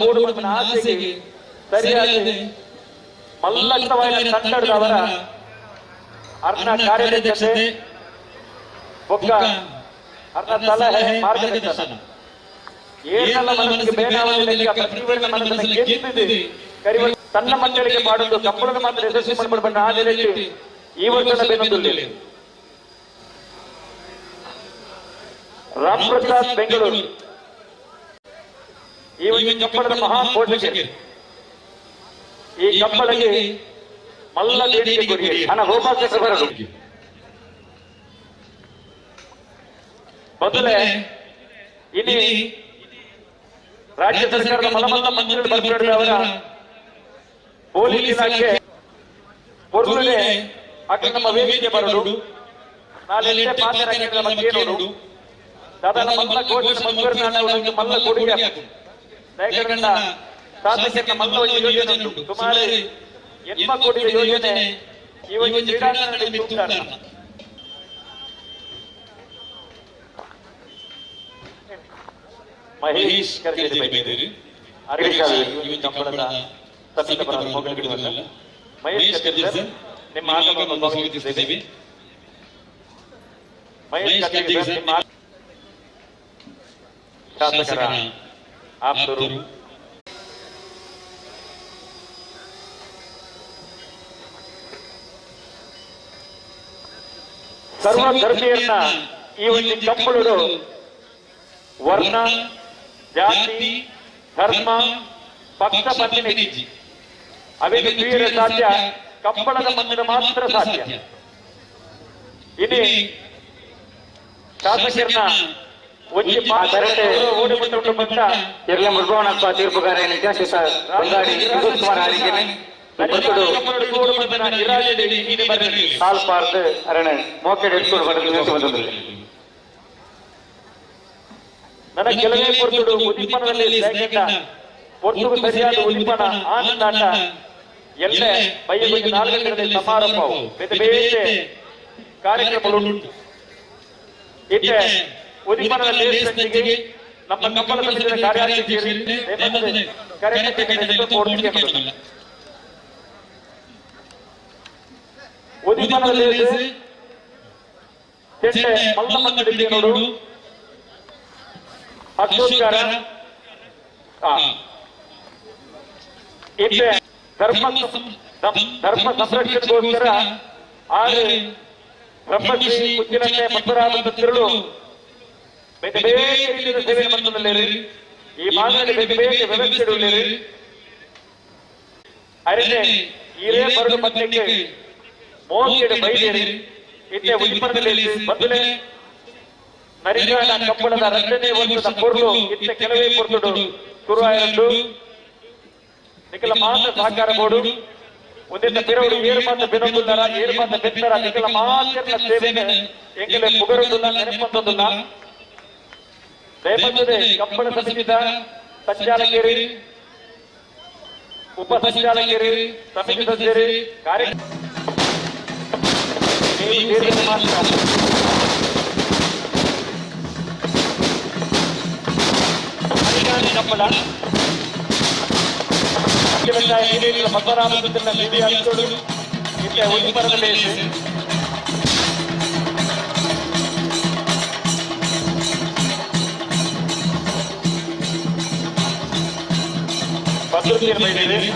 ಬೋಡು ಆಸೆಗೆ ಸರಿಯಾದ ಮಲ್ಲತ್ತವಾದ ತಂಡದವರ ಅರ್ಣ ಕಾರ್ಯದಕ್ಷತೆ ಬೊಕ್ಕ ಅರ್ಣ ಸಲಹೆ ಮಾರ್ಗದರ್ಶನ ಏನೆಲ್ಲ ಮನಸ್ಸಿಗೆ ಬೇನಾವಳಿ ಲೆಕ್ಕ ಪ್ರತಿಯೊಂದು ಮನಸ್ಸನ್ನು ಗೆದ್ದಿದೆ ಕರಿವ ತನ್ನ ಮಕ್ಕಳಿಗೆ ಮಾಡುವುದು ಕಂಬಳದ ಮಾತ್ರ ಯಶಸ್ವಿ ಮಾಡಿಕೊಂಡು ಆ ನೆಲೆಯಲ್ಲಿ ಈ ವರ್ಷದ ಬೆನ್ನೊಂದಿಲ್ಲ. ರಾಮ್ ಪ್ರಸಾದ್ ಬೆಂಗಳೂರು ಈ ಒಂದು ಕಂಬಳದ ಮಹಾ ಪೋಷಕರು. ಈ ಕಂಬಳಗೆ ಮಲ್ಲ ದೇಣಿಗೆ ಕೊಡುಗೆ ಹಣ ಗೋಪಾಲ ಬರದು ಮೊದಲೇ ಇಲ್ಲಿ ರಾಜ್ಯ ಸರ್ಕಾರದ ಮಲಮಲ್ಲ ಮಂತ್ರಿಗಳು ಬರ್ತಾರೆ. ಅವರ ಪೊಲೀಸ್ ಇಲಾಖೆ ಪೊರ್ಲುನೆ ಅక్కడ ನಮ್ಮ ವೇದಿಕೆ ಬರಡು ನಾಳೆ ಪಾತ್ರ ನಮ್ಮ ದಾದಾ ಮಲ್ಲ ಘೋಷಣೆ ಮಂತ್ರಿ ಮಲ್ಲ ಕೊಡುಗೆ ಶಾಸಕರ ಮಲ್ಲ ಯೋಜನೆ ಉಂಟು. ಸುಮಾರು 80 ಕೋಟಿ ಯೋಜನೆ ಈ ಒಂದು ಕ್ರೀಡಾಂಗಣದಲ್ಲಿ ತುಂಬ್ತಾರೆ. ಮಹೇಶ್ ಕರ್ಜೇರಿ ಮಹೇಶ್ ಕರ್ಜೇರಿ ಸರ್ ನಿಮ್ಮ ಆಗಮನವನ್ನು ಸ್ವಾಗತಿಸುತ್ತೇವೆ. ಮಹೇಶ್ ಕರ್ಜೇರಿ ಸರ್ ನಿಮ್ಮ ಶಾಸಕರ ಆಪ್ತರು. ಸರ್ವ ಧರ್ಮೀಯರನ್ನ ಈ ಒಂದು ಕಂಬಳರು ವರ್ಣ ಜಾತಿ ಧರ್ಮ ಪಕ್ಷ ಪಂದಿನಿಜ್ಜಿ ಅವೇನು ಕ್ರಿಯೆ ಸಾಧ್ಯ ಕಂಬಳದ ಮಂದಿರ ಮಾತ್ರ ಸಾಧ್ಯ. ಇಲ್ಲಿ ಶಾಸಕರನ್ನ ಒಂಜಿ ಓಡಿಬಿಟ್ಟು ಬಂದ ಎಲ್ಲ ಮೃಗವನಪ್ಪ ತೀರ್ಪುಗಾರ ಪಾರ್ದು ಅರಣೆ ಮೋಕೆಡ್ ಎಡ್ಕೊಂಡು ಬಂದು ನನ್ನ ಕೆಲವೇ ಪೊರ್ತುಡು ಉದ್ದೀಪನದಲ್ಲಿ ಪೊರ್ತುಗು ಸರಿಯಾದ ಉದ್ದೀಪನ ಆನಂದಾಟ ಎಲ್ಲ ಬೈಯ 4 ಗಂಟೆಗಳಲ್ಲಿ ಸಮಾರಂಭವು ಬೇರೆ ಬೇರೆ ಕಾರ್ಯಕ್ರಮಗಳು ಇತ್ತೆ ಉದ್ದೀಪನದಲ್ಲಿ ನಮ್ಮ ಕಂಬಳ ಸಮಿತಿಯ ಕಾರ್ಯಾಧ್ಯಕ್ಷರು ಉದ್ದೀಪನದಲ್ಲಿ ಚೆಂಡೆ ಮಲ್ಲ ನೋಡು ಹರ್ಷೋದ್ಗಾರ ಇತ್ತೆ ಧರ್ಮ ಧರ್ಮ ಸಂರಕ್ಷಣೆಗೋಸ್ಕರ ಆರು ಬ್ರಹ್ಮಶ್ರೀ ಉಜ್ಜಿಲನ್ನೇ ಪದ್ಮನಾಭ ತಿರುಳು ಬೇರೆ ಬೇರೆ ರೀತಿಯ ಸೇವೆ ಮಾಡ್ತದಲ್ಲಿ ಈ ಮಾದರಿ ಬೇರೆ ಬೇರೆ ವ್ಯವಸ್ಥೆ ಅರೆ ಈರೇ ಬರಡು ಪತ್ನಿಗೆ ಮೋಕೆಡು ಬೈದೇರಿ ಇತ್ತೆ ಉಜ್ಜಿಪನದಲ್ಲಿ ಬದಲೇ ನರಿಗಾನ ಕಂಬಳದ 2ನೇ ವರ್ಷದ ಪೊರ್ಲು ಇತ್ತ ಕೆಲವೇ ಪೊರ್ತುಡು ಶುರುವಾಯಿರಡು ನಿಖಲ ಮಾತ್ರ ಸಹಕಾರ ಬೋಡು ಒಂದೆಂತ ಪಿರವರು ಏರು ಮಾತ ಬೆನೊಂದುಲ್ಲಾರ ಏರು ಮಾತ ಬೆತ್ತರ ನಿಖಲ ಮಾತ್ರ ಸೇವೆ ಎಂಗಲೆ ಪುಗರೊಂದುಲ್ಲ ನೆನಪೊಂದೊಂದುಲ್ಲ. ದಯಮಂತದೆ ಕಂಬಳ ಸಮಿತಿದ ಸಂಚಾಲಕರು ಉಪ ಸಂಚಾಲಕರು ಸಮಿತಿ ಸದಸ್ಯರು ಕಾರ್ಯ ಮಾತ್ರ ಕಂಬಳ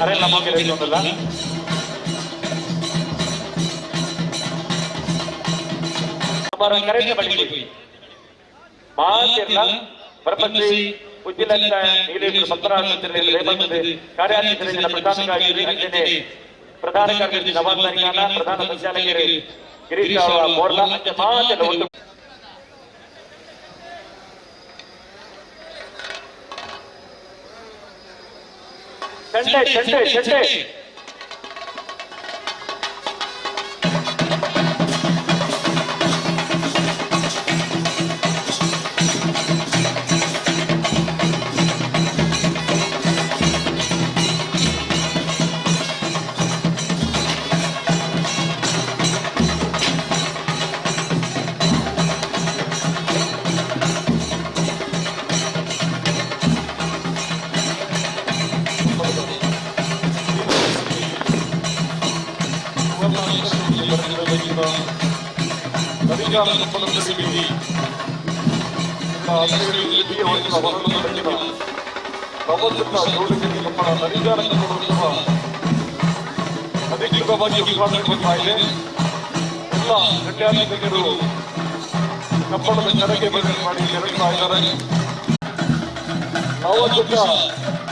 ಅರೆ ನಮ್ಮ ಮಾತಿರ್ಲ ಬ್ರಹ್ಮಶ್ರೀ ಉಜ್ಜಿಲತ್ತ ನೀಲೇಶ್ವರ ಕಾರ್ಯಾಧ್ಯಕ್ಷ ಪ್ರಧಾನ ಕಾರ್ಯದರ್ಶಿ ಪ್ರಧಾನ ಕಾರ್ಯದರ್ಶಿ ನವಾಜ್ ತರಿಖಾನ ಪ್ರಧಾನ ಸಂಚಾಲಕರು ಗಿರೀಶ್ ಮೋರ್ಲಾ ಅಂಚೆ ಮಾತೆಲ್ಲ ಒಂದು ಚಂಡೆ ಚಂಡೆ ಚಂಡೆ ತಾಲೂಕಿನ ನರಿಗಾಲ ಕಂಬಳ ಸಮಿತಿ ನವದುರ್ಗ ಕಂಬಳ ನರಿಗಾಲ ಕಂಬಳೋತ್ಸವ ಅಧಿಕೃತವಾಗಿ ಉದ್ಘಾಟನೆಗೊಳ್ತಾ ಇದೆ. ಎಲ್ಲ ಗಣ್ಯಾಧಿಕಾರಿಗಳು ಕಂಬಳದ ಕರೆಗೆ ಬದಲು ಮಾಡಿ ತೆರಳುತ್ತಾ ಇದ್ದಾರೆ. ನವದುರ್ಗ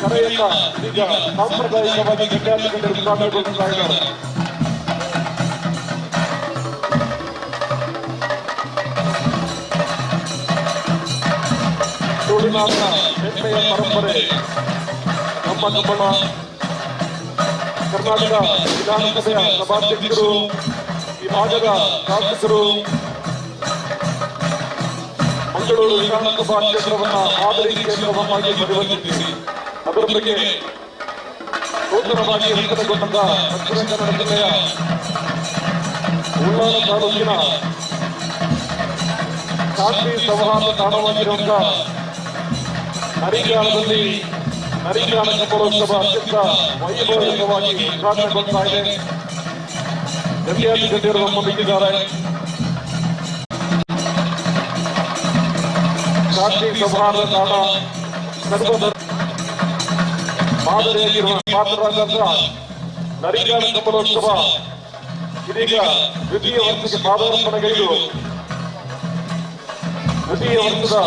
ಕರೆಯನ್ನ ಈಗ ಸಾಂಪ್ರದಾಯಿಕವಾಗಿ ಗಣ್ಯಾಧಿಕಾರಿಗಳು ಉದ್ಘಾಟನೆಗೊಳಿಸ್ತಾ ಇದ್ದಾರೆ. ತುಳುನಾಡಿನ ಹೆಮ್ಮೆಯ ಪರಂಪರೆ ನಮ್ಮ ಕಂಬಳ. ಕರ್ನಾಟಕ ವಿಧಾನಸಭೆಯ ಸಭಾಧ್ಯಕ್ಷರು, ಈ ಭಾಗದ ಶಾಸಕರು, ಮಂಗಳೂರು ವಿಧಾನಸಭಾ ಕ್ಷೇತ್ರವನ್ನ ಮಾದರಿ ಕ್ಷೇತ್ರವನ್ನಾಗಿ ಪರಿವರ್ತಿಸಿ ಅದರ ಬಗ್ಗೆ ನೂತನವಾಗಿ ರಚನೆಗೊಂಡಂತ ದಕ್ಷಿಣ ಕನ್ನಡ ಜಿಲ್ಲೆಯ ಉಳ್ಳಾಲ ತಾಲೂಕಿನ ಶಾಂತಿ ಸೌಹಾರ್ದ ತಾಣವಾಗಿರುವಂತಹ ನರಿಗಾಲದಲ್ಲಿ ನರಿಗಾಲ ಕಂಬಳೋತ್ಸವ ಅತ್ಯಂತ ವೈಭವಯುತವಾಗಿ ಉದ್ಘಾಟನೆಗೊಳ್ತಾ ಇದೆ. ಗಣ್ಯಾತಿ ಗಣ್ಯರು ನಮ್ಮೊಂದಿಗಿದ್ದಾರೆ. ಶಾಂತಿ ಸೌಹಾರ್ದ ತಾಣ ಸರ್ವದ ಮಾದರಿಯಾಗಿರುವ ಪಾತ್ರರಾದಂತಹ ನರಿಗಾಲ ಕಂಬಳೋತ್ಸವ ಇದೀಗ ದ್ವಿತೀಯ ವರ್ಷಕ್ಕೆ ಪಾದಾರ್ಪಣೆಗೈದು ದ್ವಿತೀಯ ವರ್ಷದ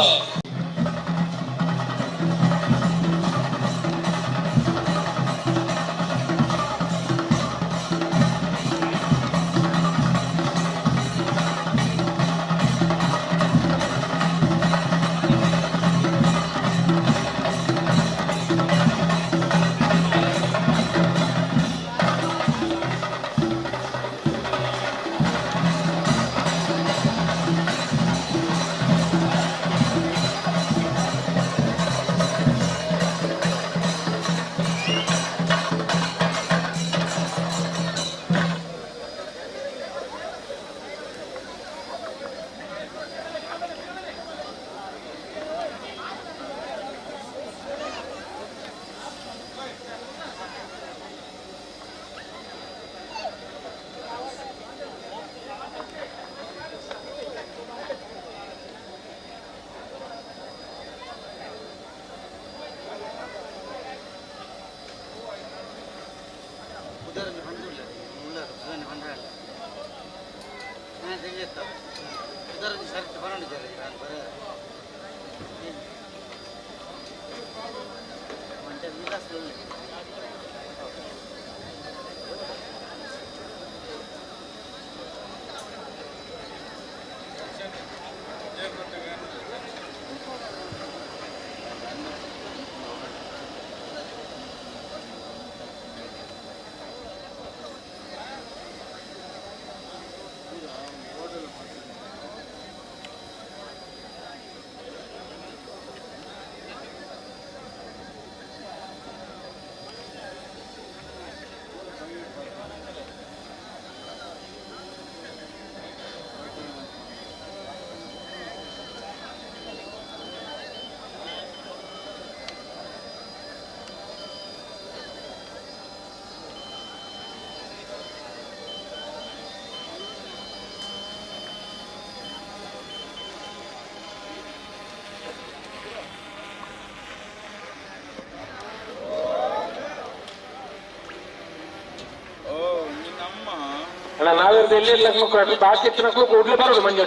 ಅಣ್ಣ ನಾವಿರ್ದು ಎಲ್ಲಿ ಇರ್ಲಕ್ಕ ಬಾಕಿ ಇತ್ತು ಕೂಡ್ಲೆ ಬರೋದು ಮಂಜು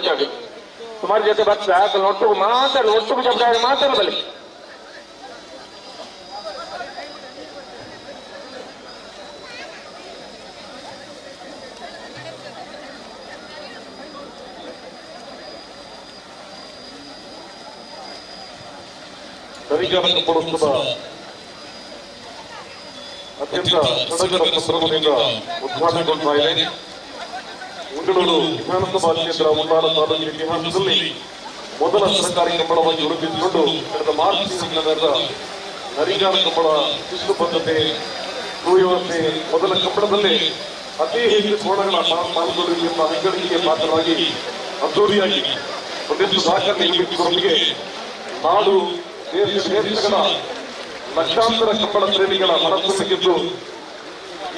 ಸುಮಾರು ಜೊತೆ ಬರ್ತಾ ಒಟ್ಟು ಮಾತಾಡ ಒಟ್ಟು ಜವಾಬ್ದಾರಿ ಮಾತಾಡಬಲ್ಲಿ. ನರಿಗಾಲ ಕಂಬಳೋತ್ಸವ ಅತ್ಯಂತ ಸಡಗರ ಸಂಭ್ರಮದಿಂದ ಉದ್ಘಾಟನೆಗೊಳ್ತಾ ಇದೆ. ಮಂಗಳೂರು ವಿಧಾನಸಭಾ ಕ್ಷೇತ್ರ ಉಳ್ಳಾಲ ತಾಲೂಕಿನ ಇತಿಹಾಸದಲ್ಲಿ ಮೊದಲ ಸರ್ಕಾರಿ ಕಂಬಳವಾಗಿ ರೂಪಿಸಿಕೊಂಡು ಕಳೆದ ಮಾರ್ಚ್ ತಿಂಗಳಿನ ನಡೆದ ನರಿಗಾಲ ಕಂಬಳ ಶಿಸ್ತು ಬದ್ಧತೆ ಸುವ್ಯವಸ್ಥೆ ಮೊದಲ ಕಂಬಳದಲ್ಲಿ ಅತಿ ಹೆಚ್ಚು ಕೋಣಗಳ ಪಾಲ್ಗೊಳ್ಳುವಿಕೆ ಎಂಬ ಹೆಗ್ಗಳಿಕೆಗೆ ಪಾತ್ರರಾಗಿ ಅದ್ದೂರಿಯಾಗಿ ಒಂದಿಷ್ಟು ದಾಖಲೆ ನಿರ್ಮಿಸಿದವರಿಗೆ ನಾಡು ದೇಶ ದೇಶಗಳ ಲಕ್ಷಾಂತರ ಕಂಬಳ ಪ್ರೇಮಿಗಳ ಮನಸ್ಸನ್ನು ಗೆದ್ದು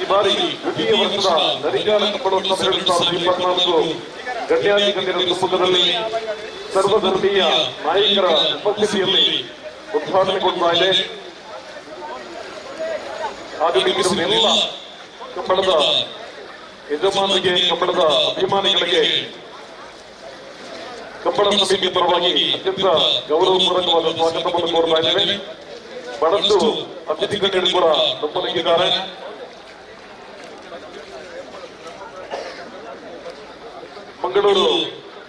ಈ ಬಾರಿ ದ್ವಿತೀಯ ವರ್ಷದ ನರಿಗಾನ ಕಂಬಳೋತ್ಸವ 2024 ಗಣ್ಯಾತಿ ಗಣ್ಯರ ಸಮ್ಮುಖದಲ್ಲಿ ಸರ್ವಧರ್ಮೀಯ ನಾಯಕರ ಉಪಸ್ಥಿತಿಯಲ್ಲಿ ಉದ್ಘಾಟನೆಗೊಳ್ತಾ ಇದೆ. ಆಗಮಿಸಿರುವ ಎಲ್ಲ ಕಂಬಳದ ಯಜಮಾನರಿಗೆ, ಕಂಬಳದ ಅಭಿಮಾನಿಗಳಿಗೆ ಕಂಬಳ ಸಮಿತಿ ಪರವಾಗಿ ಅತ್ಯಂತ ಗೌರವಪೂರ್ವಕವಾದ ಸ್ವಾಗತವನ್ನು ಕೋರ್ತಾ ಇದ್ದೇವೆ. ಬಹಳಷ್ಟು ಅತಿಥಿ ಗಣ್ಯರು ಕೂಡ ನಮ್ಮೊಂದಿಗಿದ್ದಾರೆ. ಮಂಗಳೂರು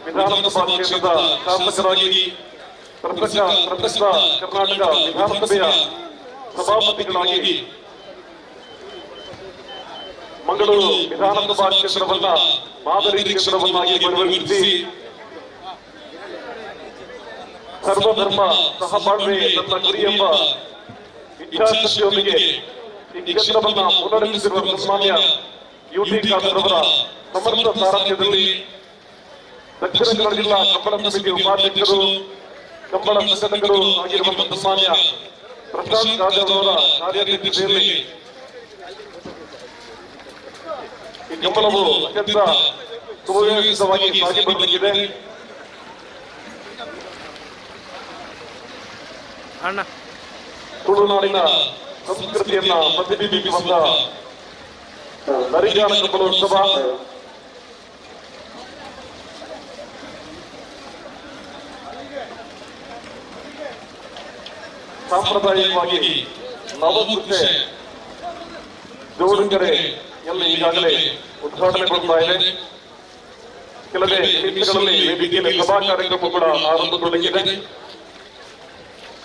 ವಿಧಾನಸಭಾ ಕ್ಷೇತ್ರದ ಶಾಸಕರಾಗಿ ಪ್ರಸಕ್ತ ಕರ್ನಾಟಕ ವಿಧಾನಸಭೆಯ ಸಭಾಪತಿಗಳಾಗಿ ಮಂಗಳೂರು ವಿಧಾನಸಭಾ ಕ್ಷೇತ್ರವನ್ನ ಮಾದರಿ ಕ್ಷೇತ್ರವನ್ನಾಗಿ ಪರಿವರ್ತಿಸಿ ಸರ್ವಧರ್ಮ ಸಹಬಾಳ್ವೆ ನನ್ನ ಗುರಿ ಎಂಬ ಇಚ್ಛಾಶಕ್ತಿಯೊಂದಿಗೆ ಈ ಕ್ಷೇತ್ರವನ್ನ ಮುನ್ನಡೆಸುತ್ತಿರುವ ಸನ್ಮಾನ್ಯ ಯು.ಟಿ. ಖಾದರ್ ಅವರ ಸಮರ್ಥ ಸಾರಥ್ಯದಲ್ಲಿ ದಕ್ಷಿಣ ಕನ್ನಡ ಜಿಲ್ಲಾ ಕಂಬಳ ಸಮಿತಿ ಉಪಾಧ್ಯಕ್ಷರು, ಕಂಬಳ ಸಂಘಟಕರು ಆಗಿರುವಂತಹ ಸನ್ಮಾನ್ಯ ಪ್ರಶಾಂತ್ ರಾಜ್ ಅವರ ಕಾರ್ಯಾಧ್ಯಕ್ಷತೆಯಲ್ಲಿ ಈ ಕಂಬಳವು ಅತ್ಯಂತ ಸುವ್ಯವಸ್ಥಿತವಾಗಿ ಸಾಗಿ ಬರಲಿದೆ. ತುಳುನಾಡಿನ ಸಂಸ್ಕೃತಿಯನ್ನ ಪ್ರತಿಬಿಂಬಿಸುವಂತಹ ನರಿಗಾನ ಕಂಬಳೋತ್ಸವ ಸಾಂಪ್ರದಾಯಿಕವಾಗಿ ನವಕೃಷೆ ಜೋಡುಗೆರೆ ಎಲ್ಲ ಈಗಾಗಲೇ ಉದ್ಘಾಟನೆಗೊಳ್ತಾ ಇದೆ. ಕೆಲವೇ ನಿಮಿಷಗಳಲ್ಲಿ ವೇದಿಕೆಯಲ್ಲಿ ಸಭಾ ಕಾರ್ಯಕ್ರಮ ಕೂಡ ಆರಂಭಗೊಳ್ಳಲಿದೆ.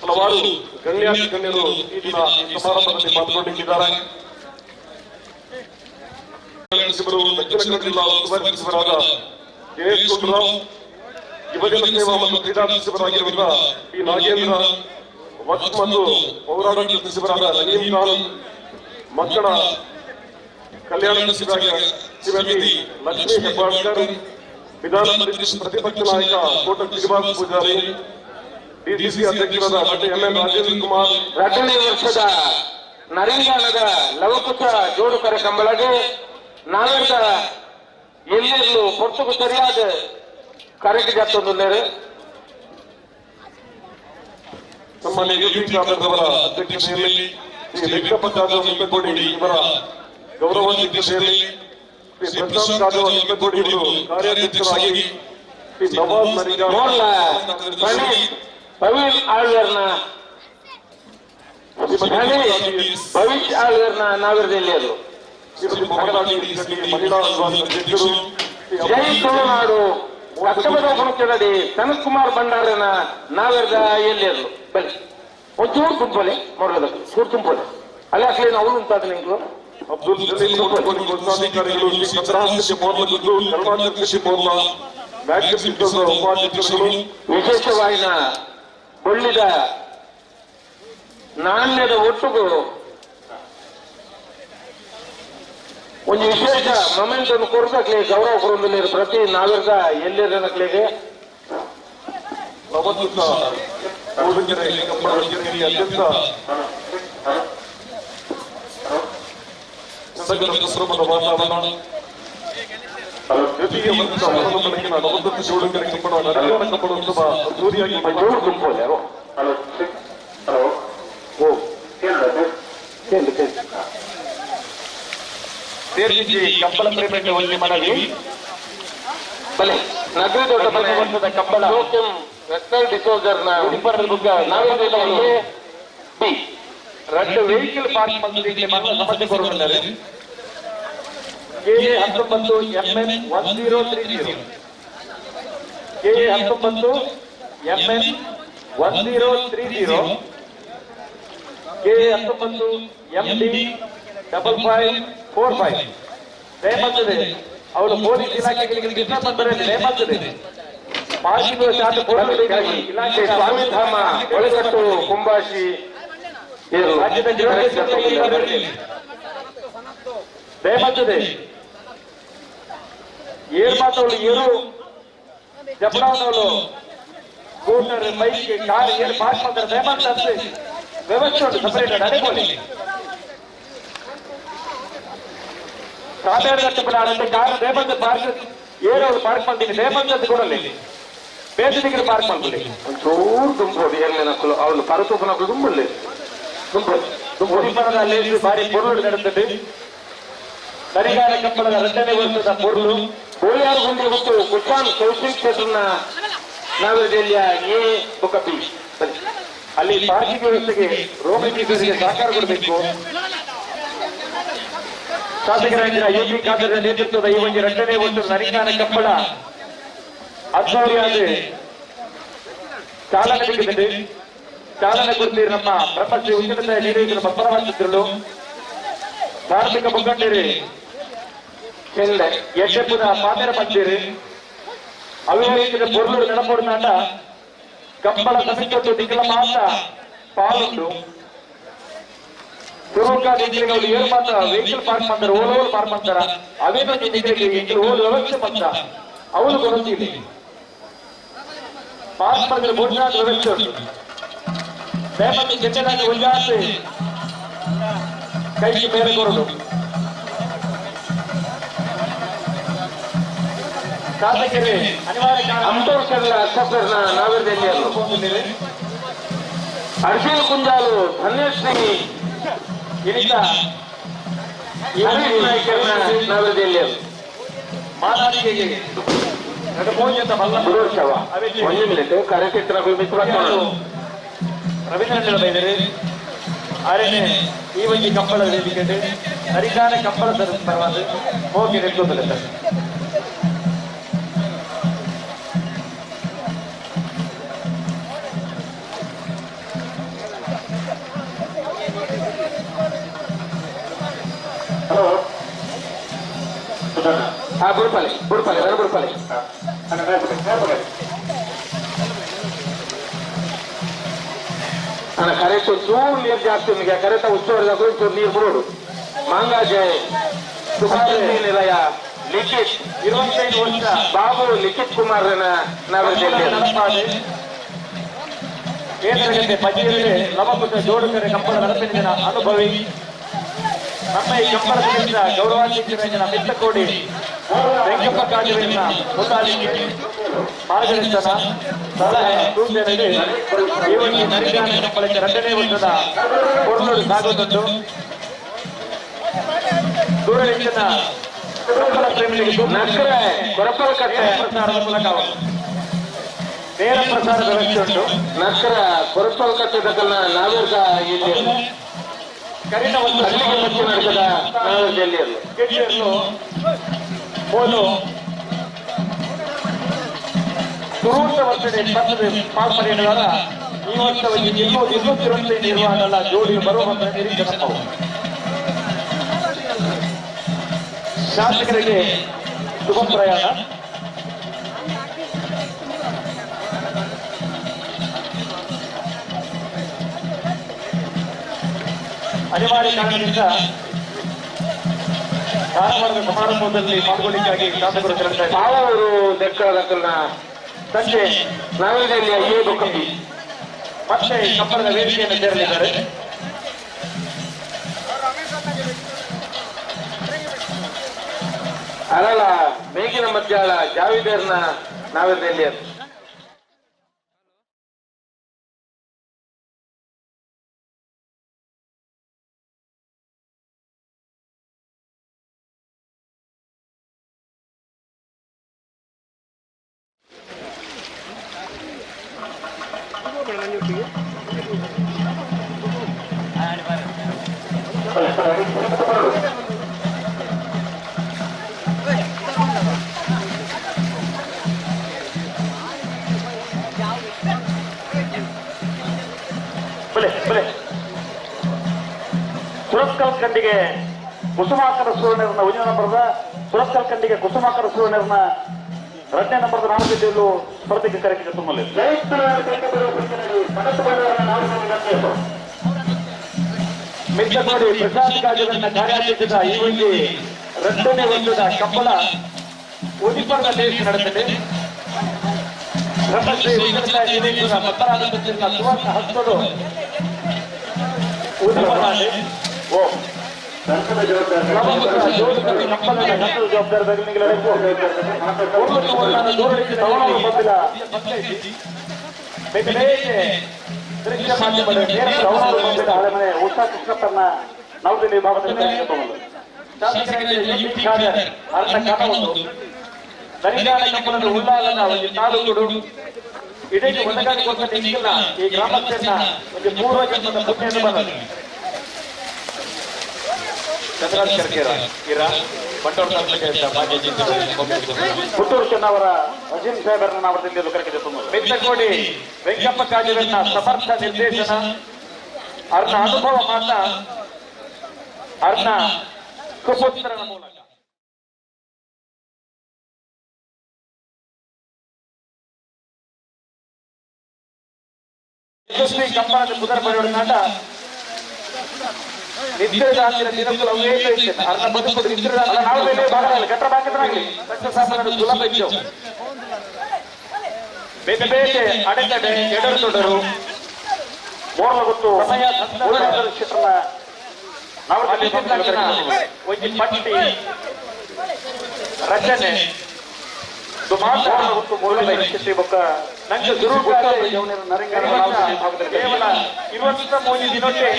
ಹಲವಾರು ಗಣ್ಯಾತಿ ಗಣ್ಯರು ಈ ದಿನ ಈ ಸಮಾರಂಭದಲ್ಲಿ ಪಾಲ್ಗೊಂಡಿದ್ದಾರೆ. ಸಚಿವರು, ದಕ್ಷಿಣ ಕನ್ನಡ ಜಿಲ್ಲಾ ಉಸ್ತುವಾರಿ ಸಚಿವರಾದ ಕೆ ಎಸ್ ಗುಂಡೂರಾವ್, ಯುವಜನ ಸೇವಾ ಮತ್ತು ಕ್ರೀಡಾ ಸಚಿವರಾಗಿರುವಂತಹ ಪಿ ನಾಗೇಂದ್ರ, ವಕ್ಫ್ ಮತ್ತು ಪೌರಾಡಳಿತ ಸಚಿವರಾದ ರಹೀಂ ಖಾನ್, ಮಕ್ಕಳ ಕಲ್ಯಾಣ ಸಚಿವರಾದ ಶ್ರೀಮತಿ ಲಕ್ಷ್ಮೀ ಹೆಬ್ಬಾಳ್ಕರ್, ವಿಧಾನ ಪರಿಷತ್ ಪ್ರತಿಪಕ್ಷ ನಾಯಕ ಕೋಟ ಶ್ರೀನಿವಾಸ ಪೂಜಾರಿ, ಡಿಸಿಸಿ ಅಧ್ಯಕ್ಷರಾದ ಡಾಕ್ಟರ್ ಎಂ ಎನ್ ರಾಜೇಂದ್ರ ಕುಮಾರ್, ಎರಡನೇ ವರ್ಷದ ನರಿಂಗಾನದ ಲವಕುಶ ಜೋಡುಕರ ಕಂಬಳಗೆ ನಾವೆಲ್ಲ ಎಲ್ಲೆಲ್ಲೂ ಹೊರತುಕು ಸರಿಯಾದ ಕರೆಕ್ಟ್ ಜಾತೊಂದುಲ್ಲೇರು. ಸನ್ಮಾನ್ಯ ಯು.ಟಿ. ಖಾದರ್ ಅವರ ಅಧ್ಯಕ್ಷತೆಯಲ್ಲಿ ಶ್ರೀ ವೆಂಕಟಪ್ಪ ಜಾಧವ್ ನಿಂಬೆಕೋಡಿ ಇವರ ಗೌರವಾಧ್ಯಕ್ಷತೆಯಲ್ಲಿ ಶ್ರೀ ಪ್ರಶಾಂತ್ ಜಾಧವ್ ನಿಂಬೆಕೋಡಿ ಇವರು ಕಾರ್ಯಾಧ್ಯಕ್ಷರಾಗಿ ಶ್ರೀ ನವಾಜ್ ನರಿಗಾನ ಮೋರ್ಲ ಪ್ರಣೀತ್ ಪ್ರವೀಣ್ ಆಳ್ವೇರ್ನ ಭವಿಷ್ಯ ಆಳ್ವೇರ್ನ ನಾವಿರದಲ್ಲಿ ಶ್ರೀಮತಿ ಮಮತಾ ಡಿ ಮಹಿಳಾ ವಿಭಾಗದ ಅಧ್ಯಕ್ಷರು ಜೈ ತುಳುನಾಡು ಕಟ್ಟಬದ ಗುಣಕೆಳಡಿ ಸನತ್ ಕುಮಾರ್ ಭಂಡಾರನ ನಾವೆರ್ದ ಎಲ್ಲಿರ್ಲು ಬಲಿ ಒಂಚೂರು ತುಂಬೋಲೆ ಮೊರಲದ ಚೂರು ತುಂಬೋಲೆ ಅಲ್ಲ ಅಸಲೇನು ಅವಳು ಉಂಟಾದ ನಿಂಗೆ ಅಬ್ದುಲ್ ಜಲೀಲ್ ಮುಖ್ಯಮಂತ್ರಿ ಕೋಶಾಧಿಕಾರಿಗಳು ಶ್ರೀ ಚಂದ್ರಹಾಸ ಮೋರ್ಲಗುದ್ದು ಕರುಣಾಕರ್ ಕೃಷಿ ಮೋರ್ಲ ಮ್ಯಾಕ್ಸಿಮ್ ಉಪಾಧ್ಯಕ್ಷರುಗಳು ವಿಶೇಷವಾಯಿನ ಬೊಳ್ಳಿದ ನಾಣ್ಯದ ಒಟ್ಟುಗು ಒಂದು ವಿಶೇಷ ಮೊಮೆಂಟ್ ಅನ್ನು ಕೊರದಕ್ಲೆ ಗೌರವ ಕೊರೊಂದುಲ್ಲೆರ್ ಪ್ರತಿ ನಾವೆರ್ದ ಎಲ್ಲಿರನಕ್ಲೆಗೆ ನವದುರ್ಗ ಮೂಡುಗೆರೆ ಕಂಬಳಗಿರಿ ಅತ್ಯಂತ ಸಡಗರ ಸಂಭ್ರಮದ ವಾತಾವರಣ. ದ್ವಿತೀಯ ವರ್ಷದ ಮೊದಲ ಬೆಳಗಿನ ನವದುರ್ಗ ಜೋಡುಗೆರೆ ಕಂಬಳ ನರಿಗಾನ ಕಂಬಳೋತ್ಸವ ಅದ್ದೂರಿಯಾಗಿ ಜೋರು ತುಂಬೋಲೆ ಹಲೋ ಹಲೋ ಓ ಕೇಳಿದ್ರೆ ಕೇಳಿ ಕೇಳಿ ಸೇರಿಸಿ ಕಂಬಳ ಪ್ರೇಮಿಗೆ ಒಂದು ಮನವಿ. ಬಲೆ ನಗರ ದೊಡ್ಡ ಮನೆ ವರ್ಷದ ಕಂಬಳ ಜೋಕಿಂ ರೆಸ್ಟಲ್ ಡಿಸೋಜರ್ನ ಬಿ రెండు ವೆಹಿಕಲ್ ಪಾರ್ಕ್ ಮಂದಿಗೆ ಮರಣ ಸಮಸ್ಯೆ ಕೊರಗೊಂಡರೆ KA 19 MN 1030 KA 19 MN 1030 KA 19 MD 5545 ದಯಮಾಡ್ತದೆ ಅವಳು ಪೊಲೀಸ್ ಇಲಾಖೆಗಳಿಗೆ ಕಿಡ್ನಾಪ್ ಬಂದರೆ ದಯಮಾಡ್ತದೆ ಪಾರ್ಕಿಂಗ್ ಚಾರ್ಜ್ ಶ್ರೀ ಸ್ವಾಮಿಧಾಮ ಒಳಗಟ್ಟು ಕುಂಬಾಶಿ ರಾಜ್ಯದ ದಯಮಾಡ್ತದೆ ಏರ್ ಮಾತವಳು ಏರು ಜಬಡಾವನವಳು ಸ್ಕೂಟರ್ ಬೈಕ್ ಕಾರ್ ಏರ್ ಪಾರ್ಕ್ ಮಾಡ್ತಾರೆ ದಯಮಾಡ್ತಾರೆ ವ್ಯವಸ್ಥೆ ಉಂಟು ಸಪರೇಟ್ ಅದೇ ಪೊಲೀಸ್. ಕಾಬೇರಗಟ್ಟುಪುರ ಕಾರ್ ದೇಬಂದ ಪಾರ್ಕ್ ಏರೋ ಪಾರ್ಕ್ ಮಾಡ್ತೀನಿ ದೇಬಂದ ಕೊಡಲಿ ಬೇಸಿಗೆ ಪಾರ್ಕ್ ಮಾಡ್ಕೊಳ್ಳಿ ಒಂಚೂರು ತುಂಬೋದು ಎಲ್ಲಿ ನಕ್ಕಲು ಅವಳು ಪರತೂಪು ನಕ್ಕಲು ತುಂಬಲ್ಲಿ ತುಂಬೋದು ಉಡಿಪನದ ಲೇಸು ಬಾರಿ ಪೊರುಳು ನಡೆಯುತ್ತದೆ. ನರಿಗಾನ ಕಂಬಳದ 2ನೇ ವರ್ಷದ ಪೊರುಳು ಕೋಳಿಯಾರು ಗುಂಡಿ ಹೊತ್ತು ಕುಶಾನ್ ಕೌಶಿಕ್ ಕ್ಷೇತ್ರನ ನಾವಿರದೆಲ್ಲಿಯ ಎ ಬುಕ್ಕ ಬಿ. ಅಲ್ಲಿ ಪಾರ್ಕಿಂಗ್ ವ್ಯವಸ್ಥೆಗೆ ರೋಮಿಂಗ್ ವ್ಯವಸ್ಥೆಗೆ ಸಹಕಾರ ಕೊಡಬೇಕು. ಶಾಸಕರಾಗಿದ್ದ ಯು ಪಿ ಖಾದರ್ ನೇತೃತ್ವದ ಈ ಒಂದು 2ನೇ ವರ್ಷದ ನರಿಗಾನ ಕಂಬಳ ಅದ್ದೂರಿಯಾದ ಚಾಲನೆ ಸಿಕ್ಕಿದೆ. ಚಾಲನೆ ಕೊಡ್ತೀರಿ ನಮ್ಮ ಬ್ರಹ್ಮಶ್ರೀ ಉನ್ನತ ನೀರೇಶ್ವರ ಪರಮಾಚಿತ್ರರು ಧಾರ್ಮಿಕ ಮುಖಂಡರಿ ಯಶಪುರ ಪಾದರ ಬಂದಿರಿ ಅವಿವೇಕದ ಪೊರುಳು ನೆನಪೊಡ್ನಾಟ ಕಂಬಳ ಸಮಿತಿ ದಿಕ್ಕಲ ಮಾತ ಪಾಲುಂಡು ಸುರೂಕ ನಿಂತ್ರಿಗೆ ಅವ್ರು ಏರು ಮಾತ್ರ ವೆಹಿಕಲ್ ಪಾರ್ಕ್ ಮಾಡ್ತಾರೆ, ಓಲ್ ಪಾರ್ಕ್ ಮಾಡ್ತಾರ. ಅವೇ ನಿಂತ್ರಿಗೆ ಓಲ್ ವ್ಯವಸ್ಥೆ ಮಂತ ಅವಳು ಕೊರತೀವಿ ಪಾರ್ಕ್ ಮಾಡಿದ್ರೆ ಭೋಜನಾದ ವ್ಯವಸ್ಥೆ ಉಂಟು. ದೇವತೆ ಜೊತೆನಾಗಿ ಒಂದಾಸಿ ಕೈಗೆ ಬೇರೆ ಕೊರಡು ಶಾಸಕರೇ ಅನಿವಾರ್ಯ ಅಂಟೂರು ಕೇರಳ ಅಶೋಕರ್ನ ನಾವಿರದೆಲ್ಲಿಯರು ಅರ್ಶಿಲ್ ಕುಂಜಾಲು ಧನ್ಯಶ್ರೀ ಇನಿತ ಹರೀಶ್ ನಾಯ್ಕರ್ನ ನಾವಿರದೆಲ್ಲಿಯರು ಮಾತಾಡಿಕೆಗೆ ನಡುಮೋಜಂತ ಬಲ್ಲ ಬುಡೋರ್ಷವ ಒಂದು ಮಿನಿಟ್ ಕರೆಕ್ಟ್ ಮಿಸ್ ಮಾಡ್ಕೊಂಡು ರವೀಂದ್ರ ಬೈದರೆ ಅರೆನೆ ಈ ಒಂದು ಕಂಬಳ ವೇದಿಕೆ ಹರಿಗಾನ ಕಂಬಳ ಪರವಾದ ಹೋಗಿ ನಿಂತುವುದಿಲ್ಲ. ಹಲೋ ಸುಧಾರಣ. ಹಾ ಬುಡ್ಪಾಲೆ ಬುಡ್ಪಾಲೆ ಬರ ಬುಡ್ಪಾಲೆ. ಅಣ್ಣ ಕರೆಕ್ಟ್ ಚೂರು ನೀರು ಜಾಸ್ತಿ ನಿಮಗೆ ಕರೆಕ್ಟ್ ಉಸ್ತುವಾರಿದಾಗ ಒಂಚೂರು ನೀರು ಬಿಡೋಡು. ಮಾಂಗಾಜೆ ಸುಭಾಷ್ ನಿಲಯ ಲಿಖಿತ್ 25 ವರ್ಷ ಬಾಬು ಲಿಖಿತ್ ಕುಮಾರ್ ನಾವಿರದೆಲ್ಲಿಯರು ಕೇಂದ್ರಗಂಟೆ ಪಜೀರಲ್ಲಿ ಲವಕುಶ ಜೋಡುಕರೆ ಕಂಬಳ ನಡಪಿನ ಅನುಭವಿ ನಮ್ಮ ಈ ಕಂಬಳ ಸದಸ್ಯ ಗೌರವಾಧ್ಯಕ್ಷರಾಗಿನ ಮಿತ್ತಕೋಡಿ ವೆಂಕಪ್ಪ ಕಾಜುವಿನ ಮುತಾಲಿಕೆ ಮಾರ್ಗದರ್ಶನ ಸಲಹೆ ಸೂಚನೆಯಲ್ಲಿ ಈ ಒಂದು ನರಿಗಾನ ಕಂಬಳಕ್ಕೆ 2ನೇ ವರ್ಷದ ಪೊರುಳು ಸಾಗುತ್ತದ್ದು. ದೂರದರ್ಶನ ಕಂಬಳ ಪ್ರೇಮಿಗಳಿಗೆ ನಕ್ರೆ ಕೊರಪಲ್ ಕಟ್ಟೆ ಪ್ರಸಾರದ ಮೂಲಕ ನೇರ ಪ್ರಸಾರ ವ್ಯವಸ್ಥೆ ಉಂಟು. ನಕ್ರ ಕೊರಪಲ್ ಕಟ್ಟೆ ದಕ್ಕಲ್ನ ನಾವಿರ್ದ ಇಲ್ಲಿ ಕರಿನ ಒಂದು ಅಲ್ಲಿಗೆ ಮಚ್ಚಿ ನಡೆಸದ ನಾವಿರದೆಲ್ಲಿಯರು ಕೆಟ್ಟಿಯನ್ನು ಹೋಲು ಸುರೂತ ವರ್ಷದ 20 ಪಾಲ್ಪಡೆಯುವುದರ ಈ ವರ್ಷವಾಗಿ 225 ನಿರ್ವಹಣೆಲ್ಲ ಜೋಡಿ ಬರುವ ನಿರೀಕ್ಷೆ ನಮ್ಮವು. ಶಾಸಕರಿಗೆ ಶುಭ ಪ್ರಯಾಣ. ಅನಿವಾರ್ಯ ಕಾರಣದಿಂದ ಧಾರವಾಡದ ಸಮಾರಂಭದಲ್ಲಿ ಪಾಲ್ಗೊಳ್ಳಿಕ್ಕಾಗಿ ಶಾಸಕರು ತೆರಳುತ್ತಾ ಇದ್ದಾರೆ. ಪಾವೂರು ದಕ್ಕಲ ಸಂಜೆ ನಾವಿರದೆಲ್ಲಿಯ ಎ ಬುಕ್ಕ ಬಿ ಮತ್ತೆ ಕಂಬಳದ ವೇದಿಕೆಯನ್ನು ಸೇರಲಿದ್ದಾರೆ. ಅರಳ ಮೇಗಿನ ಮಧ್ಯಾಳ ಜಾವಿದೇರ್ನ ನಾವಿರದೆಲ್ಲಿಯರು ಬಲೆ ಬಲೆ ಸುರತ್ಕಲ್ ಖಂಡಿಗೆ ಕುಸುಮಾಕರ ಸುವರ್ಣರನ್ನ ಒಂದನೇ ನಂಬರದ ಸುರತ್ಕಲ್ ಖಂಡಿಗೆ ಕುಸುಮಾಕರ ಸುವರ್ಣರನ್ನ 2ನೇ ನಂಬರದ ನಾಮಸಿದ್ಧಿಯಲ್ಲೂ ಸ್ಪರ್ಧೆಗೆ ಕರೆಗೆ ತುಂಬಲಿ. ಮಿತ್ತಕೋಡಿ ಪ್ರಶಾಂತ್ ಕಾಜುವನ್ನ ಕಾರ್ಯಾಧ್ಯಕ್ಷದ ಈ ಒಂದು 2ನೇ ವರ್ಷದ ಕಂಬಳ ಉದಿಪರದ ದೇಶ ನಡೆದಿದೆ. ಬ್ರಹ್ಮಶ್ರೀ ಉನ್ನತ ನಿವೇಶನ ಪತ್ತರಾದ ಸುವರ್ಣ ಹಸ್ತರು ಉದಿಪರಾದೆ. ಓ ಉಷಾ ಕೃಷ್ಣಪ್ಪನ ನವದೆಹಲಿ ಭಾಗದಲ್ಲಿ ಉಳ್ಳಾಲನ ಒಂದು ತಾಲೂಕು ಇದಕ್ಕೆ ಒಂದಕ್ಕಾಗಿ ಈ ಗ್ರಾಮಸ್ಥರನ್ನ ಒಂದು ಪೂರ್ವ ಜನ್ಮದ ಪುಣ್ಯದ ಬಂದದ್ದು. ಚಂದ್ರರಾಜ್ ಕರ್ಕೇರ ಇರ ಬಂಡವಾಳ ಪುತ್ತೂರು ಚೆನ್ನವರ ಅಜೀಂ ಸಾಹೇಬರನ್ನ ಅವರದಲ್ಲಿ ಕರೆಗೆ ಮೆತ್ತಕೋಡಿ ವೆಂಕಪ್ಪ ಕಾಜುವನ್ನ ಸಮರ್ಥ ನಿರ್ದೇಶನ ಅರ್ನ ಅನುಭವ ಮಾತ ಅರ್ನ ಸುಪುತ್ರನ ಮೂಲಕ ಯಶಸ್ವಿ ಕಂಬಳದ ಕುದರ ಪಡೆಯೋಣ ನಿದ್ರೆದಾಂತಿನ ದಿನಕ್ಕೂ ಅವೇತ ಇರ್ತೇನೆ ಅರ್ನ ಬದುಕು ನಿದ್ರೆದಾಂತ ನಾವು ಬೇರೆ ಭಾಗದಲ್ಲಿ ಗಟ್ರ ಬಾಕಿದ್ರಾಗಲಿ ಸಣ್ಣ ಸಾಮಾನ್ಯ ಗುಲಾಬ ಇದ್ದೆವು. ಬೇರೆ ಬೇರೆ ಅಡೆತಡೆ ಎಡರು ತೊಡರು ಮೋರ್ಲ ಗೊತ್ತು ಸಮಯ ಕ್ಷೇತ್ರನ ನಾವು ಒಂದು ಪಟ್ಟಿ ರಚನೆ ಕೇವಲ 23 ದಿನಕ್ಕೆ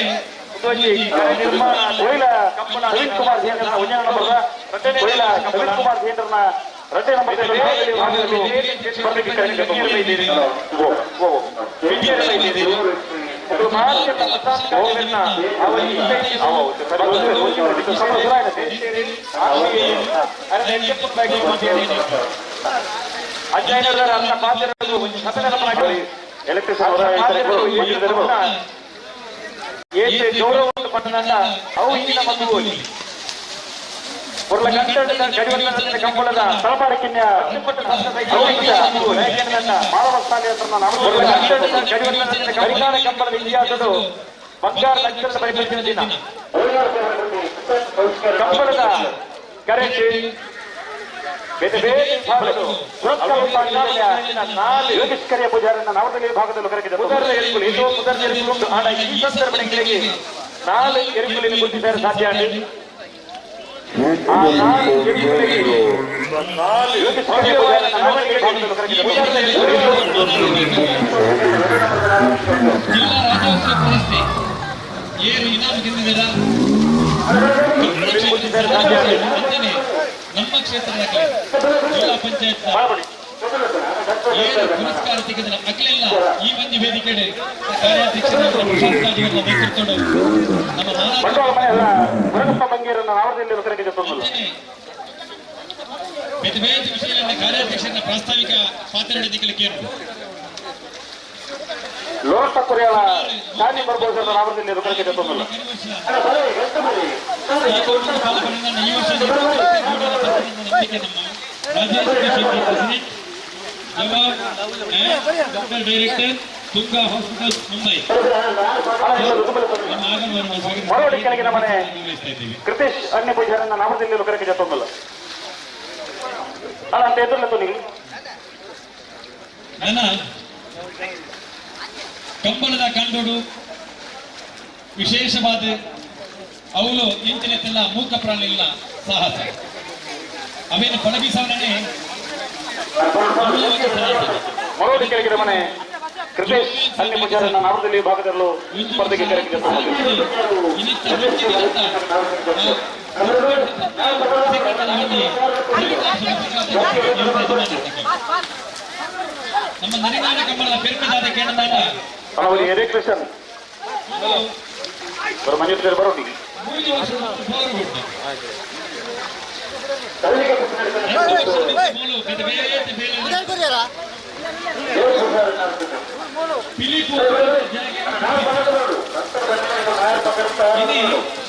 ನವೀನ್ ಕುಮಾರ್ ನವೀನ್ ಕುಮಾರ್ ಜೇಂದ್ರನ ರಡ್ಡೆ ನಂಬರ್ ಗೌರವವನ್ನು ಪಟ್ಟಣ ಅವು ಈಗಿನ ಮಕ್ಕಳು ಕಂಬಳದ ತಲಪಾಡಿ ಕಿನ್ಯ ಮಾನವ ಕಂಬಳದ ಇತಿಹಾಸದ ಬಂಗಾರ ಲಕ್ಷದ ಪರಿಪರಿಸಿದ ದಿನ ಕಂಬಳದ ಕರೆಂಟ್ ಬೇರೆ ಬೇರೆ ಯೋಗೇಶ್ಕರಿಯ ಪೂಜಾರನ್ನ ನವದೆಹಲಿ ಭಾಗದಲ್ಲಿ ಕರೆಗಿದೆ. ಈ ಸಂದರ್ಭಗಳಿಗೆ 4 ಎರುಕುಲಿನ ಗುರುತಿಸಿದರೆ ಸಾಧ್ಯ. ಜಿಲ್ಲಾ ರಾಜ್ಯೋತ್ಸವ ಪ್ರಶಸ್ತಿ 7 ಇನಾಮು ಗೆದ್ದಿದ್ದೀರಾ. ನಮ್ಮ ಕ್ಷೇತ್ರದ ಜಿಲ್ಲಾ ಪಂಚಾಯತ್ 7 ಪುರಸ್ಕಾರ ತೆಗೆದ ಅಖಿಲೆಲ್ಲ ಈ ಒಂದು ವೇದಿಕೆ ಕಾರ್ಯಾಧ್ಯಕ್ಷರ ಪ್ರಶಾಂತ್ ಕಾಜಿಯವರ ನೇತೃತ್ವದ ನಮ್ಮ ಬೇರೆ ಬೇರೆ ವಿಷಯಗಳಲ್ಲಿ ಕಾರ್ಯಾಧ್ಯಕ್ಷರ ಪ್ರಾಸ್ತಾವಿಕ ಪಾತ್ರ ಕೇಳು ಲೋಟ ಕೊರೆಯಲ ದಾನಿ ಬರ್ಬೋದು ನವರದಲ್ಲಿ ಡೈರೆಕ್ಟರ್ ತುಂಗಾ ಹಾಸ್ಪಿಟಲ್ ಮುಂಬೈ. ಮರವಡಿ ಕೆಳಗಿನ ಮನೆ ಕೃತೇಶ್ ಅನ್ಯ ಪೂಜಾರನ್ನ ನವರದಲ್ಲಿ ಕರೆಗೆ ತೊಂದಲ್ಲ ಅಲ್ಲ ಅಂತ ಎದುರಲ್ಲ ತೊಂದಿಗೆ. ನನ್ನ ಕಂಬಳದ ಕಂಡೋಡು ವಿಶೇಷವಾದ ಅವಳು ಇಂಚಿನೆತ್ತೆಲ್ಲ ಮೂಕ ಪ್ರಾಣಿಲ್ಲ ಸಾಹಸ ಅವೇನು ಪಡಗಿಸವನೇ. ಮರವಡಿ ಕೆಳಗಿನ ಮನೆ ಕೃತೇಶ್ ಅನ್ಯ ಪೂಜಾರನ್ನ ನವರದಲ್ಲಿ ಭಾಗದಲ್ಲೂ ಸ್ಪರ್ಧೆಗೆ ಕರೆಗೆ ನಮ್ಮ ನರಿನಾಡ ಕಂಬಳದ ಪೆರ್ಮೆದಾದ ಕೇಳದಾಗ ಎಲೆಕ್ಟ್ರಿಷಿಯನ್ ಮನೆ ಬರೋಡಿ 3 ವರ್ಷದ ಬೋರು ಬಿಟ್ಟು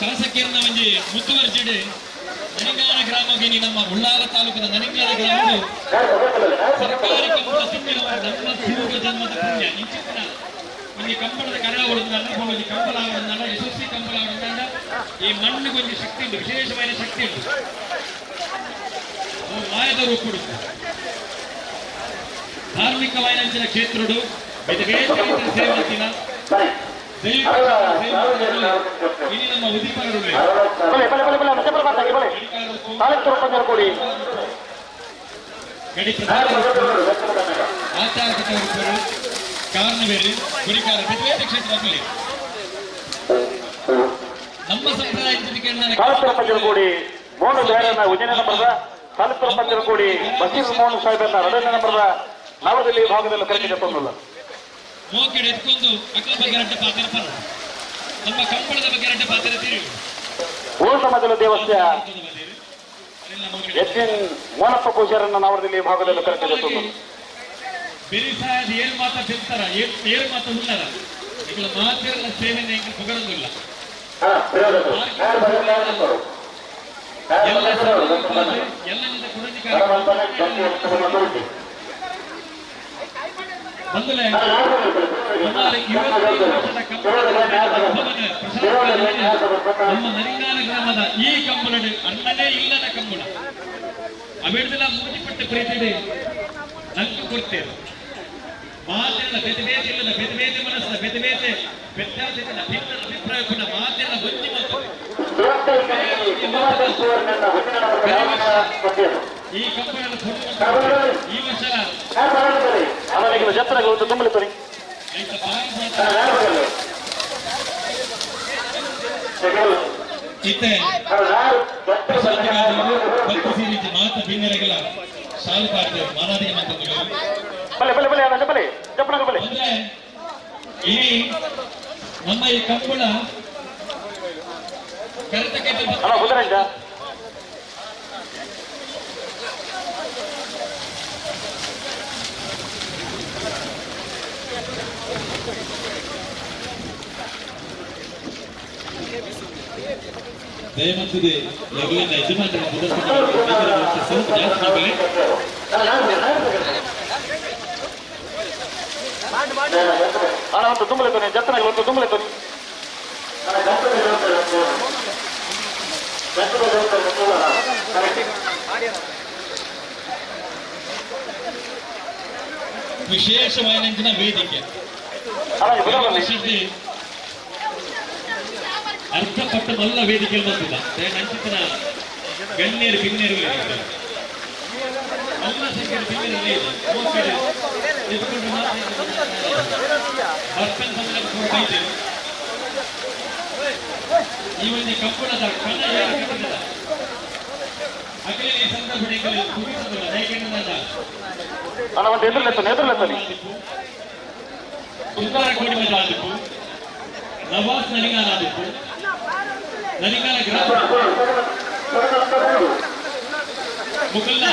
ಶಾಸಕಿಯರನ್ನ ಒಂಜಿ ಮುತ್ತುವರ್ಜಿಡ್ ನರಿಂಗಾನ ಗ್ರಾಮಕ್ಕೆ ನಮ್ಮ ಉಳ್ಳಾಲ ತಾಲೂಕಿನ ನರಿಂಗಾನ ಗ್ರಾಮವು ಸರ್ಕಾರಿ ಕಂಬಳ ಸಿಕ್ಕಿನ ನಮ್ಮ ಪೂರ್ವ ಜನ್ಮದ ಪುಣ್ಯ. ಇಂಚಿನ ಒಂಜಿ ಕಂಬಳದ ಕರ ಹೊಡೆದ ಒಂಜಿ ಕಂಬಳ ಆವಡಂದಾಂಡ ಯಶಸ್ವಿ ಕಂಬಳ ಆವಡಂದಾಂಡ ಈ ಮಣ್ಣಿಗೆ ಒಂಜಿ ಶಕ್ತಿ ಉಂಟು, ವಿಶೇಷವಾದ ಶಕ್ತಿ ಉಂಟು. ಅವು ಮಾಯದ ರೂಪುಡು ಧಾರ್ಮಿಕ ವಾಯನಂಚಿನ ಕ್ಷೇತ್ರಡು ಬೇರೆ ಬೇರೆ ಸೇವೆ. ಇನಿ ನಮ್ಮ ಉದಿಪನರು ಬಲೆ ಬಲೆ ಬಲೆ ಬಲೆ ಚಪ್ಪಲ್ ಬರ್ತಾಗೆ ಬಲೆ ತಾಲೂಕು ಪಂಜರಕೋಡಿ ಗಡಿ ಪ್ರಧಾನ ಆಚಾರಕತವರು ಕಾರಣವೇರು ಗುರಿಕಾರ ಬೇರೆ ಕ್ಷೇತ್ರದಲ್ಲಿ ನಮ್ಮ ಸಂಪ್ರದಾಯ ತಾಲೂಕು ಪಂಜರಕೋಡಿ ಮೋಹನ್ ಬೇರನ್ನ ಉಜ್ಜಯನ ನಂಬರದ ತಾಲೂಕು ಪಂಜರಕೋಡಿ ಬಸೀರ್ ಮೋಹನ್ ಸಾಹೇಬನ್ನ ಎರಡನೇ ನಂಬರದ ನವದೆಹಲಿ ಭಾಗದಲ್ಲಿ ಕರೆಗೆ ತಂದಲ್ಲ ಮೋಕೆಡೆ ಎತ್ಕೊಂಡು ಅಕ್ಕಲ ಬಗ್ಗೆ ರಡ್ಡ ಪಾತ್ರ ಪರ ನಮ್ಮ ಕಂಬಳದ ಬಗ್ಗೆ ರಡ್ಡ ಪಾತ್ರ ತೀರು ಓ ಸಮಾಜದ ದೇವಸ್ಥಾನ ಎಸ್ ಎನ್ ಮೋನಪ್ಪ ಪೂಜಾರನ್ನ ನವದೆಹಲಿ ಭಾಗದಲ್ಲಿ ಕರೆಗೆ ತಂದಲ್ಲ ಬೆರಿಸಾಯದ ಏಳು ಮಾತ ತಿಂತಾರ ಏಳು ಮಾತ ಉಳ್ಳಾರ ಈಗ ಮಾತಿರಲ್ಲ ಸೇವೆನ ಎಂಕ ಪುಗರಂಗಿಲ್ಲ ಎಲ್ಲ ಎಲ್ಲರಿಂದ ಕುಡಂಜಿ ಬಂದಲೆ ಸುಮಾರು 25 ವರ್ಷದ ಕಂಬಳದ ನಮ್ಮ ನರಿಂಗಾನ ಗ್ರಾಮದ ಈ ಕಂಬಳಡು ಅಣ್ಣನೇ ಇಲ್ಲದ ಕಂಬಳ ಅವೆಡ್ದಲ ಮೂಜಿಪಟ್ಟ ಪ್ರೀತಿಡೆ ನಂಗೆ ಕೊಡ್ತೇವೆ ಮಾತೆಲ್ಲ ಬೇತೆ ಬೇತೆ ಇಲ್ಲದ ಬೇತೆ ಬೇತೆ ಮನಸ್ಸದ ಬೇತೆ ಬೇತೆ ವ್ಯತ್ಯಾಸ ಇಲ್ಲ ಭಿನ್ನ ಅಭಿಪ್ರಾಯ ಕೂಡ ಮಾತೆಲ್ಲ ಹೊಂದಿ ಮಾತು ಈ ಕಂಬಳ ಈ ವರ್ಷ ಆಮೇಲೆ ಜತ್ರೆಗಳು ಒಂದು ತುಂಬಲಿತ್ತು ಇತ್ತೆ ಭಕ್ತಿ ಸೀರೀಸ್ ಮಾತ ಭಿನ್ನರೆಗಳ ಶಾಲು ಪಾಡ್ತೇವೆ ಮಾನಾದಿಗೆ ಮಾತಾಡ್ತೇವೆ ಬಲೆ ಬಲೆ ಬಲೆ ಅಣ್ಣ ಬಲೆ ಜಪ್ಪಣಗ ಬಲೆ ಅಂದ್ರೆ ಈ ನಮ್ಮ ಈ ಕಂಬಳ ಕರೆತಕ್ಕೆ ಅಣ್ಣ ಬುಧರಂಜ ದಯಮಂತದೆ ಲಘುವಿನ ಯಜಮಾನರ ಜಾಸ್ತಿ ಅಣ್ಣ ಒಂದು ತುಂಬಲಿತ್ತು ಜತ್ತನಾಗ ಒಂದು ತುಂಬಲಿತ್ತು ವಿಶೇಷವಾದ ವೇದಿಕೆ ಅಣ್ಣ ಬುಧರಲ್ಲಿ ಅರ್ಧಪಟ್ಟ ಮಲ್ಲ ವೇದಿಕೆ ಬಂದಿಲ್ಲ ನಂಚಿತನ ಗಣ್ಯರು ಭಿನ್ನರು ಮಲ್ಲ ಸಂಖ್ಯೆಯ ಭಿನ್ನರು ಈ ಒಂದು ಕಂಬಳದ ಕಣ ಯಾರು ಕಟ್ಟಿದ ಅಖಿಲ ಈ ಸಂದರ್ಭದಲ್ಲಿ ಅಣ್ಣ ಒಂದು ಎದುರುಲೆತ್ತಾನೆ ಎದುರುಲೆತ್ತಾನೆ ಸುಂದರ ಕೋಡಿ ಆದಿಪ್ಪು ನವಾಸ್ ನಲಿಂಗಾನ ಆದಿಪ್ಪು ನಲಿಂಗಾನ ಗ್ರಾಮ ಮುಕುಲ್ನ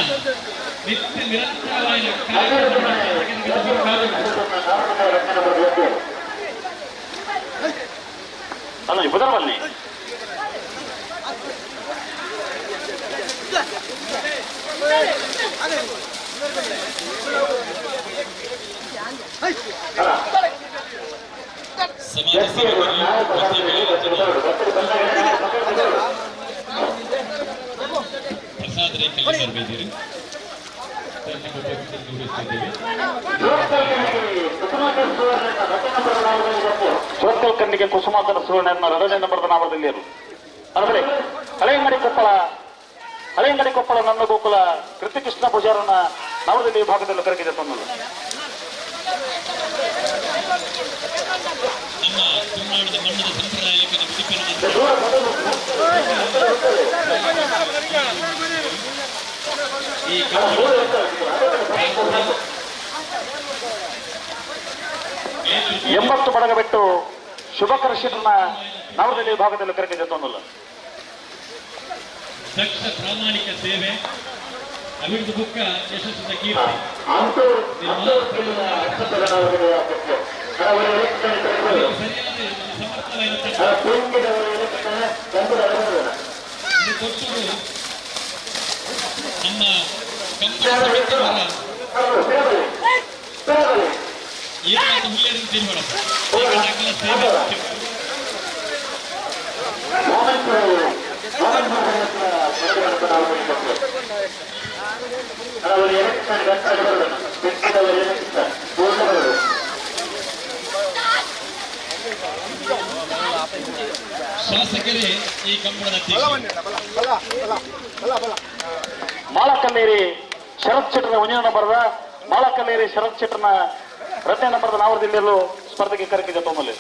ನಿತ್ಯ ನಿರಂತರವಾದ ಅಣ್ಣ ಬುಧರವಲ್ಲಿ ಸಮಾಜ ಸೇವಕರು ಪ್ರಸಾದ್ ರೈ ಕಲ್ಲಿಮರ್ ಬೈದಿರು ಸುರತ್ಕಲ್ ಕಣ್ಣಿಗೆ ಕುಸುಮಾಕರ ಸುವರ್ಣ ಎರಡನೇ ನಂಬರದ ನಾಮದಲ್ಲಿ ಅಂದ್ರೆ ಹಳೆಯಂಗಡಿ ಕೊಪ್ಪಳ ಹಳೆಯಂಗಡಿ ಕೊಪ್ಪಳ ನನ್ನ ಗೋಕುಲ ಕೃತಿಕೃಷ್ಣ ಪೂಜಾರನ್ನ ನವದೆಹಲಿ ಭಾಗದಲ್ಲಿ ಕರಗಿದೆ ತಂದಳು. ನಮ್ಮ ತುಳುನಾಡಿನ ಮಣ್ಣದ ಸಂಪ್ರದಾಯಕ್ಕೆ ಉದಿಪನ ಈ 80 ಬಡಗ ಬಿಟ್ಟು ಶುಭಕರ ಶೆಟ್ಟರ್ನ ನವದೆಹಲಿ ಭಾಗದಲ್ಲಿ ಕರಗಿದೆ ತಂದಳು. ದಕ್ಷ ಪ್ರಾಮಾಣಿಕ ಸೇವೆ ಅಭಿವೃದ್ಧಿ ಬುಕ್ಕ ಯಶಸ್ಸಿನ ಕೀರ್ತಿ ಸರಿಯಾದ ಸಮರ್ಥವಾದ ಕೊಟ್ಟರು ನಮ್ಮ ಕಂಬಳ ಸಮಿತಿಯವರ ಏನಾದ ಹುಲ್ಲೇರಿನ ತೀರ್ಮಾನ ಸೇವೆ ಶಾಸಕರೇ ಈ ಕಂಬಳದ ಮಾಳಕಲ್ಲೇರಿ ಶರತ್ ಶೆಟ್ಟರ ಒಂದನೇ ನಂಬರ್ದ ಮಾಳಕಲ್ಲೇರಿ ಶರತ್ ಶೆಟ್ಟರ್ನ ಎರಡನೇ ನಂಬರ್ದ ನಾವರದಿಲ್ಲೆಲ್ಲೂ ಸ್ಪರ್ಧೆಗೆ ಕರೆಕಿದೆ ತೊಂಬಲ್ಲಿ.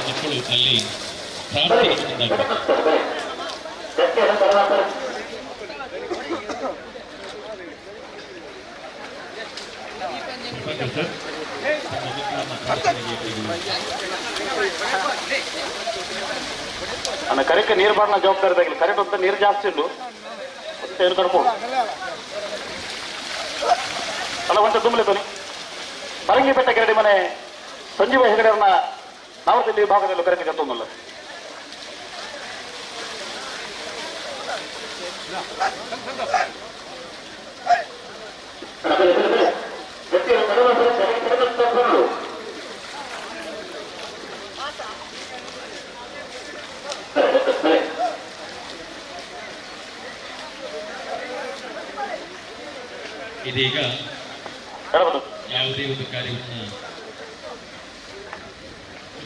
ಮಕ್ಕಳು ಅಲ್ಲಿ ಪ್ರಾರ್ಥನೆ ಮುಂದಾಗಬೇಕು. ಸರ್, ತಮ್ಮ ಮಕ್ಕಳನ್ನ ಪ್ರಾರ್ಥನೆಗೆ ನನ್ನ ಕರೆಕ್ಕೆ ನೀರು ಬಾಡಿನ ಜವಾಬ್ದಾರಿ ಇದ್ದಾಗಿಲ್ಲ. ಕರೆಕ್ಟ್ ಅಂತ ನೀರು ಜಾಸ್ತಿ ಉಂಟು ಮತ್ತೆ ಏನು ಕರ್ಕೊಂಡು ಅಲ್ಲ ಒಂಟ ತುಂಬಲೆ ತೋನಿ. ಪರಂಗಿಪೇಟೆ ಕೆರಡಿ ಮನೆ ಸಂಜೀವ ಹೆಗಡೆಯವ್ರನ್ನ ನಾವದಲ್ಲಿ ವಿಭಾಗದಲ್ಲಿ ಕರೆಕ್ಕೆ ಜೊತ್ತೊಂದಲ್ಲ. ಇದೀಗ ಯಾವುದೇ ಒಂದು ಕಾರ್ಯವನ್ನು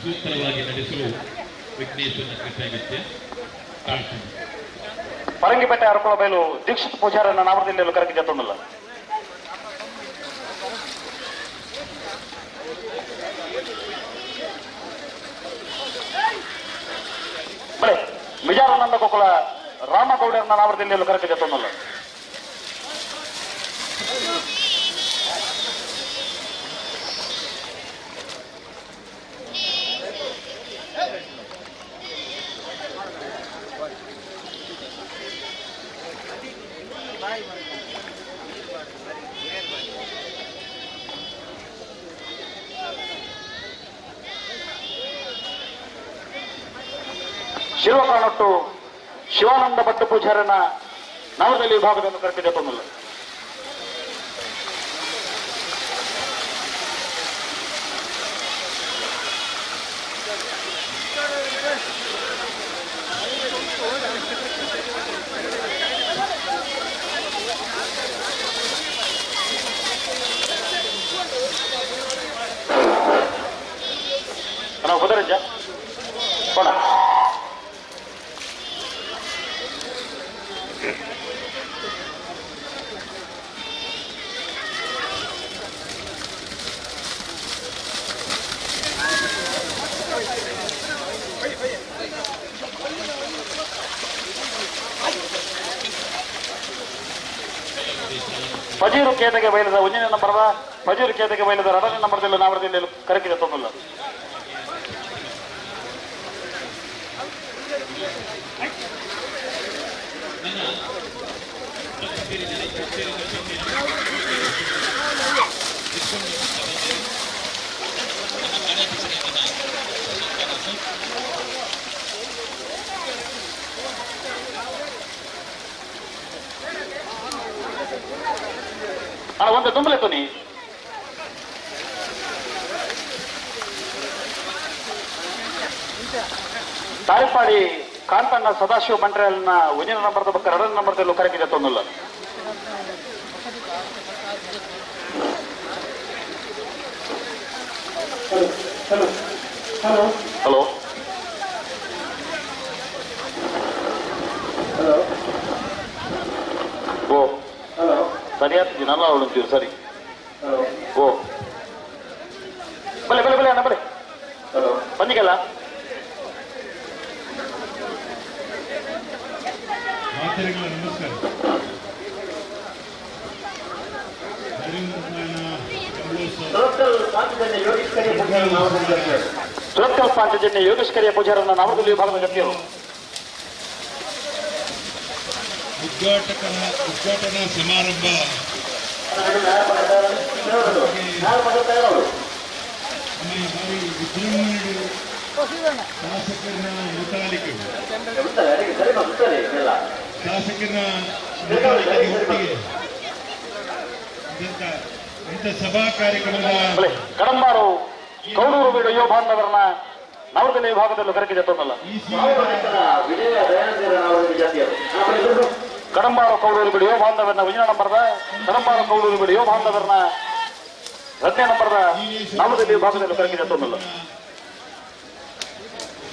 ಸೂತ್ರವಾಗಿ ನಡೆಸಲು ವಿಘ್ನೇಶ್ವರನ ಕೃಪೆ ಅಗತ್ಯ. ಪ್ರಾರ್ಥನೆ. ಪರಂಗಿಪೇಟೆ ಅರಕುಳ ಬಯಲು ದೀಕ್ಷಿತ್ ಪೂಜಾರನ್ನ ನಾಮದಲ್ಲಿ ಕರೆಕ್ಕೆ ಜೊತ್ತೊಂದಲ್ಲ. ಬಳೆ ಮಿಜಾರಾನಂದ ಗೋಕುಲ ರಾಮಗೌಡರನ್ನ ನಾಮದಲ್ಲಿ ಕರೆಕ್ಕೆ ಜೊತ್ತೊಂದಲ್ಲ. ಶಿವಕಾಣೊಟ್ಟು ಶಿವಾನಂದ ಭಟ್ಟ ಪೂಜಾರನ ನವದಲ್ಲಿ ವಿಭಾಗದಲ್ಲಿ ಕರೆಕ್ಟ್ ಜೊತ್ತೊಂದಲ್ಲ. ನಾವು ಕುದರಜ್ಜ ಕೊಡ. ಪಜೀರು ಕೇತಗೆ ಬಯಲದ ಒಂದನೇ ನಂಬರ್ದ ಪಜೀರು ಕೇತಗೆ ಬಯಲದ ಎರಡನೇ ನಂಬರ್ದಲ್ಲಿ ನಾವರದಲ್ಲಿ ಕರೆಕಿದೆ ತೊಂದಲ್ಲ. ಅಣ್ಣ ಒಂದು ತುಂಬಲೆ ತುನಿ. ತಾರಿಪಾಡಿ ಕಾಂತಣ್ಣ ಸದಾಶಿವ ಮಂಡ್ರಲ್ನ ಒಂದನೇ ನಂಬರ್ದ ಪಕ್ಕ ಎರಡನೇ ನಂಬರ್ದಲ್ಲೂ ಕರೆಕಿದೆ ತೊಂದಲ್ಲ. ಹಲೋ ಓ ಸರಿ ಆಗ್ತಿದ್ದೀನಿ ಅಲ್ಲ ಅವಳು ಸರಿ. ಓ ಬಲೆ ಬಲೆ ಬಲೆ ಅಣ್ಣ ಬಲೆ ಬಂದಿಗೆಲ್ಲ. ನಮಸ್ಕಾರ. ಸುರತ್ಕಲ್ ಪಾಂಚಜನ್ಯ ಯೋಗೇಶ್ ಕರಿಯ ಪೂಜಾರನ್ನ ನಾಮದಲ್ಲಿ ವಿಭಾಗದ ಜೊತೆಯವರು ಉದ್ಘಾಟನಾ ಸಮಾರಂಭ ವಿಜೃಂಭಣೆ ಶಾಸಕರ ಮುತಾಲಿಕೆ ಶಾಸಕರ ಮುತಾಲಿಕೆ ಒಟ್ಟಿಗೆ ಇಂಥ ಸಭಾ ಕಾರ್ಯಕ್ರಮದ ಕಡಂಬಾರು ಕೌಡೂರು ಬೀಡು ಯುವ ಬಾಂಧವರನ್ನ ನವರದಲ್ಲಿ ವಿಭಾಗದಲ್ಲೂ ಕರಕೆ ಜೊತ್ತೊಂದಲ್ಲ. ಕಡಂಬಾರ ಕೌಡೂರು ಬಿಡಿಯೋ ಬಾಂಧವರನ್ನ ವಿಜಯ ನಂಬರ್ದ ಕಡಂಬಾರ ಕೌಡೂರು ಬಿಡಿಯೋ ಬಾಂಧವರನ್ನ 2ನೇ ನಂಬರ್ದ ನವರದಲ್ಲಿ ವಿಭಾಗದಲ್ಲೂ ಕರಕೆ ಜೊತ್ತೊಂದಲ್ಲ.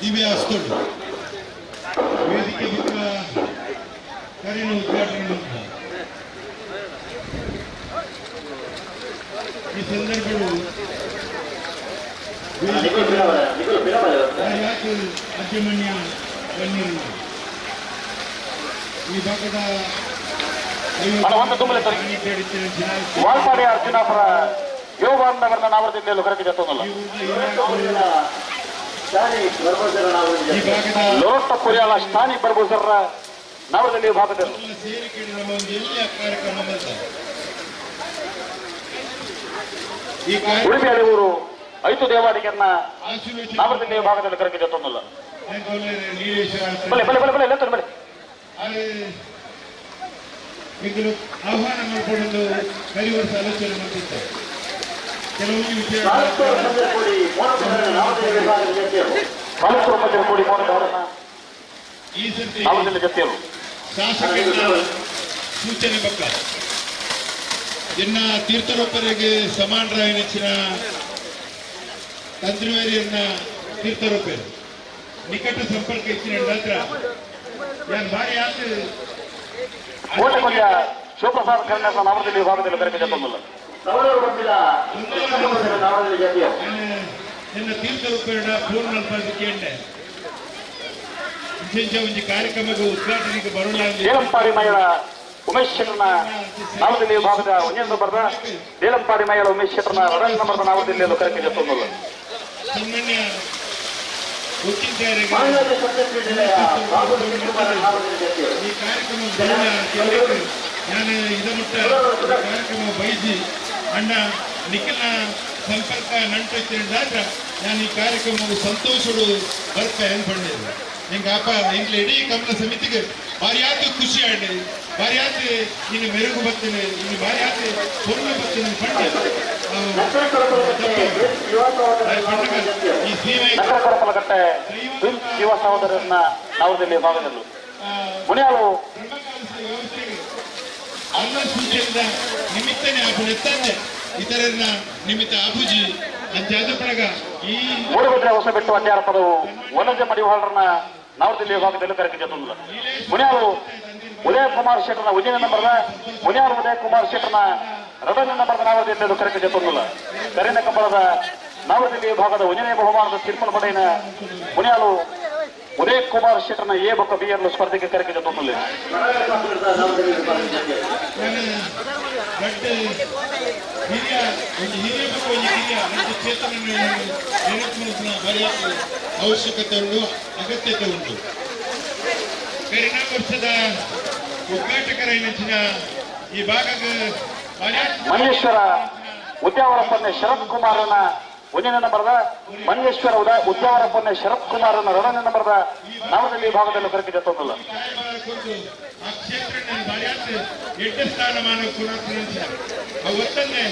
ದಿವ್ಯ ಅಸ್ತುಂಡು ವೇದಿಕೆ ಬುಕ್ಕ ಕರೆಯನ್ನು ಉದ್ಘಾಟನೆ ಮಾಡಿದ ಈ ಸಂದರ್ಭಗಳು ಅಭಿಮನ್ಯ ಗಣ್ಯರು ಈ ಭಾಗದ ವಾಲ್ಪಾಡಿ ಅರ್ಜುನಾಪುರ ಯೋಗಾನಂದವರನ್ನ ನಾವರದಿಂದಲೂ ಕರಕೆ ಜೊತ್ತೊಂದಲ್ಲ. ಲೋಟ ಕುರಿಯಾಲ ಸ್ಥಾನಿ ಬರ್ಬೋಸರ ನಾವರದಲ್ಲಿ ಭಾಗದಲ್ಲಿ ಉಡುಪಿ ಊರು ಐತು ದೇವಾಡಿಗೆಯನ್ನ ನಾವರದಲ್ಲಿ ಭಾಗದಲ್ಲಿ ಕರಕೆ ಜೊತ್ತೊಂದಲ್ಲ. ಬಲೆ ಬಲೆ ಬಲೆ ಬಲೆ ಎಲ್ಲ ಬಲೆ ಆಹ್ವಾನ ಮಾಡಿಕೊಂಡು ಕರಿವರ್ಷ ಆಲೋಚನೆ ಮಾಡ್ತಿದ್ದಾರೆ. ಕೆಲವೊಂದು ವಿಷಯ ಈ ಸರ್ತಿ ಶಾಸಕರ ಸೂಚನೆ ಪಕ್ಕ ಎನ್ನ ತೀರ್ಥರೊಬ್ಬರಿಗೆ ಸಮಾನರಾಯನೆಚ್ಚಿನ ತಂತ್ರಿವೇರಿಯನ್ನ ತೀರ್ಥರೊಬ್ಬರು ನಿಕಟ ಸಂಪರ್ಕ ಇಚ್ಚಿನ ಹತ್ರ ಯಾರು ಭಾರಿ ಆತ ಶಿವಪ್ರಸಾದ್ ಕರ್ನಾಟಕ ನಾಮದಲ್ಲಿ ವಿಭಾಗದಲ್ಲಿ ಕರೆಗೆ ಜೊತ್ತೊಂದಲ್ಲ. ನಿನ್ನ ತೀರ್ಥರೂಪೇಣ ಫೋನ್ ಮಲ್ಪದಕ್ಕೆ ಎಣ್ಣೆ ವಿಶೇಷ ಒಂದು ಕಾರ್ಯಕ್ರಮಕ್ಕೆ ಉದ್ಘಾಟನೆಗೆ ಬರೋಣ. ದೇಲಂಪಾಡಿ ಮೈಳ ಉಮೇಶ್ ಶೆಟ್ಟರ್ನ ನಾಮದಲ್ಲಿ ವಿಭಾಗದ ಒಂದೇ ನಂಬರ್ದ ದೇಲಂಪಾಡಿ ಮೈಳ ಉಮೇಶ್ ಶೆಟ್ಟರ್ನ 2ನೇ ನಂಬರ್ದ ನಾಮದಲ್ಲಿ ಕರೆಗೆ ಜೊತ್ತೊಂದಲ್ಲ. ಸನ್ಮಾನ್ಯ ಈ ಕಾರ್ಯಕ್ರಮ ಬರೋಣ ನಾನು ಇದಮುಟ್ಟ ಕಾರ್ಯಕ್ರಮ ಬಯಸಿ ಅಣ್ಣ ನಿಖಿಲ್ನ ಸಂಪರ್ಕ ನಂಟು ಇದ್ರೆ ನಾನು ಈ ಕಾರ್ಯಕ್ರಮವು ಸಂತೋಷಡು ಬರ್ತಾ ಅನ್ಕೊಂಡಿದ್ದೆ. ಹಿಂಗೆ ಅಪ್ಪ ಎಂಗ್ಲ ಇಡೀ ಕಮಲ ಸಮಿತಿಗೆ ಭಾರಿಯಾದ ಖುಷಿ ಆಡಿ ಭಾರಿಯಾದ ಇನ್ನು ಮೆರುಗು ಬರ್ತೀನಿ ಇನ್ನು ಭಾರಿಯಾದ ಪೂರ್ಣ ಬರ್ತೀನಿ ಪಂಡ ಈ ಸೇವೆ ಶಿವ ಸಹೋದರನ್ನ ನಾವರದಲ್ಲಿ ಭಾಗದಲ್ಲೂ ಮುನಿಯಾಳು ವ್ಯವಸ್ಥೆಗೆ ಅನ್ನ ಸೂಚನೆಯಿಂದ ನಿಮಿತ್ತನೇ ಆಪುನೆತ್ತಂದೆ ಇತರನ್ನ ನಿಮಿತ್ತ ಆಪುಜಿ ಅಂಚಾದ ಪಡಗ ಈ ಮೂಡುಬಿದ್ರೆ ಹೊಸ ಬಿಟ್ಟು ಅಡ್ಯಾರ ಪದವು ವನಜ ಮಡಿವಾಳರನ್ನ ನಾವರದಲ್ಲಿ ವಿಭಾಗದಲ್ಲಿ ಕರೆಗೆ ಜೊತ್ತೊಂದಲ್ಲ. ಮುನಿಯಾಳು ಉದಯ ಕುಮಾರ್ ಶೆಟ್ಟರ್ನ ಉಜ್ಜಯಿನಿ ನಂಬರ್ದ ಮುನಿಯಾಳು ಉದಯ ಕುಮಾರ್ ಶೆಟ್ಟರ್ನ 2ನೇ ನಂಬರ್ದ ನಾವರದಲ್ಲಿ ಕರೆಗೆ ಜೊತ್ತೊಂದಲ್ಲ. ಕರಿನ ಕಂಬಳದ ನಾವರದಲ್ಲಿ ವಿಭಾಗದ ಉಜ್ಜಯಿನಿ ಬಹುಮಾನದ ತೀರ್ಪು ಪಡೆಯಿನ ಮುನಿಯಾಳು ಉದಯ ಕುಮಾರ್ ಶೆಟ್ಟರ್ನ ಎ ಬೊಕ್ಕ ಬಿ ಅನ್ನು ಸ್ಪರ್ಧೆಗೆ ಕರೆಗೆ ಜೊತ್ತೊಂದಲ್ಲ. ಅವಶ್ಯಕತೆ ಉಂಟು, ಅಗತ್ಯತೆ ಉಂಟು. ಕರಿನ ವರ್ಷದ ಉದ್ಘಾಟಕರ ಈ ಭಾಗಕ್ಕೆ ಮಲ್ಲೇಶ್ವರ ಉದ್ಯಾವರಪ್ಪನ್ನೇ ಶರತ್ ಕುಮಾರನ 1ನೇ ನಂಬರ್ದ ಮಲ್ಲೇಶ್ವರ ಉದ್ಯಾವರಪ್ಪನ್ನೇ ಶರತ್ ಕುಮಾರನ 2ನೇ ನಂಬರ್ದ ನಾವರದಲ್ಲಿ ವಿಭಾಗದಲ್ಲಿ ಕರೆಗೆ ಜೊತ್ತೊಂದಲ್ಲ. ಆ ಕ್ಷೇತ್ರ ಎಡ್ಡ ಸ್ಥಾನಮಾನ ಒತ್ತನ್ನೇ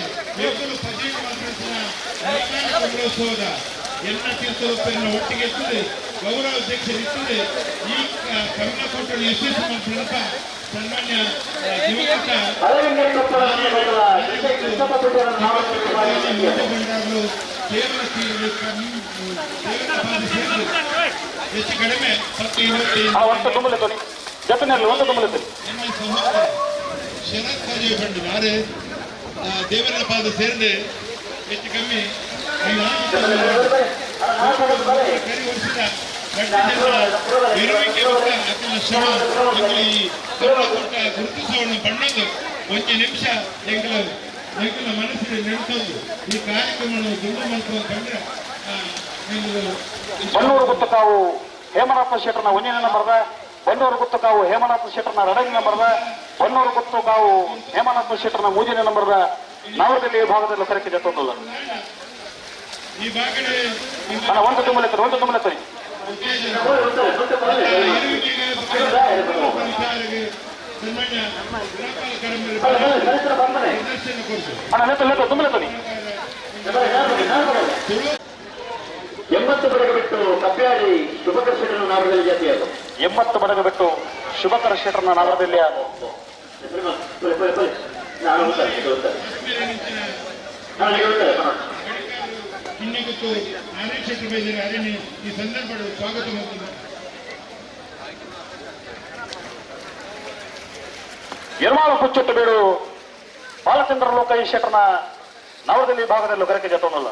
ಕಮಲೋತ್ಸವದ ಎಲ್ಲ ತೀರ್ಥರೂಪನ್ನು ಒಟ್ಟಿಗೆ ಇರ್ತದೆ, ಗೌರವ ಅಧ್ಯಕ್ಷರಿರ್ತದೆ. ಈ ಕಮಲಕೋಟೆ ಯಶಸ್ಸು ಮಾಡ್ಕೊಳ್ಳಪ್ಪ ಸನ್ಮಾನ್ಯ ದಿವಂಗತ ಕೇವಲ ಹೆಚ್ಚು ಕಡಿಮೆ 10 25 ಜೊತೆನಲ್ಲಿ ಒಂದು ತುಂಬಲುತ್ತೆ. ನಮ್ಮ ಸಹೋದರ ಶರತ್ ಕಾಜೆ ಬಂಡು ಯಾರೇ ದೇವರ ಪಾದ ಸೇರಿದೆ ಹೆಚ್ಚು ಕಮ್ಮಿ ಕರಿ ವರ್ಷದ ಇರುವಿಕೆ ಆತನ ಶ್ರಮ ಈ ಕಮಲಕೋಟ ಗುರುತಿಸುವನ್ನು ಬಣ್ಣದ್ದು ಒಂದು ನಿಮಿಷ ಎಂಗಳ ಎಂಗಳ ಮನಸ್ಸಿನ ನೆನೆಸೋದು ಈ ಕಾರ್ಯಕ್ರಮವನ್ನು ದುಡ್ಡು ಮಾಡ್ಕೊಂಡು ಬಂದ್ರೆ ಬನ್ನೂರು ಗುತ್ತಕಾವು ಹೇಮನಾಥ ಶೆಟ್ಟರ್ನ 1ನೇ ನಂಬರ್ದ ಬನ್ನೂರು ಗುತ್ತಕಾವು ಹೇಮನಾಥ ಶೆಟ್ಟರ್ನ 2ನೇ ನಂಬರ್ದ ಬನ್ನೂರು ಗುತ್ತಕಾವು ಹೇಮನಾಥ ಶೆಟ್ಟರ್ನ 3ನೇ ನಂಬರ್ದ ನಾವರದಲ್ಲಿ ವಿಭಾಗದಲ್ಲಿ ಕರೆಗೆ ಜೊತ್ತೊಂದಲ್ಲ. ಈ ಭಾಗಡೆ ಒಂದು ತುಂಬಲತ್ತಾರೆ ಒಂದು ತುಂಬಲತ್ತಾರೆ. ಅಣ್ಣ ಲೆತ್ತ ಲೆತ್ತ ತುಂಬಲತ್ತನಿ. 80 ಬರೆಗೆ ಬಿಟ್ಟು. Pappyadi ಶುಭಕರ ಶೆಟ್ಟರ್ ನಾವರದಲ್ಲಿ ಜಾತಿಯರು 80 ಬಡಗಬೆಟ್ಟು ಶುಭಕರ ಶೆಟ್ಟರ್ನ ನಾವರದಲ್ಲಿ. ಕಿನ್ನೆಗುತ್ತು ನಾರಾಯಣ ಶೆಟ್ಟರ್ ಬೈದರೆ ಅರಣ್ಯ ಈ ಸಂದರ್ಭ ಸ್ವಾಗತ ಮಾಡ್ತೀನಿ. ಎರ್ಮಾಳು ಕುಚ್ಚೊಟ್ಟು ಬೀಡು ಬಾಲಚಂದ್ರ ಲೋಕೈ ಶೆಟ್ಟರ್ನ ನವರದಲ್ಲಿ ಭಾಗದಲ್ಲಿ ಕರಕೆ ಜತೋನಲ್ಲ.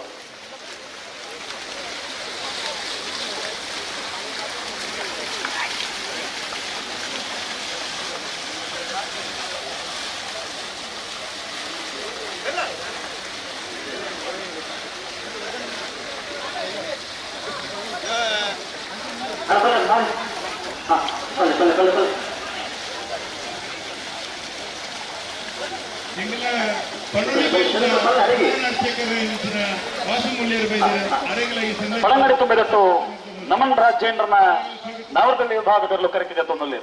ಪಳಂಗಡಿ ತುಂಬಿದಟ್ಟು ನಮನ್ ರಾಜೇಂದ್ರನ ನವರದಲ್ಲಿ ವಿಭಾಗದಲ್ಲಿ ಕರಕಿದೆ ತೊಂದಲ್ಲಿ.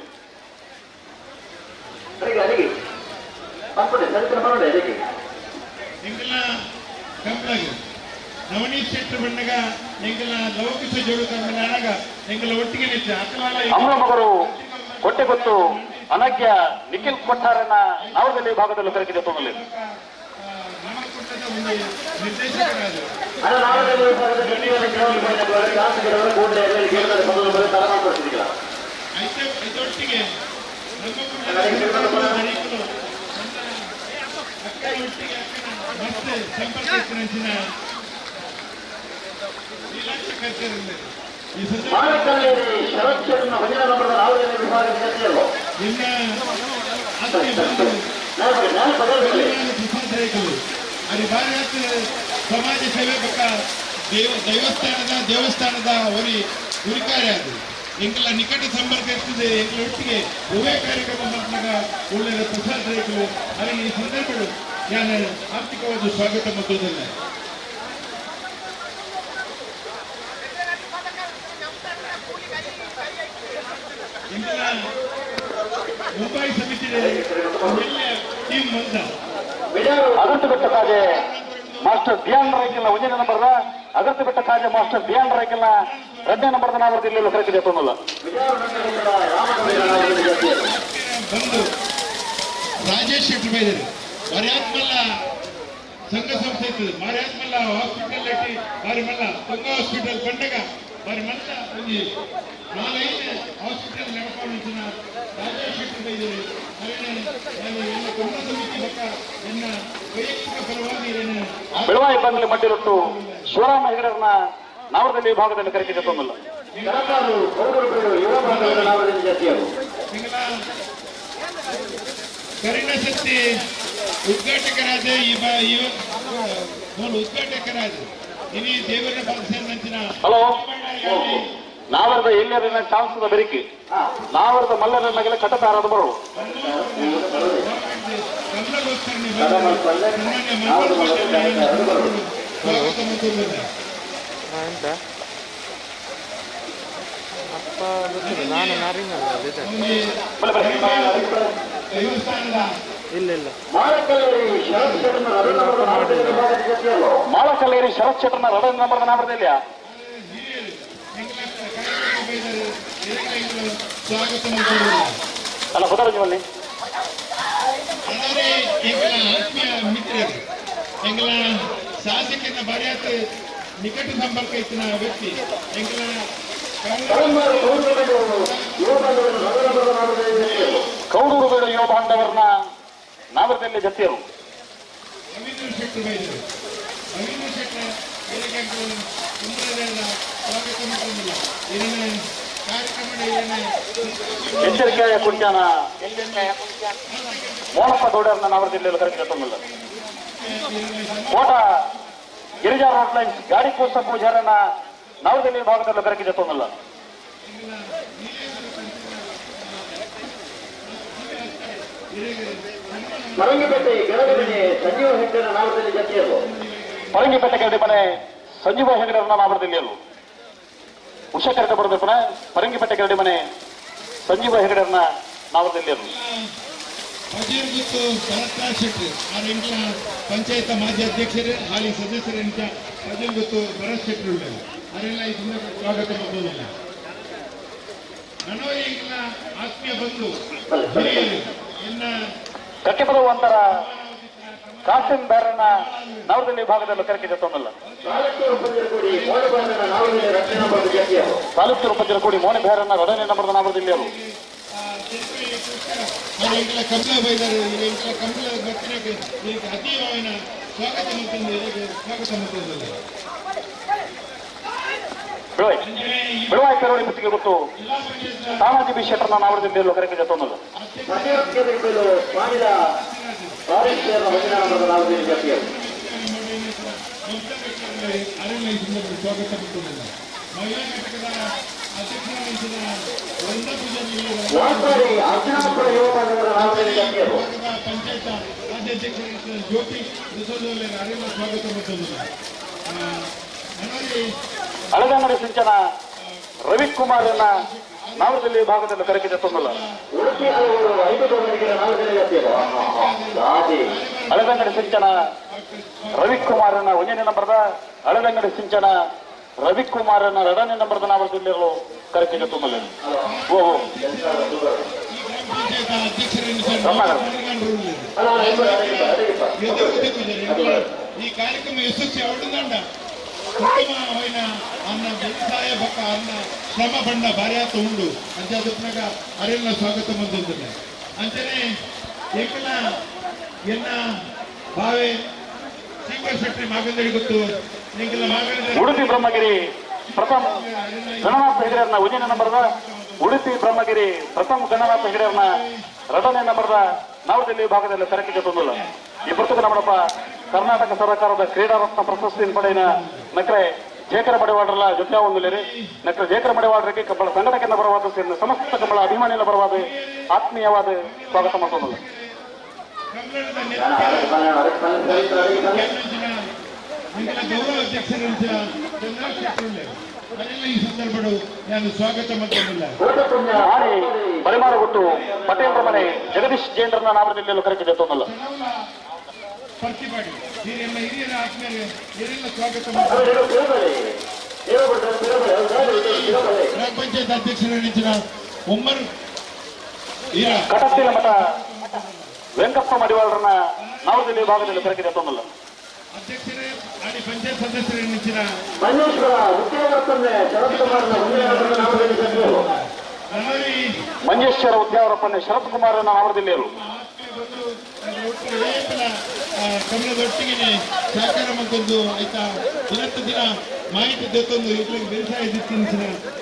ನವನೀತ್ ಶೆಟ್ಟರ್ ಬಣ್ಣಗ ಎಂಗಲ ಲೌಕಿಕ ಜೋಡು ಕಮ್ಮನಾಗ ಎಂಗಲ ಒಟ್ಟಿಗೆ ನಿಂತ ಅಮ್ಮ ಮಗರು ಕೊಟ್ಟೆಗೊತ್ತು ಅನಗ್ಯ ನಿಖಿಲ್ ಕೊಟ್ಟಾರನ ನವರದಲ್ಲಿ ವಿಭಾಗದಲ್ಲಿ ಕರಕಿದೆ ತೊಂದಲ್ಲಿ. ಇದೊಟ್ಟಿಗೆ ಮತ್ತೆ ಸಂಪರ್ಕ ಭಾರತ ಸಮಾಜ ಸೇವೆ ಪಕ್ಕ ದೇವಸ್ಥಾನದ ಒರಿ ಗುರಿಕಾರ್ಯ ಅದು ಎಂಗೆಲ್ಲ ನಿಕಟ ಸಂಪರ್ಕ ಇರ್ತದೆ. ಎಂಗಳೊಟ್ಟಿಗೆ ಉಭಯ ಕಾರ್ಯಕ್ರಮ ಮಾಡಿದಾಗ ಒಳ್ಳೆಯ ಪ್ರಸಾದ್ ರೈತರು ಅಲ್ಲಿ ಈ ಸಂದರ್ಭಗಳು ನಾನು ಆರ್ಥಿಕವಾದ ಸ್ವಾಗತ ಮಾಡುವುದಿಲ್ಲ. ಮುಂಬೈ ಸಮಿತಿ ಟೀಮ್ ಬಂದ ಅಗರ್ತಿ ಬೆಟ್ಟ ಕಾಜೆ ಮಾಸ್ಟರ್ ಧ್ಯಾನ್ ರೈಕಿಲ್ಲ ಒಂದನೇ ನಂಬರ್ದ ಅಗರ್ತಿ ಬೆಟ್ಟ ಕಾಜೆ ಮಾಸ್ಟರ್ ಧ್ಯಾನ್ ರೈಕಿಲ್ಲ ಎರಡನೇ ನಂಬರ್ದ ನಾವರ್ತಿ ಕರೆಕಿದೆ ತೊಂದಲ್ಲ. ಬಂದು ರಾಜೇಶ್ ಶೆಟ್ಟಿ ಬೈದರು ಮರ್ಯಾತ್ಮಲ್ಲ ಸಂಘ ಸಂಸ್ಥೆ ಇರ್ತದೆ. ಮಾರ್ಯಾತ್ಮಲ್ಲ ಹಾಸ್ಪಿಟಲ್ ಇಟ್ಟು ಬಾರಿ ಮಲ್ಲ ತುಂಗ ಹಾಸ್ಪಿಟಲ್ ಬಂಡಗ ಬಾರಿ ಮಲ್ಲ ಒಂದು ನಾಲ್ಕೈದು ಹಾಸ್ಪಿಟಲ್ ನಡ್ಕೊಂಡು ರಾಜೇಶ್ ಶೆಟ್ಟಿ ಬೈದರು. ನಾನು ಎಲ್ಲ ಕನ್ನಡ ಸಮಿತಿ ಪಕ್ಕ ಎನ್ನ ವೈಯಕ್ತಿಕ ಪರವಾಗಿ ಬೆಳವಾಯಿ ಬಂಗಲೆ ಮಡ್ಡಿರೊಟ್ಟು ಶಿವರಾಮ ಹೆಗಡರನ್ನ ನಾವರದಲ್ಲಿ ವಿಭಾಗದಲ್ಲಿ ಕರೆಕಿದೆ ತೊಂದಲ್ಲ. ಕರುಣಶಕ್ತಿ ಉದ್ಘಾಟಕರಾದ ಉದ್ಘಾಟಕರಾದ ಇನಿ ದೇವರ ಫಂಕ್ಷನ್. ಹಲೋ ನಾವರದ ಎಲ್ಲರ ಚಾನ್ಸದ ಬೆರಿಕೆ ನಾವರದ ಮಲ್ಲರ ನಗಲ ಕಟತಾರದ ಬರು ಎಂತ ಅಪ್ಪ ಗೊತ್ತಿಲ್ಲ, ನಾನು ನಾರಿಂಗಲ್ನಲ್ಲಿ ಇಲ್ಲ ಇಲ್ಲ ಮಾಳಕಲ್ಲೇರಿ ಶರತ್ ಶೆಟ್ಟರ್ನ ಎರಡನೇ ನಂಬರ್ದ ನಾಮರದಲ್ಲಿ ಅಲ್ಲ ಪುದರಂಜಲ್ಲಿ ಅಂದರೆ ಎಂಗಳ ಆತ್ಮೀಯ ಮಿತ್ರರು ಎಂಗಳ ಶಾಸಕನ ಬಾರ್ಯಾತ ನಿಕಟ ಸಂಪರ್ಕ ಇತ್ತಿನ ವ್ಯಕ್ತಿ ಎಂಗಳ ಕೌಡೂರು ಬೇಡು ಯುವ ಬಾಂಧವರನ್ನ ನಾಮರದಲ್ಲಿ ಜತಿಯರು ರವೀಂದ್ರ ಶೆಟ್ಟರ್ ಬೈದರು. ರವೀಂದ್ರ ಶೆಟ್ಟರ್ ಎಚ್ಚರಿಕೆಯ ಕುಂಚಾನ ಮೋನಪ್ಪ ಗೌಡರನ್ನ ನಾಮರದಲ್ಲಿ ಕರೆಕಿದೆ ತೊಂದಲ್ಲ. ಕೋಟ ಗಿರಿಜಾ ರೋಡ್ ಲೈನ್ಸ್ ಗಾಡಿ ಕೂಸ ಪೂಜಾರನ್ನ ನವರದಲ್ಲಿ ಭಾಗದಲ್ಲಿ ಕರೆಕಿದೆ ತೊಂದಲ್ಲ. ಪರಂಗಿಪೇಟೆ ಗರಡಿ ಸಂಜೀವ ಹೆಗಡೆರ ನಾಮದಲ್ಲಿ ಜತಿಯರು. ಪರಂಗಿಪೇಟೆ ಗರಡಿ ಮನೆ ಸಂಜೀವ ಹೆಗಡೆರನ್ನ ನಾಮರದಲ್ಲಿ ಉಷಾ ಕರೆಕ ಬರಬೇಕು. ಪರಂಗಿಪೇಟೆ ಗರಡಿ ಮನೆ ಸಂಜೀವ ಹೆಗಡೆರನ್ನ ನಾಮದಲ್ಲಿ. ಪಜೀರ್ಗುತ್ತು ಭರತ್ ಶೆಟ್ಟಿ ಆರ್ ಎಂಕ್ಲ ಪಂಚಾಯತ್ ಮಾಜಿ ಅಧ್ಯಕ್ಷರು ಹಾಲಿ ಸದಸ್ಯರು ಎಂಚ ಪಜೀರ್ಗುತ್ತು ಭರತ್ ಶೆಟ್ಟಿ ಉಳ್ಳರು ಅವರೆಲ್ಲ ಈ ಸಂದರ್ಭ ಸ್ವಾಗತ ಮಾಡ್ಬೋದಿಲ್ಲ. ನನೋ ಎಂಕ್ಲ ಆತ್ಮೀಯ ಬಂಧು ಹಿರಿಯರು ಎನ್ನ ಕಟ್ಟಿಪದವು ಅಂತರ ಕಾಸಿಂ ಬ್ಯಾರನ್ನ ನವರದಲ್ಲಿ ವಿಭಾಗದಲ್ಲಿ ಕರಕಿದೆ ತೊಂದಲ್ಲ. ತಾಲೂಕು ಪಂಜರಕೋಡಿ ಮೋನೆ ಬೇರನ್ನ ಎರಡನೇ ನಂಬರ್ದ ನಾವರದಲ್ಲಿ ಎಂಕ್ಲ ಕಮಲ ಬೈದರು ಎಂಕ್ಲ ಕಮಲ ಬತ್ತಿನಕ್ಕೆ ಈಗ ಅತೀವమైన ಸ್ವಾಗತ ಮಾಡ್ತಂದು ಸ್ವಾಗತ ಮಾಡ್ತಂದಿಲ್ಲ. ಬಿಳುವಾಯಿ ಪೆರೋಡಿ ಮುತ್ತಿಗೆ ಗೊತ್ತು ತಾನಾಜಿ ಬಿ ಶೆಟ್ಟರ್ನ ನಾವರದಲ್ಲಿ ಕರಕಿದೆ ತೊಂದಲ್ಲ. ಸ್ವಾಗತ ಮಾಡ್ತಂದಿಲ್ಲ. ಮಹಿಳಾ ಘಟಕದ ಪಂಚಾಯತ್ ರಾಜ್ಯಾಧ್ಯಕ್ಷ ಜ್ಯೋತಿ ಅರಿವ ಸ್ವಾಗತ ಮಾಡ್ತಂದಿಲ್ಲ. ಹಳದಂಗಡಿ ಸಿಂಚನ ರವಿಕುಮಾರ್ ನಾವರದಲ್ಲಿ ವಿಭಾಗದಲ್ಲಿ ಕರಕಿದೆ ತೊಂದಲ್ಲ. ಹಳದಂಗಡಿ ಸಿಂಚನ ರವಿಕುಮಾರನ ಒಂದನೇ ನಂಬರ್ದ ಹಳದಂಗಡಿ ಸಿಂಚನ ರವಿಕುಮಾರನ ಎರಡನೇ ನಂಬರ್ದ ನಾವರದಲ್ಲಿ ಕರಕಿದೆ ತೊಂದಲ್ಲ. ಓ ಈ ಕಾರ್ಯಕ್ರಮ ಯಶಸ್ವಿ ಅವಡುಂಡ ಉತ್ತಮವಾಯಿನ ಅನ್ನ ವ್ಯವಸಾಯ ಬಕ್ಕ ಅನ್ನ ಶ್ರಮ ಬಣ್ಣ ಭಾರ್ಯಾತ ಉಂಡು ಅಂಚಾದಪ್ನಾಗ ಅರೆಲ್ಲ ಸ್ವಾಗತ ಬಂದಿದ್ದೇನೆ. ಅಂಚನೆ ಏಕಲ ಎನ್ನ ಭಾವೆ ಶಂಕರ್ ಶೆಟ್ಟಿ ಮಾಗಂದಡಿ ಗೊತ್ತು ಎಂಕಲ ಮಾಗಂದ ಉಡುಪಿ ಬ್ರಹ್ಮಗಿರಿ ಪ್ರಥಮ ಗಣನಾಥ ಹೆಗಡೆಯವ್ರನ್ನ ಒಂದನೇ ನಂಬರ್ದ ಉಡುಪಿ ಬ್ರಹ್ಮಗಿರಿ ಪ್ರಥಮ ಗಣನಾಥ ಹೆಗಡೆಯವ್ರನ್ನ ಎರಡನೇ ನಂಬರ್ದ ನವದೆಹಲಿ ವಿಭಾಗದಲ್ಲಿ ಕರಕಿಗೆ ತಂದಿಲ್ಲ. ಈ ಪುಸ್ತಕ ನಮ್ಮಪ್ಪ ಕರ್ನಾಟಕ ಸರ್ಕಾರದ ಕ್ರೀಡಾ ರತ್ನ ಪ್ರಶಸ್ತಿಯನ್ನು ಪಡೆಯಿನ ನಕ್ರೆ ಜೇಕರ ಮಡಿವಾಡರಲ್ಲ ಜೊತೆ ಒಂದುಲೇರಿ ನಕ್ರೆ ಜೇಕರ ಮಡಿವಾಡರಿಗೆ ಕಬ್ಬಳ ಸಂಘಟಕನ ಬರವಾದ ಸೇರಿದ ಸಮಸ್ತ ಕಬ್ಬಳ ಅಭಿಮಾನಿಗಳ ಬರವಾದ ಆತ್ಮೀಯವಾದ ಸ್ವಾಗತ ಮಾಡ್ತೊಂದಿಲ್ಲ. ಗೌರವ ಅಧ್ಯಕ್ಷರಂತ ಈ ಸಂದರ್ಭ ನಾನು ಸ್ವಾಗತ ಮಾಡ್ಕೊಂಡಿಲ್ಲ. ಮಾಡಿ ಬಲಿಮಾರ ಗೊತ್ತು ಪಟೇಲ್ರ ಮನೆ ಜಗದೀಶ್ ಜೈನರನ್ನ ನಾಮದಲ್ಲಿ ಕರೆಕಿದೆ ತೊಂದಲ್ಲ. ಪ್ರತಿಪಾಡಿ ಹಿರಿಯರ ಹಿರಿಯರ ಆತ್ಮೀಯರು ಹಿರಿಯರ ಸ್ವಾಗತ ಮಾಡ್ತಾರೆ. ಗ್ರಾಮ ಪಂಚಾಯತ್ ಅಧ್ಯಕ್ಷರ ಉಮ್ಮರ್ ಕಟತ್ತಿನ ಮಠ ವೆಂಕಪ್ಪ ಮಡಿವಾಳರನ್ನ ನವದೆಹಲಿ ವಿಭಾಗದಲ್ಲಿ ಕರೆಕಿದೆ ತೊಂದಲ್ಲ. ಅಧ್ಯಕ್ಷರೇ ಆಡಿ ಪಂಚಾಯತ್ ಸದಸ್ಯರ ನೆಚ್ಚಿನ ಮಂಜೇಶ್ವರ ಉದ್ಯಾವರಪ್ಪನ ಶರತ್ ಕುಮಾರ್ ನಾಮರದಿಲ್ಲಿಯರು ಕಮಲದೊಟ್ಟಿಗೆ ಸಹಕಾರ ಮತ್ತೊಂದು ಆಯ್ತಾ ದಿನತ್ತ ದಿನ ಮಾಹಿತಿ ದತ್ತೊಂದು ಇಟ್ಲಿಗೆ ಬೇಸಾಯ ದಿತ್ತಿನ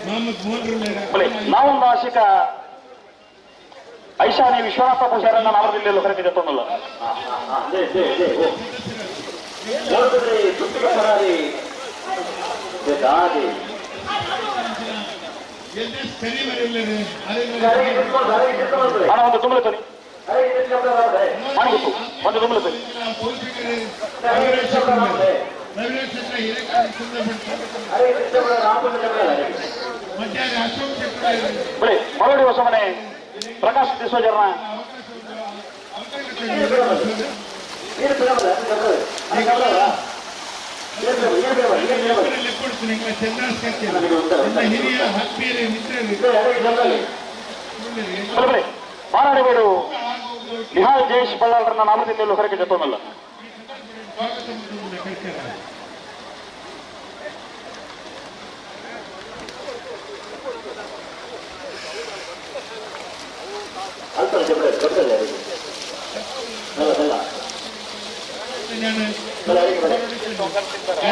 ಮೊಹಮ್ಮದ್ ಮೋಹನ್ ನಾವೊಂದು ಆಶಿಕ ಐಶಾನಿ ವಿಶ್ವನಾಥ ಪೂಜಾರನ್ನ ನಾಮರದಿಲ್ಲಿಯಲ್ಲೂ ಕರೆಕಿದೆ ತೊಂದಲ್ಲ. ಹಣ ಒಂದು ತುಂಬಲುತ್ತಾನೆ ಗೊತ್ತು ಒಂದು ತುಂಬಲುತ್ತಾನೆ. ಬಳಿ ಮರಳಿ ಹೊಸ ಮನೆ ಪ್ರಕಾಶ್ ದಿಸೋಜರ್ನ ಹಿರಿಯ ಆತ್ಮೀಯರೇ ಮಿತ್ರರೇ ಮಾರಾಡಿಬೇಡು ನಿಹಾಲ್ ಜಯೇಶ್ ಬಳ್ಳಾಳರನ್ನ ನಾಮದಿಂದಲೂ ಹೊರಗೆ ಜೊತೊಂದಲ್ಲ.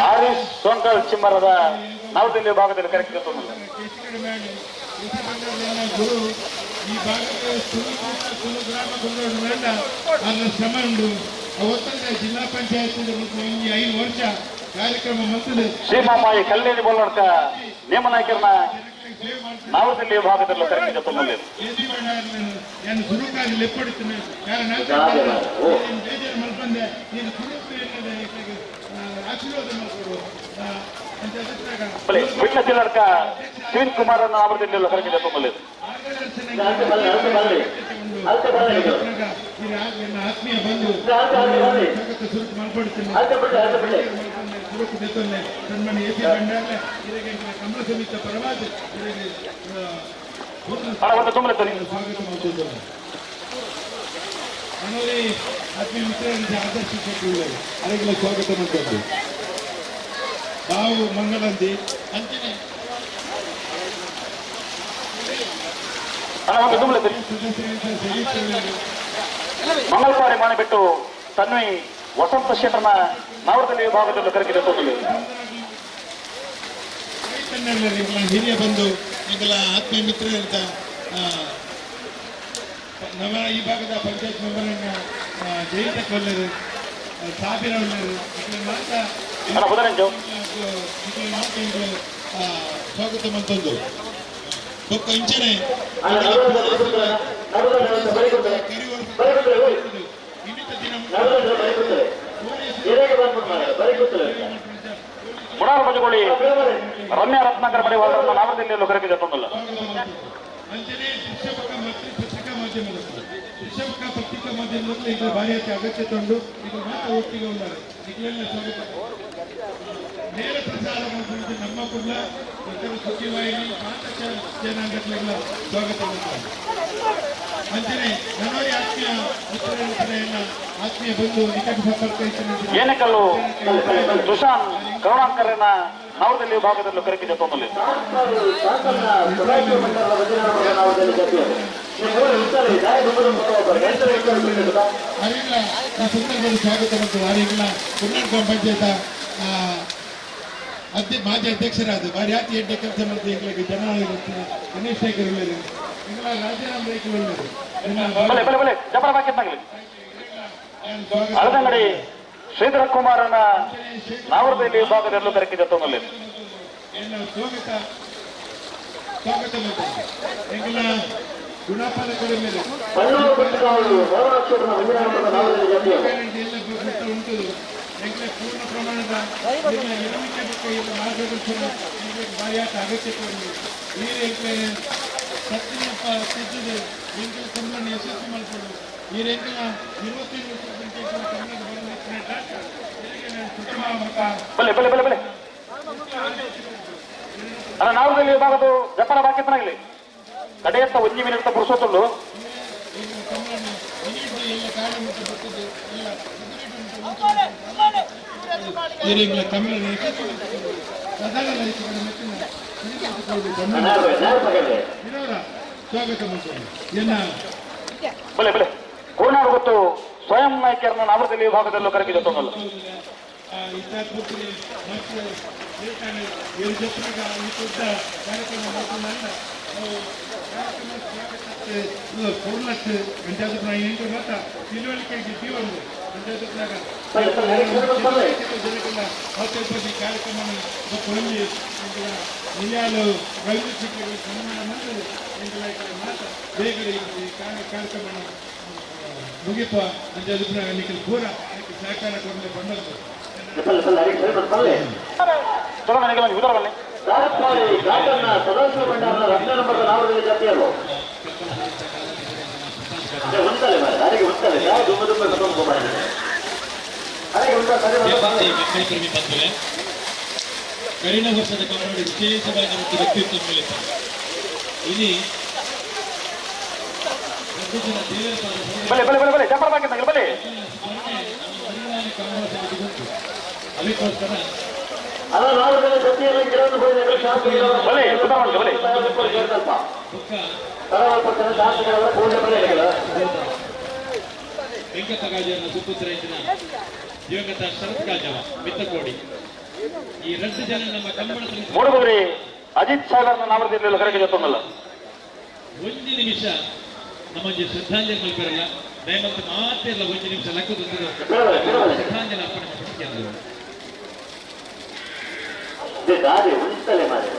ಆರ್ ಎಸ್ ಸೋಂಕಲ್ ಚಿಮ್ಮರದ ನವದೆಹಲಿ ವಿಭಾಗದಲ್ಲಿ ಕರೆಕ್ಟ್ ತೊಂದಲ್ಲ. ಗುರು ಈ ಭಾಗಕ್ಕೆ ತುಳು ಗ್ರಾಮ ಅದರ ಶ್ರಮ ಉಂಟು. ಅವತ್ತಂದ್ರೆ ಜಿಲ್ಲಾ ಪಂಚಾಯತ್ 5 ವರ್ಷ ಕಾರ್ಯಕ್ರಮ ಮಂತದೆ. ಶ್ರೀಮಾಮಾಯಿ ಕಲ್ಲೇರಿ ಬೋಲಾಡ್ಕ ನೇಮನಾಯಕರನ್ನ ನವದೆಹಲಿ ವಿಭಾಗದಲ್ಲಿ ಕರೆಕ್ಟ್ ತೊಂದಲ್ಲ. ನಾನು ಸುರುಕಾಗಿ ಲೆಪ್ಪಡುತ್ತೇನೆ ಕಾರಣ ಬೇಜಾರು ಮಲ್ಪಂದೆ ನೀನು ಸುರುಕು ಆಶೀರ್ವಾದ ಮಾಡಿಕೊಡು. ವಿಟ್ಲ ಜಿಲ್ಲಾಡ್ಕ ಶಿವನ್ ಕುಮಾರ್ ಅನ್ನ ನಾಮರದಲ್ಲಿ ಕರೆಕಿದೆ ತೊಂದಲ್ಲ. ಆತ್ಮೀಯ ಬಂಧು ಸ್ವಾಗತ ಸುರುಕು ಮಾಲ್ಪಡುತ್ತೇನೆ ಸುರುಕು ದೇತೊನ್ನೆ ಸನ್ಮಾನ್ಯ ಎ ಪಿ ಭಂಡಾರ್ಲೆ ಇರೆಗೆ ಕಮಲ ಸಮಿತಿ ಪರವಾದ ಇರೆಗೆ ಸ್ವಾಗತ ಮಾಡ್ತಿದ್ದೇನೆ. ನಮ್ಮಲ್ಲಿ ಆತ್ಮೀಯ ಮಿತ್ರರಿಗೆ ಆದರ್ಶ ಶೆಟ್ಟಿ ಅವರಿಗೆಲ್ಲ ಸ್ವಾಗತ ಮಾಡ್ತದ್ದು. ನಾವು ಮಂಗಳಂದಿ ಅಂಚನೆ ಮಂಗಳವಾರ ಮಾಡಿಬಿಟ್ಟು ತನ್ವಿ ವಸಂತ ಶೆಟ್ಟರ್ನ ನವರದಲ್ಲಿ ವಿಭಾಗದಲ್ಲಿ ಕರೆಕಿದೆ. ಹಿರಿಯ ಬಂಧು ಎಂಗಲ ಆತ್ಮೀಯ ಮಿತ್ರರಂತ ನಮ್ಮ ಈ ಭಾಗದ ಪಂಚಾಯತ್ ಮೆಂಬರ್ ಜಯಂತ ಕೊಲ್ಲರು ಸಾವಿರ ಮಾತ ಸ್ವಾಗತ ಮಂತೊಂದು ಬೊಕ್ಕ ಇಂಚನೆ ಮುಡಾರು ಬಜಗೋಳಿ ರಮ್ಯಾ ರತ್ನಾಕರ್ ಮಡಿವಾಳರನ್ನ ನಾವರದಲ್ಲಿ ಕರೆಕಿದೆ. ಅಂಚನೆ ಶಿಕ್ಷಕ ಮತ್ತು ಪತ್ರಿಕಾ ಮಾಧ್ಯಮದಲ್ಲಿ ಶಿಕ್ಷಕ ಪತ್ರಿಕಾ ಮಾಧ್ಯಮದಲ್ಲಿ ಈಗ ಭಾರಿ ಅಗತ್ಯ ಉಂಟು. ಈಗ ಮಾತ್ರ ಒಟ್ಟಿಗೆ ಉన్నారు ಈಗಲೆಲ್ಲ ಸ್ವಾಗತ ನೇರ ಪ್ರಸಾರ ಮಾಡುವಂತೆ ನಮ್ಮ ಕೂಡ ಸುದ್ದಿವಾಹಿನಿ ಮಾತ್ರ ಜನಾಂಗಗಳಿಗೆಲ್ಲ ಸ್ವಾಗತ ಮಾಡ್ತಾರೆ. ಅಂಚನೆ ನನ್ನೋರಿ ಆತ್ಮೀಯ ಮಿತ್ರರ ಆತ್ಮೀಯ ಬಂಧು ನಿಕಟ ಸಂಪರ್ಕ ಏನಕಲ್ಲು ತುಷಾನ್ ಕರುಣಾಕರನ ನವರದಲ್ಲಿ ವಿಭಾಗದಲ್ಲೂ ಕರೆಕಿದೆ. ಅರಿಗಳ ಈ ಸಂದರ್ಭದಲ್ಲಿ ಸ್ವಾಗತ ಮತ್ತು ಅರಿಗಳ ಕುರ್ನಾಡ್ ಗ್ರಾಮ ಪಂಚಾಯತ್ ಮಾಜಿ ಅಧ್ಯಕ್ಷರಾದ ಭಾರಿ ಅತಿ ಎಡ್ಡೆ ಕೆಲಸ ಮಾಡ್ತೀವಿ. ಎಂಗಳಿಗೆ ಜನ ಗಣೇಶ್ ನಾಯ್ಕರು ಉಳ್ಳರು, ಎಂಗಳ ರಾಜಾರಾಮ್ ನಾಯ್ಕರು ಉಳ್ಳರು. ಅಳದಂಗಡಿ ಶ್ರೀಧರ ಕುಮಾರನ ನಾವರದಲ್ಲಿ ವಿಭಾಗದಲ್ಲೂ ಕರೆಕಿದೆ. ಸ್ವಾಗತ ಸ್ವಾಗತ ಮಾಡ್ತಾರೆ. ಎಂಗಳ ಗುಣಪಾಲ ಕಡಿಮೆ ಉಂಟು. ಎಂಗಳ ಪೂರ್ಣ ಪ್ರಮಾಣದ ಇರವಿಕೆ ಬಗ್ಗೆ ಎಲ್ಲ ಮಾರ್ಗದರ್ಶನ ಎಂಗಳಿಗೆ ಭಾರಿಯಾದ ಅಗತ್ಯತೆ ಉಂಟು. ನೀರು ಎಂಕ್ಲೆ ಸತ್ತಿನಪ್ಪ ತೆಗೆದು ಎಂಕಲ ಕಂಬಳನ್ನು ಯಶಸ್ವಿ ಮಾಡಿಕೊಂಡು ಈ ಎಂಕಲ 25 ವರ್ಷ ಕನ್ನಡ ಬರಲಿಕ್ಕೆ ನಾವರದಲ್ಲಿ ವಿಭಾಗದ ಜಪಾನ ಬಾಕಿತನಾಗಲಿ ಕಡೆಯತ್ತ ಒಂಜಿ ಮಿನಿಟ್ ಪುರುಷೋತ್ತುಂಡು. ಸ್ವಾಗತ ಬಲೆ ಬಲೆ ಕೋನಾಡು ಗೊತ್ತು ಸ್ವಯಂ ನಾಯಕರನ್ನ ನಾವರದಲ್ಲಿ ವಿಭಾಗದಲ್ಲೂ ಕರೆಕಿದೆ. ಕಾರ್ಯಕ್ರಮ ನಿಯಾಲು ರವೀಂದ್ರ ಶಿಕ್ಷಕರು ಸನ್ಮಾನ ಮಾಡಿದರು. ಬೇಗ ಕಾರ್ಯಕ್ರಮ ಮುಗಿಪ ಅಂತ ಪೂರ ಸಹಕಾರ ಕೊಡಲಿ ಬಂದದ್ದು. ಕರಿನ ವರ್ಷದ ಕನ್ನಡ ವಿಶೇಷವಾಗಿ ಮತ್ತು ವ್ಯಕ್ತಿತ್ವ ಮೂಲಕ ಇಲ್ಲಿ ಅದಕ್ಕೋಸ್ಕರ ವೆಂಕಟ ಗಾಜನ ಸುಪುತ್ರ ದಿವಂಗತ ಶರತ್ ಗಾಜವ ಮಿತ್ತಕೋಡಿ ಈ ಎರಡು ಜನ ನಮ್ಮ ಕಂಬಳದಲ್ಲಿ ಮೂಡುಬದ್ರಿ ಅಜಿತ್ ಸಾಗರ್ನ ನಾಮದಲ್ಲಿ ಕರೆಗೆ ಜೊತ್ತೊಂದಲ್ಲ. ಒಂದು ನಿಮಿಷ ನಮ್ಮ ಶ್ರದ್ಧಾಂಜಲಿ ಮಲ್ಪರಲ್ಲ ದಯಮಂತ ಮಾತಿರಲ್ಲ ಒಂದು ನಿಮಿಷ ಲಕ್ಕ ಶ್ರದ್ಧಾಂಜಲಿ ಅರ್ಪಣೆ ಮಾಡ್ಲಿಕ್ಕೆ.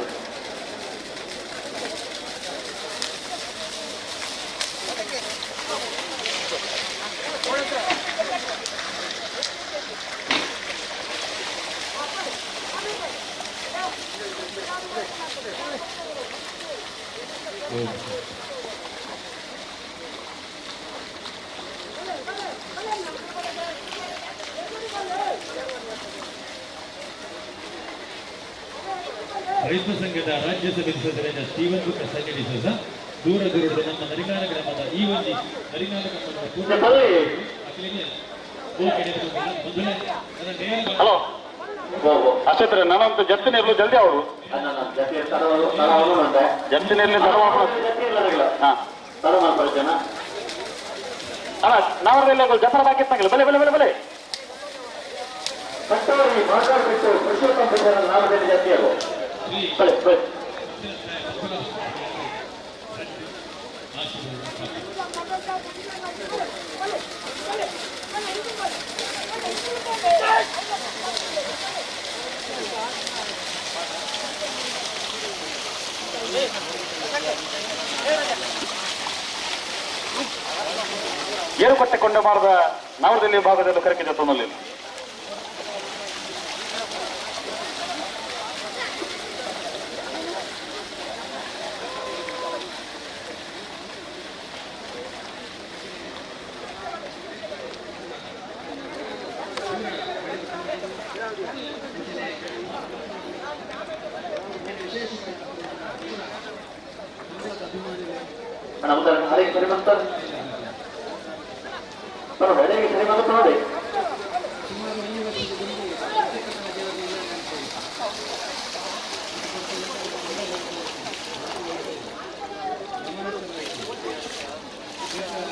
ರೈತ ಸಂಘದ ರಾಜ್ಯಸಭೆ ಸದಸ್ಯರಾದ ಸ್ಟೀವನ್ ಬುಕ್ಕ ಸಂಜೆ ಡಿಸೋಜ ದೂರ ದೂರದ ನಮ್ಮ ನರಿಗಾರ ಗ್ರಾಮದ ಈ ಒಂದು ನರಿಗಾರ ಗ್ರಾಮದ ಹಲೋ ಅಷ್ಟೇ ನಾನಂತ ಜತ್ತಿನ ಇರಲು ಜಲ್ದಿ ಅವರು ಜತ್ತಿನ ಇರಲಿ ಅಣ್ಣ ನಾವರೆಲ್ಲ ಜಫರ ಬಾಕಿ ಇತ್ತಂಗಿಲ್ಲ ಬಲೆ ಬಲೆ ಬಲೆ ಬಲೆ ಏರುಕಟ್ಟೆ ಕೊಂಡ ಮಾರದ ನವರದಲ್ಲಿ ಭಾಗದಲ್ಲಿ ಕರಕಿದ ತೊಂದಲಿ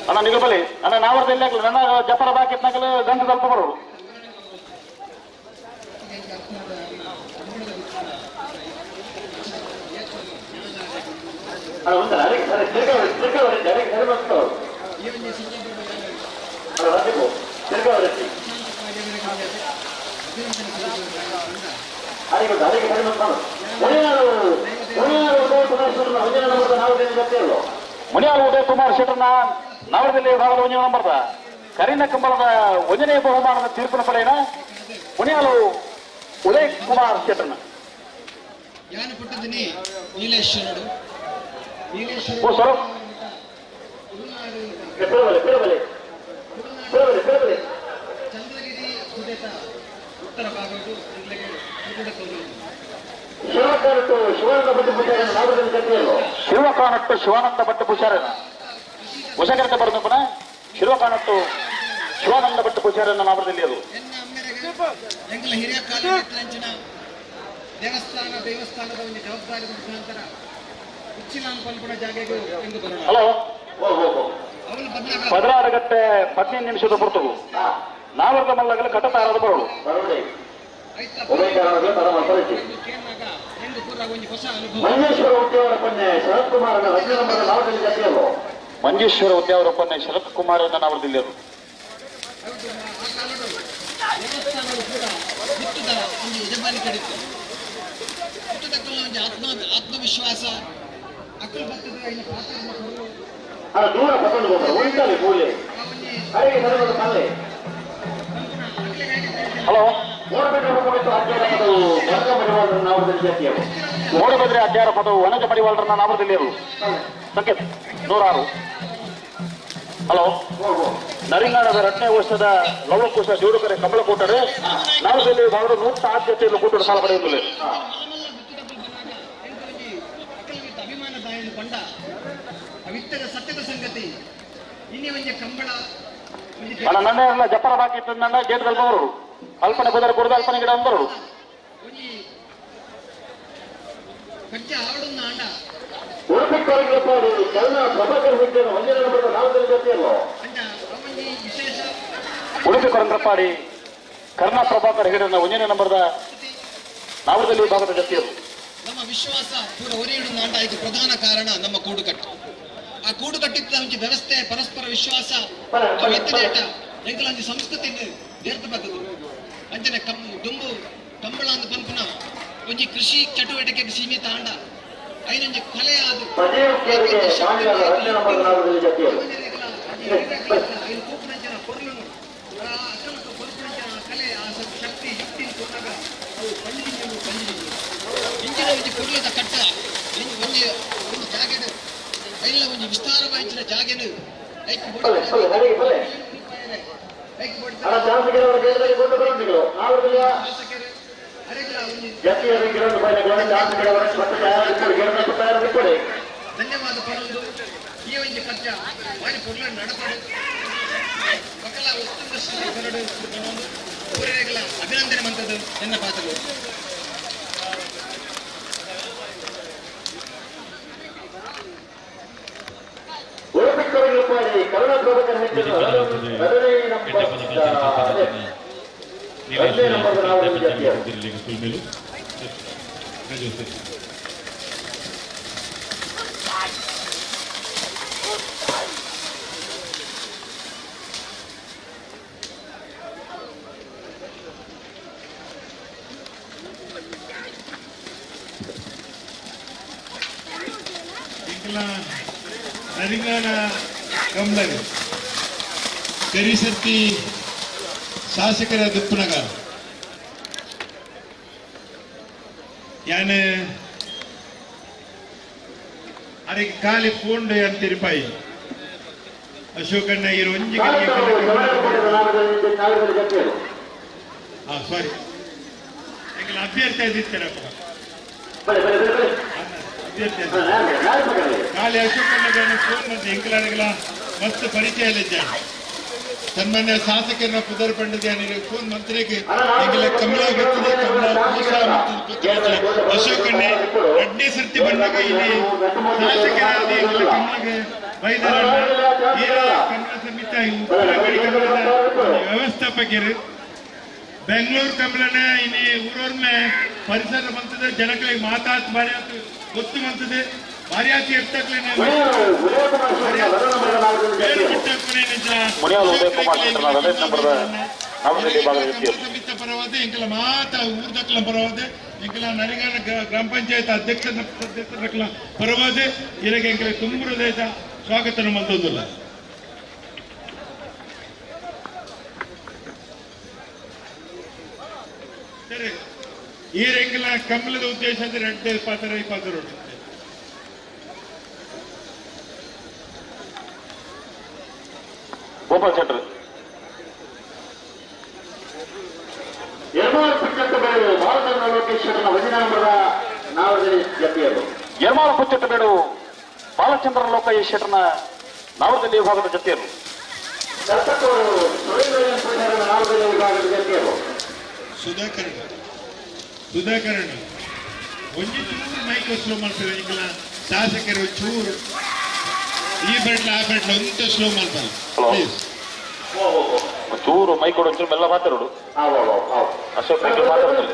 ಅಣ್ಣ ನೀವು ಬಲಿ ಅಣ್ಣ ನಾವರದಲ್ಲಿ ಆಗಲಿ ನನ್ನ ಜಪರ ಬಾಕಿ ನಗಲು ಗಂಟು ಸ್ವಲ್ಪ ಬರೋರು ಮುನಿಯಾಲು ಉದಯ್ ಕುಮಾರ್ ಶೆಟ್ಟರ್ನ ನವರದಲ್ಲಿ ಭಾಗದ ಒಂಜನೇ ನಂಬರ್ದ ಕರಿನ ಕಂಬಳದ ಒಂದನೇ ಬಹುಮಾನದ ತೀರ್ಪಿನ ಪಡೆಯನ ಮುನಿಯಾಲು ಉದಯ್ ಕುಮಾರ್ ಶೆಟ್ಟರ್ನ ಯಾನು ಪುಟ್ಟದಿನಿ ನೀಲೇಶ್ವರಡು ಓ ಸರ್ ಚಂದ್ರಗಿರಿ ಸುದೇತ ಉತ್ತರ ಭಾಗವು ಶಿವಕಾನಟ್ಟು ಶಿವಾನಂದ ಭಟ್ ಪೂಜಾರನ ಹೊಸಕರತೆ ಬರೋದು ಪುನಃ ಶಿವಕಾನಟ್ಟು ಶಿವಾನಂದ ಭಟ್ ಪೂಜಾರನ ನಾಮದಲ್ಲಿ ಅದು ಎಂಕಲ ಹಿರಿಯ ಕಾಲ ದೇವಸ್ಥಾನ ದೇವಸ್ಥಾನದ ಒಂದು ಜವಾಬ್ದಾರಿ ಮುಖಾಂತರ ಉಚ್ಚಿಲಾನ್ ಪಲ್ಪುಣ ಜಾಗೆಗೆ ಎಂದು ಬರೋಣ. ಹಲೋ ಅವನು ಬಂದಾಗ 16:15 ನಿಮಿಷದ ಪುರ್ತುಗು ನಾವರ್ದ ಮಲ್ಲಗಲ ಕಟ್ಟತಾರದ ಬರೋಳು. ಮಂಜೇಶ್ವರ ಉದ್ಯಾವರ ಪನ್ನೆ ಶರತ್ ಕುಮಾರ್ ನಾವರದಿಲ್ಲಿಯರು. ದೇವಸ್ಥಾನವು ಕೂಡ ಹುಟ್ಟದ ಒಂದು ಯಜಮಾನಿಕೆ ಹುಟ್ಟದಕ್ಕಲ್ಲ ಒಂದು ಆತ್ಮವಿಶ್ವಾಸ ಅಕ್ಕಲು ಭಕ್ತದ ಹಲೋ ಮೂಡಬದ್ರಿ ಅಡ್ಯಾರ ಪದವು ವನಜ ಮಡಿವಾಳರನ್ನ ನಾಮರದಲ್ಲಿಯರು ಸಂಕೇತ್ 106. ಹಲೋ ನರಿಂಗಾಣದ ರಟ್ನೆ ವರ್ಷದ ಲವಕುಶ ಜೋಡುಕರೆ ಕಮಲಕೋಟರೆ ನಾಮದಲ್ಲಿ ಭಾಗದ 106 ಜೊತೆಯನ್ನು ಕೂಟದ ಸಾಲ ಪಡೆಯುವುದಿಲ್ಲ. ಅಭಿಮಾನದಾಯನು ಕೊಂಡ ಅವಿತ್ತದ ಸತ್ಯದ ಸಂಗತಿ ಇನ್ನೇ ಒಂಜಿ ಕಂಬಳ ಅಣ್ಣ ನನ್ನ ಎಲ್ಲ ಜಪ್ಪರ ಬಾಕಿ ಇತ್ತು ನನ್ನ ಗೇಟ್ ಬವರು ಅಲ್ಪನೆ ಬದರ ಕೊಡದ ಅಲ್ಪನೆ ಗಿಡ ಅಂದರು. ಕಜ್ಜ ಆಡುನ್ನ ಅಂಡ ಉಡುಪಿ ಕೊರಂದ್ರಪ್ಪಾಡಿ ಕರ್ಣ ಪ್ರಭಾಕರ್ ಹೆಗಡೆನ ಒಂದನೇ ನಂಬರ್ದ ನಾವರದಲ್ಲಿ ವಿಭಾಗದ ಜೊತೆಯರು. ನಮ್ಮ ವಿಶ್ವಾಸ ಪೂರ ಒರೆಯಿಡು ನಾಂಡ ಇದು ಪ್ರಧಾನ ಕಾರಣ ನಮ್ಮ ಕೂಡುಕಟ್ಟು. ಆ ಕೂಡುಕಟ್ಟಿದ್ದ ಒಂಜಿ ವ್ಯವಸ್ಥೆ ಪರಸ್ಪರ ವಿಶ್ವಾಸ ಅವು ಎತ್ತಿದೇಟ ಎಂಕಲ ಒಂಜಿ ಸಂಸ್ಕೃತಿ ದೇರ್ತ ಬರ್ತದೆ. ಅಂಚನೆ ದುಂಬು ಕಂಬಳ ಅಂದ್ ಪನ್ಪುನ ಒಂಜಿ ಕೃಷಿ ಚಟುವಟಿಕೆಗೆ ಸೀಮಿತ ಆಂಡ ಐನೊಂಜಿ ಕಲೆ ಆದು ಕಲೆ ಆ ಶಕ್ತಿ ಯುಕ್ತಿ ಕೊಟ್ಟಾಗ ಅವು ಪಂಜಿದಿಂಜು ಪಂಜಿದಿಂಜು ಇಂಚಿನ ಒಂಜಿ ಕೊಡ್ಲದ ಕಟ್ಟ ಒಂಜಿ ಒಂದು ಜಾಗೆದ ಐಲ ಒಂಜಿ ವಿಸ್ತಾರವಾಯಿನ ಜಾಗೆನು ಧನ್ಯವಾದ ಪಡೋದು ಈ ಒಂದು ಕಜ್ಜ ಬಾರಿ ಪೊರ್ಲನ್ನು ನಡಪಡು ಬಕಲ ಉತ್ತುಂಗ ಬರಡು ಪನೊಂದು ಪೂರೈಗಳ ಅಭಿನಂದನೆ ಮಂತದ್ದು ಎನ್ನ ಪಾತ್ರಗಳು. ನರಿಂಗಾನ ಕಮಲರು ಕರಿಸರ್ತಿ ಶಾಸಕರ ದುಪ್ಪನಗ ಯಾನ ಅರೆಗೆ ಖಾಲಿ ಫೋನ್ ಅಂತಿರಿಪಾಯಿ ಅಶೋಕಣ್ಣ ಇರು ಒಂಜಿ ಸಾರಿ ಅಭ್ಯರ್ಥಿ ಆಗಿರ್ತಾರಪ್ಪ ಅಭ್ಯರ್ಥಿ ಖಾಲಿ ಅಶೋಕಣ್ಣಗೆ ಫೋನ್ ಮತ್ತೆ ಎಂಕಲಾಡಿಗಳ ಮಸ್ತ್ ಪರಿಚಯ ಇದ್ದಾನೆ ಸನ್ಮಾನ್ಯ ಶಾಸಕರನ್ನ ಪುದರ್ ಪಂಡಿತ ಫೋನ್ ಮಂತ್ರಿಗೆ ಎಂಕಲ ಕಮಲ ಗೊತ್ತಿದೆ ಕಮಲ ಅಶೋಕಣ್ಣೆ ಎರಡನೇ ಸರ್ತಿ ಬಂದಾಗ ಇಲ್ಲಿ ಶಾಸಕರಾದ ಎಂಕಲ ಕಮಲಗೆ ಬೈದರಣ್ಣ ಕಮಲ ಸಮಿತ ವ್ಯವಸ್ಥಾಪಕರು ಬೆಂಗಳೂರು ಕಮಲನೆ ಇಲ್ಲಿ ಊರೊರ್ಮೆ ಪರಿಸರ ಬಂತದೆ ಜನಗಳಿಗೆ ಮಾತಾತ್ ಬಾರಿ ಆತು ಗೊತ್ತು ಬಂತದೆ ಭಾರಿ ಆತಿ ಎತ್ತಕ್ಲೇನೆ ಸಮಿತ ಪರವಾದ ಎಂಕಲ ಮಾತಾ ಊರ್ದಕ್ಲ ಪರವಾದ ಎಂಕಲ ನರಿಗಾನ ಗ್ರಾಮ ಪಂಚಾಯತ್ ಅಧ್ಯಕ್ಷ ಸದಸ್ಯರಕ್ಲ ಪರವಾದ ಇರಗೆ ಎಂಕಲ ತುಂಬ ಹೃದಯದ ಸ್ವಾಗತ ಮಂತೊಂದಿಲ್ಲ. ಸರಿ ಈ ರೆಂಗಿನ ಕಮಲದ ಉದ್ದೇಶ ಅಂದ್ರೆ ಎರಡು ಪಾತ್ರ ಈ ಪಾತ್ರ ಗೋಪಾಲ್ ಶೆಟ್ಟರ್ ಯರ್ಮಾಲ ಪುಚ್ಚಟ್ಟಬೇಡು ಬಾಲಚಂದ್ರ ಲೋಕಯ್ಯ ಶೆಟ್ಟರ್ನ ನಾವರದಲ್ಲಿ ವಿಭಾಗದ ಜೊತೆಯರು ಸುಧಾಕರಣ ಸುಧಾಕರಣ ಒಂಜಿ ಚೂರು ಮೈಕ್ ಸ್ಲೋ ಮಾಡ್ತಾರೆ ಈಗಲ ಶಾಸಕರು ಚೂರು ಈ ಬೆಟ್ಲ ಆ ಬೆಟ್ಲ ಒಂತ ಸ್ಲೋ ಮಾಡ್ತಾರೆ ಪ್ಲೀಸ್ ಚೂರು ಮೈಕ್ ಕೊಡು ಒಂಚೂರು ಮೆಲ್ಲ ಮಾತಾಡೋಡು ಅಶೋಕ್ ಮೈಕ್ ಮಾತಾಡೋದಿಲ್ಲ.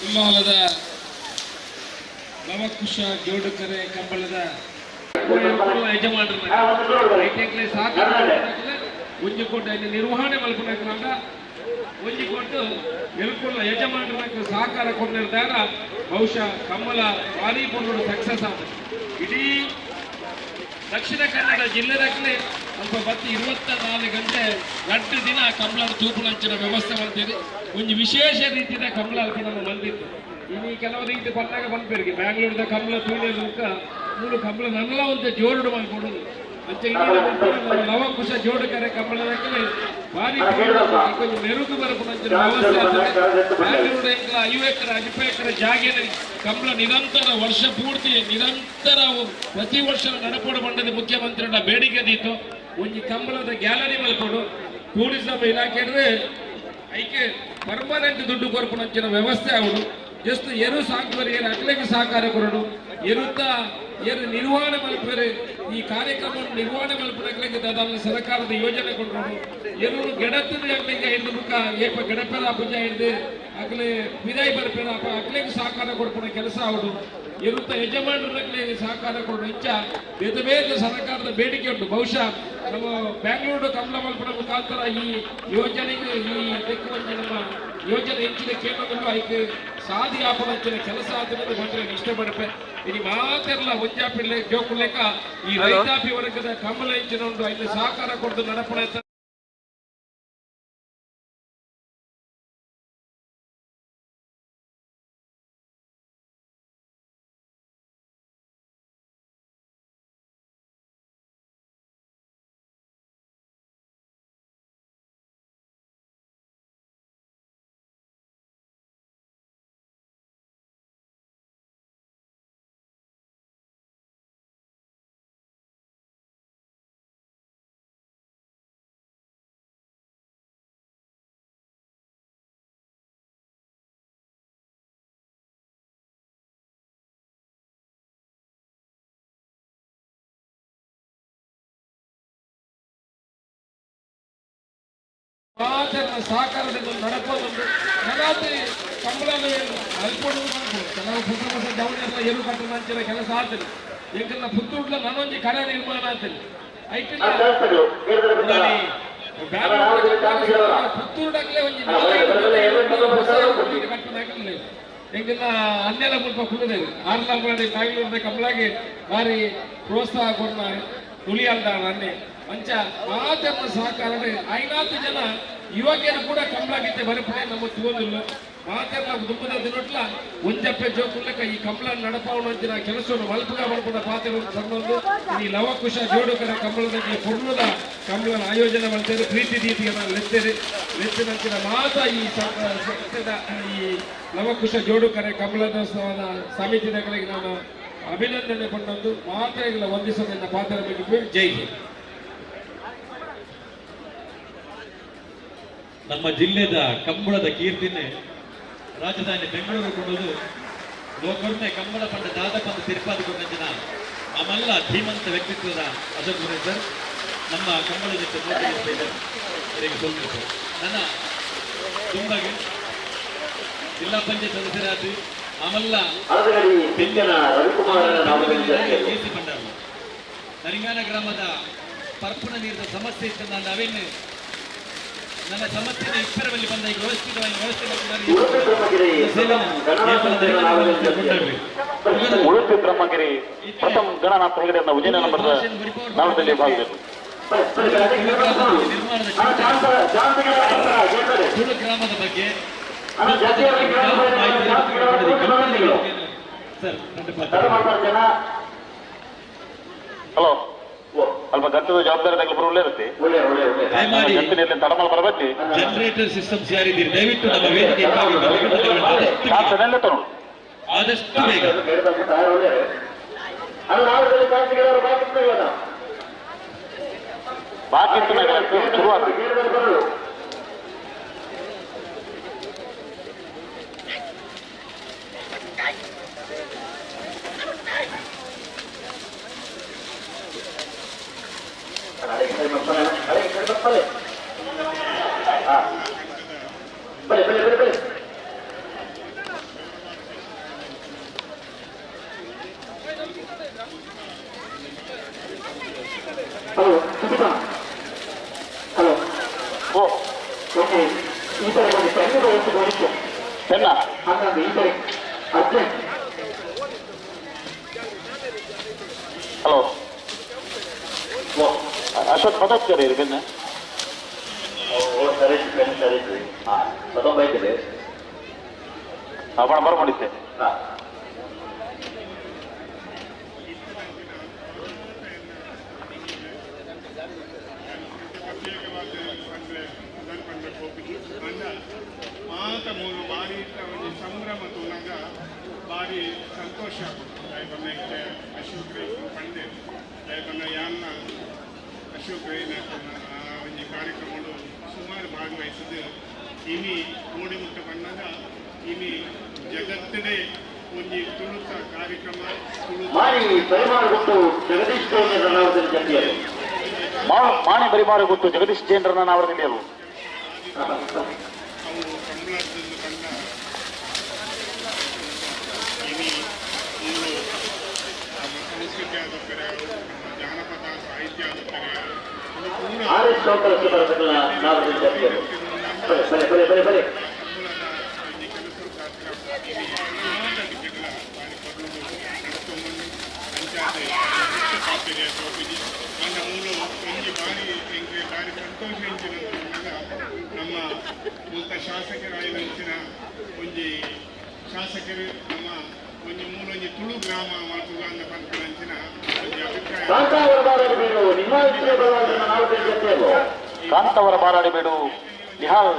ಉಲ್ಲಾಲದ ಲವಕುಶ ಜೋಡುಕರೆ ಕಂಬಳದ ಯಜಮಾನರು ಸಹಕಾರ ಒಂಜಿಕೋಟೆ ನಿರ್ವಹಣೆ ಮಲ್ಪುನಕ್ಲಾಂಡ ಒಂಜಿಕೊಟ್ಟು ಎಲ್ಕುಲ್ಲ ಯಜಮಾನರ ಸಹಕಾರ ಕೊಟ್ಟಿರ್ತಾರ ಬಹುಶಃ ಕಮ್ಮಲ ಭಾರಿ ಪೊರ್ಲು ಸಕ್ಸಸ್ ಆದ ಇಡೀ ದಕ್ಷಿಣ ಕನ್ನಡ ಜಿಲ್ಲೆದಾಗಲೇ ಸ್ವಲ್ಪ ಬತ್ತಿ 24 ಗಂಟೆ 2 ದಿನ ಕಮಲದ ತೂಪುನಂಚಿನ ವ್ಯವಸ್ಥೆ ಮಾಡ್ತೀರಿ. ಒಂದು ವಿಶೇಷ ರೀತಿಯ ಕಮಲ ಅಲ್ಪ ನಮ್ಮ ಬಂದಿತ್ತು. ಇನ್ನು ಕೆಲವು ರೀತಿ ಬಂದಾಗ ಬಂದ್ಬೇರಿಗೆ ಬ್ಯಾಂಗ್ಳೂರ್ದ ಕಮಲ ತೂಲಿಯಲುಕ ಮೂರು ಕಮಲ ನನ್ನೆಲ್ಲ ಒಂದು ಜೋಡು ಮಾಡ್ಕೊಡೋದು ಅಂಚೆ ನಮ್ಮ ಲವಕುಶ ಜೋಡುಕರೆ ಕಮಲದಕ್ಕೆ ಭಾರಿ ಕೊಂಚ ಮೆರುಗು ಬರಪುನಂಚಿನ ವ್ಯವಸ್ಥೆ ಆಗ್ತದೆ. ಬ್ಯಾಂಗ್ಳೂರು 5 ಎಕರೆ 5 ಎಕರೆ ಜಾಗೆಯಲ್ಲಿ ಕಮಲ ನಿರಂತರ ವರ್ಷ ಪೂರ್ತಿ ನಿರಂತರ ಪ್ರತಿ ವರ್ಷ ನಡಪೋಡು ಬಂಡದ ಮುಖ್ಯಮಂತ್ರಿಗಳ ಬೇಡಿಕೆ ದೀತು ಒಂಜಿ ಕಂಬಳದ ಗ್ಯಾಲರಿ ಮಲ್ಪಡು ಟೂರಿಸಂ ಇಲಾಖೆ ಐಕೆ ಪರ್ಮನೆಂಟ್ ದುಡ್ಡು ಕೊರಪುನಂಚಿನ ವ್ಯವಸ್ಥೆ ಆಗುಡು ಜಸ್ಟ್ ಎರು ಸಾಕುವರೆ ಏರು ಅಕ್ಲೆಗೆ ಸಹಕಾರ ಕೊರಡು ಎರುತ್ತ ಏರು ನಿರ್ವಹಣೆ ಮಲ್ಪರೆ ಈ ಕಾರ್ಯಕ್ರಮ ನಿರ್ವಹಣೆ ಮಲ್ಪನಕ್ಲೆಗೆ ದಾದಾನ ಸರ್ಕಾರದ ಯೋಜನೆ ಕೊಟ್ಟರು ಎರು ಗೆಡತದ ಅಕ್ಲೆಗೆ ಹಿಡಿದು ಮುಖ ಏಪ ಗೆಡಪೆರ ಪೂಜೆ ಹಿಡಿದು ಅಕ್ಲೆ ವಿದಾಯ ಬರ್ಪೇರ ಅಪ್ಪ ಅಕ್ಲೆಗೆ ಸಹಕಾರ ಕೊಡ್ಪುನ ಕೆಲಸ ಆಗುಡು ಎರುತ್ತ ಯಜಮಾನರಕ್ಲೆ ಸಹಕಾರ ಕೊಡು ಇಂಚ ಬೇರೆ ಬೇರೆ ಸರ್ಕಾರದ ಬೇಡಿಕೆ ಉಂಟು. ಬಹುಶಃ ನಮ್ಮ ಬ್ಯಾಂಗ್ಳೂರು ಕಮಲ ಮಲ್ಪನ ಮುಖಾಂತರ ಈ ಯೋಜನೆಗೆ ಈ ಇದಕ್ಕೆ ನಮ್ಮ ಯೋಜನೆ ಹೆಚ್ಚಿನ ಕೇಂದ್ರಗಳು ಐಕೆ ಸಾಧಿ ಆಪನಂಚಿನ ಕೆಲಸ ಆದ್ರೆ ಬಂದ್ರೆ ಇಷ್ಟಪಡಪೆ. ಇನಿ ಮಾತೆರ್ಲ ಒಂಜಾಪಿಲ್ಲೆ ಜೋಕುಲೆಕ ಈ ರೈತಾಪಿ ವರ್ಗದ ಕಂಬಳ ಇಂಚಿನ ಉಂಡು ಐನ ಸಹಕಾರ ಕೊಡ್ದು ನಡಪುನ ಸಹಕಾರದಿಂದ ನಡಪೋದುಂಟು ನಡಾತಿ ಕಂಬಳದ ಅಲ್ಪೊಡು ಕೆಲವು ಹೊಸ ಹೊಸ ಜವಳಿ ಎರು ಕಟ್ಟುವಂಚಿನ ಕೆಲಸ ಆಗ್ತದೆ ಎಂಕಲ್ನ ಪುತ್ತೂರ್ಲ ನಾನೊಂಜಿ ಕರೆ ನಿರ್ಮಾಣ ಆಗ್ತದೆ ಪುತ್ತೂರ್ಡಾಗ್ಲೇ ಒಂಜಿ ಕಟ್ಟುನ ಎಂಕಲ್ನ ಅನ್ನೆಲ್ಲ ಮುಲ್ಪ ಕುಲ್ಲದೆ ಆರ್ಲಾಂಬುಲಾಡಿ ಬ್ಯಾಂಗ್ಳೂರ್ದ ಕಂಬಳಾಗಿ ಭಾರಿ ಪ್ರೋತ್ಸಾಹ ಕೊಡ್ನ ತುಳಿಯಲ್ದ ಅನ್ನೆ ಅಂಚ ಮಾತೆರ್ನ ಸಹಕಾರ ಐನಾತು ಜನ ಯುವಕರು ಕೂಡ ಕಂಬಳಾಗಿತ್ತೆ ಬರಪಡೆ ನಮ್ಮ ತೂವೊಂದಿಲ್ಲ ಮಾತೆರ್ನ ದುಂಬದ ದಿನೊಟ್ಲ ಒಂಜಪ್ಪೆ ಜೋಕುಲ್ಲಕ ಈ ಕಂಬಳ ನಡಪಾವಣ ಅಂಚಿನ ಕೆಲಸವನ್ನು ಮಲ್ಪುಗ ಬರ್ಪುನ ಪಾತ್ರ ಸಂಬಂಧ ಈ ಲವಕುಶ ಜೋಡುಕರ ಕಂಬಳದ ಪೊರ್ಲುದ ಕಂಬಳನ ಆಯೋಜನೆ ಮಾಡ್ತೇವೆ ಪ್ರೀತಿ ದೀಪಿಯನ್ನು ಲೆತ್ತೇವೆ ಲೆತ್ತಿನಂಚಿನ ಮಾತ ಈ ಸತ್ಯದ ಈ ಲವಕುಶ ಜೋಡುಕರೆ ಕಂಬಳದ ಸಮಿತಿಗಳಿಗೆ ನಾನು ಅಭಿನಂದನೆ ಕೊಂಡೊಂದು ಮಾತೆಗಳ ವಂದಿಸೋದನ್ನ ಪಾತ್ರ ಬಗ್ಗೆ ಜೈ ಹಿಂದ್. ನಮ್ಮ ಜಿಲ್ಲೆದ ಕಂಬಳದ ಕೀರ್ತಿನೇ ರಾಜಧಾನಿ ಬೆಂಗಳೂರು ಕೊಡೋದು ಲೋಕೊರ್ಮೆ ಕಂಬಳ ಪಂಡ ದಾದಪಂದ ತಿರುಪಾದಿ ಕೊಂಡಂಚಿನ ನಮ್ಮೆಲ್ಲ ಧೀಮಂತ ವ್ಯಕ್ತಿತ್ವದ ಅಶೋಕ್ ಗುರು ಸರ್ ನಮ್ಮ ಕಂಬಳ ಜೊತೆ ಮೋದಿ ಸೊಲ್ಲು ನನ್ನ ತುಂಬಾಗಿ ಜಿಲ್ಲಾ ಪಂಚಾಯತ್ ಸದಸ್ಯರಾದ ಆಮಲ್ಲ ಕೀರ್ತಿ ಪಂಡಾರು ನರಿಂಗಾನ ಗ್ರಾಮದ ಪರ್ಪುಣ ನೀರಿನ ಸಮಸ್ಯೆ ಇತ್ತು ನಾನು ಅವೇನು ನನ್ನ ಸಮಸ್ಯೆನ ಇಪ್ಪರದಲ್ಲಿ ಬಂದ ಈಗ ವ್ಯವಸ್ಥಿತವಾಗಿ ವ್ಯವಸ್ಥೆ ಉಡುಪಿ ಬ್ರಹ್ಮಗಿರಿ ಪ್ರಥಮ ಗಣನಾಥ ಹೆಗಡೆಯನ್ನ ಉಜ್ಜಯಿನಿ ನಂಬರ್ ನಾಮದಲ್ಲಿ ಭಾಗದಲ್ಲಿ ತುಳು ಗ್ರಾಮದ ಬಗ್ಗೆ ಸರ್ ಹಲೋ ಅಲ್ಪ ಗಂಟದ ಜವಾಬ್ದಾರಿ ತಗಲು ಬರುವಲ್ಲೇ ಇರುತ್ತೆ ತಡಮಲ್ ಬರಬೇಕು ಜನರೇಟರ್ ಸಿಸ್ಟಮ್ಸ್ ಯಾರಿದ್ದೀರಿ ದಯವಿಟ್ಟು ನಮ್ಮ ವೇದಿಕೆ ಆದಷ್ಟು ಬೇಗ ಬಾಕಿ ಶುರುವಾಗ್ತದೆ. ಹಲೋ ಹಲೋ ಓಕೆ ಈ ತರ ಒಂದು ಪೆನ್ನು ಒಂದು ಪೆನ್ನ ಹನ್ನೊಂದು ಈ ತರ ಅರ್ಜೆಂಟ್. ಹಲೋ ಅಶ್ವಥ್ ಪದೋತ್ಕರಿ ಪೆನ್ ಸರಿ ಪೆನ್ ಸರಿ ಹಾಂ ತಗೊಂಬೈತಿದೆ ಹಾಂ ಬರಕೊಂಡಿದ್ದೆ. ಹಾಂ ಮಾತ ಮೂರು ಭಾರಿ ಒಂದು ಸಂಭ್ರಮ ತೂನಾಗ ಭಾರಿ ಸಂತೋಷ ದಯಪನ್ನ ಇತ್ತೆ ಅಶೋಕ್ ರೈ ಪಂಡೆ ದಯಪನ್ನ ಯಾನ್ನ ಅಶೋಕ್ ರೈನ ಒಂಜಿ ಕಾರ್ಯಕ್ರಮಡು ಸುಮಾರು ಭಾಗವಹಿಸಿದ್ದು ಇನಿ ಮೂಡಿಮುಟ್ಟ ಬಣ್ಣದ ಇನಿ ಜಗತ್ತದೇ ಒಂಜಿ ತುಳುತ ಕಾರ್ಯಕ್ರಮ ತುಳು ಮಾಣಿ ಪರಿಮಾಣ ಗೊತ್ತು ಜಗದೀಶ್ ಜೈನರ ಜಂಟಿಯರು ಮಾಣಿ ಪರಿಮಾಣ ಗೊತ್ತು ಜಗದೀಶ್ ಜೈನರನ್ನ ನಾವರದಿಲ್ಲ ಅವು ಕಂಬಳದಿಂದ ಬಂದ ಇನಿ ಮೂರು ನಮ್ಮ ಸಂಸ್ಕೃತಿ ಆದ ಕರೆಯವು ನಮ್ಮ ಜಾನಪದ ಸಾಹಿತ್ಯ ಆದ ಕರೆಯವು ಪೂರ ಆರ್ ಎಸ್ ಚೌಕಲಕ್ಕೆ ಬರಬೇಕಲ್ಲ ನಾವರದಿಲ್ಲ ಜಂಟಿಯರು ಬಲೆ ಬಲೆ ಬಲೆ ಬಲೆ ಕಂಬಳದ ಒಂಜಿ ಕೆಲಸ ಪನ್ಪಿನಂಚಿನ ಒಂಜಿ ಶಾಸಕರು ನಮ್ಮ ಒಂಜಿ ಮೂಲೊಂಜಿ ತುಳು ಗ್ರಾಮ ಮಲ್ಪುಗ ಪನ್ಪಿನಂಚಿನ ಒಂಜಿ ಅಭಿಪ್ರಾಯ. ಕಾಂತವರ ಬಾರಾಡಿಬೇಡು ನಿಹಾಲ್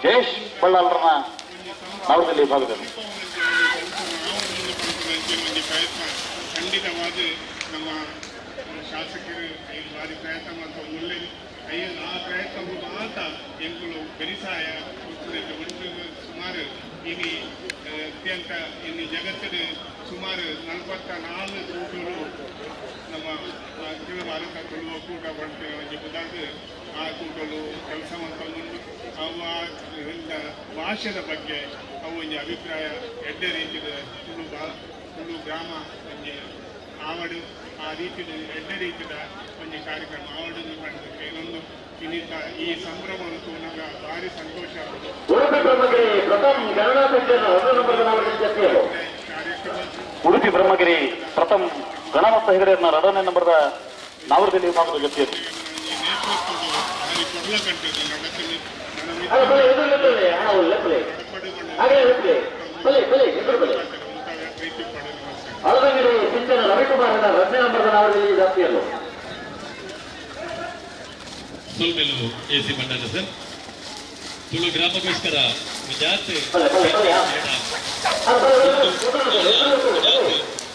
ಜಯೇಶ್ ಬಳ್ಳಾಲ್ರನ್ನ ನಾವದಲ್ಲಿ ಭಾಗದಲ್ಲಿ ಒಂಜಿ ಪ್ರಯತ್ನ ಖಂಡಿತವಾದ ನಮ್ಮ ಶಾಸಕರು ಐದು ಬಾರಿ ಪ್ರಯತ್ನ ಮಾಡ್ತಾ ಐದು ಆ ಪ್ರಯತ್ನ ಮಾತ ಎಂಕುಲು ಬೆರಿಸಾಯ ಉಂಟು. ಸುಮಾರು ಇನಿ ಅತ್ಯಂತ ಇನ್ನು ಜಗತ್ತಿನ ಸುಮಾರು 44 ಕೂಟಗಳು ನಮ್ಮ ಅಖಿಲ ಭಾರತ ತುಳುವ ಕೂಟ ಪಡ್ತಿನ ಒಂಜಿ ಪುದಾರ್ದು ಆ ಕೂಟಲು ಕೆಲಸ ಮಾಡ್ಕೊಂಡು ಅವು ಆ ಭಾಷೆದ ಬಗ್ಗೆ ಅವು ಒಂಜಿ ಅಭಿಪ್ರಾಯ ಎಡ್ಡೆ ರೀತಿಯ ತುಳು ತುಳು ಗ್ರಾಮ ಒಂಜಿ ಆವಡು ಆ ರೀತಿಯ ಎಡ್ಡೆ ರೀತಿಯ ಒಂಜಿ ಕಾರ್ಯಕ್ರಮ ಆವಡನ್ನು ಪಡೆದಕ್ಕೆ ಇನ್ನೊಂದು ಇನ್ನಿತ ಈ ಸಂಭ್ರಮವನ್ನು ತೂನಾಗ ಭಾರಿ ಸಂತೋಷ ಆಗುದು. ಉಡುಪಿ ಬ್ರಹ್ಮಗಿರಿ ಪ್ರಥಮ್ ಗಣನಾಥ ಹೆಗಡೆಯನ್ನ ಎರಡನೇ ನಂಬರ್ದ ನಾವರದಲ್ಲಿ ವಿಭಾಗದ ಜೊತೆಯಲ್ಲಿ ಸೊಲ್ಮೆಲು ಎ ಸಿ ಭಂಡಾರ ಸರ್ ತುಳು ಗ್ರಾಮಕ್ಕೋಸ್ಕರ ಜಾತಿ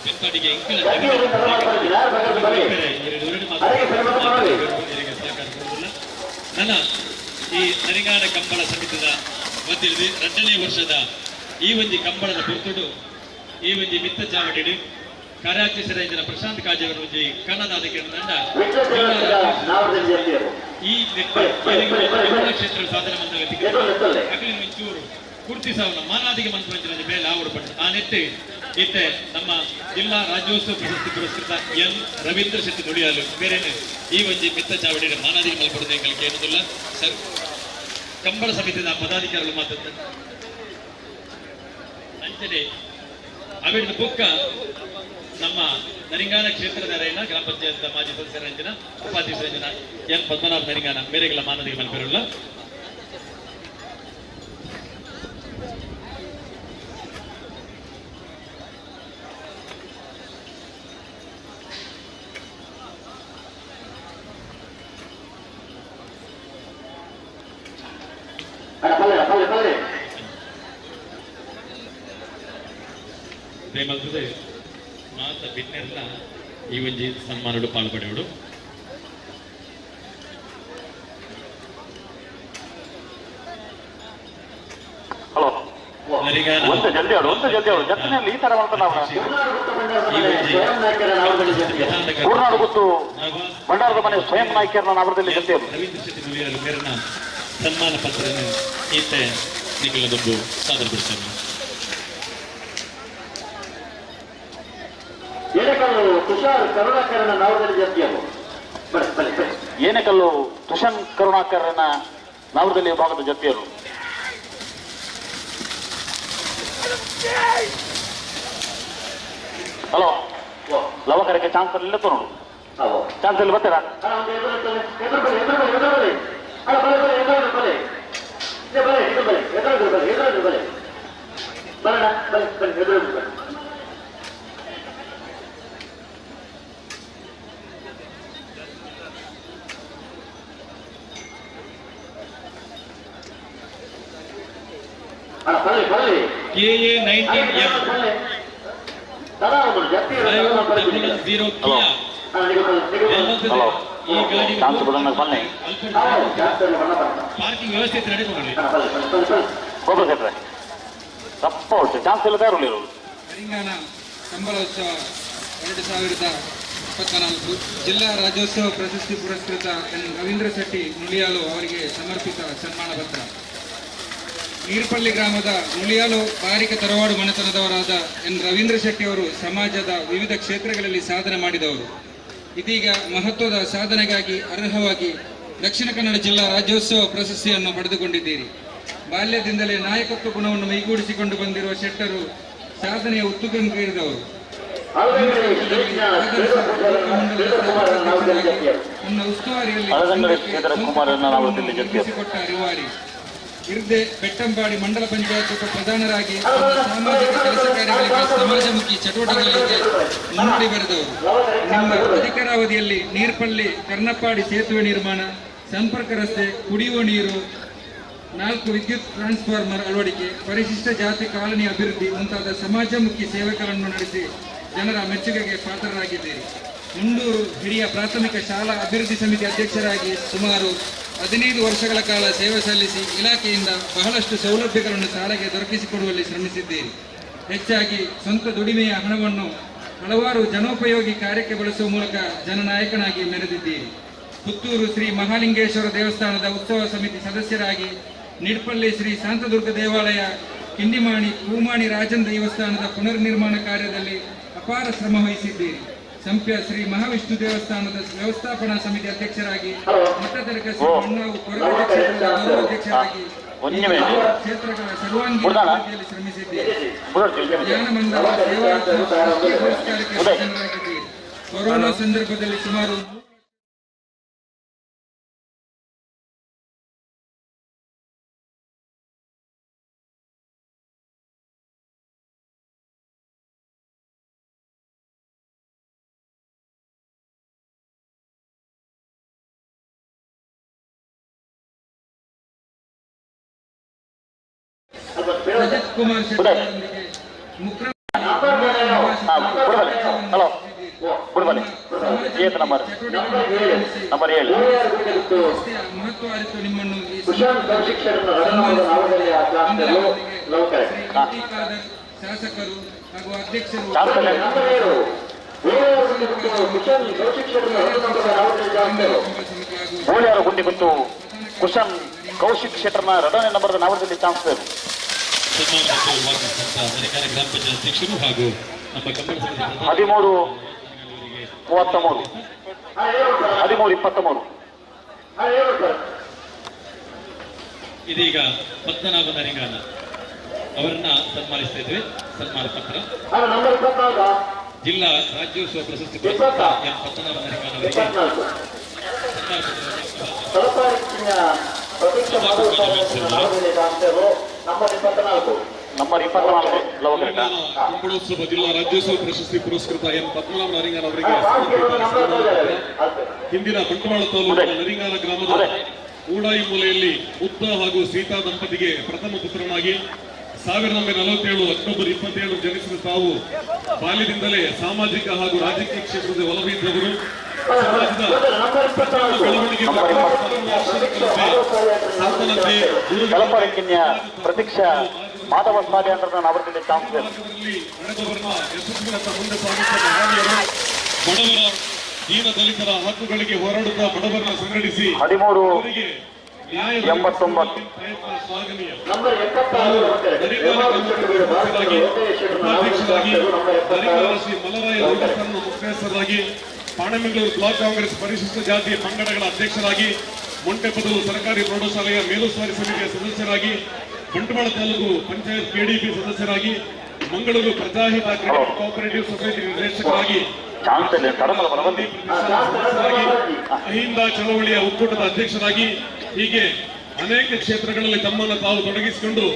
ಬೆಂಪಾಡಿಗೆ ಇಂಕಲ ನನ್ನ ಈ ನರಿಗಾಡ ಕಂಬಳ ಸಮಿತಿದ ವತಿಯಲ್ಲಿ 2ನೇ ವರ್ಷದ ಈ ಒಂಜಿ ಕಂಬಳದ ಪೊರ್ತುಡು ಈ ಒಂಜಿ ಮಿತ್ತ ಚಾವಟಿಡು ಕಾರ್ಯಾಧ್ಯಕ್ಷರಾದ ಪ್ರಶಾಂತ್ ಕಾಜೇವರ ಒಂಜಿ ಕನ್ನಡ ತಂಡ ಈ ಕ್ಷೇತ್ರ ಸಾಧನೆ ಒಂಚೂರು ಗುರುತಿಸಾವನ ಮಾನಾದಿಗೆ ಮಂತ್ರಿ ಮೇಲೆ ಆವಡು ಪಟ್ಟು ಆ ನೆಟ್ಟು ಇತ್ತೆ ನಮ್ಮ ಜಿಲ್ಲಾ ರಾಜ್ಯೋತ್ಸವ ಪ್ರಶಸ್ತಿ ಪುರಸ್ಕೃತ ಎನ್ ರವೀಂದ್ರ ಶೆಟ್ಟಿ ನುಡಿಯಾಲು ಬೇರೆ ಈ ಒಂಜಿ ಮಿತ್ತ ಚಾವಡಿ ಮಾನಾದಿಗೆ ಮಲ್ಪಡುದು ಎಂಗಳಿಗೆ ಏನದಿಲ್ಲ ಸರ್. ಕಂಬಳ ಸಮಿತಿಯ ಪದಾಧಿಕಾರಿಗಳು ಮಾತಾಡ್ತಾರೆ ಅಂಚನೆ ಅವಿಡ ಬುಕ್ಕ ನಮ್ಮ ನರಿಂಗಾನ ಕ್ಷೇತ್ರದ ರೈನ ಗ್ರಾಮ ಪಂಚಾಯತ್ ಮಾಜಿ ಸದಸ್ಯರಂಜನ ಉಪಾಧ್ಯಕ್ಷರಂಜನ ಎನ್ ಪದ್ಮನಾಭ ನರಿಂಗಾನ ಮೇರೆಗಳ ಮಾನದಿಗೆ ಮಲ್ಪೆರುಲ್ಲ. ದಯಮಲ್ತದೆ ಮಾತ ಬಿನ್ನೆರ್ನ ಈ ಒಂಜಿ ಸನ್ಮಾನಡು ಪಾಲ್ಪಡೆಯೋಡು. ಹಲೋ ಒಂದು ಜಲ್ದಿ ಆಡು, ಒಂದು ಜಲ್ದಿ ಆಡು ಜೊತೆಯಲ್ಲಿ ಈ ತರ ಮಾಡ್ತಾನೆ ಊರ್ನಾಡು ಗೊತ್ತು ಭಂಡಾರದ ಮನೆ ಸ್ವಯಂ ನಾಯಕರನ್ನ ನಾವರದಲ್ಲಿ ಜೊತೆಯಲ್ಲಿ ರವೀಂದ್ರ ಶೆಟ್ಟಿ ನುಲಿಯಾಲು ಮೇರನ ಸನ್ಮಾನ ಪತ್ರವನ್ನು ಈತೆ ನಿಗಲದೊಂದು ಸಾದರಪಡಿಸ್ತೇನೆ. ಏನೆಕಲ್ಲು ತುಷನ್ ಕರುಣಾಕರನ ನಾವರದಲ್ಲಿ ವಿಭಾಗದ ಜೊತೆಯರು. ಹಲೋ ಲವಕರಕ್ಕೆ ಚಾನ್ಸ್ ಇಲ್ಲ ನೋಡು, ಚಾನ್ಸ್ ಇಲ್ಲಿ ಬರ್ತೀರಾ? KA 19M 500 Kia. ಈ ಗಾಡಿ ಪಾರ್ಕಿಂಗ್ ವ್ಯವಸ್ಥೆ ನಡೆದುಕೊಳ್ಳಿ. ತೆಲಂಗಾಣ ಕಂಬಳೋತ್ಸವ 2024 ಜಿಲ್ಲಾ ರಾಜ್ಯೋತ್ಸವ ಪ್ರಶಸ್ತಿ ಪುರಸ್ಕೃತ ಎನ್ ರವೀಂದ್ರ ಶೆಟ್ಟಿ ನುಳಿಯಾಲು ಅವರಿಗೆ ಸಮರ್ಪಿತ ಸನ್ಮಾನ ಪತ್ರ. ನೀರ್ಪಳ್ಳಿ ಗ್ರಾಮದ ನುಳಿಯಾಲು ಬಾರಿಕ ತರವಾಡು ಮನೆತನದವರಾದ ಎನ್ ರವೀಂದ್ರ ಶೆಟ್ಟಿ ಅವರು ಸಮಾಜದ ವಿವಿಧ ಕ್ಷೇತ್ರಗಳಲ್ಲಿ ಸಾಧನೆ ಮಾಡಿದವರು. ಇದೀಗ ಮಹತ್ವದ ಸಾಧನೆಗಾಗಿ ಅರ್ಹವಾಗಿ ದಕ್ಷಿಣ ಕನ್ನಡ ಜಿಲ್ಲಾ ರಾಜ್ಯೋತ್ಸವ ಪ್ರಶಸ್ತಿಯನ್ನು ಪಡೆದುಕೊಂಡಿದ್ದೀರಿ. ಬಾಲ್ಯದಿಂದಲೇ ನಾಯಕತ್ವ ಗುಣವನ್ನು ಮೈಗೂಡಿಸಿಕೊಂಡು ಬಂದಿರುವ ಶೆಟ್ಟರು ಸಾಧನೆಯ ಉತ್ತುಂಗಕ್ಕೇರಿದವರು. ತನ್ನ ಉಸ್ತುವಾರಿಯಲ್ಲಿ ಕೊಟ್ಟ ಅರಿವಾರಿ. ಇರ್ದೆ ಬೆಟ್ಟಂಪಾಡಿ ಮಂಡಲ ಪಂಚಾಯತ್ ಉಪ ಪ್ರಧಾನರಾಗಿ ಸಾಮಾಜಿಕ ಕೆಲಸ ಕಾರ್ಯಗಳಿಗೆ ಸಮಾಜಮುಖಿ ಚಟುವಟಿಕೆಗಳಿಗೆ ಮುನ್ನುಡಿ ಬರೆದವರು. ನಿಮ್ಮ ಅಧಿಕಾರಾವಧಿಯಲ್ಲಿ ನೀರ್ಪಳ್ಳಿ ಕರ್ನಪ್ಪಾಡಿ ಸೇತುವೆ ನಿರ್ಮಾಣ, ಸಂಪರ್ಕ ರಸ್ತೆ, ಕುಡಿಯುವ ನೀರು, 4 ವಿದ್ಯುತ್ ಟ್ರಾನ್ಸ್ಫಾರ್ಮರ್ ಅಳವಡಿಕೆ, ಪರಿಶಿಷ್ಟ ಜಾತಿ ಕಾಲೋನಿ ಅಭಿವೃದ್ಧಿ ಮುಂತಾದ ಸಮಾಜಮುಖಿ ಸೇವೆಗಳನ್ನು ನಡೆಸಿ ಜನರ ಮೆಚ್ಚುಗೆಗೆ ಪಾತ್ರರಾಗಿದ್ದೀರಿ. ಮುಂಡೂರು ಹಿರಿಯ ಪ್ರಾಥಮಿಕ ಶಾಲಾ ಅಭಿವೃದ್ಧಿ ಸಮಿತಿ ಅಧ್ಯಕ್ಷರಾಗಿ ಸುಮಾರು 15 ವರ್ಷಗಳ ಕಾಲ ಸೇವೆ ಸಲ್ಲಿಸಿ ಇಲಾಖೆಯಿಂದ ಬಹಳಷ್ಟು ಸೌಲಭ್ಯಗಳನ್ನು ಶಾಲೆಗೆ ದೊರಕಿಸಿಕೊಡುವಲ್ಲಿ ಶ್ರಮಿಸಿದ್ದೀರಿ. ಹೆಚ್ಚಾಗಿ ಸ್ವಂತ ದುಡಿಮೆಯ ಹಣವನ್ನು ಹಲವಾರು ಜನೋಪಯೋಗಿ ಕಾರ್ಯಕ್ಕೆ ಬಳಸುವ ಮೂಲಕ ಜನನಾಯಕನಾಗಿ ಮೆರೆದಿದ್ದೀರಿ. ಪುತ್ತೂರು ಶ್ರೀ ಮಹಾಲಿಂಗೇಶ್ವರ ದೇವಸ್ಥಾನದ ಉತ್ಸವ ಸಮಿತಿ ಸದಸ್ಯರಾಗಿ, ನಿಡ್ಪಳ್ಳಿ ಶ್ರೀ ಶಾಂತದುರ್ಗ ದೇವಾಲಯ, ಕಿಂಡಿಮಾಣಿ ಪೂಮಾಣಿ ರಾಜನ್ ದೇವಸ್ಥಾನದ ಪುನರ್ನಿರ್ಮಾಣ ಕಾರ್ಯದಲ್ಲಿ ಅಪಾರ ಶ್ರಮ ವಹಿಸಿದ್ದೀರಿ. ಸಂಪ್ಯ ಶ್ರೀ ಮಹಾವಿಷ್ಣು ದೇವಸ್ಥಾನದ ವ್ಯವಸ್ಥಾಪನಾ ಸಮಿತಿ ಅಧ್ಯಕ್ಷರಾಗಿ, ಮಠದರ್ಗ ಶ್ರೀ ಮಣ್ಣಾವು ಕೊರಗ ಕ್ಷೇತ್ರದ ಗೌರವಾಧ್ಯಕ್ಷರಾಗಿ ಕ್ಷೇತ್ರಗಳ ಸರ್ವಾಂಗೀಣ ಅಭಿವೃದ್ಧಿಯಲ್ಲಿ ಶ್ರಮಿಸಿದ್ದೀರಿ. ಜ್ಞಾನಮಂಡಲ ಸೇವಾರತ್ನ ರಾಷ್ಟ್ರೀಯ ಪುರಸ್ಕಾರಕ್ಕೆ ಭಾಜನರಾಗಿದ್ದೀರಿ. ಕೊರೋನಾ ಸಂದರ್ಭದಲ್ಲಿ ಸುಮಾರು ರಜತ್ ಕುಮಾರ್ ಶೆಟ್ಟಿ ಅವರೊಂದಿಗೆ ಮಹತ್ವ ಅರಿತು ನಿಮ್ಮನ್ನು ಈ ಶಾಸಕರು ಹಾಗೂ ಅಧ್ಯಕ್ಷರು ಕುಶನ್ ಕೌಶಿಕ್ ಶೆಟ್ಟರ್ನ ಎರಡನೇ ನಂಬರ್ದ ನಾವರದಲ್ಲಿ ಚಾನ್ಸರ್ ಗ್ರಾಮ ಪಂಚಾಯತ್ ಅಧ್ಯಕ್ಷರು ಹಾಗೂ ನಮ್ಮ ಕಂಬಳ ಸಮಿತಿ 13:33 13:23. ಇದೀಗ ಪದ್ಮನಾಭ ನರಿಂಗಾನ ಅವರನ್ನ ಸನ್ಮಾನಿಸ್ತಾ ಇದ್ವಿ. ಸನ್ಮಾನ ಪತ್ರ ಜಿಲ್ಲಾ ರಾಜ್ಯೋತ್ಸವ ಪ್ರಶಸ್ತಿ ಪುರಸ್ಕೃತ ಎಂ ಪದ್ಮನಾಭ ನರಿಂಗಾನ ಅವರಿಗೆ ಸನ್ಮಾನ ಪತ್ರವನ್ನು ನಂಬರ್ 24 ಕಂಬಳೋತ್ಸವ ಜಿಲ್ಲಾ ರಾಜ್ಯೋತ್ಸವ ಪ್ರಶಸ್ತಿ ಪುರಸ್ಕೃತ ಎಂ ಪದ್ಮನಾಭ ನರಿಂಗಾನ ಅವರಿಗೆ ಹಿಂದಿನ ಬಂಟ್ವಾಳ ತಾಲೂಕಿನ ನರಿಂಗಾನ ಗ್ರಾಮದ ಊಡಾಯಿ ಮೂಲೆಯಲ್ಲಿ ಉದ್ದ ಹಾಗೂ ಸೀತಾ ದಂಪತಿಗೆ ಪ್ರಥಮ ಪುತ್ರನಾಗಿ 1947 ಅಕ್ಟೋಬರ್ 27 ಜನಿಸಿದ ತಾವು ಬಾಲ್ಯದಿಂದಲೇ ಸಾಮಾಜಿಕ ಹಾಗೂ ರಾಜಕೀಯ ಕ್ಷೇತ್ರದ ಒಲವಿದ್ದವರು. ಸಮಾಜದ ಬೆಳವಣಿಗೆ ಪ್ರತೀಕ್ಷಾ ಮಾಧವ ಮುಂದೆ ಸಾಗಿಸಿದ ಮಹನೀಯರು ಬಡವರ ದೀನ ದಲಿತರ ಹಕ್ಕುಗಳಿಗೆ ಹೋರಾಡುತ್ತಾ ಬಡವರನ್ನ ಸಂಘಟಿಸಿ 13:89 ಪ್ರಯತ್ನ ಶ್ಲಾಘನೀಯ. ಉಪಾಧ್ಯಕ್ಷರಾಗಿ ಶ್ರೀ ಮಲರಾಯ ದೇವಸ್ಥಾನದ ಮುಖ್ಯಸ್ಥರಾಗಿ, ಪಾಣೆಮಂಗಳೂರು ಬ್ಲಾಕ್ ಕಾಂಗ್ರೆಸ್ ಪರಿಶಿಷ್ಟ ಜಾತಿ ಪಂಗಡಗಳ ಅಧ್ಯಕ್ಷರಾಗಿ, ಮೊಂಟೆಪದವು ಸರ್ಕಾರಿ ಪ್ರೌಢಶಾಲೆಯ ಮೇಲುಸ್ತುವಾರಿ ಸಮಿತಿಯ ಸದಸ್ಯರಾಗಿ, ಬಂಟ್ವಾಳ ತಾಲೂಕು ಪಂಚಾಯತ್ ಕೆಡಿಪಿ ಸದಸ್ಯರಾಗಿ, ಮಂಗಳೂರು ಪ್ರಜಾಹಿತ ಕ್ರೆಡಿಟ್ ಕೋಆಪರೇಟಿವ್ ಸೊಸೈಟಿ ನಿರ್ದೇಶಕರಾಗಿ, ಅಹಿಂದ ಚಳವಳಿಯ ಒಕ್ಕೂಟದ ಅಧ್ಯಕ್ಷರಾಗಿ, ಹೀಗೆ ಅನೇಕ ಕ್ಷೇತ್ರಗಳಲ್ಲಿ ತಮ್ಮನ್ನು ತಾವು ತೊಡಗಿಸಿಕೊಂಡು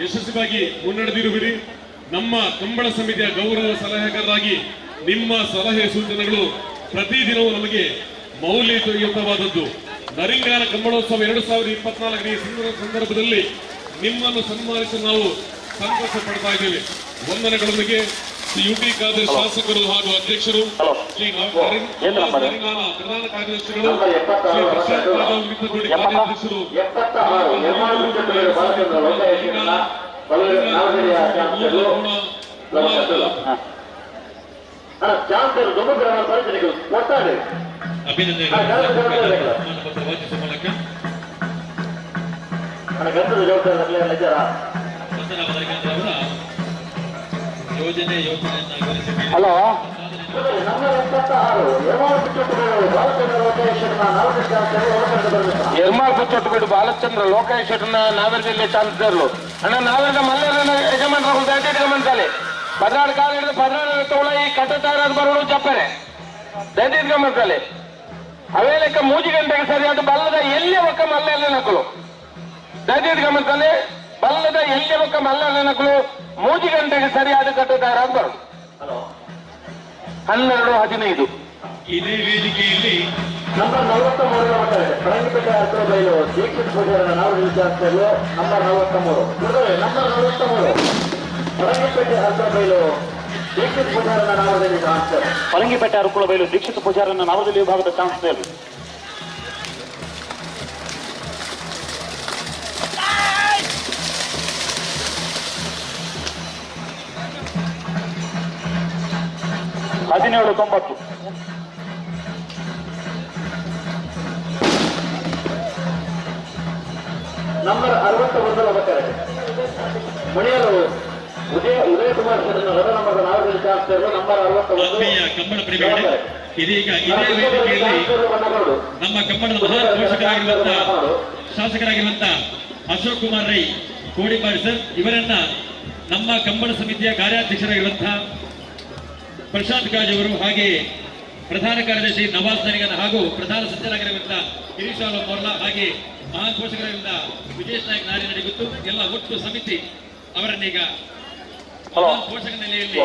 ಯಶಸ್ವಿಯಾಗಿ ಮುನ್ನಡೆದಿರುವಿರಿ. ನಮ್ಮ ಕಂಬಳ ಸಮಿತಿಯ ಗೌರವ ಸಲಹೆಗಾರರಾಗಿ ನಿಮ್ಮ ಸಲಹೆ ಸೂಚನೆಗಳು ಪ್ರತಿದಿನವೂ ನಮಗೆ ಮೌಲ್ಯಯುತವಾದದ್ದು. ನರಿಂಗಾನ ಕಂಬಳೋತ್ಸವ 2024 ಈ ಸಂದರ್ಭದಲ್ಲಿ ನಿಮ್ಮನ್ನು ಸನ್ಮಾನಿಸಲು ನಾವು ಸಂತೋಷ ಪಡ್ತಾ ಇದ್ದೇವೆ. ವಂದನೆಗಳೊಂದಿಗೆ ಶ್ರೀ ಯು ಟಿ ಖಾದರ್ ಶಾಸಕರು ಹಾಗೂ ಅಧ್ಯಕ್ಷರು, ಶ್ರೀ ನರಿಂಗಾನ ಪ್ರಧಾನ ಕಾರ್ಯದರ್ಶಿಗಳು, ಶ್ರೀ ಪ್ರಶಾಂತ್ ಯಾದವ್ ಮಿತ್ರಗೋಡಿ ಕಾರ್ಯಾಧ್ಯಕ್ಷರು, ಅಭಿನಂದನೆಗಳು ಪತ್ರ ವಾಚಿಸುವ ಮೂಲಕ ಪದ್ಮನಾಭ ನರಿಂಗಾನ ಅವರ ಯೋಜನೆ ಯೋಜನೆಯನ್ನು ವಿವರಿಸಿದ್ದೀರಿ. ಹಲೋ ಎರ್ಮಾಲ್ ಪುಚ್ಚೊಟ್ಟುಬೀಡು ಬಾಲಚಂದ್ರ ಲೋಕೇಶ್ವರನ ನಾವರದಲ್ಲಿ ಚಾನ್ಸರ್ಲು ಅಣ್ಣ ನಾವರದ ಮಲ್ಲರನ ಯಜಮಾನರ ದಯವಿಟ್ಟು ಗಮನಿಸಲಿ. 14 ಕಾಲ ಹಿಡಿದು 14 ತೋಳ ಈ ಕಟ್ಟತಾರ ಬರೋದು ಚಪ್ಪರೆ ದಯವಿಟ್ಟು ಗಮನಿಸಲಿ. ಅವೇ ಲೆಕ್ಕ 3 ಗಂಟೆಗೆ ಸರಿಯಾದ ಬಲ್ಲದ ಎಲ್ಲಿ ಒಕ್ಕ ಮಲ್ಲೆಲ್ಲ ನಕಲು. ದಯವಿಟ್ಟು ಗಮನಿಸಲಿ ಬಲ್ಲದ ಎಲ್ಲಿ ಬೊಕ್ಕ ಮಲ್ಲನಕುಲು 3 ಗಂಟೆಗೆ ಸರಿಯಾದ ಕಟ್ಟುತ್ತಾರೆ ಅಂದರು. 12:15 ಇದೇ ವೇದಿಕೆಯಲ್ಲಿ ನಂಬರ್ 43 ಮಕ್ಕಳಿದೆ. ಪರಂಗಿಪೇಟೆ ಹತ್ತಿರ ಬೈಲು ದೀಕ್ಷಿತ್ ಪೂಜಾರನ ನಾವು ವಿಚಾರಿಸಲು ನಂಬರ್ 43 ನಂಬರ್ 43 ಪರಂಗಿಪೇಟೆ ಹತ್ತಿರ ಬೈಲು ದೀಕ್ಷಿತ್ ಪೂಜಾರನ ನಾಮದಲ್ಲಿ ಚಾನ್ಸರ್. ಪರಂಗಿಪೇಟೆ ಅರುಕುಳ ಬೈಲು ದೀಕ್ಷಿತ್ ಪೂಜಾರನ ನಾಮದಲ್ಲಿ ವಿಭಾಗದ ಚಾನ್ಸರ್. 17:9. ನಂಬರ್ 61 ಮಕ್ಕಳಿದೆ. ಮಣಿಯರು ಉದಯ ಕುಮಾರ್ ರಥ ನಂಬರ್ ನಾಲ್ಕು ಚಾನ್ಸರ್ ನಂಬರ್ 61 ಕಂಬಳ ಪ್ರೇಮಿಗಳೇ, ಇದೀಗ ಇದೇ ವೇದಿಕೆಯಲ್ಲಿ ನಮ್ಮ ಕಂಬಳದ ಮಹಾನ್ ಪೋಷಕರಾಗಿರುವಂತಹ ಶಾಸಕರಾಗಿರುವಂತಹ ಅಶೋಕ್ ಕುಮಾರ್ ರೈ ಕೋಡಿಪಾಡಿ ಸರ್ ಇವರನ್ನ ನಮ್ಮ ಕಂಬಳ ಸಮಿತಿಯ ಕಾರ್ಯಾಧ್ಯಕ್ಷರಾಗಿರುವಂತಹ ಪ್ರಶಾಂತ್ ಕಾಜ್ ಅವರು, ಹಾಗೆಯೇ ಪ್ರಧಾನ ಕಾರ್ಯದರ್ಶಿ ನವಾಜ್ ನರಿಗನ್ ಹಾಗೂ ಪ್ರಧಾನ ಸಂಚಾಲಕರಾಗಿರುವಂತಹ ಗಿರೀಶ್ ಮೋರ್ಲಾ, ಹಾಗೆ ಮಹಾನ್ ಪೋಷಕರಾಗಿರುವಂತಹ ವಿಜೇಶ್ ನಾಯಕ್ ನಾರಿನಡಿಗುತ್ತು ಎಲ್ಲ ಒಟ್ಟು ಸಮಿತಿ ಅವರನ್ನೀಗ ಪೋಷಕ ನೆಲೆಯಲ್ಲಿ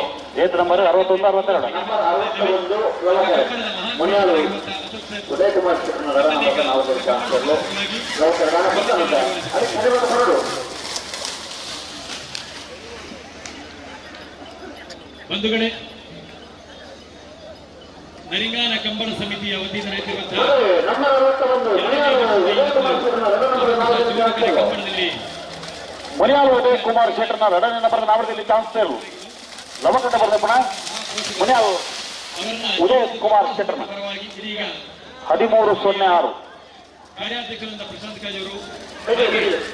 ನಂಬರ್ 61 62 ಉದಯ ಕುಮಾರ್ ಬಂಧುಗಳೇ, ನರಿಂಗಾನ ಕಂಬಳ ಸಮಿತಿಯ ವತಿಯಿಂದ ನಡೆಯುತ್ತಿರುವಂತಹ ಕಂಬಳದಲ್ಲಿ ಮಲಯಾಳ ಉದಯ ಕುಮಾರ್ ಶೆಟ್ಟರ್ನ ಎರಡನೇ ನಂಬರ್ ನಾಮದಲ್ಲಿ ಚಾನ್ಸರ್ ಲವಕಂಡ ಬರೆದ ಮಲಯಾಳ ಉದಯ ಕುಮಾರ್ ಶೆಟ್ಟರ್ನ 13:06. ಕಾರ್ಯಾಧ್ಯಕ್ಷರಾದ ಪ್ರಶಾಂತ್ ಕಾಜ್ ಅವರು,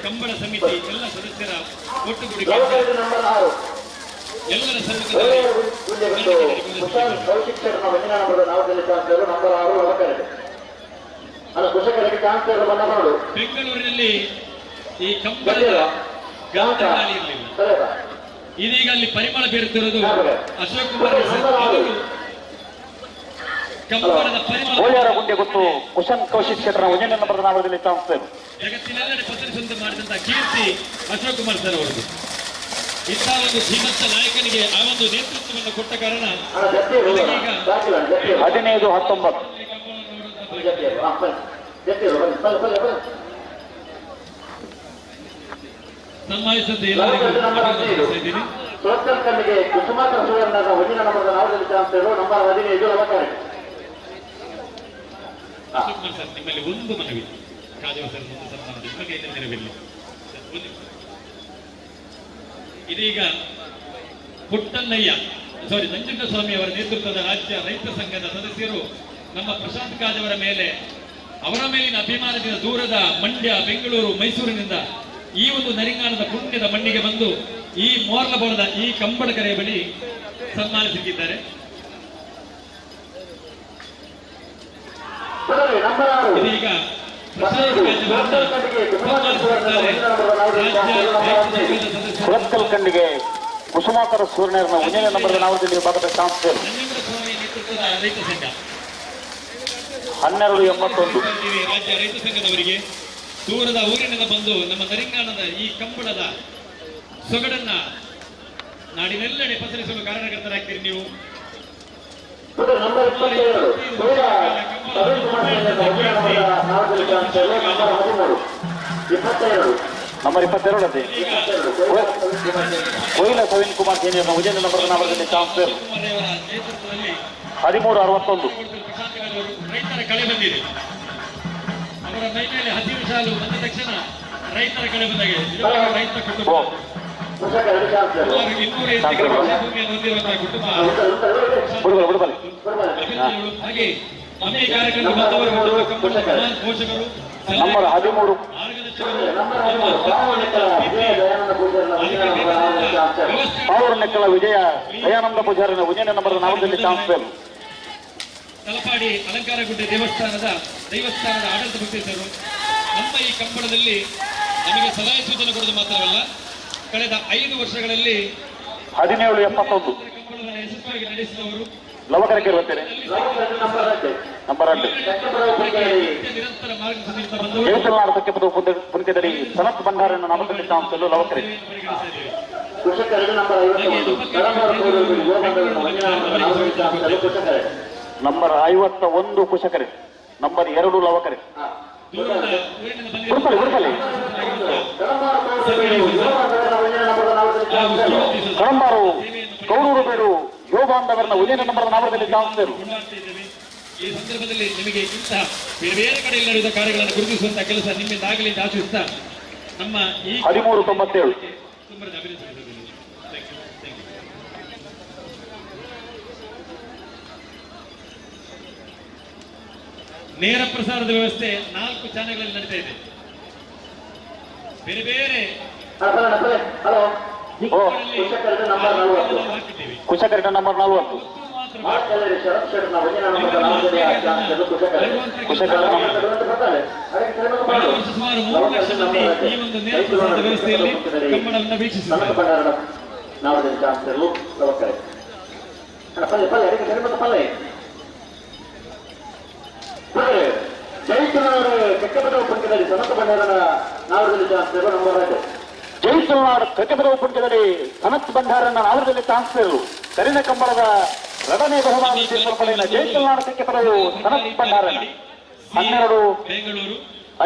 ಕಂಬಳ ಸಮಿತಿ ಎಲ್ಲ ಸದಸ್ಯರ ಒಟ್ಟುಗೂಡಿ ಎಲ್ಲರ ಸಮ್ಮುಖದಲ್ಲಿ ಬೆಂಗಳೂರಿನಲ್ಲಿ ಈ ಕಂಬಳದ ಗಾಳಿ ಇರಲಿಲ್ಲ. ಇದೀಗ ಅಲ್ಲಿ ಪರಿಮಳ ಬೀರುತ್ತಿರುವುದು ಅಶೋಕ್ ಕುಮಾರ್ ಅವರು. ಕಂಬಳದ ಪರಿಮಳ ಗುಂಡೆ ಗೊತ್ತು ಕುಶನ್ ಕೌಶಿಕ್ ಶೆಟ್ಟರ್ ಒಂದನೇ ನಂಬರ್ ನಾಮದಲ್ಲಿ ಚಾನ್ಸರ್. ಜಗತ್ತಿನೆಲ್ಲೆಡೆ ಪಸರಿಸುವಂತೆ ಮಾಡಿದಂತಹ ಕೀರ್ತಿ ಅಶೋಕ್ ಕುಮಾರ್ ಸರ್ ಅವರದ್ದು. ಇಂಥ ಒಂದು ಧೀಮಂತ ನಾಯಕನಿಗೆ ಆ ಒಂದು ನೇತೃತ್ವವನ್ನು ಕೊಟ್ಟ ಕಾರಣ 15:19. ಸನ್ಮಾನಿಸಿದ ಎಲ್ಲರಿಗೂ ಇದ್ದೀನಿ. ಸುರತ್ಕಲ್ ಕುಸುಮಾಕರ ಸುವರ್ಣದ ಒಂದಿನ ನಂಬರ್ ನಾಮದಲ್ಲಿ ಚಾನ್ಸರ್ ನಂಬರ್ 15 ಲವಕರೆ. ಅಶೋಕ್ ಕುಮಾರ್ ಸರ್, ನಿಮ್ಮಲ್ಲಿ ಒಂದು ಮನವಿ, ಕಾಜವ ಸರ್ ಒಂದು ಸನ್ಮಾನ ನಿಮಗೆ ನೆರವಿರಲಿ. ಇದೀಗ ಪುಟ್ಟಣ್ಣಯ್ಯ ಸಾರಿ ನಂಜುಂಡಸ್ವಾಮಿ ಅವರ ನೇತೃತ್ವದ ರಾಜ್ಯ ರೈತ ಸಂಘದ ಸದಸ್ಯರು ನಮ್ಮ ಪ್ರಶಾಂತ್ ಕಾಜ್ ಅವರ ಮೇಲೆ ಅವರ ಮೇಲಿನ ಅಭಿಮಾನದಿಂದ ದೂರದ ಮಂಡ್ಯ, ಬೆಂಗಳೂರು, ಮೈಸೂರಿನಿಂದ ಈ ಒಂದು ನರಿಂಗಾನದ ಪುಣ್ಯದ ಮಣ್ಣಿಗೆ ಬಂದು ಈ ಮೋರ್ಲಬೋರದ ಈ ಕಂಬಳ ಕರೆಯ ಬಳಿ ಸನ್ಮಾನಿಸಿದ್ದಾರೆ. ಇದೀಗ ಪ್ರಶಾಂತ್ ಕಾಜ್ ಅವರನ್ನ ಸನ್ಮಾನಿಸುತ್ತಿದ್ದಾರೆ. ರಾಜ್ಯ ರೈತ ಸಂಘದ ಸದಸ್ಯರು ಸುರತ್ಕಲ್ ಕಣ್ಣಿಗೆ ಕುಸುಮಾಕರ ಸೂರ್ಯನ ಒಂದನೇ ನಂಬರ್ ನಾಮದಲ್ಲಿ ವಿಭಾಗದ ಚಾನ್ಸರ್ ನಂಜುಂಡಸ್ವಾಮಿ ನೇತೃತ್ವದ ರೈತ ಸಂಘ 12:81. ರಾಜ್ಯ ರೈತ ಸಂಘದವರಿಗೆ ದೂರದ ಊರಿನಿಂದ ಬಂದು ನಮ್ಮ ನರಿಂಗಾನದ ಈ ಕಂಬಳದ ಸೊಗಡನ್ನ ನಾಡಿನೆಲ್ಲೆಡೆ ಪಸರಿಸಲು ಕಾರಣಕರ್ತರಾಗ್ತೀರಿ ನೀವು. ನಂಬರ್ 27 ನಂಬರ್ 22 ಅದೇ ಕೊಯ್ಲ ಸವಿನ್ ಕುಮಾರ್ ಸೀನಿಯರ್ನ ಉಜ್ಜಯಿನಿ ನಂಬರ್ ನಾಮದಲ್ಲಿ ಚಾನ್ಸರ್ 13:61. ರೈತರ ಕಳೆ ಬಂದಿದೆ. ಅವರ ಮೈ ಮೇಲೆ ಹಸಿರು ಶಾಲು ಬಂದ ತಕ್ಷಣ ರೈತರ ಕಳೆ ಬಂದಾಗೆ. ರೈತ ಕುಟುಂಬ ಸುಮಾರು 205 ಎಕರೆ ಭೂಮಿಯನ್ನು ಹೊಂದಿರುವಂತಹ ಕುಟುಂಬ. ಹಾಗೆ ನಮ್ಮ ಈ ಕಾರ್ಯಕ್ರಮ ಬಂದವರು ಪೋಷಕರು, ನಂಬರ್ 13 ಮಾರ್ಗದರ್ಶಕರು, ಪಾವೂರು ವಿಜಯ ದಯಾನಂದ ಪೂಜಾರಿನ ಉಜ್ಜಯಿನಿ ನಂಬರ್ ನಾಮದಲ್ಲಿ ಚಾನ್ಸರ್. ತಲಪಾಡಿ ಅಲಂಕಾರಗುಡ್ಡೆ ದೇವಸ್ಥಾನದ ಆಡಳಿತ ಮುಖ್ಯಸ್ಥರು ನಮ್ಮ ಈ ಕಂಬಳದಲ್ಲಿ ನಮಗೆ ಸಲಹೆ ಸೂಚನೆ ಕೊಡುವುದು ಮಾತ್ರವಲ್ಲ, ಕಳೆದ 5 ವರ್ಷಗಳಲ್ಲಿ 17:71 ಕಂಬಳವನ್ನು ಯಶಸ್ವಿಯಾಗಿ ನಡೆಸಿದವರು. ಲವಕರಕ್ಕೆ ಇರುತ್ತೇನೆ ನಂಬರ್ 2 ನಿರಂತರ ಮಾರ್ಗದರ್ಶನ ಬಂದವರು ಜಯತಲ್ನಾಡು ಸಖ್ಯಪದ ಪುನಕೆದಡಿ ಸನತ್ ಭಂಡಾರನ್ನು ನಾಮದಲ್ಲಿ ತಾವು ಲವಕರೆ ನಂಬರ್ 51 ಕುಶಕರೆ ನಂಬರ್ 2 ಲವಕರೆ ಗುರುಪಲ್ಲಿ ಗುರುಪಲ್ಲಿ ಕಡಂಬಾರು ಗೌರೂರು ಬೇಡು ಯೋಗಾಂಧವರನ್ನ ಉದಯನ ನಂಬರ್ ನಾಮದಲ್ಲಿ ತಾವು ಈ ಸಂದರ್ಭದಲ್ಲಿ ನಿಮಗೆ ಇಂತಹ ಬೇರೆ ಬೇರೆ ಕಡೆಯಲ್ಲಿ ನಡೆಯುವ ಕಾರ್ಯಗಳನ್ನು ಗುರುತಿಸುವಂತಹ ಕೆಲಸ ನಿಮ್ಮಿಂದ ಆಗಲಿ ಅಂತ ಆಶಿಸ್ತಾ ನಮ್ಮ ಈ 1397 ತುಂಬಾ ಅಭಿನಂದನೆ. ನೇರ ಪ್ರಸಾರದ ವ್ಯವಸ್ಥೆ 4 ಚಾನೆಲ್ಗಳಲ್ಲಿ ನಡೀತಾ ಇದೆ. ಬೇರೆ ಬೇರೆ ಕುಶಕರಿಟ ನಂಬರ್ 40 ಸುಮಾರು 3 ಲಕ್ಷ ಮಂದಿ ಈ ಒಂದು ನೇರ ಪ್ರಸಾರದ ವ್ಯವಸ್ಥೆಯಲ್ಲಿ ಕಂಬಳವನ್ನು ವೀಕ್ಷಿಸಿದ್ದಾರೆ. ಜೈಸಲ್ನಾಡು ಕಟ್ಟಿಬರವು ಪುಂಟದಡಿ ಸನತ್ ಭಂಡಾರನ್ನ ನಾವರದಲ್ಲಿ ತಾಂಸ್ತಿರು ಕರಿನ ಕಂಬಳದ ಎರಡನೇ ಬಹುಮಾನ ತೀರ್ಪು ಪಡೆದ ಜೈಸಲ್ನಾಡು ಕಟ್ಟಿಬರವು ಸನತ್ ಭಂಡಾರನ್ನ 12 ಬೆಂಗಳೂರು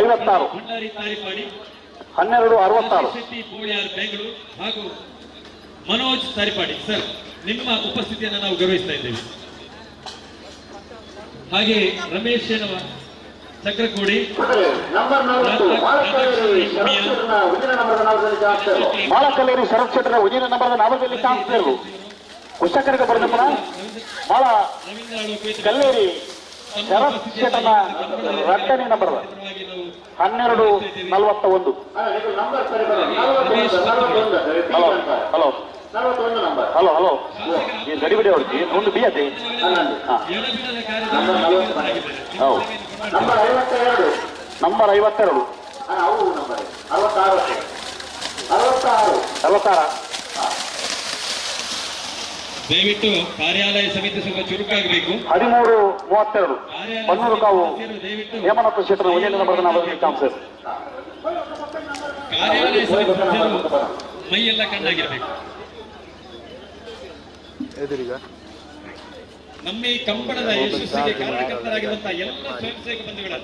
56 ಭಂಡಾರಿ ತಾರಿಪಾಡಿ 12 66 ಶೆಟ್ಟಿ ಬೋಳಿಯಾರ್ ಬೆಂಗಳೂರು ಹಾಗೂ ಮನೋಜ್ ತಾರಿಪಾಡಿ ಸರ್, ನಿಮ್ಮ ಉಪಸ್ಥಿತಿಯನ್ನು ನಾವು ಗೌರವಿಸ್ತಾ ಇದ್ದೇವೆ. ಹಾಗೆ ರಮೇಶ್ ಶೇನವ ಚಕ್ರಕೋಡಿ, ಮಾಳಕಲ್ಲೇರಿ ಶರತ್ ಶೆಟ್ಟರ ಉಜಿನ ನಂಬರ್ ನಾಮದಲ್ಲಿ ಕಾಣಿಸ್ತಿರು ಕುಶಕರಿಗೆ ಬರೆದಪ್ಪನ ಮಾಳ ಕಲ್ಲೇರಿ ಶರತ್ ಶೆಟ್ಟನ ಎರಡನೇ number 12 41. Hello hello hello hello ಈ ಗಡಿಬಿಡಿ ಅವ್ರಿಗೆ ಒಂದು ಬಿ ಅದೇ. ಹೌದು ನಂಬರ್ 52 66. ದಯವಿಟ್ಟು ಕಾರ್ಯಾಲಯ ಸಮಿತಿ ಸ್ವಲ್ಪ ಚುರುಕಾಗಬೇಕು. 13 32 ಬನ್ನೂರು ಕಾವು ಹೇಮನಾಥ ಕ್ಷೇತ್ರದ ಉದಯ ನಂಬರ್ ಸರ್. ಕಾರ್ಯಾಲಯ ಸಮಿತಿ ಸದಸ್ಯರು ಮೈಯೆಲ್ಲ ಕಣ್ಣಾಗಿರ್ಬೇಕು. ನಮ್ಮ ಈ ಕಂಬಳದ ಯಶಸ್ಸಿಗೆ ಕಾರಣಕರ್ತರಾಗಿರುವಂತಹ ಎಲ್ಲ ಸ್ವಯಂ ಸೇವಕ ಬಂಧುಗಳ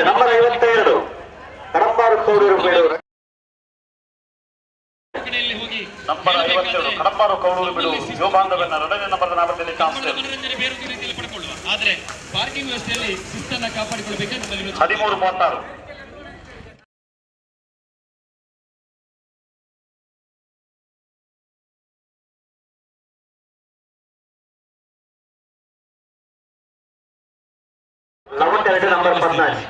ನಂಬರ್ 52 ಕಡಂಬಾರು ಕೌಡೂರು ಬೇಡೂರು. ನಂಬರ್ 52 ಕಡಂಬಾರು ಕೌಡೂರು ಬೇಡೂರು ಯೋಗಾಂಧವನ್ನ ಎರಡನೇ ನಂಬರ್ ನಾಮದಲ್ಲಿ ಕಾಣಿಸ್ತೇವೆ. ಮನರಂಜನೆ ಬೇರೆ ರೀತಿಯಲ್ಲಿ ಪಡ್ಕೊಳ್ಳುವ, ಆದರೆ ಪಾರ್ಕಿಂಗ್ ವ್ಯವಸ್ಥೆಯಲ್ಲಿ ಶಿಸ್ತನ್ನ ಕಾಪಾಡಿಕೊಳ್ಳಬೇಕಾದ 13 36. ನಂಬರ್ 14.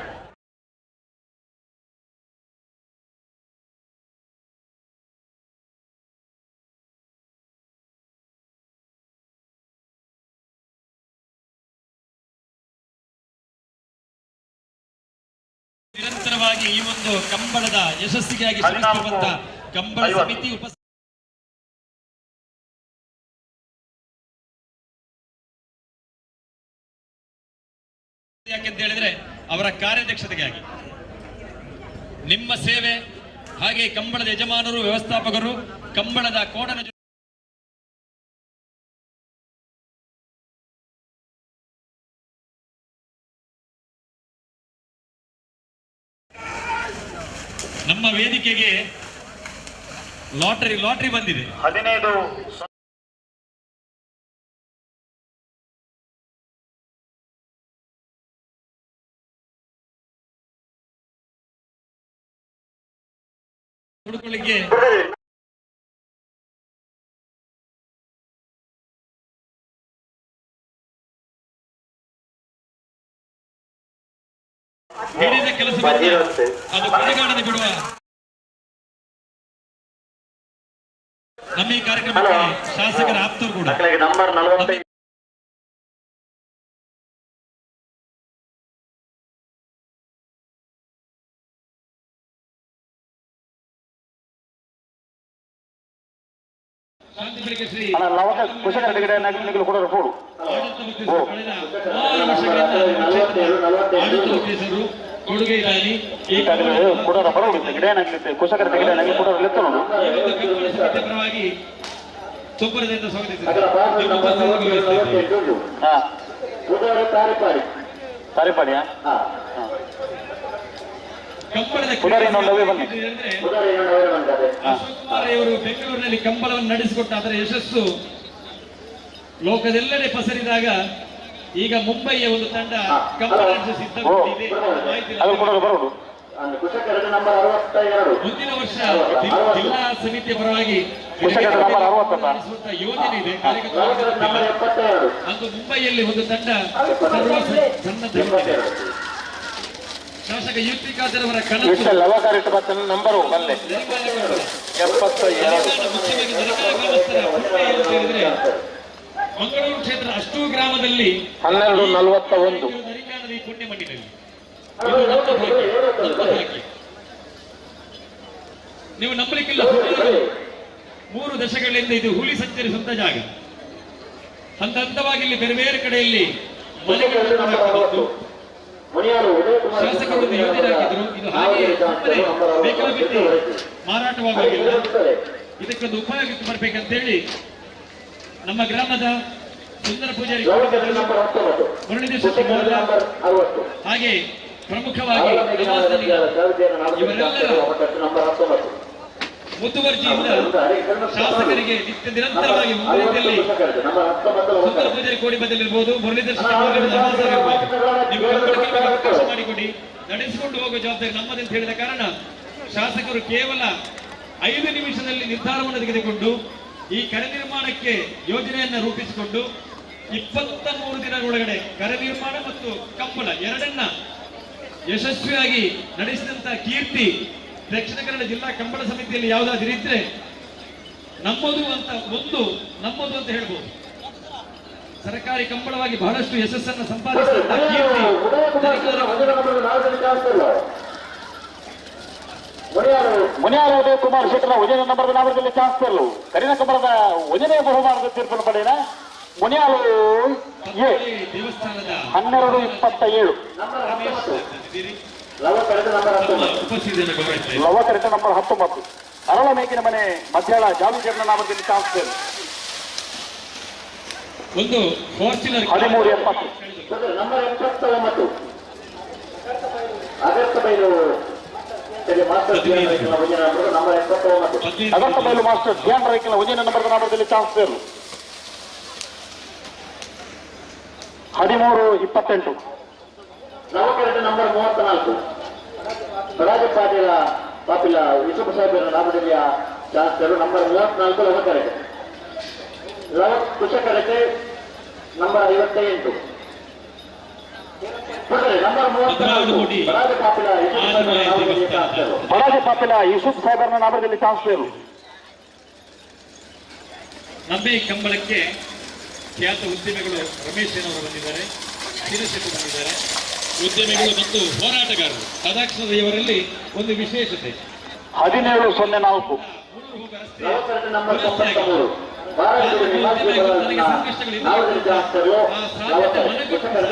ನಿರಂತರವಾಗಿ ಈ ಒಂದು ಕಂಬಳದ ಯಶಸ್ಸಿಗಾಗಿ ಶ್ರಮಿಸುತ್ತಿರುವಂತಹ ಕಂಬಳ ಸಮಿತಿ ಉಪ ಯಾಕೆಂತ ಹೇಳಿದ್ರೆ ಅವರ ಕಾರ್ಯದಕ್ಷತೆಗಾಗಿ ನಿಮ್ಮ ಸೇವೆ, ಹಾಗೆ ಕಂಬಳದ ಯಜಮಾನರು, ವ್ಯವಸ್ಥಾಪಕರು, ಕಂಬಳದ ಕೋಡನ ನಮ್ಮ ವೇದಿಕೆಗೆ ಲಾಟರಿ ಲಾಟರಿ ಬಂದಿದೆ. 15 ಹುಡುಕಲಿಕ್ಕೆ ಹಿಡಿದ ಕೆಲಸವನ್ನು ಅದು ಕೊನೆಗಾಣದೆ ಬಿಡುವ ನಮ್ಮ ಈ ಕಾರ್ಯಕ್ರಮಕ್ಕೆ ಶಾಸಕರ ಆಪ್ತರು ಕೂಡ ನಂಬರ್ 45 ಕೊಡುಗೆ ಪರವಾಗಿ ತುಪ್ಪರದಿಂದ ಸ್ವಾಗತಿಸಿದ್ದಾರೆ. ಅಶೋಕ್ ಕುಮಾರ್ ಇವರು ಬೆಂಗಳೂರಿನಲ್ಲಿ ಕಂಬಳವನ್ನು ನಡೆಸಿಕೊಟ್ಟ ಅದರ ಯಶಸ್ಸು ಲೋಕದೆಲ್ಲೆಡೆ ಪಸರಿದಾಗ ಈಗ ಮುಂಬೈಯ ಒಂದು ತಂಡ ಕಂಬಳ ನಡೆಸಲು ಸಿದ್ಧಗೊಂಡಿದೆ. ಮುಂದಿನ ವರ್ಷ ಜಿಲ್ಲಾ ಸಮಿತಿಯ ಪರವಾಗಿ ಯೋಜನೆ ಇದೆ. ಅಂದು ಮುಂಬೈಯಲ್ಲಿ ಒಂದು ತಂಡ ಸರ್ವ ಸನ್ನದ್ಧಗೊಂಡಿದೆ. ಶಾಸಕ ಯುಕ್ತಿ ಖಾದರ್ ಅವರ ಕನಸು ಮುಖ್ಯವಾಗಿ ಗ್ರಾಮಸ್ಥರ ಪುಣ್ಯ ಏನು ಅಂತ ಹೇಳಿದ್ರೆ ಮಂಗಳೂರು ಕ್ಷೇತ್ರ ಅಷ್ಟೂ ಗ್ರಾಮದಲ್ಲಿ 12:41 ನರಿಂಗಾನದ ಈ ಪುಣ್ಯ ಮಣ್ಣಿನಲ್ಲಿ ಇದು ನಮ್ಮ ಭಾಗ್ಯ, ನಮ್ಮ ಭಾಗ್ಯ. ನೀವು ನಂಬಲಿಕ್ಕಿಲ್ಲ, ಸುಮಾರು 3 ದಶಕಗಳಿಂದ ಇದು ಹುಲಿ ಸಂಚರಿಸುವಂತ ಜಾಗ. ಹಂತ ಹಂತವಾಗಿ ಇಲ್ಲಿ ಬೇರೆ ಬೇರೆ ಕಡೆಯಲ್ಲಿ ಮನೆಗಳನ್ನು ಶಾಸಕರು ಒಂದು ಯೋಜನೆ ಹಾಕಿದ್ರು. ಇದು ಹಾಗೆ ಸುಮ್ಮನೆ ಬೇಕಾಬಿಟ್ಟಿ ಮಾರಾಟವಾಗಿಲ್ಲ, ಇದಕ್ಕೊಂದು ಉಪಯೋಗಕ್ಕೆ ಬರ್ಬೇಕಂತೇಳಿ ನಮ್ಮ ಗ್ರಾಮದ ಸುಂದರ ಪೂಜಾರಿ ಮುರಳೀಧರ್ ಶೆಟ್ಟಿ ಹಾಗೆ ಪ್ರಮುಖವಾಗಿ ಇವರೆಲ್ಲರ ಮುತುವರ್ಜಿಯಿಂದ ಶಾಸಕರಿಗೆ ನಿತ್ಯ ನಿರಂತರವಾಗಿ ಮುಂದಿನಲ್ಲಿ ಸುಂದರ ಪೂಜಾರಿ ಕೋಡಿಬದಲಿರ್ಬೋದು, ಮುರಳೀಧರ್ ಶೆಟ್ಟಿ ಇರ್ಬೋದು, ನೀವು ಅವಕಾಶ ಮಾಡಿಕೊಡಿ, ನಡೆಸಿಕೊಂಡು ಹೋಗುವ ಜವಾಬ್ದಾರಿ ನಮ್ಮದಂತ ಹೇಳಿದ ಕಾರಣ ಶಾಸಕರು ಕೇವಲ 5 ನಿಮಿಷದಲ್ಲಿ ನಿರ್ಧಾರವನ್ನು ತೆಗೆದುಕೊಂಡು ಈ ಕರೆ ನಿರ್ಮಾಣಕ್ಕೆ ಯೋಜನೆಯನ್ನು ರೂಪಿಸಿಕೊಂಡು 23 ದಿನಗಳೊಳಗಡೆ ಕರೆ ನಿರ್ಮಾಣ ಮತ್ತು ಕಂಬಳ ಎರಡನ್ನ ಯಶಸ್ವಿಯಾಗಿ ನಡೆಸಿದಂತಹ ಕೀರ್ತಿ ದಕ್ಷಿಣ ಕನ್ನಡ ಜಿಲ್ಲಾ ಕಂಬಳ ಸಮಿತಿಯಲ್ಲಿ ಯಾವುದಾದ್ರೂ ಇದ್ರೆ ನಮ್ಮದು ಅಂತ ಒಂದು ನಮ್ಮದು ಅಂತ ಹೇಳ್ಬೋದು. ಸರ್ಕಾರಿ ಕಂಬಳವಾಗಿ ಬಹಳಷ್ಟು ಯಶಸ್ಸನ್ನು ಸಂಪಾದಿಸಿದಂತಹ ಕೀರ್ತಿ ಮುನಿಯಾರು ಉದಯ ಕುಮಾರ್ ಶೆಟ್ಟರ ವಜನ ನಂಬರ್ ನಾಮದಲ್ಲಿ ಚಾನ್ಸಲರ್ ಕರಿನ ಕಂಬಳದ ವಜನೆಯ ಬಹುಮಾನದ ತೀರ್ಪನ್ನು ಪಡೆಯನ ಮುನಿಯಾರು ಎ ದೇವಸ್ಥಾನದ 12:27 ಲವಕರಿತ ನಂಬರ್ 19 ಅರಳ ಮೇಕಿನ ಮನೆ ಮಧ್ಯಾಹ್ನ ಜಾವಿಜರ್ನ ನಾಮದಲ್ಲಿ ಚಾನ್ಸಲರ್ ಒಂದು ಫಾರ್ಚುನರ್ 13:70 ನಂಬರ್ 79 ಅಗರ್ತ ಬೈಲು ಮಾಸ್ಟರ್ ನಂಬರ್ 79 ಅಗರ್ತ ಬೈಲು ಮಾಸ್ಟರ್ ಧ್ಯಾನ್ ರೈಕಲ್ ವಜನ ನಂಬರ್ ನಾಮದಲ್ಲಿ ಚಾನ್ಸಲರ್ 13:28 ನವಕರಟ ನಂಬರ್ 34 ರಾಜ ಪಾಟೀಲ ಪಾಟೀಲ ಯೂಸುಫ್ ಸಾಹೇಬರ ನಾಮದಲ್ಲಿ ಚಾನ್ಸಲರ್ ನಂಬರ್ 34 ಲವಕರಟೆ ಲವ ಕುಶಕರಟೆ ನಂಬರ್ 58 ನಂಬರ್ 34 ರಾಜ ಪಾಟೀಲ ಯೂಸುಫ್ ಸಾಹೇಬರ ನಾಮದಲ್ಲಿ ಚಾನ್ಸಲರ್ ಬರಾಜ ಪಾಟೀಲ ಯೂಸುಫ್ ಸಾಹೇಬರ ನಾಮದಲ್ಲಿ ಚಾನ್ಸಲರ್. ನಮ್ಮ ಈ ಕಂಬಳಕ್ಕೆ ಖ್ಯಾತ ಉದ್ಯಮಿಗಳು ರಮೇಶ್ ಅವರು ಬಂದಿದ್ದಾರೆ, ಶಿರಶೆಟ್ಟಿ ಬಂದಿದ್ದಾರೆ. ಉದ್ಯಮಿಗಳು ಮತ್ತು ಹೋರಾಟಗಾರರು ಸದಾಕ್ಷರವರಲ್ಲಿ ಒಂದು ವಿಶೇಷತೆ. 17:04 ನಂಬರ್ 93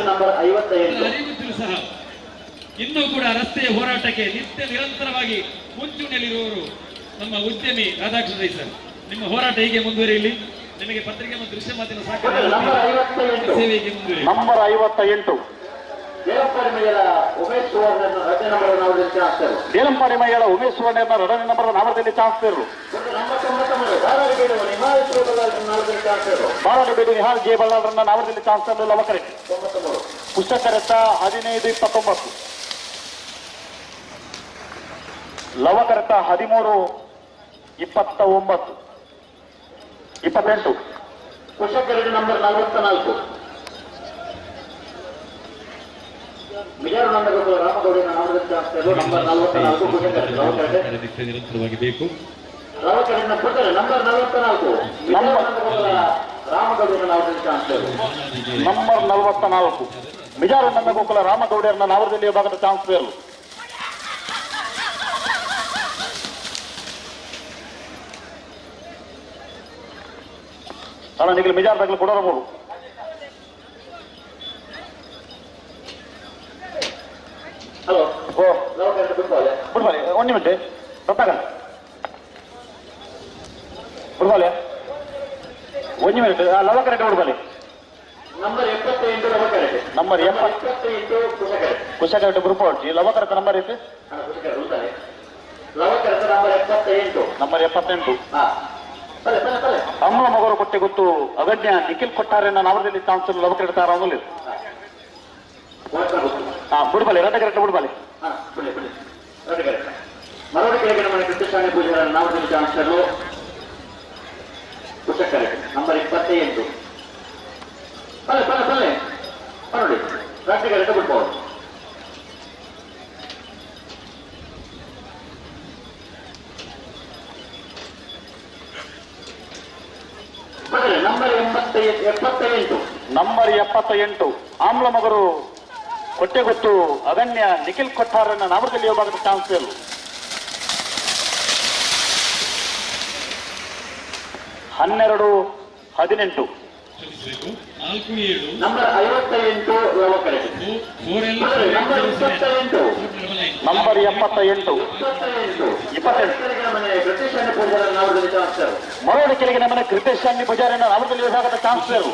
ನಂಬರ್ 58 ಅರಿವಿದ್ದರೂ ಸಹ ಇನ್ನೂ ಕೂಡ ರಸ್ತೆಯ ಹೋರಾಟಕ್ಕೆ ನಿತ್ಯ ನಿರಂತರವಾಗಿ ಮುಂಚೂಣಿಯಲ್ಲಿರುವವರು ನಮ್ಮ ಉದ್ಯಮಿ ರಾಧಾಕೃಷ್ಣ ರೈ ಸರ್. ನಿಮ್ಮ ಹೋರಾಟ ಹೀಗೆ ಮುಂದುವರಿಯಲಿ. ನಿಮಗೆ ಪತ್ರಿಕೆ ಮತ್ತು ದೃಶ್ಯ ಮಾಧ್ಯಮ ಸಹಕಾರ ಸೇವೆಗೆ ಮುಂದುವರಿಯಲಿ. ನಂಬರ್ 58 ದೇಲಂಪಾಡಿ ಮೈಯಳ ಉಮೇಶ್ ಸುವರ್ಣ ಎರಡನೇ ನಂಬರ್ ನಾಮದಲ್ಲಿ ಚಾನ್ಸಲರ್. ಬಾರಬೇಡು ನಿಹಾಲ್ ಜೆ ಬಳ್ಳಾರನ್ನ ನಾಮದಲ್ಲಿ ಚಾನ್ಸಲರ್ ಲವಕರೆಟ್ಟಿ. ಪುಸ್ತಕರತ್ತ 15:29 ಲವಕರತ್ತ 13:29 28. ಕುಶಕರಡು ನಂಬರ್ 44 ಮಿಜಾರು ನಂಬರ್ ರಾಮಗೌಡನ ನಾಮದಲ್ಲಿ ಚಾನ್ಸಲರ್ ನಂಬರ್ 44 ಕುಶಕರಡು ನಿರಂತರವಾಗಿ ಬೇಕು. ಲವಕರನ್ನ ಬಿಡ್ತಾರೆ. ನಂಬರ್ 44 ರಾಮಗೌಡರ ನಾವದಲ್ಲಿ ಚಾನ್ಸರ್. ನಂಬರ್ 44 ಮಿಜಾರು ನಂದಗೋಕುಲ ರಾಮಗೌಡರನ್ನ ನಾವರದಲ್ಲಿ ವಿಭಾಗದ ಚಾನ್ಸರ್. ಅಣ್ಣ ನಿಗಲು ಮಿಜಾರ್ ತಗಲು ಕೊಡೋರು. ಹಲೋ ಓ ಲವಕರನ್ನ ಬಿಡ್ಬಾಲೆ ಬಿಡ್ಬಾಲೆ ಒಂದು ನಿಮಿಷ ಗೊತ್ತಾಗಲ್ಲ ಬಿಡ್ಬಾಲೆ ಒಂದು ಮಿನಿಟ್ ಲವಕರೆಡ್ಡಿ ಬಿಡ್ಬಾಲೆ. ನಂಬರ್ 78 ಲವಕರೆಡ್ಡಿ. ನಂಬರ್ 78 ಕುಶಕರೆಡ್ಡಿ. ಕುಶಕರೆಡ್ಡಿ ಬುರ್ಪೋಟಿ ಲವಕರೆಡ್ಡಿ ನಂಬರ್ ಇತ್ತು. ಲವಕರೆಡ್ಡಿ ನಂಬರ್ 78. ನಂಬರ್ 78. ಅಮ್ಮನ ಮಗರು ಕೊಟ್ಟೆ ಗೊತ್ತು ಅಗಣ್ಯ ನಿಖಿಲ್ ಕೊಟ್ಟಾರೆ ನಾವರದಲ್ಲಿ ಚಾನ್ಸರ್ ಲವಕರೆಡ್ಡಿ ತಾರ ಅವನಲ್ಲಿ. ಹಾ ಬಿಡ್ಬಾಲೆ ರಡ್ಡ ಕರೆಕ್ಟ್ ಬಿಡ್ಬಾಲೆ. ಮರವಡಿ ಕೆಳಗಿನ ಮನೆ ಕೃಷ್ಣಸ್ವಾಮಿ ಪೂಜಾರ ನಾವರದಲ್ಲಿ ಚಾನ್ಸರ್ ಕುಶಕರೆಡ್ಡಿ ನಂಬರ್ 28. ಬಲ್ಲೆ ಬಲ್ಲೆ ಬಲ್ಲೆ ನೋಡಿ ರಡ್ಡ ಕರೆಕ್ಟ್ ಬಿಡ್ಬೋದು. ನಂಬರ್ 78. ನಂಬರ್ 78 ಆಮ್ಲ ಮಗರು ಕೊಟ್ಟೆಗೊತ್ತು ಅಗಣ್ಯ ನಿಖಿಲ್ ಕೊಟ್ಟಾರನ್ನ ನಾವರದಲ್ಲಿ ವಿಭಾಗದ ಚಾನ್ಸರ್. 12-18. 4-7. ನಂಬರ್ 58 ಲವಕರೆಡ್ಡಿ. ನಂಬರ್ 28. ನಂಬರ್ 78. 28. ಮರೋಡಿ ಕೆಳಗಿನ ಮನೆ ಕೃತೇಶ್ ಪೂಜಾರಿನ ನಾವರದಲ್ಲಿ ವಿಭಾಗದ ಚಾನ್ಸರ್.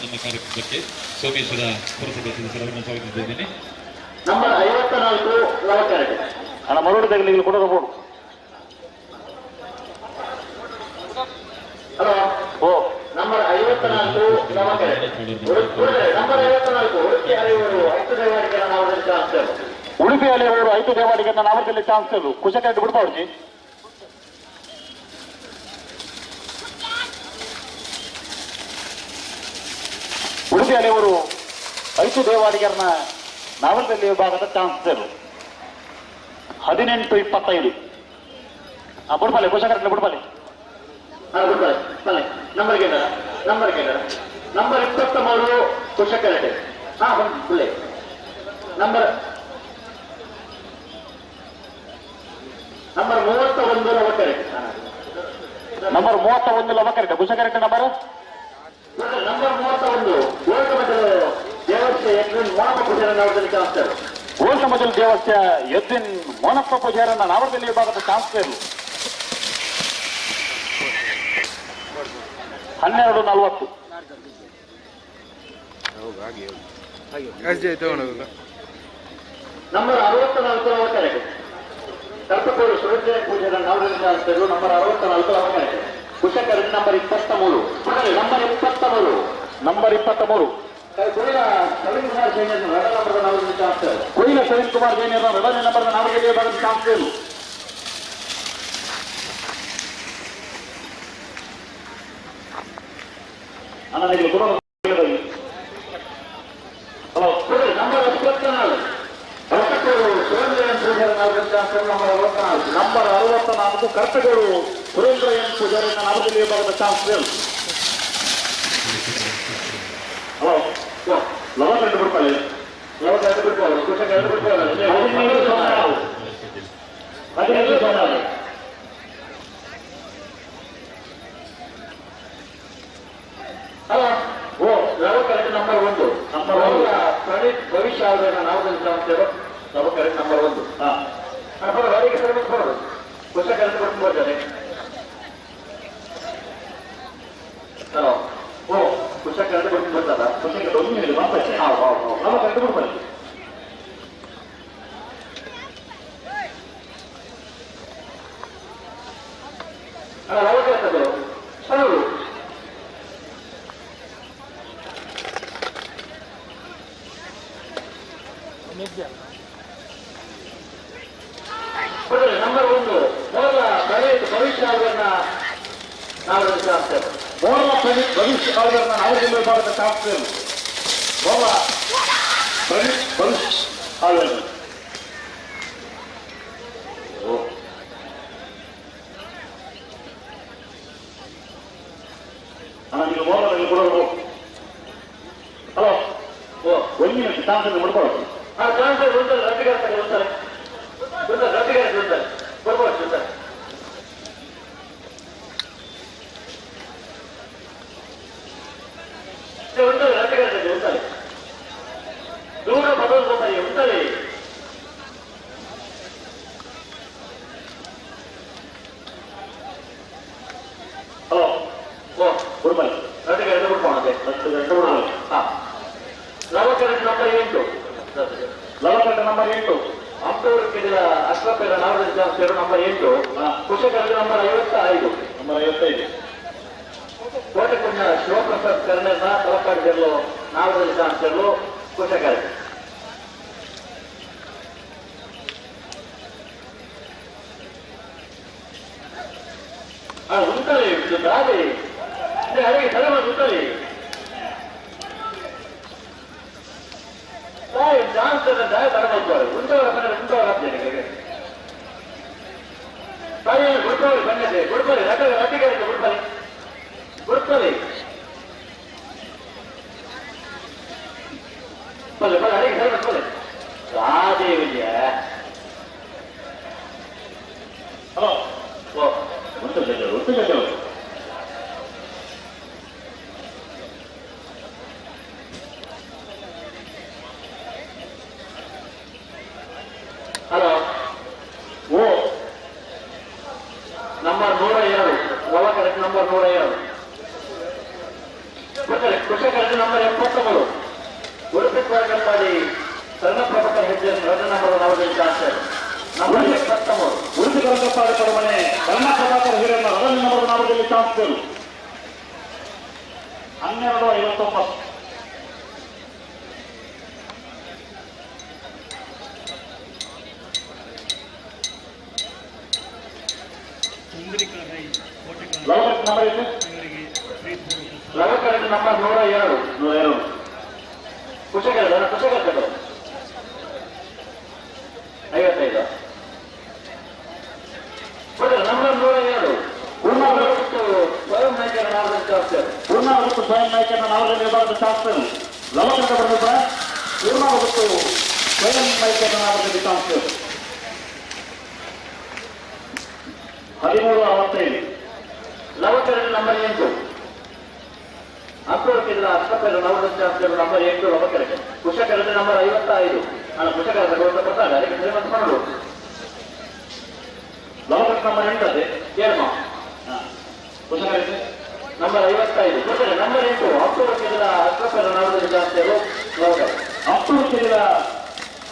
ನಮ್ಮ ಕಾರ್ಯಕ್ರಮಕ್ಕೆ ಸೋಮೇಶ್ವರ ಪುರಸಭೆ ಸದಸ್ಯರನ್ನು ಸ್ವಾಗತಿಸಿದ್ದೇನೆ. ನಂಬರ್ 54 ಲವಕರೆಡ್ಡಿ. ಅಣ್ಣ ಮರೋಡಿ ತಗಲಿ ಕೊಡೋದು. ಹಲೋ ಓ ನಂಬರ್ 54 ಲವಕರೆಡ್ಡಿ. ನಂಬರ್ 54 ಉಡುಪಿ ಅಲೆಯವರು ಐದು ದೇವಾಡಿಗರ ನಾವರದಲ್ಲಿ ಚಾನ್ಸರ್. ಉಡುಪಿ ಅಲೆಯವರು ಐದು ದೇವಾಡಿಗರ ನಾವರದಲ್ಲಿ ಚಾನ್ಸರ್. ಕುಶಕರೆಡ್ಡಿ ಬಿಡ್ಬಾರ್ಜಿ. ಉಡುಪಿ ಅಲೆಯವರು ಐದು ದೇವಾಡಿಗರನ್ನ ನಾವರದಲ್ಲಿ ವಿಭಾಗದ ಚಾನ್ಸರ್. 18-25. ಬಿಡ್ಬಾಲೆ ಕುಶಕರೆಡ್ಡಿ ಬಿಡ್ಬಾಲೆ. ನಂಬರ್ ಕೇಳ ನಂಬರ್ ಕೇಳ ನಂಬರ್ 23 ಕುಶಕರೆಡ್ಡಿ. ಹಾ ಬಂದು ನಂಬರ್ ನಂಬರ್ 31 ಲವಕರೆಡ್ಡಿ. ನಂಬರ್ 31 ಲವಕರೆಡ್ಡಿ. ಕುಶಕರೆಡ್ಡಿ ನಂಬರ್ ನಂಬರ್ 31 ಓಲ್ಕಮಜಲು ದೇವಸ್ಥೆ ಯದ್ವಿನ್ ಮೋನಪ್ಪ ಪೂಜಾರ ನಾವರದಲ್ಲಿ ಚಾನ್ಸರ್. ಓಲ್ಕಮಜಲು ದೇವಸ್ಥೆ ಯದ್ವಿನ್ ಮೋನಪ್ಪ ಪೂಜಾರನ್ನ ನಾವರದಲ್ಲಿ ವಿಭಾಗದ ಚಾನ್ಸರ್. 12-40. ನಂಬರ್ 64 ಲವಕರೆಡ್ಡಿ. ಕಲ್ಪಕೋಡು ಸುರೇಂದ್ರ ಪೂಜಾರ ನಾವರದಲ್ಲಿ ಚಾನ್ಸರ್. ನಂಬರ್ 64 ಲವಕರೆಡ್ಡಿ. ಕುಶಕರೆಡ್ಡಿ number 23. Number 23. Number 23 Koila Praveen Kumar Jain ರಡ ನಂಬರ್ ನಾವರದಲ್ಲಿ ಚಾನ್ಸರ್. ಕೊಯ್ಲ ಪ್ರವೀಣ್ ಕುಮಾರ್ ಜೈನ್ ರಡನೇ ನಂಬರ್ ನಾವರದಲ್ಲಿ ವಿಭಾಗದ ಚಾನ್ಸರ್. ಹಲೋ ನಂಬರ್ 64 ಕರ್ತಗೋಡು ಸುರೇಂದ್ರ ಎನ್ ಪೂಜಾರಿ ನಾವರದಲ್ಲಿ ಚಾನ್ಸರ್. ನಂಬರ್ 64. ನಂಬರ್ 64 ಕರ್ತಗೋಡು ಸುರೇಂದ್ರ ಎನ್ ಪೂಜಾರಿ ನಾವರದಲ್ಲಿ ವಿಭಾಗದ ಚಾನ್ಸರ್. ಹಲೋ ಲವಕರೆಡ್ಡಿ ಬಿಡ್ಬಾಲೆ. ಲವಕರೆಡ್ಡಿ ಬಿಡ್ಬಾಲೆ. ಕುಶಕರೆಡ್ಡಿ ಬಿಡ್ಬಾಲೆ. 15-04. ಹಲೋ ಓ ಲವಕರೆಡ್ಡಿ ನಂಬರ್ 1. ನಂಬರ್ 1 ಪ್ರಣೀತ್ ಭವಿಷ್ಯ ಅವರನ್ನ ನಾವರದಲ್ಲಿ ಚಾನ್ಸರ್. ಲವಕರೆಡ್ಡಿ ನಂಬರ್ 1. ಹಾ ಬರೋ ಸರ್ ಬರೋದು ಕುಶಕರೆಡ್ಡಿ ಬಿಟ್ಟು ಬರ್ತಾರೆ. ಹಲೋ ಓ ಕುಶಕರೆಡ್ಡಿ ಬಿಟ್ಟು ಬರ್ತಾರ. ಕುಶಕರೆಡ್ಡಿ ಒಂದು ಹೇಳಿ ವಾಪಸ್. ಹಾ ಹಾ ಲವಕರೆಡ್ಡಿ ಬಿಡ್ಬಾರ್ದು. ಅಲ್ಲ ಲವಕರೆಡ್ಡಿ ಹಲೋ ನಂಬರ್ 1 ಮೊದಲ ಪ್ರಣೀತ್ ಭವಿಷ್ಯ ಅವರನ್ನ ನಾವರದಲ್ಲಿ ಚಾನ್ಸರ್. ಮೊದಲ ಪ್ರಣೀತ್ ಭವಿಷ್ಯ ಅವರನ್ನ ನಾವರದಲ್ಲಿ ವಿಭಾಗದ ಚಾನ್ಸರ್. ಮೊದಲ ಪ್ರಣೀತ್ ಭವಿಷ್ಯ ಅವರನ್ನು. ಇದು ಮೋಹನಲ್ಲಿ ಕೊಡೋದು. ಹಲೋ, ಓ ಒಂದು ನಿಮಿಷ ಚಾನ್ಸ್ ಮುಡ್ಕೊಳ್ಳೋದು. ಆ ಚಾನ್ಸ್ ಉಂಟಲ್ಲ, ರಟ್ಟಿಗಾರ ಉಂಟಲ್ಲ, ರಟ್ಟಿಗಾರ ಉಂಟಲ್ಲ, ಬರ್ಬೋದು ಉಂಟಲ್ಲ. ಉಂಟಲ್ಲ, ರಟ್ಟಿಗಾರ ಉಂಟಲ್ಲ, ದೂರ ಬದಲು ಉಂಟಲ್ಲಿ. ಹಲೋ, ಓ ಗುರುಮಲ್ ರಟ್ಟಿಗಾರ ಬಿಡ್ಬೋದು, ರಟ್ಟು ಬಿಡ್ಬೋದು. ಹಾ, ಲವಕರಣ ನಂಬರ್ 8. ಲವಕರಣ ನಂಬರ್ 8. ಅಂಪೂರು ಕೆಡಿದ ಅಶ್ವಪೇರ ನಾಗರಾಜ ಜಾಸ್ತಿ ನಂಬರ್ 8. ಕುಶಕರಣ ನಂಬರ್ 55. ನಂಬರ್ 55. ಕೋಟೆಕೊಂಡ ಶಿವಪ್ರಸಾದ್ ಕರ್ಣನ ತಲಪಾಡಿ ಜೆರ್ಲು ನಾಗರಾಜ ಜಾಸ್ತಿಯರು ಕುಶಕರಣ. ಉಂಟಲಿ ದಾದಿ ಅಡಿಗೆ ತಲೆ ಉಂಟಲಿ ಚಾನ್ಸ್ ದಾಯ ತಡಬಹುದು. ಉಂಟವರ ಉಂಟವರ ತಾಯಿ ಗುಡ್ಪಲ್ಲಿ ಬಂದಿದೆ, ಗುಡ್ಪಲ್ಲಿ ರಟ್ಟಿಗಾರಿಗೆ ಗುಡ್ಪಲ್ಲಿ ಗುಡ್ಪಲ್ಲಿ ಬಲ್ಲೆ ಬಲ್ಲೆ ಅಡಿಗೆ ಸರಿ ಬಲ್ಲೆ ರಾದೇವಿಯ. ಹಲೋ, ಓ ಒಂದು ಗಂಟೆ, ಒಂದು ಗಂಟೆ. ಹಲೋ, ಓ ನಂಬರ್ 102. ಲವಕರಣ ನಂಬರ್ 102. ಕುಶಕರಣ ನಂಬರ್ 73. ಉಡುಪಿ ಕೊರಗಪ್ಪಾಡಿ ಸಣ್ಣ ಪ್ರಭಾಕರ್ ಹೆಜ್ಜೆ ರಜ ನಂಬರ್ 4 ಆಚಾರ್ಯ ನಂಬರ್ 73. ಉಡುಪಿ ಕೊರಗಪ್ಪಾಡಿ ಪರಮನೆ ಕರ್ಣ ಪ್ರಭಾಕರ್ ಹಿರಿಯರ ರಜ ನಂಬರ್ 4 ಚಾನ್ಸ್ಗಳು. 12:59. ಲವಕರಣ ನಂಬರ್ 102. 102. ಕುಶಕರಣ ಕುಶಕರಣ 55. ನಂಬರ್ 102. ಪೂರ್ಣಾವೃತ್ತು ಸ್ವಯಂ ನಾಯಕರ ನಾಗರಾಜ ಶಾಸ್ತ್ರಿ. ಪೂರ್ಣಾವೃತ್ತು ಸ್ವಯಂ ನಾಯಕರ ನಾಗರಾಜ ವಿಭಾಗದ ಶಾಸ್ತ್ರಿ. ಲವಕರಣ ಬರೆದ ಪೂರ್ಣಾವೃತ್ತು ಸ್ವಯಂ ನಾಯಕರ ನಾಗರಾಜ ಶಾಸ್ತ್ರಿ. 13:65. ಲವಕರಣ ನಂಬರ್ 8. ಅಪ್ರೋಚಿದ ಅಷ್ಟಪೇರ ನವರಸ ಶಾಸ್ತ್ರಿ ನಂಬರ್ 8 ಲವಕರಣ. ಕುಶಕರಣ ನಂಬರ್ 55. ಅಲ್ಲ ಕುಶಕರಣ ಕೊಡ್ತಾರೆ ಅದಕ್ಕೆ ಸರಿ ಮತ್ತೆ ಮಾಡಲು. ಲವಕರಣ ನಂಬರ್ 8 ಅದೇ ಏನಮ್ಮ ಕುಶಕರಣ ನಂಬರ್ 55. ಕುಶಕರಣ ನಂಬರ್ 8. ಅಪ್ರೋಚಿದ ಅಷ್ಟಪೇರ ನವರಸ ಶಾಸ್ತ್ರಿಗಳು ಲವಕರಣ. ಅಪ್ರೋಚಿದ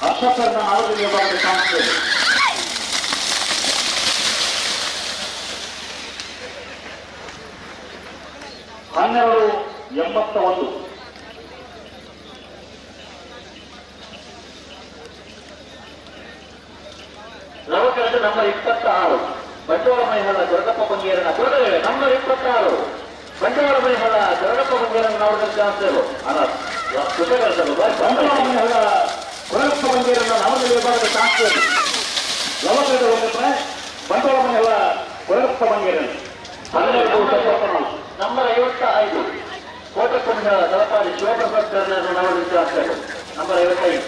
ಅಷ್ಟಪೇರ ನವರಸ ವಿಭಾಗದ ಶಾಸ್ತ್ರಿ. 12:81. ಲವಕರಣ ನಂಬರ್ 26. ಬಂಡವಾಳ ಮೈಹಳ ದೊರಕಪ್ಪ ಬಂಗೇರನ ಕೊರಗಡೆ ನಂಬರ್ 26. ಬಂಡವಾಳ ಮೈಹಳ ದೊರಕಪ್ಪ ಬಂಗೇರನ ನಾವದ ಚಾನ್ಸರು ಅಲ್ಲ ಕುಶಕರಣ ಬಂಡವಾಳ ಮೈಹಳ ಕೊರಗಪ್ಪ ಬಂಗೇರನ ನಾವದ ವಿಭಾಗದ ಚಾನ್ಸರ್. ಲವಕರಣ ಒಂದು ಬಂಡವಾಳ ಮೈಹಳ ಕೊರಗಪ್ಪ ಬಂಗೇರನ. 12:74. ನಂಬರ್ 55. ಕೋಟೆಕೊಂಡ ತಲಪಾಡಿ ಶಿವಪ್ರಸಾದ್ ಕರ್ಣನ ನಾವದ ಚಾನ್ಸರ್ ನಂಬರ್ 55.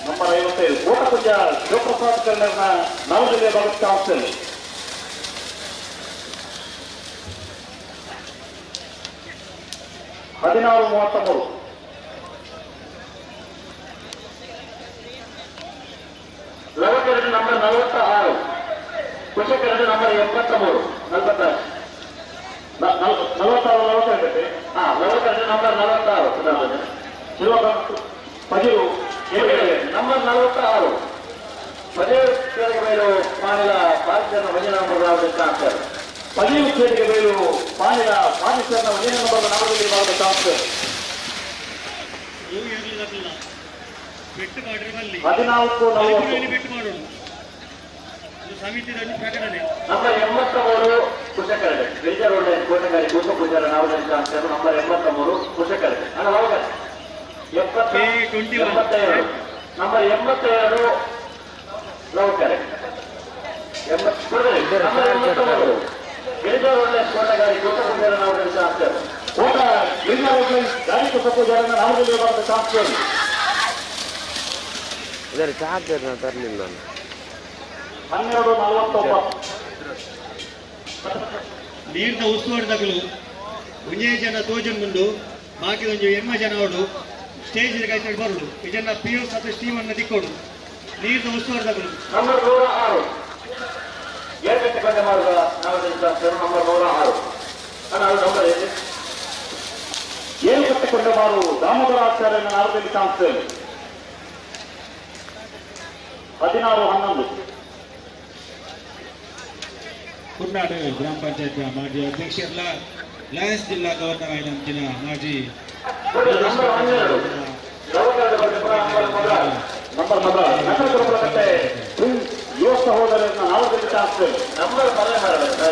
ನಂಬರ್ 55. ಕೋಟಕುಂಜ ಶಿವಪ್ರಸಾದ್ ಕರ್ಣನ ನವದ ವಿಭಾಗದ ಚಾನ್ಸರ್. 16:33. ಲವಕರಣ ನಂಬರ್ 46. ಕುಶಕರಣ ನಂಬರ್ 83. 46. 46 ಲವಕರಣ. ಹಾ, ಲವಕರಣ ನಂಬರ್ 46. ಶಿವ ಪಜಿರು ನಂಬರ್ 46. ಪಜೀರು ಕೇಳಿಗೆ ಮೇಲು ಮಾನಿಲ ಪಾಕಿಸ್ತಾನ ವಜನ ನಂಬರ್ 4 . ಪಜೀರು ಕೇಳಿಗೆ ಮೇಲು ಮಾನಿಲ ಪಾಕಿಸ್ತಾನ ವಜನ ನಂಬರ್ 4 ವಿಭಾಗದ ಚಾನ್ಸರ್. 14:40. ನಂಬರ್ 83 ಕುಶಕರಡೆ ಗಿರಿಜಾ ರೋಡ್ ಕೋಟೆಗಾರಿ ಕೂಸ ಪೂಜಾರ ನಾವದ ಚಾನ್ಸರ್ ನಂಬರ್ 83 ಕುಶಕರಡೆ. ಅಣ್ಣ ಹೋಗ 82. ನಂಬರ್ 82 ಲವಕರೆ. ನಂಬರ್ 83 ಗಿರಿಜಾ ರೋಡ್ ಕೋಟೆಗಾರಿ ಕೂಸ ಪೂಜಾರ ನಾವದ ಚಾನ್ಸರ್. ಕೋಟ ಗಾಡಿ ಪೂಜಾರನ್ನ ನಾವದಲ್ಲಿ ಸಂಸ್ಥೆಯಲ್ಲಿ ಇದರ ಚಾರ್ಜರ್ ತರಲಿಲ್ಲ. 12:49. ನೀರಿನ ಉಸ್ತುವಾರಿದಾಗಲು ಒಂಜೇ ಜನ ತೋಜನ್ ಮುಂಡು ಬಾಕಿ ಒಂಜಿ ಎಮ್ಮ ಜನ ಅವಡು ಸ್ಟೇಜ್ ಕೈಸೈಡ್ ಬರುಡು ಇದನ್ನ ಪಿ ಯು ಮತ್ತು ಸ್ಟೀಮನ್ನ ದಿಕ್ಕೋಡು ನೀರಿನ ಉಸ್ತುವಾರಿದಾಗಲು. ನಂಬರ್ 106 ಏರ್ಗಟ್ಟೆ ಬಂದ ಮಾರ್ಗ ನಾವದಲ್ಲಿ ನಂಬರ್ 106 ಅಣ್ಣ ಅದು ನಂಬರ್ ಏನು? ಏರುಕಟ್ಟೆ ಕೊಂಡಮಾರು ದಾಮೋದರಾಚಾರ್ಯನ ನಾವದಲ್ಲಿ ಸಂಸ್ಥೆಯಲ್ಲಿ 16:11. ಕುರ್ನಾಡು ಗ್ರಾಮ ಪಂಚಾಯತ್ ಮಾಜಿ ಅಧ್ಯಕ್ಷರಲ್ಲ ಲಯನ್ಸ್ ಜಿಲ್ಲಾ ಗವರ್ನರ್ ಆಯ್ದಂಚಿನ ಮಾಜಿ ನಂಬರ್ 16 ಯುವ ಸಹೋದರನ ನಾವದಲ್ಲಿ ಸಂಸ್ಥೆಯಲ್ಲಿ ನಂಬರ್ 42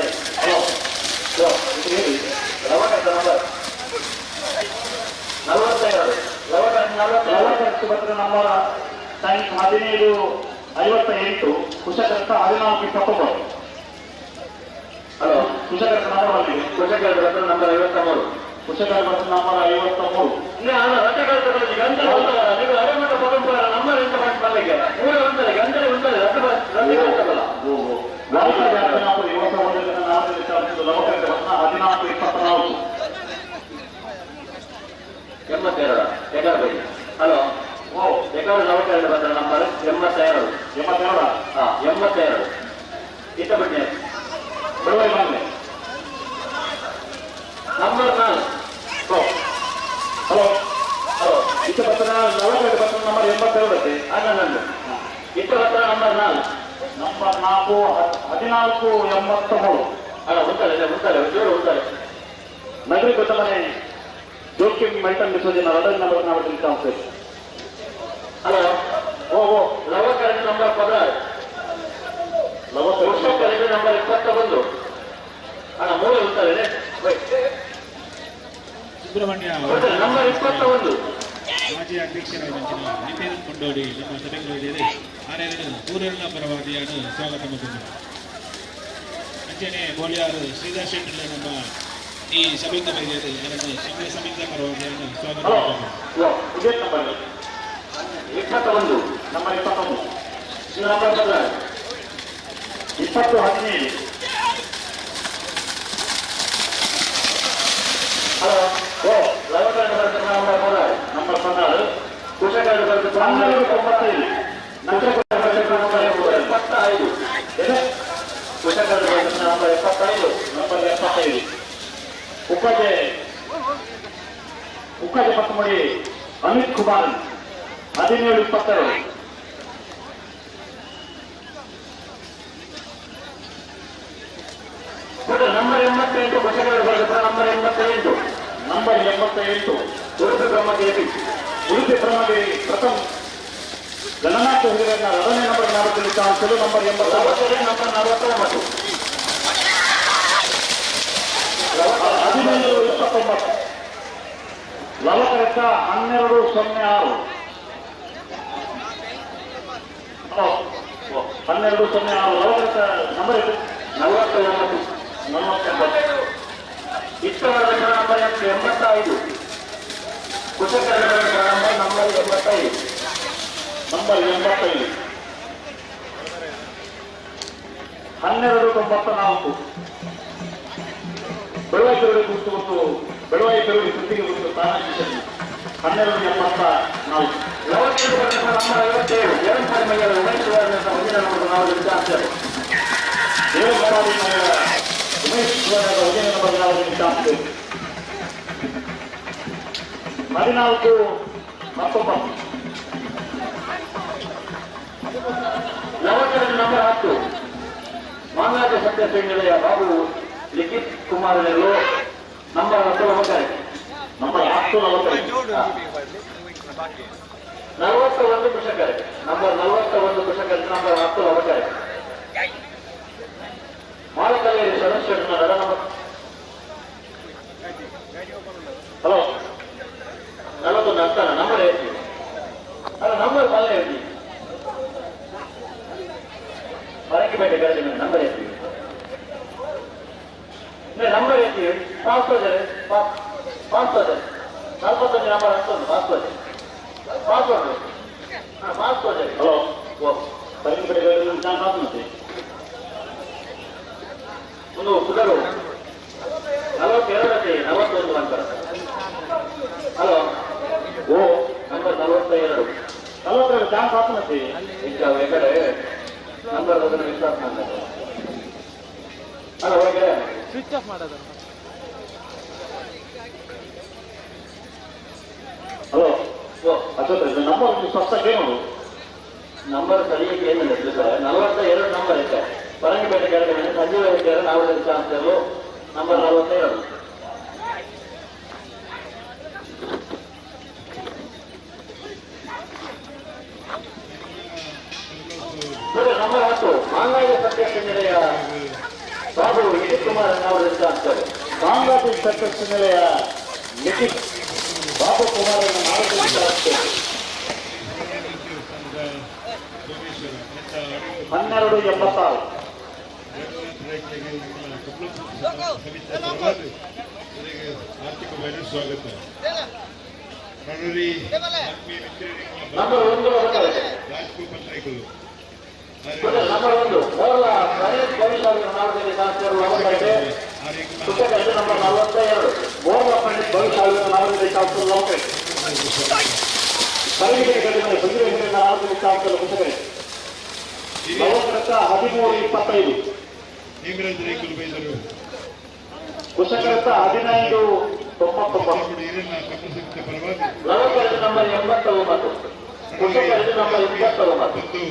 ನಂಬರ್ 15:58 ಕುಶಕರ್ತ 14:29. ಹಲೋ ಕುಶಕರ್ತ ನಂಬರ್ ಬಂದಿದೆ. ಕುಶಕರ್ತ ನಂಬರ್ 53. ಕುಶಕರ್ತ ನಂಬರ್ 53. ಯುವ ಸಹೋದರನ 14:24. 82 ಎಗಾರ. ಹಲೋ ಓ ಎಗಾರ 42 ಬಂದ ನಂಬರ್ 82. 82 ಹಾ 82 ಇತ್ತ ಬನ್ನಿ ಬರುವ ಬಂದೆ ನಂಬರ್ 4. ಹಲೋ ಹಲೋ ಇತ್ತ ಬರ್ತನ 42 ಬರ್ತನ ನಂಬರ್ 82 ಅಲ್ಲ ನಂದು ಇತ್ತ ಬರ್ತನ ನಂಬರ್ 4. ನಂಬರ್ 4 14:83. ಅಲ್ಲ ಉಂಟಲ್ಲ ಉಂಟಲ್ಲ ಜೋರು ಉಂಟಲ್ಲ. ನಗರಿ ಕೊಟ್ಟ ಮನೆ ಜೋಕಿಂ ಮೆಲ್ಟನ್ ಡಿಸೋಜನ ರಡನ್ ನಂಬರ್ ನಾವದಲ್ಲಿ ಸಂಸ್ಥೆ. ಹಲೋ ಓ ಓ ಲವಕರಣ ನಂಬರ್ 16. ಲವಕರಣ ನಂಬರ್ 21. ಅಣ್ಣ ಮೂರು ಉಂಟಲ್ಲ. ಸುಬ್ರಹ್ಮಣ್ಯ ನಂಬರ್ 21 ಮಾಜಿ ಅಧ್ಯಕ್ಷರಾದ ನಿತಿನ್ ಕೊಂಡೋಡಿ ನಮ್ಮ ಸಭೆಗಳಿದ್ದಾರೆ. ಆರೆರಡು ಊರೆಲ್ಲ ಪರವಾದಿಯನ್ನು ಸ್ವಾಗತ ಮಾಡಿದರು. ಅಂಚನೆ ಬೋಳಿಯಾರು ಶ್ರೀಧರ್ ಶೆಟ್ಟಿ ನಮ್ಮ ಈ ಸಭೆಯಿಂದ ಬಂದಿದ್ದಾರೆ. ಅವರನ್ನು ಸಂಘ ಸಮಿತಿಯ ಪರವಾದಿಯನ್ನು ಸ್ವಾಗತ ಮಾಡಿದರು. ನಂಬರ್ 21. ನಂಬರ್ 21. ನಂಬರ್ 16. 20:17. ಹಲೋ ಓ ಲವಕರಣ ಬರ್ತದೆ ನಂಬರ್ 16. ನಂಬರ್ 16. ಕುಶಕರಣ ಬರ್ತದೆ 12:95. ನಂಬರ್ 75. ಕುಶಕರಣ ಬರ್ತದೆ ನಂಬರ್ 75. ನಂಬರ್ 75. ಉಪ್ಪಾಜೆ ಉಪ್ಪಾಜೆ ಪತ್ತಮುಡಿ ಅಮಿತ್ ಕುಮಾರ್ 17:22. ನಂಬರ್ 88 ಕುಶಕರಣ ಬರ್ತದೆ ನಂಬರ್ 88. ನಂಬರ್ 88 ಉಡುಪಿ ಬ್ರಹ್ಮಗಿರಿ. ಉಡುಪಿ ಬ್ರಹ್ಮಗಿರಿ ಪ್ರಥಮ ಗಣನಾಥ ಹಿರಿಯರನ್ನ ಎರಡನೇ ನಂಬರ್ ನಾಲ್ಕಲ್ಲಿ ಕಾಣಿಸಲು ನಂಬರ್ 89. ನಂಬರ್ 49. 15:29. ಲವಕರಕ್ಕ 12:06. 12:06 ಲವಕರಕ್ಕ ನಂಬರ್ 49. 49. ಇಷ್ಟವರೆಗೆ ನಂಬರ್ 85. ಕುಶಕರಣ ನಂಬರ್ 85. ನಂಬರ್ 85. 12:94. ಬೆಳವಾಯಿ ಪೆರುಡಿ ಗುರುತು ಮತ್ತು ಬೆಳವಾಯಿ ಪೆರುಡಿ ಸುದ್ದಿಗೆ ಗುರುತು ತಾನಾಗಿ 12:84. ನಂಬರ್ 57. ಏಳು ಮೈಯರ ಉಮೇಶ್ ಮುಂದಿನ ನಂಬರ್ ನಾವು ವಿಚಾರಿಸ್ತೇವೆ. ಉಮೇಶ್ ಮುಂದಿನ ನಂಬರ್ ನಾವು ವಿಚಾರಿಸ್ತೇವೆ. 14:19. ಲವಕರಣ ನಂಬರ್ 10. ಮಾಂಗಾಟ ಸತ್ಯ ಶ್ರೀನಿಲಯ ಬಾಬು ಲಿಖಿತ್ ಕುಮಾರ್ ನಂಬರ್ 10 ಲವಕರಣ. ನಂಬರ್ 10 ಲವಕರಣ. 41 ಕುಶಕರೆ. ನಂಬರ್ 41 ಕುಶಕರೆ ನಂಬರ್ 10 ಲವಕರೆ. ಮಾಲಕಲ್ಲೇರಿ ಸದಸ್ಯರನ್ನ ನಂಬರ್. ಹಲೋ 41 ಅಂತಾನ ನಂಬರ್ ಹೇಳ್ತೀವಿ. ಅಲ್ಲ ನಂಬರ್ ಪಲ್ಲೆ ಹೇಳ್ತೀವಿ. ಪರಂಗಿಪೇಟೆ ಕರೆದ ನಂಬರ್ ಹೇಳ್ತೀವಿ. ನಂಬರ್ ಹೇಳ್ತೀವಿ. ಪಾಸ್ ಹೋದರೆ ಪಾಸ್ ಹೋದರೆ 41 ನಂಬರ್ ಹತ್ತೊಂದು ಪಾಸ್ಪೋರ್ಟ್ ಪಾಸ್ಪೋರ್ಟ್ ಹಾಂ ಪಾಸ್ಪೋರ್ಟ್. ಹಲೋ ಓ ಪರಂಗಿಪೇಟೆ ನಾನು ಮಾತನಾಡ್ತೀನಿ. ಒಂದು ಪುಟರು 42 41 ನಂಬರ್. ಹಲೋ ಓ ನಂಬರ್ 42 42 ಚಾನ್ಸ್ ಆತ್ಮತಿ ಈಗ ಎಕಡೆ ನಂಬರ್ ಅದನ್ನು ವಿಶ್ವಾಸ ಮಾಡ್ತಾರೆ. ಹಲೋ ಒಳಗೆ ಸ್ವಿಚ್ ಆಫ್ ಮಾಡೋದು. ಹಲೋ ಓ ಅಶೋಕ್ ನಂಬರ್ ಸ್ವಸ್ಥ ಕೇಳು. ನಂಬರ್ ಸರಿಯಾಗಿ ಏನಿಲ್ಲ ಸರ್. 42 ನಂಬರ್ ಐತೆ. ಪರಂಗಿಪೇಟೆ ಕೆಳಗಡೆ ಸಂಜೀವ ಹೆಗ್ಡೆಯವರ ನಾವಲ್ಲಿ ಚಾನ್ಸ್ ನಂಬರ್ 42. ನಂಬರ್ 10 ಮಾಂಗಾಯ ಸತ್ಯ ನಿಲಯ ಬಾಬು ಲಿಖಿತ್ ಕುಮಾರ್ ನಾವಲ್ಲಿ ಚಾನ್ಸ್. ಮಾಂಗಾಯ ಸತ್ಯ ನಿಲಯ ಲಿಖಿತ್ ಬಾಬು ಕುಮಾರ್ ನಾವಲ್ಲಿ ಚಾನ್ಸ್. 1286. ಆರ್ಥಿಕ ಸ್ವಾಗತ. ನಂಬರ್ 1 ರಾಜ್ಗೋಪಾಲ್ ರೈಗಳು. ನಂಬರ್ 1 ಮೊದಲ ಪ್ರಣೀತ್ ಭವಿಷ್ಯ ನಂಬರ್ 42 ಮೋರ್ಲ ಪ್ರಣೀತ್ ಭವಿಷ್ಯ 1325. ಹೇಮರಾಜ್ ರೈಕುಲು ಬೈದರು. ಕುಶಕರತ್ತ 1599. ಲವಕರದ ನಂಬರ್ 89. ಕುಶಕರದ ನಂಬರ್ 29.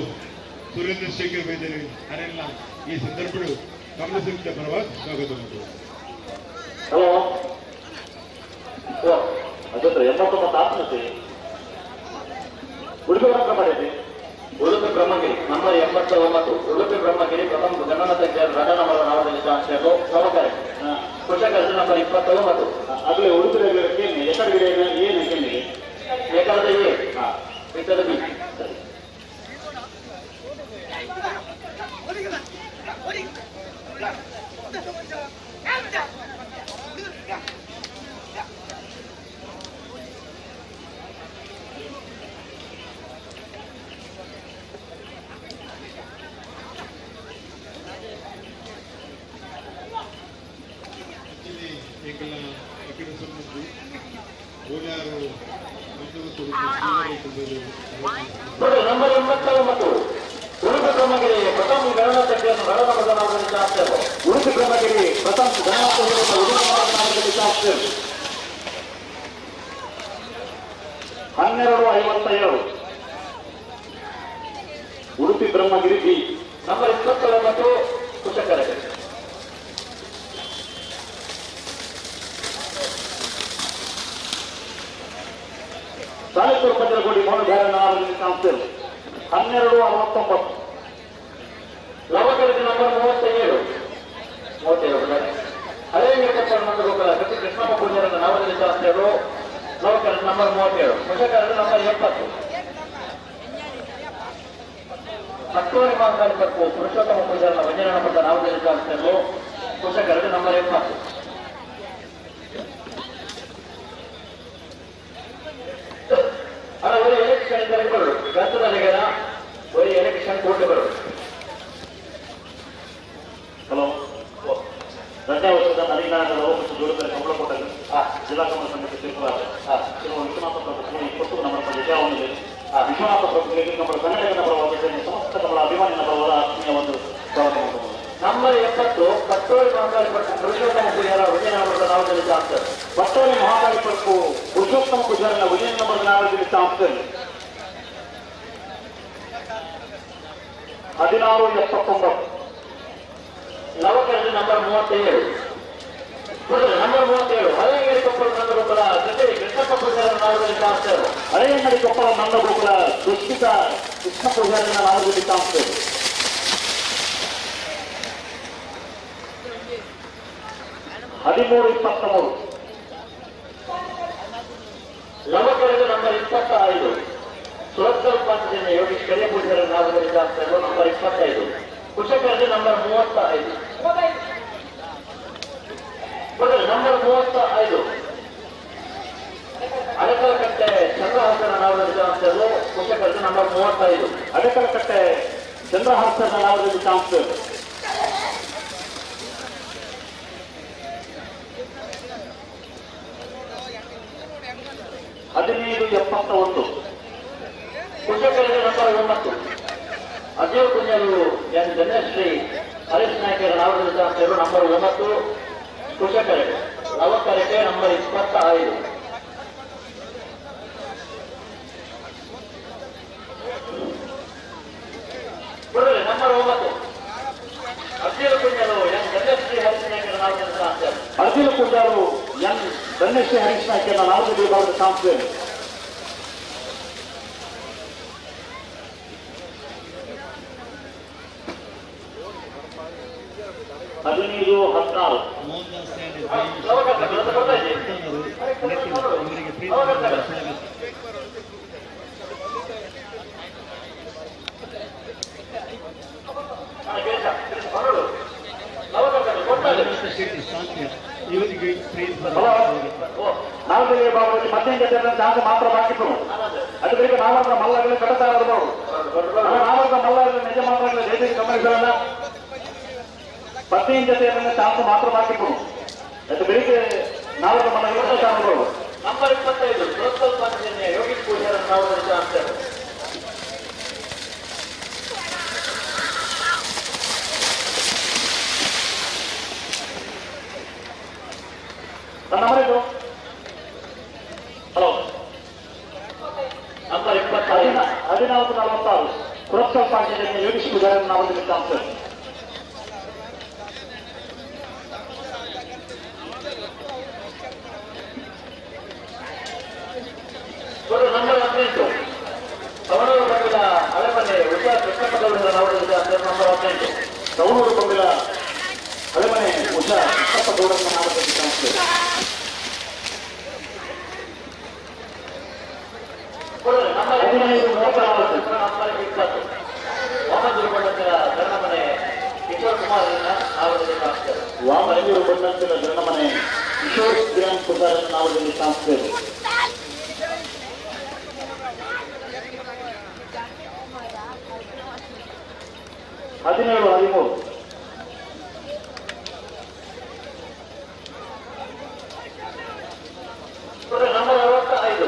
ಸುರೇಂದ್ರ ಶೇಖರ್ ಬೈದರು ಅರೆಲ್ಲ ಈ ಸಂದರ್ಭಗಳು ಕಮಲ ಸಂಘದ ಪರವಾಗಿ ಸ್ವಾಗತ. ಹಲೋ ಅದೇ 89 ಆತ್ಮತೆ ಉಡುಪಿ ಮಾಡಿದ್ವಿ. ಉಡುಪಿ ಬ್ರಹ್ಮಗಿರಿ ನಂಬರ್ 89. ಉಡುಪಿ ಬ್ರಹ್ಮಗಿರಿ ಪ್ರಥಮ ಗಣನಾಥ ರಡನಮರ ನಾವದಲ್ಲಿ ಚಾನ್ಸ್ ಸಹಕಾರಿ ಕುಶಕರದ ನಂಬರ್ 29. ಆಗಲೇ ಉಡುಪಿ ಎಕಡೆ ಏನು ಕೇಳಿದೆ ಏಕಾದ ಎ ಏಕಾದ ಬಿ. ಸರಿ ನಂಬರ್ 89 ಉಡುಪಿ ಬ್ರಹ್ಮಗಿರಿ ಪ್ರಥಮ ಗಣನಾಥ ಉಡುಪಿ ಬ್ರಹ್ಮಗಿರಿ ಪ್ರಥಮ ಗಣನಾಥ 1257. Udupi Brahmagiri B number 29 ಕುಶಕರ. ಸಾಲಿಪುರ ಪಂಜರಗೋಡಿ ಮೋಹನ್ ಸಂಸ್ಥೆ 1269. ಲವಕರದ ನಂಬರ್ 37 37 ಹಳೆಯ ಗೋಪಾಲ ಪ್ರತಿ ಕೃಷ್ಣಪ್ಪ ಪೂಜಾರನ ನಾವದಲ್ಲಿ ಶಾಸ್ತ್ರಿಗಳು. ಲವಕರದ ನಂಬರ್ 37. ಕುಶಕರದ ನಂಬರ್ 70. ಹತ್ತುವರೆ ಮಾಸಾಲಿ ಪಕ್ಕು ಪುರುಷೋತ್ತಮ ಪೂಜಾರನ ವಂಜನ ಪಟ್ಟ ನಾವದಲ್ಲಿ ಶಾಸ್ತ್ರಿಗಳು. ಕುಶಕರದ ನಂಬರ್ 70. ಅಲ್ಲ ಒಳ್ಳೆ ಎಲೆಕ್ಷನ್ ಬರೋದು ಗಂತದ ಒಳ್ಳೆ ಎಲೆಕ್ಷನ್ ಕೋರ್ಟ್ ಬರೋದು. ಹಲೋ ರಡ್ಡಾ ವರ್ಷದ ನರಿನಾಗಲು ಮತ್ತು ಜೋಡಿದರೆ ಕಮಲ ಕೋಟೆ ಜಿಲ್ಲಾ ಕಮಲ ಸಂಘಕ್ಕೆ ಸೇರಿಸಲಾದ ಕೆಲವು ವಿಶ್ವನಾಥ ಪ್ರಭು 20 ನಮ್ಮ ವಿಜಯವಾಗಿದೆ. ವಿಶ್ವನಾಥ ಪ್ರಭುಗಳಿಗೆ ನಮ್ಮ ಸಂಘಟನೆ ಪರವಾಗಿ ಸಮಸ್ತ ಕಮಲ ಅಭಿಮಾನಿನ ಪರವಾದ ಆತ್ಮೀಯ ಒಂದು ಸ್ವಾಗತ. ನಂಬರ್ 70 ಪಟ್ಟೋಳಿ ಮಹಾಕಾಳಿ ಪಟ್ಟು ಪುರುಷೋತ್ತಮ ಪೂಜಾರ ವಿಜಯನಗರದ ನಾವದಲ್ಲಿ ಆಗ್ತದೆ. ಪಟ್ಟೋಳಿ ಮಹಾಕಾಳಿ ಪಟ್ಟು ಪುರುಷೋತ್ತಮ ಪೂಜಾರನ ವಿಜಯನಗರದ ನಾವದಲ್ಲಿ ಆಗ್ತದೆ. 1679. ಲವಕರದ ನಂಬರ್ 37. ನಂಬರ್ 37 ಹಳೆಯಂಗಡಿ ಕೊಪ್ಪಳ ನಂದಗೋಕುಲ ಜೊತೆ ಕೃಷ್ಣಪ್ಪ ಪೂಜಾರನ ನಾವದಲ್ಲಿ ಆಗ್ತದೆ. ಹಳೆಯಂಗಡಿ ಕೊಪ್ಪಳ ನಂದಗೋಕುಲ ದುಷ್ಟಿತ ಕೃಷ್ಣ ಪೂಜಾರನ ನಾವದಲ್ಲಿ ಆಗ್ತದೆ. 1323. ಲವಕರದ ನಂಬರ್ 25 ಸುರತ್ಕಲ್ ಪಾತ್ರದಿಂದ ಯೋಗೇಶ್ ಕರಿಯ ಪೂಜಾರ ನಾವದಲ್ಲಿ ಆಗ್ತದೆ. ನಂಬರ್ 25. ಕುಶಕರದ ನಂಬರ್ 35. ನಂಬರ್ 35. ಕುಶಕರ್ದು ನಂಬರ್ 35 ಅಡಕಲಕಟ್ಟೆ ಚಂದ್ರಹರ್ಷನ ನಾವದಲ್ಲಿ ಚಾನ್ಸ್. ಹದಿನೈದು 71 ಕುಶಕರ್ದು ನಂಬರ್ 9 ಅಜಯ್ ಕುಂಜರು ಎನ್ ಧನ್ಯಶ್ರೀ ಹರೀಶ್ ನಾಯ್ಕರ ನಾವದಲ್ಲಿ ಚಾನ್ಸ್ ನಂಬರ್ 9 ಕುಶಕರ್ಗೆ ಲವಕರಿಗೆ ನಂಬರ್ 25. ನಂಬರ್ 9 ಅರ್ಜಿಲು ಕುಂಜರು ಎನ್ ಧನ್ಯಶ್ರೀ ಹರೀಶ್ ನಾಯ್ಕರ ನಾವದಲ್ಲಿ ಚಾನ್ಸ್. ಅರ್ಜಿಲು ಕುಂಜರು ಎನ್ ಧನ್ಯಶ್ರೀ ಹರೀಶ್ ನಾಯ್ಕರ ನಾವದಲ್ಲಿ ವಿಭಾಗದ ಚಾನ್ಸ್. ಹದಿನೈದು 16 ನಾಲ್ಕನೇ ಭಾಗದಲ್ಲಿ ಮಧ್ಯಂತರ ಜಾಗ ಮಾತ್ರ ಬಾಕಿ ಅದು ಬಳಿಕ ನಾಲ್ಕರ ಮಲ್ಲಗಳು ಕಟ್ಟುತ್ತಾ ಇರಬಹುದು. ನಾಲ್ಕರ ಮಲ್ಲಗಳ ನಿಜ ಮಾತ್ರ ದಯವಿಟ್ಟು ಗಮನಿಸೋಣ. ಪತ್ನಿಯ ಜೊತೆ ಚಾನ್ಸ್ ಮಾತ್ರ ಬಾಕಿ ಅದು ಬೆಳಿಗ್ಗೆ ನಾಲ್ಕು ಮಲ್ಲಗಳು ಕಟ್ಟುತ್ತಾ ಇರಬಹುದು. ನಂಬರ್ 25 ಸುರತ್ಕಲ್ ಪಾಂಚಜನ್ಯ ಯೋಗೀಶ್ ಪೂಜಾರ ಚಾನ್ಸ್. ನನ್ನ ನಂಬರ್ ಇದು ಹಲೋ ನಂಬರ್ 25 1446 ಸುರತ್ಕಲ್ ಪಾಂಚಜನ್ಯ ಯೋಗೀಶ್ ಪೂಜಾರ ನಾವದಲ್ಲಿ ಚಾನ್ಸ್. ನಂಬರ್ 18 ಸವಣೂರು ಬಂಗಿಲ ಹಳೆಮನೆ ಉಷಾ ಕೃಷ್ಣಪ್ಪ ಗೌಡರ ನಾವದಲ್ಲಿ ಚಾನ್ಸ್. ನಂಬರ್ 18 ಸವಣೂರು ಬಂಗಿಲ ಹಳೆಮನೆ ಉಷಾ ಕೃಷ್ಣಪ್ಪ ಗೌಡರ ನಾವದಲ್ಲಿ ಚಾನ್ಸ್. ಹದಿನೈದು 34 ನಂಬರ್ 20 ವಾಮಂಜೂರು ಬಣ್ಣಂತಿನ ಧರ್ಮಮನೆ ಕಿಶೋರ್ ಕುಮಾರ್ ನಾವದಲ್ಲಿ ಚಾನ್ಸ್. ವಾಮಂಜೂರು ಬಣ್ಣಂತಿನ ಧರ್ಮಮನೆ ಕಿಶೋರ್ ಕಿರಣ್ ಕುಮಾರ್ ನಾವದಲ್ಲಿ ಚಾನ್ಸ್. ಹದಿನೇಳು 13 ನಂಬರ್ 65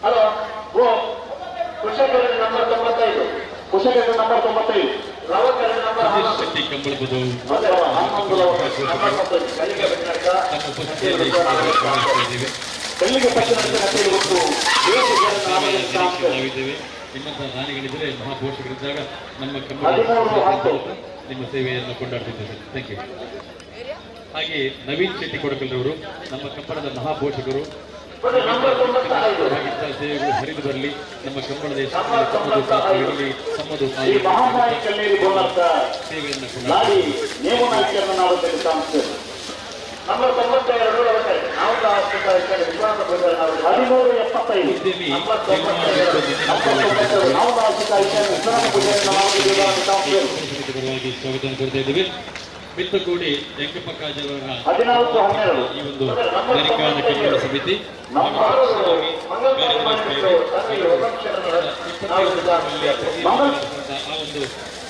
ಹಲೋ ಓ ಕುಶಕರ ನಂಬರ್ 95 ಕುಶಕರ ನಂಬರ್ 95 ರವಕರ ನಂಬರ್ ಶೆಟ್ಟಿ ಕಂಬಳಬದು ಬೆಳ್ಳಿಗೆ ಪಕ್ಷದ ನಾವಿದ್ದೇವೆ. ನಿಮ್ಮಂತಹ ದಾನಿಗಳಿದ್ದರೆ ಮಹಾಪೋಷಕರಿದ್ದಾಗ ನಮ್ಮ ಕಂಬಳ ನಿಮ್ಮ ಸೇವೆಯನ್ನು ಕೊಂಡಾಡ್ತಿದ್ದೇವೆ. Thank you. ಹಾಗೆ ನವೀನ್ ಶೆಟ್ಟಿ ಕೊಡಕಲ್ರವರು ನಮ್ಮ ಕಂಬಳದ ಮಹಾಪೋಷಕರು. ಇಂತಹ ಸೇವೆಗಳು ಹರಿದು ಬರಲಿ, ನಮ್ಮ ಕಂಬಳದ ಯಶಸ್ಸಿನಲ್ಲಿ ತಮ್ಮದು ಪಾತ್ರವಿರಲಿ, ತಮ್ಮದು ಸೇವೆಯನ್ನು ನಂಬರ್ 92 1375 ಉದ್ಯಮಿ ಪರವಾಗಿ ಸ್ವಾಗತವನ್ನು ಕೊಡ್ತಾ ಇದ್ದೀವಿ. ಮಿತ್ತಗೋಡಿ ವೆಂಕಪ್ಪ ಕಾಜಾರವರ ಈ ಒಂದು ನರಿಕಾನ ಕಂಬಳ ಸಮಿತಿ ಆ ಒಂದು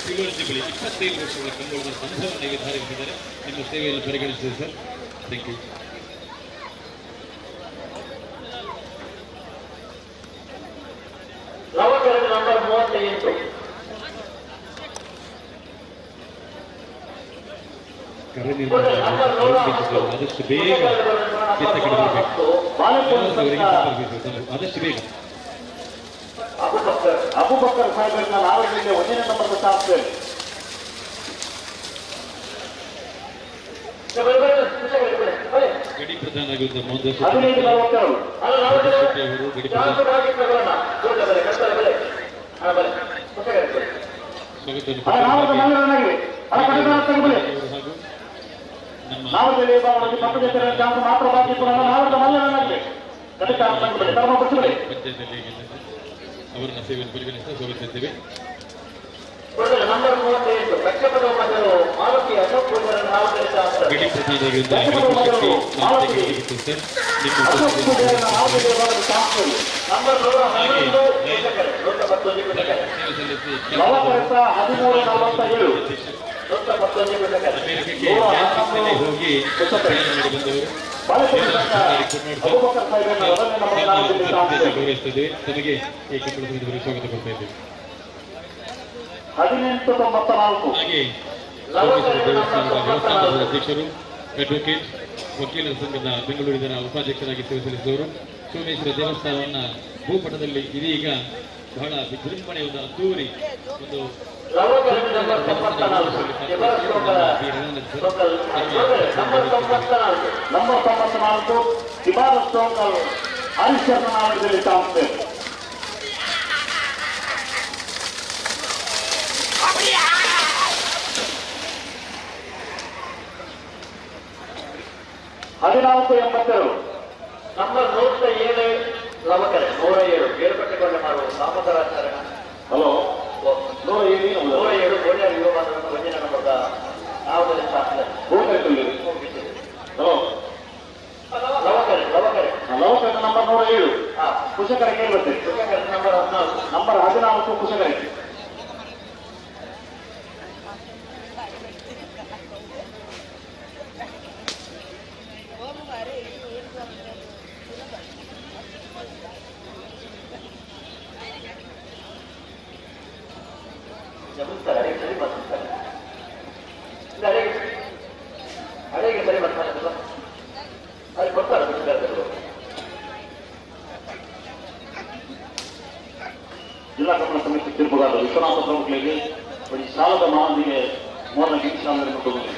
ಸಿಲ್ವರ್ ಜುಬಿಲಿ 25 ವರ್ಷಗಳ ಕಂಬಳದ ಸಂಭ್ರಮವನ್ನು ಇಲ್ಲಿ ಧಾರಿಸಿದ್ದಾರೆ. ನಿಮ್ಮ ಸೇವೆಯನ್ನು ಪರಿಗಣಿಸಿದೆ ಸರ್. Thank you. Number 38 ಕರೆ ನಿರ್ಮಾಣ ಆದಷ್ಟು ಬೇಗ ಕಿತ್ತ ಕಡೆ ಬರಬೇಕು. ಆದಷ್ಟು ಬೇಗ ಅಬುಬಕ್ಕರ್ ಸಾಹೇಬರನ್ನ ನಾವಲ್ಲಿ 1ನೇ ನಂಬರ್ ಸಾಕ್ತೇವೆ. ಗಡಿ ಪ್ರಧಾನ ಮೋಹನ್ 15:42. ಶೆಟ್ಟಿ ಅವರು ಗಡಿ ಪ್ರಧಾನ ಸ್ವಾಗತವನ್ನು ಹಾಗೂ ನಮ್ಮ ಪಂಚಾಯತ್ನಲ್ಲಿ ಅವರನ್ನ ಸೇವೆಯನ್ನು ಪರಿಗಣಿಸಿ ಸ್ವಾಗತಿಸಿದ್ದೇವೆ. ಗಡಿ ಪ್ರಧಾನರಾಗಿದ್ದ ಸರ್ ನಿಮ್ಮ ಅಮೆರಿಕಕ್ಕೆ ಹೋಗಿ ಪ್ರಯಾಣ ಮಾಡಿ ಬಂದವರು ಗೌರವಿಸುತ್ತಿದ್ದೇವೆ. ತಮಗೆ ಈ ಕಂಬಳ ಸಮಿತಿಯವರಿಗೆ ಸ್ವಾಗತ ಕೊಡ್ತಾ ಇದ್ದೇವೆ. 1894. ಹಾಗೆ ಸೋಮೇಶ್ವರ ದೇವಸ್ಥಾನದ ವ್ಯವಸ್ಥಾಪಕರ ಅಧ್ಯಕ್ಷರು, ಅಡ್ವೊಕೇಟ್, ವಕೀಲರ ಸಂಘದ ಬೆಂಗಳೂರಿನ ಉಪಾಧ್ಯಕ್ಷರಾಗಿ ಸೇವೆ ಸಲ್ಲಿಸಿದವರು. ಸೋಮೇಶ್ವರ ದೇವಸ್ಥಾನವನ್ನು ಭೂಪಟದಲ್ಲಿ ಇದೀಗ ಬಹಳ ವಿಜೃಂಭಣೆ ಒಂದು ಅದ್ದೂರಿ ಒಂದು ನಂಬರ್ 94 ಶಿಬಾರಸ್ ಹರಿಶರಣಾವಳಿಯಲ್ಲಿ ಸಂಸ್ಥೆ. 14:82. ನಂಬರ್ 107 ಲವಕರೆ 107 ಬೇರ್ಪಟ್ಟೆಗೊಂಡ ಮಾಡುವ ದಾಮೋದರಾಚಾರ್ಯ. ಹಲೋ 107 107 ಗೋಳ್ಯಾರ ಯುವ ಬಾಂಧವರ ಒಂದಿನ ನಂಬರ್ದ ನಾವದಲ್ಲಿ ಸ್ಥಾಪನೆ. Hello ಲವಕರೆ ಲವಕರೆ ಲವಕರೆ number 107. ಕುಶಕರೆ ಬರ್ತದೆ. ಕುಶಕರೆ ನಂಬರ್ 14. ನಂಬರ್ 14 ಕುಶಕರೆ. ಜಿಲ್ಲಾ ಕನ್ನಡ ಸಮಿತಿ ತೀರ್ಪುಗಾರ ವಿಶ್ವನಾಥ ಪ್ರಮುಖರಿಗೆ ಒಂದು ಸಾಲದ ಮಾನದಿಗೆ ಮೂರನೇ ಗಿರೀಶ್ ನಂಬರ್ 107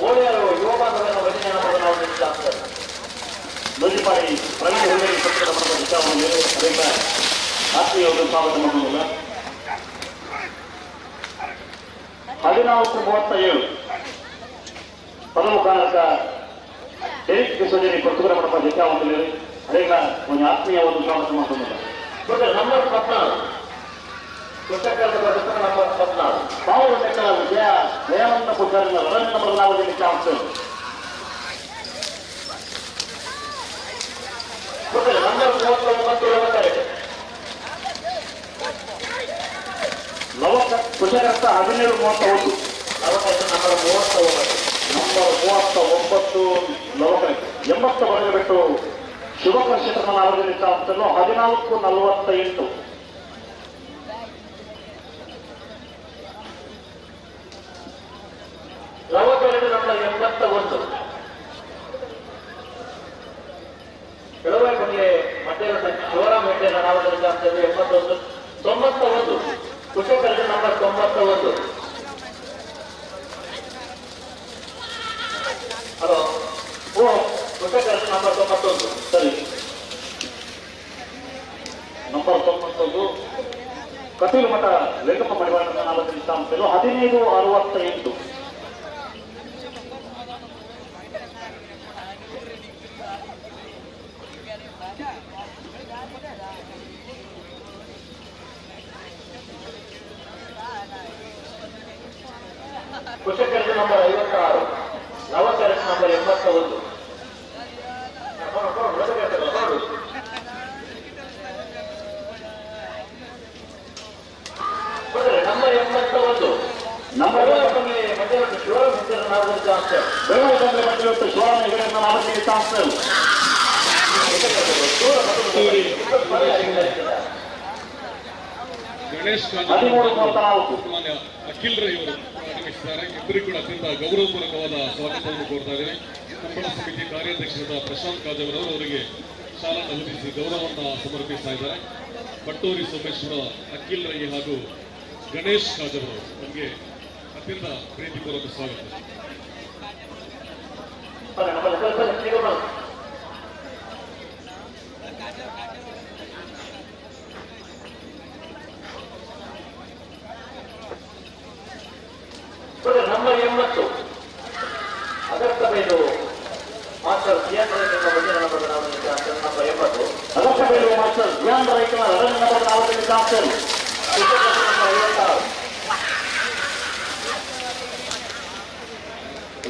ಓಳೆಯರು ಯುವ ಬಾಂಧವರ ನೂಜಿಪಾಡಿ ಪ್ರವೀಣ್ ಹುಡುಗರಿಗೆ ಪತ್ರಿಕಾ ಮಠದ ವಿಚಾರವನ್ನು ಅನೇಕ ಆತ್ಮೀಯ ಸ್ವಾಗತ ಮಾಡುವುದಿಲ್ಲ. 14:37. ಪದವು ಕಾರಕ ಎರಿಕ್ ಕಿಶೋರಿ ಪತ್ರಿಕಾ ಮಠದ ವಿಚಾರವನ್ನು ಅನೇಕ ಒಂದು ಆತ್ಮೀಯ ಒಂದು ಸ್ವಾಗತ ಮಾಡುವುದಿಲ್ಲ. ನಂಬರ್ 14 ನಂಬರ್ 14 ಪಾವು ಲೆಕ್ಕ ಜಯ ದಯಾನಂದ ಪೂಜಾರಿನ ರನ್ನ ಬದಲಾವಣೆ ಚಾನ್ಸ್. ನಂಬರ್ 39 ಲವಕರೆ ಲವಕ ಕುಶಕರ್ತ 17:31. ಲವಕರೆ ನಂಬರ್ 39. ನಂಬರ್ 39 ಲವಕರೆ 80 ಬರೆದು ಬಿಟ್ಟು ಶುಭಕರ್ ಶೆಟ್ಟರ್ನ ಅವರಲ್ಲಿ ಚಾನ್ಸ್ 14:48. ಲವಕರೆ ನಂಬರ್ 81. ಕೆಲವೇ ಮಧ್ಯದ ಶಿವರಾಮ್ ಹೆಗ್ಡೆ ನಾವದಲ್ಲಿ 81 91. ಕುಶಕರ್ತ ನಂಬರ್ 91. ಹಲೋ ಓ ಕುಶಕರ್ತ ನಂಬರ್ 91. ಸರಿ ನಂಬರ್ 91 ಕಟೀಲು ಮಠ ವೆಂಕಪ್ಪ ಮಡಿವಾಳ ನಾವದಲ್ಲಿ 15:68. ಕುಶಕರ್ತ ನಂಬರ್ 56. ಲವಕರ್ತ number 81. Number 81. Number Shivaram Hegde Shivarama Hegade ನಾಮದಲ್ಲಿ ಚಾನ್ಸ್. ಗಣೇಶ್ 13:34. ಅಖಿಲ್ ರೈ ಅವರು ಆಗಮಿಸಿದ್ದಾರೆ. ಇಬ್ಬರಿಗೂ ಕೂಡ ಅತ್ಯಂತ ಗೌರವಪೂರ್ವಕವಾದ ಸ್ವಾಗತವನ್ನು ಕೋರ್ತಾ ಇದ್ದೇನೆ. ಕಂಬಳ ಸಮಿತಿ ಕಾರ್ಯಾಧ್ಯಕ್ಷರಾದ ಪ್ರಶಾಂತ್ ಕಾಜವರವರು ಅವರಿಗೆ ಶಾಲನ್ನು ಹೊಂದಿಸಿ ಗೌರವವನ್ನು ಸಮರ್ಪಿಸ್ತಾ ಇದ್ದಾರೆ. ಬಟ್ಟೂರಿ ಸೋಮೇಶ್ವರ ಅಖಿಲ್ ರೈ ಹಾಗೂ ಗಣೇಶ್ ಕಾಜವರು ನಮಗೆ ಅತ್ಯಂತ ಪ್ರೀತಿಪೂರ್ವಕ ಸ್ವಾಗತ. ನಂಬರ್ 80 ಅಗರ್ತಬೈಲು ಮಾಸ್ಟರ್ ಧ್ಯಾನ್ ರೈತನ number number 80 Agarthabailu master Dhyan ರೈತನ ನಂಬರ್ 56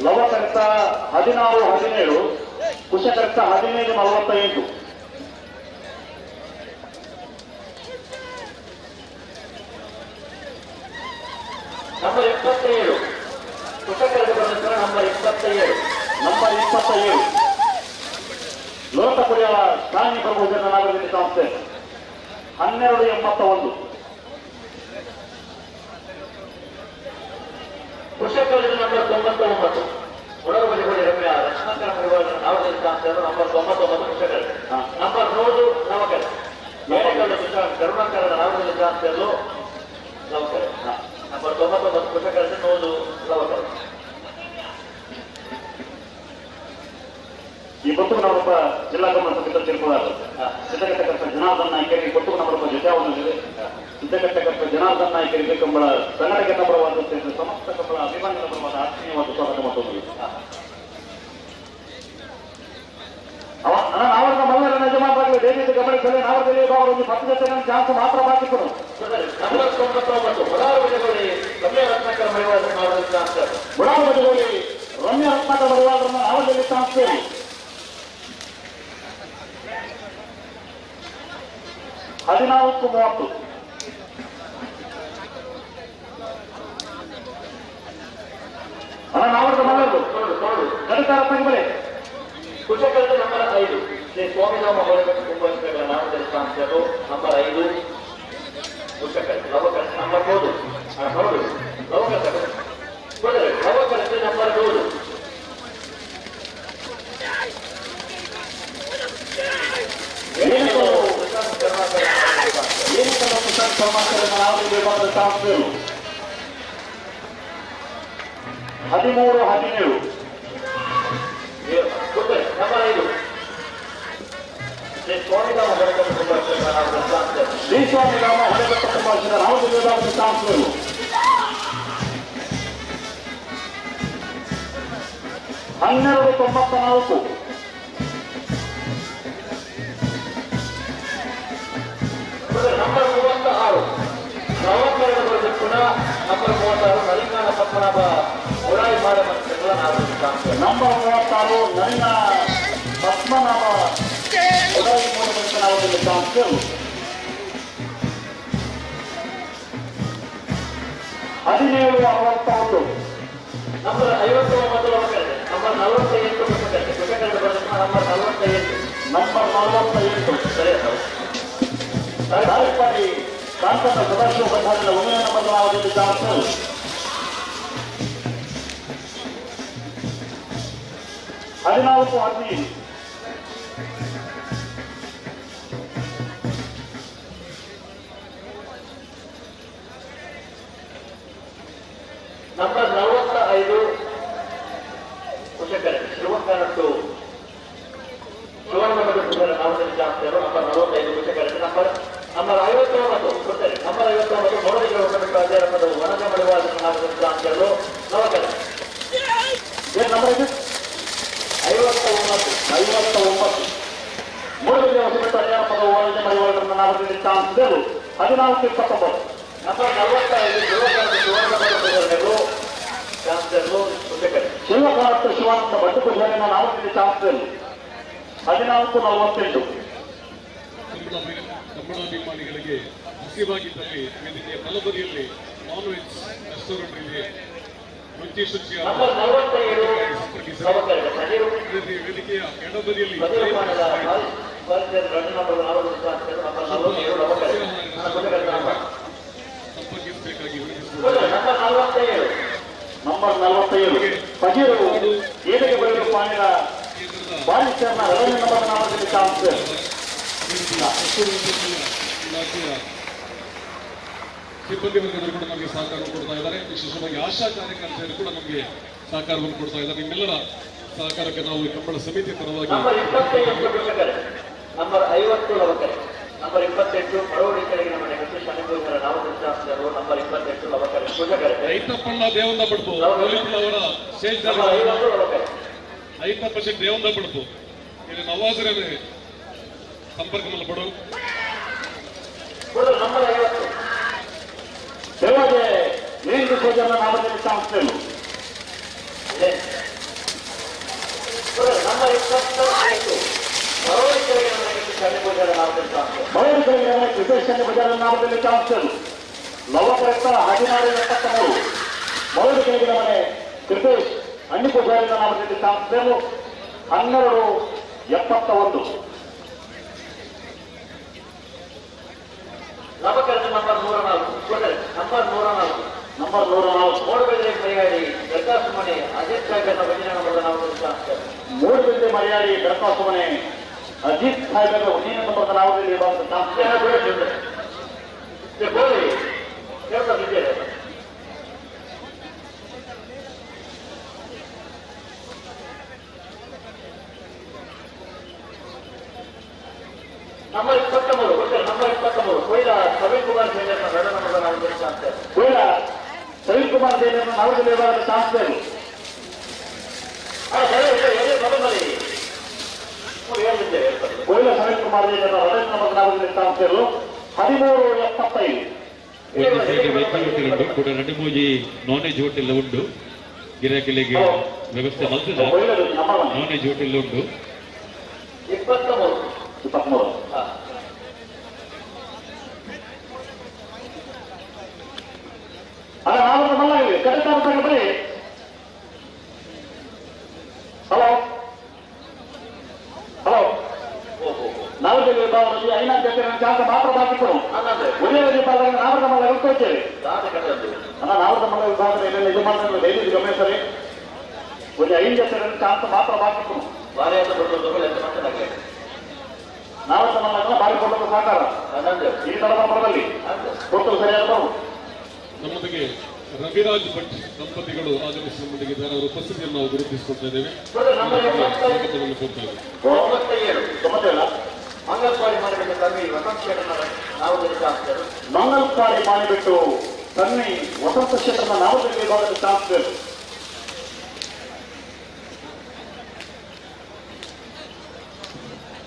ಲವಕರ್ತ 16 17 ಕುಶಕರ್ತ 15 48. ನಂಬರ್ 27 ಕುಶಕರ್ತ ನಂಬರ್ 27 ನಂಬರ್ 27 ಲೋಕಪುರಿಯ ಸ್ಥಾನಿ ಪ್ರಭುಜನ ನಾಗರಿಕ ಸಂಸ್ಥೆ 12 81. ಕುಶಕರ್ತ ನಂಬರ್ 99 ಉಡಗಬಲಿ ರಮ್ಯ ರತ್ನಾಕರ ಮಡಿವಾಳ ನಾಗರಿಕ ಸಂಸ್ಥೆ ನಂಬರ್ 99 ಕುಶಕರ್ತ ನಂಬರ್ 100 ನವಕರ್ ಕರುಣಾಕರ ನಾಗರಿಕ ಸಂಸ್ಥೆಯಲ್ಲೂ ನವಕರ್ ನಂಬರ್ 99 ಕುಶಕರ್ತ 100 ನವಕರ್. ಈ ಕೊಟ್ಟು ನಮ್ಮೊಬ್ಬ ಜಿಲ್ಲಾ ಕಮಲ ಸಮಿತಿ ತೀರ್ಪುಗಾರರು ಸಿದ್ಧಗಟ್ಟಕರ್ತ ಜನಾರ್ದನ್ ನಾಯ್ಕರಿಗೆ ಕೊಟ್ಟು ನಮ್ಮೊಬ್ಬ ಜೊತೆ ಸಿದ್ಧಗಟ್ಟಕರ್ತ ಜನಾರ್ದನ್ ನಾಯ್ಕರಿಗೆ ಕಂಬಳ ಸಂಘಟಕ ಪರವಾದ ಸಮಸ್ತ ಕಂಬಳ ಅಭಿಮಾನಿಗಳ ಪರವಾದ ಆತ್ಮೀಯವಾದ ಸ್ವಾಗತ ಮಾಡ್ತೀವಿ. ನಾವರ್ಗ ಮಲ್ಲರ ಯಜಮಾನರಾಗಲಿ ದಯವಿಟ್ಟು ಗಮನಿಸಲಿ. ನಾವರ್ಗಲ್ಲಿ ಒಂದು 10 ಜೊತೆ ಚಾನ್ಸ್ ಮಾತ್ರ ಬಾಕಿ ಕೊಡು. ನಂಬರ್ 99 ರಮ್ಯ ರತ್ನಾಕರ ಮಡಿವಾಳರನ್ನು ರಮ್ಯ ರತ್ನಾಕರ ಮಡಿವಾಳರನ್ನು ನಾವಲ್ಲಿ ಚಾನ್ಸ್. 14 30. ಅಣ್ಣ ನಾವರ್ಗ ಮಲ್ಲರು ಕಡಿತಾರ ಬೆಲೆ. ಕುಶಕರ್ತ ನಂಬರ್ 5 ಶ್ರೀ ಸ್ವಾಮಿರಾಮ ಹೊರಗಟ್ಟು ಕುಂಭಗಳ ನಾಮದಲ್ಲಿ ಸಂಸ್ಥೆಗಳು ನಂಬರ್ 5 ಕುಶಕರ್ತ ಲವಕರ್ತ ನಂಬರ್ 3 ಹೌದು ಲವಕರ್ತ ಲವಕರ್ತ ನಂಬರ್ 3. ಸಂಸ್ಥೆಗಳು 13 17. ನಂಬರ್ 5 ಶ್ರೀ ಸ್ವಾಮಿರಾಮ ಶ್ರೀ ಸ್ವಾಮಿರಾಮ ಹೊರಗಟ್ಟು ಕುಂಭಾಷಣ ರಾಮದೇವ ಸಂಸ್ಥೆಗಳು 12 94. ನಂಬರ್ 36 ನವಕರಣ ಪುನಃ ನಂಬರ್ 36 ನಲಿಂಗಾನ ಪದ್ಮನಾಭ ಉಡಾಯಿ ಮಾಡ ನಂಬರ್ 36 ನಲಿನ ಪದ್ಮನಾಭ ಉಡಾಯಿ ಮಾಡ ಸಂಸ್ಥೆಗಳು 17 61. ನಂಬರ್ 59 ನಂಬರ್ 48 ನಂಬರ್ 48 ನಂಬರ್ 48 ಸರಿ. ತಾರೀಫಾಡಿ ಕಾಂತನ ಸದಾಶಿವ ಭಂಡಾರಿನ 1ನೇ ನಂಬರ್ ಸಂಸ್ಥೆಗಳು 14 15. ನಂಬರ್ 45 ಕುಶಕರ ಶಿವಕರಟ್ಟು ಶಿವನಮದ ನಾಮದಲ್ಲಿ ಜಾಸ್ತಿಯರು ನಂಬರ್ 45 ಕುಶಕರ ನಂಬರ್ ನಂಬರ್ 59 ಗೊತ್ತಾರೆ ನಂಬರ್ 59 ಮೂರನೇ ಅಧ್ಯಾಪಕರು ವನಜ ಮಡಿವಾಳ ನಾಮದಲ್ಲಿ ಜಾಸ್ತಿಯರು ನವಕರ ಏನು ನಂಬರ್ ಇದು 59 59 ಮೂರನೇ ಹೊಸಬೆಟ್ಟು ಅಧ್ಯಾಪಕರು ವನಜ ಮಡಿವಾಳರನ್ನ ನಾಮದಲ್ಲಿ ಜಾಸ್ತಿಯರು 14 29. ನಂಬರ್ 45 ಶಿವಕರಟ್ಟು ಜಾಸ್ತಿಯರು ಕುಶಕರ ಶಿವಕರಟ್ಟು ಶಿವಾನಂದ ಭಟ್ಟಪುಜಾರಿನ ನಾಮದಲ್ಲಿ ಜಾಸ್ತಿಯರು 14 48. ಕನ್ನಡಾಭಿಮಾನಿಗಳಿಗೆ ಹಸಿವಾಗಿದ್ದಲ್ಲಿ ವೇದಿಕೆಯ ಬಲಬದಿಯಲ್ಲಿ ನಾನ್ ವೆಜ್ ರೆಸ್ಟೋರೆಂಟ್ ಇದೆ. ರುಚಿ ಶುಚಿಯ ಸಂಪರ್ಕಿಸಿ. ವೇದಿಕೆಯ ಎಡಬದಿಯಲ್ಲಿ ಸಂಪರ್ಕಿಸಬೇಕಾಗಿ ವಿನಂತಿಸಿಕೊಳ್ಳುತ್ತೇನೆ. ನಂಬರ್ 47 ಫಜೀರು ಏಳಿಗೆ ಬಯಲು ಪಾಣಿನ ಬಾರಿಸ್ಟರ್ನ 2ನೇ ನಂಬರ್ ನಾಮದಲ್ಲಿ ಚಾನ್ಸ್. ಇಲಾಖೆಯ ಸಿಬ್ಬಂದಿ ವರ್ಗದವರು ಕೂಡ ನಮಗೆ ಸಹಕಾರ ಕೊಡ್ತಾ ಇದ್ದಾರೆ. ವಿಶೇಷವಾಗಿ ಆಶಾ ಕಾರ್ಯಕರ್ತೆಯರು ಕೂಡ ನಮಗೆ ಸಹಕಾರವನ್ನು ಕೊಡ್ತಾ ಇದ್ದಾರೆ. ನಿಮ್ಮೆಲ್ಲರ ಸಹಕಾರಕ್ಕೆ ನಾವು ಈ ಕಂಬಳ ಸಮಿತಿ ಪರವಾಗಿ ನಂಬರ್ 28 ನಂಬರ್ 50 ಲವಕರೆ, ನಂಬರ್ 28 ಮರವಡಿ ಕೆಳಗಿನ ಮನೆ ಕೃಷಿ ನಾವು ನಂಬರ್ 28 ಲವಕರೆ ಪೂಜಕರೆ ಐತಪ್ಪಣ್ಣ ದೇವಂದ ಪಡ್ಪು ಅವರ ಐತಪ್ಪ ಶೆಟ್ಟಿ ದೇವಂದ ಪಡ್ಪು ಇಲ್ಲಿ ನವಾಜರಲ್ಲಿ ಸಂಪರ್ಕ ಮಲ್ಪಡು. ನಂಬರ್ 50 ದೇವಾದೆ ನೀರು ಸೋಜನ ನಾಮದಲ್ಲಿ ಸಂಸ್ಥೆಗಳು ನಂಬರ್ 25 ಮರವಡಿ ಕೆಳಗಿನ ಮನೆ ಕೃಷಿ ಬಜಾರ ನಾಮದಲ್ಲಿ ಸಂಸ್ಥೆಗಳು ಲವಕರೆತ್ತ 1673 ಮರವಡಿ ಕೆಳಗಿನ ಮನೆ ಕೃಪೇಶ್ ಅಣ್ಣಿ ಪೂಜಾರಿನ ನಾಮದಲ್ಲಿ ಸಂಸ್ಥೆಗಳು 1271. ಲವಕರೆತ್ತ ನಂಬರ್ 104 ನಂಬರ್ 104 ನಂಬರ್ 104 ಮೂಡುಬಿದಿರೆ ಮರ್ಯಾಡಿ ದರ್ಗಾಸುಮನೆ ಅಜಿತ್ ಸಾಹೇಬರ ವಜನ ನಾಮದಲ್ಲಿ ಸಂಸ್ಥೆ ಮೂಡುಬಿದಿರೆ ಮರ್ಯಾಡಿ ದರ್ಗಾಸುಮನೆ ಅಜಿತ್ ಸಾಹೇಬರ ವಜನ ನಂಬರ್ ನಾಮದಲ್ಲಿ ಸಂಸ್ಥೆ. ನಂಬರ್ 23 ನಂಬರ್ 23 ಕೊಯ್ಲ ಪ್ರವೀಣ್ ಕುಮಾರ್ ಜೈನರ ರಣ ನಂಬರ್ ನಾಮದಲ್ಲಿ ಸಂಸ್ಥೆ ಕೊಯ್ಲ ಪ್ರವೀಣ್ ಕುಮಾರ್ ಜೈನರ ನಾಮದಲ್ಲಿ ಸಂಸ್ಥೆ. ಕೊಯ್ಲ ಪ್ರವೀಣ್ ಕುಮಾರ್ ಜೈನರ ರಣ ನಂಬರ್ ನಾಮದಲ್ಲಿ ಸಂಸ್ಥೆಗಳು 1375. ಒಂದು ಸೈಡ್ ವೆಜ್ ಹೋಟೆಲ್ ಉಂಟು ಕೂಡ 2 ಮೂಜಿ ನಾನ್ ವೆಜ್ ಹೋಟೆಲ್ ಉಂಟು. ಗಿರಾಕಿಗಳಿಗೆ ವ್ಯವಸ್ಥೆ ಮಲ್ತದ ನಾನ್ ವೆಜ್ ಹೋಟೆಲ್ ಉಂಟು. 23 23 ಅಲ್ಲ ನಾವು ಮಲ್ಲ ಕರೆಕ್ಟ್ ಬರೀ. ಹಲೋ ಹಲೋ ನಾವಲ್ಲಿ ವಿಭಾಗದಲ್ಲಿ ಐನಾ ಜಾಗ ಮಾತ್ರ ಬಾಕಿ ಕೊಡು. ಒಂದೇ ವಿಭಾಗದಲ್ಲಿ ನಾವರದ ಮಲ್ಲ ಹೇಳ್ಕೊಳ್ತೇವೆ. ಅಲ್ಲ ನಾವರದ ಮಲ್ಲ ವಿಭಾಗದಲ್ಲಿ ಇದು ಮಾಡ್ತಾರೆ ಡೈಲಿ ಗಮನಿಸರಿ. ಒಂದು 5 ಜನ ಚಾನ್ಸ್ ಮಾತ್ರ ಬಾಕಿ ಕೊಡು. ನಾವರದ ಮಲ್ಲ ಬಾರಿ ಕೊಡೋದು ಸಾಕಾರ ಈ ತಡಬರದಲ್ಲಿ ಕೊಟ್ಟು ಸರಿಯಾದ ಬರು. ನಮ್ಮೊಂದಿಗೆ ರವಿರಾಜ್ ಭಟ್ ದಂಪತಿಗಳು ಆಗಮಿಸಿ ನಮ್ಮೊಂದಿಗಿದ್ದಾರೆ. ಅವರ ಉಪಸ್ಥಿತಿಯನ್ನು ನಾವು ಗುರುತಿಸಿಕೊಳ್ತಾ ಇದ್ದೇವೆ. ಸ್ವಾಗತವನ್ನು ಕೋರ್ತಾ ಇದ್ದೇವೆ. ಮಂಗಲ್ಪಾಡಿ ಮಾಡಿಬಿಟ್ಟು ತನ್ನಿ ಮಂಗಲ್ಪಾಡಿ ಮಾಡಿಬಿಟ್ಟು ತನ್ನಿ ವಸಂತ ಕ್ಷೇತ್ರದ ನಾಮದಲ್ಲಿ ವಿಭಾಗದ ಚಾನ್ಸ್ಗಳು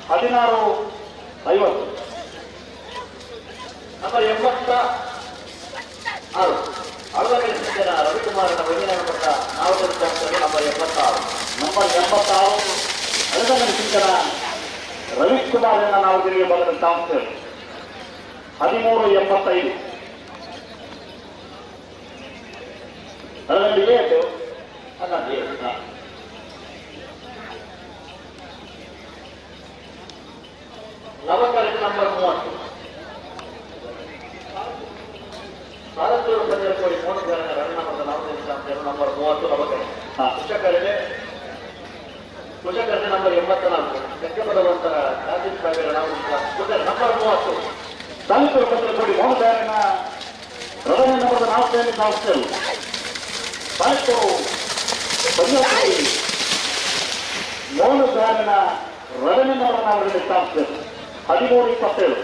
1650. ನಂಬರ್ 86 ಅಳವಡಿಸಿದ ರವಿಕುಮಾರನ ವೈದ್ಯನ ನಂಬರ್ 86 ನಂಬರ್ 86 ಅಳಗಂಡ ಸಿಂಗನ ರವಿಕುಮಾರನ ನಾಮದಲ್ಲಿ ವಿಭಾಗದ ಚಾನ್ಸ್ಗಳು 1385. ಅದರಲ್ಲಿ ಏಟು 12. ನವಕರೆಕ್ಟ್ ನಂಬರ್ 30 ಭಾರತೀಯ ಪಂದ್ಯಕೋಡಿ ಮೋನುಗಾರನ ರಣ ನಂಬರ್ 30 ನವಕರೆ. ಕುಶಕರೆಗೆ ಕುಶಕರ್ಣ ನಂಬರ್ 84 ಚಕ್ರಪದವಂತರ ರಾಜೀವ್ ಸಾಗರ ನಂಬರ್ 30 ತಾಲೂಕು ಪಂದ್ಯಕೋಡಿ ಮೋನುಗಾರನ ರಣ ನಂಬರ್ 4 ಸಂಸ್ಥೆಗಳು ತಾಲೂಕು ಪಂದ್ಯಕೋಡಿ ಮೋನುಗಾರನ ರಣ ನಂಬರ್ 4 ಸಂಸ್ಥೆಗಳು 1327.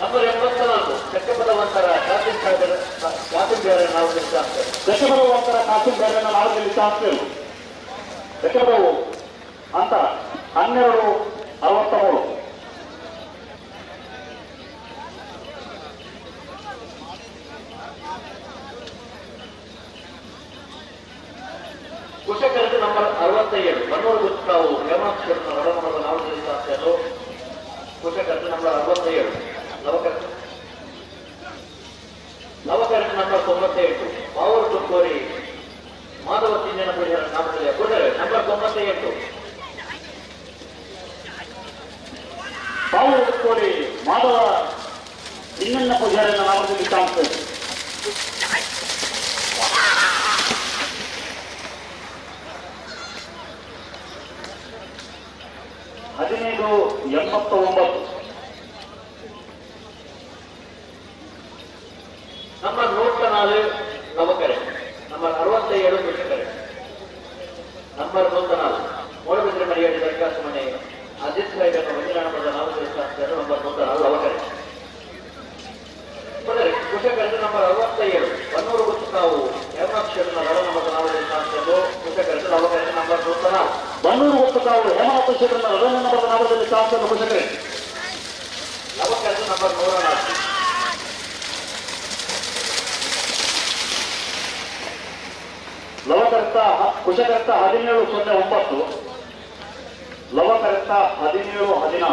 ನಂಬರ್ 84 ಚಕ್ರಪದವಂತರ ಕಾಸಿಂ ಸಾಗರ ಕಾಸಿಂ ಬೇರೆ ನಾವು ಚಕ್ರಪದವಂತರ ಕಾಸಿಂ ಬೇರೆ ನಾಲ್ಕಲ್ಲಿ ಸಂಸ್ಥೆಗಳು ಚಕ್ರಪದವು ಅಂತರ 1263. ಕುಶಕರ್ಣ ನಂಬರ್ 67 ಬನ್ನೂರು ಗುತ್ತಾವು ಹೇಮಂತ್ ಶೆಟ್ಟಿ ಹೊರಮನದ ನಾಲ್ಕಲ್ಲಿ ಸಂಸ್ಥೆಗಳು ಕುಶಕರ್ಣ ನಂಬರ್ 67 ನವಕರ್ಣ ನವಕರ್ಣ ನಂಬರ್ 98 ಪಾವೂರು ತುಕ್ಕೋರಿ ಮಾಧವ ಸಿಂಜನ ಪೂಜಾರ ನಾಮದಲ್ಲಿ ಪೂಜಾರಿ ನಂಬರ್ 98 ಪಾವೂರು ತುಕ್ಕೋರಿ ಮಾಧವ ಸಿಂಗಣ್ಣ ಪೂಜಾರಿನ ನಾಮದಲ್ಲಿ ಸಂಸ್ಥೆ 1589. Number 104 ಲವಕರೆ, number 67 ಕುಶಕರೆ, number 104 Moodbidri Mariyadi ದರ್ಖಾಸ್ತು ಮನೆ ಅಜಿತ್ ಸಾಹೇಬ್ ಒಂದಿನ number 4 number 104 ಲವಕರೆ. ಕುಶಕರೆ number 67 Bannur ಗುತ್ತುಕಾವು Hemanath ನವ ನಂಬರ್ 4 ಕುಶಕರೆ ಲವಕರೆ ನಂಬರ್ 104 ಬನ್ನೂರು ಗುತ್ತುಕಾವು ಹೇಮನಾಥ ಶೆಟ್ಟರ್ ನವ ನಂಬರ್ 4 ಚಾನ್ಸ್ ಕುಶಕರೆ ಲವಕರೆ ನಂಬರ್ 104. ಲವಕರ್ತ ಕುಶಕರ್ತ 1709, ಲವಕರ್ತ 1714.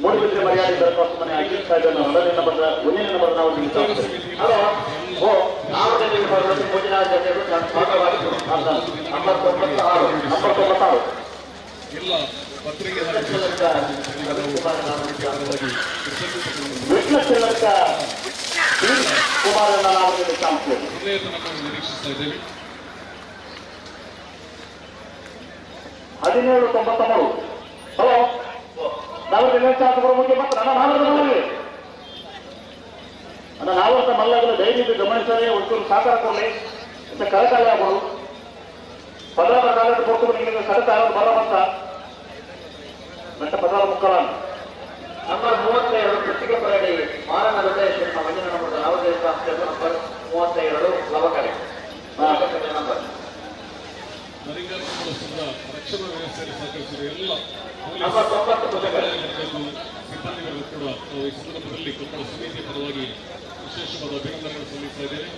ಮೂಡಿಬಿದ್ರೆ ಮರ್ಯಾದೆ ದರಖಾಸ್ತು ಮನೆ ಅಜಿತ್ ಸಾಹೇಬ್ ಮೊದಲನೇ ನಂಬರ್ ಒಂದನೇ ನಂಬರ್ ನಾವು ನಂಬರ್ 96 ನಂಬರ್ 96. ಎಲ್ಲ ಪತ್ರಿಕೆ ವಿಷ್ಣು ಚಿಲ್ಲಕ್ಕ ಕುಮಾರನ್ನ ನಾವು ನಿರೀಕ್ಷಿಸ್ತಾ ಇದ್ದೇವೆ. 1793. ಹಲೋ, ನಾವು ಮುಂದೆ ಮಾತ್ರ ಅಣ್ಣ ನಾವರ್ತ ಮಲ್ಲಾಗಲು ದಯವಿಟ್ಟು ಗಮನಿಸದೆ ಒಂಚೂರು ಸಹಕಾರ ಕೊಡಲಿ ಮತ್ತೆ ಕರಕಾಲ ಆಗೋದು ಪದರ ಕಾಲದ ಕೊಟ್ಟು ನಿಮಗೆ ಸಡತ ಆಗೋದು ಬರ ಬಂತ ಮತ್ತೆ ಪದರ ಮುಕ್ಕಲ. ನಂಬರ್ 32 ಕೃತಿಗೆ ಪರಡಿ ಮಾರನ ಹೃದಯ ಶರ್ಮ ಮಂಜಿನ ನಂಬರ್ 4 ನಂಬರ್ 32 ಲವಕರೆ ನಂಬರ್. ನರಿಂಗರ ರಕ್ಷಣಾ ವ್ಯವಸ್ಥೆಯನ್ನು ಸಹಕರಿಸಿದ ಎಲ್ಲ ಸಿಬ್ಬಂದಿಗಳು ಕೂಡ ನಾವು ಈ ಸಂದರ್ಭದಲ್ಲಿ ಕೊಪ್ಪಳ ಸಮಿತಿಯ ಪರವಾಗಿ ವಿಶೇಷವಾದ ಅಭಿನಂದನೆಗಳನ್ನು ಸಲ್ಲಿಸ್ತಾ ಇದ್ದೇವೆ.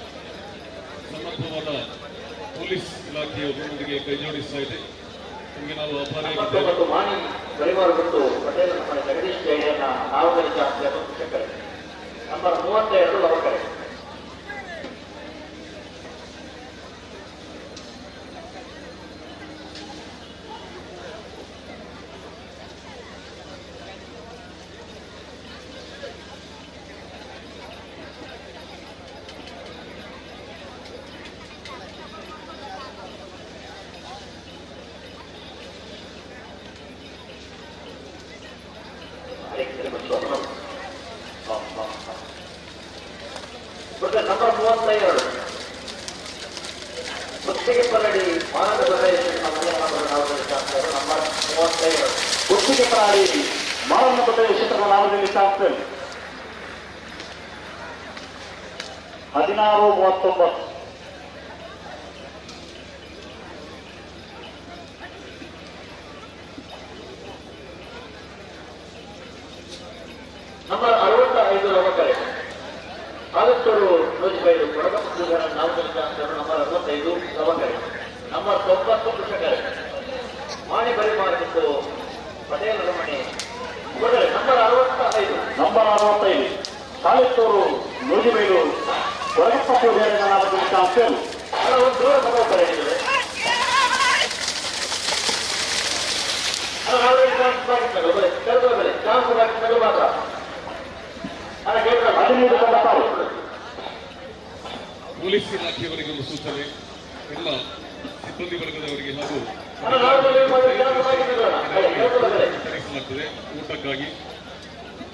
ಸಮರ್ಥವಾದ ಪೊಲೀಸ್ ಇಲಾಖೆಯು ನಮ್ಮೊಂದಿಗೆ ಕೈಜೋಡಿಸ್ತಾ ಇದೆ. ನಿಮಗೆ ನಾವು ಆಭಾರಿಯಾಗಿದ್ದೇವೆ. ಮಾಣಿ ಪರಿವಾರ ಮತ್ತು ಪಟೇಲ್ ಜಗದೀಶ್ ಜೈನ ನಂಬರ್ 32 ಲವಕರೆ. ನಂಬರ್ 32 ಗುತ್ತಿಗೆ ಪರಡಿ ಮಾನವ ನಂಬರ್ 32 ಗುತ್ತಿಗೆ ಪರಡಿ ಮಾನವ ಕ್ಷೇತ್ರದ ನಾಮದಲ್ಲಿ ಶಾಸ್ತ್ರ 1639. ನಂಬರ್ 65 ಲವಕರೆ ಆದಷ್ಟರು ನೂಜಿಬೈಲು ಕೊಡಗ ನಂಬರ್ 65 ಲವಕರೆ, ನಂಬರ್ 90 ಕುಶಕರೆ ಮಾಣಿ ಬರಿಮಾರ್ ಮತ್ತು ಪಟೇಲ್ ರಮಣಿ ನಂಬರ್ 65 ನಂಬರ್ 65 ಕಾಲೇತ್ತೂರು ನೂಜಿಬೈಲು ಕೊಡಗಪ್ಪ ಪೂಜಾರಿ ಚಾನ್ಸರ್. ಒಂದು ದೂರ ಲವಕರೆ ಮಾತ್ರ 1596. ಪೊಲೀಸ್ ಇಲಾಖೆಯವರಿಗೆ ಒಂದು ಸೂಚನೆ, ಎಲ್ಲ ಸಿಬ್ಬಂದಿ ವರ್ಗದವರಿಗೆ ಹಾಗೂ ವಿತರಿಸಲಾಗ್ತದೆ ಊಟಕ್ಕಾಗಿ.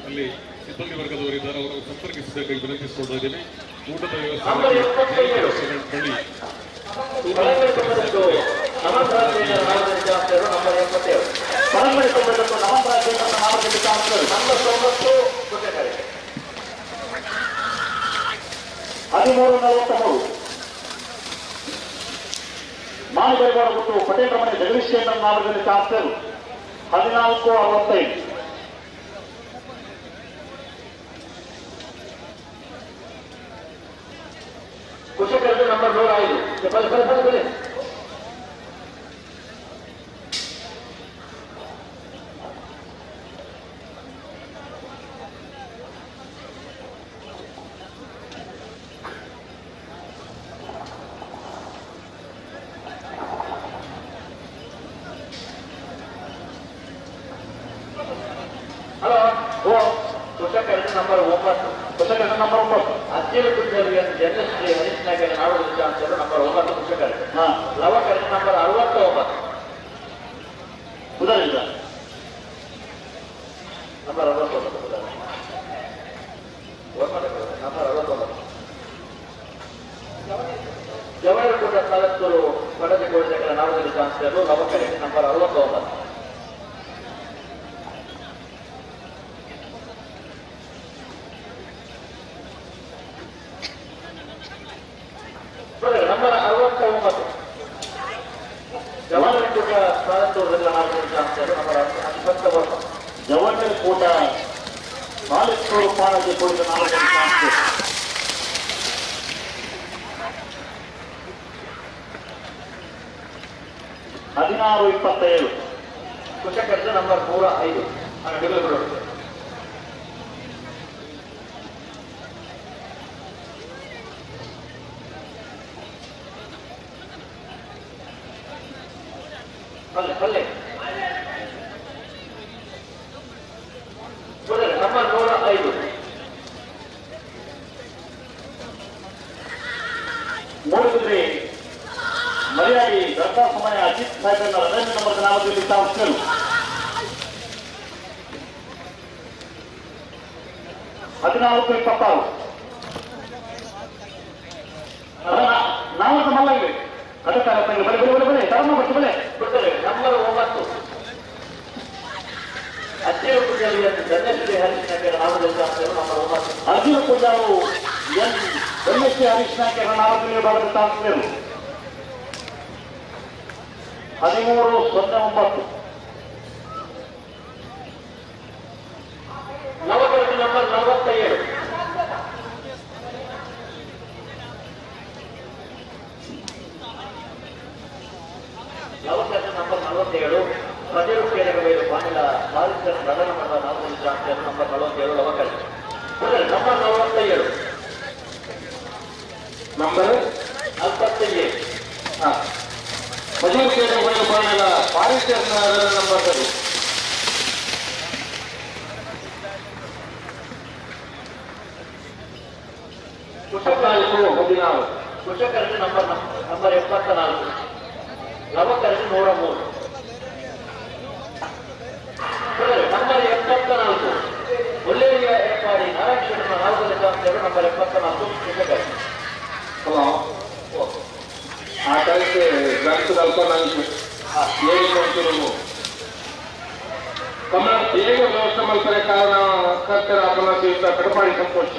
ಅಲ್ಲಿ ಸಿಬ್ಬಂದಿ ವರ್ಗದವರಿದ್ದಾರೆ, ಅವರನ್ನು ಸಂಪರ್ಕಿಸಬೇಕಾಗಿ ವಿನಂತಿಸಿಕೊಳ್ತಾ ಇದ್ದೇನೆ. ಊಟದ ವ್ಯವಸ್ಥೆ ಬಳಿ 1343. ಮಾನಗರಿವಾರ ಮತ್ತು ಪಟೇಲ್ ರಮಣಿ ಜಗದೀಶ್ ಚಂದ್ರ ನಾಮದಲ್ಲಿ ಚಾನ್ಸರ್ 1465. ಕುಶಕರೆ ನಂಬರ್ 105. ಬಲೆ ಬಲೆ ಬಲೆ ಬಲೆ hello ಕುಶಕರೆ number 9. ಕುಶಕರೆ number 9. ಅಜ್ಜಿಲು Kunjru ಜನ್ಮಶ್ರೀ Harish ನಾಯಕ ನಾಡು ನಂಬರ್ 9 ಕುಶಕರೆ. ಲವಕರೆ ನಂಬರ್ 69. ಉದಾಹರಣೆ ನಂಬರ್ 69 ನಂಬರ್ ಸಾಲತ್ತೂರು ಪಡೆದ ಕೋಡಿದ ನಾಡದಲ್ಲಿ ಚಾನ್ಸಲರ್ ಲವಕರೆ ನಂಬರ್ 69. ನಂಬರ್ 69 ಜವಾಹರ್ ಕೂಟ ಸಾಲತ್ತೂರು ನಾಡದಲ್ಲಿ ಚಾನ್ಸಲರ್ ನಂಬರ್ 29. ಜವಾಹರ್ ಕೂಟ ಸಾಲತ್ತೂರು ಪಾಣಕ್ಕೆ ಕೋಡಿದ ನಾಡದಲ್ಲಿ ಚಾನ್ಸಲರ್. ಹದಿನಾರು 27. ಕುಶಕರ್ಜ ನಂಬರ್ 105. ಅಲ್ಲೇ ಅಲ್ಲೇ ನಂಬರ್ 105. ಮೂಡುಬಿದ್ರಿ ಮರ್ಯಾದಿ ದರ್ಗಾ ಸಮಯ ಅಜಿತ್ ಸಾಹೇಬ್ 15 ನಂಬರ್ ನಾಮದಲ್ಲಿ ತಾವು 14 26. ನಾವು ಮಲ್ಲ ಇವೆ ಅದಕ್ಕಾರ ಬಲೆ ಬಲೆ ಬಲೆ ಬಲೆ ತರಮ್ಮ ಬರ್ತು ಬಲೆ ಬಿಡ್ತಾರೆ. ನಂಬರ್ 9 ಅಜ್ಜಿಯ ಪೂಜಾರಿ ಧನ್ಯಶ್ರೀ ಹರೀಶ್ ನಾಯ್ಕರ ನಾಮದಲ್ಲಿ ನಂಬರ್ 9. ಅರ್ಜುನ ಪೂಜಾರು ಎನ್ ಧನ್ಯಶ್ರೀ ಹರೀಶ್ ನಾಯ್ಕರ ನಾಮದಲ್ಲಿ ಭಾಗದ ತಾವು 13:09. ನವಕರಣ ನಂಬರ್ 47. ನವಕರಣ ನಂಬರ್ 47 ಪ್ರಜರು ಕೇಳಗಬೇಲು ಬಾನಿಲ ಬಾಲಿಕರ ಪ್ರಧಾನ ಮಾಡುವ ನಾಮದಲ್ಲಿ ಚಾನ್ಸಲರ್ ನಂಬರ್ 47 ಲವಕರಣ. ನಂಬರ್ 47. ನಂಬರ್ 47. ಮಜೂರು ಕೇಳಗಬೇಲು ಬಾನಿಲ ಬಾಲಿಕರ ನಂಬರ್ 16. ಕುಶಕರ್ಜಿ ನಂಬರ್ ನಂಬರ್ 74. ಲವಕರ್ಜಿ 103. ನಂಬರ್ 74 ಒಳ್ಳೆಯ ಏರ್ಪಾಡಿ ನಾರಾಯಣ ಶೆಟ್ಟರ್ ನಾಲ್ಕು ನಂಬರ್ 74 ಕುಶಕರ್ಜಿ. ಹಲೋ ಆ ಟೈಪ್ ಗ್ರಂಥದ ಅಲ್ಪ ಏನು ಕಮಲ ಹೇಗೆ ವ್ಯವಸ್ಥೆ ಮಾಡ್ತಾರೆ ಕಾರಣ ಕರ್ತರ ಅಪನ ಶ್ರೀಯುತ ಕಡಪಾಡಿ ಸಂತೋಷ್.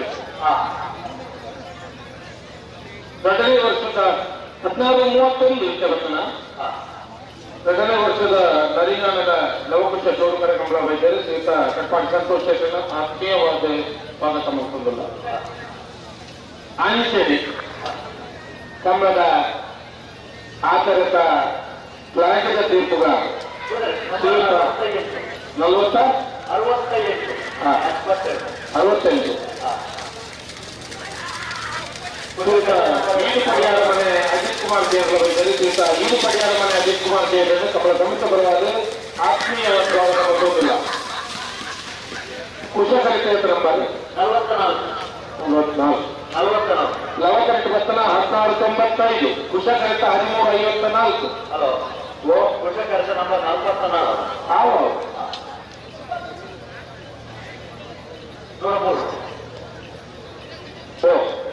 ಎರಡನೇ ವರ್ಷದ 16:31 ಇಷ್ಟವರ್ತನ ಎರಡನೇ ವರ್ಷದ ನರಿಗಾನದ ಲವಕುಶ ಜೋಡುಕರೆ ಕಮಲ ವೈದ್ಯರು ಶ್ರೀಯುತ ಕಟ್ಪಾಡಿ ಸಂತೋಷ್ ಶೆಟ್ಟರ್ನ ಆತ್ಮೀಯವಾದ ಸ್ವಾಗತ ಮಾಡಿಕೊಂಡಿಲ್ಲ. ಆಂಚೇರಿ ಕಮಲದ ಆತರದ ಪ್ಲಾಂಟದ ತೀರ್ಪುಗ ಶ್ರೀಯುತ 40 68 ಶ್ರೀಯುತ ಈಡು ಪಡಿಯಾರ ಮನೆ ಅಜಿತ್ ಕುಮಾರ್ ದೇವರ ವೈದ್ಯರು ಶ್ರೀಯುತ ಈಡು ಪಡಿಯಾರ ಮನೆ ಅಜಿತ್ ಕುಮಾರ್ ದೇವರನ್ನು ಕಮಲ ಸಮಿತ ಬರವಾದ ಆತ್ಮೀಯ ಸ್ವಾಗತ ಮಾಡಿಕೊಂಡಿಲ್ಲ. ಕುಶಕರಿತ ನಂಬರ್ 44. ಲವಕರಿತ ಬರ್ತನ 16:95. ಕುಶಕರಿತ 13:54. ಹಲೋ ಕುಶಕರಿತ ನಂಬರ್ 44. ಆವು 103.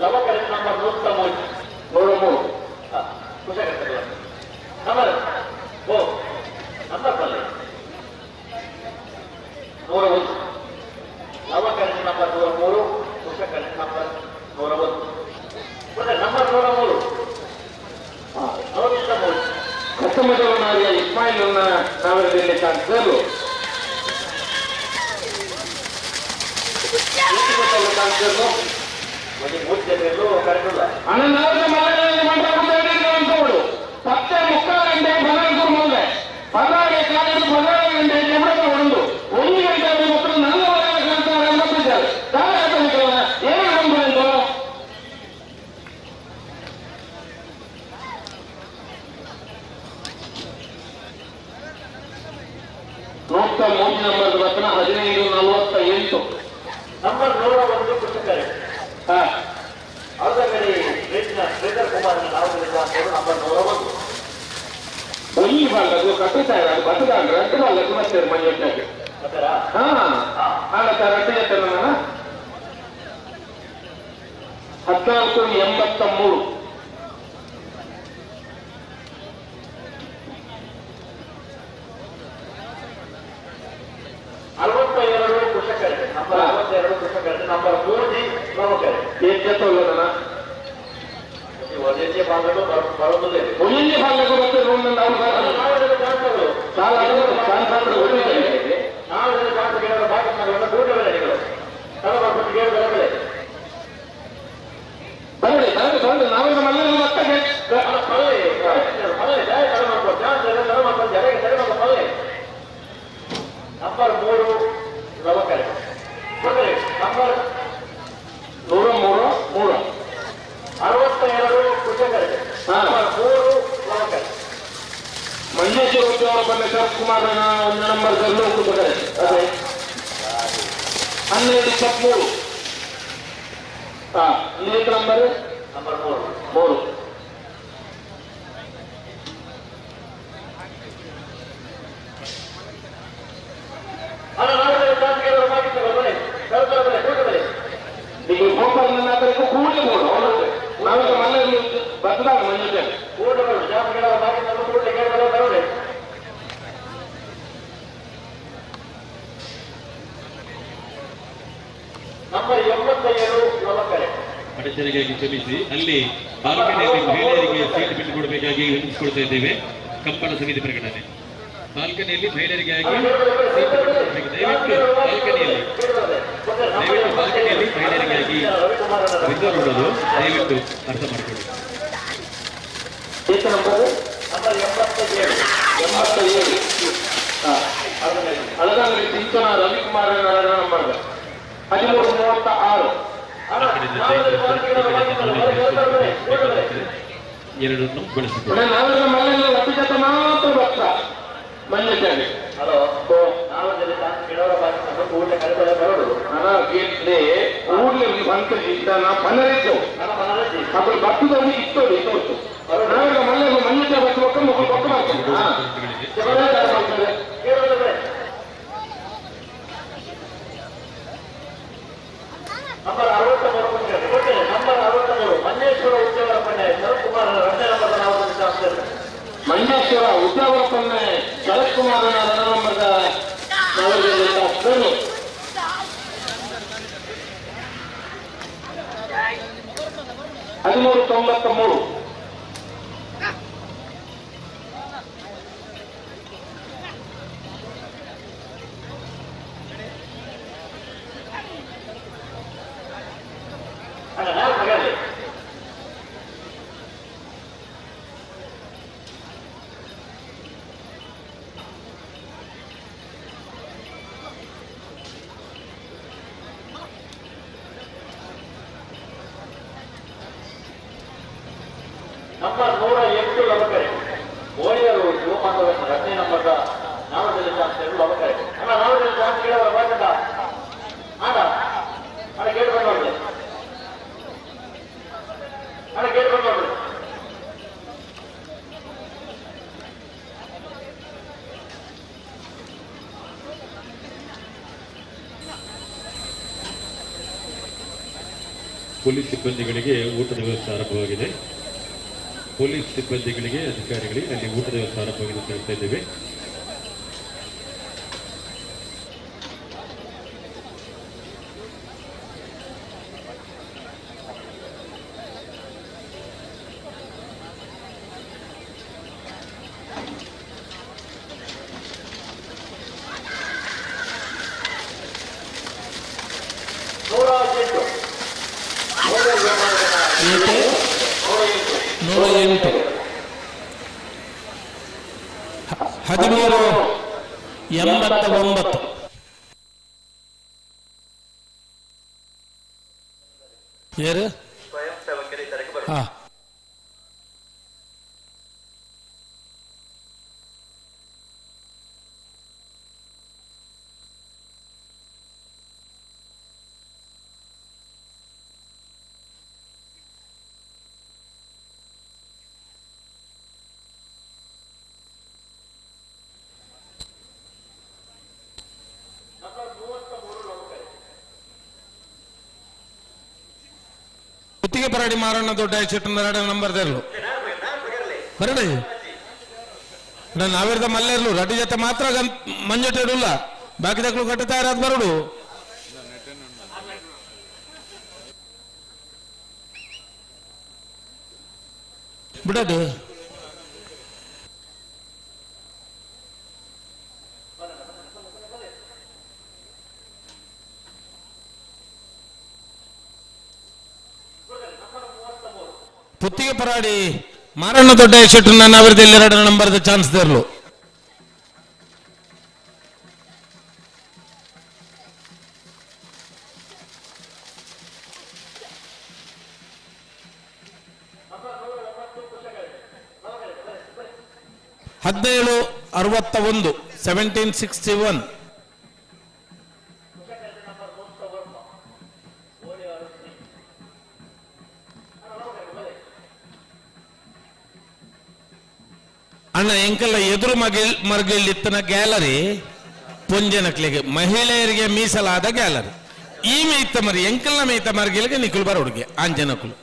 ಲವಕರಿತ ನಂಬರ್ 103. 103. ಕುಶಕರಿತ ನಂಬರ್ ಓ ನಂಬರ್ ಬರಲಿ 101. ಲವಕರಿತ ನಂಬರ್ 103. ಕುಶಕರಿತ ನಂಬರ್ 101. ನಂಬರ್ 103. 103. ಕಸ್ತಮಜವನಾರಿಯ ಇಸ್ಮಾಯಿಲ್ ನಾವರದಲ್ಲಿ ಕಾಣಿಸಲು ಪತ್ತೆ 3/4 ಗಂಟೆ 14 ಮುಂದೆ 16 ಕಾಲದ 16 ಗಂಟೆ ಉಂಡು 1 ಗಂಟೆ ಮಕ್ಕಳು ನನ್ನ ಕಾಣ್ತಾರೆ. ಏನು ನಂಬುದು? 103 ನಂಬರ್ ವಚನ 15:48. ನಂಬರ್ 101 ಕುಶಕರೆ. ಅರ್ಧಗಡಿ ಶ್ರೀಧರ್ ಕುಮಾರ್ ನಾವು ನಂಬರ್ 101. ಒಂಜಿ ಬಾಲ್ದು ಕಟ್ಟುತ್ತಾರೆ ಬತ್ತದಾಂಡ್ರೆ ರಡ್ಡು ಬಾಲ್ದು ಮತ್ತೆ ಮಂಜೊಟ್ಟಾಗಿ ಹಾ ಆಡ ರಡ್ಡು ಎತ್ತನ 14:83. ನಂಬರ್ 3 ಲವಕರೆ ನಂಬರ್ 103 3 62 ಕುಶಕರೆ ನಂಬರ್ 3 ಲವಕರೆ ಮಂಜೇಶ್ವರ ಬಂದ ಶರತ್ ಕುಮಾರ್ ನಂಬರ್ ಕುಶಕರೆ 12 23 ನಂಬರ್ ನಂಬರ್ 3 3 ಅಡಚಣೆಗಾಗಿ ಕ್ಷಮಿಸಿ. ಅಲ್ಲಿ ಬಾಲ್ಕನಿಯಲ್ಲಿ ಮಹಿಳೆಯರಿಗೆ ಸೀಟ್ ಬಿಟ್ಟುಕೊಡಬೇಕಾಗಿ ವಿನಂತಿಸಿಕೊಳ್ತಾ ಇದ್ದೇವೆ. ಕಂಬಳ ಸಮಿತಿ ಪ್ರಕಟಣೆ. ಬಾಲ್ಕನಿಯಲ್ಲಿ ಮಹಿಳೆಯರಿಗಾಗಿ ಸೀಟ್ ಬಿಟ್ಟುಕೊಡಬೇಕು. ದಯವಿಟ್ಟು ಬಾಲ್ಕನಿಯಲ್ಲಿ, ದಯವಿಟ್ಟು ಬಾಲ್ಕನಿಯಲ್ಲಿ ಮಹಿಳೆಯರಿಗಾಗಿ ರಿಸರ್ವ್ ಇಡೋದು ದಯವಿಟ್ಟು ಅರ್ಥ ಮಾಡಿಕೊಳ್ಳಿ. ನಂಬರ್ 87 ಅಳದಂಗಡಿ ಸಿಂಚನ ರವಿಕುಮಾರ್ ನಂಬರ್ 13 36 ಎರಡನ್ನು ಬಳಸಿಕೊಳ್ಳಿ. ಮಾತ್ರ ಭಕ್ತ ಮಂಜೇಶ್ವರಿ ಊರ್ಲೆ ಬಂತ ಅప్పుడు ಭಕ್ತದಲ್ಲಿ ಇತ್ತು ಇತ್ತು ನಾವೆಲ್ಲ ಮಲ್ಲೆ ಮಂಜೇಶ್ವರ ಭಕ್ತ ಮಕ್ಕಳು ಮಕ್ಕಳು ಭಕ್ತ ಮಾಡ್ತಾರೆ. ನಂಬರ್ 63 ನಂಬರ್ 63 ಮಂಜೇಶ್ವರ ಉದ್ಯಾವರ ಪನ್ನೆ ಶರತ್ ಕುಮಾರ್ ಎರಡನೇ ನಂಬರ್ ಮಂಜೇಶ್ವರ ಉದ್ಯಾವರ ಪನ್ನೆ ಶರತ್ ಕುಮಾರ್ ನಂಬರ್ 13 93 ನಂಬರ್ 108 ಲವಕರೆ ಓಣಿಯರು ಶಿವಮೊಗ್ಗದ ಎರಡನೇ ನಂಬರ್ ನಾವದಲ್ಲಿ ಚಾನ್ಸ್ ಲವಕರೆ ಅಣ್ಣ ನಾವದಲ್ಲಿ ಚಾನ್ಸ್ ಕೇಳೋರ ಬಾಕಂಡ ಅಣ್ಣ ಅಣ್ಣ ಗೇಟ್ ಬಂದ್ ನೋಡ್ರಿ ಅಣ್ಣ ಗೇಟ್ ಬಂದ್ ನೋಡ್ರಿ. ಪೊಲೀಸ್ ಸಿಬ್ಬಂದಿಗಳಿಗೆ ಊಟದ ವ್ಯವಸ್ಥೆ ಆರಂಭವಾಗಿದೆ. ಪೊಲೀಸ್ ಸಿಬ್ಬಂದಿಗಳಿಗೆ, ಅಧಿಕಾರಿಗಳಿಗೆ ಅಲ್ಲಿ ಊಟದ ವ್ಯವಸ್ಥೆ ಆರಂಭವಾಗಿದೆ ಅಂತ ಹೇಳ್ತಾ ಇದ್ದೇವೆ. 108 13 89 ಏರು ಹಾ ಕುತ್ತಿಗೆ ಪರಾಡಿ ಮಾರಣ್ಣ ದೊಡ್ಡ ಚೆಟ್ಟನ ನಂಬರ್ ತರಲು ಬರಡಿ ನಾವಿರ್ದ ಮಲ್ಲೇರ್ಲು ರಡ್ಡಿ ಜೊತೆ ಮಾತ್ರ ಮಂಜೊಟ್ಟೆ ಇಡಲ್ಲ ಬಾಕಿ ತಕ್ಕಲು ಕಟ್ಟುತ್ತಾ ಇರೋದು ಬರಡು. ಬಿಡದು. ಪುತ್ತಿಗೆ ಪರಾಡಿ ಮಾರಣ್ಣ ದೊಡ್ಡ ಶೆಟ್ರು ನನ್ನ ಅವರದಲ್ಲಿ 2 ನಂಬರ್ದ ಚಾನ್ಸ್ ತರಲು. ಹದಿನೇಳು 61 1761. ಅಣ್ಣ ಎಂಕಲ್ಲ ಎದುರು ಮರ್ಗಿಲ್ ಇತ್ತನ ಗ್ಯಾಲರಿ ಪೊಂಜನಕ್ಲಿಗೆ ಮಹಿಳೆಯರಿಗೆ ಮೀಸಲಾದ ಗ್ಯಾಲರಿ. ಈ ಮೇಯ್ತ ಮರಿ ಎಂಕಲ್ನ ಮೇಯ್ತ ಮರ್ಗಿಲ್ಗೆ ನಿಖುಲ್ ಬರ ಹುಡುಗಿ ಆಂಜನಕುಲು.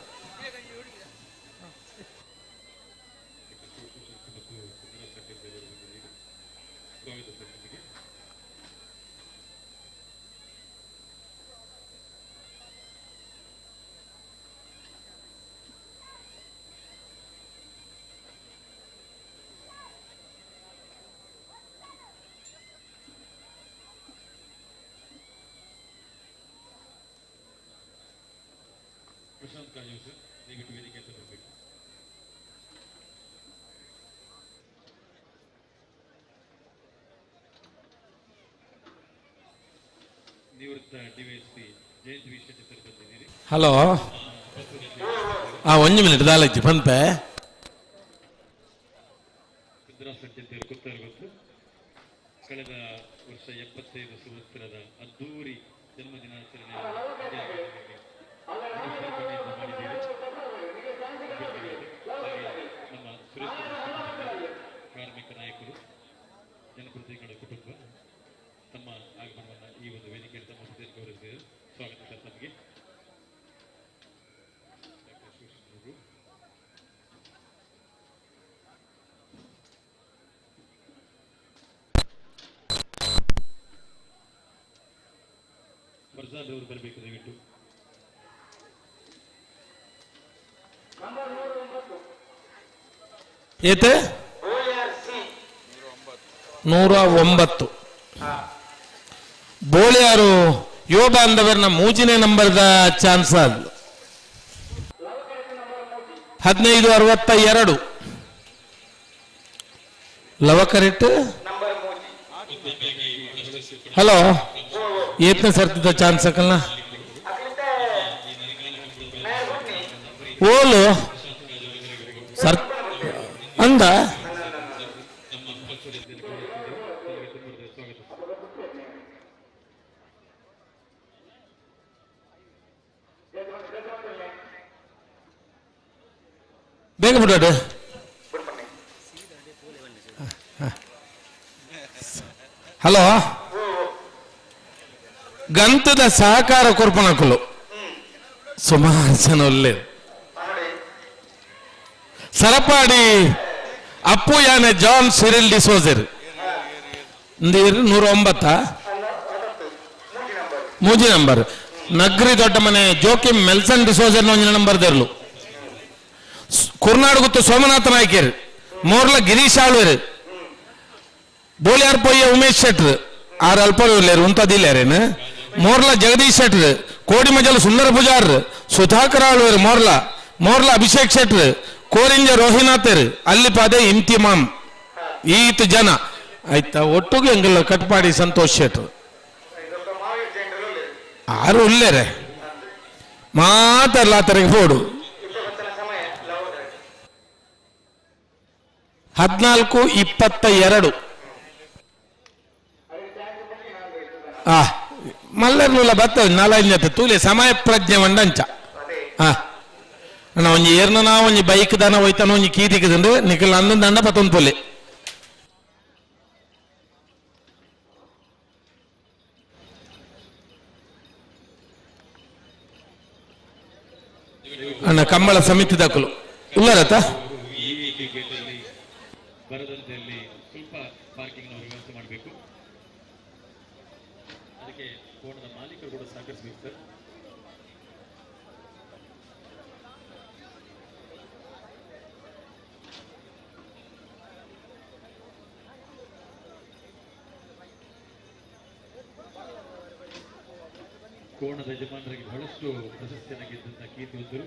ಪ್ರಶಾಂತ್ ಕಾಜು ಸರ್, ದಯವಿಟ್ಟು ವೇದಿಕೆ ಹತ್ರ ಬರಬೇಕು. ನಿವೃತ್ತ DYSP Jayanth V Shetty sir ಬಂದಿದ್ದೀರಿ. ಹಲೋ, ಒಂದು ಮಿನಿಟ್ ದಾಲಜ್ಜಿ ಬಂತೆ. ಸಿದ್ದರಾಜ್ ಶೆಟ್ಟಿ ಅಂತ ಹೇಳಿ ಗೊತ್ತಾ ಗೊತ್ತು. ಕಳೆದ ವರ್ಷ 75 ಸಂವತ್ಸರದ ಅದ್ದೂರಿ ಜನ್ಮ ದಿನಾಚರಣೆ ಮಾಡಿದ್ದೀರಿ. ಹಾಗೆ ನಮ್ಮ ಸುರೇಶ್ ಕಾರ್ಮಿಕ ನಾಯಕರು, ಜನಪ್ರತಿನಿಧಿಗಳ ಕುಟುಂಬ ತಮ್ಮ ಆಗಮನವನ್ನು ಈ ಒಂದು ವೇದಿಕೆಯಲ್ಲಿ ತಮ್ಮ ಸದಸ್ಯರು ಗೌರವಿಸಿದರು. ಸ್ವಾಗತ ಸರ್ ತಮಗೆ. ಡಾಕ್ಟರ್ ಶಿವಶಂಕರ್ ಫರ್ಜಾನ್ ಅವರು ಬರಬೇಕು ದಯವಿಟ್ಟು. ಏತೆ 109 ಬೋಳಿಯಾರು ಯುವ ಬಾಂಧವರನ್ನ ಮೂಜಿನೇ ನಂಬರ್ದ ಚಾನ್ಸ್ ಅದು. 1562 ಲವ ಕರೆಕ್ಟ್. ಹಲೋ, ಏತ್ನ ಸರ್ತಿದ ಚಾನ್ಸ್ ಹಾಕಲ್ಲ ಓಲು ಸರ್ ಅಂದ. ಬೇಗ ಬಿಡೋದು. ಹಲೋ, ಗಂತದ ಸಹಕಾರ ಕೊರ್ಪಣಕುಲು ಸುಮಾರು ಜನ ಒಳ್ಳೆ. ಸರಪಾಡಿ ಅಪ್ಪು ಯಾನೆ ಜಾನ್ ಸಿರಿಲ್ ಡಿಸೋಜರ್ 109 ಮೂಜಿ ನಂಬರ್. ನಗ್ರಿ ದೊಡ್ಡ ಮನೆ ಜೋಕಿಂ ಮೆಲ್ಸನ್ ಡಿಸೋಜರ್ ಒಂಜಿನ ನಂಬರ್ ದರ್ಲು. ಕುರ್ನಾಡು ಗುತ್ತು ಸೋಮನಾಥ ನಾಯ್ಕರ್, ಮೋರ್ಲ ಗಿರೀಶ್ ಆಳ್ವೇರು, ಬೋಳಿಯಾರ್ ಪೊಯ್ಯ ಉಮೇಶ್ ಶೆಟ್ರ್ ಆರ್ ಅಲ್ಪರು ಇಲ್ಲೇರು ಉಂತದಿಲ್ಲೇರೇನು. ಮೋರ್ಲ ಜಗದೀಶ್ ಶೆಟ್ರ್, ಕೋಡಿಮಜಲ್ ಸುಂದರ ಪೂಜಾರ್, ಸುಧಾಕರ್ ಆಳ್ವೇರು ಮೋರ್ಲ, ಮೋರ್ಲ ಅಭಿಷೇಕ್ ಶೆಟ್ರ್, ಕೋರಿಂಜ ರೋಹಿನಾಥರ್, ಅಲ್ಲಿಪಾದೆ ಇಮ್ತಿಮಾಮ್ ಈತ ಜನ ಆಯ್ತಾ. ಒಟ್ಟಿಗೆ ಹಂಗಲ್ಲ ಕಟ್ಪಾಡಿ ಸಂತೋಷ್ ಶೆಟ್ರ್ ಆರು ಉಲ್ಲೇರೆ ಮಾತಾಡ್ಲಾತರಿಗೆ ಫೋಡು. 14:22 ಮಲ್ಲರ್ನುಲ ಬತ್ತ ನಾಲೈದು ಜೊತೆ ತೂಲೆ ಸಮಯ ಪ್ರಜ್ಞೆ ವಂಡಂಚ. ಅಣ್ಣ ಒಂಜಿ ಏರ್ನ ಒಂಜಿ ಬೈಕ್ ದಾನ ಹೋಯ್ತಾನ ಒಂಜಿ ಕೀತಿಕ್ಕದಂಡು ನಿಖಲ್ ಅಂದ ದಂಡ ಪತ್ತೊಂದು ಪೊಲೆ. ಅಣ್ಣ ಕಂಬಳ ಸಮಿತಿ ದಾಖಲು ಉಲ್ಲರತ ಬರದಂತೆ ಅಲ್ಲಿ ಸ್ವಲ್ಪ ಪಾರ್ಕಿಂಗ್ ವ್ಯವಸ್ಥೆ ಮಾಡಬೇಕು. ಅದಕ್ಕೆ ಕೋಣದ ಮಾಲೀಕರು ಕೂಡ ಸಹಕರಿಸಬೇಕು ಸರ್. ಕೋಣದ ಯಜಮಾನರಿಗೆ ಬಹಳಷ್ಟು ಪ್ರಶಸ್ತಿಯನ್ನು ಗೆದ್ದಂತಹ ಕೀರ್ತಿವಂತರು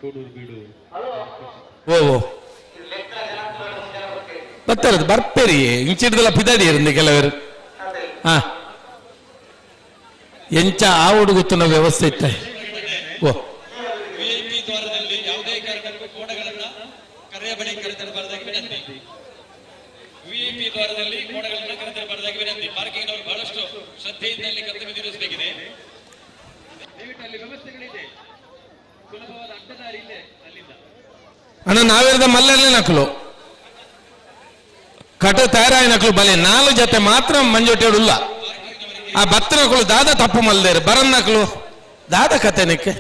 ಕೋಡೂರು ಬೀಡು. ಓ ಓ ಬತ್ತಾರದು ಬರ್ಪೇರಿ ಇಂಚಿಡ್ದಲ್ಲ ಪಿದಾಡಿ ಇರಂದು ಕೆಲವರು. ಹಾ, ಎಂಚ ಆ ಹುಡುಗುತ್ತಿನ ವ್ಯವಸ್ಥೆ ಇತ್ತ. ಓ ವಿಐಪಿ ದ್ವಾರದಲ್ಲಿ ಯಾವುದೇ ಕಾರಣಕ್ಕೂ ಕೋಣಗಳನ್ನ ಕರೆಯ ಬಳಿ ಕರೆತರಬಾರದಾಗಿ ವಿನಂತಿ. ವಿಐಪಿ ದ್ವಾರದಲ್ಲಿ ಕೋಣಗಳನ್ನ ಕರೆತರಬಾರದಾಗಿ ವಿನಂತಿ. ಪಾರ್ಕಿಂಗ್ ನವರು ಬಹಳಷ್ಟು ಶ್ರದ್ಧೆಯಿಂದ ಅಲ್ಲಿ ಕರ್ತವ್ಯ ನಿರ್ವಹಿಸಬೇಕಿದೆ. ದಯವಿಟ್ಟು ಅಲ್ಲಿ ವ್ಯವಸ್ಥೆಗಳಿದೆ, ಸುಲಭವಾದ ಅಡ್ಡದಾರಿ ಇಲ್ಲೇ ಅಲ್ಲಿಂದ. ಅಣ್ಣ, ನಾವಿರದ ಮಲ್ಲಲ್ಲಿ ನಕಲು ಕಟ ತಯಾರಾಯ ನಕಲು ಬಲೆ ನಾಲು ಜೊತೆ ಮಾತ್ರ ಮಂಜೊಟ್ಟೆಡುಲ್ಲ. ಆ ಬತ್ತನಕಲು ದಾದ ತಪ್ಪು ಮಲ್ದೇರು ಬರನ್ ನಕಲು ದಾದ ಕತೆ ನಿಕ್ಕೆ.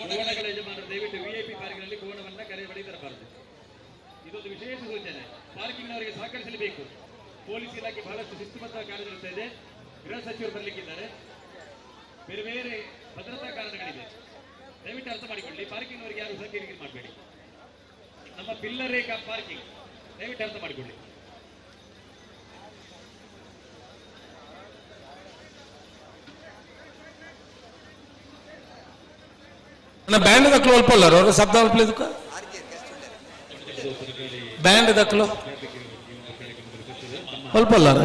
ಕೋಣಗಳ ಯಜಮಾನರು ದಯವಿಟ್ಟು ವಿಐಪಿ ಪಾರ್ಕಿನಲ್ಲಿ ಕೋಣವನ್ನ ಕರೆ ಬಳಿ ತರಬಾರದು. ಇದೊಂದು ವಿಶೇಷ ಸೂಚನೆ. ಪಾರ್ಕಿಂಗ್ ನವರಿಗೆ ಸಹಕರಿಸಲೇಬೇಕು. ಪೊಲೀಸ್ ಇಲಾಖೆ ಬಹಳಷ್ಟು ಶಿಸ್ತುಬದ್ಧ ಕಾರ್ಯನಿರ್ವಹಿಸ್ತಾ ಇದೆ. ಗೃಹ ಸಚಿವರು ಬರಲಿಕ್ಕಿದ್ದಾರೆ. ಬೇರೆ ಬೇರೆ ಭದ್ರತಾ ಕಾರಣಗಳಿದೆ. ದಯವಿಟ್ಟು ಅರ್ಥ ಮಾಡಿಕೊಳ್ಳಿ. ಪಾರ್ಕಿಂಗ್ ನವರಿಗೆ ಯಾರು ಸಹ ಕಿರಿಕಿರಿ ಮಾಡಬೇಡಿ. ನಮ್ಮ ಪಿಲ್ಲರ್ ರೇಖಾ ಪಾರ್ಕಿಂಗ್, ದಯವಿಟ್ಟು ಅರ್ಥ ಮಾಡಿಕೊಳ್ಳಿ. ಅಣ್ಣ, ಬ್ಯಾಂಡ್ ದಕ್ಲು ಅಲ್ಪ ಅವರು ಶಬ್ದ ಅಲ್ಪ ಇದಕ್ಕ ಬ್ಯಾಂಡ್ ದಕ್ಲು ಅಲ್ಪಲ್ಲಾರ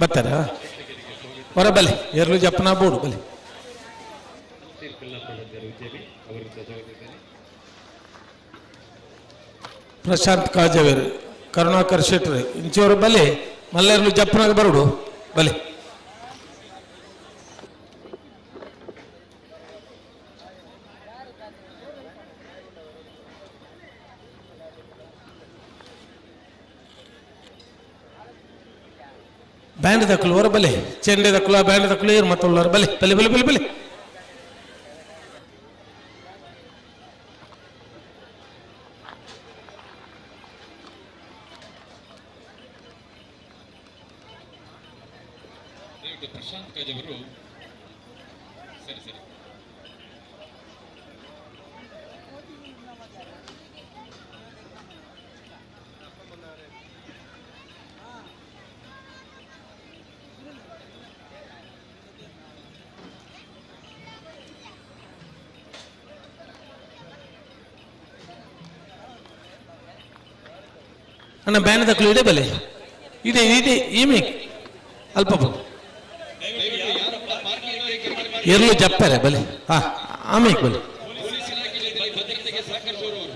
ಬರ್ತಾರ ಹೊರ ಬಲಿ ಎರಲು ಜಪ್ಪನ ಬೋಡು ಬಲಿ. ಪ್ರಶಾಂತ್ ಕಾಜವೇರು, ಕರುಣಾಕರ್ ಶೆಟ್ರು ಇಂಚಿಯವರು ಬಲಿ ಮಲ್ಲೇರ್ಲು ಜಪ್ಪನಾಗ ಬರುಡು ಬಲಿ. ಬ್ಯಾಂಡ್ ದಕ್ಕಲು ಹೊರ ಬಲೆ, ಚೆಂಡೆ ದಕ್ಕಲು, ಬ್ಯಾಂಡ್ ದಕ್ಕಲು ಏರು ಮತ್ತೊಳ್ಳಾರ ಬಲೆ ಬಲೆ ಬಲೆ ಬಲೆ ಬಲೆ. ದಯವಿಟ್ಟು ಪ್ರಶಾಂತ್ ಕಾಜ್ ಅವರು. ಸರಿ ಸರಿ. ಅಣ್ಣ, ಬ್ಯಾಂಡ್ ದಕ್ಕಲು ಇಡೆ ಬಲೆ ಇದೆ ಇದೆ ಈಮೆ ಅಲ್ಪ ಎರ್ಲು ಜಪ್ಪರೆ ಬಲೆ. ಹಾ, ಆಮೇಲೆ ಬಲೆ. ಪೊಲೀಸ್ ಇಲಾಖೆಯಲ್ಲಿ ಭದ್ರತೆಗೆ ಸಹಕರಿಸುವವರು ಅವರು.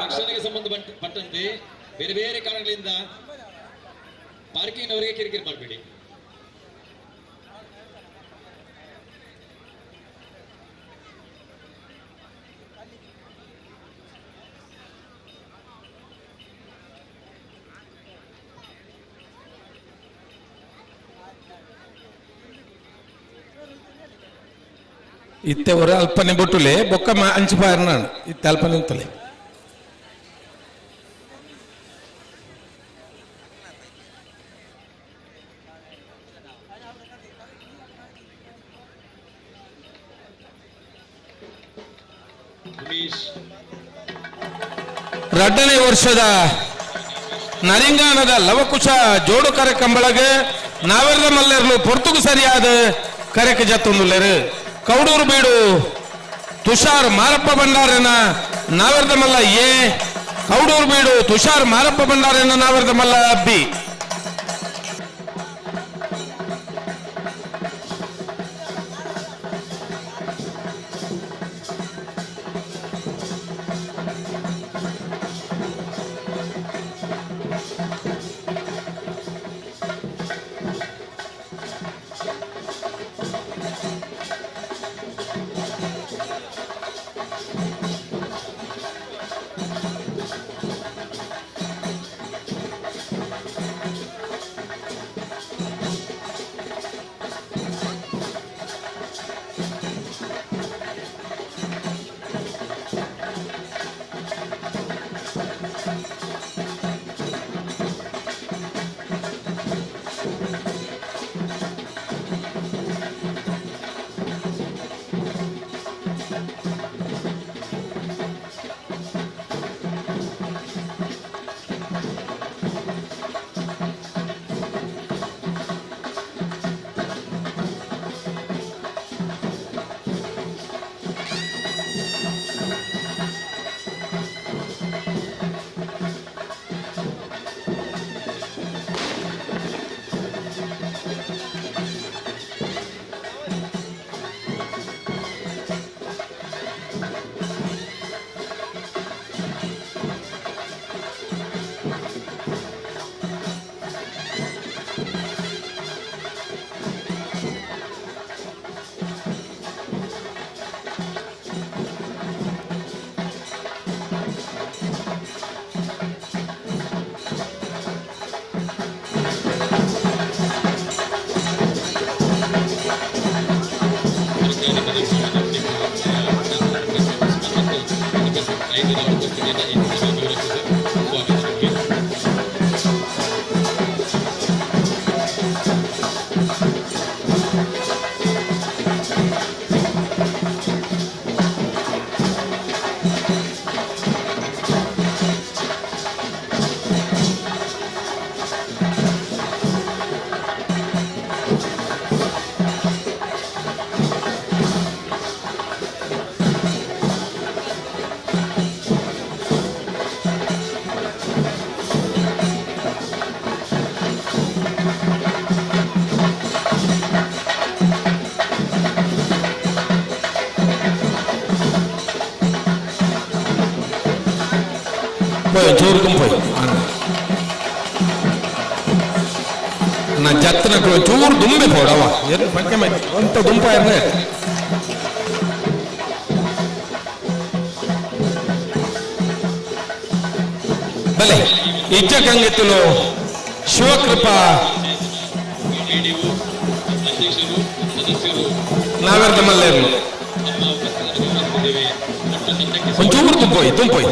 ರಕ್ಷಣೆಗೆ ಸಂಬಂಧಪಟ್ಟಂತೆ ಬೇರೆ ಬೇರೆ ಕಾರಣಗಳಿಂದ ಪಾರ್ಕಿಂಗ್ ಅವರಿಗೆ ಕಿರಿಕಿರಿ ಮಾಡಬೇಡಿ. ಇತ್ತೆ ಹೊರ ಅಲ್ಪನೆ ಬೊಟ್ಟುಲೆ ಬೊಕ್ಕ ಅಂಚು ಪಾರ್ನಾನು ಇತ್ತೆ ಅಲ್ಪ ನಿಂತಲೆ. ಉಮೇಶ್. ರಡ್ಡನೇ ವರ್ಷದ ನರಿಂಗಾನದ ಲವಕುಶ ಜೋಡು ಕರೆ ಕಂಬಳಗೆ ನಾವೆಲ್ಲ ಮಲ್ಲೆರ್ಲು ಪೊರ್ತುಗು ಸರಿಯಾದ ಕರೆಕ್ ಜತ್ತೊಂದುಲ್ಲೆರು. ಕೌಡೂರು ಬೀಡು ತುಷಾರ್ ಮಾರಪ್ಪ ಭಂಡಾರನ ನಾವೆರ್ದ ಮಲ್ಲ ಎ, ಕೌಡೂರು ಬೀಡು ತುಷಾರ್ ಮಾರಪ್ಪ ಭಂಡಾರನ ನಾವೆರ್ದ ಮಲ್ಲ ಬಿ. ಪೋಯ್ ಚೂರು ತುಂಪೋಯ್ ನಾ ಜತ್ತನ ಚೂರು ದುಂಬೆ ಪೋಡವ ಪಂಚೆ ಅಂತ ದುಂಪ ಇರ್ನೆ ಬಲೆ ಇಜ್ಜ ಕಂಗೆತ್ತಲು ಶಿವಕೃಪಾ ನಾವೆರ್ದ ಮಲ್ಲೇರ್ಲು ಒಂಚೂರು ತುಂಪೋಯ್ ತುಂಪೋಯ್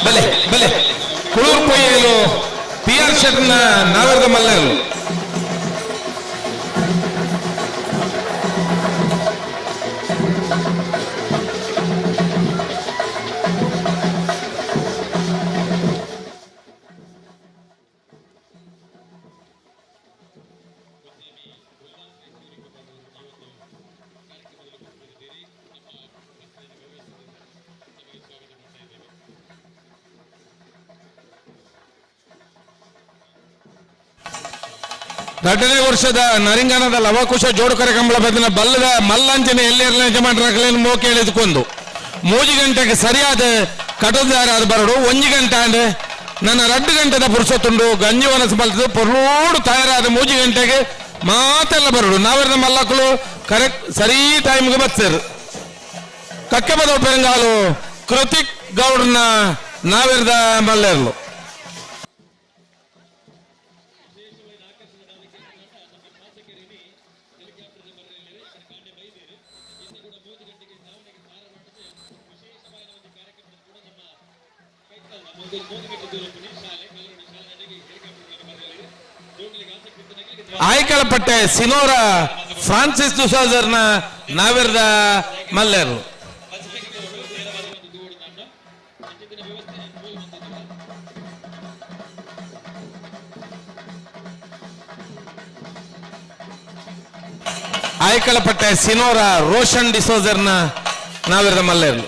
ಬಲೆ ಬಲೆ ಕುಳೂರು ಪೊಯ್ಯಲು ಪಿ ಆರ್ ಶೆಟ್ನ ನಾಗರದ ಮಲ್ಲರು ಎರಡನೇ ವರ್ಷದ ನರಿಂಗನದ ಲವಕುಶ ಜೋಡುಕರ ಕಂಬಳ ಬದಿನ ಬಲ್ಲದ ಮಲ್ಲಂಚನೆ ಎಲ್ಲೆಲ್ಲ ಯಜಮಾನರಾಗಲೇನು ಮೋಕೆ ಎಳೆದುಕೊಂಡು ಮೂಜಿ ಗಂಟೆಗೆ ಸರಿಯಾದ ಕಟದಾರ ಅದು ಬರಡು ಒಂಜಿ ಗಂಟೆ ಅಂದ್ರೆ ನನ್ನ 2 ಗಂಟೆದ ಪುರುಷತ್ತುಂಡು ಗಂಜಿ ವನಸು ಬಲ್ತದ್ದು ಪೊರ್ಲೂಡು ತಯಾರಾದ ಮೂಜಿ ಗಂಟೆಗೆ ಮಾತೆಲ್ಲ ಬರಡು ನಾವೆಲ್ಲ ಮಲ್ಲಕ್ಕಳು ಕರೆಕ್ಟ್ ಸರಿ ಟೈಮ್ಗೆ ಬರ್ತಾರೆ. ಕಕ್ಕೆ ಬದೋ ಪೆರಂಗಾಲು ಕೃತಿಕ್ ಗೌಡ್ನ ನಾವೆರ್ದ ಮಲ್ಲೇರ್ಲು. ಆಯ್ಕಲಪಟ್ಟೆ ಸಿನೋರ ಫ್ರಾನ್ಸಿಸ್ ದುಸಾಜರ್ನ ನಾವೆರ್ದ ಮಲ್ಲೇರು. ಆಯ್ಕಲಪಟ್ಟೆ ಸಿನೋರ ರೋಷನ್ ಡಿಸೋಜರ್ನ ನಾವೆರ್ದ ಮಲ್ಲೇರು.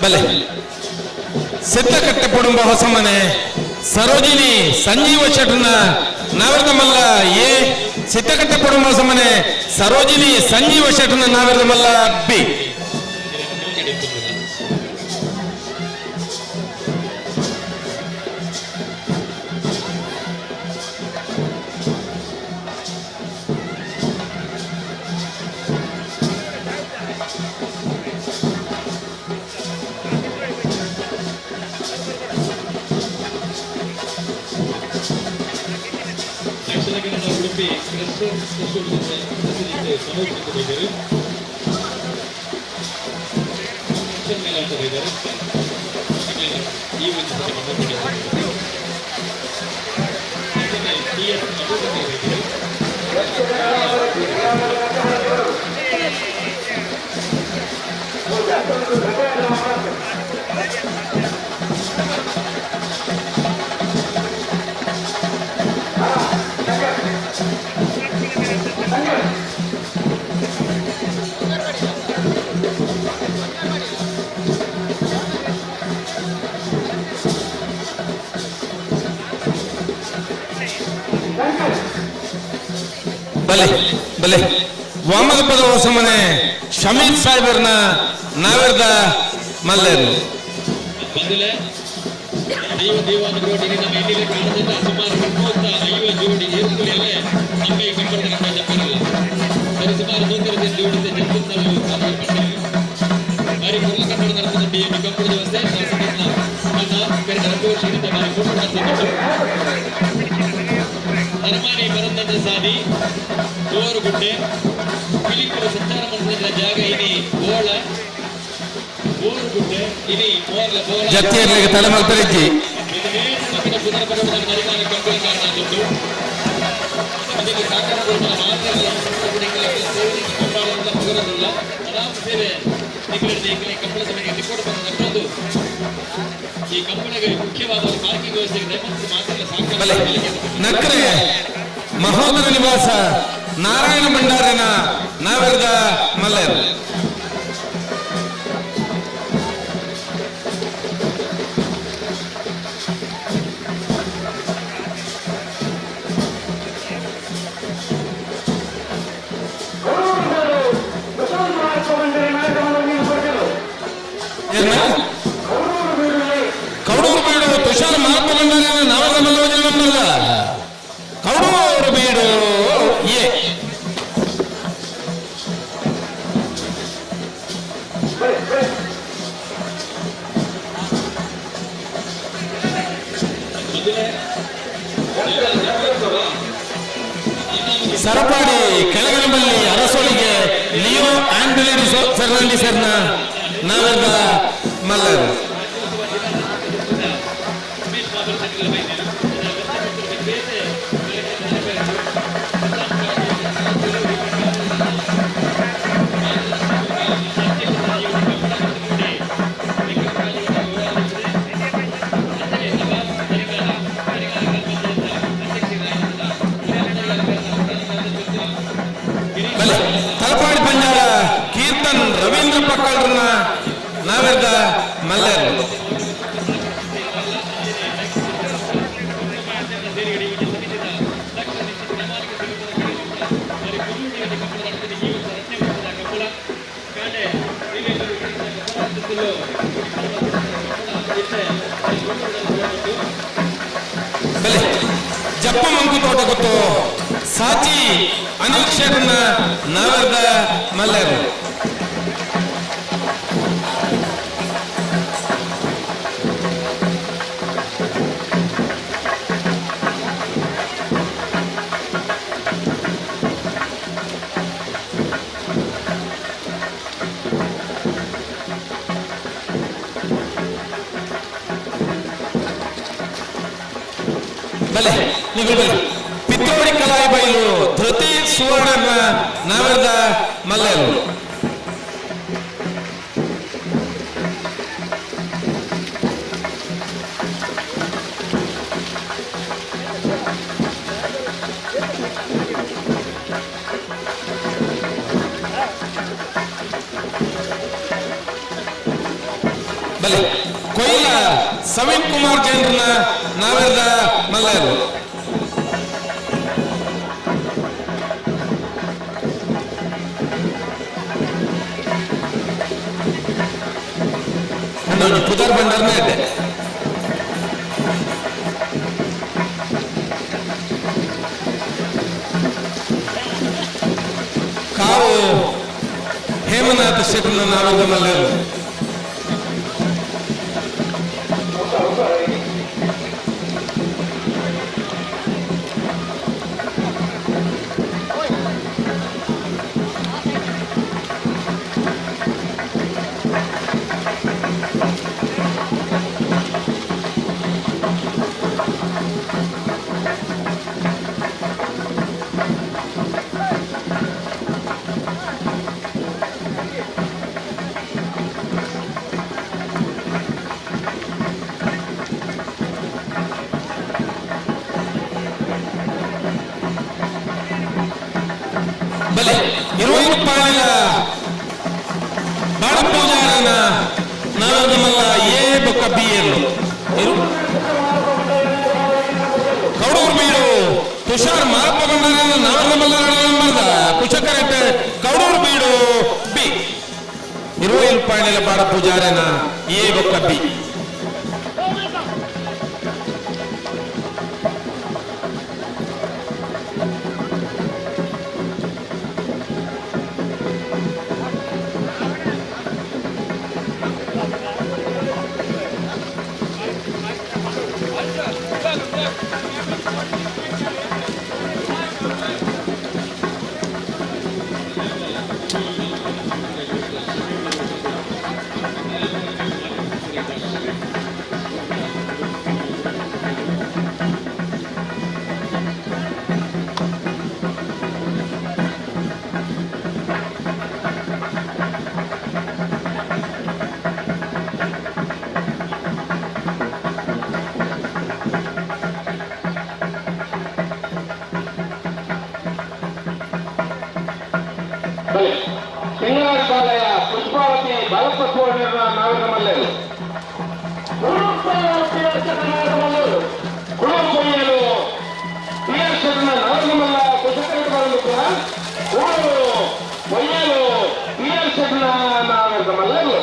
ಬಲೆ ಸಿದ್ದಕಟ್ಟೆ ಕುಟುಂಬ ಹೊಸಮನೆ ಸರೋಜಿನಿ ಸಂಜೀವ ಶೆಟ್ಟನ ನಾವೆರ್ದ ಮಲ್ಲ ಎ. ಸಿದ್ದಕಟ್ಟೆ ಕುಟುಂಬ ಹೊಸಮನೆ ಸರೋಜಿನಿ ಸಂಜೀವ ಶೆಟ್ಟನ ನಾವೆರ್ದ ಮಲ್ಲ ಬಿ. ಬಲೆ ಬಲೆ ವಾಮದ ಪದ ಹೊಸಮನೆ ಶಮೀದ್ ಸಾಹೇಬರ್ನ ನಾವೆರ್ದ ಮಲ್ಲೇರು. ಸುಮಾರು 100 ಜೋಡಿ. ಮಹಾಪೋಷಕರಿಂದ ಬಾರಿ ಕುಟುಂಬ ಅರಮಾನಿ ಬರಂದದ ಸಾದಿ ತೋರುಗುಡ್ಡೆ ಪಿಲಿಕುಲು ಸಂಚಾರ ಮಂತ್ರದ ಜಾಗ ಇನಿ ಗೋಳ ಬೋರುಗುಡ್ಡೆ ಇನಿ ಮೋರ್ಲ ಬೋಳ ಜತ್ತಿಯರ್ಲಿಗೆ ತಲೆಮಲ್ಪರಿಜ್ಜಿ ಪುನರ್ ಬರುವುದರ ನರಿಮಾನ ಕಂಬಳ ಕಾರಣ ದುಡ್ಡು ಅದಕ್ಕೆ ಸಹಕಾರ ಕೊಡುವ ಮಾತ್ರ ಸೇವೆ ಕೊಂಡಾಡುವಂತ ಪುಗರದಿಲ್ಲ ಅದಾದ ಸೇವೆ ನಿಗಡಿ ಕಂಬಳ ಸಮಿತಿಗೆ ರಿಪೋರ್ಟ್ ಬಂದ ನಕ್ಕದು ಈ ಕಂಬಳಗೆ ಮುಖ್ಯವಾದ ಪಾರ್ಕಿಂಗ್ ವ್ಯವಸ್ಥೆಗೆ ದಯಮಾಡಿ ಮಾತ್ರ ಸಹಕಾರ ನಕ್ರೆ ಮಹೋದರ ನಿವಾಸ ನಾರಾಯಣ ಭಂಡಾರನ ನಾವೆರದ ಮಲ್ಲರ್ ಕೌಡೂರು ಬೀಡು ತುಷಾರ್ ಮಹಾತ್ಮ ಭಂಡಾರನ ನಾವೆರದ ಮಲ್ಲೋಜನ ನಂಬರ್ದ ಕೌಡೂರು ಬೀಡು ಎ ಸರಪಾಡಿ ಕೆಳಗನಬಲ್ಲಿ ಅರಸೊಳಿಗೆ ಲಿಯೋ ಆಂಟನಿ ಫೆರ್ನಾಂಡಿಸರ್ನ ನಾವೆರದ ಮಲ್ಲರ್ ಬಲೆ ತಲಪಾಡಿ ಪಂಜಾಳ ಕೀರ್ತನ್ ರವೀಂದ್ರ ಪಕ್ಕಳ್ರನ್ನ ನಾವೆರದ ಮಲ್ಲರ್ ಬಲೆ ಜಪ್ಪ ಮಂಕು ತೋಟ ಗೊತ್ತು ಸಾಚಿ ಅನಿಲ್ ಶೆಟ್ನ ನಾವೆರದ ಮಲ್ಲರ್ ಬಲೆ ನೀವು ಬಲೆ ಪಿತ್ತೋಡಿ ಕಲಾಯಿ ಬೈಲು ಧೃತಿ ಸುವರ್ಣ ನಾವೆರದ ಮಲ್ಲರು ಬಲೆ ಕೊಯ್ಲ ಸವೀನ್ ಕುಮಾರ್ ಜೈನ್ರನ್ನ ನಾವೆರದ ಮಲ್ಲರು ನಾನು ಪುದರ್ ಭಂಡಾರ್ನೇ ಇದ್ದೆ. ಕಾವು ಹೇಮನಾಥ ಶೆಟ್ಟನ ನಾವೆರದ ಮಲ್ಲರು. ಬಲೆ ಇರುವೈರು ಪಾಳಿನ ಬಾಡ ಪೂಜಾರನ ನಾವೆರದ ಮಲ್ಲ ಎ ಬೊಕ್ಕ ಬಿ ಎಲ್ ಕೌಡೂರು ಬೀಡು ತುಷಾರ್ ಮಾರಪ್ಪ ಭಂಡಾರನ ನಾವೆರದ ಮಲ್ಲ ನಂಬರ್ದ ಕುಶಕರೆಟ್ ಕೌಡೂರು ಬೀಡು ಬಿ ಇರುವೈರು ಪಾಳಿನ ಬಾಡ ಪೂಜಾರನ ಎ ಬೊಕ್ಕ ಬಿ. ಪೊಯ್ಯಲು ಪಿ ಆರ್ ಶೆಟ್ನ ನಾವೆರ್ದ ಮಲ್ಲರು.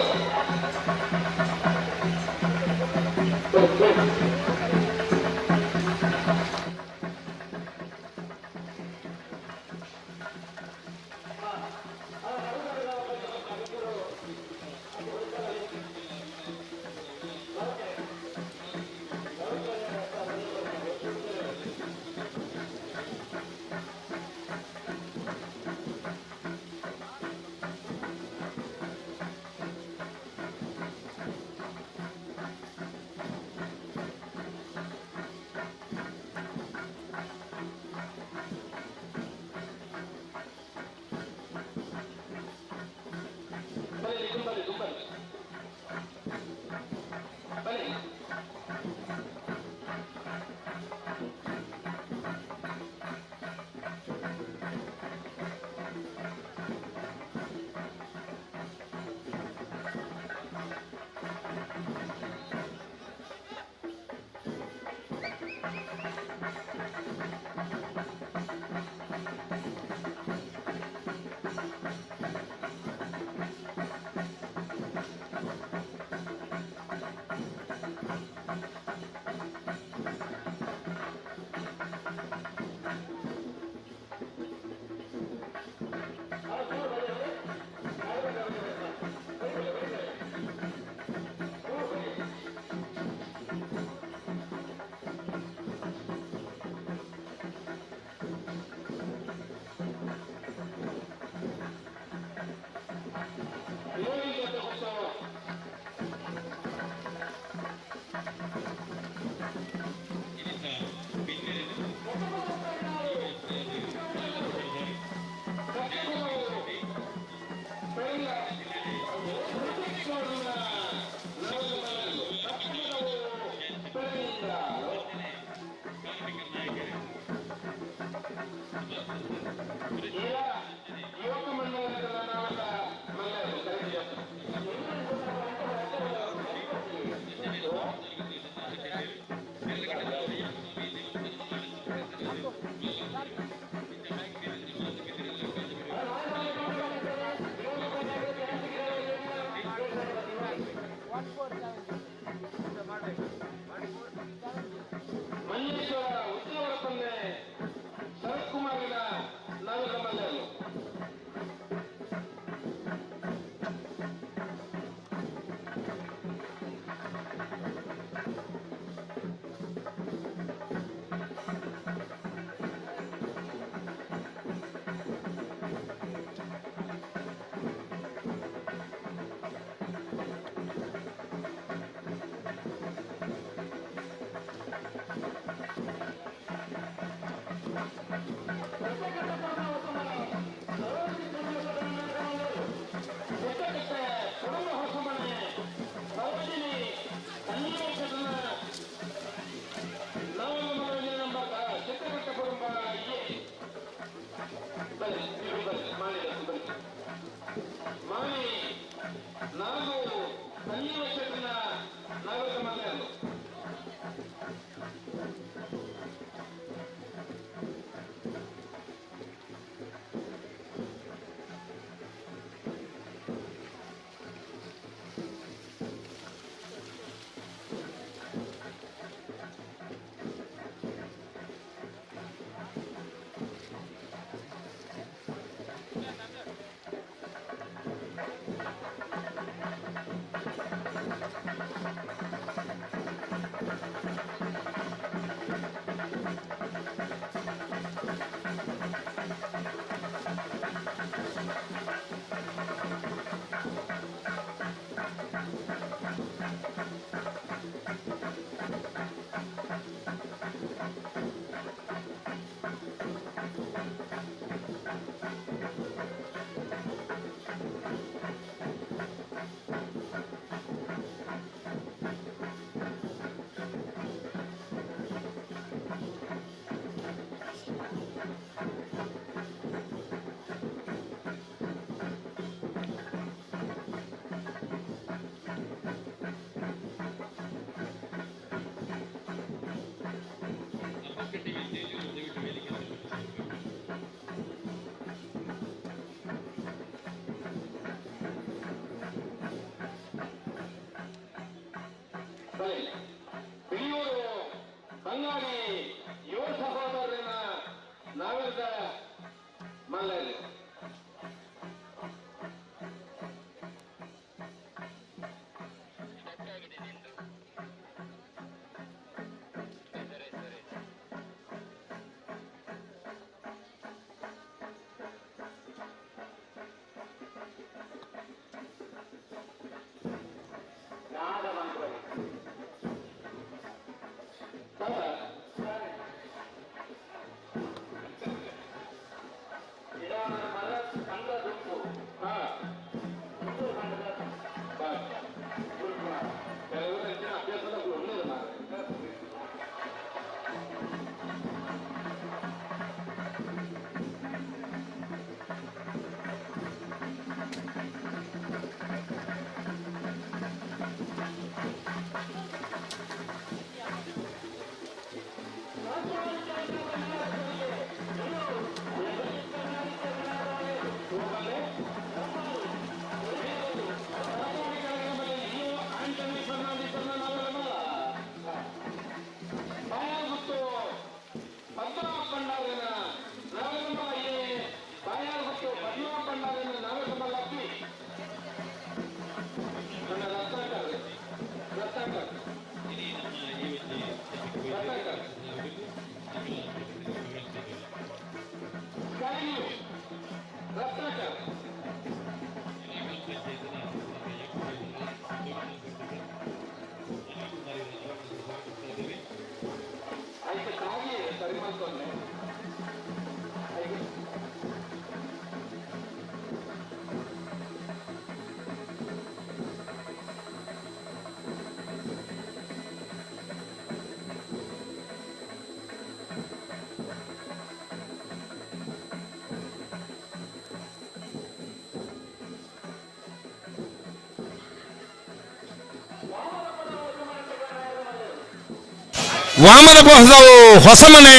ವಾಮನ ಬಹುದವು ಹೊಸಮನೆ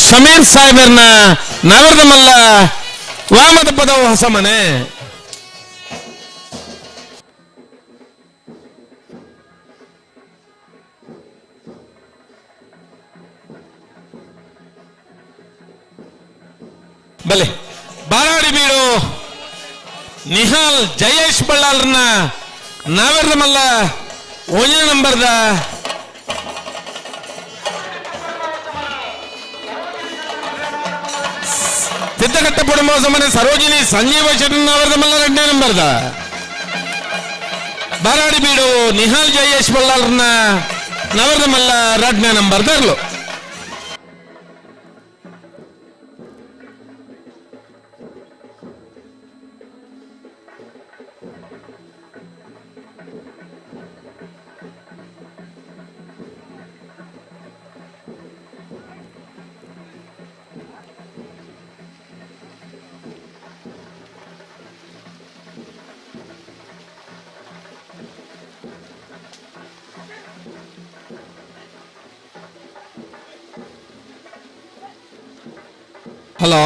ಶಮೀರ್ ಸಾಹೇಬರ್ನ ನಗರದ ಮಲ್ಲ ವಾಮದ ಪದವು ಹೊಸಮನೆ. ಬಲೆ ಬಾರಾಡಿ ಬೀಡು ನಿಹಾಲ್ ಜಯೇಶ್ ಬಳ್ಳಾಲ್ರನ್ನ ನಾವೆರದ ಮಲ್ಲ ಒಂದನೇ ನಂಬರ್ದ ಸಿದ್ದಘಟ್ಟ ಪುಡಮೋಸಮನೆ ಸರೋಜಿನಿ ಸಂಜೀವ ಶೆಟ್ಟನವರದ ಮಲ್ಲ ಎರಡನೇ ನಂಬರ್ದ ಬಾರಾಡಿ ಬೀಡು ನಿಹಾಲ್ ಜಯೇಶ್ ಬಳ್ಳಾಲ್ರನ್ನ ನವರದ ಮಲ್ಲ ಎರಡನೇ ನಂಬರ್ದ ಇರ್ಲು. ಹಲೋ,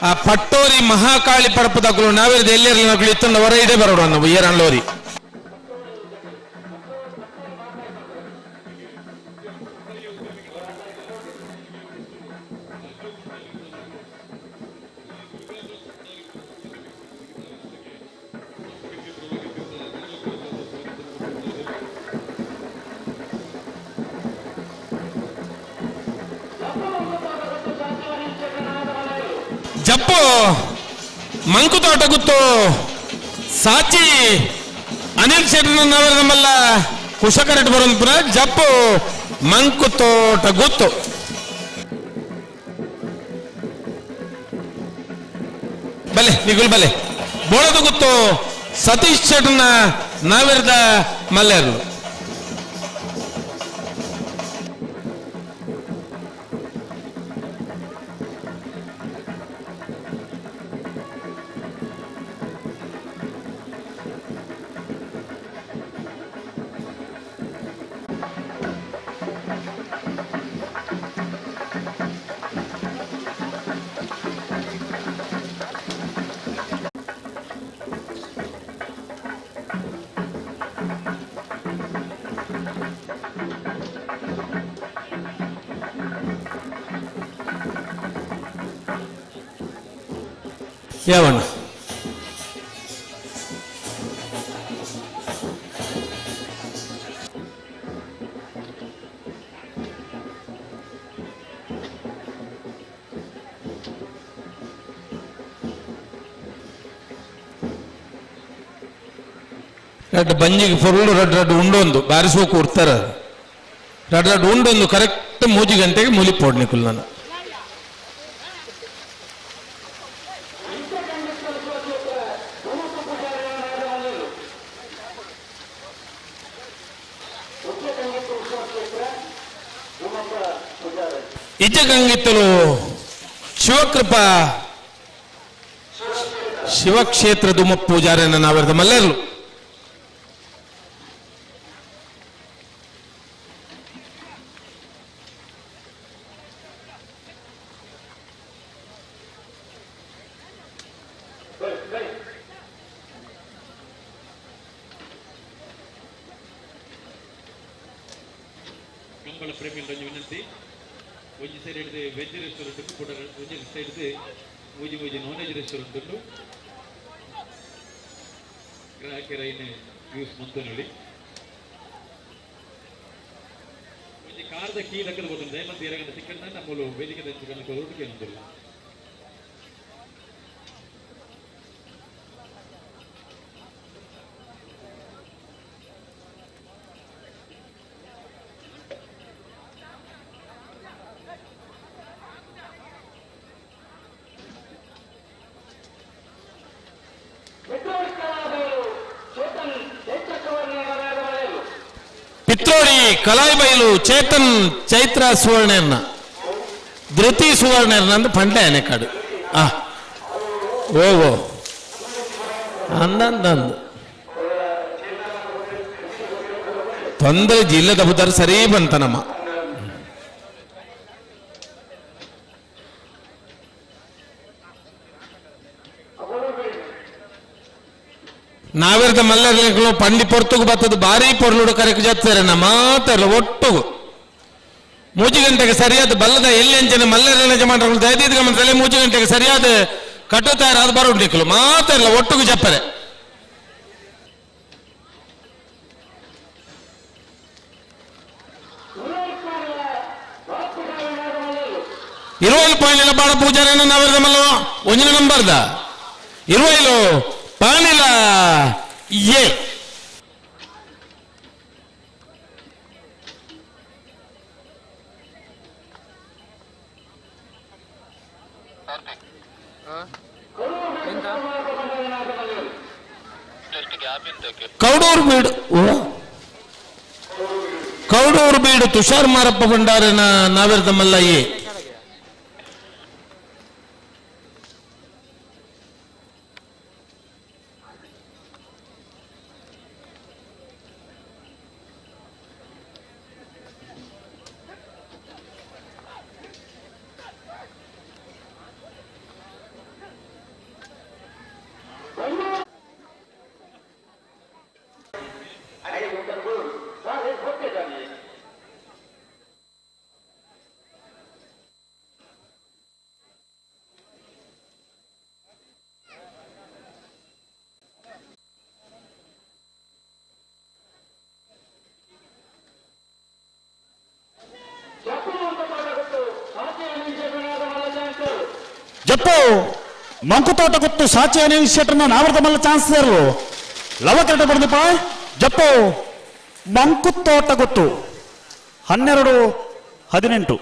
ಆ ಪಟ್ಟೋರಿ ಮಹಾಕಾಳಿ ಪಡಪದಕ್ಕಲು ನಾವೇರ್ದು ಎಲ್ಲಿರಲಿ ನಕಲು ಇತ್ತಂದ ಹೊರ ಇಡೇ ಬರೋಣ ನಾವು ಏರನ್ಲೋರಿ. ಜಪ್ಪು ಮಂಕುತೋಟ ಗುತ್ತು ಸಾಚಿ ಅನಿಲ್ ಶೆಟ್ಟನವರ ನಮ್ಮಲ್ಲ ಕುಶಕರೆಟ್ ಬರೋದು ಜಪ್ಪು ಮಂಕುತೋಟ ಗುತ್ತು. ಬಲೆ ನಿಗುಲ್ ಬಲೆ ಬೋಳದ ಗುತ್ತು ಸತೀಶ್ ಶೆಟ್ಟನ ನಾವಿರದ ಮಲ್ಲೇರ್ಲು. ಯಾವಣ್ಣ ರಡ್ಡು ಬಂಜಿಗೆ ಫುಲ್ಲು ರಡ್ಡು ರಡ್ಡು ಉಂಡೊಂದು ಬಾರಿಸುವ ಕೂರ್ತಾರ ರಡ್ಡು ರಡ್ಡು ಉಂಡೊಂದು ಕರೆಕ್ಟ್ 3 ಗಂಟೆಗೆ ಮೂಲಿ ಪೋಡ್ನಿಕುಲ್ ನಾನು. ಇಜ್ಜಗಂಗಿತ್ತಲು ಶಿವಕೃಪಾ ಶಿವಕ್ಷೇತ್ರ ದುಮ ಪೂಜಾರನ್ನ ನಾವೆರದ ಮಲ್ಲೇರ್ಲು. ಕಂಬಳ ಪ್ರೇಮಿಗಳ ವಿನಂತಿ ಒಂಜಿ ಸೈಡ್ ಹಿಡಿದು ವೆಜ್ ರೆಸ್ಟೋರೆಂಟ್ ಕೂಡ ಒಂಜಿ ಸೈಡ್ ಮೂಜಿ ಮೂಜಿ ನಾನ್ ವೆಜ್ ರೆಸ್ಟೋರೆಂಟ್ ಉಂಟು. ಗ್ರಾಹಕರ ಇನ್ನು ಯೂಸ್ ಮಂತನಲ್ಲಿ ಒಂಜಿ ಕಾರ್ದ ಕೀ ದಕ್ಕದ ಬೋತುಂಡು ದಯಮಂತ್ ಎರಗಂಡ ಸಿಕ್ಕಂಡ ನಮ್ಮಲು ವೇದಿಕೆ ದಂಚಿಕಂಡ ಕೊರೊಡುಗೆ ಏನೊಂದಿಲ್ಲ. ಪಿತ್ರೋಡಿ ಕಲಾಯಿಬೈಲು ಚೇತನ್ ಚೈತ್ರ ಸುವರ್ಣರ್ನ ಧೃತಿ ಸುವರ್ಣರ್ನ ಅಂತ ಪಂಡ್ಲೆ ಕಾಡು ಆ ಓ ಓ ಅಂದಂದಂದು ತೊಂದರೆ ಜಿಲ್ಲೆ ದಬುದಾರ ಸರಿ ಬಂತ ನಮ್ಮ ನಾವಿರ್ದ ಮಲ್ಲರ್ಲಿಕ್ಕಲು ಪಂಡಿ ಪೊರ್ತುಗು ಬತ್ತದ ಬಾರಿ ಪೊರ್ಲುಡು ಕರೆಕು ಜತ್ತಾರೆ ಮಾತಾಡಲ್ಲ ಒಟ್ಟುಗು ಮೂಜಿ ಗಂಟೆಗೆ ಸರಿಯಾದ ಬಲ್ಲದ ಎಲ್ಲಿ ಅಂಚಿನ ಮಲ್ಲರ ಯಜಮಾನರು ದಯದೀದ್ ಗಮನದಲ್ಲಿ ಮೂಜಿ ಗಂಟೆಗೆ ಸರಿಯಾದ ಕಟ್ಟುತ್ತಾರೆ ಅದು ಬರುಂಡಿಕ್ಕಲು ಮಾತಾಡಲ್ಲ ಒಟ್ಟುಗು ಜಪ್ಪರೆ. ಇರುವೈಲು ಪಾಯಿಂಟ್ ಬಾಡ ಪೂಜಾರಿನ ನಾವಿರ್ದ ಮಲ್ಲ ಒಂಜಿನ ನಂಬರ್ದ ಇರುವೈಲು ಪಾಣಿಲ ಎ ಕೌಡೂರು ಬೀಡು ಕೌಡೂರು ಬೀಡು ತುಷಾರ್ ಮಾರಪ್ಪ ಭಂಡಾರನ ನಾವಿರ್ದ ಮಲ್ಲ ಎ ಜಪ್ಪು ಮಂಕುತೋಟ ಗೊತ್ತು ಸಾಚಿ ಅನಿಲ್ ಶೆಟ್ಟರ್ನ ನಾವರ್ದ ಮಲ್ಲ ಚಾನ್ಸ್ ಸೇರಲು ಲವ ಕರೆಕ್ಟ್ ಬರೆದಪ್ಪ. ಜಪ್ಪು ಮಂಕುತೋಟ ಗೊತ್ತು 12-18.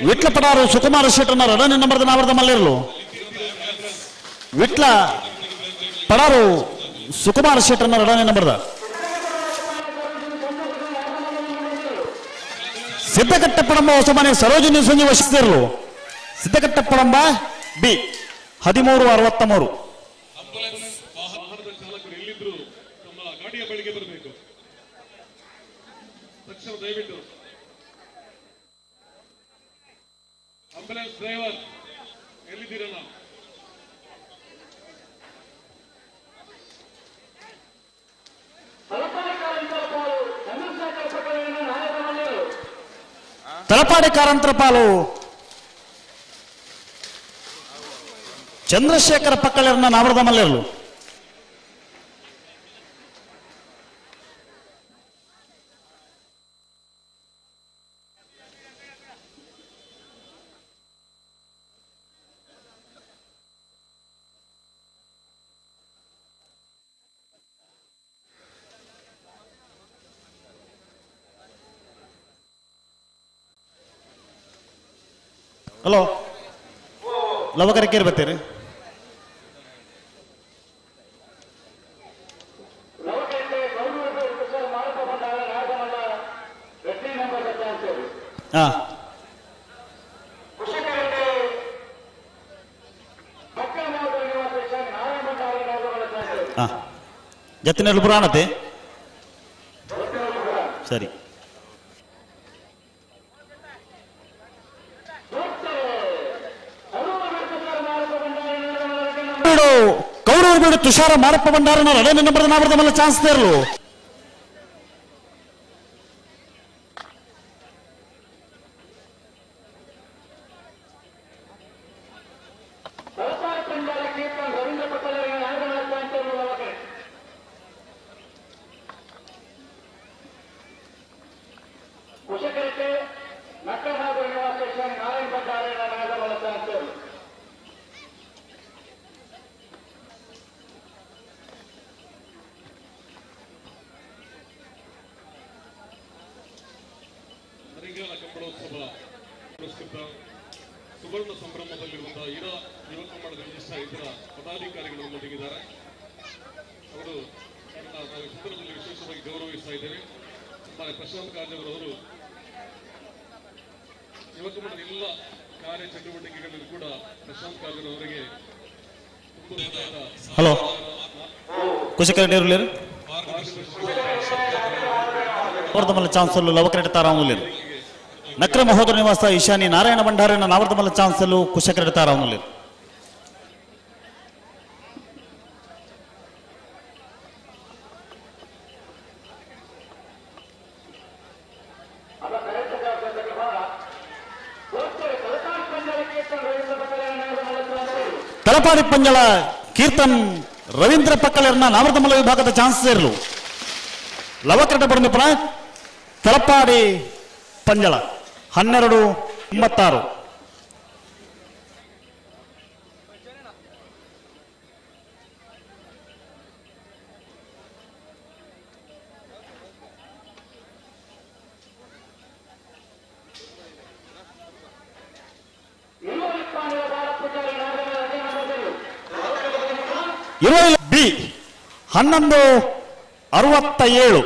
ವಿಟ್ಲ ಪಡಾರು ಸುಕುಮಾರ ಶೆಟ್ಟರ್ನ ಎರಡನೇ ನಂಬರ್ದ ನಾವರ್ದ ಮಲ್ಲಿರಲು ವಿಟ್ಲ ಪಡಾರು ಸುಕುಮಾರ ಶೆಟ್ಟರ್ನ ಎರಡನೇ ನಂಬರ್ದ ಸಿದ್ದಕಟ್ಟಪ್ಪಡಂಬ ಹೊಸಮನೆ ಸರೋಜಿನಿ ಸಂಜೀವ ಶಿಸ್ತಿರಲು ಸಿದ್ದಕಟ್ಟಪ್ಪಡಂಬ ಬಿ 13-63. ವಾಹನದ ಚಾಲಕರು ಎಲ್ಲಿದ್ರು ತಮ್ಮ ಗಾಡಿಯ ಬಳಿಗೆ ಬರಬೇಕು ತಕ್ಷಣ ದಯವಿಟ್ಟು. Ambulance driver ಎಲ್ಲಿದ್ದೀರಣ್ಣ? ತಲಪಾಡಿ ಕಾರಂತರ ಪಾಲು ಚಂದ್ರಶೇಖರ ಪಕ್ಕಳರ್ನ ನಾವರದ ಮಲ್ಲೇರ್ಲು ಹಲೋ ಲವಕರಕ್ಕೇರಿ ಬರ್ತೀರಿ. ಹಾಂ ಹಾಂ ಜತ್ತಿನಲ್ಲಿ ಪುರಾಣತೆ ಸರಿ. ಕೌರವರು ಬೀಡು ತುಷಾರ ಮಾರಪ್ಪ ಭಂಡಾರನ ಎರಡನೇ ನಂಬರ್ ನಾಮರದ ಮೇಲೆ ಚಾನ್ಸ್ ತೇರಲು. ಸುವರ್ಣ ಸಂಭ್ರಮದಲ್ಲಿರುವಂತಹ ಇರಾ ಯುವಕ ಮಂಡಲದ ರಿಜಿಸ್ಟ್ರಾರ್ ಇತರ ಪದಾಧಿಕಾರಿಗಳು ನಮ್ಮೊಂದಿಗಿದ್ದಾರೆ. ಅವರು ನಾವು ಈ ಸಂದರ್ಭದಲ್ಲಿ ವಿಶೇಷವಾಗಿ ಗೌರವಿಸ್ತಾ ಇದ್ದೇವೆ. ಸನ್ಮಾನ್ಯ ಪ್ರಶಾಂತ್ ಕಾಜವರವರು ಯುವಕ ಮಂಡಲದ ಎಲ್ಲ ಕಾರ್ಯ ಚಟುವಟಿಕೆಗಳಲ್ಲಿ ಕೂಡ ಪ್ರಶಾಂತ್ ಕಾಜವರವರಿಗೆ ಹಲೋ ಕುಶಕರೆಡ್ಡಿ ಅವರದಮಲ್ಲ ಚಾನ್ಸಲ್ಲು ಲವಕರೆಡ್ಡಿ ತಾರಾಮೂಲ್ಯರು ನಕ್ರ ಮಹೋದರ ನಿವಾಸ ಈಶಾನಿ ನಾರಾಯಣ ಭಂಡಾರನ ನಾವರ್ದಮಲ್ಲ ಚಾನ್ಸಲ್ಲು ಕುಶಕರೆಡ್ಡಿ ತಾರಾಮೂಲ್ಯರು. ತಲಪಾಡಿ ಪಂಜಳ ಕೀರ್ತನ್ ರವೀಂದ್ರ ಪಕ್ಕಲೆರ್ನ ನಾವರ್ದಮಲ್ಲ ವಿಭಾಗದ ಚಾನ್ಸ್ ಸೇರಲು ಲವಕರಟ ಪರಂಪರ ತಲಪಾಡಿ ಪಂಜಳ 12:96. ಬಿ 11:67.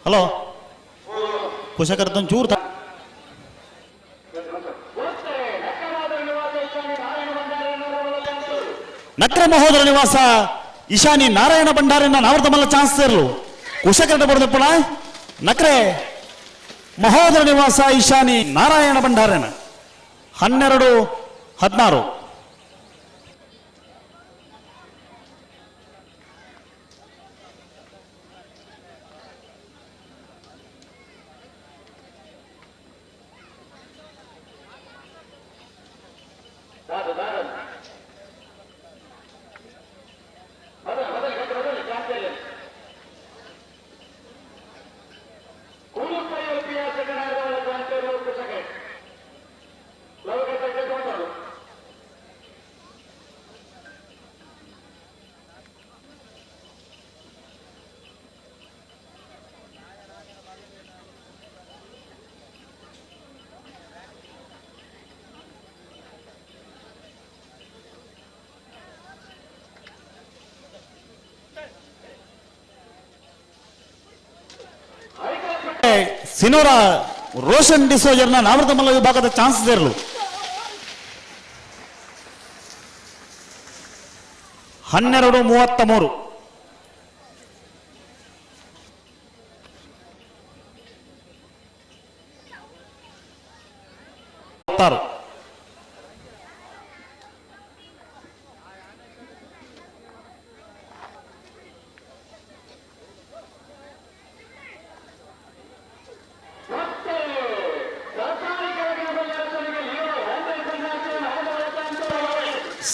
ಹಲೋ ಕುಶಕರ್ತನ್ ಚೂರು ನಕ್ರ ಮಹೋದರ ನಿವಾಸ ಈಶಾನಿ ನಾರಾಯಣ ಭಂಡಾರಿನ ನಾವರ್ದಮಲ್ಲ ಚಾನ್ಸ್ ಸೇರಲು ಕುಶಕರಟ ಬರೆದಪ್ಪಣ ನಕ್ರೆ ಮಹೋದರ ನಿವಾಸ ಈಶಾನಿ ನಾರಾಯಣ ಭಂಡಾರನ 12:16. ಸಿನೋರ ರೋಷನ್ ಡಿಸೋಜರ್ನ ನಾವೃತಮಲ್ಲ ವಿಭಾಗದ ಚಾನ್ಸ್ ಸೇರಲು 12:33.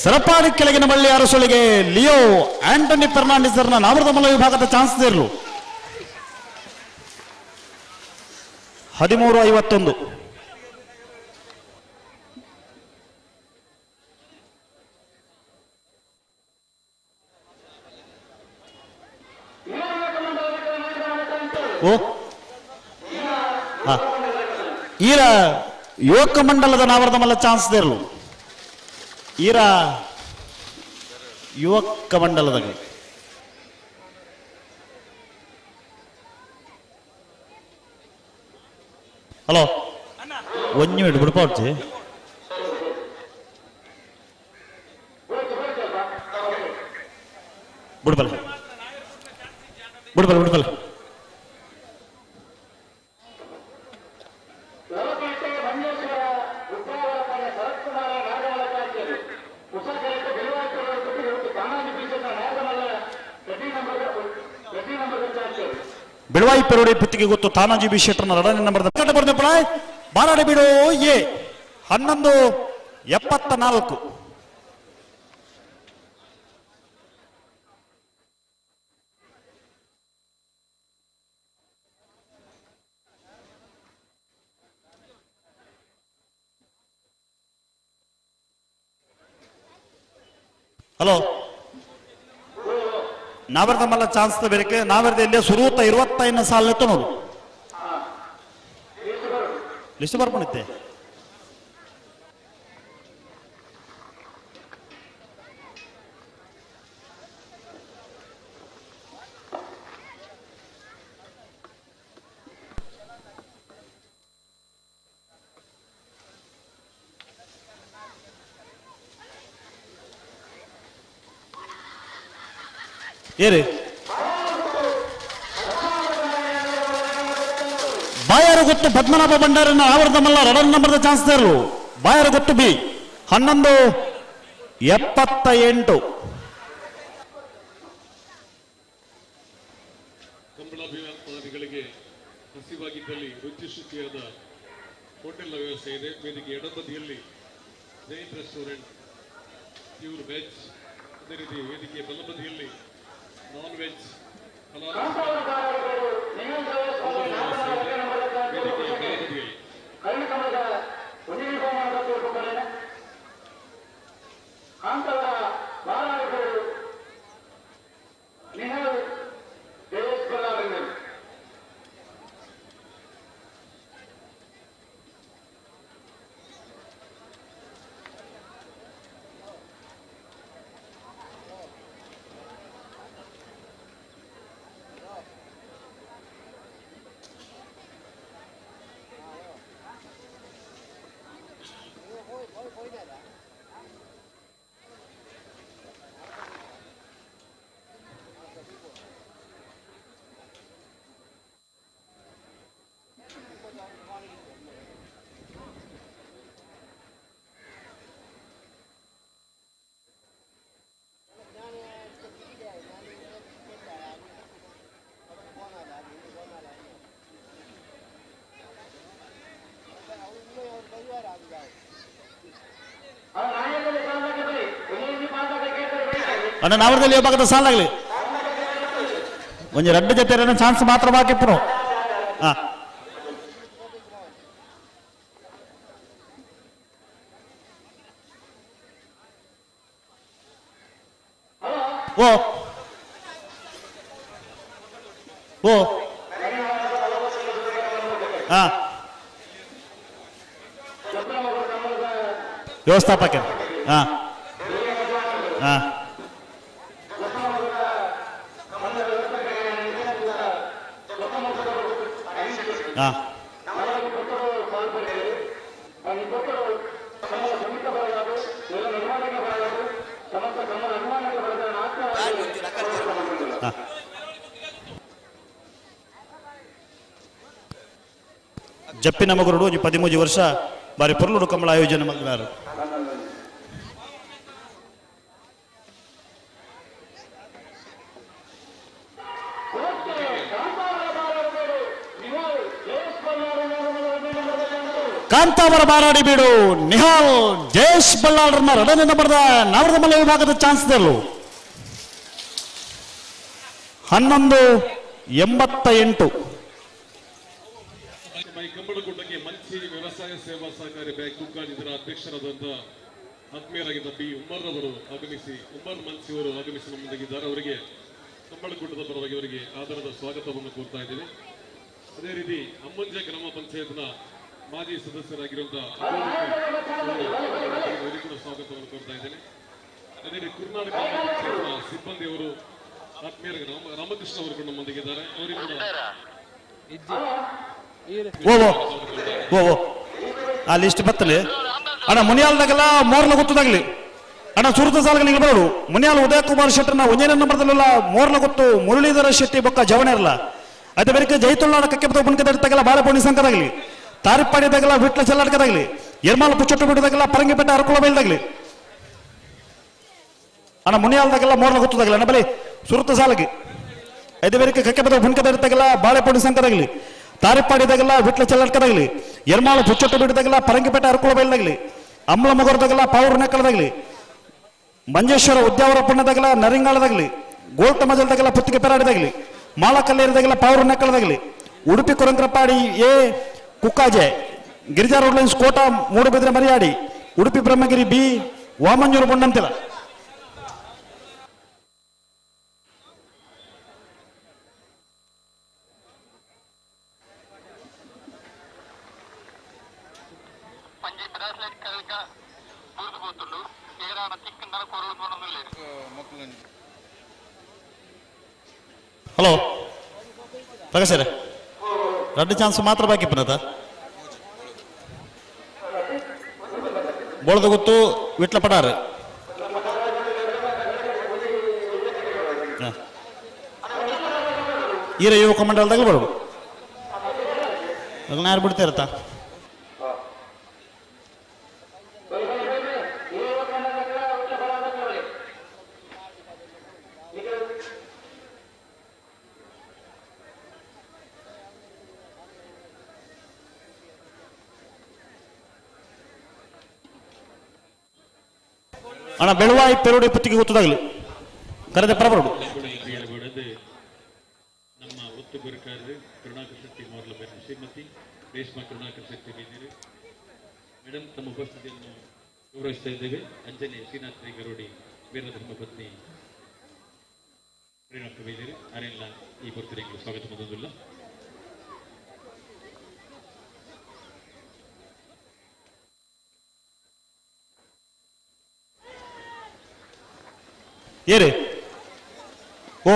ಸರಪಾಡಿ ಕೆಳಗಿನ ಬಳ್ಳಿ ಅರಸೊಳಿಗೆ ಲಿಯೋ ಆಂಟೋನಿ ಫೆರ್ನಾಂಡಿಸ್ ನಾವೃತಮಲ್ಲ ವಿಭಾಗದ ಚಾನ್ಸ್ ಇರಲು 13:51. ಓ ಈರ ಯುವಕ ಮಂಡಲದ ನಾವರ್ದಮಲ್ಲ ಚಾನ್ಸ್ ಇರಲು ಈರ ಯುವಕ ಮಂಡಲದ ಹಲೋ ಒಂಜಿ ಮಿನಿಟ್ ಬಿಡ್ಪಾಡ್ಚಿ ಬಿಡ್ಬಲ್ಲ ಬಿಡ್ಬಲ್ಲ ಬಿಡ್ಬಲ್ಲ ಬೆಳವಾಯಿ ಪೆರೋಡಿ ಪುತ್ತಿಗೆ ಗೊತ್ತು ತಾನಾಜಿ ಬಿ ಶೆಟ್ಟರ್ನ ಎರಡನೇ ನಂಬರ್ ಬಾರಾಡಿ ಬೀಡು ಎ 11:74. ಹಲೋ ನಾವರ್ದ ಮಲ್ಲ ಚಾನ್ಸ್ ಬೇರೆ ನಾವರ್ದ ಇಲ್ಲಿ ಸುರೂತ 25 ಸಾಲ ನೋಡು ಲಿಸ್ಟ್ ಬರ್ಕೊಂಡಿದ್ದೆ. ಏರಿ ಬಾಯಾರು ಗೊತ್ತು ಪದ್ಮನಾಭ ಭಂಡಾರನ ಆವರದ ಮಲ್ಲ ಎರಡನೇ ನಂಬರ್ದ ಚಾನ್ಸ್ ಇರಲು ಬಾಯಾರು ಗೊತ್ತು ಬಿ 11:78. ಕಂಬಳಾಭಿಮಾನಿಗಳಿಗೆ ಹಸಿವಾಗಿದ್ದಲ್ಲಿ ರುಚಿ ಶುಚಿಯಾದ ಹೋಟೆಲ್ನ ವ್ಯವಸ್ಥೆ ಇದೆ. ವೇದಿಕೆ ಎಡಬದಿಯಲ್ಲಿ ಜೈನ್ ರೆಸ್ಟೋರೆಂಟ್ ಪ್ಯೂರ್ ವೆಜ್, ಅದೇ ರೀತಿ ವೇದಿಕೆಯ ಬಲಬದಿಯಲ್ಲಿ ನಾನ್ ವೆಜ್ ಹಲಾಲ್ ವೇದಿಕೆಯ ಬಲಬದಿಯಲ್ಲಿ. ಅಣ್ಣ ನಾವರದಲ್ಲಿ ಭಾಗದ ಸಾಲಾಗಲಿ ಒಂಜಿ ರಡ್ಡು ಜೊತೆ ಚಾನ್ಸ್ ಮಾತ್ರ ಬಾಕಿ ಪುನಃ. ಓ ಓ ಹಾ ವ್ಯವಸ್ಥಾಪಕ ಹಾ ಹಾ ಹಾ ಜಪ್ಪಿನ ಮಗುರುಡು ಒಂಜಿ 13 ವರ್ಷ ಬಾರಿ ಪೊರ್ಲುಡು ಕಂಬಳ ಆಯೋಜನೆ ಮಲ್ದಿನಾರು. ಕಾಂತಾವರ ಬಾರಾಡಿ ಬೀಡು ನಿಹಾಲ್ ಜಯೇಶ್ ಬಲ್ಲಾಳರನ್ನ ಎರಡನೇ ನಂಬರ್ದ ನವರದಮಲ್ಲ ವಿಭಾಗದ ಚಾನ್ಸ್ ಇದೆಯಲ್ಲ. 11:88. ಕಂಬಳಗುಡ್ಡಕ್ಕೆ ಮಂಚಿ ವ್ಯವಸಾಯ ಸೇವಾ ಸಹಕಾರಿ ಬ್ಯಾಂಕ್ ಕುಕ್ಕಾಡ್ ಇದರ ಅಧ್ಯಕ್ಷರಾದಂತಹ ಆತ್ಮೀಯರಾಗಿದ್ದ ಬಿ ಉಮ್ಮರ್ ಅವರು ಆಗಮಿಸಿ, ಉಮ್ಮರ್ ಮನ್ಸಿ ಅವರು ಆಗಮಿಸಿ ನಮ್ಮೊಂದಿಗಿದ್ದಾರೆ. ಅವರಿಗೆ ಕಂಬಳಗುಡ್ಡದ ಪರವಾಗಿ ಅವರಿಗೆ ಆದರದ ಸ್ವಾಗತವನ್ನು ಕೋರ್ತಾ ಇದ್ದೇವೆ. ಅದೇ ರೀತಿ ಅಮ್ಮಂಜ ಗ್ರಾಮ ಪಂಚಾಯತ್ನ ಮಾಜಿ ಸದಸ್ಯರಾಗಿರುವಂತಹ ಅವರಿಗೂ ಕೂಡ ಸ್ವಾಗತವನ್ನು ಕೋರ್ತಾ ಇದ್ದೇನೆ. ಅದೇ ರೀತಿ ಕುರ್ನಾಡು ಗ್ರಾಮ ಪಂಚಾಯತ್ನ ಸಿಬ್ಬಂದಿಯವರು ಆತ್ಮೀಯರ ರಾಮಕೃಷ್ಣ ಅವರು ಕೂಡ ನಮ್ಮೊಂದಿಗಿದ್ದಾರೆ. ಅವರಿಗೂ ಕೂಡ ಓ ಓ ಓ ಆ ಲಿಸ್ಟ್ ಬತ್ತಲಿ ಅಣ್ಣ. ಮುನಿಯಾಲ್ದಾಗೆಲ್ಲ ಮೋರ್ಲ ಗೊತ್ತದಾಗ್ಲಿ ಅಣ್ಣ, ಸುರತ ಸಾಲಗಳಿಗೆ ಬರೋಡು. ಮುನಿಯಾಲ್ ಉದಯ ಕುಮಾರ್ ಶೆಟ್ಟರ್ನ ಒಂಜನೇ ನಂಬರ್ದಲ್ಲೆಲ್ಲ ಮೋರ್ಲ ಗೊತ್ತು ಮುರಳೀಧರ ಶೆಟ್ಟಿ ಬೊಕ್ಕ ಜವಣೆರ್ಲ. ಅದೇ ಬೇರೆ ಜೈತುಲ್ಲಾಡ ಕಕ್ಕೆ ಬುಣ್ಕದಾಗಲ್ಲ ಬಾಳೆಪೋಣಿ ಸಂಕದಾಗ್ಲಿ, ತಾರಿಪ್ಪಾಡಿದಾಗಲ್ಲ ವಿಟ್ಲ ಚೆಲ್ಲಾಟಕದಾಗ್ಲಿ, ಎರ್ಮಾಲ ಪುಚ್ಚೊಟ್ಟು ಬಿಡದಾಗಲ್ಲ ಪರಂಗಿಪೇಟೆ ಅರಕುಳ ಬೈಲ್ದಾಗ್ಲಿ ಅಣ್ಣ. ಮುನಿಯಾಲ್ದಾಗೆಲ್ಲ ಮೋರ್ಲ ಗೊತ್ತದಾಗಲಿ ಅಣ್ಣ ಬಲಿ ಸುರತ ಸಾಲಗಿ. ಅದೇ ಬೇರೆ ಕಕ್ಕೆ ಬದ ಬುಣ್ಕದಾಗಲ್ಲ ಬಾಳೆಪೋಣಿ ಸಂಕದಾಗ್ಲಿ, ತಾರಿಪ್ಪಾಡಿದಾಗಲ್ಲ ವಿಟ್ಲ ಚೆಲ್ಲಾಟಕದಾಗ್ಲಿ, ಎರ್ಮಾಲ ಪುಚ್ಚೊಟ್ಟು ಬಿಡದಾಗಲ್ಲ ಪರಂಗಿಪೇಟೆ ಅರಕುಳ ಬೈಲ್ದಾಗ್ಲಿ, ಅಮ್ಲ ಮೊಗರದಾಗಲ್ಲ ಪಾವೂರು ನೆಕ್ಕಲದಾಗ್ಲಿ, ಮಂಜೇಶ್ವರ ಉದ್ಯಾವರ ಪುಣ್ಯದಾಗಲ ನರಿಂಗಾಳದಾಗ್ಲಿ, ಗೋಲ್ಟ ಮಜಲ್ದಾಗಲ್ಲ ಪುತ್ತಿಗೆ ಪೆರಾಡಿದಾಗ್ಲಿ, ಮಾಳಕಲ್ಲೇರಿದಾಗಲ್ಲ ಪಾವೂರು ನೆಕ್ಕಲದಾಗ್ಲಿ, Udupi Korangrapadi A Kukkaje, Girija road lines Kota Moodbidri Mariyadi, Udupi Brahmagiri B Vamanjoor Bondantila. Hello sir, రెండు ಚಾನ್ಸ್ ಮಾತ್ರ ಬಾಕಿ ಪನತ. ಬೋಳದ ಗೊತ್ತು ವಿಟ್ಲ ಪಡಾರು. ಈರ ಯುವಕ ಮಂಡಲದಾಗ ಬರೋದು ಅದನ್ನ ಯಾರು ಬಿಡ್ತಾ ಇರತ್ತಾ? ಅಣ್ಣ ಬೆಳುವಾಯಿ ಪೆರುಡಿ ಪುತ್ತಿಗೆ ಗೊತ್ತದಾಗಲಿ ಕರೆದೆ ಪರಬರೋಡು. ನಮ್ಮ ಒತ್ತು ಗುರುಕಾರರು ಕರುಣಾಕರ್ ಶೆಟ್ಟಿ ಮೊದಲ ಶ್ರೀಮತಿ ರೇಷ್ಮಾ ಕರುಣಾಕರ್ ಶೆಟ್ಟಿ ಬೀದಿರು ಮೇಡಮ್ ತಮ್ಮ ಉಪಸ್ಥಿತಿಯನ್ನು ಗೌರವಿಸ್ತಾ ಇದ್ದೇವೆ. ಅಂಜನೆ ಶ್ರೀನಾಥ್ ಗರೋಡಿ ವೀರಧರ್ಮ ಪತ್ನಿ ಶ್ರೀನಾಥ ಬೀದಿರು ಅರೆಲ್ಲ ಈ ಬರ್ತ್ಡೇಗೆ ಸ್ವಾಗತ ಮೊದಲಿಲ್ಲ. ಏರಿ ಓ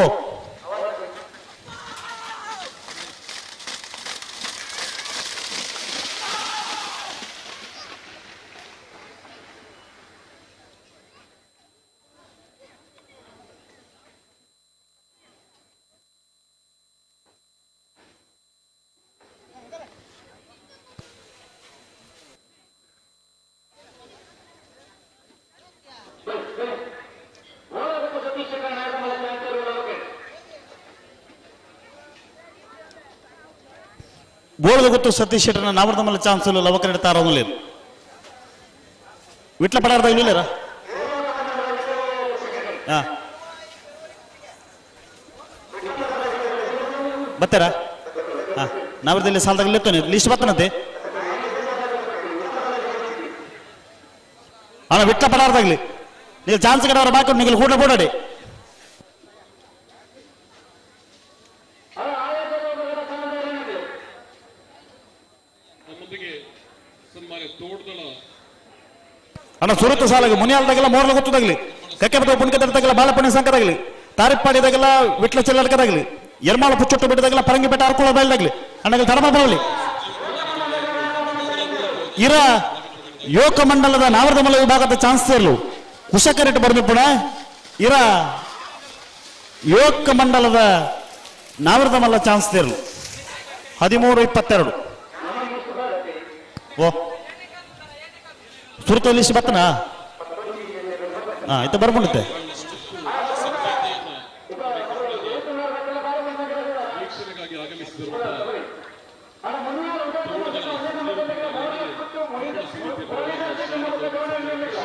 ಬೋಳದ ಗೊತ್ತು ಸತೀಶ್ ಶೆಟ್ಟರ್ನ ನಾವರ್ದಮಲ್ಲ ಚಾನ್ಸ್ ಲವಕರೆಡ್ ತಾರೋದು ವಿಟ್ಲ ಪಡಾರ್ದ ಇಲ್ಲ. ಹಾ ಬರ್ತಾರಾ? ಹಾ ನಾವರ್ದಲ್ಲಿ ಸಾಲದಾಗ ಇರ್ತಾನೆ ಲಿಸ್ಟ್ ಬರ್ತಾನಂತೆ ಅಣ್ಣ. ವಿಟ್ಲ ಪಡಾರ್ದಾಗ್ಲಿ ನೀವು ಚಾನ್ಸ್ ಕಡೆ ಬಾಕಿ ನೀವು ಕೂಡ ಬೋಡಾಡಿ. ಅಣ್ಣ ಸುರತ ಸಾಲಾಗಿ ಮುನಿಯಾಲ್ದಾಗೆಲ್ಲ ಮೋರ್ಲ ಗೊತ್ತದಾಗ್ಲಿ, ಕಕ್ಕೆ ಬದ ಪುಣ್ಕದಾಗಲ್ಲ ಬಾಲಪುಣ್ಯ ಸಂಕದಾಗ್ಲಿ, ತಾರಿಪ್ಪಾಡಿದಾಗೆಲ್ಲ ವಿಟ್ಲ ಚೆಲ್ಲಾಟಕದಾಗ್ಲಿ, ಎರ್ಮಾಳ ಪುಚ್ಚೊಟ್ಟು ಬಿಟ್ಟದಾಗಲ್ಲ ಪರಂಗಿಪೇಟೆ ಅರ್ಕುಳ ಬಯಲ್ದಾಗ್ಲಿ ಅಣ್ಣಗೆ ಧರ್ಮ ಬರಲಿ. ಇರ ಯೋಕ ಮಂಡಲದ ನಾವರ್ದಮಲ ವಿಭಾಗದ ಚಾನ್ಸ್ ಸೇರ್ಲು ಕುಶಕರೆಟ್ ಬರ್ದು ಇರ ಯೋಕ ಮಂಡಲದ ನಾವರ್ದಮಲ್ಲ ಚಾನ್ಸ್ ಸೇರ್ಲು 13:22. ಓ ಸುರತ ಲಿಸ್ಟ್ ಬತ್ತನಾ? ಹಾ ಆಯ್ತು ಬರ್ಬಂಡುತ್ತೆ. ವೀಕ್ಷಣೆಗಾಗಿ ಆಗಮಿಸಿರುವಂತಹ ಸಮಿತಿಯ ಪರವಾಗಿ ರಾಜವರವರು ಗೌರವಿಸಿದ್ದಾರೆ.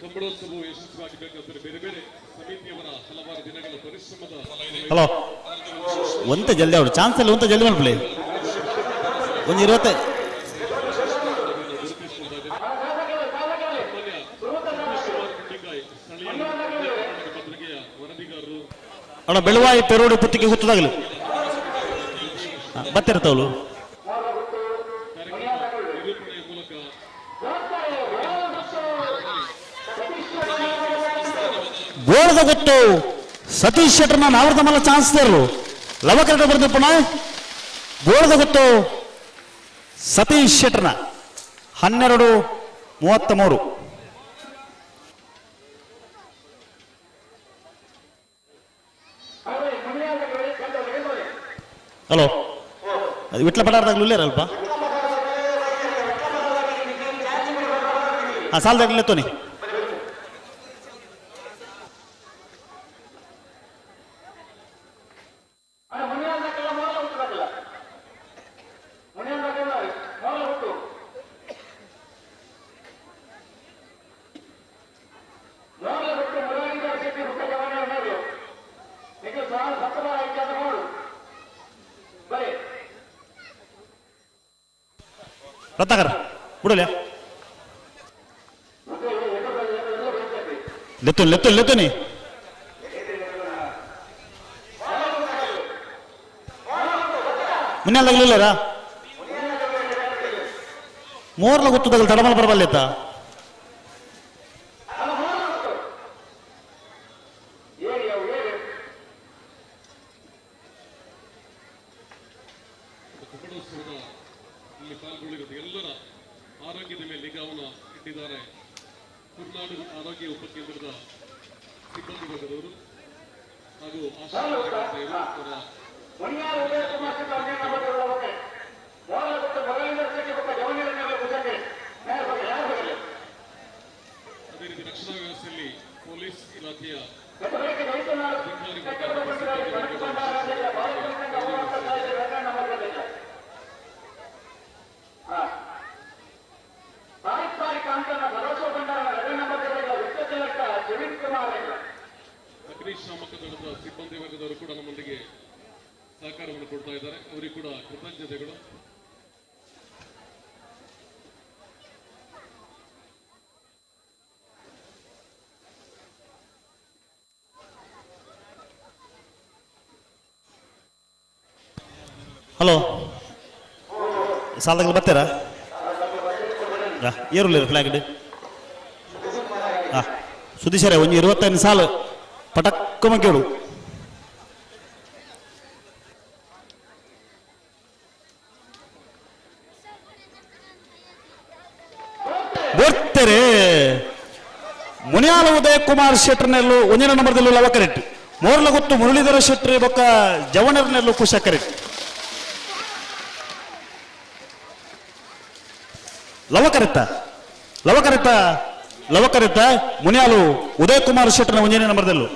ಕಂಬಳೋತ್ಸವವು ಯಶಸ್ವಿಯಾಗಬೇಕಾದರೆ ಬೇರೆ ಬೇರೆ ಸಮಿತಿಯವರ ಹಲವಾರು ದಿನಗಳ ಪರಿಶ್ರಮದ ಫಲ ಇದೆ. ಹಲೋ ಒಂತ ಜಲ್ದಿ ಅವಳು ಚಾನ್ಸ್ ಇಲ್ಲ, ಒಂತ ಜಲ್ದಿ ಮಾಡ್ಬಿಡಿ. ಒಂದು ಇರುವತ್ತೆ ಅಣ್ಣ ಬೆಳವಾಯಿ ಪೆರೋಡು ಪುತ್ತಿಗೆ ಗೊತ್ತದಾಗಲಿ ಬತ್ತಿರ್ತಾವಳು. ಗೋಳದ ಗೊತ್ತು ಸತೀಶ್ ಶೆಟ್ಟರ್ನ ನಾವರ್ದ ಮಲ್ಲ ಚಾನ್ಸ್ ತೇರ್ಲು ಲವಕರಟ ಬರ್ದಪ್ಪಣ. ಗೋಳದ ಗೊತ್ತು ಸತೀಶ್ ಶೆಟ್ಟರ್ನ 12:33. ಹಲೋ ಅದು ವಿಟ್ಲ ಪಡಾರ್ದಾಗ್ಲೂ ಇಲ್ಲೇರಲ್ಪ ಹಾಂ ಸಾಲದಾಗ್ಲೇ ತೋನಿ. ರತ್ನಾಕರ ಬಿಡಲೆ ಲೆತ್ತು ಲೆತ್ತು ಲೆತ್ತುನಿ. ಮುನ್ನೆಲ್ದಾಗ್ಲಿಲ್ಲರಾ ಮೋರ್ಲ ಗೊತ್ತದಾಗ ತಡಮಲ್ ಬರಬಲ್ಲೆತ್ತ. ಕಂಬಳೋತ್ಸವದ ಇಲ್ಲಿ ಪಾಲ್ಗೊಳ್ಳಿರುವ ಎಲ್ಲರ ಆರೋಗ್ಯದ ಮೇಲೆ ನಿಗಾವನ್ನು ಇಟ್ಟಿದ್ದಾರೆ ಕುರ್ನಾಡು ಆರೋಗ್ಯ ಉಪಕೇಂದ್ರದ ಸಿಬ್ಬಂದಿ ವರ್ಗದವರು ಹಾಗೂ ಆಶಾ ಕಾರ್ಯಕರ್ತೆಯರು ಅವರ ಅದೇ ರೀತಿ ರಕ್ಷಣಾ ವ್ಯವಸ್ಥೆಯಲ್ಲಿ ಪೊಲೀಸ್ ಇಲಾಖೆಯ ಅಧಿಕಾರಿ ವರ್ಗ ಮತ್ತು ಸಿಬ್ಬಂದಿ ವರ್ಗದ ಅಗ್ನಿಶಾಮಕ ದಳದ ಸಿಬ್ಬಂದಿ ವರ್ಗದವರು ಕೂಡ ನಮ್ಮೊಂದಿಗೆ ಸಹಕಾರವನ್ನು ಕೊಡ್ತಾ ಇದ್ದಾರೆ, ಅವರಿಗೆ ಕೂಡ ಕೃತಜ್ಞತೆಗಳು. ಹಲೋ ಸಾಲದಾಗಲು ಬರ್ತೀರಾ? ಏರುಲ್ಲ ಫ್ಲಾಗ್ ಹಾಂ ಸುದೀಶರೇ ಒಂದು 25 ಸಾಲು ಪಟಕ್ಕ ಮಕ್ಕಳು. ಬರ್ತಾರೆ ಮುನಿಯಾಲ ಉದಯ ಕುಮಾರ್ ಶೆಟ್ಟರ್ನೆಲ್ಲು ಒಂದನೇ ನಂಬರ್ದಲ್ಲೂ ಲವಕರೆಟ್ ಮೋರ್ಲ ಗೊತ್ತು ಮುರಳೀಧರ ಶೆಟ್ಟರ್ ಬೊಕ್ಕ ಜವಣರ್ನೆಲ್ಲು ಕುಶಕರೆಟ್ ಲವಕರೆತ್ತ ಲವಕರೆತ್ತ ಲವಕರೆತ್ತ ಮುನಿಯಾಲು ಉದಯ ಕುಮಾರ್ ಶೆಟ್ಟರ್ನ ಒಂದನೇ ನಂಬರ್ದಲ್ಲೂ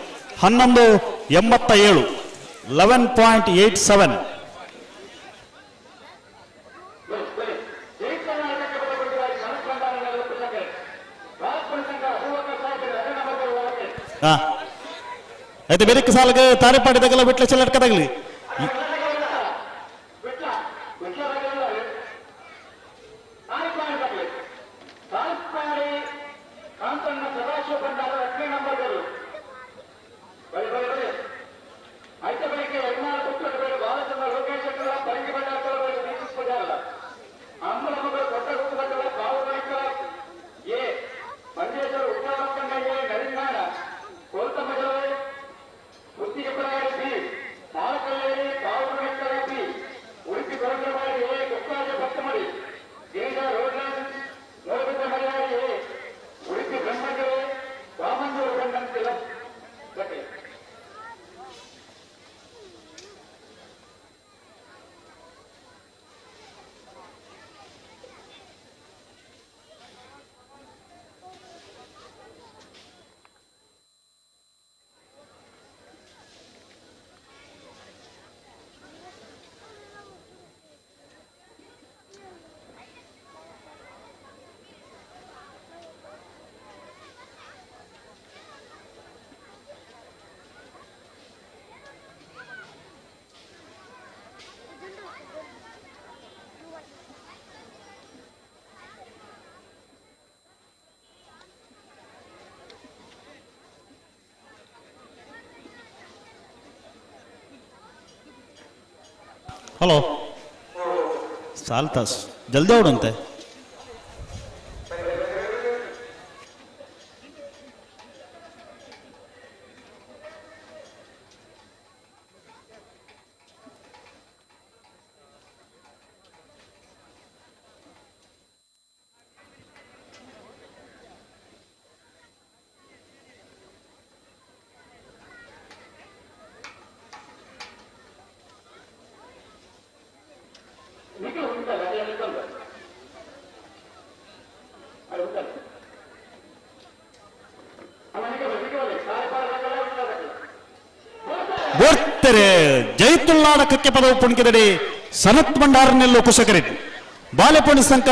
11.87 11.87. ಹಾ అయితే ಬೆರಕ್ ಸಾಲಗ ತಾರೆಪಾಡಿ ತಗಲ ಬಿಟ್ಲ ಚೆಲ್ಲಟ್ಕ ತಗಲಿ. ಹಲೋ ಸಾಲ್ ತಾಸ್ ಜಲ್ದಿ ಅವಡಂತೆ. ಬೋರ್ತೆರೆ ಜೈತುಲ್ಲಾಡ ಕಕ್ಕೆ ಪದವು ಪುಣ್ಕಿದಡಿ ಸನತ್ ಭಂಡಾರನೆಲ್ಲೋ ಕುಶಕರಿಟ್ ಬಾಲೆಪೊಣಿ ಸಂಕ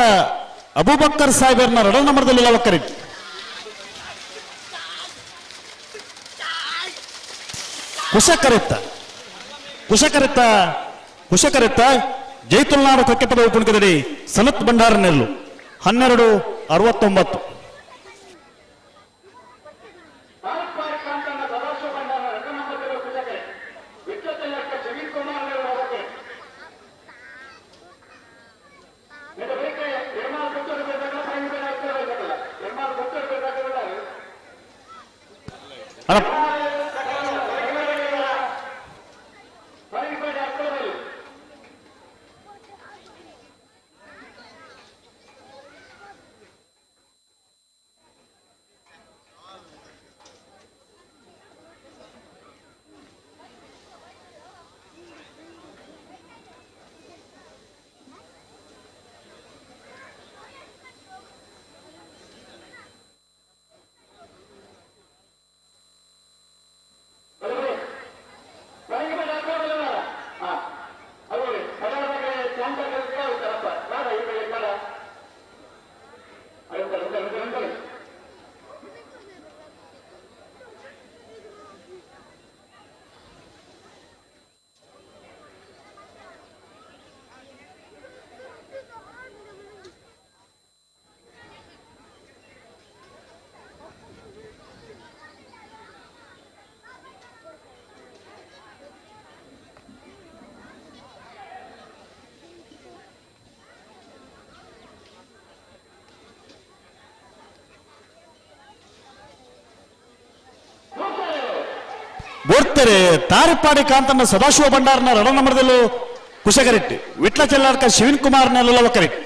ಅಬೂಬಕ್ಕರ್ ಸಾಹೇಬರ್ನ ರಡ ನಂಬರ್ದಲ್ಲಿ ಲವಕ್ಕರಿಟ್. ಕುಶಕರಿತ್ತ ಕುಶಕರಿತ್ತ ಕುಶಕರಿತ್ತ ಜೈತುಲ್ನಾಡ ಕಕ್ಕೆ ಪದವು ಪುಣ್ಕಿದಡಿ ಸನತ್ ಭಂಡಾರನೆಲ್ಲು 12:69. ಬೋರ್ತೆರೆ ತಾರಿಪಾಡಿ ಕಾಂತಣ್ಣ ಸದಾಶಿವ ಭಂಡಾರನ ರಡ ನಂಬರ್ದಲ್ಲೂ ಕುಶಕರಿಟ್ ವಿಟ್ಲ ಚೆಲ್ಲಾರ್ಕ ಶಿವನ್ ಕುಮಾರ್ ನೆಲ್ಲವಕರಿಟ್.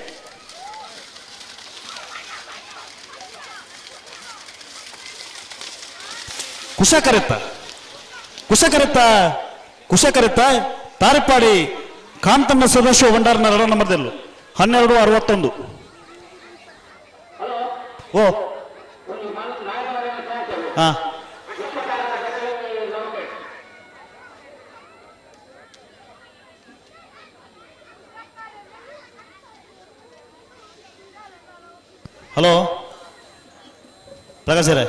ಕುಶಕರಿತ್ತ ಕುಶಕರಿತ್ತ ಕುಶಕರಿತ್ತ ತಾರಿಪಾಡಿ ಕಾಂತಣ್ಣ ಸದಾಶಿವ ಭಂಡಾರನ ರಡ ನಂಬರ್ದಲ್ಲೂ 12:61. ಓ ಹಾ ಹಲೋ ಪ್ರಕಾಶ್ ಸರ್,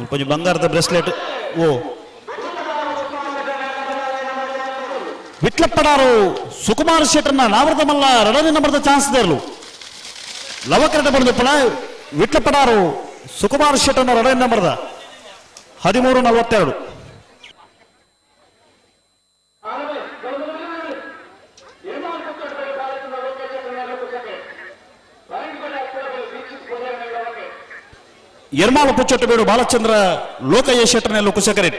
ಒಂಜಿ ಬಂಗಾರದ ಬ್ರೆಸ್ಲೆಟ್ ಓ ವಿಟ್ಲಪ್ಪಡಾರು ಸುಕುಮಾರ್ ಶೆಟ್ಟರ್ನ ನಾವರದ ಮಲ್ಲ ಎರಡನೇ ನಂಬರ್ದ ಚಾನ್ಸ್ ದೇರ್ಲು ಲವಕರಟ ಬಂದು ಪಣ ವಿಟ್ಲಪ್ಪಡಾರು ಸುಕುಮಾರ್ ಶೆಟ್ಟರ್ನ ಎರಡನೇ ನಂಬರ್ದ 13:42. ಯರ್ಮಾಲ ಪುಚ್ಚೊಟ್ಟಬೇಡು ಬಾಲಚಂದ್ರ ಲೋಕಯ್ಯ ಶೆಟ್ಟರ್ನೆಲ್ಲು ಕುಶಕರೆಟ್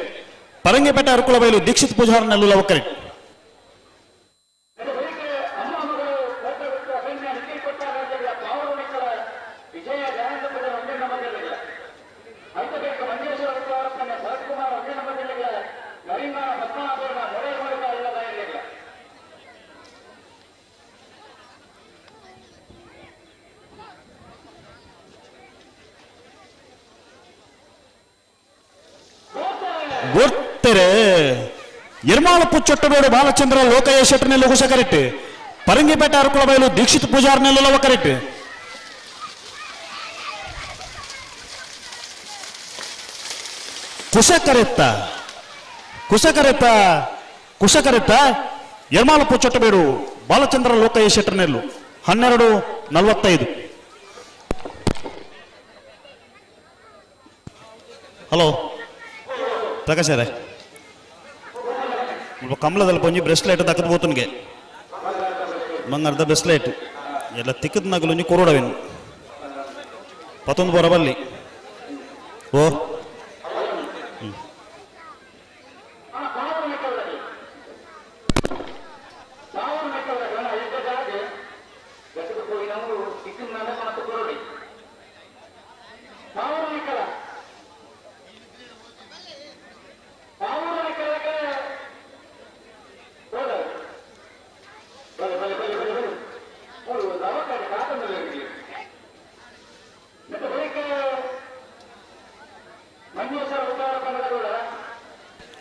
ಪರಂಗಿಪೇಟೆ ಅರಕುಳಬೈಲು ದೀಕ್ಷಿತ್ ಪೂಜಾರನೆಲ್ಲು ಲವಕರೆಟ್. ಯರ್ಮಾಲ ಪುಚ್ಚೊಟ್ಟಬೇಡು ಬಾಲಚಂದ್ರ ಲೋಕಯ್ಯ ಶೆಟ್ಟರ್ನೆಲ್ಲು ಕುಶಕರೆಟ್ ಪರಂಗಿಪೇಟೆ ಅರಕುಳಬೈಲು ದೀಕ್ಷಿತ್ ಪೂಜಾರ್ನೆಲ್ಲು ಲವಕರೆಟ್. ಕುಶಕರೆತ್ತ ಕುಶಕರೆತ್ತ ಕುಶಕರೆತ್ತ ಯರ್ಮಾಲ ಪುಚ್ಚೊಟ್ಟಬೇಡು ಬಾಲಚಂದ್ರ ಲೋಕಯ್ಯ ಶೆಟ್ಟರ್ನೆಲ್ಲು 12:45. ಹಲೋ ಪ್ರಕಾಶ್ ರೇ ಕಮಲದಲ್ಲಿ ಪೊಂಜಿ ಬ್ರೆಸ್ಲೈಟ್ ತಕ್ಕದ ಬೋತನಿಗೆ ಬಂಗಾರದ ಬ್ರೆಸ್ಲೈಟ್ ಎಲ್ಲ ತಿಕ್ಕದ ನಗಲು ಕೊರೋಡವೇನು ಪತ್ತೊಂದು ಬೋರ ಬಲ್ಲಿ ಓ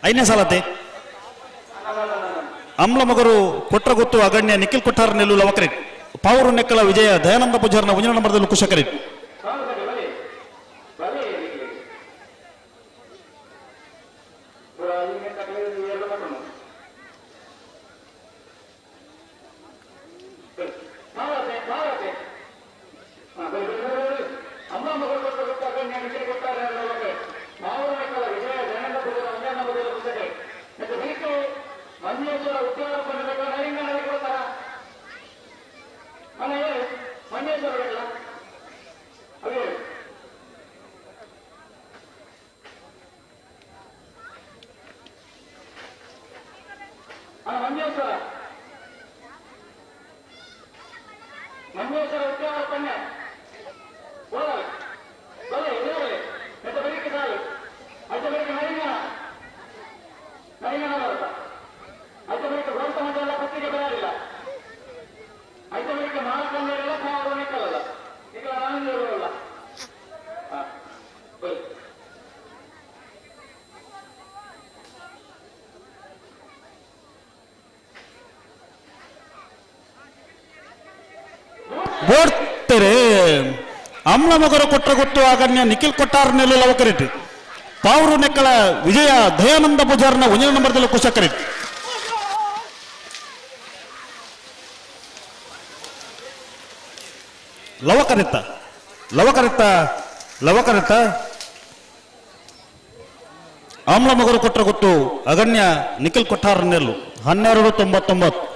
ಐದನೇ ಸಾಲತೆ ಅಮ್ಲ ಮಗರು ಕೊಟ್ರಗೊತ್ತು ಅಗಣ್ಯ ನಿಖಿಲ್ ಕೊಟ್ಟಾರ ನೆಲ್ಲು ಲವಕರಿಟ್ ಪಾವರು ನೆಕ್ಕಲ ವಿಜಯ ದಯಾನಂದ ಪೂಜಾರನ ಒಂಜನ ನಂಬರದಲ್ಲಿ ಕುಶಕರಿಟ್. ಬೋಡ್ತಾರೆ ಅಮ್ಲ ಮಗರು ಕೊಟ್ಟ ಗೊತ್ತು ಅಗಣ್ಯ ನಿಖಿಲ್ ಕೊಟ್ಟಾರ್ ನೆಲ್ಲು ಲವಕರಿಟ್ ಪಾವರು ನೆಕ್ಕಳ ವಿಜಯ ದಯಾನಂದ ಪೂಜಾರನ ಒಂದನೇ ನಂಬರ್ದಲ್ಲಿ ಕುಶಕರಿಟ್. ಲವಕರಿತ್ತ ಲವಕರಿತ್ತ ಲವಕರಿತ್ತ ಆಮ್ಲ ಮಗರು ಕೊಟ್ಟ ಗೊತ್ತು ಅಗಣ್ಯ ನಿಖಿಲ್ ಕೊಟ್ಟಾರ್ ನೆಲ್ಲು 12:99.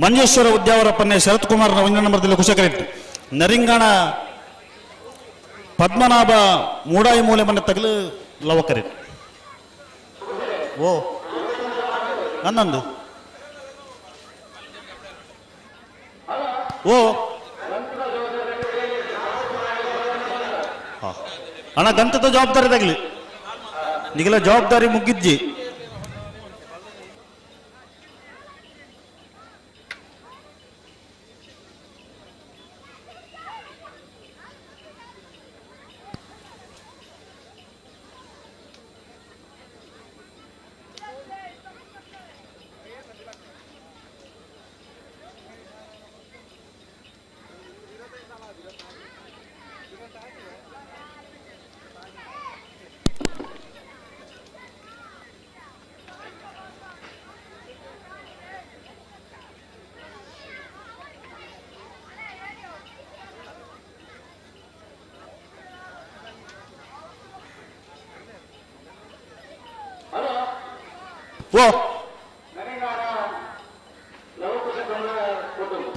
ಮಂಜೇಶ್ವರ ಉದ್ಯಾವರ ಪನ್ನೆ ಶರತ್ ಕುಮಾರ್ನ ಒಂದನೇ ನಂಬರ್ದಲ್ಲಿ ಕುಶಕರಿಟ್ ನರಿಂಗಣ ಪದ್ಮನಾಭ ಮೂಡಾಯಿ ಮೂಲೆ ಮನೆ ತಗಲು ಲವಕರಿಟ್. ಓ ನನ್ನಂದು ಓ ಅಣ್ಣ ಗಂತದ ಜವಾಬ್ದಾರಿ ತಗಲಿ ನಿಗಲ ಜವಾಬ್ದಾರಿ ಮುಗಿದ್ಜಿ. ಓ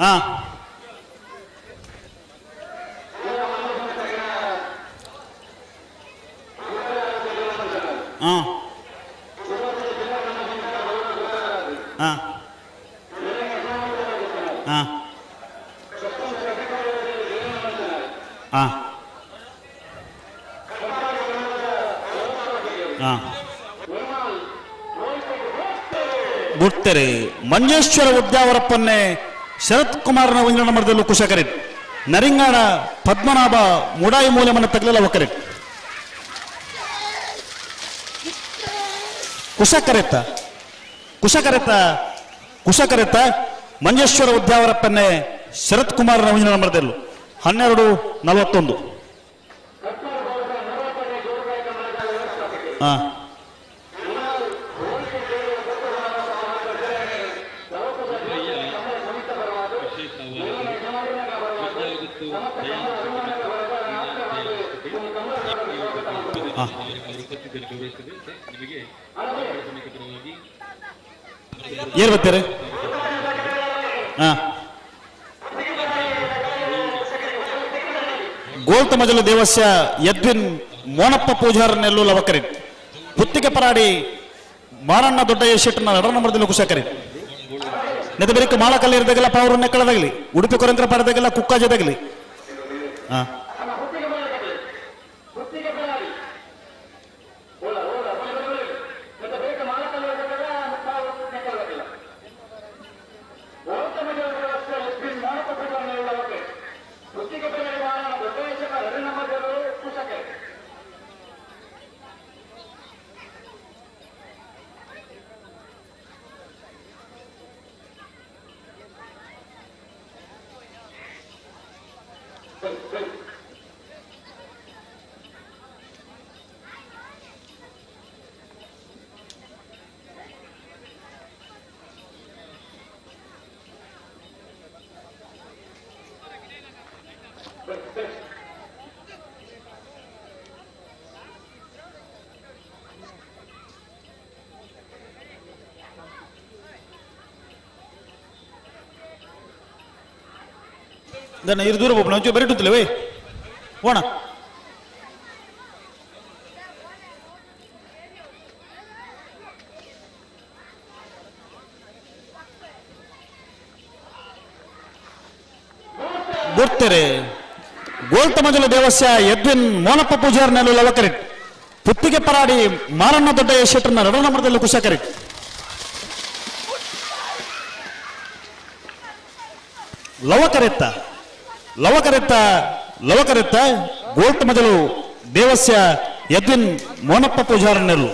ಹಾ ಹಾ ಹಾ ಹಾ ಹಾ ಹಾ ಬಿಡ್ತಾರೆ. ಮಂಜೇಶ್ವರ ಉದ್ಯಾವರಪ್ಪನ್ನೇ ಶರತ್ ಕುಮಾರ್ನ ಒಂಜನ ಮರದಲ್ಲೂ ಕುಶಕರಿಟ್ ನರಿಂಗಾಣ ಪದ್ಮನಾಭ ಮುಡಾಯಿ ಮೂಲೆಮನ್ನ ತಗಲೆಲ್ಲ ಒಕ್ಕರಿಟ್ ಕುಶಕರೆತ್ತ ಕುಶಕರೆತ್ತ ಕುಶಕರೆತ್ತ ಮಂಜೇಶ್ವರ ಉದ್ಯಾವರಪ್ಪನ್ನೇ ಶರತ್ ಕುಮಾರ್ನ ಒಂಜನ ಮರದಲ್ಲೂ 12:41. ಹಾ ಏನ್ ಬರ್ತಾರೆ? ಗೋಲ್ತಮಜಲ ದೇವಸ್ಯ ಯದ್ವಿನ್ ಮೋನಪ್ಪ ಪೂಜಾರನೆಲ್ಲೂ ಲವಕರಿ ಪುತ್ತಿಗೆ ಪರಾಡಿ ಮಾರಣ್ಣ ದೊಡ್ಡಯ್ಯ ಶೆಟ್ಟನ ನಡನ ಮರದಲ್ಲಿ ಕುಶಕರಿ ನೆದ ಬೆರಿಕ ಮಾಳಕಲ್ಲಿ ಇರದಾಗಲ್ಲ ಪಾವರು ನೆಕ್ಕಳದಾಗಲಿ ಉಡುಪಿ ಕೊರಂಕರ ಪಾಡದಾಗಲ್ಲ ಕುಕ್ಕಾಜದಾಗಲಿ. ಹಾ ದನ್ನ ಇರು ದೂರ ಹೋಗ್ಬಿಡ ಒಂಚೂರು ಬರೀಟುತ್ತಲೇ ವೇ ಹೋಣ. ಗೊತ್ತರೆ ಗೋಲ್ತಮಜಲ ದೇವಸ್ಯ ಯದ್ವಿನ್ ಮೋನಪ್ಪ ಪೂಜಾರ್ನೆಲ್ಲ ಲವಕರಿಟ್ ಪುತ್ತಿಗೆ ಪರಾಡಿ ಮಾರಣ್ಣ ದೊಡ್ಡಯ್ಯ ಶೆಟ್ಟರ್ನ ರಡನ ಮರದಲ್ಲಿ ಕುಶಕರಿಟ್. ಲವಕರೆತ್ತ ಲವಕರೆತ್ತ ಲವಕರೆತ್ತ ಗೋಲ್ತಮಜಲು ದೇವಸ್ಯ ಯದ್ವಿನ್ ಮೋನಪ್ಪ ಪೂಜಾರನೆಲ್ಲು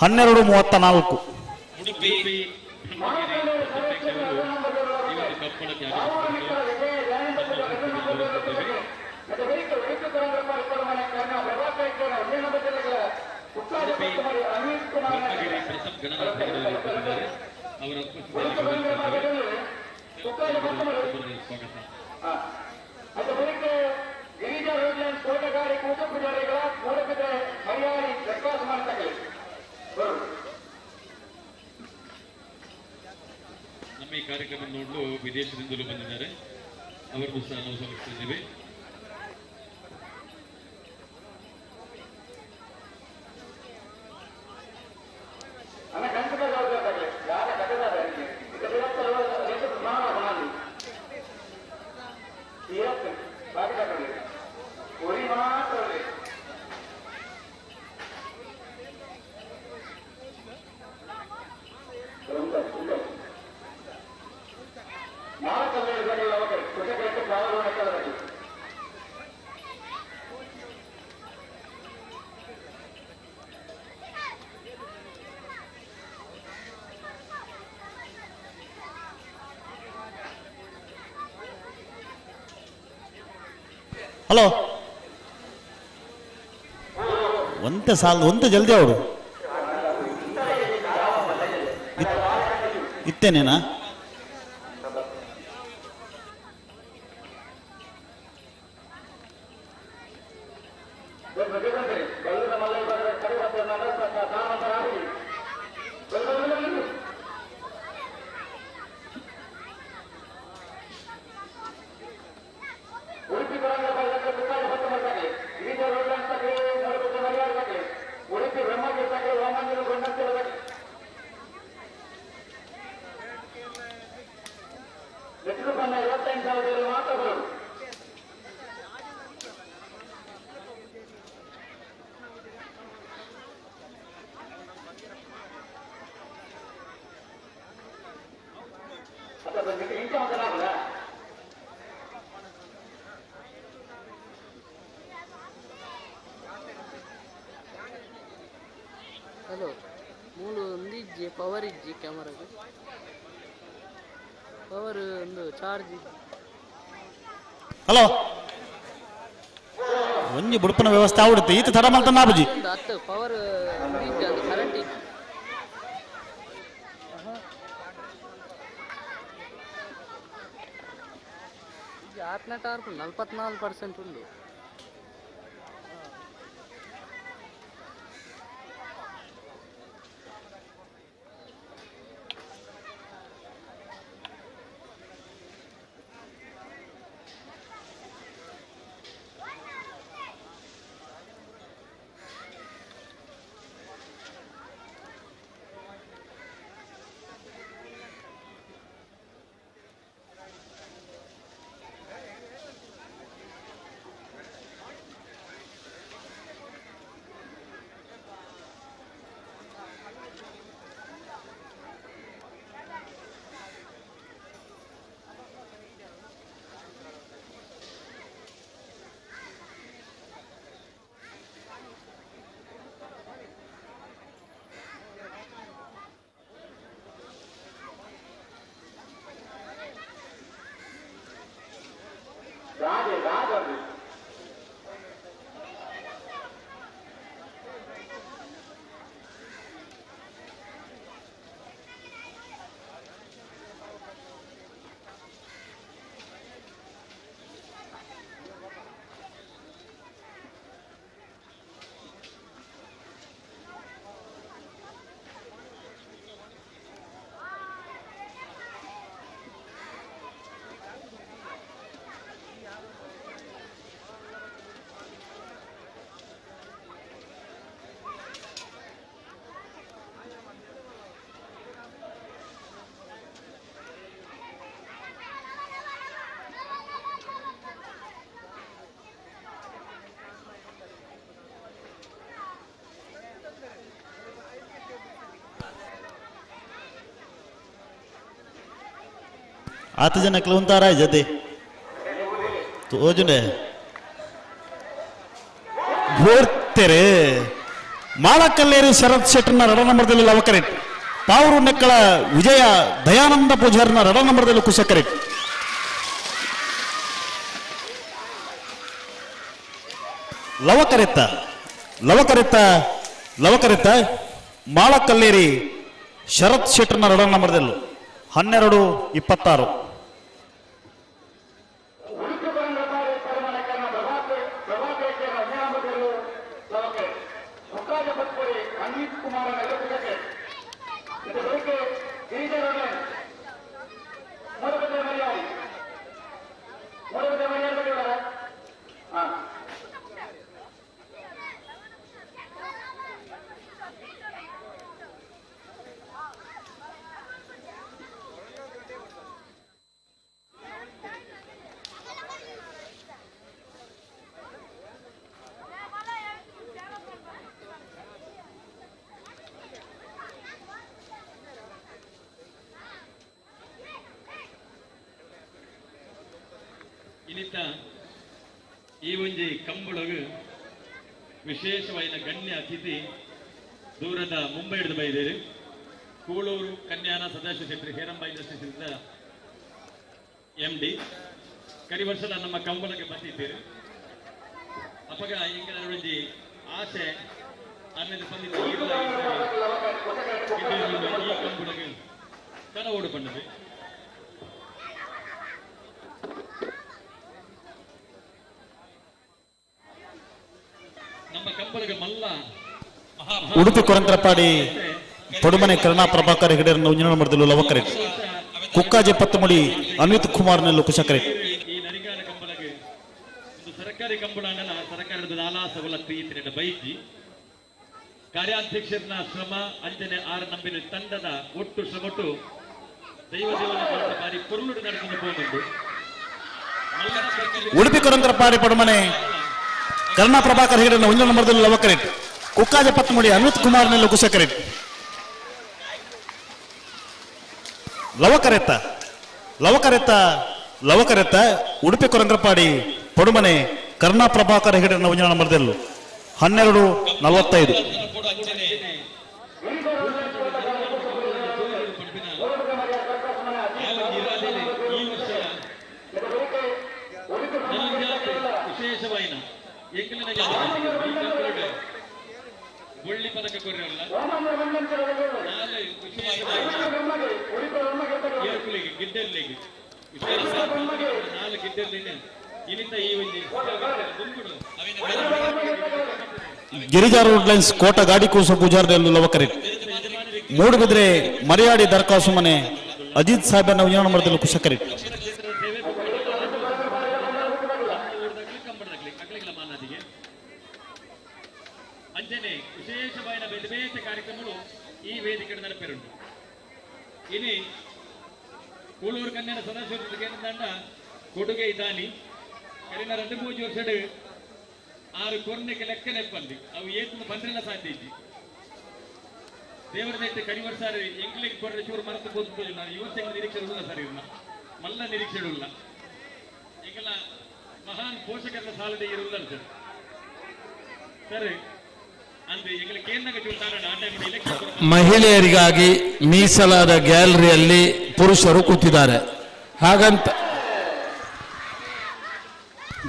12:34. ನಮ್ಮ ಈ ಕಾರ್ಯಕ್ರಮ ನೋಡಲು ವಿದೇಶದಿಂದಲೂ ಬಂದಿದ್ದಾರೆ, ಅವರನ್ನು ಸಹ ನಾವು ಸ್ವಾಗತಿಸಿದ್ದೇವೆ. ಹಲೋ ಒಂತೆ ಸಾಲ ಒಂತೆ ಜಲ್ದಿ ಅವಡು ಇತ್ತೇನೇನಾ ಹಲೋ ಮೂಲು ಒಂದು ಇಜ್ಜಿ ಪವರ್ ಇಜ್ಜಿ ಕ್ಯಾಮರಾಗೆ ಪವರ್ ಒಂದು ಚಾರ್ಜ್ ಇಜ್ಜಿ. ಹಲೋ ಒಂಜಿ ಬುಡುಪನ ವ್ಯವಸ್ಥೆ ಆವಡುತ್ತೆ ಈತ ತಡ ಮಲ್ತ ನಾಬುಜಿ ಒಂದು ಹತ್ತು ಪವರ್ ಒಂದು ಇಜ್ಜಿ ಅದು ಕರೆಂಟ್ ಇಜ್ಜಿ. ಇಜ್ಜಿ ಆತ್ನಟ 44% ಉಂಡು. ಆತ ಜನಕ್ಕೆ ಉಂತಾರ ಜತೆ ತೋಜುನೆ ಬೋರ್ತೆರೆ ಮಾಳಕಲ್ಲೇರಿ ಶರತ್ ಶೆಟ್ಟರ್ನ ರಡ ನಂಬರ್ದಲ್ಲಿ ಲವಕರೆಟ್, ಪಾವರು ನೆಕ್ಕಳ ವಿಜಯ ದಯಾನಂದ ಪೂಜಾರ್ನ ರಡ ನಂಬರ್ದಲ್ಲಿ ಕುಶಕರೆಟ್. ಲವಕರೆತ್ತ ಲವಕರೆತ್ತ ಲವಕರೆತ್ತ ಮಾಳಕಲ್ಲೇರಿ ಶರತ್ ಶೆಟ್ಟರ್ನ ರಡ ನಂಬರ್ದಲ್ಲಿ 12-26. ಇನಿತ ಈ ಒಂಜಿ ಕಂಬಳಗು ವಿಶೇಷವಾದ ಗಣ್ಯ ಅತಿಥಿ ದೂರದ ಮುಂಬೈ ಹಿಡಿದು ಬೈದೇರಿ Kulur Kanyana Sadashiva Shetty Heramba industries M D ಕರಿ ವರ್ಷದ ನಮ್ಮ ಕಂಬಳಕ್ಕೆ ಬಂದಿದ್ದೀರಿ. ಅಪಗ ಎಂಕಲ ಆಸೆ ಆಮೇಲೆ ಈ ಕಂಬುಡಗೆ ಕನವೋಡು ಪಣ್ಣದು. ನಮ್ಮ ಕಂಬಳಗ ಮಲ್ಲ ಉಡುಪಿ ಕೊರಂತ್ರಪಾಡಿ ಪಡುಮನೆ ಕರುಣಾ ಪ್ರಭಾಕರ್ ಹೆಗಡೆರನ್ನು ಉಂಜಿನ ಮರದಲ್ಲೂ ಲವಕರೆ ಕುಕ್ಕಾಜೆ ಪತ್ತಮುಡಿ ಅನ್ವಿತ್ ಕುಮಾರ್ ನೆಲ್ಲು ಕುಶಕರೆ. ಈ ನರಿಗಾನ ಕಂಬಳಗೆ ಒಂದು ಸರ್ಕಾರಿ ಕಂಬಳ ಅನ್ನಲ್ಲ, ಸರ್ಕಾರದ ನಾಲಾ ಸವಲತ್ತು ಈ ಬೈಕಿ ಕಾರ್ಯಾಧ್ಯಕ್ಷರನ್ನ ಶ್ರಮ ಅಂಜನೆ ಆರ್ ನಂಬಿನ ತಂಡದ ಒಟ್ಟು ಶ್ರಮಟ್ಟು ದೈವ ದೇವನ ಬಾರಿ ಪೊರುಳುಡು ನಡೆಸಿದ ಹೋಗುಂಟು. ಉಡುಪಿ ಕೊರಂತ್ರಪಾಡಿ ಪಡುಮನೆ ಕರುಣಾ ಪ್ರಭಾಕರ್ ಹೆಗಡೆರನ್ನು ಉಂಜಿನ ಮರದಲ್ಲೂ ಲವಕರೆ ಕುಕ್ಕಾಜೆ ಪತ್ತಮುಡಿ ಅನ್ವಿತ್ ಕುಮಾರ್ ನೆಲ್ಲು ಕುಶಕರೆ. ಲವಕರೆತ್ತ ಲವಕರೆತ್ತ ಲವಕರೆತ್ತ ಉಡುಪಿ ಕೊರಂಗ್ರಪಾಡಿ ಪಡುಮನೆ ಕರುಣಾ ಪ್ರಭಾಕರ್ ಹೆಗಡೆರನ್ನ ಉಂಜಿನ ಮರದಲ್ಲೂ 12:45. ವಿಶೇಷವಾಯಿನ ಒಳ್ಳಿ ಪದಕ ಕೊರ್ರಲ್ಲ ಗಿಡ್ಡೆರ್ಲಿಗೆ ವಿಶೇಷ ನಾಲ್ ಗಿಡ್ಡೆರ್ಲಿನ ಇನಿತ ಈ ಒಂದು ಗಿರಿಜಾ ರೋಡ್ ಲೈನ್ಸ್ ಕೋಟ ಗಾಡಿ ಕೂಸ ಪೂಜಾರದಲ್ಲಿ ಲವಕರೆ ಮೂಡುಬಿದ್ರೆ ಮರಿಯಾಡಿ ದರ್ಖಾಸು ಮನೆ ಅಜಿತ್ ಸಾಹೇಬನ ಉಂಜಿನ ಮರದಲ್ಲಿ ಕುಶಕರೆ. ಅಂಜನೆ ವಿಶೇಷವಾದ ಬೇರೆ ಬೇರೆ ಕಾರ್ಯಕ್ರಮಗಳು ಈ ವೇದಿಕೆ ನಡೆಪೇರುಂಟು. ಇನಿ ಕೂಳೂರು ಕನ್ನಡ ಸದಾಶಿವ ಕೇಂದ್ರ ಕೊಡುಗೆ ಇದಾನಿ ಕರಿನ 2 3 ವರ್ಷ 6 ಕೊರ್ನೆಗೆ ಲೆಕ್ಕ ನೆಪ್ಪಂದಿ ಅವು ಏತನ ಬಂದ್ರೆಲ್ಲ ಸಾಧ್ಯ ಇದ್ದಿ ದೇವರ ದೈತ್ಯ ಕರಿ ವರ್ಷ ಎಂಗ್ಲಿಗೆ ಕೊರ್ರೆ ಚೂರು ಮರತು ಕೂತು ನಾನು ಈ ವರ್ಷ ನಿರೀಕ್ಷೆ ಉಳ್ಳ ಸರ್ ಇರ್ನ ಮಲ್ಲ ನಿರೀಕ್ಷೆ ಉಳ್ಳ ಈಗೆಲ್ಲ ಮಹಾನ್ ಪೋಷಕರ ಸಾಲದ ಇರುಲ್ಲ ಸರ್ ಸರ್ ಅಂದ್ರೆ ಎಂಗ್ಲ ಕೇಂದ್ರ ಚೂರು ಆ ಟೈಮ್ ಎಲೆಕ್ಷನ್. ಮಹಿಳೆಯರಿಗಾಗಿ ಮೀಸಲಾದ ಗ್ಯಾಲರಿಯಲ್ಲಿ ಪುರುಷರು ಕೂತಿದ್ದಾರೆ. ಹಾಗಂತ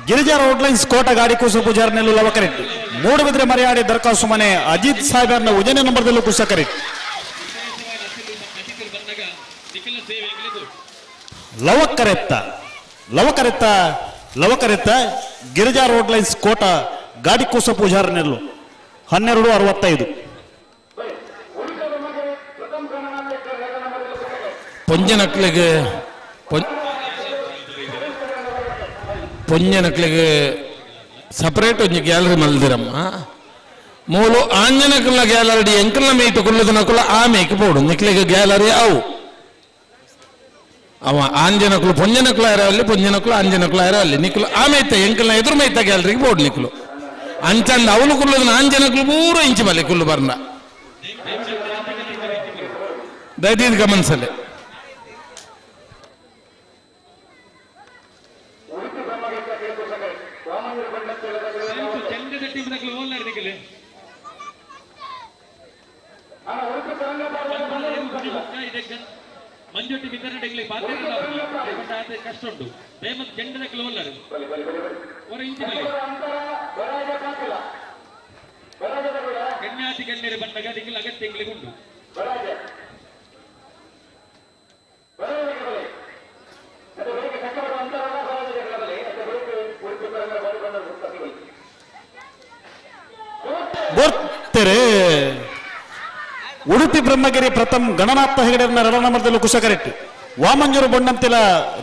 ಗಿರಿಜಾ ರೋಡ್ ಲೈನ್ಸ್ ಕೋಟ ಗಾಡಿ ಕೂಸು ಪೂಜಾರನೆಲ್ಲು ಲವಕರೆಡ್ಡಿ ಮೂಡುಬಿದ್ರೆ ಮರಿಯಾಡಿ ದರ್ಖಾಸು ಮನೆ ಅಜಿತ್ ಸಾಹೇಬರ್ನ ಉಜನೆ ನಂಬರ್ದಲ್ಲೂ ಕುಶಕರೆಡ್ಡಿ. ಲವಕರೆತ್ತ ಲವಕರೆತ್ತ ಲವಕರೆತ್ತ ಗಿರಿಜಾ ರೋಡ್ ಲೈನ್ಸ್ ಕೋಟ ಗಾಡಿ ಕೂಸ ಪೂಜಾರನೆಲ್ಲು 12:65. ಪೊಂಜನಕ್ಲಿಗೆ ಪೊಂಜನಕ್ಲಿಗೆ ಸಪರೇಟ್ ಒಂಜಿ ಗ್ಯಾಲರಿ ಮಲ್ದಿರಮ್ಮ ಮೂಲು ಆಂಜನಕುಲ ಗ್ಯಾಲರಿ ಎಂಕಲ್ನ ಮೇಯ್ತು ಕುಲ್ಲದನಕುಲ ಆ ಮೇಯ್ಕ್ ಪೋಡು ನಿಕ್ಲಿಗೆ ಗ್ಯಾಲರಿ ಅವು ಅವ ಆಂಜನಕುಲು ಪೊಂಜನಕುಲ ಅಲ್ಲಿ ಪೊಂಜನಕುಲು ಆಂಜನಕುಲ ಅಲ್ಲಿ ನಿಕ್ಲು ಆ ಮೇಯ್ತ ಎಂಕಲ್ನ ಎದುರು ಮೇಯ್ತ ಗ್ಯಾಲರಿಗೆ ಪೋಡು ನಿಕ್ಲು ಅಂಚಂದ ಅವನು ಕುಲ್ಲದನ ಆಂಜನಕುಲು ಪೂರ ಇಂಚಿ ಬಲ್ಲೆ ಕುಲ್ಲು ಬರ್ನ ದಯದೀದ್ ಗಮನಿಸಲೆ. ಮಂಜೊಟ್ಟಿ ಬಿತ್ತರಣೆಗಳಿಗೆ ಪಾತ್ರ ಕಷ್ಟ ಉಂಟು ದಯಮತ್ ಚೆಂಡದ ಕೆಲವಲ್ಲರು ಹೊರ ಇಂಚಿ ಬಲ್ಲಿ ಕನ್ಯಾತಿ ಕಣ್ಣೀರು ಬಂದಾಗ ನಿಂಗೆ ಅಗತ್ಯ ಎಂಗ್ಲಿಗೆ ಉಂಟು. ಬೋರ್ತೆರೆ ಉಡುಪಿ ಬ್ರಹ್ಮಗಿರಿ ಪ್ರಥಮ್ ಗಣನಾಥ ಹೆಗಡೆರನ್ನ ರಣಮರದಲ್ಲೂ ಕುಶಕರೆಟ್ಟಿ ವಾಮಂಜೂರು ಬೊಣ್ಣಂತಿಲ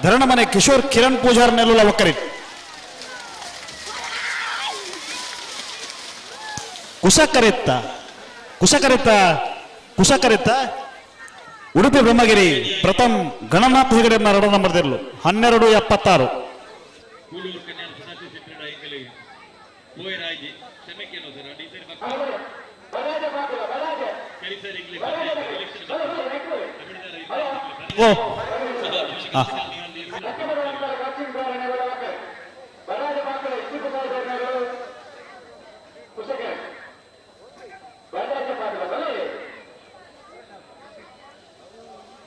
ಧರಣಮನೆ ಕಿಶೋರ್ ಕಿರಣ್ ಪೂಜಾರ್ ನೆಲ್ಲುಲ ಒಕ್ಕರೆಟ್ಟಿ ಕುಶಕರೆತ್ತ ಕುಶಕರೆತ್ತ ಕುಶಕರೆತ್ತ ಉಡುಪಿ ಬ್ರಹ್ಮಗಿರಿ ಪ್ರಥಮ್ ಗಣನಾಥ ಹೆಗಡೆರನ್ನ ರಣಮರದಲ್ಲೂ 12:76. ಕೂಳೂರು ಕನ್ಯಾನ ಸದಾಶಿವ ಶೆಟ್ಟರ ಎಂಗಲಿಗೆ ಪೋಯರಾಗಿ ಕ್ಷಮೆಕೇನೋ ಸರ್ ಟೀಚರ್ ಕರಿ ಸರ್ ಎಂಗ್ಲಿಗೆ ಎಲೆಕ್ಷನ್ ಓ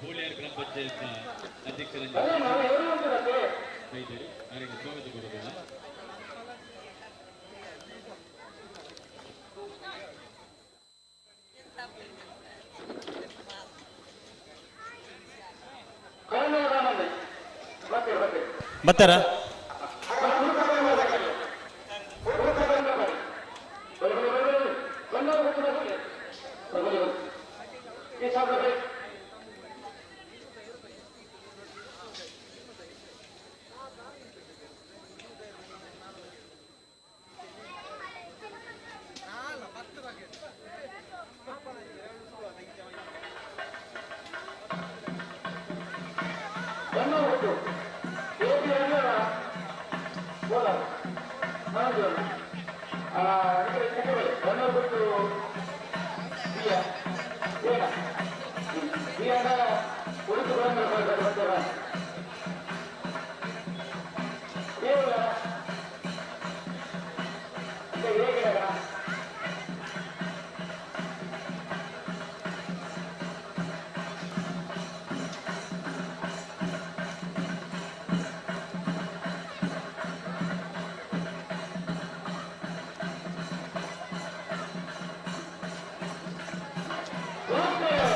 ಬೋಳಿಯಾರ್ ಗ್ರಾಮ ಪಂಚಾಯತ್ ಅಧ್ಯಕ್ಷರನ್ನು ವೈದ್ಯರು ಅವರಿಗೆ ಸ್ವಾಗತ ಕೊಡೋದಿಲ್ಲ. ಬತ್ತಾರ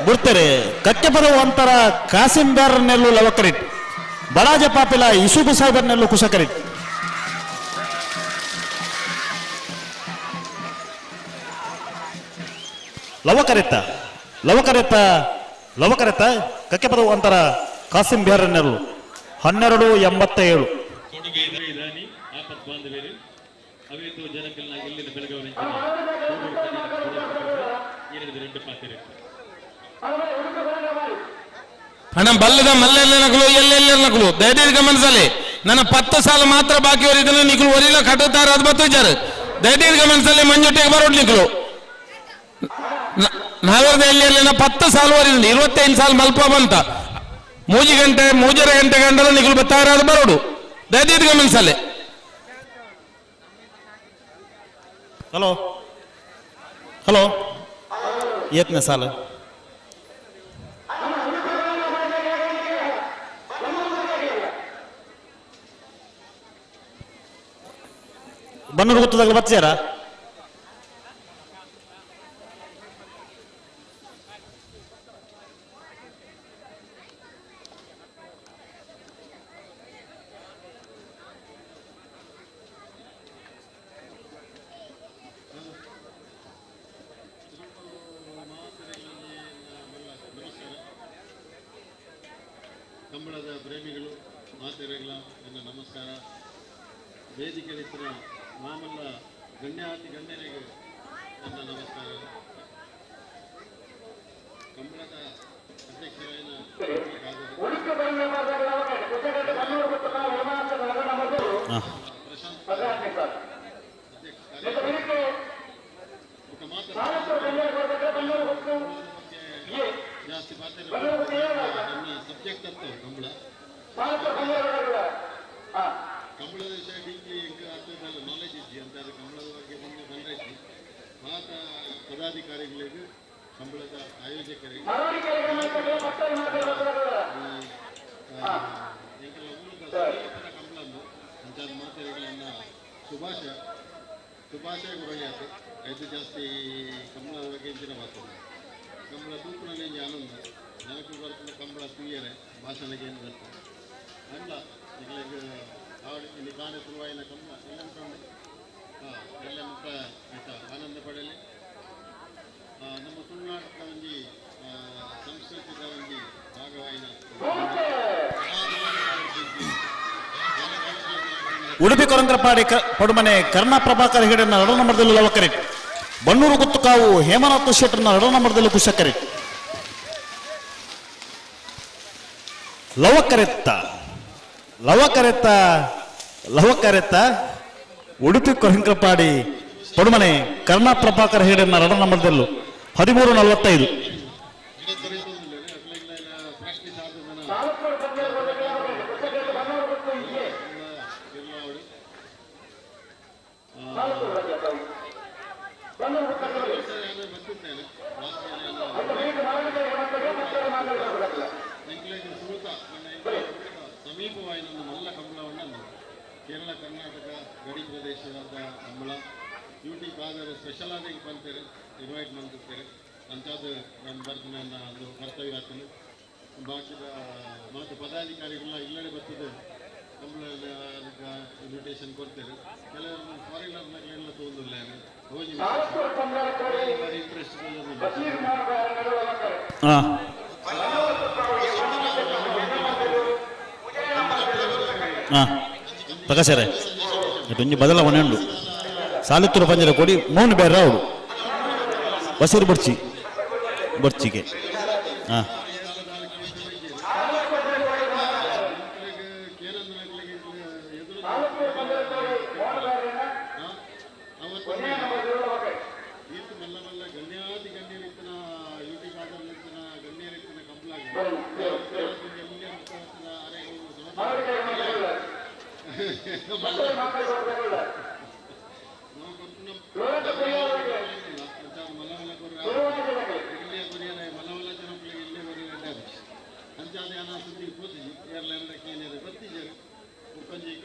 ಬಿಡ್ತಾರೆ. ಕಕ್ಕೆ ಪದವು ಅಂತರ ಕಾಸಿಂ ಬ್ಯಾರನೆಲ್ಲು ಲವಕರಿಟ್, ಬಡಾಜ ಪಾಪಿಲ ಇಸುಬು ಸಾಹೇಬರ್ನೆಲ್ಲು ಕುಶಕರಿಟ್. ಲವಕರೆತ್ತ ಲವಕರೆತ್ತ ಲವಕರೆತ್ತ ಕಕ್ಕೆ ಪದವು ಅಂತರ ಕಾಸಿಂ ಬ್ಯಾರನೆಲ್ಲು 12.87. ಕೊಡುಗೆ ಇದಾನಿ ಆಪತ್ ಬಾಂಧವ್ಯರು ಅವೇತು ಜನಕಲ್ನ ಎಲ್ಲಿನ ಬೆಳಗಾವಿ ಎರಡು ಪಾತ್ರೆ ಹಣ ಬಲ್ಲದ ಮಲ್ಲೆಲ್ಲ ನಕಲು ಎಲ್ಲೆಲ್ಲ ನಕಲು ದಯದೀರ್ಘ ಗಮನಿಸಲಿ. ನನ್ನ 10 ಸಾಲ ಮಾತ್ರ ಬಾಕಿ ಅವರಿದ್ದನ್ನು ನಿಕಲು ಒರಿಲ್ಲ ಕಟ್ಟುತ್ತಾರೆ ಅದು ಬತ್ತು ದಯದೀರ್ಘ ಗಮನಿಸಲಿ. ಮಂಜೊಟ್ಟಿಗೆ ಬರೋಡ್ ನಿಕಲು ನಾವೇರ್ದ ಎಲ್ಲಿ 10 ಸಾಲ ವರಿಲ್ಲ 25 ಸಾಲ ಮಲ್ಪ ಬಂತ ಮೂಜಿ ಗಂಟೆ ಮೂಜರ ಗಂಟೆ ಗಂಟಲ ನಿಕಲು ಬತ್ತಾರೆ ಅದು ಬರೋಡು ದಯದೀರ್ಘ ಗಮನಿಸಲಿ. ಹಲೋ ಹಲೋ ಏತ್ನೇ ಸಾಲ ಬನ್ನೂರು ಗೊತ್ತದಾಗ ಬಚ್ಚಾರ ಕಂಬಳದ ಪ್ರೇಮಿಗಳು ಮಾತೆರೆಗಳ ನನ್ನ ನಮಸ್ಕಾರ. ವೇದಿಕೆ ಮಾಮಲ್ಲ ಗಣ್ಯಾತಿ ಗಣ್ಯರಿಗೆ ನನ್ನ ನಮಸ್ಕಾರ. ಕಂಬಳದ ಅಧ್ಯಕ್ಷರಾದ ಪ್ರಶಾಂತ್ ಅಧ್ಯಕ್ಷ ಜಾಸ್ತಿ ಪಾತ್ರ ನನ್ನ ಸಬ್ಜೆಕ್ಟ್ ಅಂತ ಕಂಬಳ ಕಂಬಳದ ವಿಷಯ ಡಿಗ್ರಿ ಆಗ್ತದಲ್ಲ ನಾಲೆಜ್ ಇದ್ದಿ ಅಂತಾರೆ. ಕಂಬಳದ ಬಗ್ಗೆ ಬಂದು ಬಂದೈತಿ ಮಾತ ಪದಾಧಿಕಾರಿಗಳಿಗೂ ಕಂಬಳದ ಆಯೋಜಕರಿಗೆ ಎಂಕೆಲ್ಲ ಊರದ ಕಂಬಳನ್ನು ಅಂತಾದ ಮಾತೆರೆಗಳನ್ನ ಶುಭಾಶಯ ಶುಭಾಶಯ ಗುರಯ್ಯಾತು. ಐದು ಜಾಸ್ತಿ ಕಂಬಳದ ಬಗ್ಗೆ ಇಂಚಿನ ಮಾತು ಕಂಬಳ ತೂಕನಲ್ಲಿ ಇಂಜಿ ಆನಂದ ಜನಕ್ಕೆ ಬರ್ತದೆ. ಕಂಬಳ ತೂಯರೆ ಭಾಷಣಕ್ಕೆ ಏನು ಬರ್ತದೆ ಅಲ್ಲ ಈಗಲೇ ಹಾಡು ಇಲ್ಲಿ ಕಾಣೆ ಶುರುವಾಯಿನ ಕಂಬಳ ಎಲ್ಲ ಉಂಟು. ಹಾಂ ಎಲ್ಲ ಮುಟ್ಟ ಆಯ್ತಾ ಆನಂದ ಪಡೆಯಲಿ. ನಮ್ಮ ತುಳುನಾಟದ ಒಂಜಿ ಸಂಸ್ಕೃತಿದ ಒಂಜಿ ಭಾಗವಾಯಿನ ಉಡುಪಿ ಕೊರಂದ್ರಪಾಡಿ ಪಡುಮನೆ ಕರ್ಣ ಪ್ರಭಾಕರ್ ಹೆಗಡೆನ ಎರಡು ನಂಬರ್ದಲ್ಲಿ ಲವಕರಿ, ಬನ್ನೂರು ಗುತ್ತುಕಾವು ಹೇಮನಾಥ ಶೆಟ್ಟರ್ನ ಎರಡು ನಂಬರ್ದಲ್ಲಿ ಕುಶಕರಿ. ಲವಕರೆತ್ತ ಲವಕರೆತ್ತ ಲವಕರೆತ್ತ ಉಡುಪಿ ಕೊರಂದ್ರಪಾಡಿ ಪಡುಮನೆ ಕರ್ಣ ಪ್ರಭಾಕರ್ ಹೆಗಡೆನ ಎರಡು ನಂಬರ್ದಲ್ಲೂ 13:45. ಸಮೀಪವಾಯಿನ ಮಲ್ಲ ಕಂಬಳವನ್ನು ಕೇರಳ ಕರ್ನಾಟಕ ಗಡಿ ಪ್ರದೇಶದ ಕಂಬಳ ಯೂಟಿ ಖಾದರ್ ಸ್ಪೆಷಲ್ ಆಗಿ ಬಂತಾರೆ ಇನ್ವೈಟ್ ಮಾಡ್ತಿರ್ತಾರೆ ಅಂತಾದ ನಾನು ಬರ್ತೀನಿ ನನ್ನ ಒಂದು ಕರ್ತವ್ಯ ಆಗ್ತಾನೆ. ಬಾಕಿದ ಮತ್ತು ಪದಾಧಿಕಾರಿಗಳ ಇಲ್ಲಡೆ ಬರ್ತದೆ ಕಂಬಳ ಇನ್ವಿಟೇಷನ್ ಕೊಡ್ತೇವೆ. ಕೆಲವರು ಫಾರಿನರ್ನಾಗಲೆಲ್ಲ ತಗೊಂಡಿಲ್ಲ, ಇಂಟ್ರೆಸ್ಟ್. ಹಾಂ ಹಾಂ ಪ್ರಕಾಶರೇ, ಒಂಜಿ ಬದಲಾವಣೆ ಉಂಡು. ಸಾಲಿತ್ತೂರು ಪಂಜರ ಕೊಡಿ ಮೂನು ಬೇರೆ ಅವಡು ಬಸೀರು ಬಡ್ಚಿ ಬಡ್ಚಿಗೆ. ಹಾಂ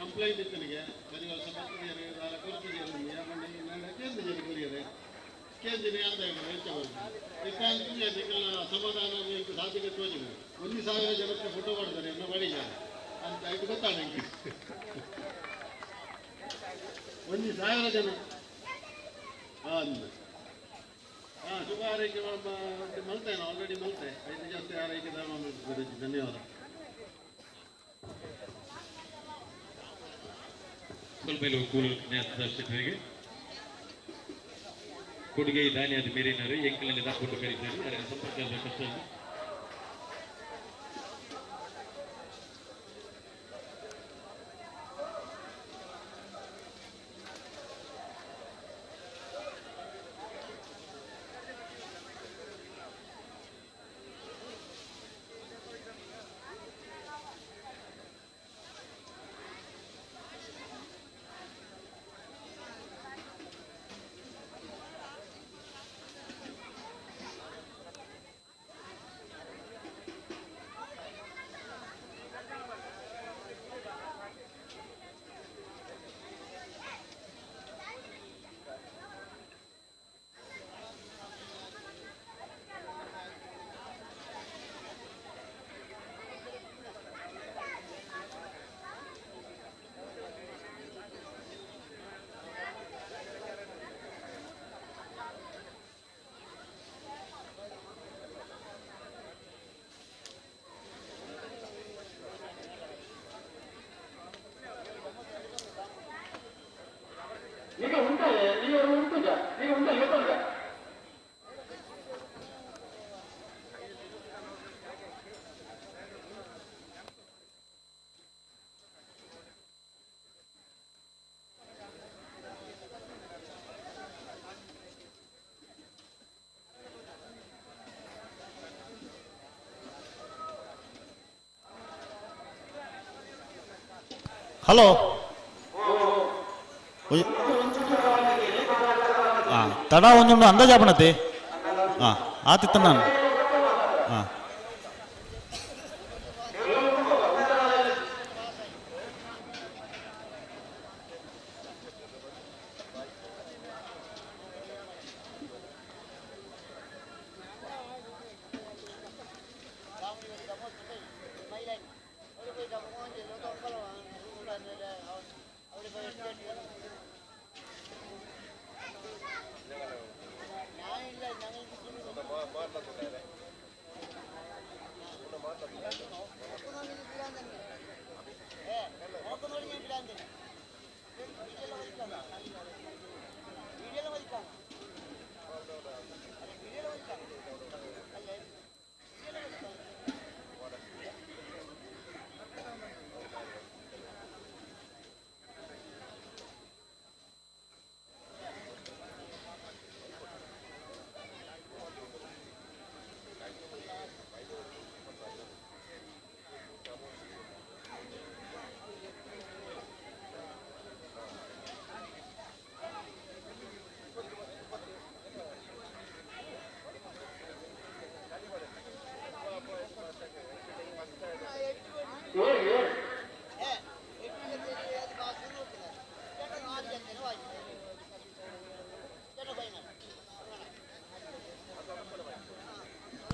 ಕಂಪ್ಲೇಂಟ್ ಇತ್ತನಿಗೆ ಬರಿ ವರ್ಷ ಬರ್ತಿದ್ದಾರೆ ಕೊಡ್ತಿದ್ದಾರೆ ಕೇಂದ್ರ ಕೊರಿಯರೆ ಕೇಂದ್ರ ಸಮಾಧಾನ ಸಾಧ್ಯತೆ ತೋಜಿದೆ. 1,000 ಜನಕ್ಕೆ ಫೋಟೋ ಮಾಡ್ತಾರೆ ಎನ್ನ ಬಳಿಗೆ ಅಂತ ಇದು ಗೊತ್ತಾ ನಂಗೆ. 1,000 ಜನ ಹಾಂ ಹಾಂ ಶುಭ ಆರೈಕೆ ಮಲ್ತೇನೆ, ಆಲ್ರೆಡಿ ಮಲ್ತೆ ಐದು ಜಾಸ್ತಿ ಆರೈಕೆ ಧನ್ಯವಾದ. ಸ್ವಲ್ಪ ಕೂಲು ಕೊಡುಗೆ ದಾನಿಯಾದ ಮೇರಿನವರು ಎಂಕಲಲ್ಲಿ ದಾಖಲು ಕರೀತಾರೆ, ಅದರ ಸಂಪರ್ಕ ಕಷ್ಟ. ಈಗ ಉಂಟು, ಈಗ ಉಂಟು, ಈಗ ಉಂಟು, ಇವತ್ತು ಹಲೋ ಹಾಂ ತಡ ಒಂದುಂಡು ಅಂದಾಜಾಪಣತೆ ಹಾಂ ಆತಿತ್ತ ನಾನು ಹಾಂ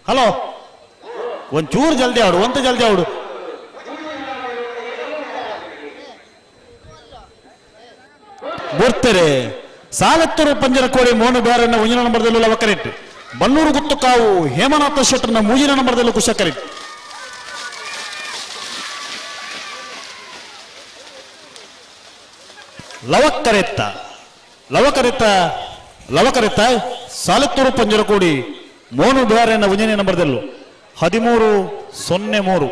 ಹಲೋ ಒಂಚೂರು ಜಲ್ದಿ ಆಡು, ಒಂತ ಜಲ್ದಿ ಆಡು. ಬೋರ್ತೆರೆ ಸಾಲತ್ತೂರು ಪಂಜರಕೋಡಿ ಮೋನು ಬ್ಯಾರನ್ನ ಒಂಜಿನ ನಂಬರ್ದಲ್ಲಿ ಲವಕರೆಟ್ ಬನ್ನೂರು ಗುತ್ತುಕಾವು ಹೇಮನಾಥ ಶೆಟ್ಟರ್ನ ಮೂಜಿನ ನಂಬರ್ದಲ್ಲಿ ಕುಶಕರೆಟ್. ಲವಕರೆತ್ತ ಲವಕರೆತ್ತ ಲವಕರೆತ್ತ ಸಾಲತ್ತೂರು ಪಂಜರಕೋಡಿ ಮೋನು ಬ್ಯಾರನ್ನ ಒಂಜನೇ ನಂಬರ್ದಲ್ಲೂ 13-03.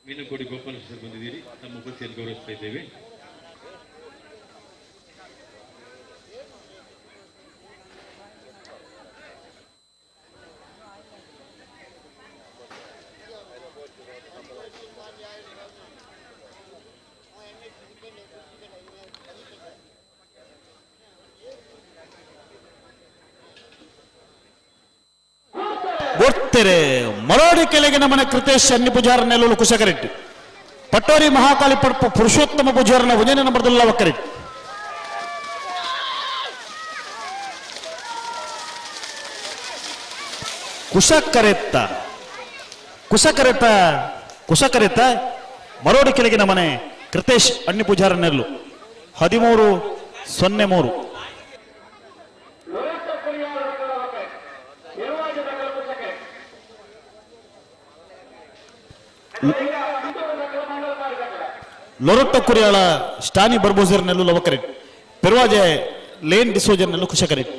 ಮೀನುಕೋಡಿ ಗೋಪಾಲ ಸರ್ ಬಂದಿದ್ದೀರಿ, ತಮ್ಮ ಉಪಸ್ಥಿತಿಯನ್ನು ಗೌರವಿಸ್ತಾ ಇದ್ದೇವೆ. ಗೊತ್ತರೆ ಮರೋಡಿ ಕೆಳಗಿನ ಮನೆ ಕೃತೇಶ್ ಅನ್ನಿ ಪೂಜಾರ ನೆಲಲು ಕುಶಕರೆಟ್ಟಿ ಪಟ್ಟೋರಿ ಮಹಾಕಾಳಿ ಪಡ್ಪು ಪುರುಷೋತ್ತಮ ಪೂಜಾರನ ಒಂದನೇ ನಂಬರ್ದಲ್ಲ ಒಕ್ಕರೆಟ್ಟಿ. ಕುಶಕರೆತ್ತ ಕುಶಕರೆತ್ತ ಕುಶಕರೆತ್ತ ಮರೋಡಿ ಕೆಳಗಿನ ಮನೆ ಕೃತೇಶ್ ಅಣ್ಣಿ ಪೂಜಾರ ನೆಲ್ಲು 13-03. ಲೊರೊಟ್ಟ ಕುರಿಯಾಳ ಸ್ಟಾನಿ ಬರ್ಬೋಸರ್ ನೆಲ್ಲು ಲವಕರೆಟ್ ಪೆರುವಾಜೆ ಲೇನ್ ಡಿಸೋಜರ್ ನೆಲ್ಲು ಕುಶಕರೆಟ್.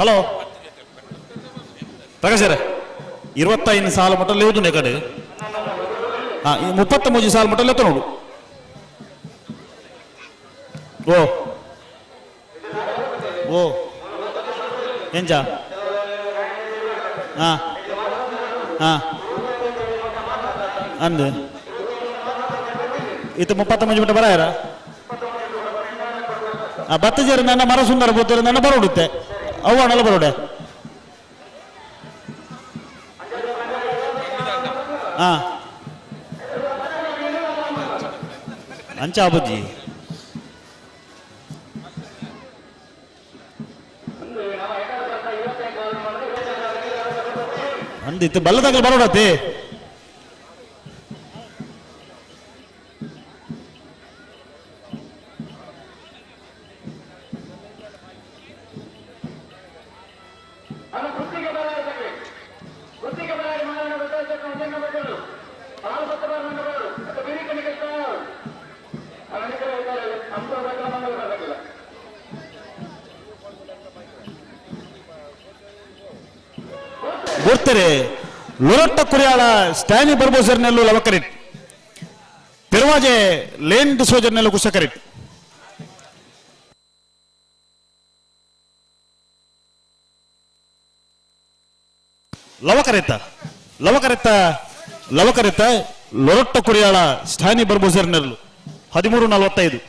ಹಲೋ ಪ್ರಕಾಶ್ 25 ಸಾಲ ಮಟ್ಟ ಲೇವುದು ಕಡೆ 33 ಸಾಲ ಮಟ್ಟ ಲೆತ್ತ ನೋಡು. ಓ ಓ ಎಂಜ ಹಾ ಹಾ ಅಂದು ಇತ್ತು 33 ಮಟ್ಟ ಬರಾಯರ ಭತ್ತ ಜೇರ ನನ್ನ ಮರ ಸುಂದರ ಬೋತಾರೆ ನನ್ನ ಬರೋಡುತ್ತೆ ಅವು ಅಣಲ ಬರೋಡೆ. ಹಾ ಅಂಚ ಅಬುಜಿ ಅಂದಿತ್ತು ಬಲ್ಲದಾಗಲು ಬರೋಡತ್ತೆ. ಗೊತ್ತರೆ ಲೊರೊಟ್ಟ ಕುರಿಯಾಳ ಸ್ಟ್ಯಾನಿ ಬರ್ಬೋಸರ್ನೆಲ್ಲು ಲವಕರಿಟ್ ಪೆರುವಾಜೆ ಲೇನ್ ಡಿಸೋಜರ್ನೆಲ್ಲು ಕುಶಕರಿಟ್. ಲವಕರೆತ್ತ ಲವಕರೆತ್ತ ಲವಕರೆತ್ತ ಲೊರೊಟ್ಟ ಕುರಿಯಾಳ ಸ್ಥಾನಿ ಬರ್ಬೂಸರ್ ನೆರಳು 13:45.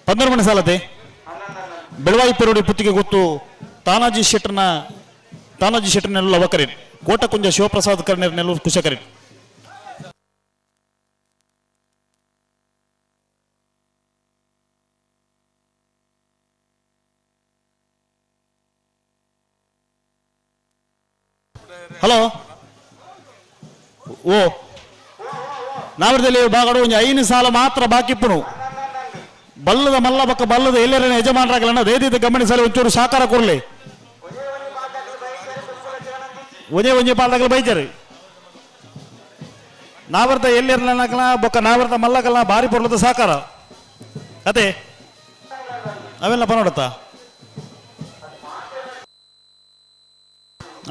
12 ಮಣಿ ಸಾಲತೆ ಬೆಳವಾಯಿ ಪೆರೋಡಿ ಪುತ್ತಿಗೆ ಗೊತ್ತು ತಾನಾಜಿ ಶೆಟ್ಟರ್ನೆಲ್ಲ ಲವಕರೇನ್ ಕೋಟಕುಂಜ ಶಿವಪ್ರಸಾದ್ ಕರ್ಣರ್ನೆಲ್ಲ ಕುಶಕರೇನ್. ಹಲೋ ಓ ನಾವರದಲ್ಲಿ ಬಾಗಡು ಒಂಜಿ 5 ಸಾಲ ಮಾತ್ರ ಬಾಕಿ ಇಪ್ಪುನು. ಬಲ್ಲದ ಮಲ್ಲ ಬಕ್ಕ ಬಲ್ಲದ ಎಲ್ಲರನ್ನ ಯಜಮಾನರಾಗಲನ್ನ ದೇದಿದ್ದ ಗಮನಿಸಲು ಒಂಚೂರು ಸಹಕಾರ ಕೊರಲಿ. ಒಂದೇ ಒಂಜಿ ಪಾಲ್ದಾಗಲು ಬೈಜಾರು ನಾವರ್ತ ಎಲ್ಲೆರ್ಲನಕಲ ಬೊಕ್ಕ ನಾವರ್ತ ಮಲ್ಲಕಲ್ಲ ಭಾರಿ ಪೊರ್ಲದ ಸಹಕಾರ ಅದೇ ಅವೆಲ್ಲ ಪನೋಡತ್ತ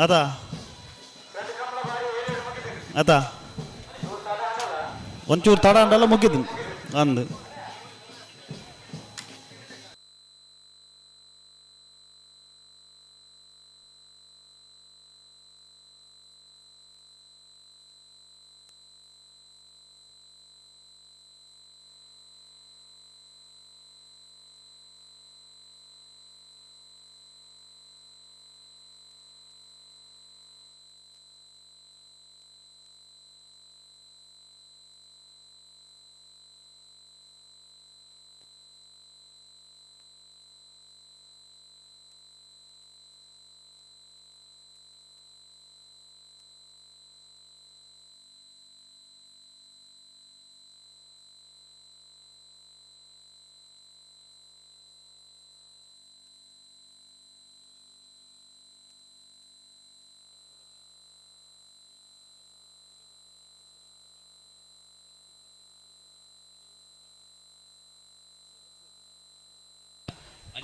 ಅದ ಅದ ಒಂಚೂರು ತಡ ಅಂಡಲ್ಲ ಮುಗಿದು ಅಂದು.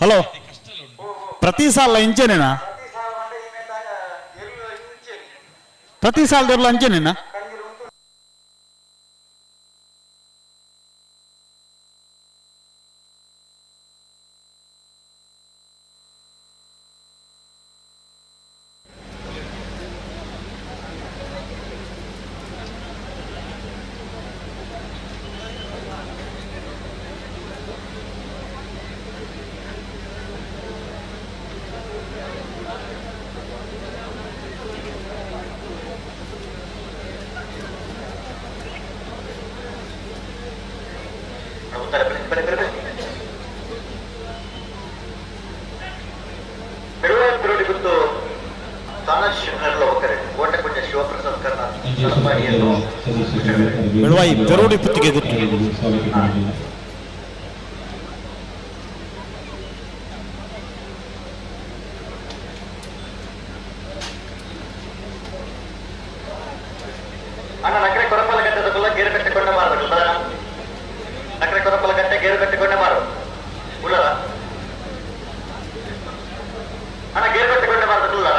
ಹಲೋ, ಪ್ರತಿ ಸಾಲ ಇಂಚನೇನಾ? ಪ್ರತಿ ಸಾಲದಲ್ಲ ಅಂಚನೇನಾ? Belvai Perodi Puttige Guttu. ಅಣ್ಣ ನಕರೆ ಕೊರಪಲಗಟ್ಟೆದಕ್ಕೆಲ್ಲ ಗೇರು ಕಟ್ಟಿಕೊಂಡ ಮಾರಬೇಕು ನಕರೆ ಕೊರಪಲಗಟ್ಟೆ ಗೇರು ಕಟ್ಟಿಕೊಂಡ ಮಾರು ಉಳ್ಳರ ಅಣ್ಣ ಗೇರು ಕಟ್ಟಿಕೊಂಡ ಮಾರಬೇಕು ಉಳ್ಳರ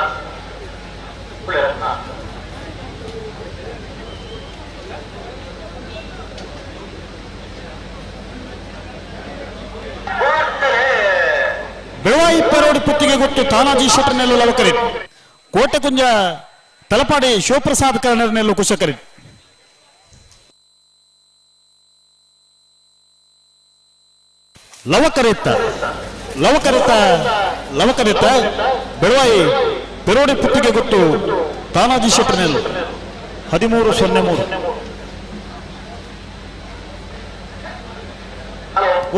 ಉಳ್ಳರ ಹಾ ಬೆಳವಾಯಿ ಪೆರೋಡಿ ಪುತ್ತಿಗೆ ಗೊತ್ತು ತಾನಾಜಿ ಶೆಟ್ಟರ್ನೆಲ್ಲು ಲವಕರಿ. ಕೋಟೆಕುಂಜ ತಲಪಾಡಿ ಶಿವಪ್ರಸಾದ್ ಕರ್ಣರ್ನೆಲ್ಲು ಕುಶಕರಿ. ಲವಕರಿತ್ತ ಲವಕರಿತ ಲವಕರಿತ ಬೆಳವಾಯಿ ಪೆರೋಡಿ ಪುತ್ತಿಗೆ ಗೊತ್ತು ತಾನಾಜಿ ಶೆಟ್ಟರ್ನೆಲ್ಲು 13-03.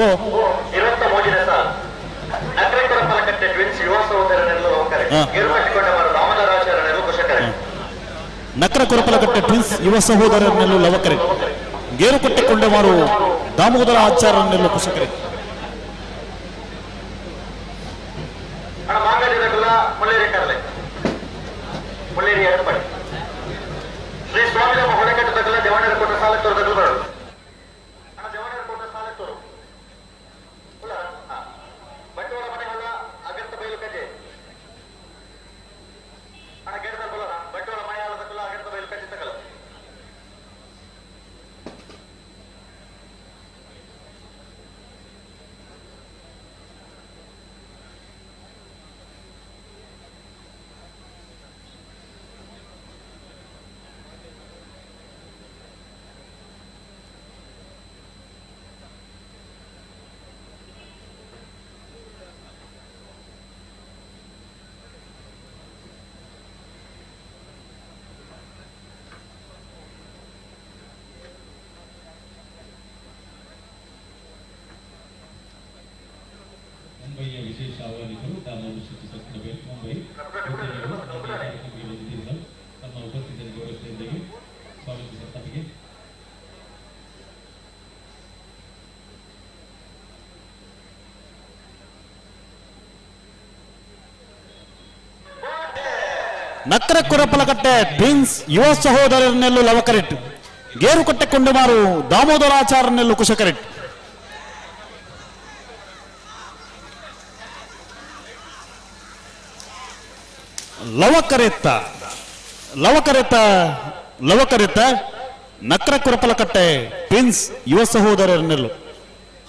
ಓ ನಕರೆ ಕೊರಪಲಕಟ್ಟೆ ಟ್ವಿನ್ಸ್ ಯುವ ಸಹೋದರನೆಲ್ಲೂ ಲವಕರೆ ಗೇರು ಕಟ್ಟಿಕೊಂಡ ಮಾರು ದಾಮೋದರಾಚಾರ್ಯನೆಲ್ಲೂ ಕುಶಕರೆ. ನಕರ ಕೊರಪಲಕಟ್ಟೆ ಟ್ವಿನ್ಸ್ ಯುವ ಸಹೋದರನೆಲ್ಲೂ ಲವಕರೆ ಗೇರು ಕಟ್ಟಿಕೊಂಡ ಮಾರು ದಾಮೋದರ ಆಚಾರ್ಯನೆಲ್ಲೂ ಕುಶಕರೆ. ಅಣ್ಣ ಮಾಂಗಲ್ಯದಗುಲ ಮುಳ್ಳೇರಿ ಕರಲೆ ಮುಳ್ಳೇರಿ ಎಡಪಡಿ ಶ್ರೀ ಸ್ವಾಮಿರಮ್ಮ ಹೊಳೆಕಟ್ಟದಗಲ ದೇವಣ್ಣರ ಕೋಟ ಸಾಲತ್ತೂರು ಬರಡು. ಅಣ್ಣ ದೇವಣ್ಣರ ಕೋಟ ಸಾಲತ್ತೂರು ಬಂಟವಾಳ ಮನೆಗಳ ಅಗರ್ತ ಬೈಲು ಕಜೆ. ಅಣ್ಣ ಗೇರ್ದ ಬಲರ ಬಂಟವಾಳ ಮನೆಯಾಳದಕ್ಕಲ್ಲ ಅಗರ್ತ ಬೈಲು ಕಜೆ ತಗಲ. ಮುಂಬೈಯ ವಿಶೇಷ ಆಹ್ವಾನಿತರು ದಾಮೋದರ ಶೆಟ್ಟಿ ಸತ್ನಬೇಲ್ ಮುಂಬೈ ಕಾರ್ಯಕ್ರಮಕ್ಕೆ ಬಂದಿದ್ದರು. ತಮ್ಮ ಉಪಸ್ಥಿತಿಯನ್ನು ಗೌರವಿಸಿದ್ದೇವೆ. ಸ್ವಾಗತಿಸಿದ ತಮಗೆ. ನಕ್ಕರ ಕುರಪಲಕಟ್ಟೆ ಟ್ವಿನ್ಸ್ ಯುವ ಸಹೋದರನೆಲ್ಲು ಲವಕರಿಟ್ಟು ಗೇರುಕಟ್ಟೆ ಕೊಂಡುಮಾರು ದಾಮೋದರಾಚಾರ್ಯನೆಲ್ಲು ಕುಶಕರಿಟ್ಟು. ಲವಕರೆತ್ತ ಲವಕರೆತ್ತ ಲವಕರೆತ್ತ ನಕ್ರ ಕುರಪಲಕಟ್ಟೆ ಟ್ವಿನ್ಸ್ ಯುವ ಸಹೋದರನೆಲ್ಲು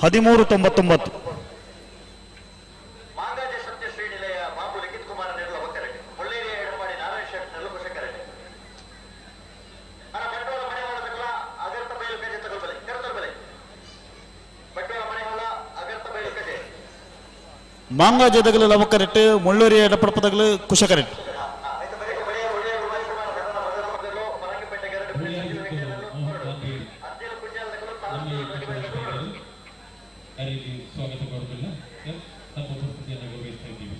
13-99. ಮಾಂಗಾಜೆ ಸತ್ಯ ಶ್ರೀನಿಲಯ ಬಾಬು ಲಿಖಿತ್ ಕುಮಾರ್ ನೆರಳು ಲವಕರೆ ಮುಳ್ಳೇರಿಯ ಎಡಪಾಡಿ ನಾರಾಯಣ ಶೆಟ್ ನೆರಳು ಕುಶಕರೆ. ಅಣ್ಣ ಬಂಡವಾಳ ಮನೆವಾಳದಲ್ಲ ಅಗರ್ತ ಬೈಲು ಕಜೆ ತಗೊಳ್ಬಲೆ ಕರೆತರಬಲೆ ಬಂಡವಾಳ ಮನೆವಾಳ ಅಗರ್ತ ಬೈಲು ಕಜೆ. ಮಾಂಗಾಜದಗಲು ಲವಕರೆಟ್ಟು ಮುಳ್ಳೂರಿಯ ಎಡಪಡಪದಗಲು ಕುಶಕರೆಟ್ಟು. ಸ್ವಾಗತ ಕೋರುತ್ತಿಲ್ಲ. ತಮ್ಮ ಉಪಸ್ಥಿತಿಯನ್ನು ಗೌರವಿಸ್ತಾ ಇದ್ದೀವಿ.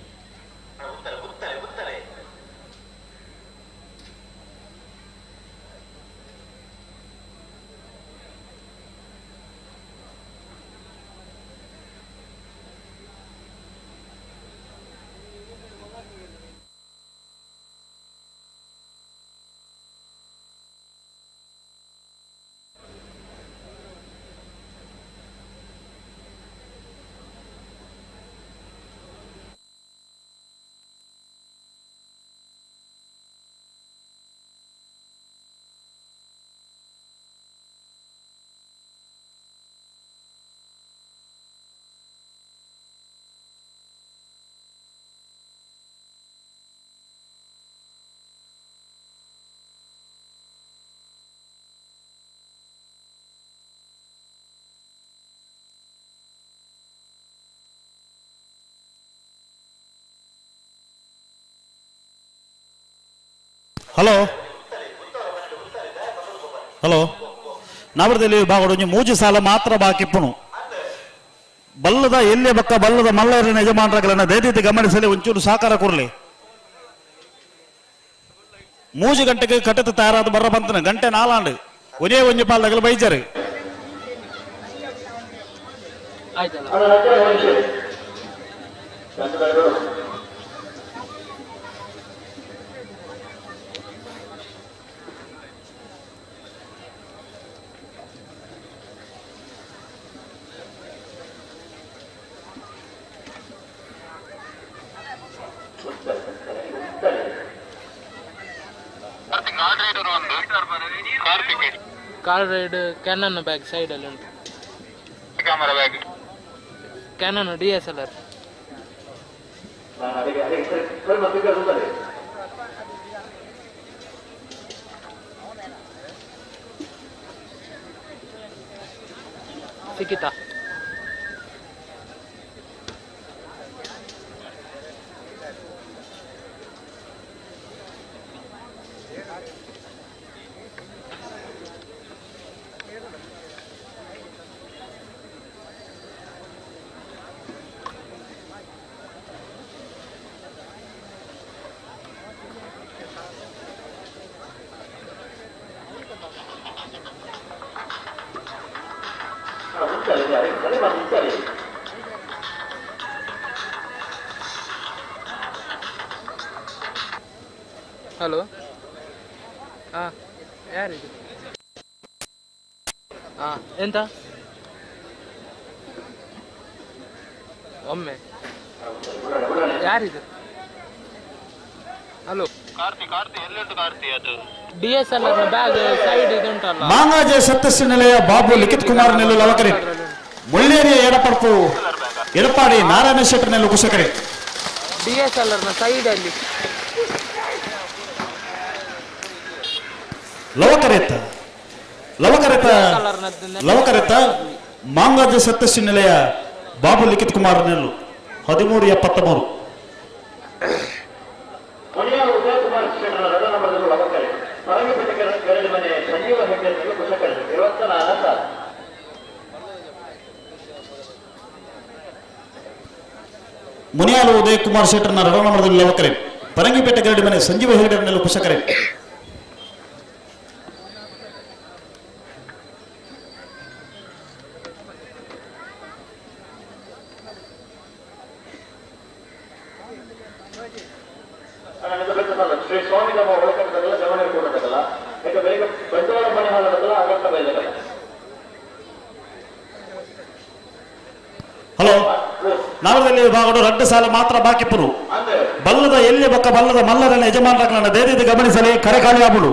ಹಲೋ ಹಲೋ ನಾವರದಲ್ಲಿ ಬಾಗೋಡು ಮೂಜು ಸಾಲ ಮಾತ್ರ ಬಾಕಿಪ್ಪುನು ಬಲ್ಲದ ಎಲ್ಲೇ ಬಕ್ಕ ಬಲ್ಲದ ಮಲ್ಲರಿನ ಯಜಮಾನರಗಳನ್ನ ದಯದೀತಿ ಗಮನಿಸಲಿ ಒಂಚೂರು ಸಾಕಾರ ಕೊರಲಿ. ಮೂಜು ಗಂಟೆಗೆ ಕಟ್ಟದ ತಯಾರಾದ ಬರ್ರ ಬಂತನ ಗಂಟೆ ನಾಲಾಂಡು ಒಂದೇ ಒಂಜಿ ಪಾಲ್ ಬೈಜರು. ಕಾರ್ ರೈಡ್ ಕ್ಯಾನನ್ ಬ್ಯಾಗ್ ಸೈಡಲ್ಲಿ ಉಂಟು. Camera bag Canon DSLR. ಸಿಕ್ಕಿತಾ? ಹಲೋ, ಹಾಂ ಯಾರಿದು? ಹಾಂ ಎಂತ ಒಮ್ಮೆ ಯಾರಿದು? ಹಲೋ, ಡಿಎಸ್ಎಲ್ಆರ್ ಬ್ಯಾಗ್ ಸೈಡ್ ಇದು ಉಂಟಲ್ಲ. ಮಾಂಗಾಜೆ ಸತ್ಯಶ್ರೀ ನಿಲಯ ಬಾಬು ಲಿಖಿತ್ ಕುಮಾರ್ ನೆಲ್ಲು ಲವಕರಿ. ಮುಳ್ಳೇರಿಯ ಎಡಪಡ್ಪು ಎಡಪಾಡಿ ನಾರಾಯಣ ಶೆಟ್ಟರ್ ನೆಲ್ಲು ಕುಶಕರಿ. ಡಿಎಸ್ಎಲ್ಆರ್ ನ ಸೈಡ್ ಅಲ್ಲಿ ಲವಕರೆತ್ತ ಲವಕರೆತ್ತ ಲವಕರೆತ್ತ ಮಾಂಗಾಜೆ ಸತ್ಯಶ್ರೀ ನಿಲಯ ಬಾಬು ಲಿಖಿತ್ ಕುಮಾರ್ ನೆಲ್ಲು 13-73. ಮುನಿಯಾಲು ಉದಯ್ ಕುಮಾರ್ ಶೆಟ್ಟರ್ನ ರಡನಮರದಲ್ಲಿ ಲವಕರೆ. ಪರಂಗಿಪೇಟೆ ಗರಡಿ ಮನೆ ಸಂಜೀವ ಹೆಗಡೆ ನೆಲ್ಲು ಕುಶಕರೆ. ಶ್ರೀ ಸ್ವಾಮಿ ನಮ್ಮ ಒಳಕಟ್ಟದಲ್ಲ ಜವಳಿ ಕೊಡೋದಲ್ಲ ಯಾಕೆ ಬೆಳಿಗ್ಗೆ ಬಂಡವಾಳ ಮನೆ ಹಾಳದಲ್ಲ ಆಗತ್ತ ಬೈದಲ್ಲ. ಹಲೋ, ನಾವದಲ್ಲಿ ವಿಭಾಗಡು ರಡ್ಡು ಸಾಲ ಮಾತ್ರ ಬಾಕಿ ಪುರು ಬಲ್ಲದ ಎಲ್ಲಿ ಬಕ್ಕ ಬಲ್ಲದ ಮಲ್ಲರನ್ನ ಯಜಮಾನರನ್ನ ದೇದಿದ್ದು ಗಮನಿಸಲಿ ಕರೆ ಖಾಲಿ ಆಬುಡು.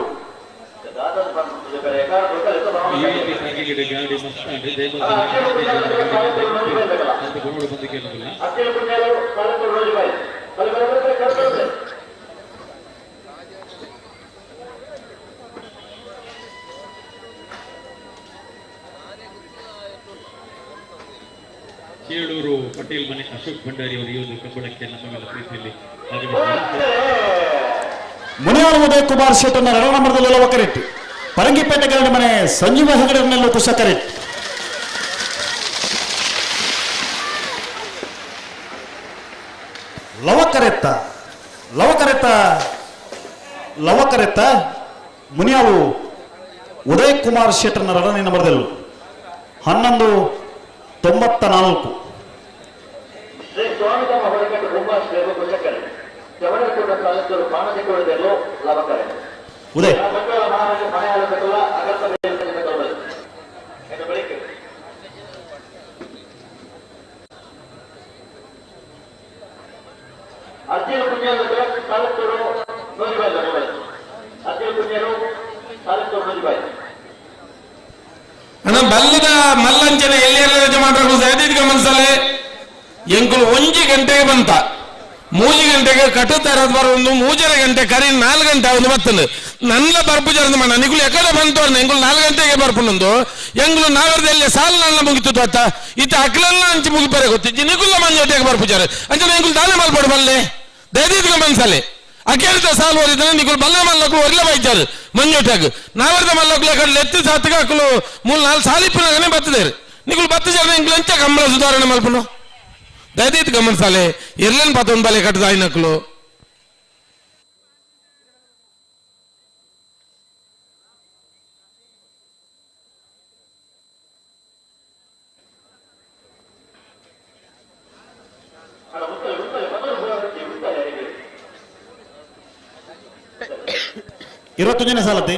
ಚೇಳೂರು ಪಟೇಲ್ ಮನೆ ಅಶೋಕ್ ಭಂಡಾರಿ ಅವರು ಈ ಒಂದು ಕಂಬಳಕ್ಕೆ ನಮ್ಮ ಮೇಲೆ ಪ್ರೀತಿಯಲ್ಲಿ ಆಗಮಿಸಿದ್ದಾರೆ. ಮುನಿಯಾರು ಉದಯ್ ಕುಮಾರ್ ಶೆಟ್ಟರ್ನ ರಣಮರದಲ್ಲಿ ಲವಕರೆಟ್ಟಿ. ಪರಂಗಿಪೇಟೆ ಗರಡಿ ಮನೆ ಸಂಜೀವ ಹೆಗಡೆ ನೆಲ್ಲು ಕುಶಕರೆಟ್ಟಿ. ಲವಕರೆತ್ತ ಲವಕರೆತ್ತ ಲವಕರೆತ್ತ ಮುನಿಯಾಳು ಉದಯ್ ಕುಮಾರ್ ಶೆಟ್ಟರ್ನ ರಡನೆ ನಂಬರ್ದಲ್ಲೂ 11-94. ಶ್ರೀ ಸ್ವಾಮಿ ಹೊರಗಟ್ಟು ಉಮಾಶ್ರೀ ಕುಶಕರೆ ಜವಳಿ ತಾಲೂಕು ಪಾಣದಿಕೊಳ್ಳದಲ್ಲೂ ಲವಕರೆ. ಉದಯ್ ಮನೆ ಹಾಳದಲ್ಲ ಅಗತ್ಯ ಬೆಳಿಗ್ಗೆ ಅರ್ಜಿಯ ಪುಣ್ಯರು ತಾಲೂಕು ನೂಜಿಬಾಯಿ ಅರ್ಜಿಯ ಪುಣ್ಯರು ತಾಲೂಕು ನೂಜಿಬಾಯಿ. ಅಣ್ಣ ಬಲ್ಲದ ಮಲ್ಲಂಚನೆ ಎಲ್ಲಿ ಯಜಮಾನರು ಸೈದಿದ್ ಗಮನಿಸಲೆ ಎಂಕುಲು 1 ಗಂಟೆಗೆ ಬಂತ 3 ಗಂಟೆಗೆ ಕಟ್ಟುತ್ತಾರ ಒಂದು 3.5 ಗಂಟೆ ಕರಿ 4 ಗಂಟೆ ಒಂದು ಬತ್ತಲು ನನ್ನ ಬರ್ಪುಜಾರಂದು ಮಣ್ಣ ನಿಗುಲು ಎಕಡೆ ಬಂತು ಎಂಗುಲು 4 ಗಂಟೆಗೆ ಬರ್ಪುನೊಂದು ಎಂಗುಲು ನಾವರದಲ್ಲಿ ಸಾಲ ನನ್ನ ಮುಗಿತು ಅತ್ತ ಇತ್ತ ಅಕ್ಲೆಲ್ಲ ಅಂಚಿ ಮುಗಿಪರೆ ಗೊತ್ತಿಜ್ಜಿ ನಿಗುಲ್ಲ ಮಂಜೋಟಿಗೆ ಬರ್ಪುಜಾರ ಅಂಚನೆ ಎಂಗುಲು ದಾನೆ ಮಲ್ಪಡು ಬಲ್ಲೆ ದಯದೀದ್ ಗಮನಿಸಲೆ ಅಕೇರಿತ ಸಾಲು ಓದಿದ್ರೆ ನಿಗುಲು ಬಲ್ಲ ಮಲ್ಲಕ್ಕೂ ಒರ್ಲೆ ಬೈಚಾರು ಮಂಜೋಟ್ಯಾಗ ನಾವರದ ಮಲ್ಲಕ್ಕೂ ಕಡಲೆ ಎತ್ತಿ ಸಾತಕ ಅಕ್ಕಲು 3-4 ಸಾಲಿಪ್ಪನಾಗನೆ ಬರ್ತದೆ ನಿಗುಲು ಬತ್ತು ಜನ ಎಂಗುಲು ಎಂಚ ಕಂಬಳ ಸುಧಾರಣೆ ಮಲ್ಪನು ದಯದೀತ್ ಗಮನಿಸಾಲೆ ಎರ್ಲನ್ ಪತ್ತೊಂದು ಬಲೆ ಕಟ್ಟದ ಐನಕ್ಲು. 21ನೇ ಸಾಲತೆ.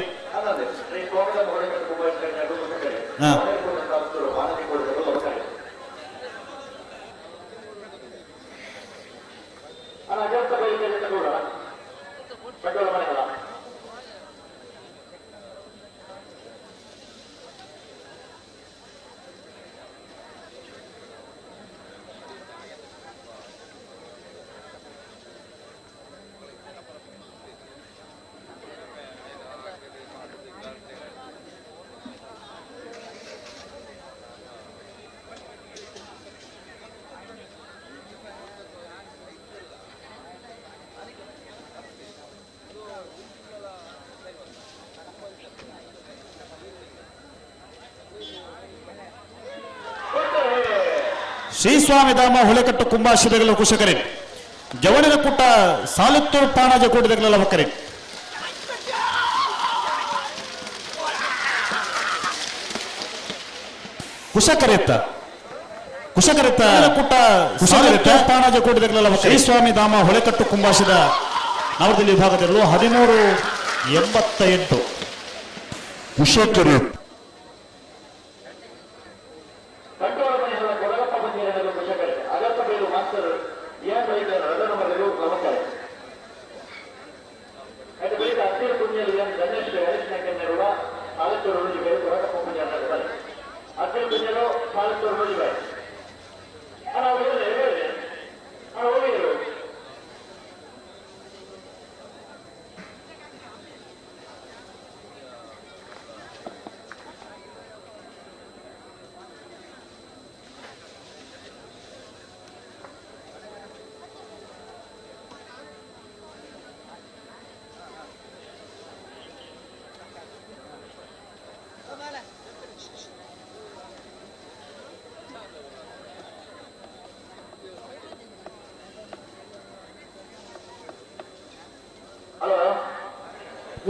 ಶ್ರೀ ಸ್ವಾಮಿ ಧಾಮ ಹುಲೆಕಟ್ಟು ಕುಂಭಾಶಿದಗಳ ಕುಶಕರೆ ಜವಳಿನ ಕುಟ್ಟ ಸಾಲುತ್ತೂರು ಪಾಣಾಜ ಕೂಡಿದಗಳೆಲ್ಲ ಒಕ್ಕರೆ. ಕುಶಕರೆತ್ತ ಕುಶಕರೆತ್ತ ಕುಟ್ಟ ಕುಶಕರೆತ್ತ ಪಾಣಾಜ ಕೂಡಿದಗಳೆಲ್ಲ ಶ್ರೀ ಸ್ವಾಮಿ ಧಾಮ ಹೊಳೆಕಟ್ಟು ಕುಂಭಾಶಿದ ನವದೆಹಲಿ ವಿಭಾಗದಲ್ಲೂ 1388 ಕುಶಕರೆ.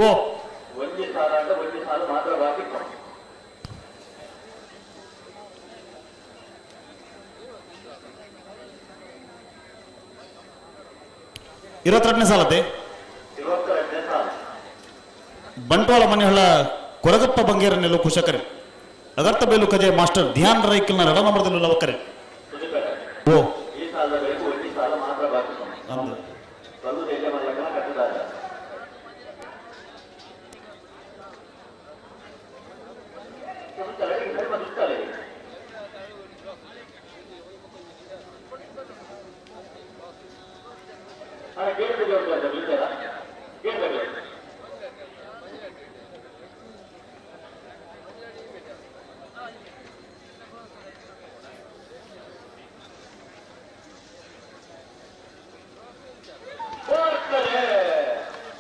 ಓ ಒಂಜಿ ಸಾಲ ಅಂತ ಒಂಜಿ ಸಾಲ ಮಾತ್ರ ಬಾಕಿ. 22ನೇ ಸಾಲತೆ. 22ನೇ ಸಾಲ. ಬಂಟ್ವಾಳ ಮನೆಹೊಳ ಕೊರಗಪ್ಪ ಬಂಗೇರ ನೆಲ್ಲು ಕುಶಕರೆ ಅಗರ್ತ ಬೇಲು ಕಜೆ ಮಾಸ್ಟರ್ ಧ್ಯಾನ್ ರೈಕಲ್ನ ರಡ ನಂಬರದಲ್ಲಿ ಲವಕರೆ. ಓ ಈ ಸಾಲದ ಬೇಕು ಒಂಜಿ ಸಾಲ ಮಾತ್ರ ಬಾಕಿ.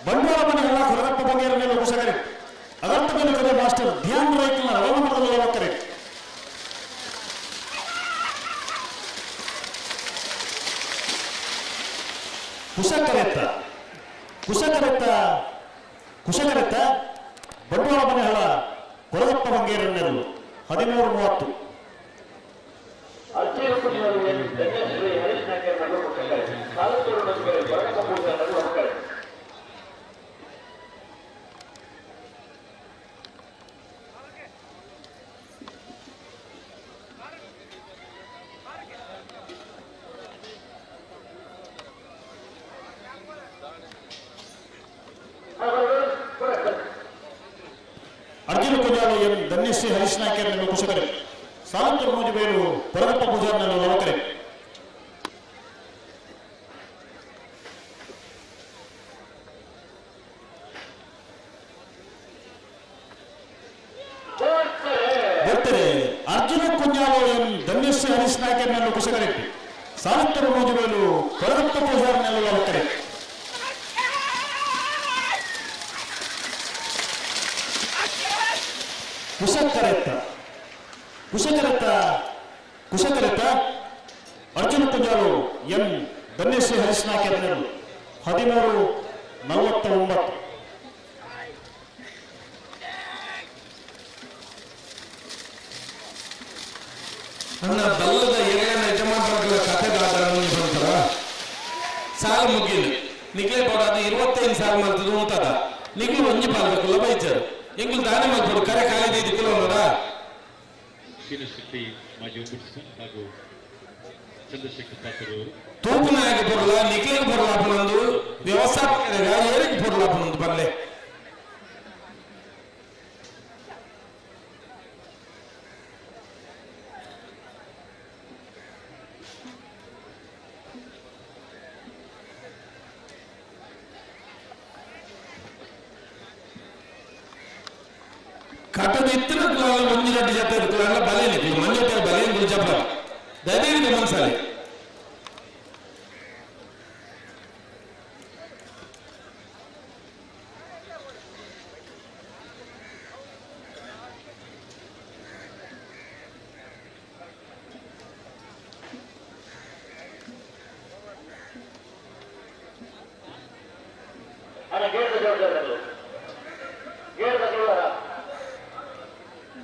ಬಂಡವಾಳ ಮನೆಗಳ ಕೊರಗಪ್ಪ ಬಂಗೇರ ಮೇಲೆ ಕುಶಕರೆ ಅಗರ್ತ ಬೇಲು ಕಜೆ ಮಾಸ್ಟರ್ ಧ್ಯಾನ್ ರೈಕಲ್ನ ರಡ ನಂಬರದಲ್ಲಿ ಲವಕರೆ. ಕುಶಕರೆತ್ತ ಕುಶಕರೆತ್ತ ಕುಶಕರೆತ್ತ ಬಂಡವಾಳ ಮನೆಗಳ ಕೊರಗಪ್ಪ ಬಂಗೇರ ನೆರಳು 13:30. ಅರ್ಜುನ ಪೂಜಾರು ಎಂ ಧನ್ಯಶ್ರೀ ಹರೀಶ್ ನಾಯ್ಕರ್ ನೆಲ್ಲು ಕುಶಕರೆ ಸಾಲಂತೂರು ಮೂಜಿಬೇಲು ಕೊರಗಪ್ಪ ಪೂಜಾರ್ ನೆಲ್ಲು ಲವಕರೆ. ಬರ್ತಾರೆ ಅರ್ಜುನ ಕುಂಜಾಲು ಎಂ ಧನ್ಯಶ್ರೀ ಹರೀಶ್ ನಾಯ್ಕರ್ ನೆಲ್ಲು ಕುಶಕರೆ ಸಾಲಂತೂರು ಮೂಜಿಬೇಲು ಕೊರಗಪ್ಪ ಪೂಜಾರ್ ನೆಲ್ಲು ಲವಕರೆ. ಕುಶಕರೆತ್ತ ಕುಶಕರೆತ್ತ ಕುಶಕರೆತ್ತ ಅರ್ಜುನ ಪೂಜಾರು ಎಂ ಧನ್ಯಶ್ರೀ ಹರೀಶ್ ನಾಯ್ಕರ್ 13:49. ನನ್ನ ಬಲ್ಲದ ಎರೆಯನ್ನ ಯಜಮಾನರ ಕತೆ ದಾದರನ್ನು ಬಂತರ ಸಾಲ ಮುಗಿಲ್ ನಿಕ್ಲೆ ಬೋಡಾದ 25 ಸಾಲ ಮಾಡ್ತದ ಉಂಟದ ನಿಕ್ಲು ಒಂಜಿ ಪಾಲ್ದಕುಲ್ಲ ಬೈಚಾರು ಎಂಕುಲು ದಾನೆ ಮಲ್ಪಡು ಕರೆ ಕಾಲೇಜ್ ಇದ್ದುಕೊಳ್ಳೋಣ. ಶೆಟ್ಟಿ ಮಾಜಿ ಒಂಬುಡ್ಸ್ಮನ್ ಹಾಗೂ ಚಂದ್ರಶೇಖರ್ ಪಾತ್ರರವರು ತೂಪುನಾಯಕ ಪೊರ್ಲ ನಿಕ್ಲಿಗೆ ಪೊರ್ಲ ಪನೊಂದು ವ್ಯವಸ್ಥಾಪಕರಿಗೆ ಏರಿಗೆ ಪೊರ್ಲ ಪನೊಂದು ಬಲ್ಲೆ. ಕಟ್ಟದ ಇತ್ತಿನ ಒಂಜಿ ರಡ್ಡು ಜೊತೆ ಇರ್ತಲ್ಲ ಬಲೆ ನಿಕ್ಲು ಮಂಜೊಟ್ಟೆ ಬಲೆ ಗುರುಜಪ್ಪ ದಯವಿಟ್ಟು ಗಮನಿಸಲಿ.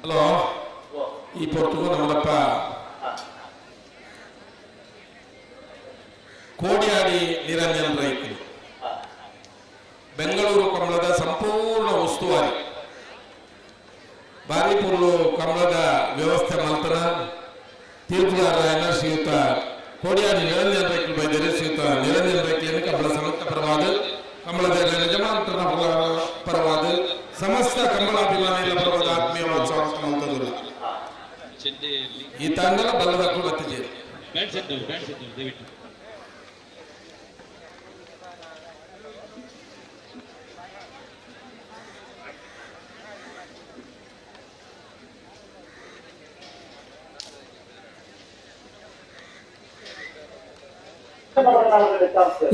ಹಲೋ, ಈ ಪೊರ್ತುಗು ನಮ್ಮದಪ್ಪ ಕೋಡಿಯಾಡಿ ನಿರಂಜನ್ ರೈತರು ಬೆಂಗಳೂರು ಕಮಲದ ಸಂಪೂರ್ಣ ಉಸ್ತುವಾರಿ ಬಾರಿಪುರ್ಲು ಕಮಲದ ವ್ಯವಸ್ಥೆ ಮಲ್ತನ ತೀರ್ಪುಗಾರರಾಯನ ಶ್ರೀಯುತ ಕೋಡಿಯಾಡಿ ನಿರಂಜನ್ ರೈತರು ಬೈದರೆ ಶ್ರೀಯುತ ನಿರಂಜನ್ ರೈತರನ್ನು ಕಮಲ ಸಮಸ್ತ ಪರವಾದ ಕಮಲದ ಯಜಮಾನರ ಪರವಾದ ಸಮಸ್ತ ಕಮಲಾಭಿಮಾನಿಗಳ ಪರವಾದ ಆತ್ಮೀಯವಾದ ಸ್ವಾಗತ ಮಾಡ್ತದ್ರು. ಈ ತಂಡದ ಬಲ್ಲದ ಬತ್ತಿಜೇರಿ ದಯವಿಟ್ಟು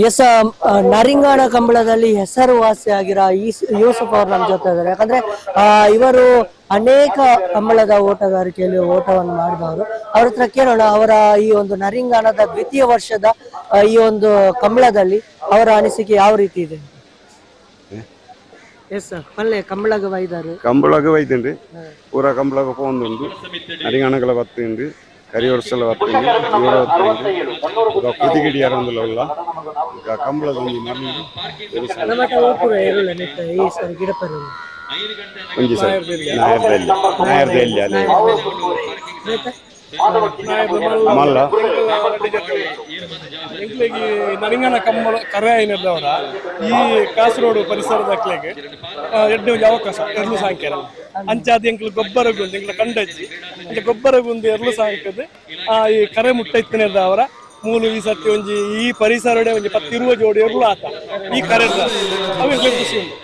ಎಸ್, ನರಿಂಗಾಣ ಕಂಬಳದಲ್ಲಿ ಹೆಸರುವಾಸಿಯಾಗಿರೋ ಈ ಯೂಸುಫ್ ಅವರು ನಮ್ಮ ಜೊತೆ ಇದ್ದಾರೆ. ಯಾಕಂದ್ರೆ ಇವರು ಅನೇಕ ಕಂಬಳದ ಓಟಗಾರಿಕೆಯಲ್ಲಿ ಓಟವನ್ನು ಮಾಡಿದವರು. ಅವ್ರ ಹತ್ರ ಕೇಳೋಣ ಅವರ ಈ ಒಂದು ನರಿಂಗಾಣದ ದ್ವಿತೀಯ ವರ್ಷದ ಈ ಒಂದು ಕಂಬಳದಲ್ಲಿ ಅವರ ಅನಿಸಿಕೆ ಯಾವ ರೀತಿ ಇದೆ. ಎಸ್ ಸರ್, ಪಲ್ಲೆ ಕಂಬಳಗ ವೈದಾರು ಕಂಬಳಗ ವೈದೇನ್ರಿ, ಪೂರಾ ಕಂಬಳಗ ಪೋಂದುಂಡು, ನರಿಂಗಾಣಗಳ ಬತ್ತೀನ್ರಿ, ಕರಿ ವರ್ಷಲ ಬತ್ತೀನಿ, ಇವರ ಬತ್ತೀನಿ, ಕುದಿಗಿಡಿಯಾರ ಒಂದುಲ್ಲ ಕಂಬಳದ ಒಂಜಿ ಒಂಜಿ ಸರ್ ನಾಯರ್ದಲ್ಲಿ ನಾಯರ್ದಲ್ಲಿ ಅಲ್ಲಿ ಮಲ್ಲ ಎಂಕ್ಲೆಗೆ ನರಿಂಗನ ಕಂಬಳ ಕರೆ అయినದವರ ಈ ಕಾಸರಗೋಡು ಪರಿಸರದ ಅಕ್ಲೆಗೆ ಎಡ್ಡೆ ಒಂಜಿ ಅವಕಾಶ ಎರ್ಲು ಸಾಂಕ್ಯರ ಅಂಚಾದ ಎಂಕ್ಲು ಗೊಬ್ಬರ ಗುಂದು ಎಂಕ್ಲ ಕಂಡಜ್ಜಿ ಅಂಚ ಗೊಬ್ಬರ ಗುಂದು ಎರ್ಲು ಸಾಂಕದ ಈ ಕರೆ ಮುಟ್ಟ ಇತ್ತನೆದವರ ಮೂಲು ಈ ಸತ್ಯ ಒಂಜಿ ಈ ಪರಿಸರಡೆ ಒಂಜಿ 10 ಜೋಡಿ ಎರ್ಲು ಆತ ಈ ಕರೆ ಅವು ಎಂಕ್ಲೆ ಖುಷಿ ಉಂಟು.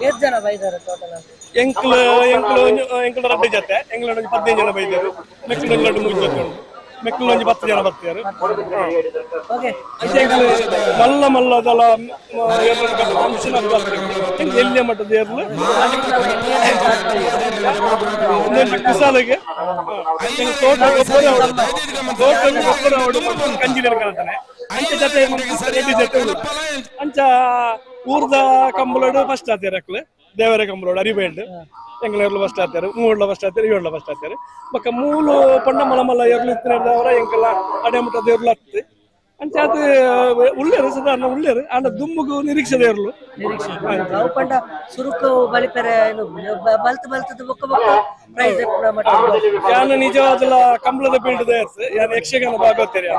ಎಷ್ಟು ಜನ ಬೈದಾರೆ ಟೋಟಲ್? ಎಂಕ್ಲು ಎಂಕ್ಲು ಎಂಕ್ಲು ರಡ್ಡು ಜೊತೆ ಎಂಕ್ಲು ಒಂಜಿ 15 ಜನ ಬೈದಾರೆ, ಮೆಕ್ಲು ಒಂಜಿ 3 ಜೊತೆ ಉಂಟು, ಮೆಕ್ಲು ಒಂಜಿ 10 ಜನ ಬರ್ತಾರೆ. ಮಲ್ಲ ಮಲ್ಲದಲ ಎಲ್ಲಿಯ ಮಟ್ಟದ ಎರ್ಲು ಕುಸಾಲಿಗೆ ತೋಟ ಗೊಬ್ಬರ ತೋಟ ಗೊಬ್ಬರ ಕಂಜಿನ ಕಾಣ್ತಾನೆ ಅಂಚ ಜೊತೆ ಜೊತೆ ಅಂಚ ಊರ್ದ ಕಂಬಳೋಡು ಫಸ್ಟ್ ಆತಾರೆ ಅಕ್ಲು ದೇವರ ಕಂಬಳೋಡು ಅರಿಬೇಂಡು ಎಂಗ್ಲ ಫಸ್ಟ್ ಆತಾರೆ, ಮೂಡ್ಲ ಫಸ್ಟ್ ಆತಾರೆ, ಏಳ್ಲ ಫಸ್ಟ್ ಆತಾರೆ. ಬೊಕ್ಕ ಮೂಲು ಪಂಡ ಮಲ ಮಲ್ಲ ಎರ್ಲು ಇತ್ತಿನವರ ಎಂಕಲ ಅಡೆ ಮುಟ್ಟದ ಎರ್ಲು ಹತ್ತು ಅಂಚ ಅದು ಉಳ್ಳೇರು ಸಾಧಾರಣ ಉಳ್ಳೇರು ಆಂಡ ದುಮ್ಮುಗು ನಿರೀಕ್ಷೆದ ಎರ್ಲು ಅವು ಪಂಡ ಸುರುಕು ಬಲಿಪೆರೆ ಬಲ್ತ್ ಬಲ್ತದ ಬೊಕ್ಕ ಬೊಕ್ಕ ಪ್ರೈಸ್. ಯಾನು ನಿಜವಾದಲ ಕಂಬಳದ ಬೀಲ್ಡ್ ಯಾನು ಯಕ್ಷಗಾನ ಭಾಗವತೇರಿ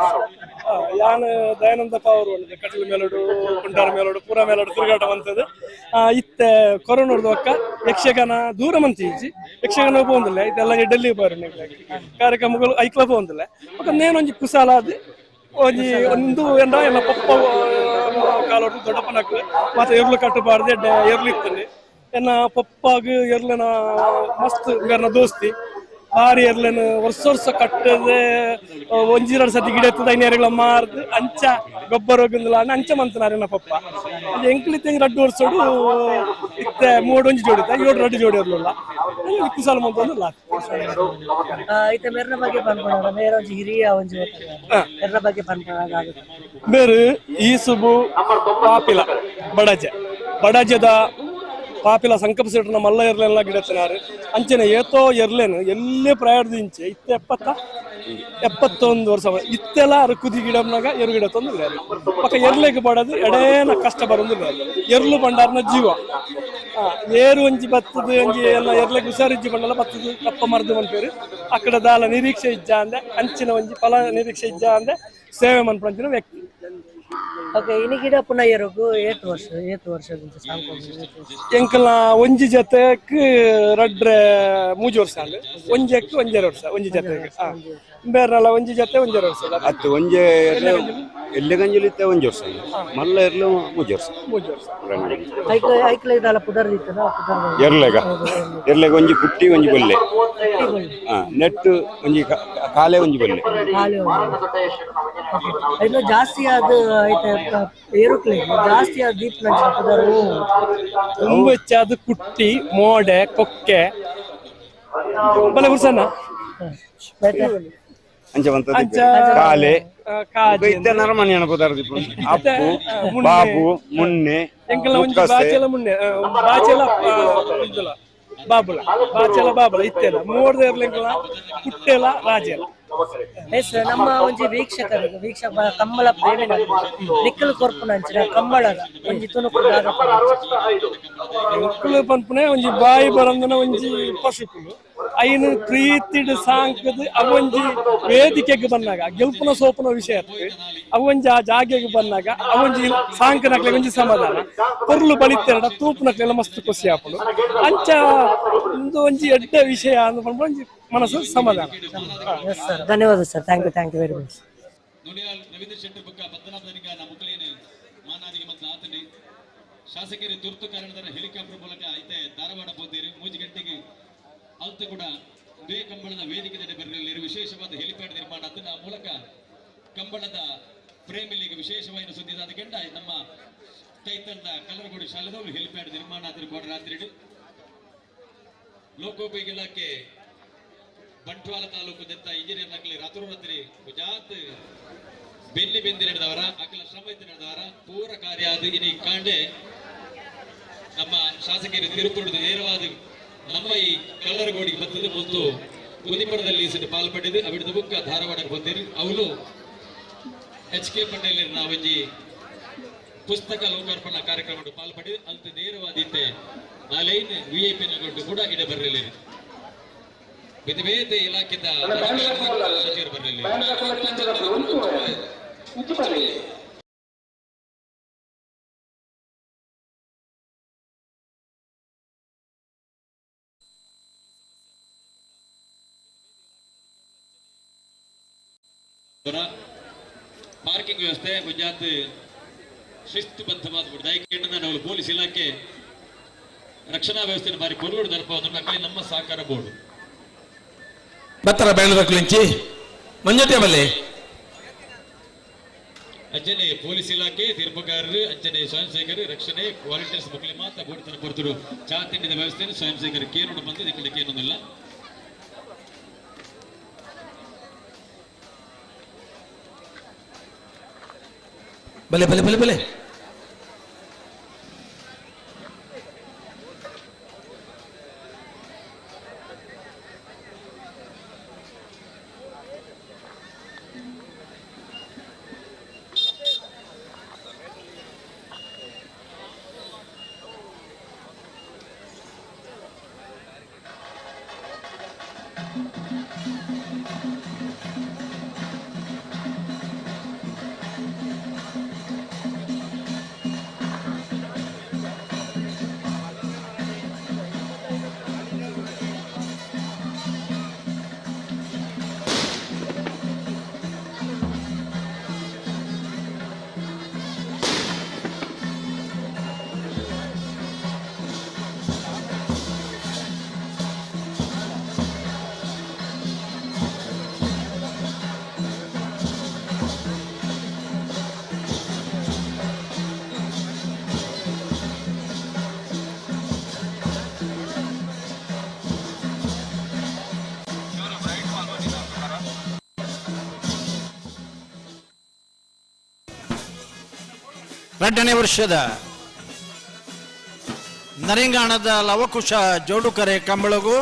ಯಾನು ದಯಾನಂದ ಪಾವರು ಕಟಲು ಮೇಲೋಡು ಕುಂಡಾರ ಮೇಲೋಡು ಪೂರ ಮೇಲೋಡು ತಿರುಗಾಟ ಬಂತದ್ದು. ಇತ್ತೆ ಕೊರೋನಾ ಒಕ್ಕ ಯಕ್ಷಗಾನ ದೂರ ಮಂತಿ ಈಜಿ ಯಕ್ಷಗಾನ ಪೋಂದಿಲ್ಲ ಇದೆಲ್ಲ ಡೆಲ್ಲಿ ಬಾರು ಕಾರ್ಯಕ್ರಮಗಳು ಐಕ್ಲ ಪೋಂದಿಲ್ಲ ಬೊಕ್ಕ ನೇನೊಂಜಿ ಕುಸಾಲ ಅದು ಒಂಜಿ ಒಂದು ಎಂಡ ಎಲ್ಲ ಪಪ್ಪ ಕಾಲೋಡು ದೊಡ್ಡಪ್ಪನಕ್ ಮತ್ತೆ ಎರ್ಲು ಕಟ್ಟಬಾರ್ದು ಎಡ್ಡೆ ಎರ್ಲು ಇತ್ತಂడి ಎನ್ನ ಪಪ್ಪಾಗ ಎರ್ಲನ ಮಸ್ತ್ ಬೇರ್ನ ದೋಸ್ತಿ ಭಾರಿ ಎರ್ಲನ ವರ್ಷ ವರ್ಷ ಕಟ್ಟದೆ ಒಂಜಿರಡು ಸತಿ ಗಿಡ ಎತ್ತದ ಐನೇರುಗಳ ಮಾರ್ದು ಅಂಚ ಗೊಬ್ಬರ ಹೋಗಂದಿಲ್ಲ ಅಂಚ ಮಂತನಾರ ಎನ್ನ ಪಪ್ಪ ಅದು ಎಂಕ್ಲಿತ್ತೆ ರಡ್ಡು ವರ್ಷೋಡು ಇತ್ತೆ ಮೂಡು ಒಂಜಿ ಜೋಡಿ ಏಳು ರಡ್ಡು ಜೋಡಿ ಇರ್ಲಿಲ್ಲ ಕುಸಾಲ ಮಂತೊಂದಿಲ್ಲ. ಇತ್ತೆ ಮೆರ್ನ ಬಗ್ಗೆ ಪನ್ಪುಣ ಮೇರ ಒಂಜಿ ಹಿರಿಯ ಒಂಜಿ ಮೆರ್ನ ಬಗ್ಗೆ ಪನ್ಪುಣ ಬೇರು ಈಸುಬು ಪಾಪಿಲ ಬಡಜೆ ಬಡಜದ ಪಾಪಿಲ ಸಂಕಲ್ಪ ಸೆಟ್ನ ಮಲ್ಲ ಎರ್ಲೆಲ್ಲ ಗಿಡತ್ತಿನಾರು ಅಂಚನೆ ಏತೋ ಎರ್ಲೇನು ಎಲ್ಲೇ ಪ್ರಾಯದ ಇಂಚೆ ಇತ್ತೆ 71 ವರ್ಷ ಇತ್ತೆಲ್ಲ ಅರು ಕುದಿ ಗಿಡಮ್ನಾಗ ಎರು ಗಿಡ ತಂದಿಲ್ಲ ಪಕ್ಕ ಎರ್ಲೆಗ್ ಬಡದು ಎಡೇನ ಕಷ್ಟ ಬರೋದಿಲ್ಲ ಎರ್ಲು ಬಂಡಾರನ ಜೀವ ಏರು ಒಂಜಿ ಬತ್ತದ ಒಂಜಿ ಎಲ್ಲ ಎರ್ಲೆಗ್ ಹುಷಾರಿಜ್ಜಿ ಬಂಡಲ ಬತ್ತದ ಕಪ್ಪ ಮರ್ದು ಮನ್ಪೇರು ಅಕ್ಕಡ ದಾಲ ನಿರೀಕ್ಷೆ ಇಜ್ಜ ಅಂದೆ ಅಂಚಿನ ಒಂಜಿ ಫಲ ನಿರೀಕ್ಷೆ ಇಜ್ಜ ಅಂದೆ ಸೇವೆ ಮನ್ಪಂಚಿನ ವ್ಯಕ್ತಿ. ಓಕೆ ಇನಿ ಗಿಡ ಪುನಃ ಏರುಗು ಏತ್ ವರ್ಷ ಎಂಕಲ್ನ ಒಂಜಿ ಜೊತೆಕ್ ರಡ್ರೆ 3 ವರ್ಷ ಅಲ್ಲ ಒಂಜಕ್ಕೆ 1.5 ವರ್ಷ ಒಂಜಿ ಜೊತೆಗೆ ಬೇರೆಲ್ಲ ಒಂಜಿ ಜೊತೆ 1.5 ವರ್ಷ ಅತ್ತು ಒಂಜೆ ಎಲ್ಲಿ ಗಂಜಲಿ ಇತ್ತ 1 ವರ್ಷ ಮಲ್ಲ ಎರ್ಲು 3 ವರ್ಷ 3 ವರ್ಷ ಐಕ್ಲ ಪುದರ್ ಎರ್ಲೆಗ ಎರ್ಲೆಗ ಒಂಜಿ ಪುಟ್ಟಿ ಒಂಜಿ ಬೊಲ್ಲೆ ನೆಟ್ಟು ಒಂಜಿ ಕಾಲೆ ಒಂಜಿ ಬೊಲ್ಲೆ ಇನ್ನು ಜಾಸ್ತಿ ಅದು ಐತೆ ಏರುಕ್ಲೆ ಜಾಸ್ತಿ ಆದ ದೀಪ್ ಪುದರು ತುಂಬ ಹೆಚ್ಚಾದ ಕುಟ್ಟಿ ಮೋಡೆ ಕೊಕ್ಕೆ ಬಲೆ ಹುರ್ಸಣ್ಣ ಅಂಚ ಕಾಲೆ ಇತ್ತೆ ನರಮನಿ ಪದಾರ್ಥ ಅಪ್ಪು ಬಾಬು ಮುನ್ನೆ ಎಂಕಲ್ಲ ಒಂಜಿ ಬಾಚೆಲ ಮುನ್ನೆ ಬಾಚೆಲ ಇದ್ದಲ್ಲ ಬಾಬುಲ ಬಾಚೆಲ ಬಾಬುಲ ಇತ್ತೆಲ್ಲ ಮೋಡ್ದ ಇರ್ಲಿಂಕಲ ಕುಟ್ಟೆಲ ರಾಜೆಲ. ಎಸ್ ನಮ್ಮ ಒಂಜಿ ವೀಕ್ಷಕರು ವೀಕ್ಷಕ ಕಮ್ಮಳ ಪ್ರೇಮಿನ ನಿಕ್ಕಲು ಕೊರ್ಪುನ ಅಂಚಿನ ಕಮ್ಮಳದ ಒಂಜಿ ತುಣುಕು ನಿಕ್ಕಲು ಪನ್ಪುನೆ ಒಂಜಿ ಬಾಯಿ ಬರಂದನ ಒಂಜಿ ಪಶುಕುಲು ಐನು ಪ್ರೀತಿಡ್ ಸಾಂಕದ ಅವೊಂಜಿ ವೇದಿಕೆಗೆ ಬಂದಾಗ ಗೆಲ್ಪುನ ಸೋಪುನ ವಿಷಯ ಅವೊಂಜಿ ಆ ಜಾಗೆಗೆ ಬಂದಾಗ ಅವೊಂಜಿ ಸಾಂಕನಕ್ಲೆ ಒಂಜಿ ಸಮಾಧಾನ ಪೊರ್ಲು ಬಳಿತೆರಡ ತೂಪುನಕ್ಲೆಲ್ಲ ಮಸ್ತ್ ಖುಷಿ ಆಪುಂಡು ಅಂಚ ಒಂದು ಒಂಜಿ ಎಡ್ಡೆ ವಿಷಯ ಅಂದ್ ಒಂಜಿ ಮನಸ್ಸು ಸಮಾಧಾನ. ಧನ್ಯವಾದ sir, thank you, thank you very much. Ravindra Shetty ಬೊಕ್ಕ ಪದ್ಮನಾಭನಿಗ ಮುಕ್ಲೇನು ಮಾನಾದಿಗೆ ಮತ್ತು ಆತನಿ ಶಾಸಕರು ತುರ್ತು ಕಾರಣದ ಹೆಲಿಕಾಪ್ಟರ್ ಮೂಲಕ ಐತೆ ಧಾರವಾಡ ಪೋತೇರು 3 ಗಂಟೆಗೆ ಅಲ್ತ ಕೂಡ ದ್ವೇ ಕಂಬಳದ ವೇದಿಕೆ ಬರಲಿಲ್ಲ ವಿಶೇಷವಾದ ಹೆಲಿಪ್ಯಾಡ್ ನಿರ್ಮಾಣ ಅದನ್ನ ಆ ಮೂಲಕ ಕಂಬಳದ ಪ್ರೇಮಿಲಿಗೆ ವಿಶೇಷವಾದ ಸುದ್ದಿ ಕೆಂಡ ನಮ್ಮ ಕೈತಂಡ ಕಲ್ಲರಗೋಡಿ ಶಾಲೆದವರು ಹೆಲಿಪ್ಯಾಡ್ ನಿರ್ಮಾಣ ಆದ್ರೆ ಕೋಡ ರಾತ್ರಿ ಲೋಕೋಪಯೋಗಿ ಇಲಾಖೆ ಬಂಟ್ವಾಳ ತಾಲೂಕು ದತ್ತ ಇಂಜಿನಿಯರ್ ನಕಲಿ ರಾತ್ರೋರಾತ್ರಿ ಗುಜಾತ್ ಬೆನ್ನಿ ಬೆಂದಿ ನಡೆದವರ ಅಖಿಲ ಶ್ರಮ ನಡೆದವರ ಪೂರ ಕಾರ್ಯ ಅದು ಇನಿ ಕಾಂಡೆ ನಮ್ಮ ಶಾಸಕರು ತಿರುಪುರದ ನೇರವಾದ ನಮ್ಮ ಈ ಕಲ್ಲರಗೋಡಿಗೆ ಬರ್ತದೆ ಮತ್ತು ಉದಿಪುರದಲ್ಲಿ ಪಾಲ್ಪಟ್ಟಿದ್ದು ಅವಿಡದ ಬುಕ್ಕ ಧಾರವಾಡಕ್ಕೆ ಬಂದಿರು ಅವಳು ಎಚ್ ಕೆ ಪಟೇಲ್ ಒಂಜಿ ಪುಸ್ತಕ ಲೋಕಾರ್ಪಣಾ ಕಾರ್ಯಕ್ರಮ ಪಾಲ್ಪಟ್ಟಿದ್ದು ಅಂತ ನೇರವಾದಿತ್ತೆ ನಾಲೈನ್ ವಿ I P ನಗೊಂಡು ಕೂಡ ಇಡ ಬರಲಿಲ್ಲ ಬೇತೆ ಬೇತೆ ಇಲಾಖೆದ ಸಚಿವರು ಬರಲಿಲ್ಲ. ಪಾರ್ಕಿಂಗ್ ವ್ಯವಸ್ಥೆ ಗುಜರಾತ್ ಶಿಸ್ತುಬದ್ಧವಾದ ನಾವು ಪೊಲೀಸ್ ಇಲಾಖೆ ರಕ್ಷಣಾ ವ್ಯವಸ್ಥೆ ಬಾರಿ ಪೊರ್ಲುಡು ದರ್ಪವನ್ನು ನಮ್ಮ ಸಹಕಾರ ಬೋರ್ಡ್ ಬತ್ತರ ಬ್ಯಾಂಗ್ಳೂರ್ ಮಂಜುಟೆ ಬಲ್ಲೆ ಅಂಚನೆ ಪೊಲೀಸ್ ಇಲಾಖೆ ತೀರ್ಪುಗಾರರು ಅಂಚನೆ ಸ್ವಯಂ ಸೇವಕರು ರಕ್ಷಣೆ ವಾಲಂಟಿಯರ್ಸ್ ಮಕ್ಕಳಿಗೆ ಮಾತ್ರ ಬೋರ್ಡ್ ಕೊಡ್ತರು ಚಾ ತಿಂಡಿದ ವ್ಯವಸ್ಥೆಯನ್ನು ಸ್ವಯಂ ಸೇವಕರು ಕೇರೋಡು ಬಂದು ಇದಕ್ಕೆ ಏನೊಂದಿಲ್ಲ. ಬಲೆ ಬಲೆ ಬಲೆ ಬಲೆ 2ನೇ ವರ್ಷದ ನರಿಂಗಾಣದ ಲವಕುಶ ಜೋಡುಕರೆ ಕಂಬಳಗು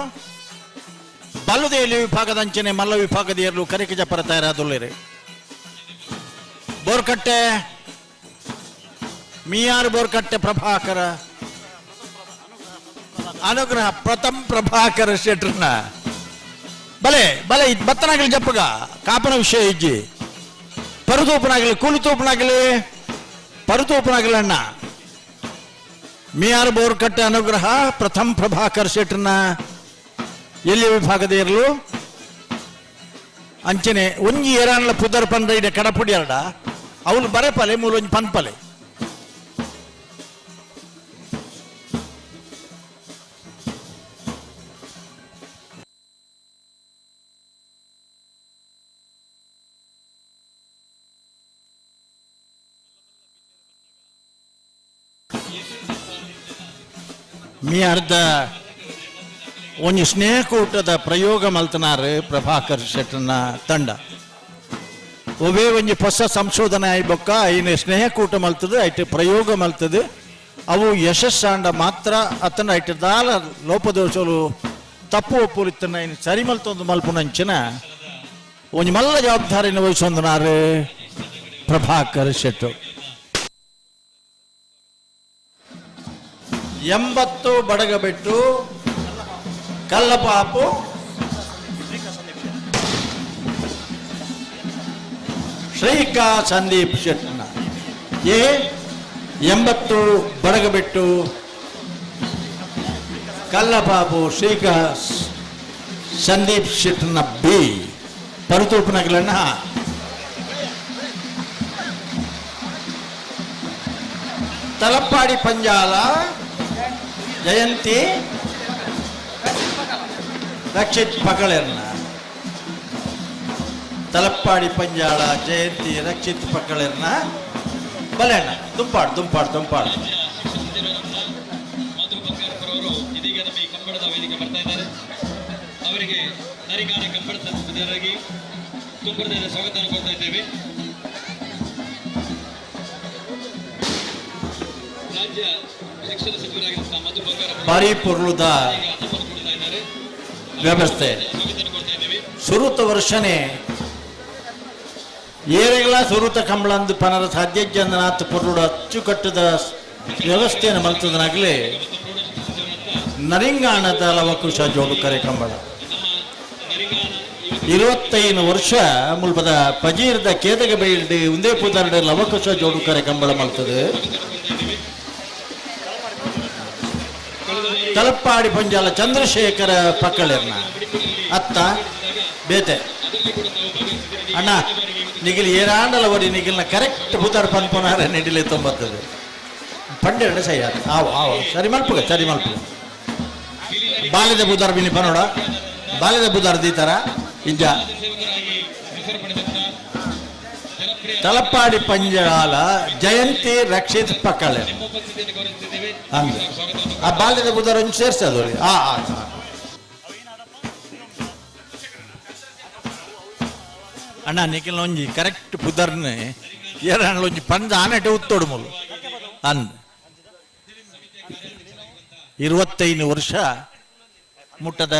ಬಲ್ಲುದೇಲಿ ವಿಭಾಗದ ಅಂಚನೆ ಮಲ್ಲ ವಿಭಾಗದ ಏರ್ಲು ಕರಿಕೆ ಜಪ್ಪರ ತಯಾರಾದುಲ್ಲೇರು. ಬೋರ್ಕಟ್ಟೆ ಮಿಯಾರ್ ಬೋರ್ಕಟ್ಟೆ ಪ್ರಭಾಕರ ಅನುಗ್ರಹ ಪ್ರಥಮ್ ಪ್ರಭಾಕರ ಶೆಟ್ರನ ಬಲೆ ಬಲೆ ಬತ್ತನಾಗಲಿ ಜಪ್ಪಗ ಕಾಪನ ವಿಷಯ ಇಜ್ಜಿ ಪರುತೂಪನಾಗಲಿ ಕೂಲಿತೂಪನಾಗಲಿ ಪರುತೂಪನಾಗಲಿ ಅಣ್ಣ ಮಿಯಾರ್ ಬೋರ್ಕಟ್ಟೆ ಅನುಗ್ರಹ ಪ್ರಥಮ್ ಪ್ರಭಾಕರ್ ಶೆಟ್ರನ ಎಲ್ಲಿ ವಿಭಾಗದ ಇರಲು ಅಂಚನೆ ಒಂಜಿ ಏರಾನ್ಲ ಪುದರ್ ಪಂದ್ರ ಇಡೆ ಕಡಪುಡಿ ಎರಡ ಅವನು ಬರೆಪಲೆ ಮೂಲ ಒಂಜಿ ಪನ್ಪಲೆ ಮೀ ಅರ್ಧ ಒಂಜಿ ಸ್ನೇಹಕೂಟದ ಪ್ರಯೋಗ ಮಲ್ತನಾರು ಪ್ರಭಾಕರ್ ಶೆಟ್ಟನ ತಂಡ. ಒವೇ ಒಂಜಿ ಹೊಸ ಸಂಶೋಧನೆ ಆಯ್ಬೊಕ್ಕ ಐನ ಸ್ನೇಹಕೂಟ ಮಲ್ತದೆ, ಐಟ್ ಪ್ರಯೋಗ ಮಲ್ತದೆ. ಅವು ಯಶಸ್ಸಾಂಡ ಮಾತ್ರ ಅತನ ಐಟ್ ದಾಲ ಲೋಪದೋಷಲು ತಪ್ಪು ಒಪ್ಪುಲಿತ್ತನ ಐನ್ ಸರಿ ಮಲ್ತೊಂದು ಮಲ್ಪುನಂಚಿನ ಒಂಜಿ ಮಲ್ಲ ಜವಾಬ್ದಾರಿನ ವಹಿಸೊಂದನಾರು ಪ್ರಭಾಕರ್ ಶೆಟ್ಟು. 80 ಬಡಗಬೆಟ್ಟು ಕಲ್ಲಪಾಪು ಶ್ರೀಕಾ ಸಂದೀಪ್ ಶೆಟ್ಟನ. ಎ 80 ಬಡಗಬೆಟ್ಟು ಕಲ್ಲಪಾಪು ಶ್ರೀಕಾ ಸಂದೀಪ್ ಶೆಟ್ಟನ. ಬಿ ಪರುತೂಪನಗಲನ್ನ ತಲಪ್ಪಾಡಿ ಪಂಜಾಲ ಜಯಂತಿ ರಕ್ಷಿತ್ ಪಕಳೆರ್ನ. ತಲಪ್ಪಾಡಿ ಪಂಜಾಳ ಜಯಂತಿ ರಕ್ಷಿತ್ ಪಕಳೆರ್ನ. ಬಲೆಣ್ಣ ದುಂಪಾಡು ದುಂಪಾಡು ದುಂಪಾಡು. ಮಧು ಬಂಗಾರಪ್ಪರವರು ಇದೀಗ ನಮ್ಮ ಈ ಕಂಬಳದ ವೇದಿಕೆ ಬರ್ತಾ ಇದ್ದಾರೆ. ಅವರಿಗೆ ನರಿಗಾನ ಕಂಬಳದ ಸದಸ್ಯರಾಗಿ ತುಂಬರದ ಸ್ವಾಗತವನ್ನು ಕೊಡ್ತಾ ಇದ್ದೇವೆ. ರಾಜ್ಯ ಶಿಕ್ಷಣ ಸಚಿವರಾಗಿರುವಂತಹ ಮಧು ಬಂಗಾರಪ್ಪ ಬಾರಿ ಪೊರ್ಲುದ ವ್ಯವಸ್ಥೆ ಸುರುತ ವರ್ಷನೇ ಏರೆಗಳ ಸುರುತ ಕಂಬಳಂದು ಪನರ ಸಾಧ್ಯಜ್ಜಂದನಾಥ್ ಪೊರ್ಲುಡ ಅಚ್ಚುಕಟ್ಟದ ವ್ಯವಸ್ಥೆಯನ್ನು ಮಲ್ತದನಾಗಲಿ ನರಿಂಗಾಣದ ಲವಕುಶ ಜೋಡುಕರೆ ಕಂಬಳ 25 ವರ್ಷ ಮುಲ್ಪದ ಪಜೀರ್ದ ಕೇದಗ ಬೈಲ್ಡ್ ಉಂದೇ ಪುದರ್ಡ್ ಲವಕುಶ ಜೋಡುಕರೆ ಕಂಬಳ ಮಲ್ತದೆ. ತಲಪ್ಪಾಡಿ ಪಂಜಾಲ ಚಂದ್ರಶೇಖರ ಪಕ್ಕಳೆರ್ನ ಅತ್ತ ಬೇತೆ ಅಣ್ಣ ನಿಗಿಲ್ ಏರಾಂಡಲ ಒಡಿ ನಿಗಿಲ್ನ ಕರೆಕ್ಟ್ ಬುದಾರ್ ಪನ್ಪನಾರ ನಿಡಿಲೆ ತೊಂಬತ್ತದು ಪಂಡೆರಡು ಸೈ ಆತು. ಆವು ಆವು ಸರಿ ಮಲ್ಪುಗ ಸರಿ ಮಲ್ಪುಗ. ಬಾಲ್ಯದ ಬುದಾರ್ ಬಿನಿ ಪನೋಡ ಬಾಲ್ಯದ ಬುದಾರ್ ದೀತಾರ ಇಂಜ ತಲಪ್ಪಾಡಿ ಪಂಜಾಲ ಜಯಂತಿ ರಕ್ಷಿತ್ ಪಕ್ಕಳೆ ಹಂಗೆ ಆ ಬಾಲ್ಯದ ಬುಧಾರ ಒಂದು ಸೇರ್ಸೋದು ಆ ಅಣ್ಣ ನಿಖಿಲ್ ಒಂಜಿ ಕರೆಕ್ಟ್ ಪುದರ್ನೆ ಏರಣ್ಣ ಒಂಜಿ ಪಂಜ ಆನೆಟೆ ಉತ್ತೋಡು ಮೂಲು ಅಂದ್ 25 ವರ್ಷ ಮುಟ್ಟದ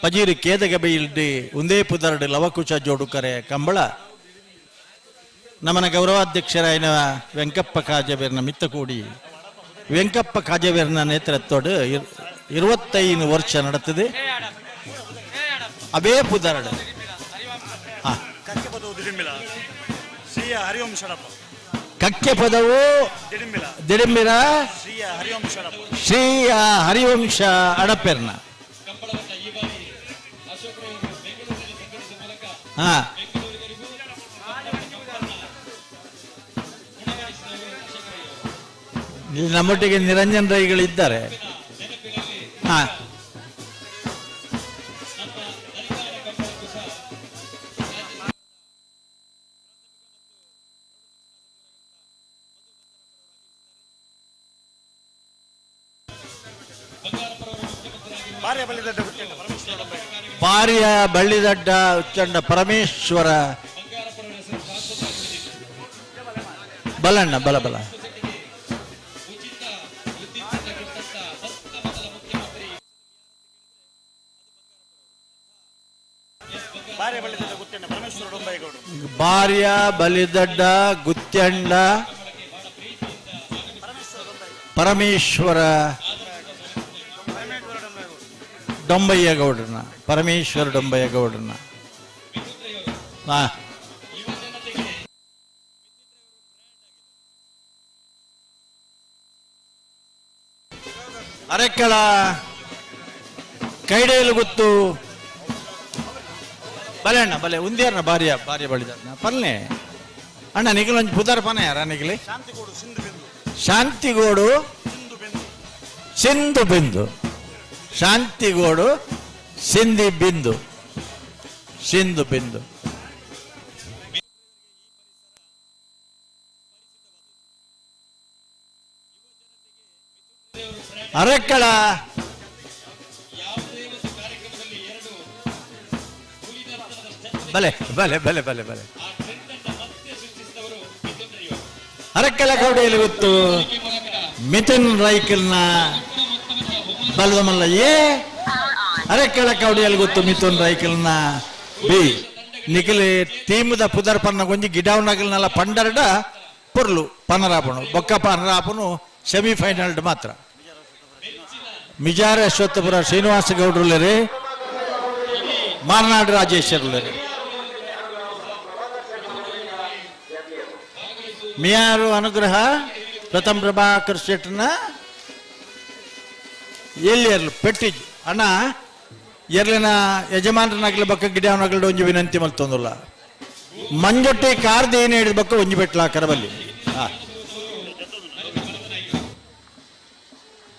ಪಜೀರು ಕೇದಗ ಬೈಲ್ಡಿ ಒಂದೇ ಪುದರ್ಡು ಲವಕುಶ ಜೋಡುಕರೆ ಕಂಬಳ ನಮ್ಮನ ಗೌರವಾಧ್ಯಕ್ಷರಾಯನ ವೆಂಕಪ್ಪ ಕಾಜವೇರ್ನ ಮಿತ್ತಕೂಡಿ ವೆಂಕಪ್ಪ ಕಾಜವೇರ್ನ ನೇತೃತ್ವಡು 25 ವರ್ಷ ನಡೆತದೆ. ಅವೇ ಪುದರ್ಡು ಕಕ್ಕೆ ಪದವು ದಿಡಿಂಬಿರ ಶ್ರೀ ಹರಿವಂಶ ಅಡಪೆರ್ನ. ಹಾ ನಮ್ಮೊಟ್ಟಿಗೆ ನಿರಂಜನ್ ರೈಗಳಿದ್ದಾರೆ. ಹಾ ಬಾರಿಯ ಬಳ್ಳಿದಡ್ಡ ಉಚ್ಚಂಡ ಪರಮೇಶ್ವರ ಬಲಣ್ಣ ಬಲ ಬಲ ಬಾರ್ಯ ಬಲಿದಡ್ಡ ಗುತ್ಯಂಡ ಪರಮೇಶ್ವರ ಡೊಂಬಯ್ಯ ಗೌಡ್ರನ, ಪರಮೇಶ್ವರ ಡೊಂಬಯ್ಯ ಗೌಡ್ರನ. ಅರೆಕ್ಕಳ ಕೈಡೇಲು ಗೊತ್ತು ಬಲೆ ಅಣ್ಣ ಬಲೆ ಉಂದಿಯರ್ನ ಭಾರ್ಯ ಭಾರ್ಯ ಬಳಿದ ಪಲ್ನೆ ಅಣ್ಣ ನಿಗಲ ಒಂಜಿ ಪುದರ್ ಪನ ಯಾರ ನಿಗಲಿ ಶಾಂತಿಗೋಡು ಸಿಂಧು ಬಿಂದು, ಶಾಂತಿಗೋಡು ಸಿಂಧಿ ಬಿಂದು, ಸಿಂಧು ಬಿಂದು. ಅರೆಕ್ಕಳ ಬಲೆ ಬಲೆ ಬಲೆ ಬಲೆ ಬಲೆ ಅರಕ್ಕಲ ಕೌಡೆಯಲ್ಲಿ ಗೊತ್ತು ಮಿಥುನ್ ರೈಕಲ್ನ ಬಲದ ಮಲ್ಲ ಎ, ಅರೆಕ್ಕಳ ಕೌಡಿಯಲ್ಲಿ ಗೊತ್ತು ಮಿಥುನ್ ರೈಕಲ್ನ ಬಿ. ನಿಖಲಿ ಟೀಮದ ಪುದರ್ ಪನ್ನ ಗೊಂಜಿ ಗಿಡಾವ್ ನಗಲ್ನೆಲ್ಲ ಪಂಡರಡ ಪೊರ್ಲು ಪನರಾಪನು ಬೊಕ್ಕ ಪನರಾಪನು ಸೆಮಿಫೈನಲ್ ಮಾತ್ರ. ಮಿಜಾರ ಅಶ್ವತ್ಥಪುರ ಶ್ರೀನಿವಾಸ ಗೌಡ್ರುಲರಿ, ಮಾರನಾಡು ರಾಜೇಶ್ವರುಲರಿ. ಮಿಯಾರು ಅನುಗ್ರಹ ಪ್ರಥಮ ಪ್ರಭಾಕರ್ ಶೆಟ್ಟನ ಎಲ್ಲಿ ಎರ್ಲು ಪೆಟ್ಟಿ ಅಣ್ಣ ಎರ್ಲಿನ ಯಜಮಾನರನಾಗ್ಲಿ ಬಕ್ಕ ಗಿಡವನಾಗಲಿ ಒಂಜಿ ವಿನಂತಿ ಮಲ್ತೊಂದುಲ್ಲ ಮಂಜೊಟ್ಟಿ ಕಾರ್ದ ಏನು ಹಿಡಿದ ಬಕ್ಕ ಒಂಜಿ ಬೆಟ್ಲ ಕರಬಲ್ಲಿ.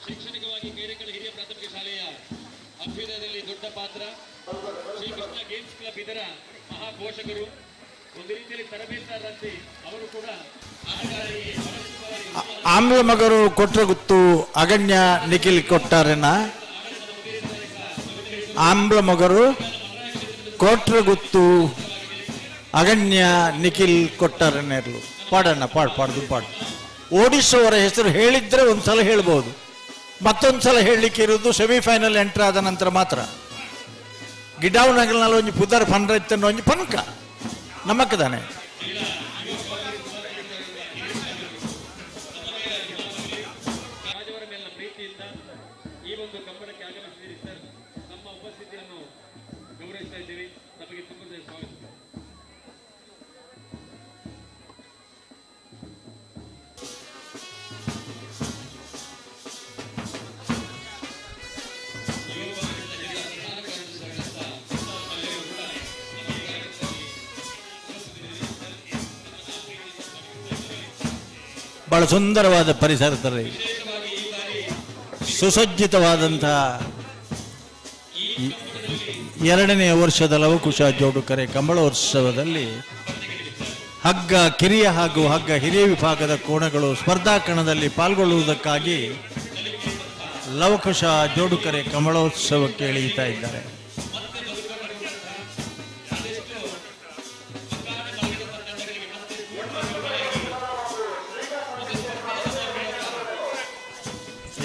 ಶೈಕ್ಷಣಿಕವಾಗಿ ಕೈರೆಕಳ ಹಿರಿಯ ಪ್ರಾಥಮಿಕ ಶಾಲೆಯ ಅಭ್ಯುದಯದಲ್ಲಿ ದೊಡ್ಡ ಪಾತ್ರ. ಶ್ರೀ ಕೃಷ್ಣ ಗೇಮ್ಸ್ ಕ್ಲಬ್ ಇದರ ಮಹಾಪೋಷಕರು, ಒಂದು ರೀತಿಯಲ್ಲಿ ತರಬೇತುದಾರರಂತೆ ಅವರು ಕೂಡ ಆಟಗಾರರಿಗೆ ಆಮ್ಲ ಮಗರು ಕೊಟ್ರ ಗುತ್ತು ಅಗಣ್ಯ ನಿಖಿಲ್ ಕೊಟ್ಟಾರೆನ. ಆಮ್ಲ ಮಗರು ಕೊಟ್ರ ಗುತ್ತು ಅಗಣ್ಯ ನಿಖಿಲ್ ಕೊಟ್ಟಾರನ್ನೆರ್ಲು. ಪಾಡಣ್ಣ ಪಾಡು ಪಾಡ್ದು ಪಾಡು. ಓಡಿಸುವವರ ಹೆಸರು ಹೇಳಿದ್ರೆ ಒಂದ್ಸಲ ಹೇಳ್ಬೋದು, ಮತ್ತೊಂದ್ಸಲ ಹೇಳಲಿಕ್ಕೆ ಇರುವುದು ಸೆಮಿಫೈನಲ್ ಎಂಟರ್ ಆದ ನಂತರ ಮಾತ್ರ. ಗಿಡಾವ್ ನಗಲ್ನಲ್ಲಿ ಒಂಜಿ ಪುದರ್ ಪನ್ರ ಇತ್ತನ್ನು ಒಂಜಿ ಪನ್ಕ ನಮ್ಮಕ್ಕದಾನೆ. ರಾಜವರ ಮೇಲಿನ ಪ್ರೀತಿಯಿಂದ ಈ ಒಂದು ಕಂಬಳಕ್ಕೆ ಆಗಮಿಸಿದ್ದೀರಿ ಸರ್. ನಮ್ಮ ಉಪಸ್ಥಿತಿಯನ್ನು ಗೌರವಿಸ್ತಾ ಇದ್ದೀವಿ. ತಮಗೆ ತುಂಬ ಸ್ವಾಗತ. ಬಹಳ ಸುಂದರವಾದ ಪರಿಸರದಲ್ಲಿ ಸುಸಜ್ಜಿತವಾದಂತಹ ಎರಡನೆಯ ವರ್ಷದ ಲವಕುಶ ಜೋಡುಕರೆ ಕಂಬಳೋತ್ಸವದಲ್ಲಿ ಹಗ್ಗ ಕಿರಿಯ ಹಾಗೂ ಹಗ್ಗ ಹಿರಿಯ ವಿಭಾಗದ ಕೋಣಗಳು ಸ್ಪರ್ಧಾ ಕಣದಲ್ಲಿ ಪಾಲ್ಗೊಳ್ಳುವುದಕ್ಕಾಗಿ ಲವಕುಶ ಜೋಡುಕರೆ ಕಂಬಳೋತ್ಸವಕ್ಕೆ ಇಳಿಯುತ್ತಾ ಇದ್ದಾರೆ.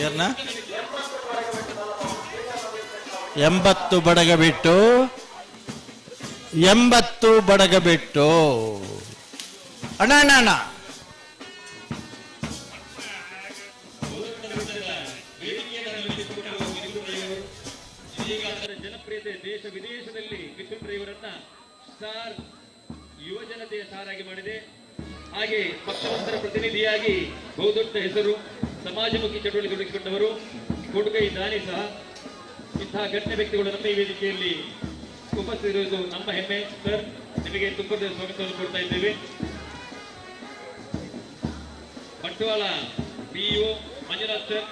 ಏರ್ನ 80 ಬಡಗ ಬಿಟ್ಟು, 80 ಬಡಗ ಬಿಟ್ಟು. ಅಣ್ಣ ಅಣ್ಣ ಅಣ್ಣ ಜನಪ್ರಿಯತೆ ದೇಶ ವಿದೇಶದಲ್ಲಿ ಮಿಥುನ್ ರೈವರನ್ನ ಸ್ಟಾರ್ ಯುವ ಜನತೆಯ ಸ್ಟಾರ್ ಆಗಿ ಮಾಡಿದೆ. ಹಾಗೆ ಪಕ್ಷಾಂತರ ಪ್ರತಿನಿಧಿಯಾಗಿ ಬಹುದೊಡ್ಡ ಹೆಸರು, ಸಮಾಜಮುಖಿ ಚಟುವಟಿಕೆ ತೊಡಗಿಸಿಕೊಂಡವರು, ಕೊಡುಗೈ ದಾನಿ ಸಹ. ಇಂತಹ ಗಣ್ಯ ವ್ಯಕ್ತಿಗಳು ನಮ್ಮ ಈ ವೇದಿಕೆಯಲ್ಲಿ ಉಪಸ್ಥಿತರಿರುವುದು ನಮ್ಮ ಹೆಮ್ಮೆ. ಸರ್, ನಿಮಗೆ ತುಂಬ ಸ್ವಾಗತವನ್ನು ಕೊಡ್ತಾ ಇದ್ದೇವೆ. ಬಂಟ್ವಾಳ ಬಿಇಒ ಮಂಜುನಾಥ್ ಸರ್,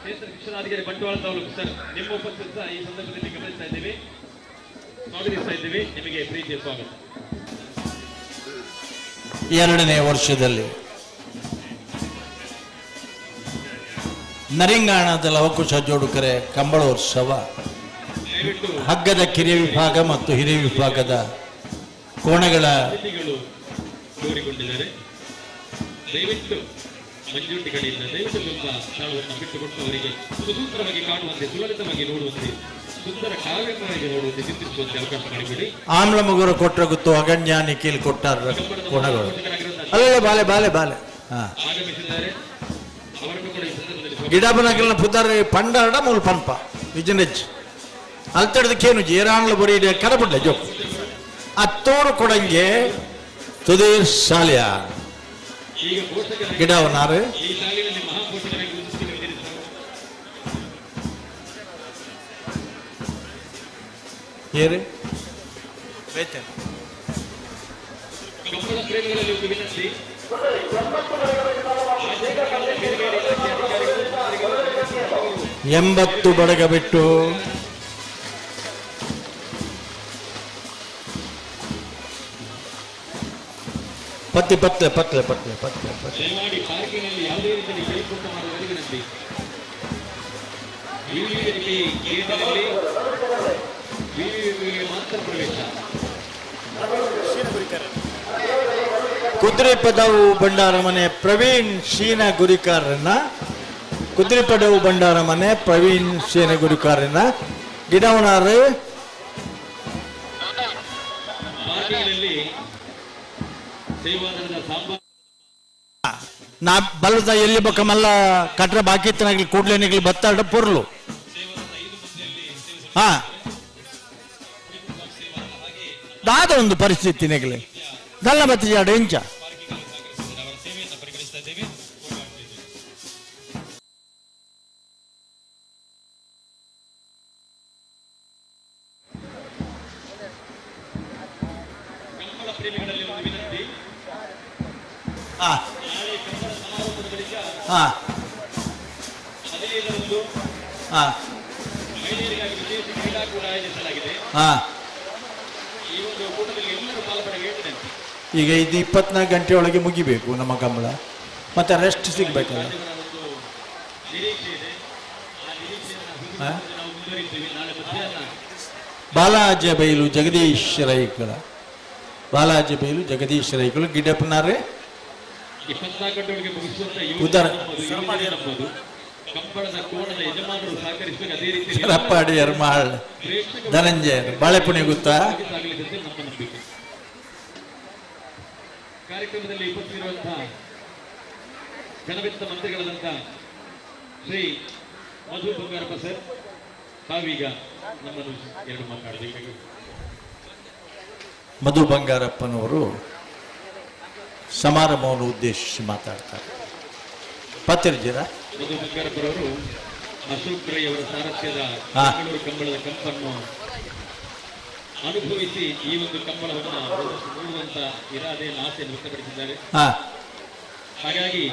ಕ್ಷೇತ್ರ ಶಿಕ್ಷಣಾಧಿಕಾರಿ ಬಂಟ್ವಾಳ ತಾಲೂಕು ಸರ್, ನಿಮ್ಮ ಉಪಸ್ಥಿತಿ ಸಹ ಈ ಸಂದರ್ಭದಲ್ಲಿ ಗಮನಿಸ್ತಾ ಇದ್ದೇವೆ, ಸ್ವಾಗತಿಸ್ತಾ ಇದ್ದೇವೆ. ನಿಮಗೆ ಪ್ರೀತಿಯ ಸ್ವಾಗತ. ಎರಡನೇ ವರ್ಷದಲ್ಲಿ ನರಿಂಗಾಣದ ಲವಕುಶ ಜೋಡುಕರೆ ಕಂಬಳೋತ್ಸವ ಹಗ್ಗದ ಕಿರಿಯ ವಿಭಾಗ ಮತ್ತು ಹಿರಿಯ ವಿಭಾಗದ ಕೋಣೆಗಳ ತೋರಿಕೊಂಡಿದ್ದಾರೆ. ದಯವಿಟ್ಟು ಮಂಜುಂಡಿ ಕಡೆಯಿಂದ ದಯವಿಟ್ಟು ಸ್ವಲ್ಪ ಸ್ಥಳವನ್ನು ಬಿಟ್ಟುಕೊಟ್ಟು ಅವರಿಗೆ ಸುಸೂತ್ರವಾಗಿ ಕಾಣುವಂತೆ, ಸುಲಲಿತವಾಗಿ ನೋಡುವಂತೆ ಸುಂದರ ಕಾವ್ಯಮಯ ಚಿತ್ರಿಸುವಂತೆ ಅವಕಾಶ ಮಾಡಿಕೊಡಿ. ಆಮ್ಲ ಮುಗುರು ಕೊಟ್ಟರೆ ಗೊತ್ತು ಅಗಣ್ಯ ನಿಖಿಲ್ ಕೊಟ್ಟಾರ ಕೋಣಗಳು. ಅಲ್ಲೇ ಬಾಲೆ ಬಾಲೆ ಬಾಲೆ ಆಗಮಿಸಿದ್ದಾರೆ. ಅವರನ್ನು ಕೂಡ ಈ ಸಂದರ್ಭದಲ್ಲಿ ಗಿಡಬನಗಲ್ನ ಪುದರ್ ಪಂಡಾರಡ ಮೂಲ ಪನ್ಪ ವಿಜನಜ್ ಅಲ್ತಡ್ದಕ್ಕೇನು ಜೇರಾಂಗ್ಲ ಬರೀ ಕರಬುಡ್ಲೆ ಜೋ ಅತ್ತೋರು ಕೊಡಂಗೆ ತುದೀರ್ ಶಾಲೆಯ ಈಗ ಪೋಷಕರಾಗಿ ಗಿಡವನಾರು ಈ ಸಾಲಿನಲ್ಲಿ ಮಹಾಪೋಷಕರಾಗಿ ಗುರುತಿಸಿಕೊಂಡಿದ್ದೀರಿ ಸರ್. ಏರಿ ಕಂಬಳ ಪ್ರೇಮಿಗಳಲ್ಲಿ ಒಂದು ವಿನಂತಿ. ರಾಜ್ಯ ಸರ್ಕಾರದ ಬೇರೆ ಬೇರೆ ಇಲಾಖೆ ಅಧಿಕಾರಿಗಳು, ಮಂತ್ರಿಗಳು, ಸಚಿವರು 80 ಬಡಗ ಬಿಟ್ಟು ಪತ್ತಿ ಪತ್ಲೆ ಪತ್ಲೆ ಪತ್ಲೆ ಪತ್ಲೆ ಪತ್ಲೆ ದಯಮಾಡಿ ಪಾರ್ಕಿನಲ್ಲಿ ಯಾವುದೇ ರೀತಿಯಲ್ಲಿ ಕೈಕೂಟ ಮಾಡುವವರಿಗೆ ವಿನಂತಿ. ವಿವಿಐಪಿ ಗೇಟ್ನಲ್ಲಿ ವಿವಿಐಪಿಗೆ ಮಾತ್ರ ಪ್ರವೇಶ. ಕುದ್ರೆಪದವು ಭಂಡಾರ ಮನೆ ಪ್ರವೀಣ್ ಶೀನ ಗುರಿಕಾರನ್ನ, ಕುದ್ರೆಪದವು ಭಂಡಾರ ಮನೆ ಪ್ರವೀಣ್ ಶೀನ ಗುರಿಕಾರನ್ನ ಗಿಡವನಾರು ಪಾರ್ಕಿನಲ್ಲಿ ಸೇವಾದಳದ ಸಾಂಬಾರ್ ನಾ ಬಲ್ಲದ ಎಲ್ಲಿ ಬೊಕ್ಕ ಮಲ್ಲ ಕಟ್ರ ಬಾಕಿ ಇತ್ತನಾಗ್ಲಿ ಕೂಡ್ಲೇನಿಗ್ಲಿ ಬತ್ತಾಡ ಪೊರ್ಲು. ಹಾ ದಾದ ಒಂದು ಪರಿಸ್ಥಿತಿ ನೆಗಲಿ ದಲ್ಲ ಬತ್ತಿ ಜಾಡ ಎಂಚ ಕಂಬಳ ಪ್ರೇಮಿಗಳಲ್ಲಿ ಒಂದು ವಿನಂತಿ. ಹಾ ನಾಳೆ ಕಂಬಳ ಸಮಾರೋಪದ ಬಳಿಕ ಹಾ 15ರಂದು ಹಾ ಮಹಿಳೆಯರಿಗಾಗಿ ವಿಶೇಷ ಕ್ರೀಡಾಕೂಟ ಆಯೋಜಿಸಲಾಗಿದೆ. ಹಾ ಈ ಒಂದು ಕೂಟದಲ್ಲಿ ಎಲ್ಲರೂ ಪಾಲ್ಪಡೆಯಬೇಕು ವಿನಂತಿ. ಈಗ ಇದು 24 ಗಂಟೆ ಒಳಗೆ ಮುಗಿಬೇಕು ನಮ್ಮ ಕಂಬಳ, ಮತ್ತೆ ರೆಸ್ಟ್ ಸಿಗ್ಬೇಕಲ್ಲ. ಒಂದು ನಿರೀಕ್ಷೆ ಇದೆ. ಆ ನಿರೀಕ್ಷೆಯನ್ನು ಹಾ? ನಾವು ಮುಂದುವರಿಸ್ತೇವೆ. ನಾಳೆ ಮಧ್ಯಾಹ್ನ ಬಾಲಾಜಿ ಬೈಲು ಜಗದೀಶ್ ರೈಕಳ, ಬಾಲಾಜಿ ಬೈಲು ಜಗದೀಶ್ ರೈಕಳು ಗಿಡಪ್ಪನಾರೆ 24 ಗಂಟೆಯೊಳಗೆ ಮುಗಿಸುವಂತ ಉದರ. ಯೋಜನೆ ನಮ್ಮದು. ಕಂಬಳದ ಕೋಣದ ಯಜಮಾನರು ಸಹಕರಿಸಬೇಕು. ಅದೇ ರೀತಿ ರಪ್ಪಾಡಿ ಎರ್ಮಾಳ್ ಧನಂಜಯ ಬಾಳೆಪುಣಿ ಗೊತ್ತಾ. ಸಾಗಲಿದೆ ನಮ್ಮ ನಂಬಿಕೆ. ಕಾರ್ಯಕ್ರಮದಲ್ಲಿ ಉಪಸ್ಥಿತಿರುವಂತಹ ಘನವಿತ್ತ ಮಂತ್ರಿಗಳಾದಂತಹ ಶ್ರೀ ಮಧು ಬಂಗಾರಪ್ಪ ಸರ್, ತಾವೀಗ ನಮ್ಮನ್ನು ಎರಡು ಮಾತನಾಡಬೇಕಾಗಿ. ಮಧು ಬಂಗಾರಪ್ಪನವರು ಸಮಾರಂಭವನ್ನು ಉದ್ದೇಶಿಸಿ ಮಾತಾಡ್ತಾರೆ. ಪತ್ತಿರ್ಜಿರ ಮಧು ಬಂಗಾರಪ್ಪರವರು ಅಶೋಕ್ ರೈ ಅವರ ಸಾರಥ್ಯದ ಹಾ. ಮಂಗಳೂರು ಕಂಬಳದ ಕಂಪನ್ನು ಅನುಭವಿಸಿ ಈ ಒಂದು ಕಂಬಳವನ್ನು ಒಂದಷ್ಟು ನೋಡುವಂತ ಇರಾದೆಯನ್ನು ಆಸೆಯನ್ನು ವ್ಯಕ್ತಪಡಿಸಿದ್ದಾರೆ. ಹಾ. ಹಾಗಾಗಿ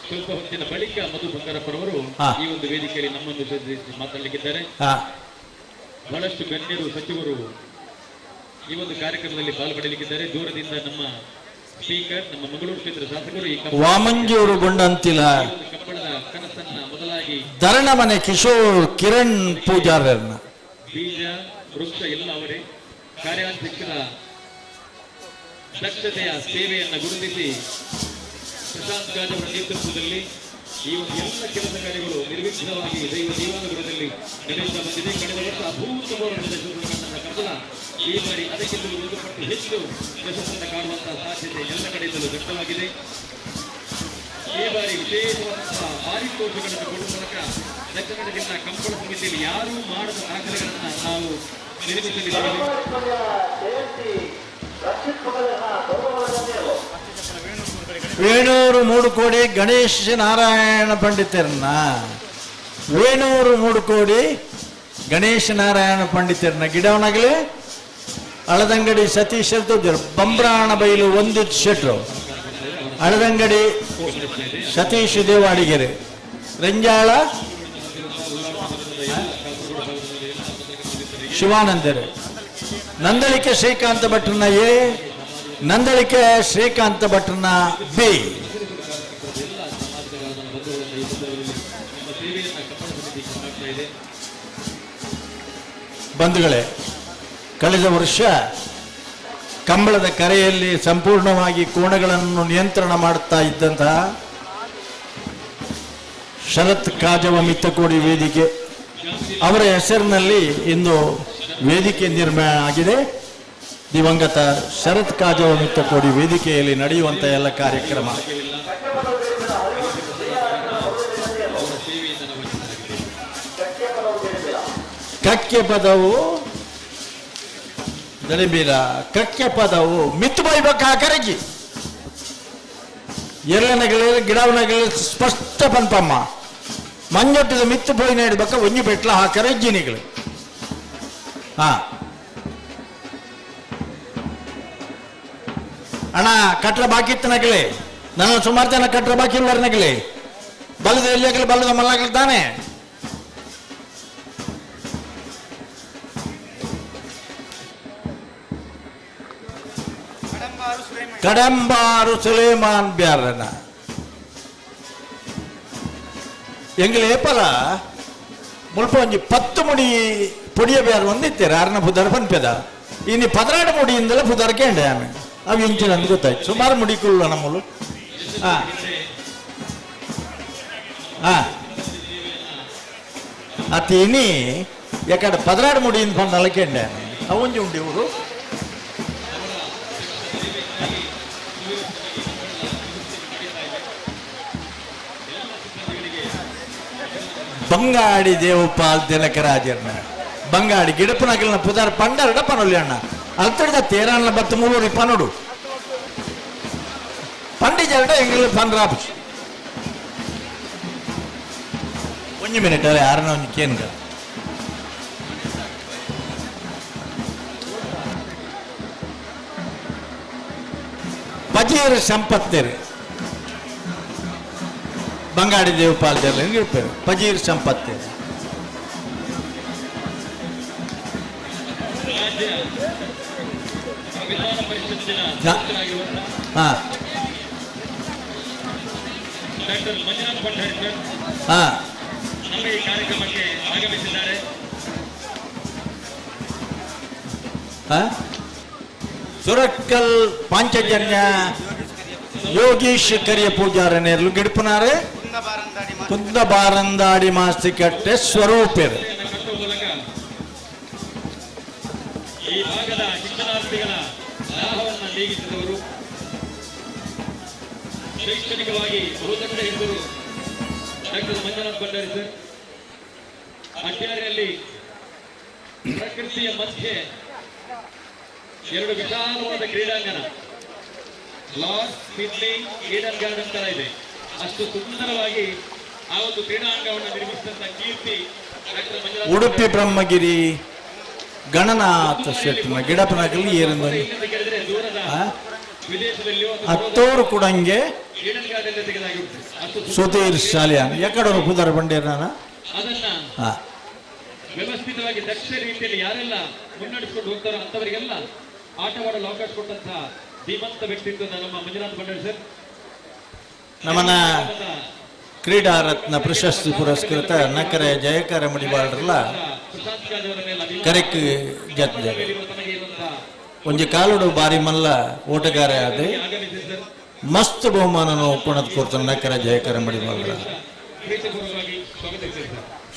ಸ್ವಲ್ಪ ಹೊತ್ತಿನ ಬಳಿಕ ಮಧು ಬಂಗಾರಪ್ಪರವರು ಹಾ. ಈ ಒಂದು ವೇದಿಕೆಯಲ್ಲಿ ನಮ್ಮನ್ನು ಉದ್ದೇಶಿಸಿ ಮಾತಾಡಲಿಕ್ಕಿದ್ದಾರೆ. ಹಾ. ಬಹಳಷ್ಟು ಗಣ್ಯರು, ಸಚಿವರು ಈ ಒಂದು ಕಾರ್ಯಕ್ರಮದಲ್ಲಿ ಪಾಲ್ಪಡೆಯಲಿಕ್ಕಿದ್ದಾರೆ. ದೂರದಿಂದ ನಮ್ಮ ಸ್ಪೀಕರ್, ನಮ್ಮ ಮಂಗಳೂರು ಕ್ಷೇತ್ರ ಶಾಸಕರು ಈ ವಾಮಂಜೂರು ಗುಂಡಂತಿಲ ಕಂಬಳದ ಕನಸನ್ನ ಮೊದಲಾಗಿ ಧರಣಮನೆ ಕಿಶೋರ್ ಕಿರಣ್ ಪೂಜಾರನ್ನ ಬೀಜ ವೃಕ್ಷ ಎಲ್ಲ ಅವರೇ. ಕಾರ್ಯಾಧ್ಯಕ್ಷರ ದಕ್ಷತೆಯ ಸೇವೆಯನ್ನು ಗುರುತಿಸಿ ಪ್ರಶಾಂತ್ ಗಾಜ್ ಅವರ ನೇತೃತ್ವದಲ್ಲಿ ಈ ಒಂದು ಎಲ್ಲ ಕೆಲಸ ಕಾರ್ಯಗಳು ನಿರ್ವಿಘ್ನವಾಗಿ ದೈವ ದೇವಾನುಗ್ರಹದಲ್ಲಿ ನಡೆಯುತ್ತಾ ಬಂದಿದೆ. ಕಳೆದ ವರ್ಷ ಅಭೂತಪೂರ್ವ ಯಶಸ್ಸನ್ನು ಕಂಡಂತ ಕಂಬಳ ಈ ಬಾರಿ ಅದಕ್ಕಿಂತಲೂ ಒಂದು ಪಟ್ಟು ಹೆಚ್ಚು ಯಶಸ್ಸನ್ನು ಕಾಣುವಂತಹ ಸಾಧ್ಯತೆ ಎಲ್ಲ ಕಡೆಯಿಂದಲೂ ವ್ಯಕ್ತವಾಗಿದೆ. ಈ ಬಾರಿ ವಿಶೇಷವಾದಂತಹ ಪಾರಿತೋಷಗಳನ್ನು ಕೊಡುವ ಮೂಲಕ ದಕ್ಷಿಣ ಕನ್ನಡ ಜಿಲ್ಲಾ ಕಂಬಳ ಸಮಿತಿಯಲ್ಲಿ ಯಾರೂ ಮಾಡದ ದಾಖಲೆಗಳನ್ನು ನಾವು ನಿರ್ಮಿಸಲಿದ್ದೇವೆ. ವೇಣೂರು ಮೂಡುಕೋಡಿ ಗಣೇಶ್ ನಾರಾಯಣ ಪಂಡಿತರನ್ನ, ವೇಣೂರು ಮೂಡುಕೋಡಿ ಗಣೇಶ ನಾರಾಯಣ ಪಂಡಿತರನ್ನ ಗಿಡವನಾಗಲಿ ಅಳದಂಗಡಿ ಸತೀಶ್ ಬಂಬ್ರಾಣ ಬೈಲು ಒಂದು ಶೆಟ್ರು, ಅಳದಂಗಡಿ ಸತೀಶ್ ದೇವಾಡಿಗೆರೆ, ರಂಜಾಳ ಶಿವಾನಂದರು, ನಂದಳಿಕೆ ಶ್ರೀಕಾಂತ ಭಟ್ರನ್ನ ಎ, ನಂದಳಿಕೆ ಶ್ರೀಕಾಂತ ಭಟ್ರನ್ನ ಬಿ. ಬಂಧುಗಳೇ, ಕಳೆದ ವರ್ಷ ಕಂಬಳದ ಕರೆಯಲ್ಲಿ ಸಂಪೂರ್ಣವಾಗಿ ಕೋಣಗಳನ್ನು ನಿಯಂತ್ರಣ ಮಾಡುತ್ತಾ ಇದ್ದಂತಹ ಶರತ್ ಕಾಜವ ಮಿತ್ತಕೋಡಿ ವೇದಿಕೆ ಅವರ ಹೆಸರಿನಲ್ಲಿ ಇಂದು ವೇದಿಕೆ ನಿರ್ಮಾಣ ಆಗಿದೆ. ದಿವಂಗತ ಶರತ್ ಕಾಜವ ಮಿತ್ತಕೋಡಿ ವೇದಿಕೆಯಲ್ಲಿ ನಡೆಯುವಂಥ ಎಲ್ಲ ಕಾರ್ಯಕ್ರಮ. ಕಕ್ಕೆ ಪದವು ದಳಿಬೀರ ಕಕ್ಕೆ ಪದವು ಮಿತ್ತು ಬೈಬೇಕ ಕರಗಿ ಎರಳನಗಲಿ ಗಿಡವನಗಲಿ ಸ್ಪಷ್ಟ ಪನ್ಪಮ್ಮ ಮಂಜೊಟ್ಟಿದ ಮಿತ್ತು ಪೋಯಿ ನೀಡಬೇಕ ಒಂಜಿ ಬೆಟ್ಲ ಹಾಕರೆ ಜಿನಿಗಳು. ಹಾ ಅಣ್ಣ ಕಟ್ರ ಬಾಕಿ ಇತ್ತು ನಗಲಿ, ನನ್ನ ಸುಮಾರು ಜನ ಕಟ್ರ ಬಾಕಿ ಇಲ್ಲ ನಗಲಿ, ಬಲದ ಎಲ್ಲಿ ಬಲದ ಮಲ್ಲಾಗಲಿ ತಾನೆ. ಕಡಂಬಾರು ಸುಲೇಮಾನ್ ಬ್ಯಾರನ ಎಂಗ್ಲ ಏಪಲ ಮುಲ್ಪ ಒಂಜಿ 10 ಮುಡಿ ಪೊಡಿಯ ಬ್ಯಾರ ಒಂದಿತ್ತೇರ ಅರ್ನ ಪುದರ್ ಪನ್ಪೆದ ಇನ್ನು 12 ಮುಡಿಯಿಂದಲೇ ಪುದರ್ ಕೇಂಡೆ ಆమె ಅವು ಇಂಚಿನ ಅಂದ್ ಗೊತ್ತಾಯ್ತು. ಸುಮಾರು ಮುಡಿ ಕುಳ್ಳ ನಮ್ಮಲು. ಹಾ ಹಾ ಅತೀನಿ ಯಾಕಡೆ 12 ಮುಡಿಯಿಂದ ಬಂದಲ್ಲ ಕೇಂಡೆ ಆమె ಅವು ಒಂಜಿ ಉಂಡಿ ಊರು. ಬಂಗಾಡಿ ದೇವಪಾಲ್ ದಿನಕರಾಜರ್ನ ಬಂಗಾಡಿ ಗಿಡಪನಗಲ್ನ ಪುದಾರ್ ಪಂಡರಡ ಪನೊಲ್ಲಿ ಅಣ್ಣ ಅಲ್ತಡಿದ ತೇರಾನ್ಲ ಬತ್ತು ಮೂರು ಪನೋಡು ಪಂಡಿಜರಡ ಎಂಗಲ್ ಪನ್ರಾಪುಚಿ. ಒಂಜಿ ಮಿನಿಟ್ ಅಲ್ಲ ಯಾರನ್ನ ಒಂಜಿ ಕೇನ್ಗ ಪಜೀರ್ ಸಂಪತ್ತೇರಿ ಬಂಗಾಡಿ ದೇವಪಾಲ್ ದೇವರು ಪಜೀರ್ ಸಂಪತ್ತೇರಿ. ಡಾಕ್ಟರ್ ಮಂಜುನಾಥ್ ಭಂಡಾರಿ ಸರ್ ನಮ್ಮ ಈ ಕಾರ್ಯಕ್ರಮಕ್ಕೆ ಆಗಮಿಸಿದ್ದಾರೆ. ಸುರಕ್ಕಲ್ ಪಾಂಚಜನ್ಯ ಯೋಗೀಶ್ ಕರಿಯ ಪೂಜಾರನೇರ್ಲು ಗಿಡಪನಾರೆ ಕುಂದ ಬಾರಂದಾಡಿ ಮಾಸ್ತಿಕಟ್ಟೆ ಸ್ವರೂಪರು. ಈ ಭಾಗದ ಶಿಕ್ಷಣಾರ್ಥಿಗಳ ದಾಹವನ್ನು ನೀಗಿಸಿದವರು, ಶೈಕ್ಷಣಿಕವಾಗಿ ಬಹುತೇಕ ಹೆಸರು ಡಾಕ್ಟರ್ ಮಂಜುನಾಥ್ ಭಂಡಾರಿ ಸರ್. ಅಟ್ಯಾರಿಯಲ್ಲಿ ಪ್ರಕೃತಿಯ ಮಧ್ಯೆ 2 ವಿಶಾಲವಾದ ಕ್ರೀಡಾಂಗಣ, ಲಾರ್ಡ್ ಸಿಡ್ನಿ ಈಡನ್ ಗಾರ್ಡನ್ ತರ ಇದೆ. ಅಷ್ಟು ಸುಂದರವಾಗಿ ಆ ಒಂದು ಕ್ರೀಡಾಂಗಣವನ್ನು ನಿರ್ಮಿಸಿದಂತ ಕೀರ್ತಿ ಡಾಕ್ಟರ್ ಮಂಜುನಾಥ್. ಉಡುಪಿ ಬ್ರಹ್ಮಗಿರಿ ಗಣನಾಥ ಶೆಟ್ಟಿನ ಗಿಡಪನಗಲಿ ಏರಿಂದ ವಿದೇಶದಲ್ಲಿಯೂ ಹತ್ತೋರು ಕುಡಂಗೆ ಈಡನ್ ಗಾರ್ಡನ್ ತೆಗೆದಾಗಿರುತ್ತೆ. ಸುಧೀರ್ ಶಾಲಿಯಾನ್ ಎಕಡೋರು ಪುದರ್ ಬಂಡೇರ್ ನಾನ ಅದನ್ನ ವ್ಯವಸ್ಥಿತವಾಗಿ ದಕ್ಷ ರೀತಿಯಲ್ಲಿ ಯಾರೆಲ್ಲ ಮುನ್ನಡೆಸಿಕೊಂಡು ಹೋಗ್ತಾರೋ ಅಂತವರಿಗೆಲ್ಲ ಆಟವಾಡಲು ಅವಕಾಶ ಕೊಟ್ಟಂತಹ ಧೀಮಂತ ವ್ಯಕ್ತಿತ್ವದ ನಮ್ಮ ಮಂಜುನಾಥ್ ಭಂಡಾರಿ ಸರ್. ನಮ್ಮನ್ನ ಕ್ರೀಡಾ ರತ್ನ ಪ್ರಶಸ್ತಿ ಪುರಸ್ಕೃತ ನಕರೆ ಜಯಕರ ಮುಡಿಬಾಳ್ರಲ್ಲ ಕರೆಕ್ ಜತ್ಜರೆ ಒಂಜಿ ಕಾಲುಡು ಬಾರಿ ಮಲ್ಲ ಓಟಗಾರ ಆದ ಮಸ್ತ್ ಬಹುಮಾನ ಕೊಣದ್ ಕೊಡ್ತಾನೆ ನಕರ ಜಯಕರ ಮುಡಿಬಾಳ್ರ.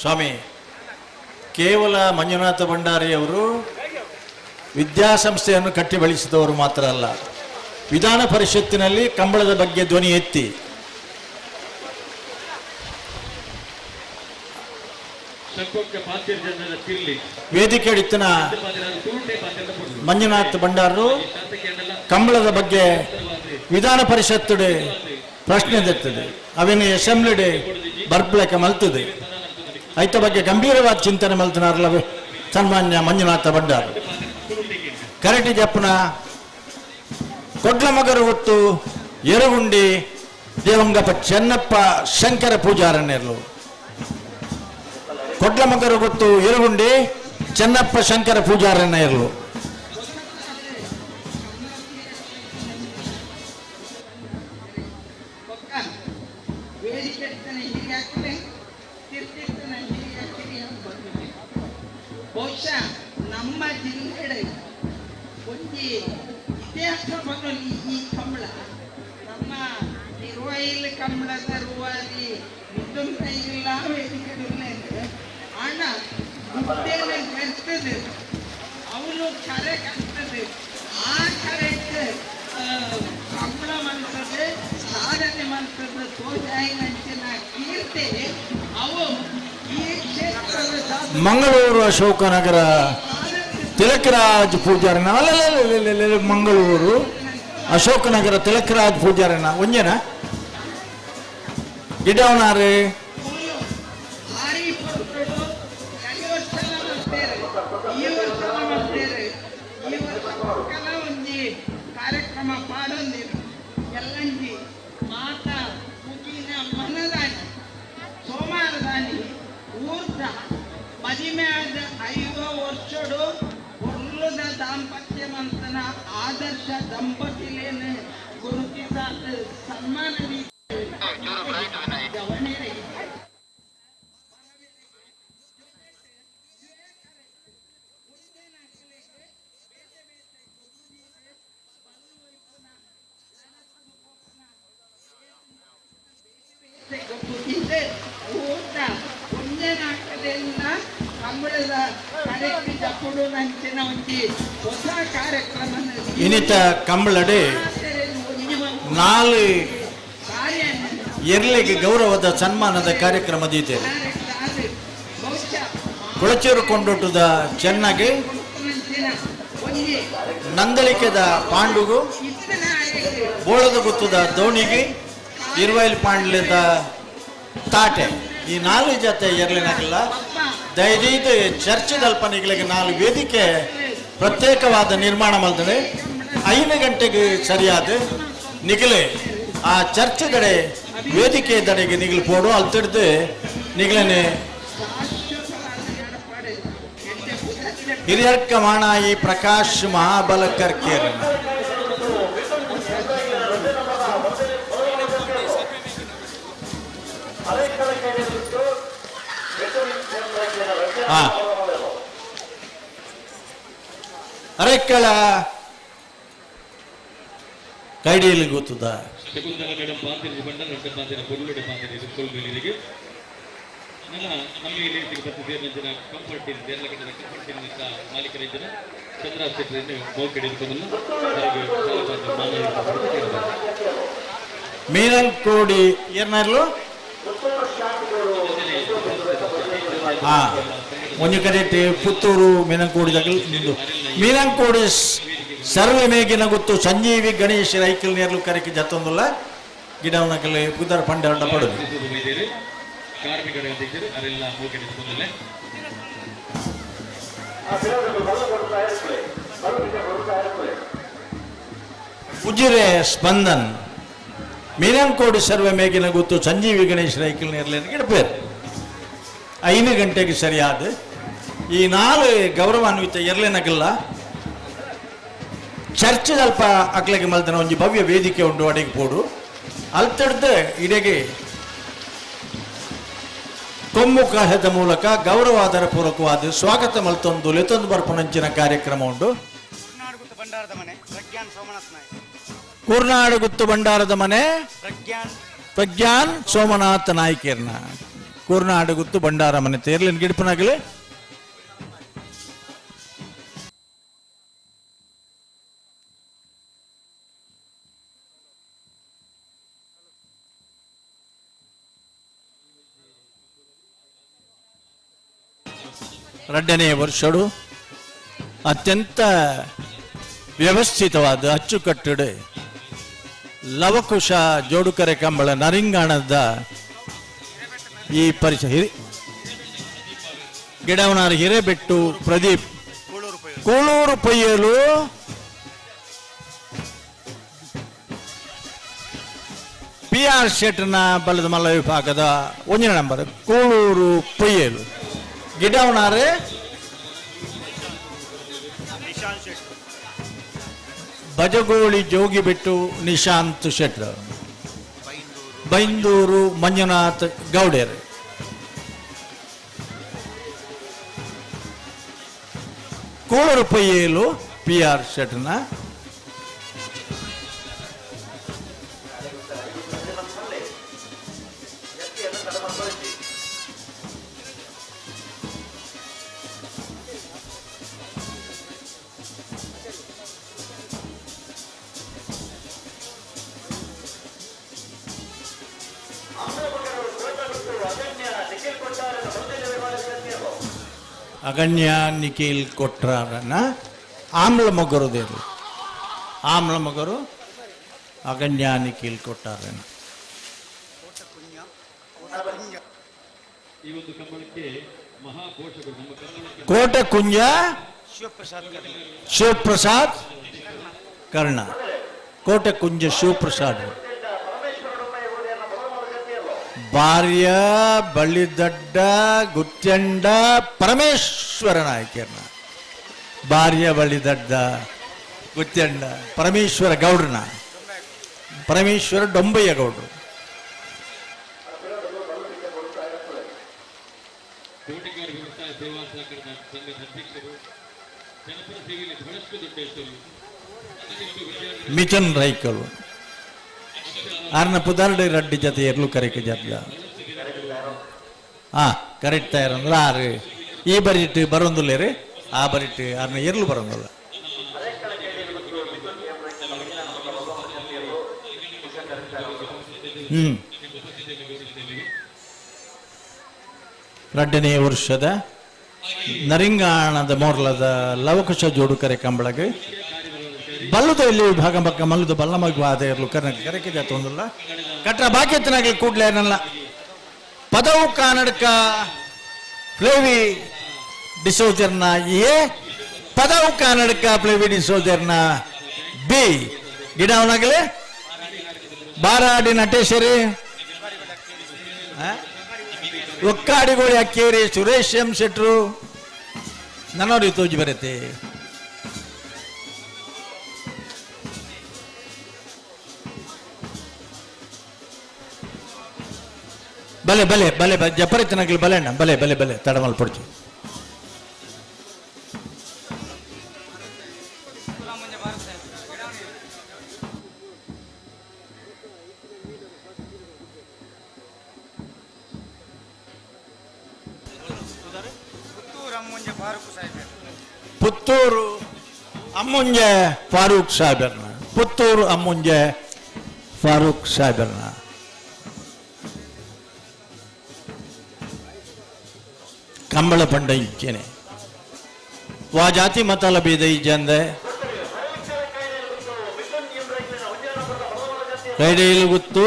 ಸ್ವಾಮಿ ಕೇವಲ ಮಂಜುನಾಥ ಭಂಡಾರಿಯವರು ವಿದ್ಯಾಸಂಸ್ಥೆಯನ್ನು ಕಟ್ಟಿ ಬೆಳೆಸಿದವರು ಮಾತ್ರ ಅಲ್ಲ, ವಿಧಾನ ಪರಿಷತ್ತಿನಲ್ಲಿ ಕಂಬಳದ ಬಗ್ಗೆ ಧ್ವನಿ ಎತ್ತಿ ವೇದಿಕೆ ಹಿಡಿತನ ಮಂಜುನಾಥ್ ಭಂಡಾರರು ಕಂಬಳದ ಬಗ್ಗೆ ವಿಧಾನ ಪರಿಷತ್ತು ಪ್ರಶ್ನೆ ಎತ್ತದೆ, ಅವೇನು ಅಸೆಂಬ್ಲಿ ಬರ್ಪ್ಲಕ ಮಲ್ತದೆ, ಐತ ಬಗ್ಗೆ ಗಂಭೀರವಾದ ಚಿಂತನೆ ಮಲ್ತನಾರಲ್ಲ ಸನ್ಮಾನ್ಯ ಮಂಜುನಾಥ ಭಂಡಾರು. ಕರಟಿ ಜಪ್ಪನ ಕೊಡ್ಲಮಗರು ಹೊತ್ತು ಯರಗುಂಡಿ ದೇವಂಗಪ್ಪ ಚೆನ್ನಪ್ಪ ಶಂಕರ ಪೂಜಾರನ್ನೆರಲು ಕೊಡ್ಲಮಗರು ಗೊತ್ತು ಯರಗುಂಡಿ ಚೆನ್ನಪ್ಪ ಶಂಕರ ಪೂಜಾರನ್ನೆರಲು. ಬಹುಶಃ ನಮ್ಮ ಜಿಲ್ಲೆ ಒಂಜಿ ಇತಿಹಾಸ ಬದಲು ಈ ಕಂಬಳ ನಮ್ಮ ತಿರುವೈಲ್ ಕಂಬಳದ ರೂವಾರಿ ಮಿಥುನ್ ಇಲ್ಲ ವೇದಿಕೆ. ಅಣ್ಣ ಗುಡ್ಡೆನ ಕರ್ತದೆ ಅವನು ಕರೆ ಕರ್ತದೆ ಆ ಕರೆಕ್ಟ್ ಕಂಬಳ ಮಂತ್ರದ ಸಾಧನೆ ಮಂತ್ರದ ತೋಜಾಯಿನಂಚಿನ ಕೀರ್ತಿ ಅವು ಈ ಕ್ಷೇತ್ರದ ಮಂಗಳೂರು ಅಶೋಕನಗರ ತಿಲಕರಾಜ್ ಪೂಜಾರಿನ ಅಲ್ಲ ಮಂಗಳೂರು ಅಶೋಕನಗರ ತಿಲಕರಾಜ್ ಪೂಜಾರಿನ ಒಂಜನ ಗಿಡವನಾರು ಈ ವರ್ಷ ಒಂಜಿ ಕಾರ್ಯಕ್ರಮ ಪಾಡೊಂದಿರು ಎಲ್ಲಂಜಿ ಮಾತಾ ಮುಗಿನ ಮನದಾನಿ ಸೋಮಾರದಾನಿ ಊರ್ದ ಮದಿಮೆ ಆದ 5 ವರ್ಷಡು ಒಳ್ಳುದ ದಾಂಪತ್ಯ ಮಂತನ ಆದರ್ಶ ದಂಪತಿಲೇನು ಗುರುತಿಸಾದ ಸನ್ಮಾನ ಊಟ ಒಂಜನಾಕದೆಲ್ಲ ಕಂಬಳದ ಕರೆಕ್ಟ್ ಕೊಡು ನಂಚಿನ ಒಂಜಿ ಹೊಸ ಕಾರ್ಯಕ್ರಮ ಇನಿತ ಕಂಬಳಡೆ 4 ಎರ್ಲೆಗೆ ಗೌರವದ ಸನ್ಮಾನದ ಕಾರ್ಯಕ್ರಮ ದೀತೆ ಕುಳಚೂರು ಕೊಂಡೊಟ್ಟದ ಚೆನ್ನಾಗಿ ನಂದಳಿಕೆದ ಪಾಂಡುಗು ಬೋಳದ ಗುತ್ತದ ದೋಣಿಗೆ ಇರುವೈಲ್ ಪಾಂಡ್ಲಿಂದ ತಾಟೆ ಈ 4 ಜೊತೆ ಎರ್ಲಿನಾಗಲ್ಲ ದಯದೀದು ಚರ್ಚೆದಲ್ಪನಿಗಳಿಗೆ 4 ವೇದಿಕೆ ಪ್ರತ್ಯೇಕವಾದ ನಿರ್ಮಾಣ ಮಾಡ್ತಾರೆ. 5 ಗಂಟೆಗೆ ಸರಿಯಾದ ನಿಗಲೆ ಆ ಚರ್ಚೆಗಡೆ ವೇದಿಕೆ ದಡೆಗೆ ನಿಗಲು ಪೋಡು ಅಲ್ಲಿ ತಿಡ್ದು ನಿಗಲನೆ ಹಿರಿಯರ್ಕ ಮಾಣಾಯಿ ಪ್ರಕಾಶ್ ಮಹಾಬಲಕರ್ ಕೇರಳ ಅರೆಕ್ಕಳ ಕೈಡಿಯಲ್ಲಿ ಗೊತ್ತದ ಶಕುಂತಲ ಮೇಡಮ್ ಪಾಂತಿರಿ ಬಂಡ ರೊಟ್ಟ ಪಾಂತಿರ ಪೊರುಳುಡೆ ಪಾಂತಿರಿ ಕೊಲ್ಬೇಲಿರಿಗೆ ನನ್ನ ನಮ್ಮ ಇಲ್ಲಿ ಸಿಗಬತ್ತಿದೆ ನಂಜಿನ ಕಂಫರ್ಟ್ ಇದೆ ದೇರ್ಲಕಟ್ಟದ ಕಂಫರ್ಟ್ ಇನ್ ಮಾಲೀಕರ ಇದ್ದರೆ ಚಂದ್ರ ಶೆಟ್ಟರನ್ನು ಮೋಕೆಡೆ ಇಟ್ಕೊಂಡಲ್ಲ ಹಾಗೆ ಮೀನಂಕೋಡಿ ಏನಾರ್ಲು ಹಾ ಒಂಜಿ ಕಡೆಟ್ ಪುತ್ತೂರು ಮೀನಂಕೋಡಿ ನಿಂದು ಮೀನಂಕೋಡಿ ಸರ್ವೆ ಮೇಗಿನ ಗೊತ್ತು ಸಂಜೀವಿ ಗಣೇಶ್ ರೈಕಲ್ ನೇರ್ಲು ಕರೆಕ್ ಜತ್ತೊಂದುಲ್ಲ ಗಿಡವನಕಲೆ ಪುದರ್ ಪಂಡ ಪಡುದು ಕಾರ್ಮಿಕರ ಅಧ್ಯಕ್ಷರು ಅರೆಲ್ಲ ಮೋಕೆಡೆ ಇಟ್ಕೊಂಡಲ್ಲೇ ಉಜಿರೆ ಸ್ಪಂದನ್ ಮೀನಂಕೋಡಿ ಸರ್ವೆ ಮೇಗಿನ ಗೊತ್ತು ಸಂಜೀವಿ ಗಣೇಶ್ ರೈಕಲ್ ನೇರ್ಲೇನ ಗಿಡಪೇರು 5 ಗಂಟೆಗೆ ಸರಿಯಾದ ಈ 4 ಗೌರವಾನ್ವಿತ ಎರ್ಲೆನಗಲ್ಲ ಚರ್ಚ್ ಅಲ್ಪ ಅಕ್ಲೆಗೆ ಮಲ್ತನ ಒಂಜಿ ಭವ್ಯ ವೇದಿಕೆ ಉಂಟು ಅಡಿಗೆ ಪೋಡು ಅಲ್ತಡ್ದು ಇಡೆಗೆ ಕೊಮ್ಮು ಕಾಹದ ಮೂಲಕ ಗೌರವಾದರ ಪೂರ್ವಕವಾದ ಸ್ವಾಗತ ಮಲ್ತೊಂದು ಲೆತ್ತೊಂದು ಬರ್ಪುನಂಚಿನ ಕಾರ್ಯಕ್ರಮ ಉಂಟು. ಕೂರ್ನಾಡುಗುತ್ತು ಭಂಡಾರದ ಮನೆ ಪ್ರಜ್ಞಾನ್ ಸೋಮನಾಥ ನಾಯ್ಕೇರ್ನ ಕೂರ್ನಾಡುಗುತ್ತು ಭಂಡಾರ ಮನೆ ತೇರ್ಲಿನ ಗಿಡಪನಾಗಲಿ 2ನೇ ವರ್ಷಡು ಅತ್ಯಂತ ವ್ಯವಸ್ಥಿತವಾದ ಅಚ್ಚುಕಟ್ಟುಡು ಲವಕುಶ ಜೋಡುಕರೆ ಕಂಬಳ ನರಿಂಗಾಣದ ಈ ಪರಿಸರ ಗಿಡವನಾರ ಹಿರೇಬೆಟ್ಟು ಪ್ರದೀಪ್ ಕೂಳೂರು ಪೊಯ್ಯಲು ಪಿ ಆರ್ ಶೆಟ್ನ ಬಲದ ಮಲ್ಲ ವಿಭಾಗದ 1ನೇ ನಂಬರ್ ಕೂಳೂರು ಪೊಯ್ಯಲು ಗಿಡವನಾರೆ ಬಜಗೋಳಿ ಜೋಗಿಬೆಟ್ಟು ನಿಶಾಂತ್ ಶೆಟ್ರ್ ಬೈಂದೂರು ಮಂಜುನಾಥ್ ಗೌಡೇರ್ ಕೂಳೂರು ಪೊಯ್ಯಲು ಪಿ ಆರ್ ಶೆಟ್ನ ಅಗಣ್ಯ ನಿಖಿಲ್ ಕೊಟ್ರಾರನ ಆಮ್ಲ ಮಗರು ದೇರು ಆಮ್ಲ ಮಗರು ಅಗಣ್ಯ ನಿಖಿಲ್ ಕೊಟ್ಟಾರನ. ಈ ಒಂದು ಕಂಬಳಕ್ಕೆ ಮಹಾಪೋಷಕರು ನಮ್ಮ ಕಂಬಳಕ್ಕೆ ಕೋಟೆ ಕುಂಜ ಶಿವಪ್ರಸಾದ್ ಕರ್ಣ, ಕೋಟೆ ಕುಂಜ ಶಿವಪ್ರಸಾದ್, ಭಾರ್ಯ ಬಳ್ಳಿದಡ್ಡ ಗುತ್ಯಂಡ ಪರಮೇಶ್ವರ ನಾಯಕರ್ನ, ಭಾರ್ಯ ಬಳ್ಳಿದಡ್ಡ ಗುತ್ಯಂಡ ಪರಮೇಶ್ವರ ಗೌಡ್ರನ, ಪರಮೇಶ್ವರ ಡೊಂಬಯ್ಯ ಗೌಡ್ರು. ತೋಟಗಾರ ವ್ಯವಸಾಯ ಸೇವಾ ಸಹಕಾರ ಸಂಘದ ಅಧ್ಯಕ್ಷರು, ಜನಪರ ಸೇವೆಯಲ್ಲಿ ಬಹಳಷ್ಟು ದೊಡ್ಡ ಹೆಸರು, ಅದೆಷ್ಟು ವಿದ್ಯಾರ್ಥಿ ಮಿಥುನ್ ರೈಕಲು ಆರ್ನ ಪುದಾರ್ಡೆ ರಡ್ಡಿ ಜೊತೆ ಎರ್ಲು ಕರೆಕೆ ಜತ್ಲ ಹಾ ಕರೆಕ್ಟ್ ತಯಾರಂದ್ರೆ ಆರು ಈ ಬರಿಟ್ಟು ಬರೋಂದಿಲ್ಲ ರೀ, ಆ ಬರಿಟ್ಟು ಆರ್ನ ಎರ್ಲು ಬರೋಂದಿಲ್ಲ. ರಡ್ಡನೇ ವರ್ಷದ ನರಿಂಗಾಣದ ಮೋರ್ಲದ ಲವಕುಶ ಜೋಡುಕರೆ ಕಂಬಳಗೆ ಬಲ್ಲದ ಇಲ್ಲಿ ವಿಭಾಗ ಪಕ್ಕ ಮಲ್ಲದ ಬಲ್ಲ ಮಗು ಆದ ಇರಲು ಕರ್ನಾಟಕ ಕರೆಕೆ ಜಾತ ಒಂದಲ್ಲ ಕಟ್ರ ಬಾಕ್ಯತನಾಗಲಿ ಕೂಡ್ಲೆ ಏನಲ್ಲ ಪದವು ಕನ್ನಡಕ ಫ್ಲೇವಿ ಡಿಸೋಜರ್ನ ಎ, ಪದವು ಕನ್ನಡಕ ಫ್ಲೇವಿ ಡಿಸೋಜರ್ನ ಬಿ. ಗಿಡ ಅವನಾಗಲಿ ಬಾರಾಡಿ ನಟೇಶ್ವರಿ ಒಕ್ಕಾಡಿಗೋಳಿ ಅಕ್ಕೇರಿ ಸುರೇಶ್ ಎಂ ಶೆಟ್ರು ನನ್ನೋಡಿ ತೋಜಿ ಬರತ್ತೆ. ಬಲೆ ಬಲೆ ಬಲೆ ಜಪರಿತನಾಗಲಿ ಬಲೆ ಅಣ್ಣ, ಬಲೆ ಬಲೆ ಬಲೆ ತಡಮಲ್ ಪಡ್ಚು. ಪುತ್ತೂರು ಅಮ್ಮುಂಜೆ ಫಾರೂಕ್ ಸಾಹೇಬರ್ನ, ಪುತ್ತೂರು ಅಮ್ಮುಂಜೆ ಫಾರೂಕ್ ಸಾಹೇಬರ್ನ. ಕಂಬಳ ಪಂಡ ಇಚ್ಚೇನೆ ವಾ ಜಾತಿ ಮತಲ ಬೀದ ಇಜ್ಜಂದೆ ಕೈಡೇಲು ಗೊತ್ತು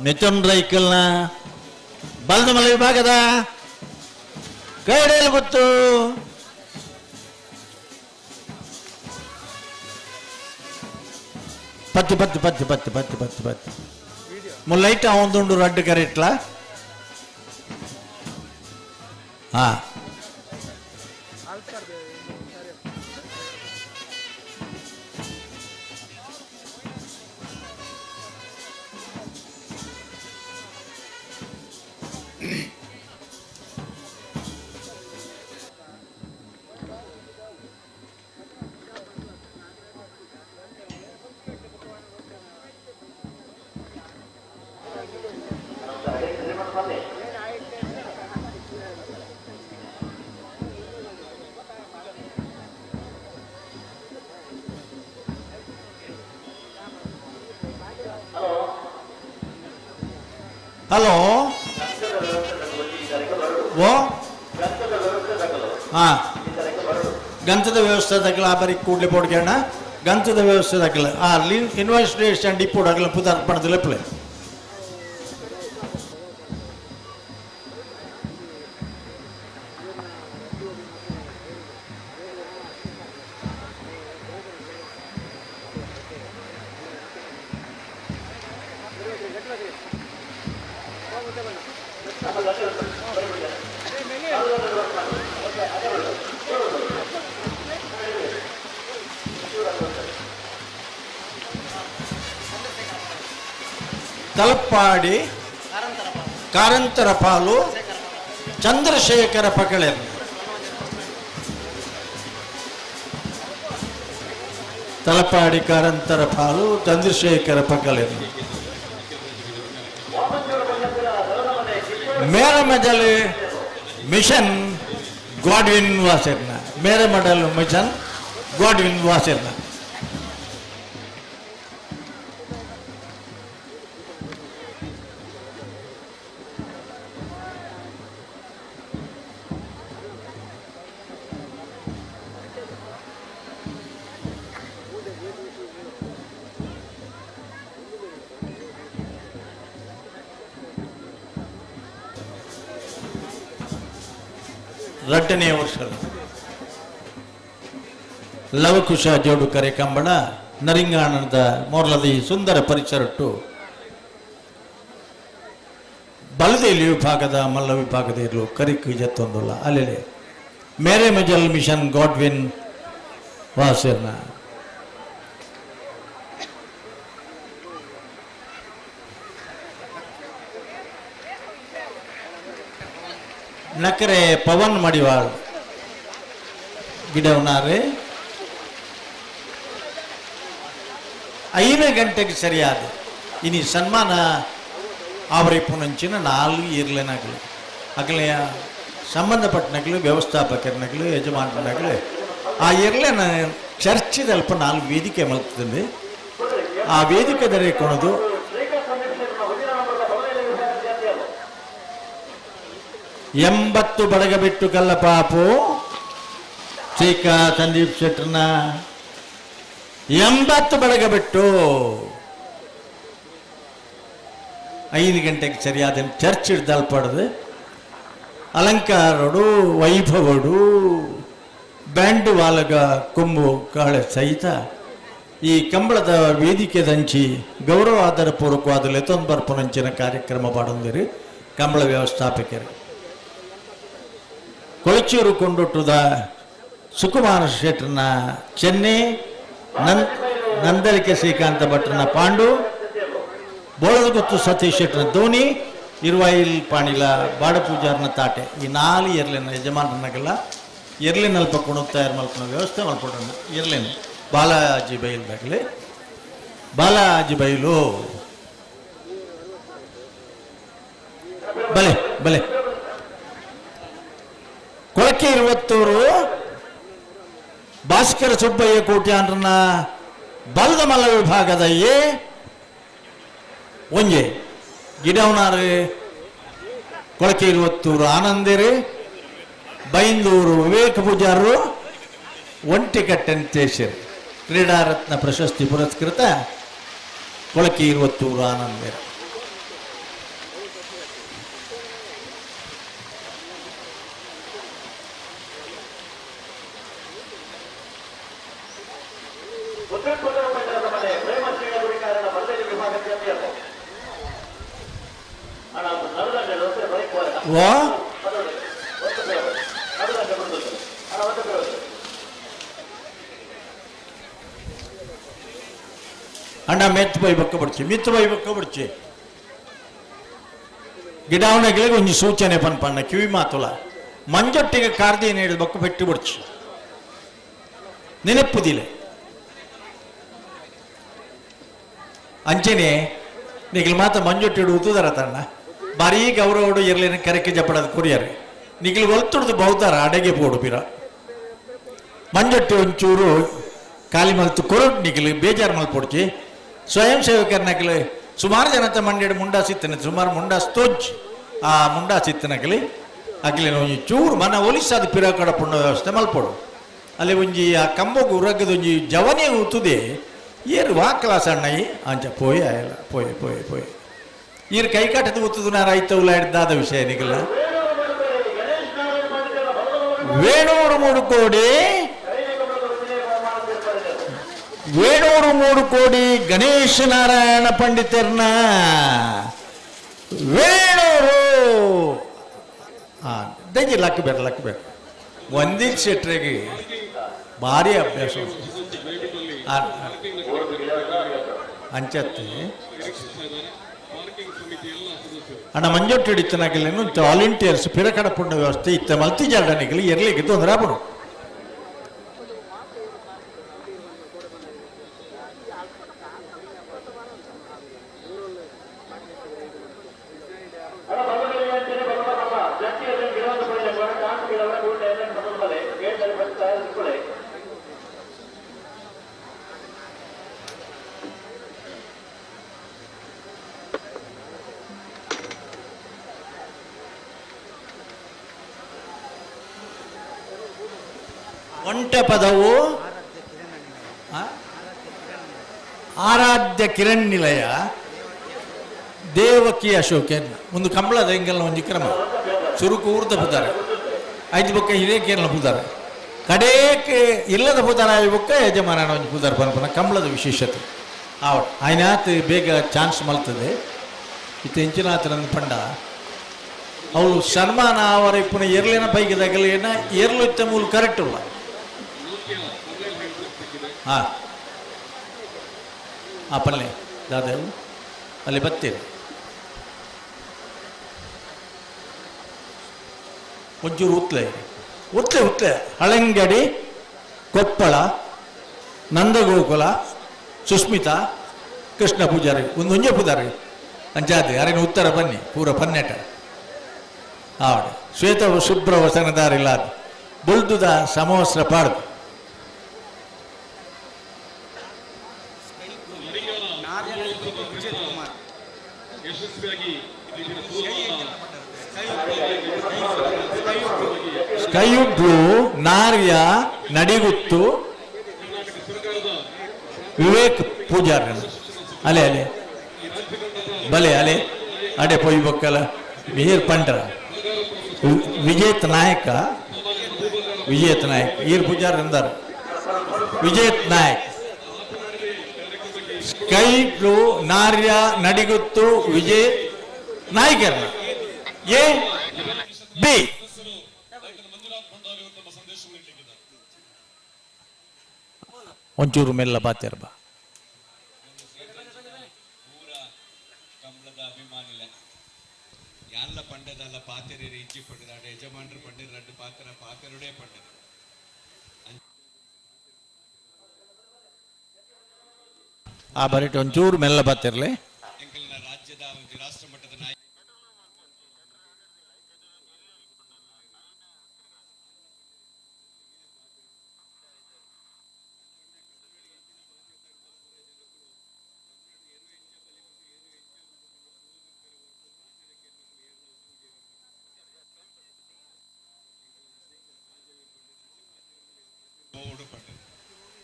ಮಿಥುನ್ ರೈಕಲ್ನ ಬಲ್ದಮಲ ವಿಭಾಗದ ಕೈಡೇಲು ಗೊತ್ತು. ಪತ್ತು ಪತ್ತು ಪತ್ತು ಪತ್ತು ಪತ್ತು ಪತ್ತು ಪತ್ತು ಮುಲ್ಲೈಟ್ ಅವಂದುಂಡು ರಡ್ಡು ಕರೆಟ್ಲಾ. ಹಾ ಹಲೋ ಓ ಹಾಂ ಗಂಧದ ವ್ಯವಸ್ಥೆ ದಕ್ಕಲ ಆ ಬರಿ ಕೂಡಲೇ ಬೋಡ್ಗೆಣ್ಣ ಗಂಧದ ವ್ಯವಸ್ಥೆ ದಕ್ಕಲ ಆ ಇನ್ವೆಸ್ಟಿಗೇಷನ್ ಡಿಪೋಡ್ ಆಗಲ ಪುದಾರ್ ಪಣದ ಲೆಪ್ಪಲೆ. ತಲಪಾಡಿ ಕಾರಂತರ ಪಾಲು ಚಂದ್ರಶೇಖರ ಪಕಳೆ ತಲಪಾಡಿ ಕಾರಂತರ ಪಾಲು ಚಂದ್ರಶೇಖರ ಪಕಳೆ ಮೇರ ಮಜಲ್ mission Godwin ವಾಸರ್ನ Mera ಮಡಲ್ mission Godwin ವಾಸರ್ನ. ರಡ್ಡನೆಯ ವರ್ಷದ ಲವಕುಶ ಜೋಡುಕರೆ ಕಂಬಳ ನರಿಂಗಾಣದ ಮೋರ್ಲದ ಈ ಸುಂದರ ಪರಿಸರಟ್ಟು ಬಲದೇಲಿ ವಿಭಾಗದ ಮಲ್ಲ ವಿಭಾಗದ ಇರಲು ಕರಿಕು ಜತ್ತೊಂದುಲ್ಲ ಅಲ್ಲೆಲೆ ಮೇರೆ ಮೆಜಲ್ ಮಿಷನ್ ಗಾಡ್ವಿನ್ ವಾಸಿರ್ನ ನಕರೆ ಪವನ್ ಮಡಿವಾಳ್ ಗಿಡವನಾರೆ 5 ಗಂಟೆಗೆ ಸರಿಯಾದ ಇನಿ ಸನ್ಮಾನ ಆವರಿಪುನಂಚಿನ 4 ಇರ್ಲೆನಾಗಲಿ ಅಗಲೆಯ ಸಂಬಂಧಪಟ್ಟನಗಲು ವ್ಯವಸ್ಥಾಪಕರನಗಲು ಯಜಮಾನರನಗಲು ಆ ಇರ್ಲೆನ ಚರ್ಚಿದಲ್ಪ 4 ವೇದಿಕೆ ಮಲ್ತದೆ. ಆ ವೇದಿಕೆ ದರೆ ಕೊಣದು 80 ಬಡಗ ಬಿಟ್ಟು ಕಲ್ಲ ಪಾಪು ಚೀಕ ಸಂದೀಪ್ ಶೆಟ್ಟರ್ನ 80 ಬಡಗ ಬಿಟ್ಟು 5 ಗಂಟೆಗೆ ಸರಿಯಾದ ಚರ್ಚ್ ಹಿಡ್ದಲ್ಪಡದು ಅಲಂಕಾರಡು ವೈಭವಡು ಬ್ಯಾಂಡ್ ವಾಲಗ ಕೊಂಬು ಕಾಳೆ ಸಹಿತ ಈ ಕಂಬಳದ ವೇದಿಕೆ ದಂಚಿ ಗೌರವಾದರ ಪೂರ್ವಕವಾದ ಲೆತೊಂದು ಕಾರ್ಯಕ್ರಮ ಪಾಡೊಂದಿರು ಕಂಬಳ ವ್ಯವಸ್ಥಾಪಕರು ಕೊಳಚೂರು ಕೊಂಡೊಟ್ಟುದ ಸುಕುಮಾರ ಶೆಟ್ಟರ್ನ ಚೆನ್ನೆ ನಂದಳಿಕೆ ಶ್ರೀಕಾಂತ ಭಟ್ರನ ಪಾಂಡು ಬೋಳದಗೊತ್ತು ಸತೀಶ್ ಶೆಟ್ಟರ್ನ ಧೋನಿ ಇರುವಾಯಿಲ್ ಪಾಣಿಲ ಬಾಡಪೂಜಾರನ ತಾಟೆ ಈ 4 ಎರ್ಲಿನ ಯಜಮಾನರನ್ನಾಗಲ್ಲ ಎರ್ಲಿನಲ್ಪ ಕೊಣ ತಯಾರು ಮಲ್ಪನ ವ್ಯವಸ್ಥೆ ಮಲ್ಪಡೋಣ. ಎರ್ಲಿನ ಬಾಲಾಜಿ ಬೈಲ್ದಾಗಲಿ ಬಾಲಾಜಿ ಬೈಲು ಬಲೆ ಬಲೆ ಕೊಳಕೆ ಇರುವತ್ತೂರು ಭಾಸ್ಕರ ಸುಬ್ಬಯ್ಯ ಕೋಟ್ಯಾನ್ರನ್ನ ಬಲದ ಮಲ್ಲ ವಿಭಾಗದ ಎ ಒಂಜೆ ಗಿಡವನಾರು ಕೊಳಕೆ ಇರುವತ್ತೂರು ಆನಂದಿರು ಬೈಂದೂರು ವಿವೇಕ ಪೂಜಾರರು ಒಂಟಿಕಟ್ಟಂತೇಶರು ಕ್ರೀಡಾರತ್ನ ಪ್ರಶಸ್ತಿ ಪುರಸ್ಕೃತ ಕೊಳಕೆ ಇರುವತ್ತೂರು ಆನಂದಿರು. ವಾ ಅಣ್ಣ ಮೆತ್ತು ಬೈ ಬಕ್ಕ ಬಿಡ್ಚಿ ಮಿತ್ತು ಬೈ ಬಕ್ಕ ಬಿಡ್ಚಿ ಗಿಡಾವಣೆಗಳಿಗೆ ಒಂಜಿ ಸೂಚನೆ ಪನ್ಪಣ್ಣ ಕಿವಿ ಮಾತುಲ ಮಂಜೊಟ್ಟಿಗೆ ಕಾರ್ದಿ ನೀಡಿದ ಬಕ್ಕ ಪೆಟ್ಟು ಬಿಡ್ಚಿ ನೆನಪುದಿಲ್ಲ ಅಂಚನೆ ನಿಗಲ್ ಮಾತ ಮಂಜೊಟ್ಟಿಡು ಉತ್ತುದರ ತಣ್ಣ ಬಾರೀ ಗೌರವಡು ಇರ್ಲಿನ ಕರೆಕೆ ಜಪಡದ ಕೊರಿಯರ್ ನಿಗಲ್ ಒಲ್ತುಡ್ದು ಬಹುದಾರ ಅಡೆಗೆ ಪೋಡು ಪಿರ ಮಂಜೊಟ್ಟಿ ಒಂಚೂರು ಖಾಲಿ ಮಲ್ತು ಕೊರಡು ನಿಗಲು ಬೇಜಾರು ಮಲ್ಪೊಡ್ಚಿ ಸ್ವಯಂ ಸೇವಕರನಗಲು ಸುಮಾರು ಜನತ ಮಂಡ್ಯಡು ಮುಂಡಾಸಿತ್ತನೆ ಸುಮಾರು ಮುಂಡಾಸ್ ತೋಜ್ ಆ ಮುಂಡಾಸಿತ್ತನಗಲಿ ಅಗಲಿನ ಒಂಜಿ ಚೂರು ಮನ ಒಲಿಸಾದ ಪಿರ ಕಡಪುಣ್ಣ ವ್ಯವಸ್ಥೆ ಮಲ್ಪೊಡು ಅಲ್ಲಿ ಒಂಜಿ ಆ ಕಂಬಗು ಉರಗದ ಒಂಜಿ ಜವನೇ ಉತ್ತುದೆ ಏರು ವಾಕಲ ಸಣ್ಣಯಿ ಅಂಚ ಪೋಯ್ ಆಯಲ್ಲ ಪೋಯ್ ಪೋಯ್ ಪೋಯ್ ಈರು ಕೈ ಕಟ್ಟದ ಉತ್ತದು ನಾರ ಐತ ಉಲಾಡಿದ್ದಾದ ವಿಷಯ ನಿಗಲ ವೇಣೂರು 3 ಕೋಡಿ ವೇಣೂರು 3 ಕೋಡಿ ಗಣೇಶ ನಾರಾಯಣ ಪಂಡಿತರ್ನ ವೇಣೂರು ದಜ್ಜಿ ಲಕ್ಕ ಬೇಡ ಲಕ್ಕ ಬೇಡ ಒಂದೇ ಶೆಟ್ರಿಗೆ ಭಾರಿ ಅಭ್ಯಾಸ ಅಂಚತ್ತೆ ಅಣ್ಣ ಮಂಜೊಟ್ಟು ಹಿಡಿತನಾಗಲೇನು ವಾಲಂಟಿಯರ್ಸ್ ಪಿರಕಡಪುಣ್ಣ ವ್ಯವಸ್ಥೆ ಇತ್ತ ಮಲ್ತಿಜಾಡನಿಗಲಿ ಎರ್ಲಿಕ್ಕೆ ತೊಂದರೆ ಆಪುಡು. ಒಂಟೆ ಪದವು ಆರಾಧ್ಯ ಕಿರಣ್ ನಿಲಯ ದೇವಕಿ ಅಶೋಕನ್ ಒಂದು ಕಂಬಳದ ಎಂಗಲ್ನ ಒಂದು ಕ್ರಮ ಚುರುಕು ಊರ್ದ ಪದಾರೆ ಐದು ಬೊಕ್ಕ ಹಿರಿಯ ಪೂದಾರ ಕಡೇಕ್ ಇಲ್ಲದ ಪೂದಾರ ಆಯಿ ಬೊಕ್ಕ ಯಜಮಾನ ಒಂಜಿ ಪೂದಾರ ಪನ್ಪುನ ಕಂಬಳದ ವಿಶೇಷತೆ ಆವಡ್ ಆಯ್ನಾತ್ ಬೇಗ ಚಾನ್ಸ್ ಮಲ್ತದೆ ಇತ್ತೆ ಇಂಚಿನಾತ್ ಪಂಡ ಅವಳು ಸನ್ಮಾನ ಅವರ ಇಪ್ಪುನ ಎರ್ಲಿನ ಪೈಕಿದಾಗಲೇನ ಎರ್ಲು ಇತ್ತ ಮೂಲ ಕರೆಕ್ಟ್ ಉಲ್ಲ ಹಾಂ ಆ ಪಲ್ಲೆ ದಾದ ಅಲ್ಲಿ ಬತ್ತೀರಿ ಒಂಚೂರು ಉತ್ಲೆ ಉತ್ಲೆ ಉತ್ಲೆ ಹಳಂಗಡಿ ಕೊಪ್ಪಳ ನಂದಗೋಕುಲ ಸುಸ್ಮಿತಾ ಕೃಷ್ಣ ಪೂಜಾರಿ ಒಂದು ಒಂಜೆ ಪೂಜಾರಿ ಅಂಚಾದೆ ಅರೇನು ಉತ್ತರ ಬನ್ನಿ ಪೂರ ಪನ್ನೆಟ ಆವಡೆ ಶ್ವೇತ ಶುಭ್ರ ವಸನದಾರಿಲ್ಲ ಬುಲ್ದುದ ಸಮವಸ್ತ್ರ ಪಾಡ್ದು ಸ್ಕೈ ಬ್ಲೂ ನಾರ್ಯ ನಡಿಗುತ್ತು ವಿವೇಕ್ ಪೂಜಾರಿ ಅಲೆ ಅಲೆ ಬಲೆ ಅಲೆ ಅಡೆ ಪೊಯ್ ಬೊಕ್ಕಲ ಮಿಹಿರ್ ಪಂಡ್ರ ವಿಜೇತ್ ನಾಯಕ ವಿಜೇತ್ ನಾಯಕ್ ಈರ್ ಪೂಜಾರ್ ಅಂದಾರ ವಿಜೇತ್ ನಾಯಕ್ ಸ್ಕೈ ಬ್ಲೂ ನಾರ್ಯ ನಡಿಗುತ್ತು ವಿಜಯ್ ನಾಯಕರ್ನ ಎ ಬಿ ಒಂಚೂರು ಮೆಲ್ಲ ಬಾತಿರ್ಬ ಯಾನ್ಲ ಪಂಡದಲ್ಲ ಪಾತೆರೆ ಇಜ್ಜಿ ಪಂಡದ ಯಜಮಾನ್ರು ಪಂಡಿರ ರಡ್ಡು ಪಾತ್ರ ಪಾತೆರುಡೇ ಪಂಡದ ಆ ಬರಿಟ್ ಒಂಚೂರು ಮೆಲ್ಲ ಬಾತಿರ್ಲಿ ಎಂಕಲ್ನ ರಾಜ್ಯದ ಒಂದು ರಾಷ್ಟ್ರ ಮಟ್ಟದ ನಾಯಕ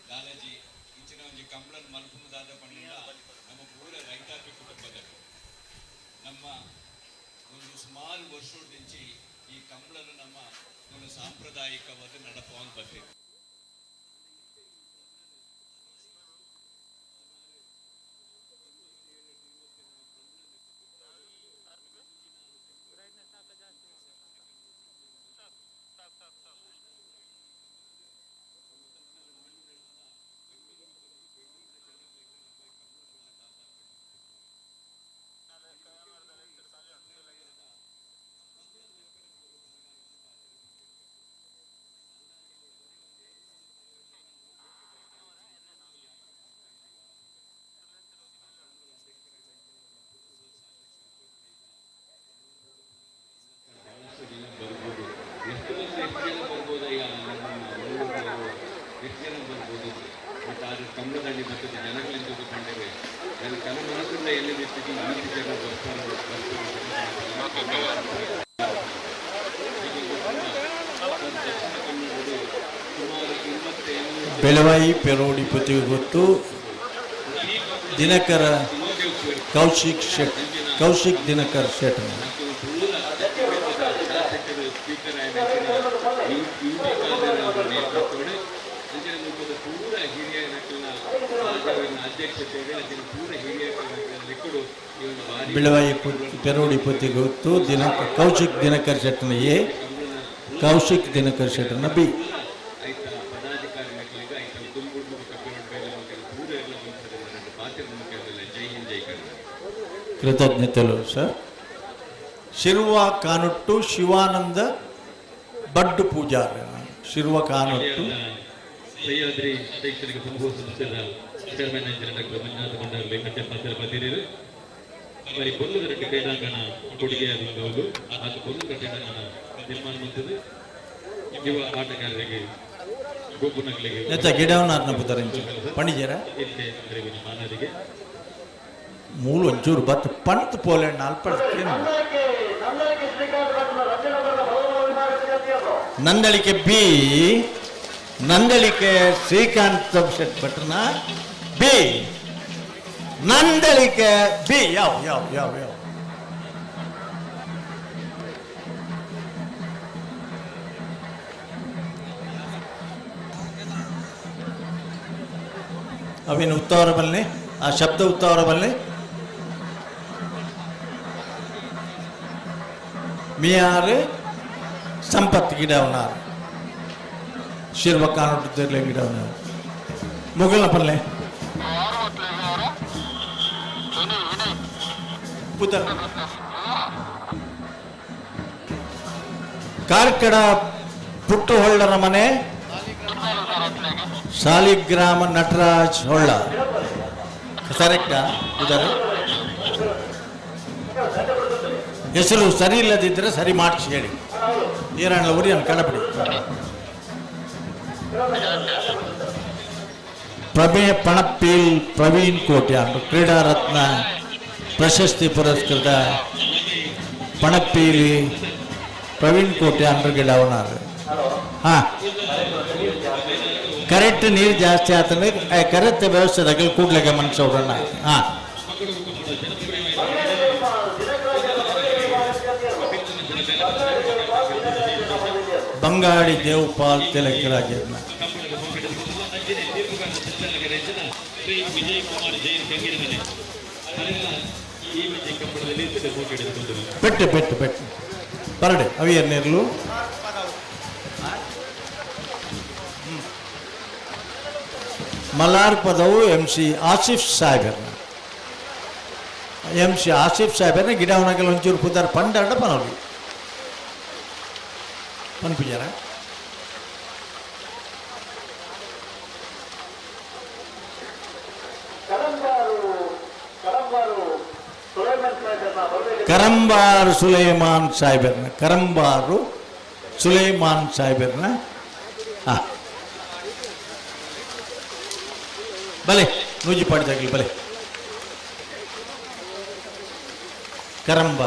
ಲಾಲಾಜಿ ಇಂಚಿನ ಒಂಜಿ ಕಂಬಳನ್ ಮಲ್ಪುನದಾದ ಪಂಡ ನಮ್ಮ ಪೂರ ರೈತಾಪಿ ಕುಟುಂಬದ ನಮ್ಮ ಒಂದು ಸುಮಾರು ವರ್ಷದಿಂಚಿ ಈ ಕಂಬಳನ್ನು ನಮ್ಮ ಒಂದು ಸಾಂಪ್ರದಾಯಿಕವಾದ ನಡಪವನ್ ಬರ್ತಿತ್ತು. ಎಷ್ಟು ಜನ ಬರ್ಬೋದು ಮತ್ತು ಆದ್ರೆ ಕಂಬಳದಲ್ಲಿ ಬರ್ತದೆ ಜನಗಳಿಂದ ಬಂದರೆ ನನ್ನ ಕನ ಮನಸ್ಸಿಂದ ಎಲ್ಲಿ ಬಿಟ್ಟಿದ್ದು ಈ ಜನ ಬರ್ತಾರೆ ಬೆಳವಾಯಿ ಪೆರೋಡಿ ಪತಿಗೆ ಗೊತ್ತು ದಿನಕರ ಕೌಶಿಕ್ ಶೆಟ್ ಕೌಶಿಕ್ ದಿನಕರ್ ಶೆಟ್ ಸ್ಪೀಕರ್ ಬೆಳವಾಯಿ ಪೆರೋಡಿ ಪತಿಗೆ ಗೊತ್ತು ದಿನಕ ಕೌಶಿಕ್ ದಿನಕರ್ ಶೆಟ್ಟನ ಎ ಕೌಶಿಕ್ ದಿನಕರ್ ಶೆಟ್ಟನ ಬಿ. ಕೃತಜ್ಞತೆಗಳು ಸರ್. ಶಿರುವ ಕಾನುಟ್ಟು ಶಿವಾನಂದ ಬಡ್ಡು ಪೂಜಾರ ಶಿರುವ ಕಾನುಟ್ಟು ಸಹ್ಯಾದ್ರಿ ಶೈಕ್ಷಣಿಕ ಸಮೂಹ ಸಂಸ್ಥೆಯ ಚೇರ್ಮನ್ ಡಾಕ್ಟರ್ ಮಂಜುನಾಥ ಭಂಡಾರಿ ಅಡ್ಡ ಬದಿರಿರು ಬರಿ ಪೊಲ್ಲುದ ರೆಡ್ಡಿ ಕ್ರೀಡಾಂಗಣ ಕೊಡುಗೆಯಾದಂಥವು ಅದು ಪೊಲ್ಲುದ ಕ್ರೀಡಾಂಗಣ ನಿರ್ಮಾಣ ಮಾಡ್ತದೆ. ಯುವ ಆಟಗಾರರಿಗೆ ಗೊಬ್ಬನಗಳಿಗೆ ನೆತ್ತ ಗಿಡವನ್ನಾರ್ನ ಪುದರಿಂಚು ಪಣಿಜರ ಇಲ್ಲಿ ಮಾನವರಿಗೆ ಮೂಲ ಒಂಚೂರು ಬತ್ ಪಣತ್ ಪೋಲೆ ನಾಲ್ಪಡಕ್ಕೆ ನಂದಳಿಕೆ ಬಿ ನಂದಳಿಕೆ ಶ್ರೀಕಾಂತ್ ಶೆಟ್ ಭಟ್ರನ ಬಿ ನಂದಳಿಕೆ ಬಿ ಯಾವ ಯಾವ ಯಾವ ಯಾವ ಅವೇನು ಉತ್ತಾವರ ಬಲ್ಲೆ, ಆ ಶಬ್ದ ಉತ್ತಾವರ ಬಲ್ಲೆ. ಮಿಯಾರು ಸಂಪತ್ ಗಿಡವನಾರು ಶಿರ್ವ ಕಾನೋಟು ಗಿಡವನಾರು ಮೊಗಲ್ನ ಪಲ್ಲೆ ಪುತ ಕಾರ್ಕಡ ಪುಟ್ಟು ಹೊಳ್ಳರ ಮನೆ ಶಾಲಿಗ್ರಾಮ ನಟರಾಜ್ ಹೊಳ್ಳ ಕರೆಕ್ಟಾ? ಇದಾರೆ ಹೆಸರು ಸರಿ ಇಲ್ಲದಿದ್ದರೆ ಸರಿ ಮಾಡಿಸಿ ಹೇಳಿ. ಏರಣ್ಣ ಉರಿಯನ್ ಕಡಪಡಿ. ಪ್ರಮೇಯ ಪಣಪ್ಪೀಲ್ ಪ್ರವೀಣ್ ಕೋಟ್ಯಾನ್ ಕ್ರೀಡಾರತ್ನ ಪ್ರಶಸ್ತಿ ಪುರಸ್ಕೃತ ಪಣಪ್ಪೀಲಿ ಪ್ರವೀಣ್ ಕೋಟ್ಯಾನ್ ಗಿಡವನಾರು. ಹಾಂ, ಕರೆಕ್ಟ್ ನೀರು ಜಾಸ್ತಿ ಆತಂದ್ರೆ ಕರೆಕ್ಟ್ ವ್ಯವಸ್ಥೆ ತಗಲ್ ಕೂಡಲೇ ಗಮನಿಸೋಣ. ಹಾಂ, ಬಂಗಾಡಿ ದೇವಪಾಲ್ ತಿಲಕರಾಜನ ಪೆಟ್ಟು ಪೆಟ್ಟು ಪೆಟ್ಟು ಪರಡೆ ಅವಿಯರ್ ನೇರ್ಲು. ಮಲಾರ್ ಪದವು ಎಂ ಸಿ ಆಸಿಫ್ ಸಾಹೇಬರ್ನ, ಎಂ ಸಿ ಆಸಿಫ್ ಸಾಹೇಬರ್ನ ಗಿಡ ಅವನಾಗಲ್ಲ ಒಂಚೂರು ಪುದಾರ್ ಪಂಡಾಡ ಪನೋಲಿ ಪನ್ಪುಜಾರ. ಕರಂಬಾರು ಸುಲೈಮಾನ್ ಸಾಹೇಬರ್ನ, ಕರಂಬಾರು ಸುಲೈಮಾನ್ ಸಾಹೇಬರ್ನ. ಹಾಂ, ಬಲೆ ನೂಜಿ ಪಾಡಿದಾಗಲಿ ಬಲೆ ಕರಂಬ.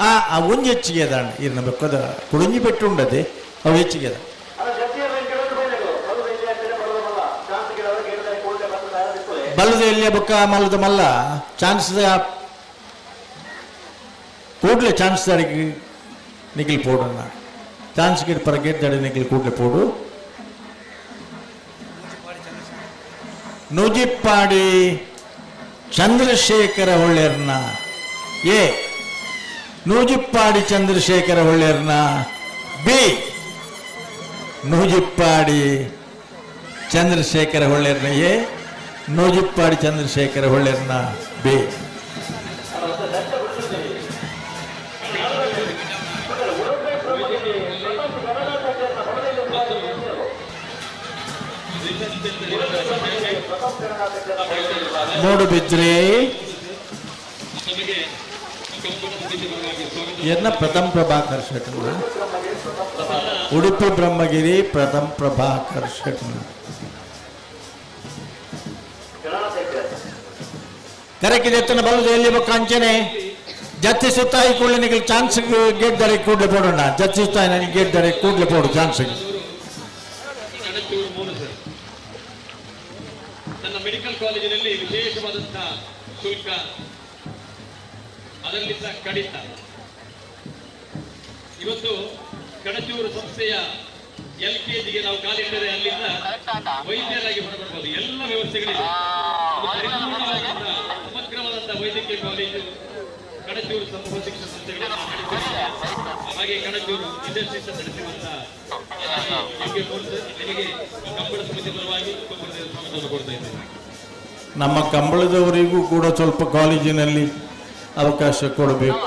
ಆ ಒಂಜಿ ಹೆಚ್ಚಿಗೆ ಅದಾಣ ಇರ್ನ ಬೆಕ್ಕದ ಕುಡುಂಜಿ ಪೆಟ್ಟು ಉಂಡದೆ ಅವು ಹೆಚ್ಚಿಗೆ ಅದ. ಬಲ್ಲದ ಎಲ್ಲಿಯ ಬೊಕ್ಕ ಮಲ್ಲದ ಮಲ್ಲ ಚಾನ್ಸ್ ಕೂಡಲೇ ಚಾನ್ಸ್ ದಾಡಿಗೆ ನಿಖಿಲ್ ಪೋಡಣ್ಣ ಚಾನ್ಸ್ ಗಿಡ ಪರ ಗೇಟ್ ದಾಡಿ ನಿಖಿಲ್ ಕೂಡಲೇ ಪೋಡು. ನೂಜಿಪ್ಪಾಡಿ ಚಂದ್ರಶೇಖರ ಹೊಳ್ಳೆರ್ನ ಎ, ನೂಜಿಪ್ಪಾಡಿ ಚಂದ್ರಶೇಖರ ಹೊಳ್ಳೆರ್ನ ಬಿ, ನೂಜಿಪ್ಪಾಡಿ ಚಂದ್ರಶೇಖರ ಹೊಳ್ಳೆರ್ನ ಎ, ನೂಜಿಪ್ಪಾಡಿ ಚಂದ್ರಶೇಖರ ಹೊಳ್ಳೆರ್ನ ಬಿ. ಮೂಡುಬಿದ್ರೆ ಎನ್ನ ಪ್ರಥಮ್ ಪ್ರಭಾಕರ್ ಶೆಟ್ನ, ಉಡುಪಿ ಬ್ರಹ್ಮಗಿರಿ ಪ್ರಥಮ್ ಪ್ರಭಾಕರ್ ಶೆಟ್ನ. ಕರೆಕ್ಟ್ ಎತ್ತನ ಬಲ್ಲದ ಎಲ್ಲಿ ಕಾಂಚನೆ ಜತ್ತಿ ಸುತ್ತಾಯಿ ಕೂಡಲೇ ನಿಮಗೆ ಚಾನ್ಸ್ ಗೇಟ್ ದಾರಿ ಕೂಡಲೇ ಪೋಡೋಣ. ಜತ್ತಿ ಸುತ್ತಾಯಿ ನನಗೆ ಗೇಟ್ ದಾರಿ ಕೂಡಲೇ ಪೋಡು ಚಾನ್ಸ್. ನನ್ನ ಮೆಡಿಕಲ್ ಕಾಲೇಜಿನಲ್ಲಿ ವಿಶೇಷವಾದಂತಹ ಶುಲ್ಕ, ಅದರಲ್ಲಿ ಸಹ ಕಡಿತ. ಇವತ್ತು ಕಡಚೂರು ಸಂಸ್ಥೆಯ ಎಲ್ ಕೆಜಿಗೆ ನಾವು ಕಾಲಿಟ್ಟರೆ ಅಲ್ಲಿಂದ ವೈದ್ಯರಾಗಿ ಹೊರಬರಬಹುದು. ಎಲ್ಲ ವ್ಯವಸ್ಥೆಗಳಿದೆ. ಪರಿಪೂರ್ಣವಾದಂತಹ ಸಮಗ್ರವಾದಂತಹ ವೈದ್ಯಕೀಯ ಕಾಲೇಜು ಕಡಚೂರು ಸಮೂಹ ಶಿಕ್ಷಣ ಸಂಸ್ಥೆಗಳನ್ನು ನಡೆಸಿದೆ. ಹಾಗೆ ಕಡಚೂರು ಇಂಡಸ್ಟ್ರೀಸ್ ನಡೆಸಿರುವಂತಹ ನಿಮಗೆ ಕಂಬಳ ಸಮಿತಿ ಪರವಾಗಿ ಸ್ವಾಗತವನ್ನು ಕೊಡ್ತಾ ಇದ್ದೇನೆ. ನಮ್ಮ ಕಂಬಳದವರಿಗೂ ಕೂಡ ಸ್ವಲ್ಪ ಕಾಲೇಜಿನಲ್ಲಿ ಅವಕಾಶ ಕೊಡಬೇಕು.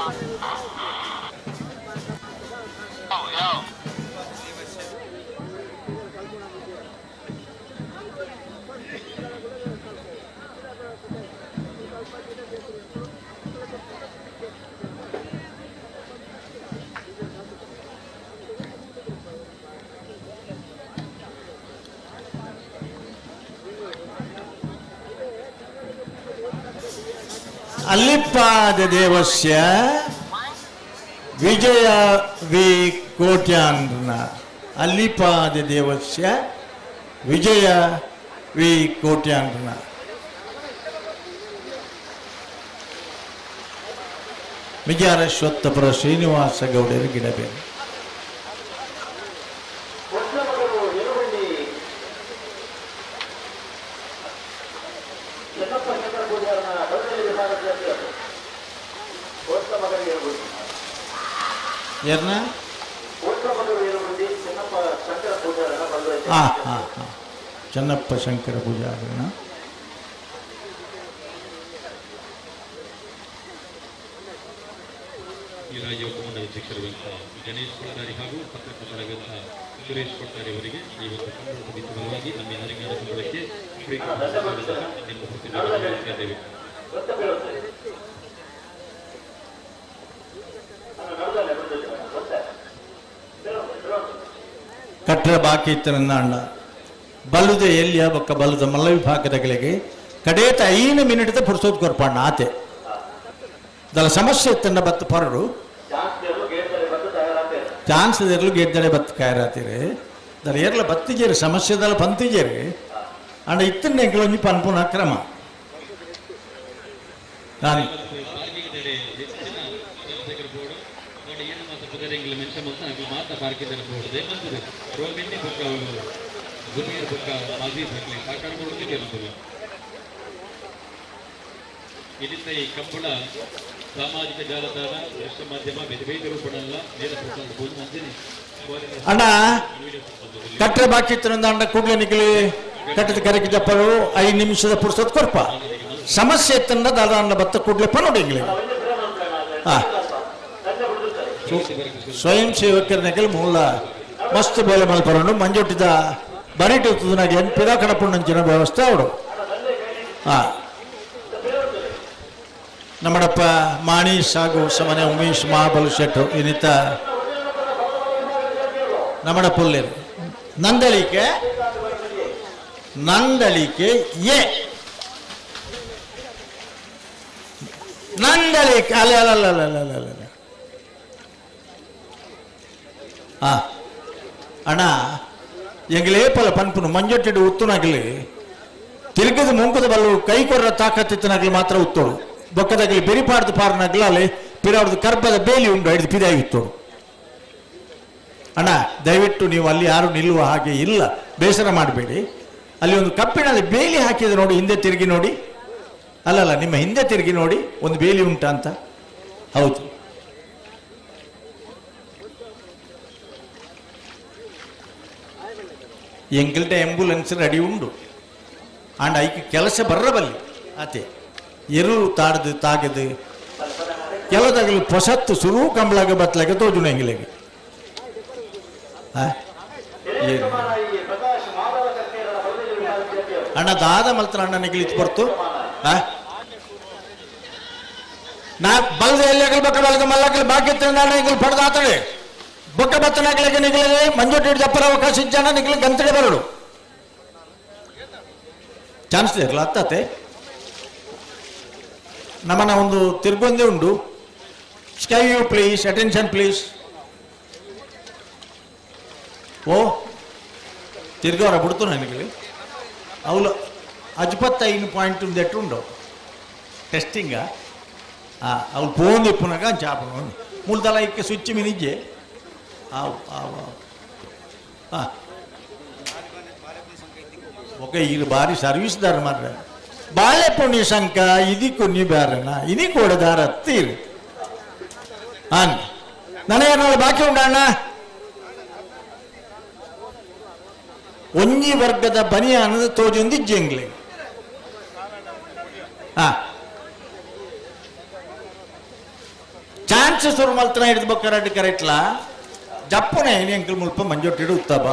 ಅಲ್ಲಿಪ್ಪಾದ ದೇವಸ್ಯ ವಿಜಯ ವಿ ಕೋಟ್ಯಾನ್ನ, ಅಲ್ಲಿಪಾದ ದೇವಸ್ಯ ವಿಜಯ ವಿ ಕೋಟ್ಯಾನ್ನ. ಮಿಜಾರಶ್ವತ್ತಪುರ ಶ್ರೀನಿವಾಸ ಗೌಡರು ಗಿಡಬೇರು. ಏರ್ನ ಹಾಂ ಹಾಂ ಹಾಂ ಚನ್ನಪ್ಪ ಶಂಕರ ಪೂಜಾರಿನ. ಈ ರಾಜ್ಯ ಉಪಮಂಡಲ ಅಧ್ಯಕ್ಷರಾದಂತಹ ಗಣೇಶ್ ಕೊಟ್ಟಾರಿ ಹಾಗೂ ಪತ್ರಕರ್ತರಾದಂತಹ ಸುರೇಶ್ ಕೊಟ್ಟಾರಿ ಅವರಿಗೆ ಈ ಒಂದು ಕಂಬಳ ಸಮಿತಿ ಪರವಾಗಿ ನಮ್ಮ ನರಿಂಗಾನ ಕಂಬಳಕ್ಕೆ ಶ್ರೀ ನಿಮ್ಮ ಕೃತಜ್ಞತೆಗಳನ್ನು ಇದ್ದೇವೆ. ಕಟ್ಟಡ ಬಾಕಿ ಇತ್ತನಂದ ಅಣ್ಣ ಬಲ್ಲುದ ಎಲ್ಲಿಯ ಬೊಕ್ಕ ಬಲ್ಲದ ಮಲ್ಲ ವಿಭಾಗದಗಳಿಗೆ ಕಡೇತ 5 ಮಿನಿಟ್ ಪುರ್ಸೋದ್ ಕೊರ್ಪಣ್ಣ ಆತೆ ದಲ ಸಮಸ್ಯೆ ಇತ್ತನ್ನ ಬತ್ತು ಪರಡು ಚಾನ್ಸ್ ಇರಲು ಗೇಟ್ ಬತ್ತು ಕಾಯರಾತೀರಿ ದಲ ಏರ್ಲ ಬತ್ತಿಜೇರಿ ಸಮಸ್ಯೆದಲ್ಲ ಪಂತಿಜೇರಿ ಅಂಡ ಇತ್ತನ್ನ ಎಂಕಲೊಂಜಿ ಪನ್ಪುನ ಕ್ರಮ ನಾನು ಈ ಕಂಬಳ ಸಾಮಾಜಿಕ ಜಾಲತಾಣ ದೃಶ್ಯ ಮಾಧ್ಯಮ ಬೇರೆ ಬೇರೆ ರೂಪಣಲ್ಲ ನೇರ ಪ್ರಸಾರ ಮಂಜನೆ ಅಣ್ಣ ಕಟ್ಟರೆ ಬಾಕಿ ಇತ್ತು ಅಣ್ಣ ಕೂಡಲೇ ನಿಗಲಿ ಕಟ್ಟದ ಕರೆಗೆ ಜಪ್ಪರು 5 ನಿಮಿಷದ ಪುರ್ಸೊತ್ ಕೊರ್ಪ ಸಮಸ್ಯೆ ಇತ್ತಂದ ದಾದ ಅಣ್ಣ ಬತ್ತ ಕೂಡಲೇ ಪನ್ನೋಡಿ ಇಂಗ್ಲಿ ಹಾ ಸ್ವಯಂ ಸೇವಕರ ಮೂಲ ಮಸ್ತ್ ಬೇಲೆ ಮಲ್ಪರನ್ನು ಮಂಜೊಟ್ಟಿದ ಬರಿಟು ಎನ್ ಪಿದ ಕಡಪುಣ್ಣಂಚಿನ ವ್ಯವಸ್ಥೆ ಅವಡು. ಹಾ ನಮ್ಮಡಪ್ಪ ಮಾಣಿ ಸಾಗು ಸಮನೆ ಉಮೇಶ್ ಮಹಾಬಲ್ ಶೆಟ್ರು ಇನ್ನಿತ ನಮ್ಮಡ ಪುಲ್ಲೇರು ನಂದಳಿಕೆ ನಂದಳಿಕೆ ಎ ನಂದಳಿಕೆ ಅಲ್ಲ ಅಲ್ಲ ಅಲ್ಲ ಅಲ್ಲ ಅಲ್ಲ ಅಲ್ಲ ಆ ಅಣ್ಣ ಎಂಗ್ಲೇ ಪಲ ಪನ್ಪುನು ಮಂಜೊಟ್ಟಿಡು ಉತ್ತುನಾಗಲಿ ತಿರುಗದ ಮುಂಕದ ಬಲ್ಲು ಕೈ ಕೊರ್ರ ತಾಕತ್ತಿತ್ತನಾಗಲಿ ಮಾತ್ರ ಉತ್ತೋಡು ಬೊಕ್ಕದಾಗಲಿ ಬೆರಿಪಾಡ್ದು ಪಾರನಾಗಲಿ ಅಲ್ಲಿ ಪಿರಾವ್ರದ್ದು ಕರ್ಬದ ಬೇಲಿ ಉಂಟು ಹಿಡಿದು ಪಿದಾಗಿ ಉತ್ತೋಡು. ಅಣ್ಣ ದಯವಿಟ್ಟು ನೀವು ಅಲ್ಲಿ ಯಾರು ನಿಲ್ಲುವ ಹಾಗೆ ಇಲ್ಲ, ಬೇಸರ ಮಾಡಬೇಡಿ. ಅಲ್ಲಿ ಒಂದು ಕಪ್ಪಿನಲ್ಲಿ ಬೇಲಿ ಹಾಕಿದೆ ನೋಡಿ, ಹಿಂದೆ ತಿರುಗಿ ನೋಡಿ. ಅಲ್ಲಲ್ಲ, ನಿಮ್ಮ ಹಿಂದೆ ತಿರುಗಿ ನೋಡಿ, ಒಂದು ಬೇಲಿ ಉಂಟಾ ಅಂತ. ಹೌದು, ಎಂಕಲ್ಟ ಆಂಬ್ಯುಲೆನ್ಸ್ ರೆಡಿ ಉಂಡು ಅಂಡ್ ಐಕ್ ಕೆಲಸ ಬರ್ರಬಲ್ಲಿ ಆತೆ ಎರು ತಾಡ್ದು ತಾಗದು ಕೆಲದಾಗಲಿ ಪೊಸತ್ತು ಸುರು ಕಂಬಳಾಗ ಬತ್ಲಾಗ ತೋಜುನ ಎಂಗಿಲೆಗೆ. ಅಣ್ಣ ದಾದ ಮಲ್ತ್ರ ಅಣ್ಣ ನಿಗಲಿತ್ ಬರ್ತು. ನಾ ಬಲ್ದ ಎಲ್ಲಿ ಬಕ್ಕ ಬಲ್ದ ಮಲ್ಲಕಲ್ ಬಾಕಿ ಅಣ್ಣ ಎಂಗಲ್ ಪಡೆದ ಆತಡೆ ಬೊಕ್ಕ ಬತ್ತನಾಗಲಿಗೆ ನಿಗಲಿಗೆ ಮಂಜೋಟಿ ಜಪ್ಪರ ಅವಕಾಶ ಇಜ್ಜಾನ ನಿಗಲಿ ಗಂತಡೆ ಬರಡು ಚಾನ್ಸ್ ಇರಲ್ಲ ಅತ್ತಾತೆ. ನಮ್ಮನ್ನ ಒಂದು ತಿರ್ಗೊಂದೇ ಉಂಟು. Sky you please attention please. ಓ ತಿರ್ಗವರ ಬಿಡ್ತು ನನಗೆ ಅವಳು ಅಜ್ಪತ್ತೈದು ಪಾಯಿಂಟ್ ಒಂದು ಎಟ್ಟು ಉಂಡು ಟೆಸ್ಟಿಂಗ. ಅವಳು ಫೋನ್ ಇಪ್ಪುನಾಗ ಚಾಪನು ಮೂಲದಲ್ಲ ಇಕ್ಕೆ ಸ್ವಿಚ್ ಮಿನಿಜ್ಜೆ. ಆವು ಆವು ಆವು ಹಾಂ ಓಕೆ. ಈಗ ಭಾರಿ ಸರ್ವಿಸ್ ದಾರ ಮಾರ್ರೆ ಬಾಳೆ ಪುಣ್ಯ ಶಂಕ ಇದಿ ಕೊನ್ನಿ ಬ್ಯಾರನ ಇನಿ ಕೂಡ ದಾರ ಹತ್ತೀರಿ ಹಾನ್ ನನಗೆ ನಾಳೆ ಬಾಕಿ ಉಂಡ ಅಣ್ಣ. ಒಂಜಿ ವರ್ಗದ ಬನಿಯ ಅನ್ನೋದು ತೋಜೊಂದು ಇಜ್ಜೆಂಗ್ಲೆ. ಹಾ ಚಾನ್ಸ್ ಶುರು ಮಲ್ತನ ಹಿಡಿದು ಬಕ್ಕರಡ್ಡು ಕರೆಕ್ಟ್ಲಾ ಜಪ್ಪುನೆ ಏನಿ ಅಂಕಲ್ ಮುಲ್ಪ ಮಂಜೊಟ್ಟಿಡು ಉತ್ತಬ.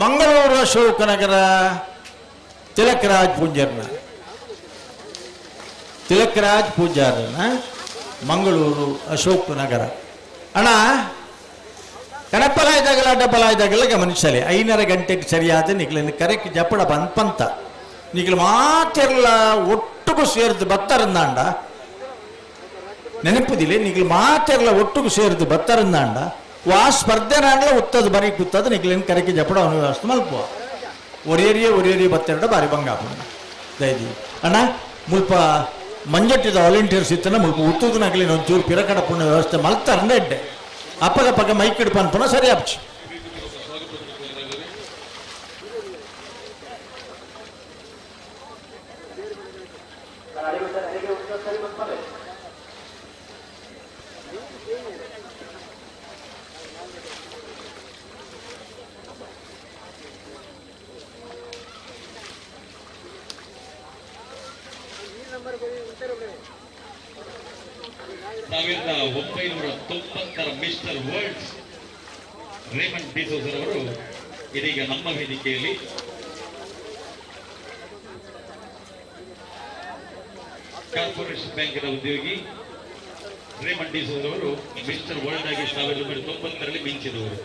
ಮಂಗಳೂರು ಅಶೋಕನಗರ ತಿಲಕರಾಜ್ ಪೂಂಜರ್ನ ತಿಲಕರಾಜ್ ಪೂಜಾರನ ಮಂಗಳೂರು ಅಶೋಕನಗರ. ಅಣ್ಣ ಕಡಪಲಾಯ್ದಾಗಲ್ಲ ಅಡ್ಡಪಲಾಯ್ದಾಗಲ್ಲ ಗಮನಿಸಲಿ 5:30 ಗಂಟೆಗೆ ಸರಿಯಾದ ನಿಗ್ಲಿನ ಕರೆಕ್ಟ್ ಜಪ್ಪಡ ಬಂದ್ಪಂತ ನಿಗ್ಲು ಮಾತೆಲ್ಲ ಒಟ್ಟುಗೂ ಸೇರಿದು ಬತ್ತರಂದಾಂಡ ನೆನಪುದಿಲ್ಲ ನಿಗ್ಲು ಮಾತೆಲ್ಲ ಒಟ್ಟುಗೂ ಸೇರಿದು ಬತ್ತರಂದಾಂಡ ವಾ ಸ್ಪರ್ಧೆನಾಂಡ್ಲ ಉತ್ತದ ಬರೀ ಕೂತದ ನಿಗ್ಲಿನ ಕರೆಕ್ಕೆ ಜಪ್ಪಡ ಅವನ ವ್ಯವಸ್ಥೆ ಮಲ್ಪ ಒರೇರಿಯೇ ಒರೇರಿಯೇ ಬತ್ತೆರಡ ಬಾರಿ ಬಂಗಾಪುನ. ದಯದಿ ಅಣ್ಣ ಮುಲ್ಪ ಮಂಜಟ್ಟಿದ ವಾಲಂಟಿಯರ್ಸ್ ಇತ್ತನ ಮುಲ್ಪ ಉತ್ತುದನಾಗಲಿ ಒಂಚೂರು ಪಿರಕಡ ಪುಣ್ಯ ವ್ಯವಸ್ಥೆ ಮಲ್ತಾರಂದೆ ಎಡ್ಡೆ ಅಪ್ಪಗ ಪಕ್ಕ ಮೈಕ್ ಇಡು ಪನ್ಪುನ ಸರಿ ಆಪ್ಚಿ. ಸಾವಿರದ ಒಂಬೈನೂರ ತೊಂಬತ್ತರ ಮಿಸ್ಟರ್ ವರ್ಲ್ಡ್ ರೇಮಂಡ್ ಡಿಸೋಜರ್ ಅವರು ಇದೀಗ ನಮ್ಮ ವೇದಿಕೆಯಲ್ಲಿ ಕಾರ್ಪೊರೇಷನ್ ಬ್ಯಾಂಕಿನ ಉದ್ಯೋಗಿ ರೇಮಂಡ್ ಡಿಸೋಜರ್ ಅವರು ಮಿಸ್ಟರ್ ವರ್ಲ್ಡ್ ಆಗಿ 1990ರಲ್ಲಿ ಮಿಂಚಿದವರು.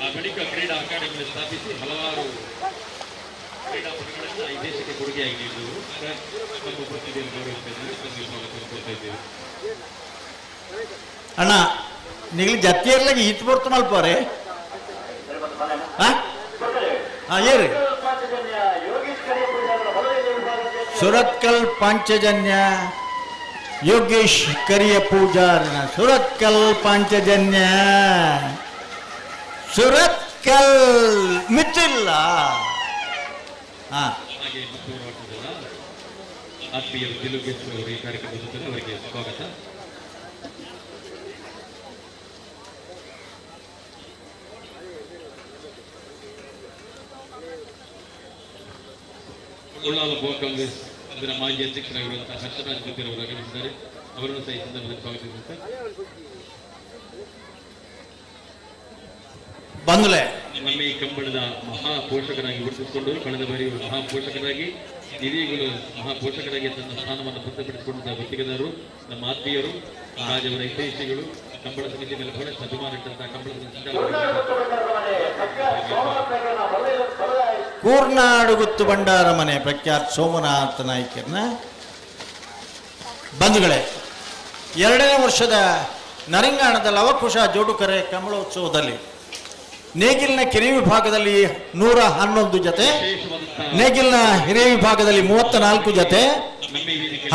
ಆ ಬಳಿಕ ಕ್ರೀಡಾ ಅಕಾಡೆಮಿ ಸ್ಥಾಪಿಸಿ ಹಲವಾರು ಕ್ರೀಡಾಪಟುಗಳನ್ನು ಈ ದೇಶಕ್ಕೆ ಕೊಡುಗೆಯಾಗಿ ನೀಡಿದವರು. ನಮ್ಮ ಉಪಸ್ಥಿತಿಯನ್ನು ಗೌರವಿಸ್ತಾ ಇದ್ದೇವೆ, ತಮಗೆ ಸ್ವಾಗತವನ್ನು ಕೋರ್ತಾ ಇದ್ದೇವೆ. ಅಣ್ಣ ನಿಗಲಿ ಜತ್ತಿಯರ್ಲಾಗ ಈತ್ ಬರ್ತು ಮಲ್ಪೋರೆ ಏರಿ ಸುರತ್ಕಲ್ ಪಾಂಚಜನ್ಯ ಯೋಗೇಶ್ ಕರಿಯ ಪೂಜಾರಿನ ಸುರತ್ಕಲ್ ಪಾಂಚಜನ್ಯ ಸುರತ್ಕಲ್ ಮಿತ್ತಿಲ್ಲ. ಹಾಗೆ ಮತ್ತೊಂದು ಆತ್ಮೀಯರು ದಿಲುಗೇಶ್ ಅವರು ಈ ಕಾರ್ಯಕ್ರಮದ ಜೊತೆ ಅವರಿಗೆ ಸ್ವಾಗತ. ಉಳ್ಳಾಲ ಗೋವಾ ಕಾಂಗ್ರೆಸ್ ಅದರ ಮಾಜಿ ಅಧ್ಯಕ್ಷರಾಗಿರುವಂತಹ ಹರ್ಷರಾಜ್ ಗುತ್ತಿರವರು ಆಗಮಿಸಿದ್ದಾರೆ. ಅವರನ್ನು ಸಹ ಈ ಸಂದರ್ಭದಲ್ಲಿ ಸ್ವಾಗತಿಸುತ್ತಾರೆ. ಬಂದ್ಲೆ ನಮ್ಮ ಈ ಕಂಬಳದ ಮಹಾ ಪೋಷಕರಾಗಿ ಗುರುತಿಸಿಕೊಂಡು ಕಳೆದ ಬಾರಿ ಮಹಾ ಪೋಷಕರಾಗಿ ಇದೀಗಲೂ ಮಹಾ ಪೋಷಕರಾಗಿ ತನ್ನ ಸ್ಥಾನವನ್ನು ಭದ್ರಪಡಿಸಿಕೊಂಡಂತಹ ಗುತ್ತಿಗೆದಾರರು, ನಮ್ಮ ಆತ್ಮೀಯರು, ರಾಜವರ ಹಿತೈಷಿಗಳು, ಕಂಬಳ ಸಮಿತಿ ಮೇಲೆ ಬಹಳಷ್ಟು ಅಭಿಮಾನ ಇಟ್ಟಂತಹ ಕಂಬಳ ಕೂರ್ನಾಡು ಗುತ್ತು ಭಂಡಾರ ಮನೆ ಪ್ರಖ್ಯಾತ ಸೋಮನಾಥ ನಾಯ್ಕರನ್ನ ಬಂಧುಗಳೇ, 2ನೇ ವರ್ಷದ ನರಿಂಗಾಣದ ಲವಕುಶ ಜೋಡುಕರೆ ಕಂಬಳೋತ್ಸವದಲ್ಲಿ ನೇಗಿಲಿನ ಕಿರಿಯ ವಿಭಾಗದಲ್ಲಿ 111 ಜೊತೆ, ನೇಗಿಲಿನ ಹಿರಿಯ ವಿಭಾಗದಲ್ಲಿ 34 ಜೊತೆ,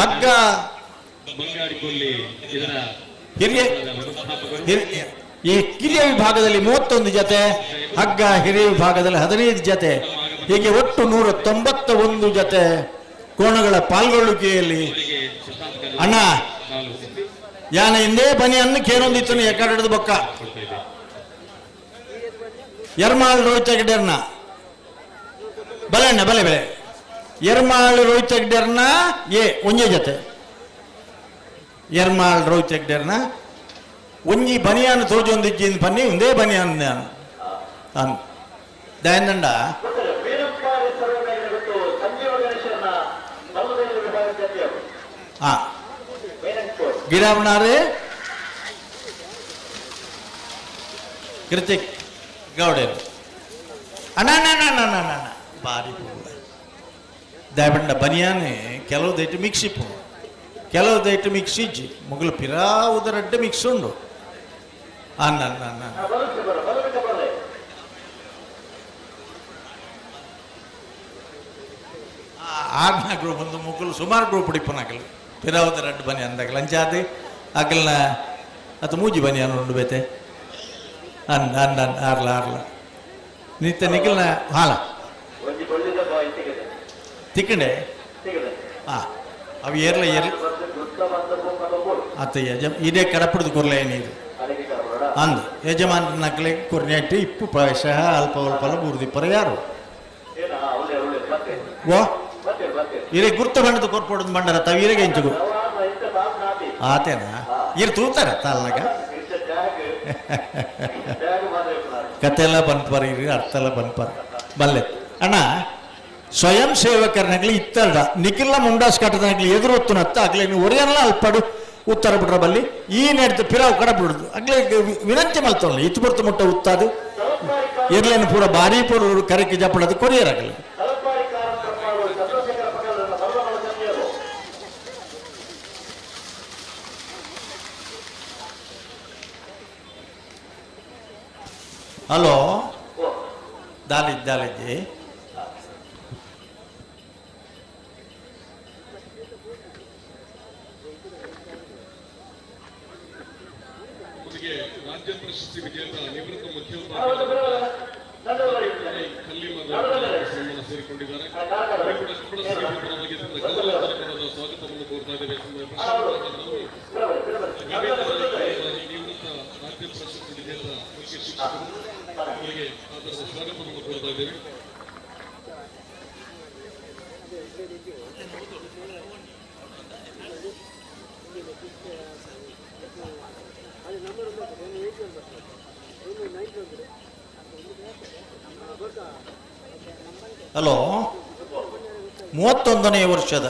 ಹಗ್ಗ ಹಿರಿಯ ಈ ಕಿರಿಯ ವಿಭಾಗದಲ್ಲಿ 31 ಜೊತೆ, ಹಗ್ಗ ಹಿರಿಯ ವಿಭಾಗದಲ್ಲಿ 15 ಜೊತೆ, ಹೀಗೆ ಒಟ್ಟು 191 ಜೊತೆ ಕೋಣಗಳ ಪಾಲ್ಗೊಳ್ಳುವಿಕೆಯಲ್ಲಿ ಅಣ್ಣ ಯಾನ ಹಿಂದೆ ಬನ್ನಿ ಅನ್ನ ಕೇನೊಂದಿತ್ತು ಎಕ್ಕಡೆದ ಬೊಕ್ಕ ಎರ್ಮಾಳ್ ರೋಹಿತ್ ಹೆಗ್ಡೆರ್ನ ಬಲೆ ಅಣ್ಣ ಬಲೆ ಬೆಲೆ ಎರ್ಮಾಳ್ ರೋಹಿತ್ ಹೆಗ್ಡೆರ್ನ ಎ ಒಂಜೆ ಜೊತೆ ಎರ್ಮಾಳ್ ರೋಹಿತ್ ಹೆಗ್ಡೆರ್ನ ಒಂಜಿ ಬನಿಯಾನ್ ತೋಜೊಂದಿಜ್ಜಿನ್ ಬನ್ನಿ ಒಂದೇ ಬನಿಯಾನ್ ನಾನು ಅನ್ ದಯಂದಂಡ ಹಾ ಗಿಡಾವಣಾರೆ ಕೃತಿಕ್ ಗೌಡರು ಅಣ್ಣ ಅಣ್ಣ ಅಣ್ಣ ಅಣ್ಣ ಅಣ್ಣ ಭಾರಿ ದಯಬಂಡ ಬನಿಯಾನೆ ಕೆಲವು ದೈಟ್ ಮಿಕ್ಸ್ ಇಪ್ಪು ಕೆಲವು ದೈಟ್ ಮಿಕ್ಸ್ ಇಜ್ಜಿ ಮೊಗಲು ಪಿರಾವುದರಡ್ಡೆ ಮಿಕ್ಸ್ ಉಂಡು ಅಣ್ಣ ಅಣ್ಣ ಅಣ್ಣ ಆರ್ನ ಗ್ರೂಪ್ ಒಂದು ಮುಗುಲು ಸುಮಾರು ಗ್ರೂಪ್ ಇಪ್ಪನಾಗಲು ಪಿರಾವುದರಡ್ಡು ಬನಿ ಅಂದಾಗಲ ಅಂಚಾದೆ ಅಗಲ್ನ ಅದು ಮೂಜಿ ಬನಿಯಾನ ಉಂಡು ಬೇತೆ ಅನ್ನ ಅನ್ನ ಆರ್ಲ ಆರ್ಲ ನಿತ್ಯ ನಿಖಲ್ನ ಹಾಲ ತಿಕ್ಕಂಡೆ ಹಾ ಅವು ಏರ್ಲ ಏರ್ಲ ಅತ್ತ ಯಜ ಇದೇ ಕಡಪಡ್ದು ಕೊರ್ಲೆ ನೀರು ಅಂದು ಯಜಮಾನ ನಕಲೆ ಕೊರ್ನೆಟ್ಟು ಇಪ್ಪು ಪ್ರಾಯಶಃ ಅಲ್ಪ ಅಲ್ಪಲ ಬೂರ್ದಿಪ್ಪರ ಯಾರು ಓ ಇರೇ ಗುರ್ತ ಬಣ್ಣದ ಕೊರ್ಪೊಡದು ಬಂಡರ ತಾವು ಇರಗೆ ಇಂಚುಗು ಆತೇನಾ ಇರು ತೂತಾರ ತಾಲ್ನಾಗ ಕತೆ ಎಲ್ಲ ಬನ್ಪಾರ ಇರಿ ಅರ್ಥ ಎಲ್ಲ ಬನ್ಪಾರ ಬಲ್ಲೆ ಅಣ್ಣ ಸ್ವಯಂ ಸೇವಕರನಾಗ್ಲಿ ಇತ್ತಲ್ಡ ನಿಖಿಲ್ನ ಮುಂಡಾಸ್ ಕಟ್ಟದನಾಗ್ಲಿ ಎದುರು ಹೊತ್ತುನತ್ತ ಆಗ್ಲಿ ನೀವು ಒರಿಯಲ್ಲ ಅಲ್ಪಡು ಉತ್ತರ ಬಿಡ್ರ ಬಲ್ಲಿ ಈ ನೆಡ್ದು ಪಿರಾವ್ ಕಡ ಬಿಡುದು ಆಗ್ಲೇ ವಿನಂತಿ ಮಲ್ತೊಲ್ಲ ಇತ್ತು ಬರ್ತು ಮುಟ್ಟ ಉತ್ತಾದು ಎರ್ಲೇನು ಪೂರ ಭಾರಿ ಪೂರ ಕರೆಕ್ಕೆ ಜಪ್ಪಳದು ಕೊರಿಯರ್ ಆಗಲಿ ಹಲೋ ದಾಲಿಜ್ ದಾಲಿಜಿ ರಾಜ್ಯ ಪ್ರಶಸ್ತಿ ವಿಜೇತ ನಿವೃತ್ತ ಮುಖ್ಯೋಪಾಧ್ಯಾಯ ಸೇರಿಕೊಂಡಿದ್ದಾರೆ. ಸ್ವಾಗತವನ್ನು ಕೋರ್ತಾ ಇದ್ದೇವೆ. ನಿವೃತ್ತ ರಾಜ್ಯ ಪ್ರಶಸ್ತಿ ವಿಜೇತ ಮುಖ್ಯ ಶಿಕ್ಷಕರು ಅವರಿಗೆ ಆದರದ ಸ್ವಾಗತವನ್ನು ಕೋರ್ತಾ ಇದ್ದೇವೆ. ಹಲೋ, 31ನೇ ವರ್ಷದ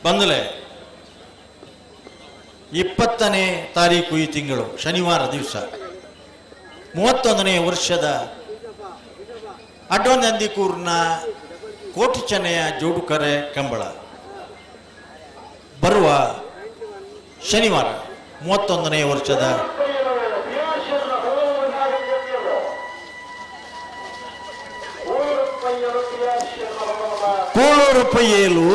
ಬಂದಲೆ 20ನೇ ತಾರೀಕು ಈ ತಿಂಗಳು ಶನಿವಾರ ದಿವಸ 31ನೇ ವರ್ಷದ ಅಡ್ವನಂದಿಕೂರ್ನ ಕೋಟಿಚನೆಯ ಜೋಡುಕರೆ ಕಂಬಳ ಬರುವ ಶನಿವಾರ 31ನೇ ವರ್ಷದ ಕೋಳೂರು ಪೈಯೇಲು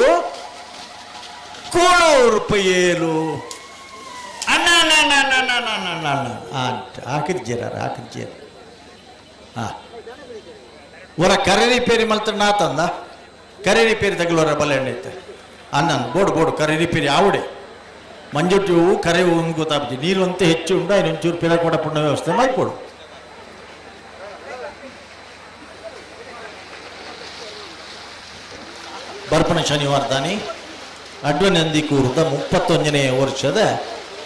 ಕೋಳೂರು ಪೈಯೇಲು ಅಣ್ಣ ಅಣ್ಣ ಅಣ್ಣ ಅಣ್ಣ ಅಣ್ಣ ಅಣ್ಣ ಅಣ್ಣ ಅಣ್ಣ ಹಾಕಿದ್ಜೇರ ಹಾಕಿದ್ಜೇರ ಹಾಂ ಹೊರ ಕರೆ ರಿಪೇರಿ ಮಲ್ತ ನಾ ತಂದ ಕರೆ ರಿಪೇರಿ ತಗಲೋರ ಬಲೆ ಎಣ್ಣೆ ಅನ್ನ ಬೋಡು ಬೋಡು ಕರೆ ರಿಪೇರಿ ಆವುಡೆ ಮಂಜುಟ್ಟಿ ಹೂವು ಕರೆ ಹೂವು ಗೊತ್ತಾಗ್ತದೆ ನೀರು ಅಂತ ಹೆಚ್ಚು ಉಂಡು അതിന് ಒಂಚೂರು ಪಿರ ಕೊಡ ಪುಣ್ಯ ವ್ಯವಸ್ಥೆ ಮಾಡಿಕೊಡು. ಬರ್ಪಣ ಶನಿವಾರ ತಾನಿ ಅಡ್ವನಂದಿ ಕೂರದ 31ನೇ ವರ್ಷದ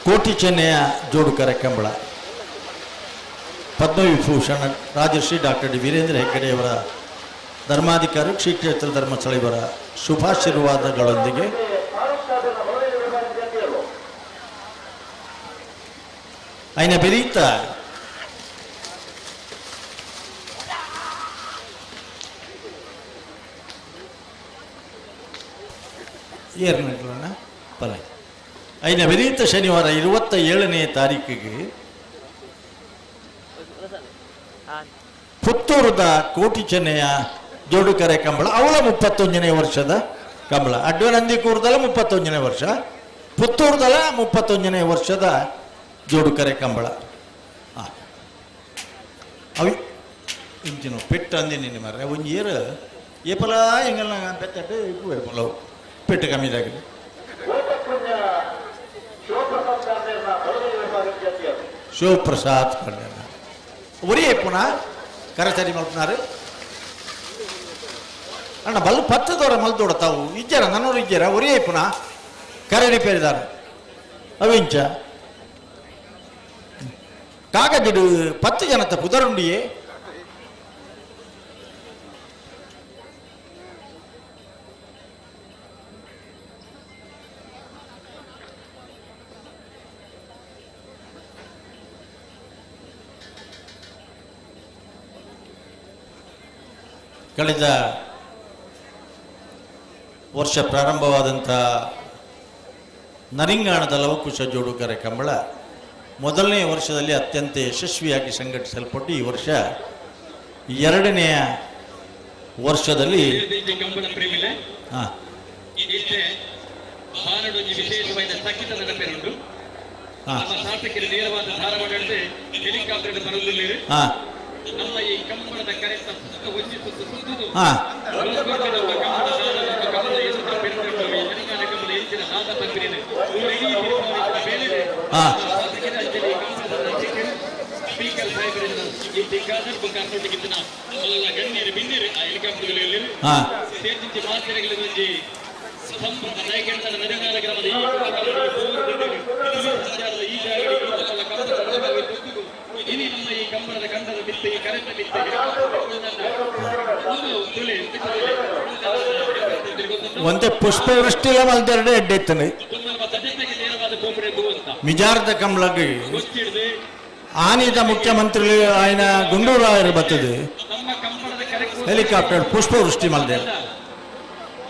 ಕೋಟಿ ಚೆನ್ನೆಯ ಜೋಡುಕರ ಕಂಬಳ ಪದ್ಮವಿಭೂಷಣ ರಾಜಶ್ರೀ ಡಾಕ್ಟರ್ ಡಿ ವೀರೇಂದ್ರ ಹೆಗ್ಗಡೆಯವರ ಧರ್ಮಾಧಿಕಾರಿ ಶ್ರೀ ಕ್ಷೇತ್ರ ಧರ್ಮಸ್ಥಳ ಇವರ ಶುಭಾಶೀರ್ವಾದಗಳೊಂದಿಗೆ ಐನ ಬೆರೀತ ಏರ್ನಗಳನ್ನ ಪಲೆ ಐನ ಬೆರೀತ ಶನಿವಾರ 27ನೇ ತಾರೀಕಿಗೆ ಪುತ್ತೂರದ ಕೋಟಿ ಚೆನ್ನೆಯ ಜೋಡುಕರೆ ಕಂಬಳ ಅವಳ 31ನೇ ವರ್ಷದ ಕಂಬಳ ಅಡ್ವನಂದಿಕೂರದಲ್ಲ 31ನೇ ವರ್ಷ ಪುತ್ತೂರದಲ್ಲ 31ನೇ ವರ್ಷದ ಜೋಡುಕರೆ ಕಂಬಳ. ಅವಿ ಇಂಚಿನ ಪೆಟ್ಟು ಅಂದಿನಿ ಮರ್ರೆ ಒಂಜಿ ಏರು ಏಪಲ ಎಂಗಲ್ನ ಬೆತ್ತಟ್ಟು ಇಪ್ಪು ಪೆಟ್ಟು ಕಮ್ಮಿದಾಗಿದೆ. ಶಿವಪ್ರಸಾದ್ ಕಲ್ಯಾಣ ಒರಿಯೇ ಪುನಃ ಕರಸರಿ ಮಲ್ಪನಾರು ಅಣ್ಣ ಬಲ್ ಪತ್ತದವರ ಮಲ್ದೋಡ ತಾವು ಇಜ್ಜರ ನನ್ನೂರು ಇಜ್ಜರ ಒರಿಯೇ ಪುನಃ ಕರೆ ರಿಪೇರಿದಾರ ಅವಿಂಚ ಕಾಗದಿಡು 10 ಜನತ ಪುದರುಂಡಿಯೇ ಕಳೆದ ವರ್ಷ ಪ್ರಾರಂಭವಾದಂಥ ನರಿಂಗಾಣದ ಲವಕುಶ ಜೋಡುಕರೆ ಕಂಬಳ ಮೊದಲನೇ ವರ್ಷದಲ್ಲಿ ಅತ್ಯಂತ ಯಶಸ್ವಿಯಾಗಿ ಸಂಘಟಿಸಲ್ಪಟ್ಟು ಈ ವರ್ಷ 2ನೇ ವರ್ಷದಲ್ಲಿ ನಮ್ಮ ಈ ಕಂಬಳದ ಕರೆತ ಸುತ್ತ ಒಂಜಿ ಸುತ್ತ ಸುತ್ತುದು ಸ್ಪೀಕರ್ ಸಾಹೇಬರಿಂದ ಈ ದಿಕ್ಕಾದರ್ ಕರ್ನಾಟಕಕ್ಕಿಂತ ಮಲ್ಲ ಗಣ್ಯರು ಬಿನ್ನಿರು ಆ ಹೆಲಿಕಾಪ್ಟರ್ಗಳಲ್ಲಿ ಸೇರ್ಚಿಂಚಿ ಮಾತೆರೆಗಳಲ್ಲಿ ಒಂಜಿ ಸಂಭ್ರಮ ನಾಯಕನ ನರೇಂದ್ರ ಗ್ರಾಮದ ಈ ಜಾಗ ಇನಿ ನಮ್ಮ ಈ ಕಂಬಳದ ಕಂಡದ ಬಿತ್ತು ಈ ಕರೆಂಟ್ ಬಿತ್ತು ಒಂದು ತುಳಿ ಒಂತೆ ಪುಷ್ಪವೃಷ್ಟಿಲ ಮಲ್ತೆರಡು ಎಡ್ಡೆತ್ತನೆ ಮಿಜಾರ್ದ ಕಂಬಳಗ್ ಆನಿದ ಮುಖ್ಯಮಂತ್ರಿ ఆయన ಗುಂಡೂರಾಯರು ಬರ್ತದೆ ಹೆಲಿಕಾಪ್ಟರ್ ಪುಷ್ಪವೃಷ್ಟಿ ಮಲ್ದೆ.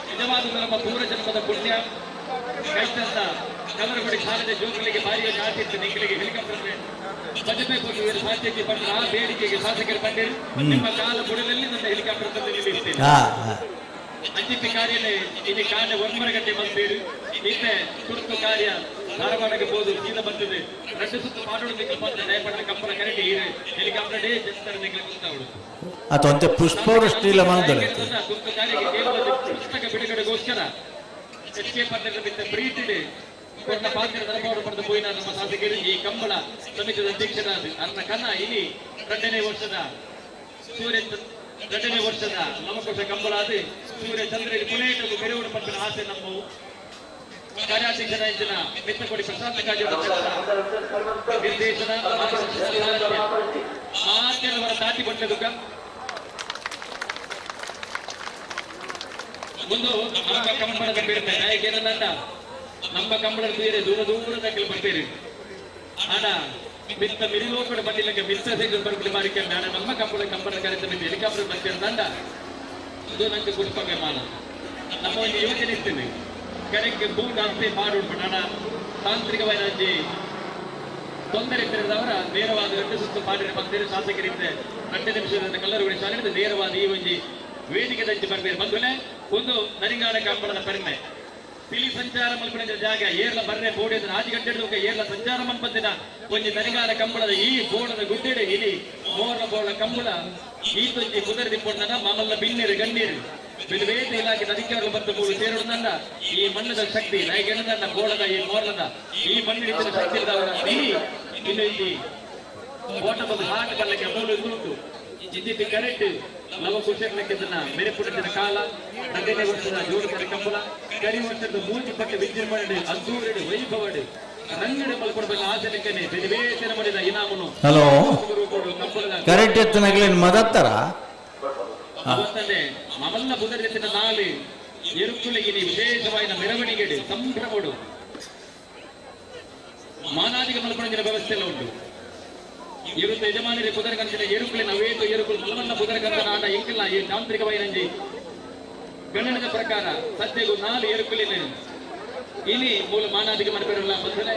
ನಿಜವಾದ ನಮ್ಮ ಪೂರ್ವಜನ್ಮದ ಪುಣ್ಯ ಕೈತಂದ ಕಲ್ಲರಗುಡಿ ಶಾಲೆದ ಜೋಕುಗಳಿಗೆ ಭಾರಿಯ ಜಾತಿ ನಿಂಗಳಿಗೆ ಹೆಲಿಕಾಪ್ಟರ್ ಬಜಪೆ ಕೊಟ್ಟು ಸಾಧ್ಯಕ್ಕೆ ಬಂದ ಆ ಬೇಡಿಕೆಗೆ ಶಾಸಕರು ಬಂದಿರು ನಿಮ್ಮ ಕಾಲ ಬುಡದಲ್ಲಿ ನನ್ನ ಹೆಲಿಕಾಪ್ಟರ್ ತಂದು ನಿಲ್ಲಿಸ್ತೇನೆ. ಅಂಚಿತ್ತಿ ಕಾರ್ಯನೇ ಇಲ್ಲಿ ಕಾಂಡೆ 9 ಗಂಟೆ ಬಂದಿರು ಇತ್ತೆ ತುರ್ತು ಕಾರ್ಯ ಧಾರವಾಡಕ್ಕೆ ಹೋದು ಸೀದಾ ಬಂದಿದೆ 2 ಸುತ್ತು ಮಾಡೋದಕ್ಕೆ ಬಂದ ದಯಪಟ್ಟ ಕಂಪನ ಕರೆಕ್ಟ್ ಈ ಹೆಲಿಕಾಪ್ಟರ್ ಡೇ ಜಸ್ತರ ನಿಂಗೆ ಗೊತ್ತಾವಳು ಅಥವಾ ಅಂತೆ ಪುಷ್ಪವೃಷ್ಟಿ ಇಲ್ಲ ಮಲ್ದಲೆ. ತುರ್ತು ಕಾರ್ಯಕ್ಕೆ ಕೇವಲ ಪುಸ್ತಕ ಬಿಡುಗಡೆಗೋಸ್ಕರ ಎಚ್ ಕೆ ಪಟ್ಟಣದ ಬಿದ್ದ ಪ್ರೀತಿಡೆ ಕೊಟ್ಟ ಪಾತ್ರ ಧರ್ಮವನ್ನು ಪಡೆದು ಪೋಯಿನ ನಮ್ಮ ಶಾಸಕರು ಈ ಕಂಬಳ ಸಮಿತಿಯ ಅಧ್ಯಕ್ಷರಾದ ಅರ್ನ ಕನ್ನ ಇಲ್ಲಿ 2ನೇ ವರ್ಷದ ಸೂರ್ಯ 2ನೇ ವರ್ಷದ ನವಕೋಶ ಕಂಬಳಾದ ಸೂರ್ಯ ಚಂದ್ರ ಪುಲೇಟು ಮೆರವಡು ಪಟ್ಟಿನ ಆಸೆ ನಮ್ಮ ಕಾರ್ಯಾಧ್ಯಕ್ಷರ ಇಂಚಿನ ಮಿತ್ತಕೋಡಿ ಪ್ರಶಾಂತ ಕಾಜೋಡ ನಿರ್ದೇಶನ ಮಾಧ್ಯಮವರ ತಾಟಿ ಪಟ್ಟೆ ದುಃಖ ಮುಂದು ನಮ್ಮ ಕಂಬಳದ ಬೇರೆ ನಾಯಕೇನಂದ ನಮ್ಮ ಕಂಬಳದ ಬೇರೆ ದೂರ ದೂರದ ಕೆಲ ಬರ್ತೀರಿ ಆಡ ಮಿತ್ತ ಮಿರಿಲೋಕಡೆ ಬಂದಿಲ್ಲಕ್ಕೆ ಮಿತ್ತ ಸೈಕಲ್ ಬರ್ಬಿಟ್ಟು ಮಾರಿಕೆ ನಾಡ ನಮ್ಮ ಕಂಬಳ ಕಂಬಳ ಕಾರ್ಯಕ್ರಮ ಹೆಲಿಕಾಪ್ಟರ್ ಬರ್ತೀರಂದ ಇದು ನಂಗೆ ಪುಷ್ಪ ವಿಮಾನ ನಮ್ಮ ಒಂದು ಯೋಜನೆ ಇರ್ತೇನೆ ಕರೆಕ್ಟ್ ಬೂಟ್ ಅಷ್ಟೇ ಮಾಡೋಣ ನಾಡ ತಾಂತ್ರಿಕವಾಗಿ ತೊಂದರೆ ಇದ್ದಿರದವರ ನೇರವಾದ 2 ಸುತ್ತು ಮಾಡಿದ ಬಂದಿರೋ ಶಾಸಕರಿಂದ 2 ನಿಮಿಷದಿಂದ ಕಲ್ಲರಗುಡಿ ಶಾಲೆ ನೇರವಾದ ಈ ಒಂದು ವೇದಿಕೆ ದಂಚಿ ಬರ್ಬೇರು ಬಂಧುಲೆ ಒಂದು ನರಿಂಗಾಡ ಕಂಬಳದ ಪೆರ್ಮೆ ಪಿಲಿ ಸಂಚಾರ ಮಲ್ಪುನ ಜಾಗ ಏರ್ಲ ಬರ್ರೆ ಬೋಡಿ ಆಜಿ ಗಂಟೆ ಏರ್ಲ ಸಂಚಾರ ಮಲ್ಪಂದಿನ ಒಂಜಿ ನರಿಂಗಾಡ ಕಂಬಳದ ಈ ಬೋಡದ ಗುಡ್ಡೆಡೆ ಇಲಿ ಮೋರ್ಲ ಬೋಳ ಕಂಬಳ ಈ ತೊಂಜಿ ಕುದುರೆ ದಿಪ್ಪೊಂಡನ ಮಾಮಲ್ಲ ಬಿನ್ನೀರು ಗಣ್ಣೀರು ಬೇರೆ ಇಲಾಖೆ ಅಧಿಕಾರಿಗಳು ಬಂದು ಮೂರು ಸೇರೋದನ್ನ ಈ ಮಣ್ಣದ ಶಕ್ತಿ ನಾಯಕನ ಬೋಳದ ಈ ಮೋರ್ಲದ ಈ ಮಣ್ಣಿನ ಶಕ್ತಿ ಇದ್ದವರ ಇಲ್ಲಿ ಇನ್ನು ಇಲ್ಲಿ ಓಟ ಬಂದು ಹಾಟ ಬಲ್ಲಕ್ಕೆ ಮೂಲ ಉಂಟು ಇದ್ದಿದ್ದು ಕರೆಕ್ಟ್ ನವ ಕುಶಲಕ್ಕಿದ್ದನ್ನ ಮೆರೆಪುಡಿದ ಕಾಲ 2ನೇ ವರ್ಷದ ಜೋಡುಕರ ಕಂಬಳ ಕರಿ ವರ್ಷದ ಮೂರ್ತಿ ಪಟ್ಟ ವಿಜೃಂಭಣೆ ಅದ್ದೂರಡು ವೈಭವಡು ರಂಗಡೆ ಮಲ್ಕೊಡ್ಬೇಕು ಆಚರಣೆಗೆ ಬೇರೆ ಬೇರೆ ಮಾಡಿದ ಇನಾಮನು. ಹಲೋ ಕರೆಕ್ಟ್ ಎತ್ತನಗಲೇನು ಮದತ್ತಾರ ಅವತ್ತಂದೆ ಮಮಲ್ಲ ಬುಧರ್ಜನ ನಾಳೆ ಎರುಕುಲಗಿನಿ ವಿಶೇಷವಾದ ಮೆರವಣಿಗೆ ಸಂಭ್ರಮಡು ಮಾನಾದಿಗ ಮಲ್ಪಣಂಜಿನ ವ್ಯವಸ್ಥೆ ಎಲ್ಲ ಉಂಟು. ಇರುತ್ತ ಯಜಮಾನರಿ ಪುದರಗಂಜಿನ ಎರುಕುಲಿನ ವೇತು ಎರುಕುಲು ಮಲವನ್ನ ಪುದರಗಂಜನ ಆಟ ಎಂಕಿಲ್ಲ ಈ ತಾಂತ್ರಿಕವಾಯಿನಂಜಿ ಗಣನದ ಪ್ರಕಾರ ಸದ್ಯಗೂ 4 ಎರುಕುಲಿನ ಇಲ್ಲಿ ಮೂಲ ಮಾನಾದಿಗ ಮಲ್ಪೆರಲ್ಲ ಬಂದರೆ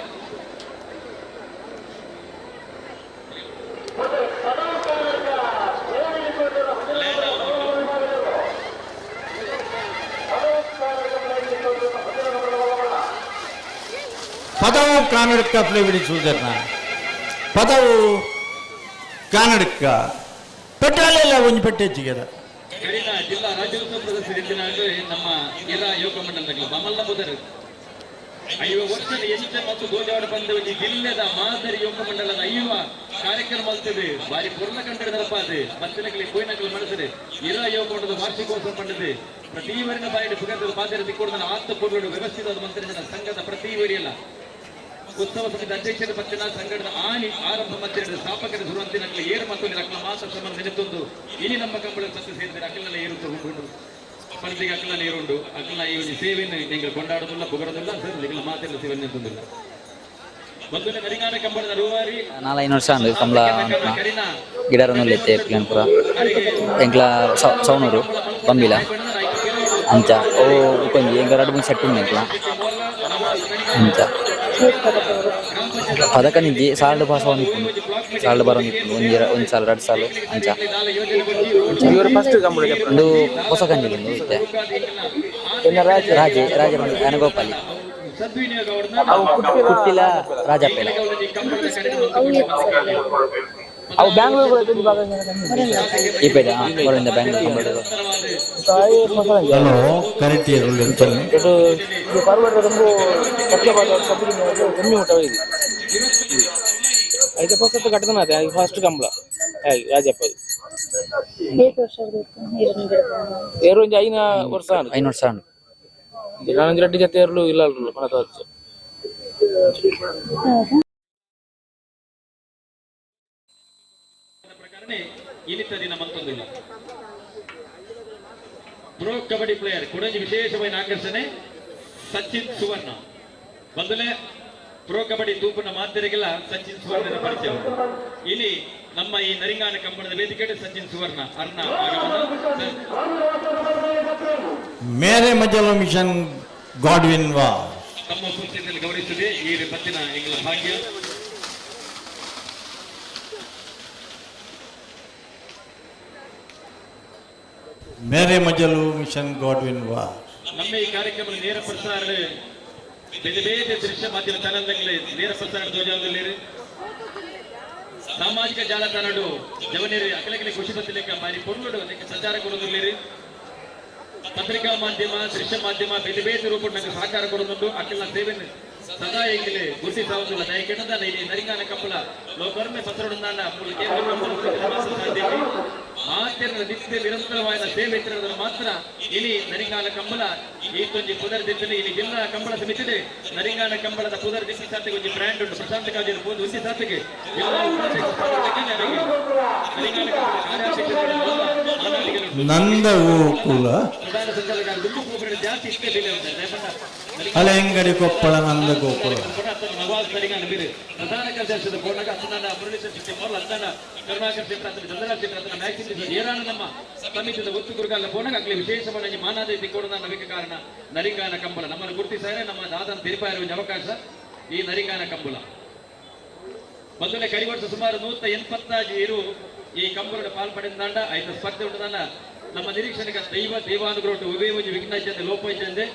ಪದವು ಕನ್ನಡಕ್ಕ ಪ್ಲೇ ಸೂದರ್ನ ಪದವು ಕನ್ನಡಕ್ಕ ಪೆಟ್ರೋಲ್ ಒಂದು ಪೆಟ್ಟೆ ಹೆಚ್ಚಿಗೆ ಕರಿನ ಜಿಲ್ಲಾ ರಾಜ್ಯೋತ್ಸವ ಪ್ರಶಸ್ತಿ ನಮ್ಮ ಎಲ್ಲ ಯೋಗ ಮಂಡಲದ ಮಮಲ್ಲ ಬುಧರು 50 ವರ್ಷದ ಎಂಚ ಮತ್ತು ಗೋಜಾವಡ ಬಂದ ಜಿಲ್ಲೆದ ಮಾದರಿ ಯೋಗ ಮಂಡಲದ 50 ಕಾರ್ಯಕ್ರಮ ಅಲ್ತದೆ ಬಾರಿ ಪೂರ್ಣ ಕಂಡಿಡದಪ್ಪ ಅದು ಬತ್ತಿನಕಲಿ ಕೋಯಿನಕಲಿ ಮನಸ್ಸದೆ ಇರ ಯೋಗ ಮಂಡಲದ ವಾರ್ಷಿಕೋತ್ಸವ ಪಂಡದೆ ಪ್ರತಿ ವರಿನ ಬಾಯಿಡು ಪುಗದ ಪಾದರ ತಿಕ್ಕೋಡದ ಆತ್ತ ಪೂರ್ವಡು ವ್ಯವಸ್ಥಿತ ಮಂತ್ರಿಜನ ಸಂಘದ ಪ್ರತಿ ವರಿಯಲ್ಲ ಉತ್ಸವ ಸಮಿತಿ ಅಧ್ಯಕ್ಷರ ಪತ್ತಿನ ಸಂಘಟದ ಆನಿ ಆರಂಭ ಮಧ್ಯದ ಸ್ಥಾಪಕರ ಸುರುವಂತಿನಕಲಿ ಏರು ಮತ್ತು ಅಕ್ಕಲ ಮಾಸ ಸಂಬಂಧ ನೆನೆತೊಂದು ಇನಿ ನಮ್ಮ ಕಂಬಳ ಸತ್ತು ಸೇರಿದರೆ ಅಕ್ಕಲಲ್ಲಿ ಏರು ತಗೊಂಡು ಪಂಡಿಗೆ ಅಕ್ಕಲಲ್ಲಿ ಏರುಂಡು ಅಕ್ಕಲ ಈ ಒಂದು ಸೇವೆಯನ್ನು நீங்கள் ಕೊಂಡಾಡೋದಿಲ್ಲ ಪುಗಡೋದಿಲ್ಲ ಸರ್ ನಿಗಳ ಮಾತೆಲ್ಲ ಸೇವೆ ಅಂತಂದಿಲ್ಲ ಬಂದು ನರಿಂಗಾನ ಕಂಬಳದ ರೂವಾರಿ 4-5 ವರ್ಷ ಅಂದು ಕಂಬಳ ಗಿಡರನ್ನು ಎತ್ತೆ ಪುರ ಎಂಕ್ಲ ಸೌನೂರು ಬಂಬಿಲ ಅಂಚ ಓ ಕೊಂಜಿ ಎಂಕ 2-3 ಸೆಟ್ ಉಂಡು ಎಂಕ್ಲ ಅಂಚ ಪದಕ ನಿಜ್ಜಿ ಸಾಲ್ಡ್ ಪಾಸ್ ಒಂದಿಪ್ಪುಂಡು ಸಾಲ್ಡ್ ಬರೋಂದಿಪ್ಪುಂಡು ಒಂಜಿ ಸಾಲು 2 ಸಾಲು ಅಂಚ ಒಂದು ಹೊಸ ಕಂಜಿ ಉಂಡು ಇತ್ತೆ ರಾಜೆ ರಾಜ ಅನಗೋಪಾಲಿ ಕುಟ್ಟಿಲ ರಾಜಪ್ಪೇಲ ಅವು ಬ್ಯಾಂಗ್ಳೂರ್ ಈ ಪೇಟೆ ಹೊರಗಿಂದ ಬ್ಯಾಂಗ್ಳೂರ್ ಕಂಬಳ. ಹಲೋ ಕರೆಕ್ಟ್ ಇದು ಪರ್ವತ ತುಂಬ ಕಮ್ಮಿ ಊಟ ಇದೆ ಐದು ಫಸ್ಟ್ ಕಟ್ಟದನ ಅದೇ ಫಸ್ಟ್ ಕಂಬಳ ರಾಜಪ್ಪ ಏರು ಒಂಜಿ 5 ವರ್ಷ 5 ವರ್ಷ ನಾನು 2 ಜೊತೆ ಏರ್ಲು ಇಲ್ಲ ಪ್ರಕಾರನೇ ಇನಿತ ದಿನ ಮತ್ತೊಂದಿಲ್ಲ. ಪ್ರೊ ಕಬಡ್ಡಿ ಪ್ಲೇಯರ್ ಕೊಡಂಜಿ ವಿಶೇಷವಾದ ಆಕರ್ಷಣೆ ಸಚಿನ್ ಸುವರ್ಣ. ಬಂದಲೇ ಪ್ರೊ ಕಬಡ್ಡಿ ತೂಪುನ ಮಾತೆರಿಗೆಲ್ಲ ಸಚಿನ್ ಸುವರ್ಣರ ಪರಿಚಯ. ಇಲ್ಲಿ ನಮ್ಮ ಈ ನರಿಂಗಾನ ಕಂಬಳದ ವೇದಿಕೆ ಸಚಿನ್ ಸುವರ್ಣ ಅರ್ಣ ಆಗಮನ. ಮೇರೆ ಮಜಲು ಮಿಷನ್ ಗಾಡ್ವಿನ್ ವಾ ತಮ್ಮ ಉಪಸ್ಥಿತಿಯಲ್ಲಿ ಗೌರವಿಸಿದೆ ಈ ಪತ್ತಿನ ಎಂಗಳ ಭಾಗ್ಯ. ಮೇರೆ ಮಜಲು ಮಿಷನ್ ಗಾಡ್ವಿನ್ ವಾ ನಮ್ಮ ಈ ಕಾರ್ಯಕ್ರಮದ ನೇರ ಪ್ರಸಾರ ಬೇರೆ ಬೇರೆ ದೃಶ್ಯ ಮಾಧ್ಯಮ ಚಾನಲ್ದಲ್ಲಿ ನೇರ ಪ್ರಸಾರ ಧ್ವಜದಲ್ಲಿ ಸಾಮಾಜಿಕ ಜಾಲತಾಣಡು ಜವನೇರಿ ಅಕಲಕಲೆ ಖುಷಿ ಬತ್ತಲೇಕ ಮಾರಿ ಪೊರ್ಲುಡು ಅದಕ್ಕೆ ಸಂಚಾರ ಕೊಡೋದಿರ್ಲಿರಿ. ಪತ್ರಿಕಾ ಮಾಧ್ಯಮ ದೃಶ್ಯ ಮಾಧ್ಯಮ ಬೇರೆ ಬೇರೆ ರೂಪ ನನಗೆ ಸಹಕಾರ ಕೊಡೋದುಂಟು. ಅಕ್ಕಿನ ಸೇವೆ ಸದಾ ಎಂಗಿಲೆ ಗುರುತಿಸಾವುದಿಲ್ಲ. ದಯ ಕೆಟ್ಟದಲ್ಲ ಇಲ್ಲಿ ನರಿಂಗಾನ ಕಂಬಳ ಲೋಕರ್ಮೆ ಪತ್ರೊಡಂದಾಂಡ ಮೂಲ ಕೇಂದ್ರ ಸಾಧ್ಯತೆ ಮಾತ್ರ ನಿತ್ಯ ನಿರಂತರವಾದ ಸೇವೆ ಇತ್ತಿರೋದನ್ನು ಮಾತ್ರ ಇಲ್ಲಿ ನರಿಂಗಾನ ಕಂಬಳ ಈ ತೊಂಜಿ ಪುದರ್ ದಿಪ್ಪಿ ಇಲ್ಲಿ ಜಿಲ್ಲಾ ಕಂಬಳ ಸಮಿತಿ ನರಿಂಗಾನ ಕಂಬಳದ ಪುದರ್ ದಿಪ್ಪಿ ಸಾತಿಗೆ ಒಂಜಿ ಬ್ರ್ಯಾಂಡ್ ಉಂಟು. ಪ್ರಶಾಂತ ಕಾಜಿ ಪೋದು ಒಂಜಿ ಸಾತಿಗೆ ಜಿಲ್ಲಾ ನರಿಂಗಾನ ಕಂಬಳ ಕಾರ್ಯಾಧ್ಯಕ್ಷರು ನಂದ ಗೋಕುಲ ಪ್ರಧಾನ ಸಂಚಾಲಕ ದುಡ್ಡು ಪೋಪುರ ಜಾಸ್ತಿ ಇಷ್ಟೇ ಬೆಲೆ ಉಂಟು. ಹಳೆಂಗಡಿ ಕೊಪ್ಪಳ ನಂದ ಗೋಕುಲ ನವಾಜ್ ನರಿಂಗಾನ ಬೀರು ಪ್ರಧಾನ ಕಾರ್ಯದರ್ಶಿ ಕೋಣಗ ಅತ್ತನಾಡ ಮುರಳೀಧರ್ ಶೆಟ್ಟಿ ಮೊದಲು ಅತ್ತನಾಡ ಕರುಣಾಕರ್ ಶೆಟ್ಟಿ ಅತ್ತನ ಚಂದ್ರರಾಜ್ ಶೆಟ್ಟಿ ಅತ್ತನ ಮ್ಯಾಕ್ಸಿಮ್ ಏರಾನ ನಮ್ಮ ಸಮಿತಿದ ಒತ್ತು ಗುರುಗಾಲ ಪೋಣಗ ಅಗ್ಲಿ ವಿಶೇಷವಾದ ಮಾನಾದ ತಿಕ್ಕೋಡನ ನವಿಕ ಕಾರಣ ನರಿಂಗಾನ ಕಂಬಳ ನಮ್ಮನ್ನು ಗುರುತಿಸಾರೆ ನಮ್ಮ ದಾದನ ತಿರುಪಾಯಿರುವ ಅವಕಾಶ ಈ ನರಿಂಗಾನ ಕಂಬಳ. ಮೊದಲೇ ಕರಿವರ್ಷ ಸುಮಾರು 185 ಇರು ಈ ಕಂಬಳದ ಪಾಲ್ಪಡೆಂದಾಂಡ ಐತ ಸ್ಪರ್ಧೆ ಉಂಟು. ನಮ್ಮ ನಿರೀಕ್ಷಣೆಗೆ ದೈವ ದೇವಾನುಗ್ರಹ ಉಭಯ ವಿಘ್ನ ಇದ್ದಂತೆ ಲೋಪ ಇದ್ದಂತೆ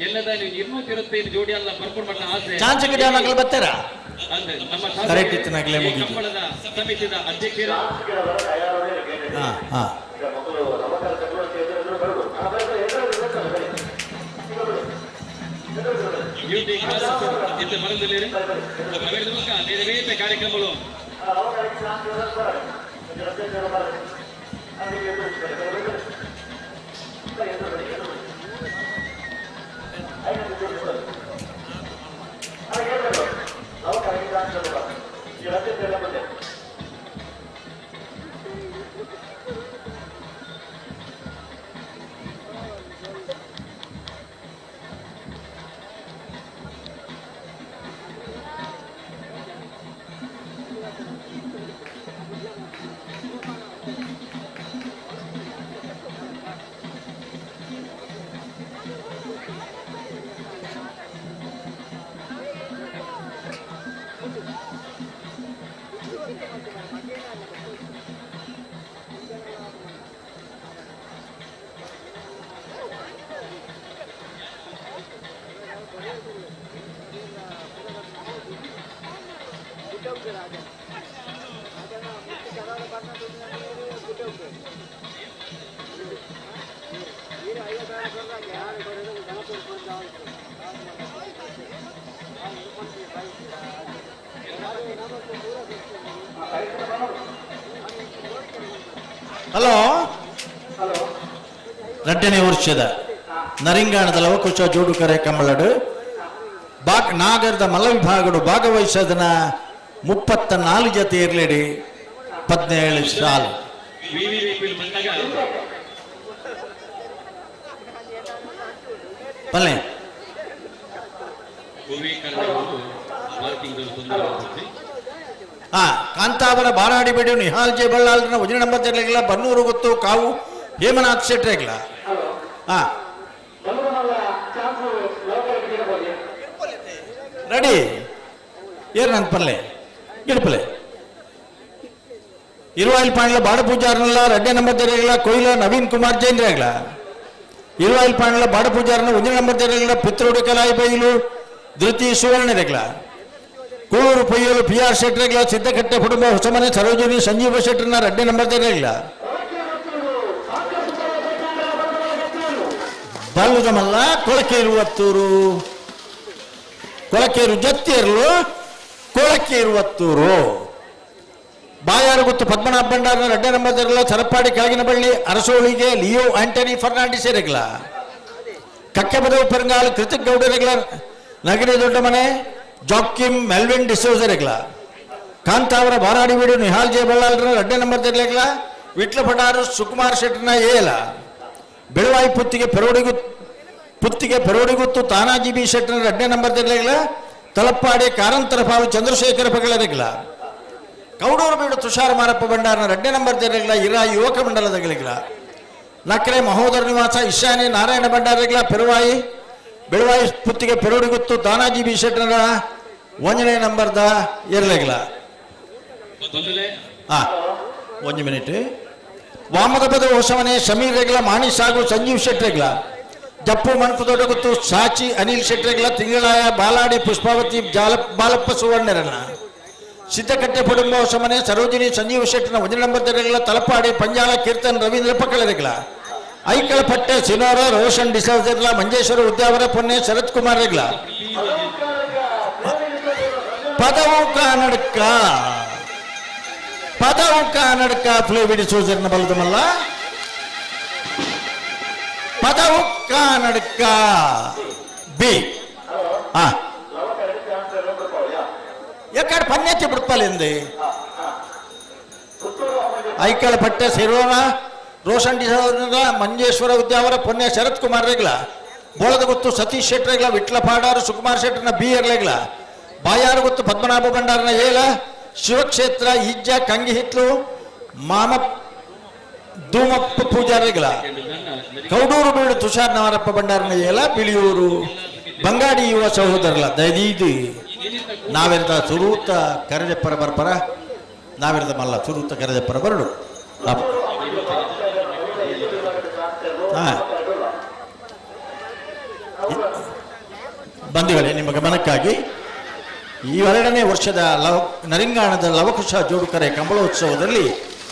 ಎಲ್ಲದ 225 ಜೋಡಿ ಅಲ್ಲ ಬರ್ಕೊಂಡು ಮಾಡಿದ ಆಸೆ ಚಾನ್ಸ್ ಗಿಡ ಬರ್ತಾರಾ ಅಂದ್ರೆ ನಮ್ಮ ಕರೆಕ್ಟ್ ಇತ್ತು ನಗಲೇ ಮುಗಿತು. ಕಂಬಳದ ಸಮಿತಿದ ಅಧ್ಯಕ್ಷರು ಹಾ ಹಾ ಯುಟಿ ಇದ್ದ ಮರದಲ್ಲಿ ಬೇರೆ ಬೇರೆ ಕಾರ್ಯಕ್ರಮಗಳು ಹಲೋ ರಡ್ಡನೇ ವರ್ಷದ ನರಿಂಗಾಣದ ಲವಕುಶ ಜೋಡುಕರೆ ಕಂಬಳಡು ಬಾಗ್ ನಾಗರದ ಮಲ್ಲ ವಿಭಾಗಡು ಭಾಗವಹಿಸದನ 34 ಜತೆ ಇರ್ಲೇಡಿ 17 ಸಾಲು. ಪಲ್ಲೆ ಹಾ ಕಾಂತಾವರ ಬಾರಾಡಿ ಬೇಡಿ ನಿಹಾಲ್ ಜೆ ಬಳ್ಳಾಲ್ರನ ವಜನ ನಂಬರ್ ತೆರಲಿಲ್ಲ ಬನ್ನೂರು ಗೊತ್ತು ಕಾವು ಹೇಮನಾಥ್ ಶೆಟ್ರೆಗ್ಲ. ಹಾ ರೆಡಿ ಏರ್ ನನ್ನ ಪಲ್ಲೆ ಗಿಡಪಲ್ಲೆ ಇರುವಾಯಿಲ್ ಪಾಂಡ್ಲ ಬಾಡ ಪೂಜಾರನಲ್ಲ ರಡ್ಡೆ ನಂಬರ್ ತೆರಲಿಲ್ಲ ಕೊಯ್ಲ ನವೀನ್ ಕುಮಾರ್ ಜೈನ್ರೆಗ್ಲ. ಇರುವಾಯಿಲ್ ಪಾಂಡ್ಲ ಬಾಡ ಪೂಜಾರನ ಒಂಜಿ ನಂಬರ್ ತೆರಲಿಲ್ಲ ಪಿತ್ರೋಡು ಕಲಾಯಿ ಬೈಲು ಧೃತಿ ಸುವರ್ಣರೆಗ್ಲ. ಕೂಳೂರು ಪೊಯ್ಯಲು ಪಿ ಆರ್ ಶೆಟ್ರೆಗ್ಲ ಸಿದ್ದಕಟ್ಟೆ ಕುಟುಂಬ ಹೊಸಮನೆ ಸರೋಜಿನಿ ಸಂಜೀವ ಶೆಟ್ಟರ್ನ ರಡ್ಡೆ ನಂಬರ್ ತೆರಲಿಲ್ಲ. ಬಲ್ಲುದಮಲ್ಲ ಕೊಳಕೇರು ಹತ್ತೂರು ಕೊಳಕೇರು ಜತ್ತಿಯರ್ಲು ಕೊಳಕೇರು ಹತ್ತೂರು ಬಾಯಾರು ಗೊತ್ತು ಪದ್ಮನಾಭ ಭಂಡಾರನ ರಡ್ಡೆ ನಂಬರ್ ತೆರಲ ಸರಪಾಡಿ ಕೆಳಗಿನ ಬಳ್ಳಿ ಅರಸೋಳಿಗೆ ಲಿಯೋ ಆಂಟನಿ ಫರ್ನಾಂಡಿಸ್ ಎರೆಗ್ಲ. ಕಕ್ಕೆಬದವು ಪೆರಂಗಾಲ್ ಕೃತಿಕ್ ಗೌಡರೆಗ್ಲ ನಗರಿ ದೊಡ್ಡ ಮನೆ ಜಾಕಿಮ್ ಮೆಲ್ವಿನ್ ಡಿಸೋಜರೆಗ್ಲ. ಕಾಂತಾವರ ಬಾರಾಡಿ ವೀಡು ನಿಹಾಲ್ ಜೆ ಬಳ್ಳಾಲ್ರ ರಡ್ಡೆ ನಂಬರ್ ತೆರಲೆಗ್ಲ ವಿಟ್ಲ ಭಂಡಾರು ಸುಕುಮಾರ್ ಶೆಟ್ಟರ್ನ ಏಲ. ಬೆಳವಾಯಿ ಪುತ್ತಿಗೆ ಪೆರೋಡಿಗು ಪುತ್ತಿಗೆ ಪೆರೋಡಿಗುತ್ತು ತಾನಾಜಿ ಬಿ ಶೆಟ್ಟರ್ 2ನೇ ನಂಬರ್ ತೆರಲಿಲ್ಲ ತಲಪ್ಪಾಡಿ ಕಾರಂತರ ಪಾಲು ಚಂದ್ರಶೇಖರ ಪಗಳರಿಗಲ ಕೌಡೂರು ಬೀಡು ತುಷಾರ ಮಾರಪ್ಪ ಭಂಡಾರನ 2ನೇ ನಂಬರ್ ತೆರಲಿಲ್ಲ ಇರಾ ಯುವಕ ಮಂಡಲದಗಳಿಲ್ಲ ನಕ್ರೆ ಮಹೋದರ ನಿವಾಸ ಇಶಾನಿ ನಾರಾಯಣ ಭಂಡಾರಿಗಳ ಪೆರುವಾಯಿ ಬೆಳವಾಯಿ ಪುತ್ತಿಗೆ ಪೆರೋಡಿಗುತ್ತು ತಾನಾಜಿ ಬಿ ಶೆಟ್ಟರ 1ನೇ ನಂಬರ್ದ ಇರಲಿಲ್ಲ. ಒಂದು ಮಿನಿಟ್. ವಾಮದ ಪದ ಹೊಸಮನೆ ಸಮೀರ್ ರೆಗ್ಲ ಮಾಣಿ ಸಾಗು ಸಂಜೀವ್ ಶೆಟ್ರೆಗ್ಲ ಜಪ್ಪು ಮಣಕು ದೊಡ್ಡಗುತ್ತು ಸಾಚಿ ಅನಿಲ್ ಶೆಟ್ರೆಗ್ಲ ತಿಂಗಳಾಯ ಬಾಲಾಡಿ ಪುಷ್ಪಾವತಿ ಜಾಲ ಬಾಲಪ್ಪ ಸುವರ್ಣರನ್ನ ಸಿದ್ದಕಟ್ಟೆ ಕುಟುಂಬ ಹೊಸಮನೆ ಸರೋಜಿನಿ ಸಂಜೀವ್ ಶೆಟ್ಟನ 1ನೇ ನಂಬರ್ ತೆರಗಳ ತಲಪಾಡಿ ಪಂಜಾಳ ಕೀರ್ತನ್ ರವೀಂದ್ರ ಪಕ್ಕಳರೆಗ್ಲ ಐಕಳ ಪಟ್ಟೆ ಸಿನೋರ ರೋಷನ್ ಡಿಸೋಜರ್ಲ ಮಂಜೇಶ್ವರ ಉದ್ಯಾವರ ಪೊನ್ನೆ ಶರತ್ ಕುಮಾರ್ ರೆಗ್ಲ ಪದವು ಕಾನಡ್ಕ ಪದವು ಕಾನಡ್ಕ ಫ್ಲೇವಿ ಡಿಸೋಜರ್ನ ಬಲದಮಲ್ಲ ಪದವು ಕಾನಡ್ಕ ಬಿ ಎಕ್ಕಡ ಪನ್ಯತಿ ಬಿಡ್ಪಲಿಂది ಐಕಳ ಪಟ್ಟೆ ಸಿರೋಣ ರೋಷನ್ ಡಿಸೋಜರ್ನ ಮಂಜೇಶ್ವರ ಉದ್ಯಾವರ ಪೊನ್ನೆ ಶರತ್ ಕುಮಾರ್ ರೆಗ್ಲ ಬೋಳದ ಗೊತ್ತು ಸತೀಶ್ ಶೆಟ್ರೆಗ್ಲ ವಿಟ್ಲ ಪಾಡಾರು ಸುಕುಮಾರ್ ಶೆಟ್ಟರ್ನ ಬಿ ಎರ್ಲೆಗ್ಲ ಬಾಯಾರು ಗೊತ್ತು ಪದ್ಮನಾಭ ಭಂಡಾರನ ಏಲ ಶಿವಕ್ಷೇತ್ರ ಇಜ್ಜ ಕಂಗಿಹಿತ್ಲು ಮಾಮ ಧೂಮಪ್ಪ ಪೂಜಾರಿಗಳ ಕೌಡೂರು ಬೀಡು ತುಷಾರ್ ನವರಪ್ಪ ಭಂಡಾರನ ಏಲ ಬಿಳಿಯೂರು ಬಂಗಾಡಿ ಯುವ ಸಹೋದರಲ ದಯದೀದಿ ನಾವೆರದ ಸುರೂತ ಕರೆದೆಪ್ಪರ ಬರ್ಪರ ನಾವೆರದ ಮಲ್ಲ ಸುರೂತ ಕರೆದೆಪ್ಪರ ಬರಡು ಬಂಧುಗಳೇ, ನಿಮ್ಮ ಗಮನಕ್ಕಾಗಿ ಈ 2ನೇ ವರ್ಷದ ನರಿಂಗಾಣದ ಲವಕುಶ ಜೋಡುಕರೆ ಕಂಬಳೋತ್ಸವದಲ್ಲಿ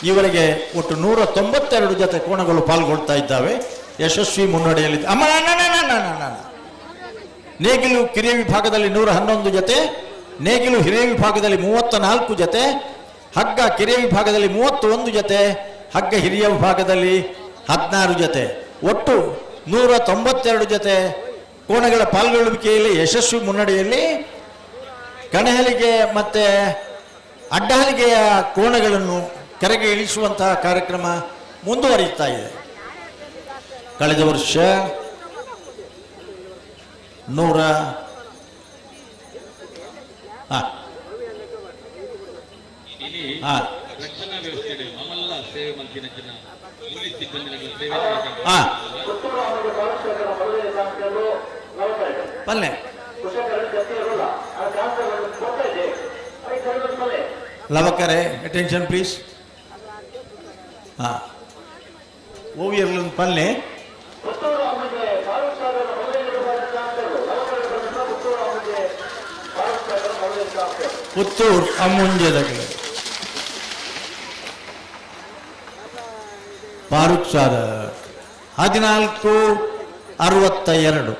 ಈವರೆಗೆ ಒಟ್ಟು 192 ಜೊತೆ ಕೋಣಗಳು ಪಾಲ್ಗೊಳ್ತಾ ಇದ್ದಾವೆ. ಯಶಸ್ವಿ ಮುನ್ನಡೆಯಲ್ಲಿ ಅಮ್ಮ ನೇಗಿಲು ಕಿರಿಯ ವಿಭಾಗದಲ್ಲಿ 111 ಜೊತೆ, ನೇಗಿಲು ಹಿರಿಯ ವಿಭಾಗದಲ್ಲಿ 34 ಜೊತೆ, ಹಗ್ಗ ಕಿರಿಯ ವಿಭಾಗದಲ್ಲಿ 31 ಜೊತೆ, ಹಗ್ಗ ಹಿರಿಯ ವಿಭಾಗದಲ್ಲಿ 16 ಜೊತೆ, ಒಟ್ಟು 192 ಜೊತೆ ಕೋಣಗಳ ಪಾಲ್ಗೊಳ್ಳುವಿಕೆಯಲ್ಲಿ ಯಶಸ್ವಿ ಮುನ್ನಡೆಯಲ್ಲಿ ಕಣಹಲಿಗೆ ಮತ್ತು ಅಡ್ಡಹಲಿಗೆಯ ಕೋಣಗಳನ್ನು ಕೆರೆಗೆ ಇಳಿಸುವಂತಹ ಕಾರ್ಯಕ್ರಮ ಮುಂದುವರಿಯುತ್ತಾ ಇದೆ. ಕಳೆದ ವರ್ಷ 100 ಪಲ್ಲೆ ಲವಕರೆ ಅಟೆನ್ಷನ್ ಪ್ಲೀಸ್. ಹಾಂ ಓವಿಯರ್ಲೊಂದು ಪಲ್ಲೆ ಪುತ್ತೂರು ಅಮ್ಮುಂಜೆದಗಲೆ ಫಾರೂಕ್ ಸಾರ್ 14:62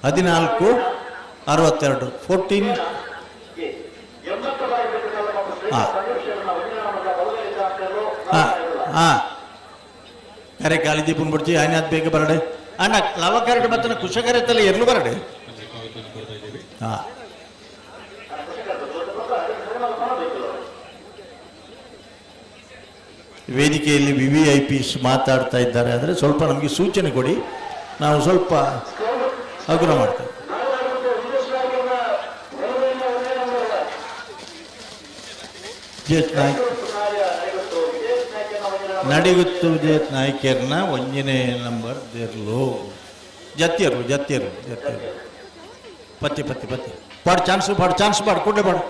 14:62 14. ಹಾಂ ಹಾಂ ಹಾಂ ಕರೆ ಖಾಲಿ ದೀಪನ್ ಬಿಡ್ತಿ ಆಯ್ನಾದ್ ಬೇಗ ಬರಡೆ ಅಣ್ಣ ಲವ ಕರೆಟ್ ಮತ್ತೆ ಕುಶಕರೆ ತಲೆ ಎರ್ಲು ಬರಡೆ. ಹಾಂ ವೇದಿಕೆಯಲ್ಲಿ ವಿ ವಿ I Ps ಮಾತಾಡ್ತಾ ಇದ್ದಾರೆ, ಆದರೆ ಸ್ವಲ್ಪ ನಮಗೆ ಸೂಚನೆ ಕೊಡಿ, ನಾವು ಸ್ವಲ್ಪ ಹಗುರ ಮಾಡ್ತೇವೆ. ವಿಜಯ್ ನಾಯ್ಕ್ ನಡಿಗುತ್ತು ವಿಜಯ್ ನಾಯ್ಕರ್ನ 1ನೇ ನಂಬರ್ ದೇರ್ಲು ಜತ್ತಿಯರು ಜತ್ತಿಯರು ಜತ್ತಿಯರು ಪತ್ತಿ ಪತ್ತಿ ಪತ್ತಿ ಪಾಡು ಚಾನ್ಸ್ ಪಾಡು ಚಾನ್ಸ್ ಪಾಡು ಕೂಡಲೇ ಪಾಡು.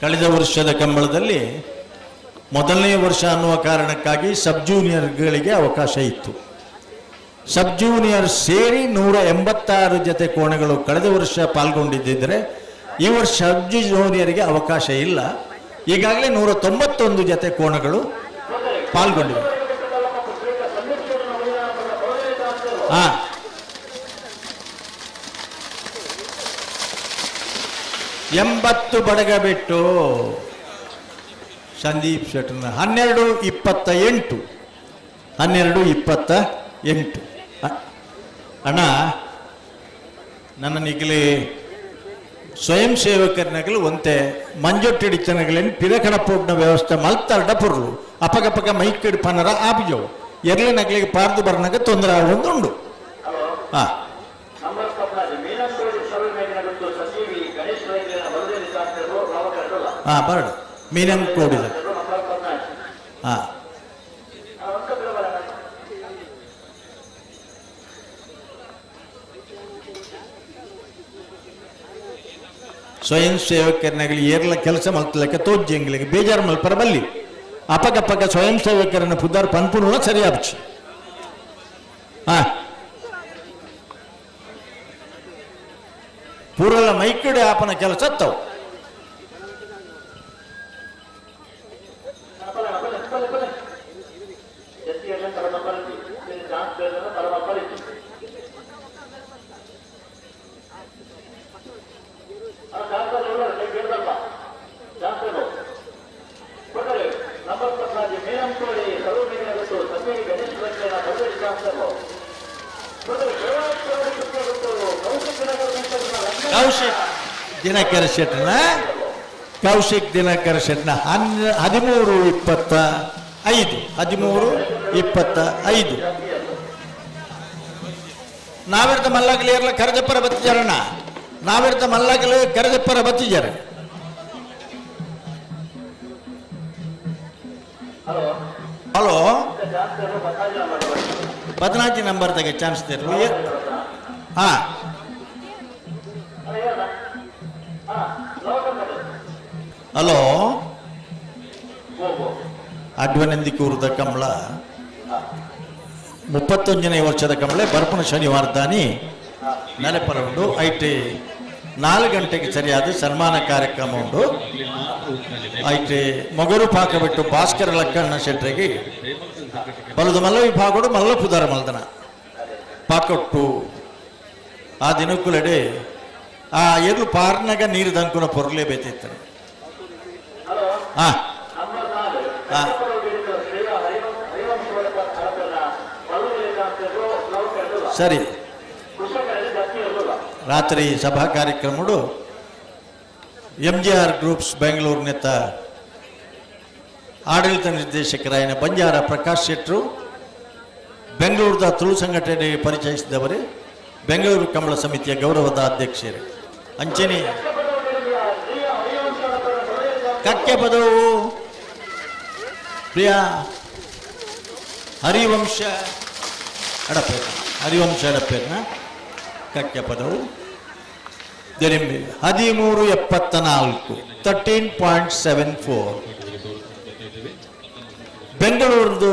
ಕಳೆದ ವರ್ಷದ ಕಂಬಳದಲ್ಲಿ ಮೊದಲನೇ ವರ್ಷ ಅನ್ನುವ ಕಾರಣಕ್ಕಾಗಿ ಸಬ್ ಜೂನಿಯರ್ಗಳಿಗೆ ಅವಕಾಶ ಇತ್ತು. ಸಬ್ ಜೂನಿಯರ್ ಸೇರಿ 186 ಜೊತೆ ಕೋಣೆಗಳು ಕಳೆದ ವರ್ಷ ಪಾಲ್ಗೊಂಡಿದ್ದಿದ್ದರೆ ಈ ವರ್ಷ ಸಬ್ ಜೂನಿಯರ್ಗೆ ಅವಕಾಶ ಇಲ್ಲ. ಈಗಾಗಲೇ 191 ಜೊತೆ ಕೋಣಗಳು ಪಾಲ್ಗೊಂಡಿವೆ. ಹಾಂ 80 ಬಡಗ ಬಿಟ್ಟು ಸಂದೀಪ್ ಶೆಟ್ಟರ್ನ 12:28 12:28. ಅಣ್ಣ ನನ್ನ ನಿಗಲಿ ಸ್ವಯಂ ಸೇವಕರನಗಲು ಒಂತೆ ಮಂಜೊಟ್ಟಿಡಿಚನಗಲೇನು ಪಿರಕಡಪೋಡ್ನ ವ್ಯವಸ್ಥೆ ಮಲ್ತರ್ಡ ಪೊರ್ಲು ಅಪಗಪಗ ಮೈಕಿಡ್ ಪನರ ಆಪಿಜವು ಎರ್ಲೆ ನಗಲಿಗೆ ಪಾರ್ದು ಬರ್ನಾಗ ತೊಂದರೆ ಆಗುವಂದುಂಡು. ಹಾಂ ಹಾಂ ಬರಡು ಮೀನಂಕೋಡಿದ ಹಾಂ ಸ್ವಯಂ ಸೇವಕರನ್ನಾಗಲಿ ಏರ್ಲ ಕೆಲಸ ಮಲ್ತಲಕ್ಕೆ ತೋಜ್ಜಂಗ್ಲಿಗೆ ಬೇಜಾರು ಮಲ್ಪರ ಬಲ್ಲಿ ಅಪಗಪಗ ಸ್ವಯಂ ಸೇವಕರನ್ನ ಪುದಾರ್ ಪನ್ಪುನ ಸರಿ ಆಪ್ಚಿ. ಹಾ ಪೂರಲ್ಲ ಮೈಕಡೆ ಆಪನ ಕೆಲಸ ತಾವು. ಕೌಶಿಕ್ ದಿನಕರ ಶೆಟ್ಟನ ಕೌಶಿಕ್ ದಿನಕರ ಶೆಟ್ಟನ 13:25 13:25. ನಾವಿರ್ತ ಮಲ್ಲಾಗಲಿ ಇರಲ್ಲ ಕರಜಪ್ಪರ ಬತ್ತಿಜಾರಣ್ಣ, ನಾವಿರ್ತ ಮಲ್ಲಾಗಲಿ ಕರಜಪ್ಪರ ಬತ್ತಿಜಾರ. ಹಲೋ 14 ನಂಬರ್ ತಗ ಚಾನ್ಸ್ ತೇರ್ಲು. ಹಾ ಹಲೋ ಅಡ್ವನಂದಿಕೂರದ ಕಂಬಳ 31ನೇ ವರ್ಷದ ಕಂಬಳೆ ಬರ್ಪಣ ಶನಿವಾರ ದಾನಿ ನೆಲೆಪರ ಉಂಡು. ಐಟಿ 4 ಗಂಟೆಗೆ ಸರಿಯಾದ ಸನ್ಮಾನ ಕಾರ್ಯಕ್ರಮ ಉಂಟು. ಐಟಿ ಮೊಗರು ಪಾಕ ಬಿಟ್ಟು ಭಾಸ್ಕರ ಲಕ್ಕಣ್ಣ ಶೆಟ್ಟರಿಗೆ ಬಲದ ಮಲ್ಲ ವಿಭಾಗಡು ಮಲ್ಲ ಪುದಾರ ಮಲ್ದನ ಪಾಕೊಟ್ಟು ಆ ದಿನಕ್ಕುಲೆಡೆ ಆ ಎರ್ಲು ಪಾರ್ನಾಗ ನೀರು ದಂಕುನ ಪೊರ್ಲೇ ಬೇತಿತ್ತಾರೆ. ಹಾಂ ಹಾಂ ಸರಿ. ರಾತ್ರಿ ಸಭಾ ಕಾರ್ಯಕ್ರಮಡು ಎಂ ಜಿ ಆರ್ ಗ್ರೂಪ್ಸ್ ಬೆಂಗಳೂರಿನೆತ್ತ ಆಡಳಿತ ನಿರ್ದೇಶಕರಾಯನ ಬಂಜಾರ ಪ್ರಕಾಶ್ ಶೆಟ್ಟರು, ಬೆಂಗಳೂರದ ತುಳು ಸಂಘಟನೆ ಪರಿಚಯಿಸಿದವರು, ಬೆಂಗಳೂರು ಕಂಬಳ ಸಮಿತಿಯ ಗೌರವದ ಅಧ್ಯಕ್ಷರು. ಅಂಚನೆ ಕಕ್ಕೆ ಪದವು ಪ್ರಿಯ ಹರಿವಂಶ ಅಡಪೇರು, ಹರಿವಂಶ ಅಡಪೇರ್ನ ಕಕ್ಕೆ ಪದವು ದೆರಿಂಬೆ 13:74 13.74. ಬೆಂಗಳೂರದು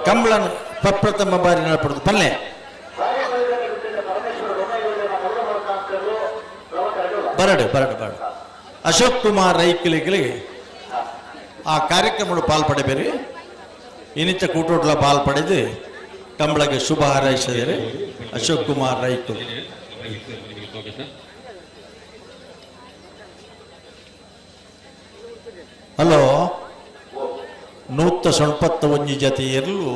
ಕಂಬಳನ ಪ್ರಪ್ರಥಮ ಬಾರಿ ನಡಪಡುದು ಪಲ್ಲೆ. ಬರಡು ಬರಡು ಬರಡು ಅಶೋಕ್ ಕುಮಾರ್ ರೈಕಲಿಗಳಿಗೆ ಆ ಕಾರ್ಯಕ್ರಮ ಪಾಲ್ಪಡೆಬೇರಿ. ಇನ್ನಿತ್ತ ಕೂಟೋಟ್ಲ ಪಾಲ್ಪಡೆದು ಕಂಬಳಗೆ ಶುಭ ಹಾರೈಸಿದರೆ ಅಶೋಕ್ ಕುಮಾರ್ ರೈಕುಲು. ಹಲೋ 191 ಜತೆ ಎರಲು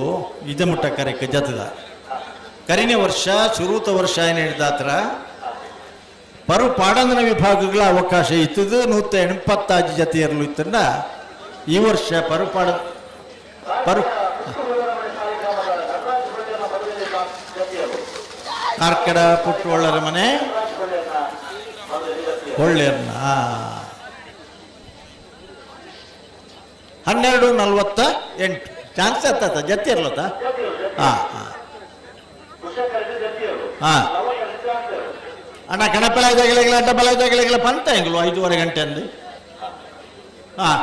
ಇದ ಮುಟ್ಟ ಕರೆಕ್ಕೆ ಜತದ ಕರಿನೇ ವರ್ಷ ಸುರೂತ ವರ್ಷ ಏನು ಹೇಳಿದಾತ್ರ ಪರು ಪಾಡಂದನ ವಿಭಾಗಗಳ ಅವಕಾಶ ಇತ್ತದು 185 ಜತೆ ಎರಲು ಇತ್ತಂದ ಈ ವರ್ಷ ಪರು ಪಾಡ ಪರು ಕಾರ್ಕಡ ಪುಟ್ಟೊಳ್ಳರ ಮನೆ ಒಳ್ಳೆಯರ್ನ 12:48 ಚಾನ್ಸ್ ಆತ ಜತಿ ಇರ್ಲತ್ತ. ಹಾಂ ಹಾಂ ಹಾಂ ಅಣ್ಣ ಕಣಪಲ ಜಾಗಲಿಲ್ಲ ಅಡ್ಡಬಲ ಜಾಗಲಿಲ್ಲ ಪಂತ ಹೆಂಗ್ಲು 5:30 ಗಂಟೆ ಅಂದು. ಹಾಂ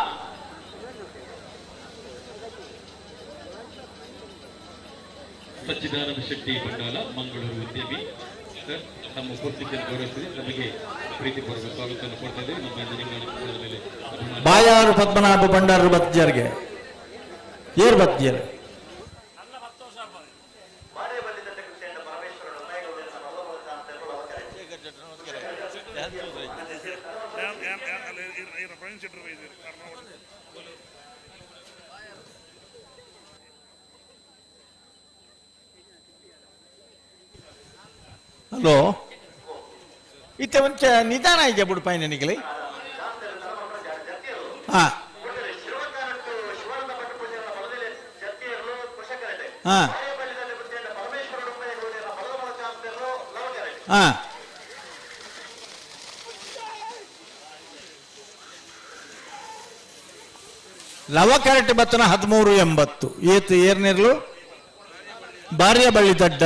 ಸಚ್ಚಿದಾನಂದ ಶೆಟ್ಟಿ ಬಂಡಾಲ, ಮಂಗಳೂರು ಉದ್ಯಮಿ ಸರ್, ತಮ್ಮ ಉಪಸ್ಥಿತಿಯನ್ನು ಗೌರವಿಸಿದೆ ನಮಗೆ ಪ್ರೀತಿಪೂರ್ವಕ ಸ್ವಾಗತವನ್ನು ಕೊಡ್ತಾ ಇದ್ದೇವೆ. ನಮ್ಮ ಮೇಲೆ ಬಾಯಾರು ಪದ್ಮನಾಭ ಭಂಡಾರು ಬತ್ತಿಜಾರಿಗೆ ಏರ್ ಬತ್ತಿಜಾರ ಹಲೋ ಇತ್ತೆ ಒಂಚ ನಿಧಾನ ಆಯ್ತು ಬಿಡು ಪೈನ ನಿಗಲಿ. ಹಾ ಹಾ ಹಾ ಲವ ಕ್ಯಾರೆಟ್ ಬತ್ತನ 13.80 ಏತು ಏರ್ನೇರ್ಲು ಭಾರ್ಯ ಬಳ್ಳಿ ದಡ್ಡ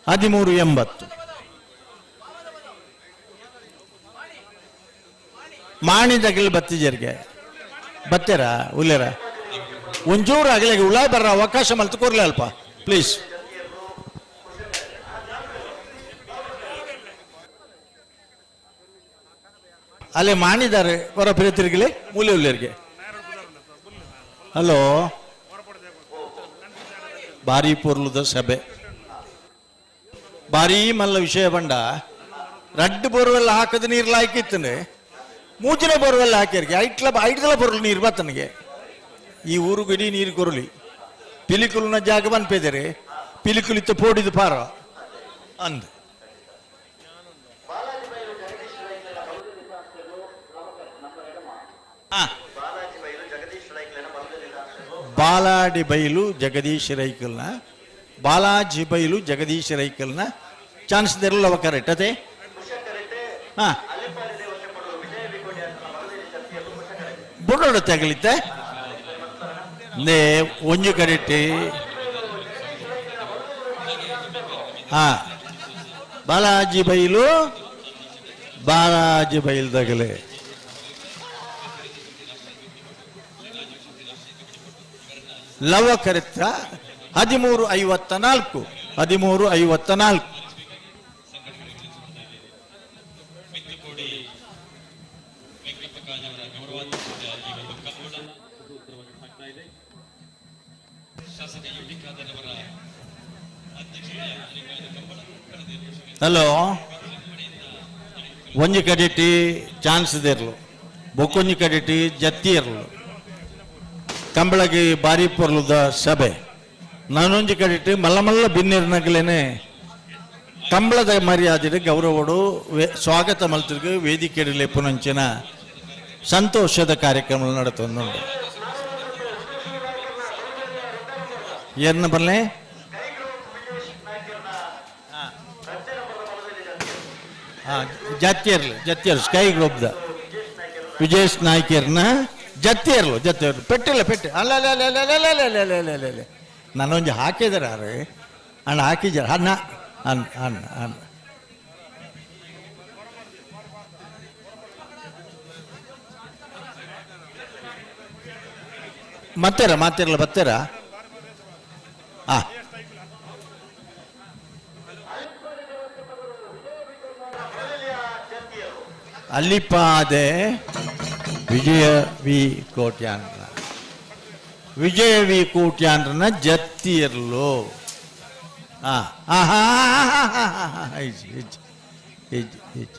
13.80 ಮಾಣಿದಗಲ್ ಬತ್ತಿಜರಿಗೆ ಬತ್ತೆರ ಉಲ್ಲೇರ ಒಂಚೂರು ಅಗಲಿಗೆ ಉಳಾಯ್ ಬರ್ರ ಅವಕಾಶ ಮಲ್ತು ಕೊರ್ಲೆ ಅಲ್ಪ ಪ್ಲೀಸ್. ಅಲ್ಲೇ ಮಾಡಿದ್ದಾರೆ ಹೊರ ಪ್ರಿಯತಿರ್ಗಲಿ ಮೂಲೆ ಉಲ್ಲೇರಿಗೆ. ಹಲೋ ಭಾರಿ ಪೊರ್ಲುದ ಸಭೆ ಭಾರೀ ಮಲ್ಲ ವಿಷಯ ಬಂಡ ರಡ್ಡು ಬೋರ್ವೆಲ್ಲ ಹಾಕದ ನೀರು ಲಾಯ್ಕಿತ್ತನೆ ಮೂಜಿನ ಬೋರ್ವೆಲ್ಲ ಹಾಕ್ಯಾರಿಗೆ ಐಟ್ಲ ಐಟ್ದಲ ಬೊರ್ಲು ನೀರು ಬತ್ತನಿಗೆ ಈ ಊರುಗೂ ಇಡೀ ನೀರು ಕೊರಲಿ ಪಿಲಿಕುಲ್ನ ಜಾಗ ಬನ್ಪೇದರೆ ಪಿಲಿಕುಲಿತ್ತ ಪೋಡಿದು ಪಾರ ಅಂದ ಬಾಲಾಡಿ ಬೈಲು ಜಗದೀಶ್ ರೈಕಲ್ನ ಬಾಲಾಜಿ ಬೈಲು ಜಗದೀಶ್ ರೈಕಲ್ನ ಚಾನ್ಸ್ ದೆರಲ್ಲ ಅವ ಕರೆಕ್ಟ್ ಅದೇ. ಹಾ ಬುಡೋಡ ತಗಲಿತ್ತೆ ನೇ ಒಂಜು ಕರೆಕ್ಟ್. ಹಾ ಬಾಲಾಜಿ ಬೈಲು ಬಾಲಾಜಿ ಬೈಲು ತಗಲೆ ಲವ ಕರಿತ್ರ 13.54 13.54. ಹಲೋ ಒಂಜಿ ಕಡೆಟಿ ಚಾನ್ಸ್ ದೇರ್ಲು ಬೊಕ್ಕೊಂಜಿ ಕಡೆಟಿ ಜತ್ತಿ ಇರ್ಲು ಕಂಬಳಗಿ ಬಾರಿ ಪೊರ್ಲುದ ಸಭೆ ನಾನೊಂಜಿ ಕಡೆಟಿ ಮಲ್ಲ ಮಲ್ಲ ಬಿನ್ನಿರ್ನಗಲೇನೆ ಕಂಬಳದ ಮರ್ಯಾದೆ ಗೌರವಡು ಸ್ವಾಗತ ಮಲ್ತಿರ್ಗ ವೇದಿಕೆಯಲ್ಲಿ ಪುನಂಚಿನ ಸಂತೋಷದ ಕಾರ್ಯಕ್ರಮ ನಡೆತೊಂದು ಏನ ಬರಲೇ ಜತ್ತಿಯರ್ಲು ಜತ್ತಿಯರ್ಲು ಸ್ಕೈ ಗ್ರೂಪ್ದ ವಿಜೇಶ್ ನಾಯ್ಕರ್ನ ಜತ್ತಿಯರ್ಲು ಜತ್ತಿಯರ್ಲು ಪೆಟ್ಟಿಲ್ಲ ಪೆಟ್ಟಿ ಅಲ್ಲ ಅಲ್ಲ ಅಲ್ಲ ಅಲ್ಲ ಅಲ್ಲ ಅಲ್ಲ ಅಲ್ಲ ಅಲ್ಲ ಅಲ್ಲ ಅಲ್ಲ ನಾನೊಂದು ಹಾಕಿದಾರೆ ಅರೆ ಅಣ್ಣ ಹಾಕಿದ್ದಾರೆ ಅಣ್ಣ ಅಣ್ಣ ಅಣ್ಣ ಅಣ್ಣ ಮತ್ತೆರ ಮಾತಿರಲ್ಲ ಬತ್ತೀರಾ? ಆ ಅಲ್ಲಿಪಾದೆ ವಿಜಯ ವಿ ಕೋಟ್ಯಾನ್ರ ವಿಜಯ ವಿ ಕೋಟ್ಯಾನ್ರನ ಜತ್ತಿರ್ಲು. ಆ ಆಹಾ ಇಜ್ ಇಜ್ ಇಜ್ ಇಜ್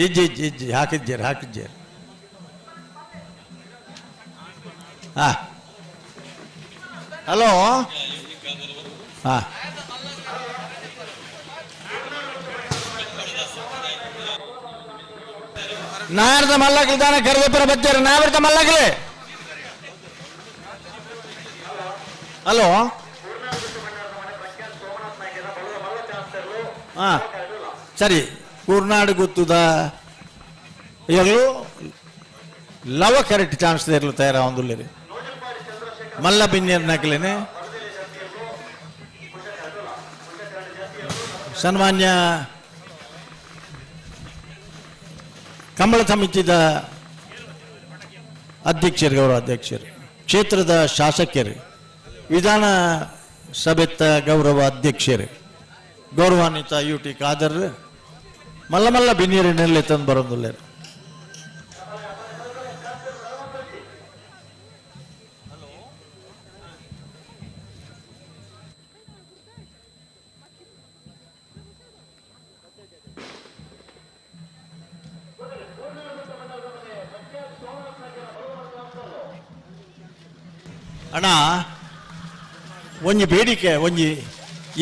ಇಜ್ ಇಜ್ ಇಜ್ ಹಾಕಿದ್ದೀರ ಹಾಕಿದ್ದೀರ. ಹಾ ಹಲೋ ಹಾ ನಾರ್ದ ಮಲ್ಲಗಲ್ ದಾನ ಕರೆದಪ್ಪರ ಬಚ್ಚಾರ ನಾವರ್ದ ಮಲ್ಲಗಲೇ. ಹಲೋ ಹಾ ಸರಿ ಕೂರ್ನಾಡು ಗೊತ್ತದ ಎಲ್ಲೂ ಲವ ಕರೆಕ್ಟ್ ಚಾನ್ಸ್ ಇರಲು ತಯಾರ ಒಂದುಲ್ಲೇರಿ ಮಲ್ಲ ಬಿನ್ಯರ್ ನಕಲೇನೆ ಸನ್ಮಾನ್ಯ ಕಂಬಳ ಸಮಿತಿದ ಅಧ್ಯಕ್ಷರು ಗೌರವ ಅಧ್ಯಕ್ಷರು ಕ್ಷೇತ್ರದ ಶಾಸಕರು ವಿಧಾನ ಸಭೆತ್ತ ಗೌರವ ಅಧ್ಯಕ್ಷರು ಗೌರವಾನ್ವಿತ ಯು ಟಿ ಖಾದರ್ ಮಲ್ಲ ಮಲ್ಲ ಬಿನ್ನಿರಿನಲ್ಲಿ ತಂದು ಬರೋದಿಲ್ಲ. ಅಣ್ಣ ಒಂಜಿ ಬೇಡಿಕೆ ಒಂಜಿ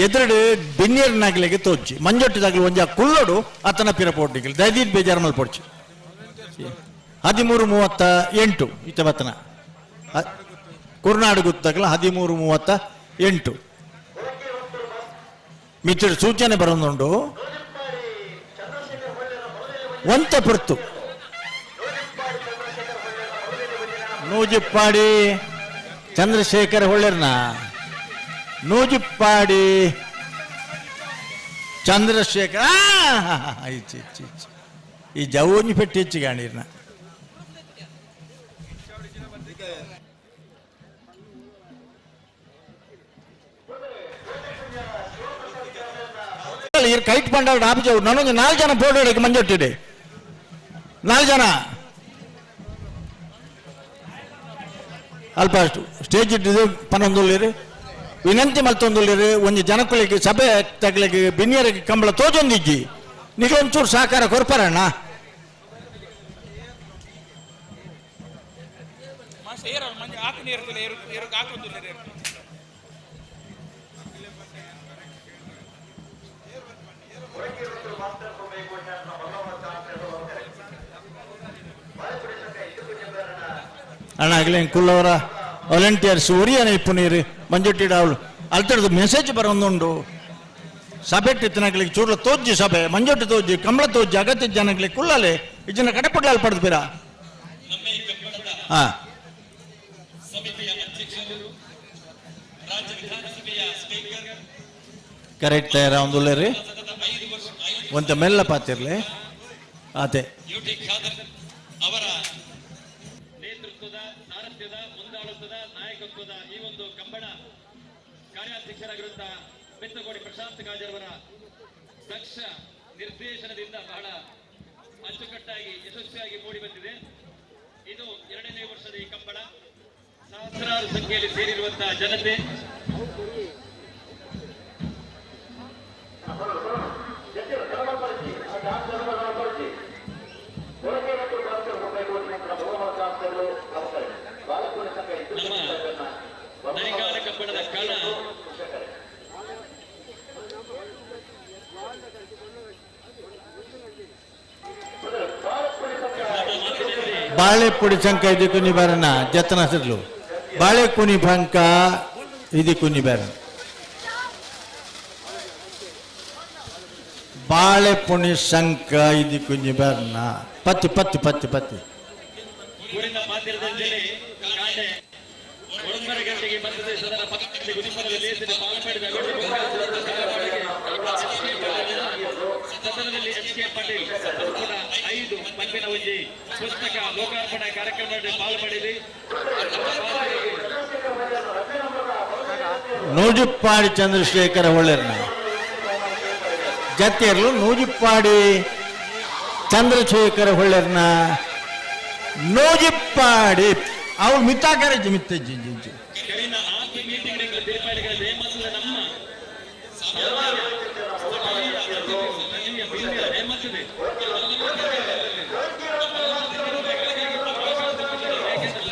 ಎದುರುಡು ಬೆನ್ನಿಯರ್ ನಾಗಲಿಗೆ ತೋಚಿ ಮಂಜೊಟ್ಟಿದಾಗಲಿ ಒಂಜ ಕುಳ್ಳೋಡು ಅತನ ಪಿರ ಪೋಟಿಗೆ ದಯದೀಟ್ ಬೇಜಾರು ಮಲ್ಪೊಡ್ಚಿ 13:38 ಇತ್ತ ಬತ್ತನ ಕುರ್ನಾಡು ಗುತ್ತಾಗಲ 13:38 ಮಿತ್ರ ಸೂಚನೆ ಬರೋದುಂಡು ಒಂತ ಪುರ್ತು ನೂಜಿಪ್ಪಾಡಿ ಚಂದ್ರಶೇಖರ್ ಹೊಳ್ಳೆರ್ನ ನೂಜಿಪ್ಪಾಡಿ ಚಂದ್ರಶೇಖರ್ ಇಚ್ಚಿ ಇಚ್ಚಿ ಇಚ್ಚಿ ಈ ಜವೋನಿ ಪೆಟ್ಟಿ ಹೆಚ್ಚಿಗೆ ಕೈಟ್ ಪಂಡ ಆಪಿಜವು ನಾನೊಂದು 4 ಜನ ಬೋರ್ಡ್ ಹೊಡೆಯಕ್ಕೆ ಮಂಜೊಟ್ಟಿದೆ 4 ಜನ ಅಲ್ಪ ಅಷ್ಟು ಸ್ಟೇಜ್ ಇಟ್ಟಿದ್ದು ಪನ್ನೊಂದುಳ್ಳಿರಿ ವಿನಂತಿ ಮಲ್ತೊಂದುಳ್ಳಿರಿ ಒಂದು ಜನಕ್ಕಳಿಗೆ ಸಭೆ ತಗ್ಲಿಗೆ ಬಿನ್ನಿಯರಿಗೆ ಕಂಬಳ ತೋಜೊಂದಿಜ್ಜಿ ನಿಜೊಂಚೂರು ಸಹಕಾರ ಕೊರ್ಪಾರಣ್ಣ ಅಣ್ಣ ಆಗಲೇ ಕುಳ್ಳವರ ವಾಲಂಟಿಯರ್ಸ್ ಒರಿಯನ ಇಪ್ಪು ನೀರು ಮಂಜುಟ್ಟಿ ಡಾವಳು ಅಲ್ತಡ್ದು ಮೆಸೇಜ್ ಬರೋಂದುಂಡು ಸಭೆ ಇತ್ತನಗ್ಲಿಗೆ ಚೂರ್ಲ ತೋಜ್ಜಿ ಸಭೆ ಮಂಜೊಟ್ಟಿ ತೋಜ್ಜಿ ಕಮಲ ತೋಜ್ಜಿ ಅಗತ್ಯ ಜನಗಳಿಗೆ ಕುಳ್ಳಲೆ ಇಜ್ಜಿನ ಕಡೆಪಡ್ಲಾಲ್ ಪಡೆದು ಹಾ ಕರೆಕ್ಟ್ ತಯಾರ ಒಂದು ಒಂತ ಮೆಲ್ಲ ಪಾತಿರ್ಲಿ ಆತೆ ಅವರ ನೇತೃತ್ವದ ಸಾರಥ್ಯದ ಮುಂದಾಳುತ್ತದ ನಾಯಕತ್ವದ ಈ ಒಂದು ಕಂಬಳ ಕಾರ್ಯಾಧ್ಯಕ್ಷರಾಗಿರುವಂತಹ ಬೆತ್ತಗೋಡಿ ಪ್ರಶಾಂತ್ ಗಾಜರ್ವರ ದಕ್ಷ ನಿರ್ದೇಶನದಿಂದ ಬಹಳ ಅಚ್ಚುಕಟ್ಟಾಗಿ ಯಶಸ್ವಿಯಾಗಿ ಮೂಡಿ ಬಂದಿದೆ. ಇದು 2ನೇ ವರ್ಷದ ಈ ಕಂಬಳ. ಸಹಸ್ರಾರು ಸಂಖ್ಯೆಯಲ್ಲಿ ಸೇರಿರುವಂತಹ ಜನತೆ. ನಮ್ಮ ನರಿಗಾಲ ಕಂಬಳದ ಕಣ ಬಾಳೆಪುಡಿ ಚಂಕ ಇದು ಕುನಿ ಬಾರನ ಜತನ ಸಿರ್ಲು ಬಾಳೆ ಕುನಿ ಬಂಕ ಇದು ಕುನಿ ಬಾರನ ಬಾಳೆಪುಣಿ ಶಂಕ ಇದು ಕುഞ്ഞಿ ಬಾರನ ಪತ್ತಿ ಪತ್ತಿ ಪತ್ತಿ ಪತ್ತಿ ಊರಿನ ಮಾಧ್ಯಮದಲ್ಲಿ ಕಾಂಡೆ 1:30 ಗಂಟೆಗೆ ಮಧ್ಯದೇಶದ ಪಕ್ಕದಲ್ಲಿ ಗುಡಿಮರದಲ್ಲಿ ಪಾಲ್ಪಡೆದ ಸದನದಲ್ಲಿ ಎಸ್ ಕೆ ಪಾಟೀಲ್ ಕೂಡ 5 ಪಂಪಿನ ಒಂಜಿ ಪುಸ್ತಕ ಲೋಕಾರ್ಪಣೆ ಕಾರ್ಯಕ್ರಮದಲ್ಲಿ ಪಾಲ್ಪಡೆದಿ. ನೂಜಿಪ್ಪಾಡಿ ಚಂದ್ರಶೇಖರ ಒಳ್ಳೆರ್ನ ಜತಿಯರ್ಲು ನೂಜಿಪ್ಪಾಡಿ ಚಂದ್ರಶೇಖರ ಹೊಳ್ಳೆರ್ನ ನೂಜಿಪ್ಪಾಡಿ ಅವ್ರು ಮಿತ್ತಾಕರೆ ಮಿತ್ತ ಜಿ ಜಿ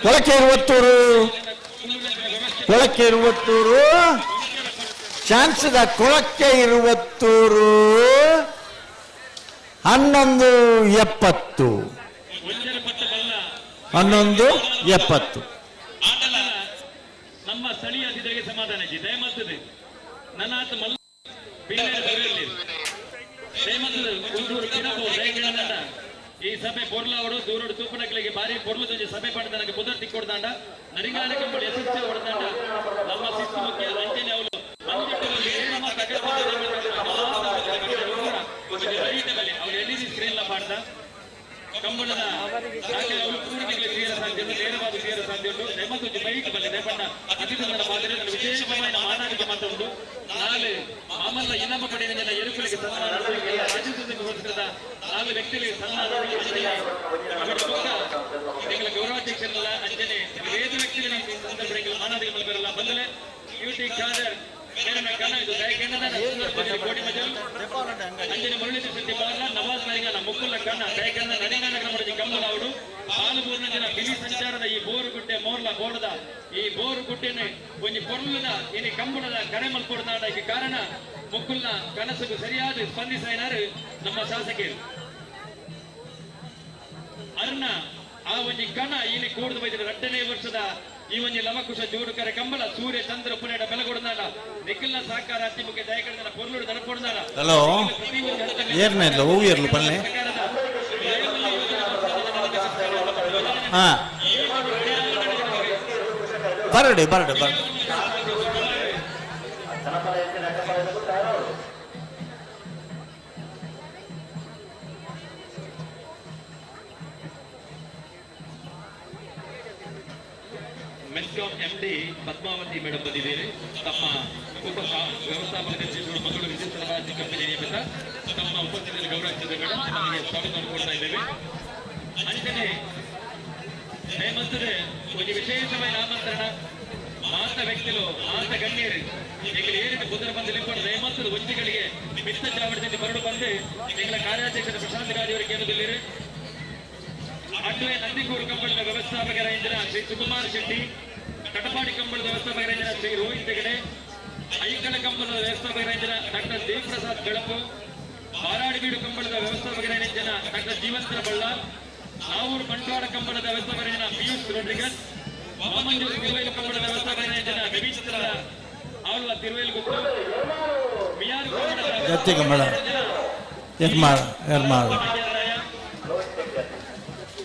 ಕೊಳಕೇರುವತ್ತೂರು ಕೊಳಕೇರುವತ್ತೂರು ಚಾನ್ಸದ ಕೊಳಕ್ಕೆ ಇರುವತ್ತೂರು 11:70 11:70. ನಮ್ಮ ಸ್ಥಳೀಯ ಅತಿಥಿಗಳಿಗೆ ಸಮಾಧಾನ ದಯಮಾಡ್ತದೆ ನನ್ನ ಆತ ಮಲ್ಲ ಈ ಸಭೆ ಪೊರ್ಲ ಅವರು ದೂರೋಡು ತೂಪನಗಳಿಗೆ ಭಾರಿ ಪೊರ್ಲು ಸಭೆ ಪಡೆದ ನನಗೆ ಪುದರ್ ತಿಕ್ಕೊಡ್ದಾಂಡ ನರಿಗಾಲ ಕಂಬಳಿ ಯಶಸ್ವಿ ಹೊಡೆದಾಂಡ ನಮ್ಮ ಶಿಸ್ತು ಮುಖ್ಯ ಅಂಜನೆ ಅವಳು ಸ್ಕ್ರೀನ್ ಪಾಡ್ದ ಕಂಬಳದ ಸಾಧ್ಯ ನೇರವಾದ ತೀರ ಸಾಧ್ಯ ಉಂಟು. ದಯಮಾಡಿ ಬೈಕ್ ಬಲ್ಲೆ ದಯಪಂಡ ಅತಿಥಿಗಳ ಮಾದರಿ ವಿಶೇಷವಾದ ಮಾನಾದಿಗೆ ಮಾತುಂಟು. ನಾಳೆ ಮಾಮಲ್ಲ ಇನಾಮ ಪಡೆದ ಜನ ಎರುಕುಲಿಗೆ ಸನ್ಮಾನ ರಾಜ್ಯದ 4 ವ್ಯಕ್ತಿಗಳಿಗೆ ಸನ್ಮಾನ ಎಂಗಳ ಗೌರವಾಧ್ಯಕ್ಷರಲ್ಲ ಅಂಜನೆ ವೇದ ವ್ಯಕ್ತಿಗಳ ಸಂದರ್ಭ ಮಾನಾದಿಗೆ ಬರಲ್ಲ ಬಂದಲೆ ಯು ಟಿ ಖಾದರ್ ಮೇರನ ಕನ ಇದು ದಯಕೆಂಡದ ಕೋಡಿ ಮಜಲ್ ಅಂಜನೆ ಮುರಳೀಧರ ಶೆಟ್ಟಿ ಬಾರ್ಲ ನವಾಜ್ ನರಿಗಾನ ಮುಕ್ಕುಲ್ಲ ಕಣ್ಣ ದಯಕೆಂಡ ನರಿಗಾನ ಗ್ರಾಮದ ಕಂಬಲಾವುಡು ಹಾಲು ಜನ ಬಿಳಿ ಸಂಚಾರದ ಈ ಬೋರುಗುಡ್ಡೆ ಮೋರ್ಲ ಬೋರ್ಡದ ಈ ಬೋರುಗುಡ್ಡೆನೆ ಒಂಜಿ ಪೊರ್ಲುದ ಇನಿ ಕಂಬಳದ ಕರೆ ಮಲ್ಪೊಡ್ದಾಡಕ್ಕೆ ಕಾರಣ ಮುಕ್ಕುಲ್ನ ಕನಸುಗೂ ಸರಿಯಾದ ಸ್ಪಂದಿಸಾಯಿನಾರು ನಮ್ಮ ಶಾಸಕರು ಅರ್ಣ ಆ ಒಂಜಿ ಕಣ ಇಲ್ಲಿ ಕೂಡ್ದು ಬೈದಿರ ರಡ್ಡನೇ ವರ್ಷದ ಈ ಒಂಜಿ ಲವಕುಶ ಜೋಡುಕರ ಕಂಬಳ ಸೂರ್ಯ ಚಂದ್ರ ಪುನೇಡ ಬೆಲಗೊಡ್ದಾಡ ನಿಖಿಲ್ನ ಸಹಕಾರ ಅತಿಮುಖ್ಯ ದಯಕಡದ ಪೊರ್ಲುಡು ದಡಪೊಡ್ದಾಡ ಹಲೋ ಏರ್ನ ಇಲ್ಲ ಹೂವು ಏರ್ಲು ಪಲ್ಲೆ ಹಾ ಬರಡಿ ಬರಡಿ ಬರಡಿ. ಮೆಸ್ಕಾಂ ಎಂಡಿ ಪದ್ಮಾವತಿ ಮೇಡಮ್ ಬಂದಿದ್ದೀರಿ. ತಮ್ಮ ಉಪ ವ್ಯವಸ್ಥಾಪಕ ನಿರ್ದೇಶಕರು ಮಂಗಳೂರು ವಿದ್ಯುತ್ ಸರಬರಾಜು ಕಂಪನಿ ನಿಯಮಿತ ತಮ್ಮ ಉಪಸ್ಥಿತಿಯಲ್ಲಿ ಗೌರವಿಸಿದೆ ಮೇಡಮ್, ತಮಗೆ ಸ್ವಾಗತವನ್ನು ಕೊಡ್ತಾ ಇದ್ದೇವೆ. ಅಂಜನೆ ನೇಮಂತದೆ ಒಂದು ವಿಶೇಷವಾದ ಆಮಂತ್ರಣ ಮಾತ ವ್ಯಕ್ತಿಲು ಮಾತ ಗಣ್ಯರು ಈಗ ಏರಿದ ಬುಧರ ಬಂದು ಲಿಂಪಡ ನೇಮಂತದ ಒಂಜಿಗಳಿಗೆ ಮಿತ್ತ ಚಾವಡಿದಲ್ಲಿ ಬರಡು ಬಂದು ಎಂಗಳ ಕಾರ್ಯಾಧ್ಯಕ್ಷರ ಪ್ರಶಾಂತ್ ಗಾದಿ ಅವರಿಗೆ ಕೇಂದ್ರದಲ್ಲಿರಿ. ಅಡ್ವೆ ನಂದಿಕೂರು ಕಂಬಳದ ವ್ಯವಸ್ಥಾಪಕರ ಇಂದಿನ ಶ್ರೀ ಸುಕುಮಾರ್ ಶೆಟ್ಟಿ, ಕಟಪಾಡಿ ಕಂಬಳದ ವ್ಯವಸ್ಥಾಪಕರ ಇಂದಿನ ಶ್ರೀ ರೋಹಿತ್ ಹೆಗಡೆ, ಐಕಳ ಕಂಬಳದ ವ್ಯವಸ್ಥಾಪಕರ ಇಂದಿನ ಡಾಕ್ಟರ್ ದೇವಪ್ರಸಾದ್ ಬೆಳಪು, ಬಾರಾಡಿಬೀಡು ಕಂಬಳದ ವ್ಯವಸ್ಥಾಪಕರ ಇಂದಿನ ಡಾಕ್ಟರ್ ಜೀವಂತರ ಬಳ್ಳಾರ್, ನಾವೂರು ಬಂಟ್ವಾಡ ಕಂಬಳದ ವ್ಯವಸ್ಥಾಪಕರ ಇಂದಿನ ಪಿಯೂಷ್ ರೋಡ್ರಿಗಸ್, ವಾಮಂಜೂರು ತಿರುವೇಲು ಕಂಬಳದ ವ್ಯವಸ್ಥಾಪಕರ ಇಂದಿನ ರವೀಂದ್ರ ಆಳ್ವ ತಿರುವೇಲು ಗುತ್ತು, ಮಿಯಾರು ಕಂಬಳದ ಜತ್ತಿ ಕಂಬಳ ಎರ್ಮಾಳ್ ಎರ್ಮಾಳ್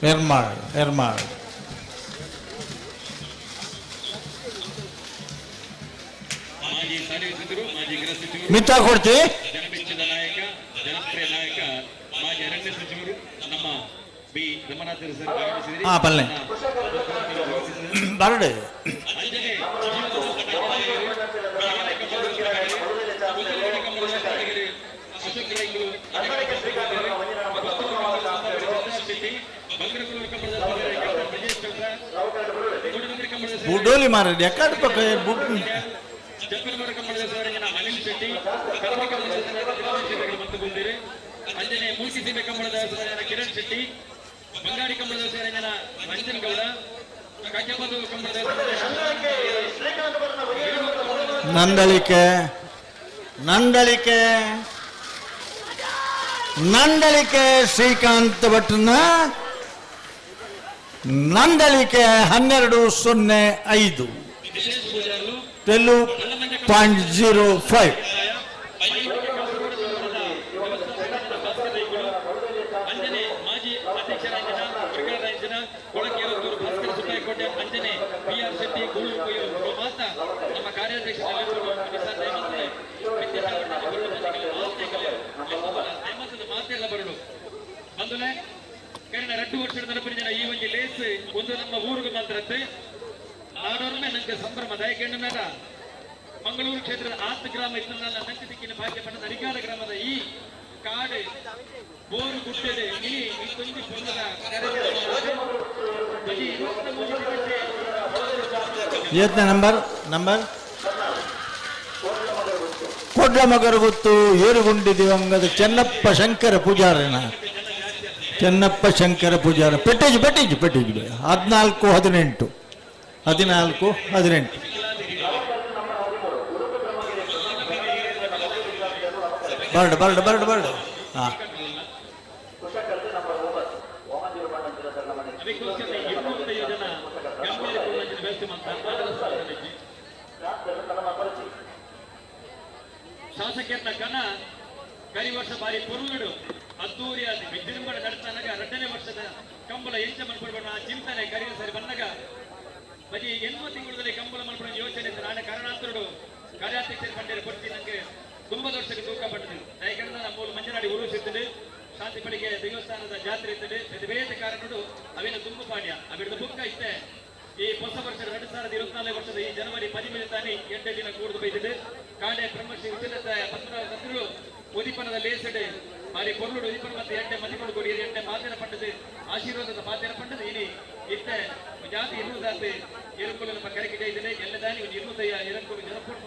ಎರ್ಮಾಳ್ ಎರ್ಮಾಳ್ ಮಾಜಿ ಸಾರಿಗೆ ಸಚಿವರು, ಮಾಜಿ ಗೃಹ ಸಚಿವರು, ಮಿತ್ತ ಕೊಡ್ತಿ ಜನಮೆಚ್ಚಿದ ನಾಯಕ, ಜನಪ್ರಿಯ ನಾಯಕ, ಮಾಜಿ ಅರಣ್ಯ ಸಚಿವರು ನಮ್ಮ ಬಿ ರಮನಾಥ್ ಸರ್ ಆಗಮಿಸಿದಿರಿ. ಹಾ ಪಲ್ಲೆ ಬರಡಿ. ಬುಡೋಲಿ ಮಾರ ಎಕ್ಕಡ ಪಕ್ಕ ಬುಡ್ ಅನಿಲ್ ಶೆಟ್ಟಿ ಮತ್ತು ಬಂದಿರಿ. ಅಂಜನೆ ಮೂಲ್ಕಿ ಸೀಮೆ ಕಂಬಳದ ಕಿರಣ್ ಶೆಟ್ಟಿ, ಬಂಗಾಡಿ ಕಂಬಳದ ರಂಜನ್ ಗೌಡ, ಕಾಕ್ಯಬಾದು ಕಂಬಳದ ನಂದಳಿಕೆ ನಂದಳಿಕೆ ನಂದಳಿಕೆ ಶ್ರೀಕಾಂತ್ ಭಟ್ನ ನಂದಳಿಕೆ 12.05 12.05. ಅಂಜನೆ ಮಾಜಿ ಅಧ್ಯಕ್ಷರಾಂಜನ ಪ್ರಕಾರಂಜನ ಕೊಳಕೇರತ್ತೂರು ಭಾಸ್ಕರ ಸುಬ್ಬಯ್ಯಕೋಟೆ, ಅಂಜನೆ ಬಿ ಆರ್ ಶೆಟ್ಟಿ ಗೂಳೂರು ಕೊಯ್ಯೂರು ಮಾತ ನಮ್ಮ ಕಾರ್ಯಾಧ್ಯಕ್ಷ ಮಾತೆಲ್ಲ ಬರಲು ಬಂದುಲೆ ಕರಿನ ರಡ್ಡು ವರ್ಷದ ನೆನಪಿನ ಈ ಒಂದು ಲೇಸ್ ಒಂದು ನಮ್ಮ ಊರಿಗೆ ಮಾತ್ರತ್ತೆ ನಾಡೋರ್ಮೆ ನಂಗೆ ಸಂಭ್ರಮ ದಯಕೆಂಡ ಮಂಗಳೂರು ಕ್ಷೇತ್ರದ ಆತ್ ಗ್ರಾಮ ಇತ್ತು ನಂಗೆ ದಿಕ್ಕಿನ ಭಾಗ್ಯ ಪಟ್ಟದ ಅರಿಕಾಲ ಗ್ರಾಮದ ಈ ಕಾಡು ಬೋರು ಗುಡ್ಡದೆ ಇನಿ ಈ ಕೊಂಚ ಪೊಂದದ ಏತ್ನ ನಂಬರ್ ನಂಬರ್ ಕೊಡ್ಲಮಗರಗುತ್ತು ಏರುಗುಂಡಿ ದಿವಂಗದ ಚೆನ್ನಪ್ಪ ಶಂಕರ ಪೂಜಾರನ ಚೆನ್ನಪ್ಪ ಶಂಕರ ಪೂಜಾರ ಪೆಟ್ಟೇಜು ಪೆಟ್ಟೇಜು ಪೆಟ್ಟೇಜು 14 18 14 18. ಬರ್ಡ್ ಬರ್ಡ್ ಬರ್ಡ್ ಬರ್ಡ್ ಹಾ ಶಾಸಕರನ್ನ ಕಣ ಕರಿ ವರ್ಷ ಬಾರಿ ಪೊರುಗಡು ಅದ್ದೂರಿಯಾದ ವಿಜೃಂಭಣೆ ನಡೆಸ್ತಾನಾಗ ಎರಡನೇ ವರ್ಷದ ಕಂಬಳ ಎಂಚ ಮನ್ಪಡ ಆ ಚಿಂತನೆ ಕರಿಯ ಸರಿ ಬಂದಾಗ ಬರೀ 8 ತಿಂಗಳಲ್ಲಿ ಕಂಬಳ ಮನ್ಪಡ ಯೋಚನೆ ನಾಳೆ ಕಾರಣಾಂತರಡು ಕಾರ್ಯಾಧ್ಯಕ್ಷರ ಪಂಡ್ಯರು ಕೊಡ್ತಿ ನಂಗೆ ತುಂಬಾ ವರ್ಷಕ್ಕೆ ತೂಕ ಪಟ್ಟದು. ದಯಕಂಡ ನಮ್ಮ ಮಂಜನಾಡಿ ಉರುಸಿರ್ತದೆ ಶಾಂತಿ ಪಡಿಗೆ ದೇವಸ್ಥಾನದ ಜಾತ್ರೆ ಇರ್ತದೆ ಬೇರೆ ಕಾರಣಗಳು ಅವಿನ ತುಂಬು ಪಾಡ್ಯ ಅವಿರದ ಬುಕ್ಕ ಇತ್ತೆ ಈ ಹೊಸ ವರ್ಷದ 2024 ವರ್ಷದ ಈ ಜನವರಿ 13 ತಾನೇ 8 ದಿನ ಕೂಡಿದು ಬೈದಿದೆ. ಕಾಡೆ ಬ್ರಹ್ಮಶ್ರೀ ಉಚಿತ ಪದ್ಮನಾಭ ತಂತ್ರಿಗಳು ಉದಿಪನದ ಲೇಸಡೆ ಬಾರಿ ಪೊರ್ಲುಡು ಉದಿಪನ ಮತ್ತು ಎಡ್ಡೆ ಮದಿಪಡು ಕೊಡಿ ಎಡ್ಡೆ ಮಾತಿನ ಪಂಡದು ಆಶೀರ್ವಾದದ ಮಾತಿನ ಪಂಡದು ಇನಿ ಇತ್ತೆ ಜಾತಿ ಇರುವುದಾತೆ ಎರಕುಲು ನಮ್ಮ ಕರೆಗೆ ಜೈದಿದೆ ಎಲ್ಲ ದಾನಿ ಒಂದು 200 ಎರಕುಲು ಜನಪೂರ್ಣ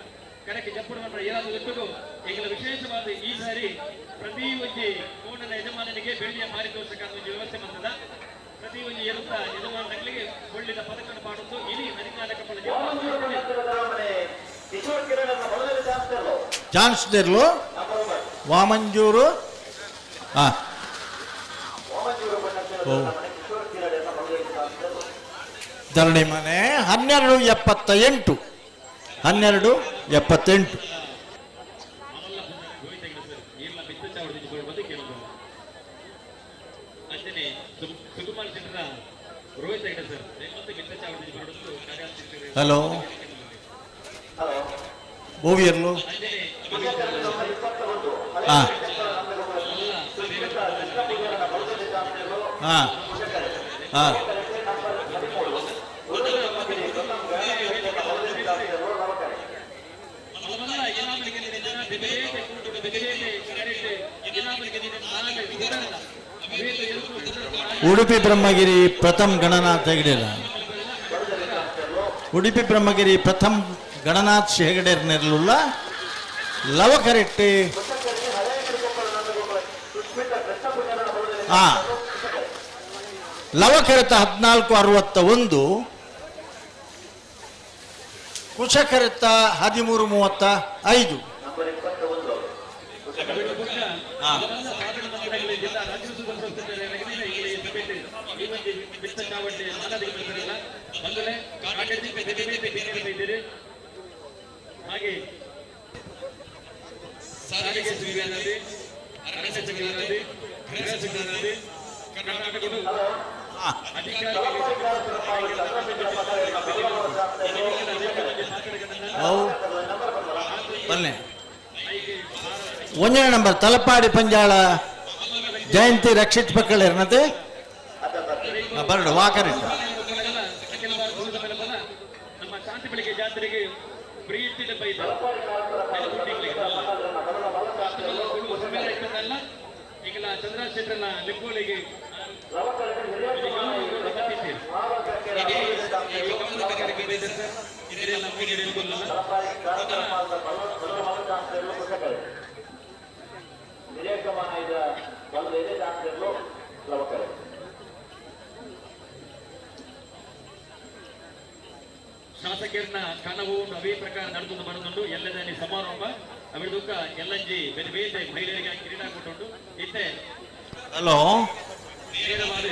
ಕರೆಕ್ಟ್ ಜಪ್ಪುಡು ಮಲ್ಪಡ ಏನಾದ್ರು ಒಟ್ಟುಗು ಈಗಲ ವಿಶೇಷವಾದ ಈ ಸಾರಿ ಪ್ರತಿ ಒಂಜಿ ಕೋಣನ ಯಜಮಾನನಿಗೆ ಬೆಳ್ಳಿಯ ಪಾರಿತೋಷಕ ಒಂಜಿ ವ್ಯವಸ್ಥೆ ಬಂದದ. ಪ್ರತಿ ಒಂಜಿ ಎರುತ್ತ ಯಜಮಾನಗಳಿಗೆ ಒಳ್ಳೆಯ ಪದಕವನ್ನು ಮಾಡುವುದು ಇಲ್ಲಿ ನರಿಕಾಲ ಕಂಬಳ ಚಾನ್ಸ್ ದೇರ್ಲು ವಾಮಂಜೂರು ಧರಣಿ ಮನೆ 12:78 12:78. ಹಲೋ ಬೋವಿಯರ್ಲು ಹಾಂ ಹಾಂ ಹಾಂ ಉಡುಪಿ ಬ್ರಹ್ಮಗಿರಿ ಪ್ರಥಮ್ ಗಣನಾಥ್ ಹೆಗಡೆರ, ಉಡುಪಿ ಬ್ರಹ್ಮಗಿರಿ ಪ್ರಥಮ್ ಗಣನಾಥ್ ಹೆಗಡೆರ್ ನೆರಳುಳ್ಳ ಲವಕರೆಟ್ಟಿ ಲವಕರೆತ 14:61, ಕುಶಕರೆತ 13:35. ಹಾಗೆ ಸಾರಿಗೆ ಸಚಿವರಾದ, ಅರಣ್ಯ ಸಚಿವರಾದ, ಗೃಹ ಸಚಿವರಾದ, ಕರ್ನಾಟಕದ ಬನ್ನಿ. ಒಂದನೇ ನಂಬರ್ ತಲಪಾಡಿ ಪಂಜಾಳ ಜಯಂತಿ ರಕ್ಷಿತ್ ಪಕ್ಕಳಿರ್ನತೆ ಬರಡು ವಾಕರಿಟ್ಟ ನಮ್ಮ ಶಾಂತಿ ಬೆಳಿಗ್ಗೆ ಜಾತ್ರೆಗೆ ಪ್ರೀತಿಯ ಬೈದ ಈಗಲ ಚಂದ್ರಶೇಖರನ ಲೆಕ್ಕೋಲಿಗೆ ಶಾಸಕರನ್ನ ಕನವು ಅವೇ ಪ್ರಕಾರ ನಡೆದು ಬರುದುಂಡು ಎಲ್ಲದನಿ ಸಮಾರಂಭ ಅವಿಡುಕ್ಕ ಎಲ್ಲಂಜಿ ಬೇರೆ ಬೇರೆ ಮಹಿಳೆಯರಿಗೆ ಕ್ರೀಡಾಕೂಟ ಇತ್ತೆ. ಹಲೋ ನೇರವಾದ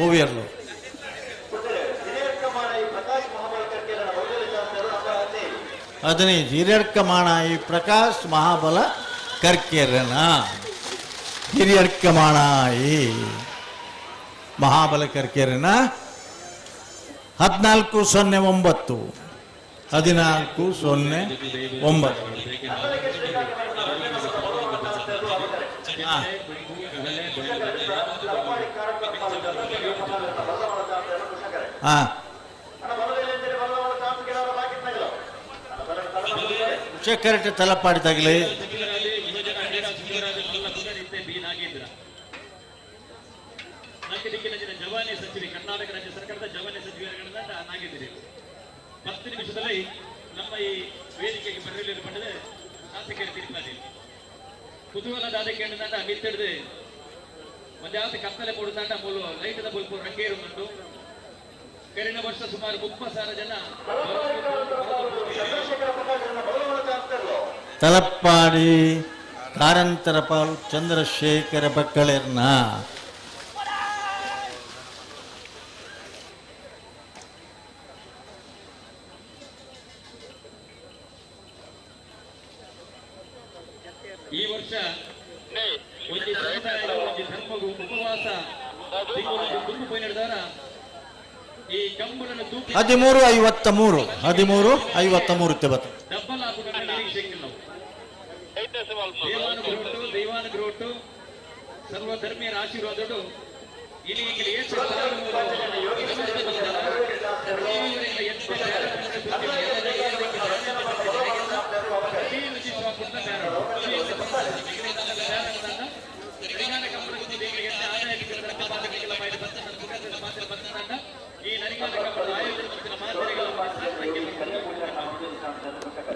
ಓವಿಯರ್ಲು 15 ಹಿರಿಯರ್ಕ ಮಾಣಾಯಿ ಪ್ರಕಾಶ್ ಮಹಾಬಲ ಕರ್ಕೇರನ, ಹಿರಿಯರ್ಕ ಮಾಣಾಯಿ ಮಹಾಬಲ ಕರ್ಕೇರನ 14:09 14:09. ಹಾಂ ಕರೆಕ್ಟ್ ತಲಪಾಡಿ ತಗಲಿ. ಜವಾನಿ ಸಚಿವೆ, ಕರ್ನಾಟಕ ರಾಜ್ಯ ಸರ್ಕಾರದ ಜವಾನಿ ಸಚಿವರುಗಳನ್ನ ನಾಗಿದ್ದೀರಿ. 10 ನಿಮಿಷದಲ್ಲಿ ನಮ್ಮ ಈ ವೇದಿಕೆಗೆ ಬರಲಿಲ್ಲ ಪಡೆದ ಶಾಸಕರು ತಿರುಪತಿ ಕುತೂಹಲದ ಅದಕ್ಕೆ ಮಿತ್ತಿಡ್ದು ಒಂದ್ಯಾವ ಕತ್ತಲೆ ಮೂಡುದಾಂಡ ಮೂಲು ಲೈಟ್ದ ಬಲ್ಪು ರಂಗೇರು ಉಂಟು. ಕರಿನ ವರ್ಷ ಸುಮಾರು 30,000 ಜನ ತಲಪ್ಪಾಡಿ ಕಾರಂತರ ಪಾಲ್ ಚಂದ್ರಶೇಖರ ಬಕ್ಕಳೆರ್ನ ಈ ವರ್ಷ ಒಂದು ಸಮುದಾಯ ಒಂದು ಧರ್ಮಗೂ ಉಪವಾಸ ತಿಂಗಳು ನಡೆದಾರ ಈ ಕಂಬಳನ್ನು ತೂಕಿ 13:53 13:53 ಬತ್ತು ಡಬ್ಬಲ್ ಹಾಕುವುದನ್ನು ನಿರೀಕ್ಷೆ ನಾವು. ದೇವಾನುಗ್ರಹಟ್ಟು ಸರ್ವಧರ್ಮೀಯರ ಆಶೀರ್ವಾದಡು ಇಲ್ಲಿ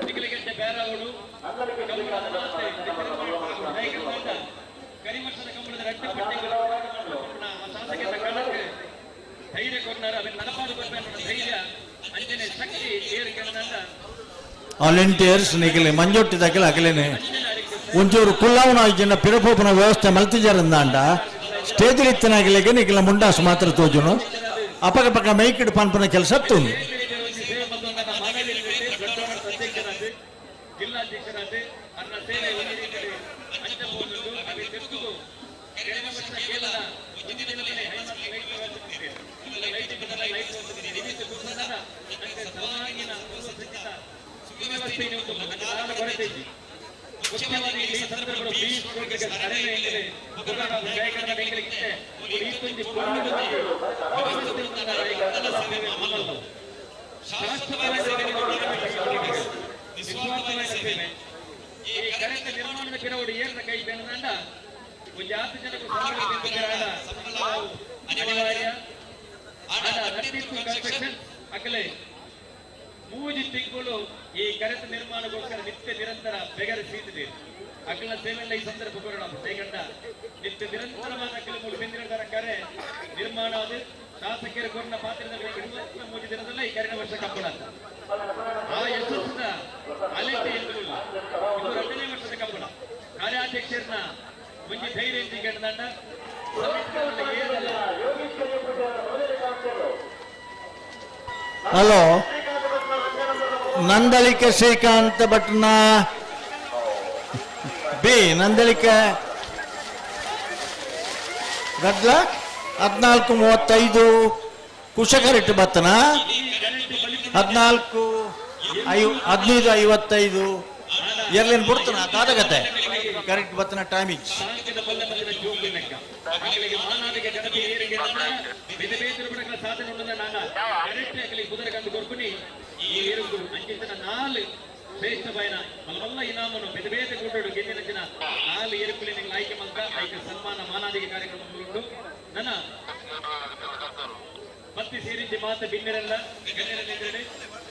ನಿಗಲಿಗೆಡ್ಡೆ ಬೇರಾವಡು ಕರಿವರ್ಷದ ಕಂಬಳದ ರಡ್ಡೆ ಪಟ್ಟಿಗಳು ಶಾಸಕರ ಕಣಕ್ಕೆ ಧೈರ್ಯ ಕೊಡ್ನಾರ ಅದನ್ನ ನಡಪಾದು ಬರ್ಬೇಕು ಧೈರ್ಯ ಅಂಜನೆ ಶಕ್ತಿ ಏರು ಕೆಳದಂಡ. ವಾಲಂಟಿಯರ್ಸ್ ನಿಗಲಿ ಮಂಜೊಟ್ಟಿ ದಕ್ಕಲ ಅಗಲೇನೆ ಒಂಚೂರು ಕುಲ್ಲಾವನ ಇಜ್ಜಿನ ಪಿರಪೋಪನ ವ್ಯವಸ್ಥೆ ಮಲ್ತಿಜಾರಂದಾಂಡ ಸ್ಟೇಜ್ ಇತ್ತನಾಗಲಿಗೆ ನಿಗಲ ಮುಂಡಾಸ್ ಮಾತ್ರ ತೋಜುನು ಅಪಕ ಪಕ್ಕ ಮೈಕಿಡ್ ಪನ್ಪನ ಕೆಲಸ ತುಂಡು. ಜಿಲ್ಲಾಧ್ಯಕ್ಷರಾದ ಅನ್ನ ಸೇವೆ ಒಂದು ರೀತಿಯಲ್ಲಿ ಅಂಚ ಹೋಗುದು ಅದೇ ತೆಪ್ಪುಗು ಕಳೆದ ವರ್ಷ ಕೇವಲ ಒಂದು ದಿನದಲ್ಲೇ ಹೈಮಾಸ್ಟ್ ಲೈಟ್ ಲೈಟ್ ಲೈಟ್ ಸರ್ವಾಂಗೀಣ ಪೂರ್ವಸಜ್ಜಿತ ಸುವ್ಯವಸ್ಥೆಯನ್ನು ಒಂದು ಕಾರಣ ಕೊರತೆ ಇದೆ. ಮುಖ್ಯವಾಗಿ ಈ ಸಂದರ್ಭಗಳು ಬೀಚ್ ಅರಣ್ಯ ಎಂದರೆ ಜಯಕರಣ ಬೆಂಗಳೂರಿಗೆ ಈ ಒಂದು ವ್ಯವಸ್ಥೆ ಶಾಶ್ವತವಾದ ಸೇವೆ, ನಿಸ್ವಾರ್ಥವಾದ ಸೇವೆ. ಈ ಕರೆಂಟ್ ನಿರ್ಮಾಣದ ಕೆಲವರು ಏರ್ನ ಕೈ ಬೆನ್ನಂಡ ಒಂದು ಆರು ಜನಕ್ಕೂ ಅನಿವಾರ್ಯ. ಕನ್ಸ್ಟ್ರಕ್ಷನ್ ಅಕಲೆ ಮೂಜಿ ತಿಂಗಳು ಈ ಕರೆಂಟ್ ನಿರ್ಮಾಣಕ್ಕೋಸ್ಕರ ನಿತ್ಯ ನಿರಂತರ ಬೆಗರೆ ಸೀತಿದೆ. ಅಕಲ ಸೇವೆಲ್ಲ ಈ ಸಂದರ್ಭ ಕೊರೋಣ ಹೇಗಂಡ ನಿತ್ಯ ನಿರಂತರವಾದ ಅಕಲ ಮೂರು ಬೆಂದಿನ ಕರೆ ನಿರ್ಮಾಣ ಅದು ಶಾಸಕರ ಕೊರನ ಪಾತ್ರದಲ್ಲಿ ಮೂಜಿ ದಿನದಲ್ಲ ಈ ಕರೆನ ವರ್ಷ ಕಂಬಳ ಅಂತ ಆ ಯಶಸ್ಸಿನ ಅಲೆತೆ ಎಂದುಕೊಳ್ಳ ಇದು 2ನೇ ವರ್ಷದ ಕಂಬಳ. ಕಾರ್ಯಾಧ್ಯಕ್ಷರನ್ನ ಒಂಜಿ ಧೈರ್ಯ ಎಂದಿಗಂಡ ಹಲೋ ನಂದಳಿಕೆ ಶ್ರೀಕಾಂತ ಭಟ್ನ ಬಿ ನಂದಳಿಕೆ ಗದ್ಲ 14:35 ಕುಶಕರಿಟ್ಟು ಬತ್ತನ 14:55 ಎರ್ಲಿನ್ ಬಿಡ್ತಾನ ದಾದಗತೆ ಕರೆಕ್ಟ್ ಬತ್ತನ ಟೈಮಿಂಗ್. ಶ್ರೇಷ್ಠ ಬಯನ ಮಲ್ಲ ಇನಾಮನು ಬೇರೆ ಬೇರೆ ಕೂಟಡು ಗೆದ್ದಿನ ನಾಲ್ ಏರುಕುಲಿ ಆಯ್ಕೆ ಮಲ್ಕ ಆಯ್ಕೆ ಸನ್ಮಾನ ಮಾನಾದಿಗೆ ಕಾರ್ಯಕ್ರಮ ಉಂಟು. ನನ್ನ ಪತ್ತಿ ಸೇರಿಸಿ ಮಾತ ಬಿನ್ನೆರಲ್ಲ ಗಣ್ಯರನ್ನೆಂದರೆ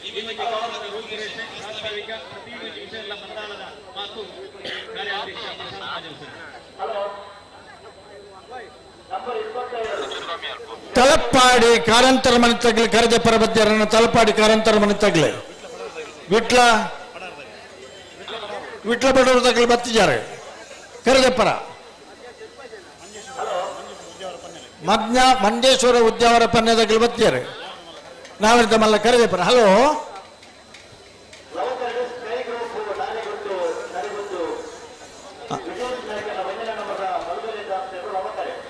ಈ ಬಗ್ಗೆ ಗೌರವದ ರೂಪುರೇಷೆ ಪ್ರಾಸ್ತಾವಿಕ ಪ್ರತಿ ವಿಷಯ ಮತದಾನದ ಮಾತು ಕಾರ್ಯಾಧ್ಯಕ್ಷ ಪ್ರಶಾಂತ್ ಮಾಜವ್ ಸರ್. ತಲಪಾಡಿ ಕಾರಂತರ ಮನೆ ತಗ್ಲಿ ಕರೆದ ಪರಬದ್ಯರನ್ನು ತಲಪಾಡಿ ಕಾರಂತರ ಮನೆ ತಗ್ಲಿ ವಿಟ್ಲ ವಿಟ್ಲ ಬಡವರು ತಗ್ಲಿ ಬತ್ತಿದ್ದಾರೆ ಕರೆದಪ್ಪರ ಮಜ್ಞ ಮಂಜೇಶ್ವರ ಉದ್ಯಾವರ ಪನ್ನೆ ತಗ್ಲಿ ಬತ್ತಿದ್ದಾರೆ ನಾವಿದ್ದ ಮಲ್ಲ ಕರೆದಪ್ಪರ. ಹಲೋ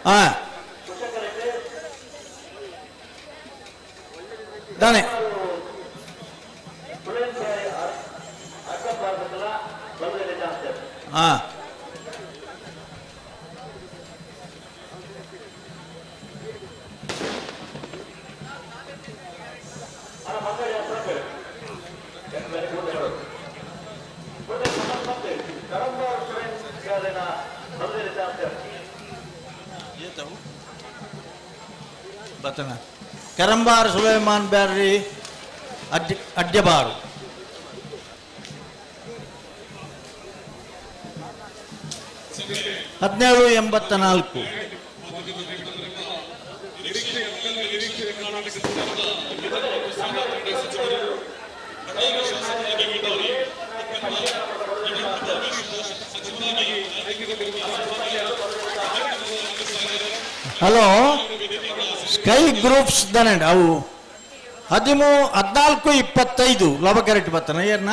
ಹಾ ದಾನೆ ಹಾ ಬತ್ತನ ಕರಂಬಾರ್ ಸುಲೈಮಾನ್ ಬ್ಯಾರ್ರಿ ಅಡ್ಯಬಾರು 1784. ಹಲೋ ಸ್ಕೈ ಗ್ರೂಪ್ಸ್ ದಾನೆ ಅವು 14:25 ಲವ ಕರೆಕ್ಟ್ ಬತ್ತನ ಏರ್ನ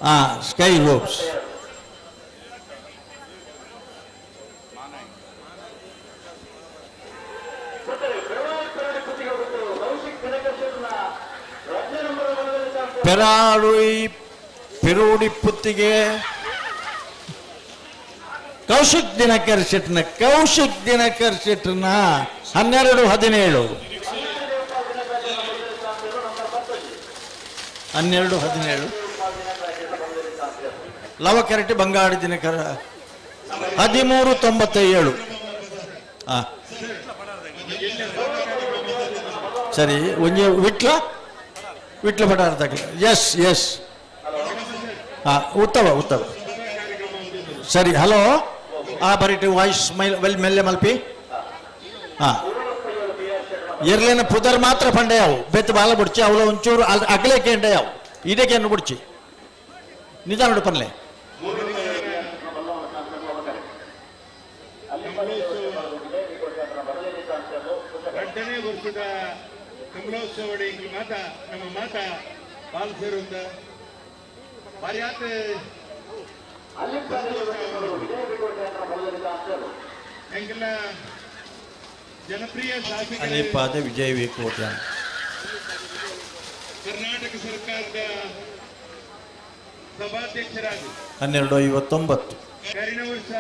ಹಾಂ ಸ್ಕೈ ಗ್ರೂಪ್ಸ್. ಪೆರಾಳುಯಿ ಪೆರೋಡಿ ಪುತ್ತಿಗೆ ಕೌಶಿಕ್ ದಿನಕರ್ ಶೆಟ್ನ ಕೌಶಿಕ್ ದಿನಕರ್ ಶೆಟ್ನ 12:17 12:17 ಲವ ಕರೆಕ್ಟ್ ಬಂಗಾಡಿ ದಿನಕರ 13:97. ಹಾಂ ಸರಿ ಒಂಜಿ ವಿಟ್ಲ ವಿಟ್ಲ ಪಟಾರ ತಗಲ ಎಸ್ ಎಸ್ ಉತ್ತಮ ಉತ್ತಮ ಸರಿ ಹಲೋ ಆ ಬರೀಟಿ ವಾಯ್ಸ್ ಮೈಲ್ ವೆಲ್ ಮೆಲ್ಲೆ ಮಲ್ಪಿ ಹಾಂ ಎರ್ಲೇನ ಪುದರ್ ಮಾತ್ರ ಪಂಡೆ ಯಾವು ಬೆತ್ತು ಬಾಲ ಬುಡ್ಚಿ ಅವಳ ಒಂಚೂರು ಅಲ್ಲಿ ಅಗಲೇ ಕೇಂಡೆ ಯಾವು ಇದೇ ಕೇಂದ್ರ ಬುಡ್ಚಿ ನಿಧಾನ ಪನ್ಲೆ ರಡ್ಡನೇ ವರ್ಷದ ಕಮಲೋತ್ಸವ ಮಾತಾ ನಮ್ಮ ಮಾತಾ ಪಾಲ್ ಸೇರುವಂತ ಭಾರ್ಯಾತ ಎಂಗೆಲ್ಲ ಜನಪ್ರಿಯ ಶಾಸಕ ಅನೇಪಾದ ವಿಜಯ್ ವಿ ಕೋಟ್ಯಾನ್ ಕರ್ನಾಟಕ ಸರ್ಕಾರದ ಸಭಾಧ್ಯಕ್ಷರಾದ 12:59 ಕರಿನ ವರ್ಷ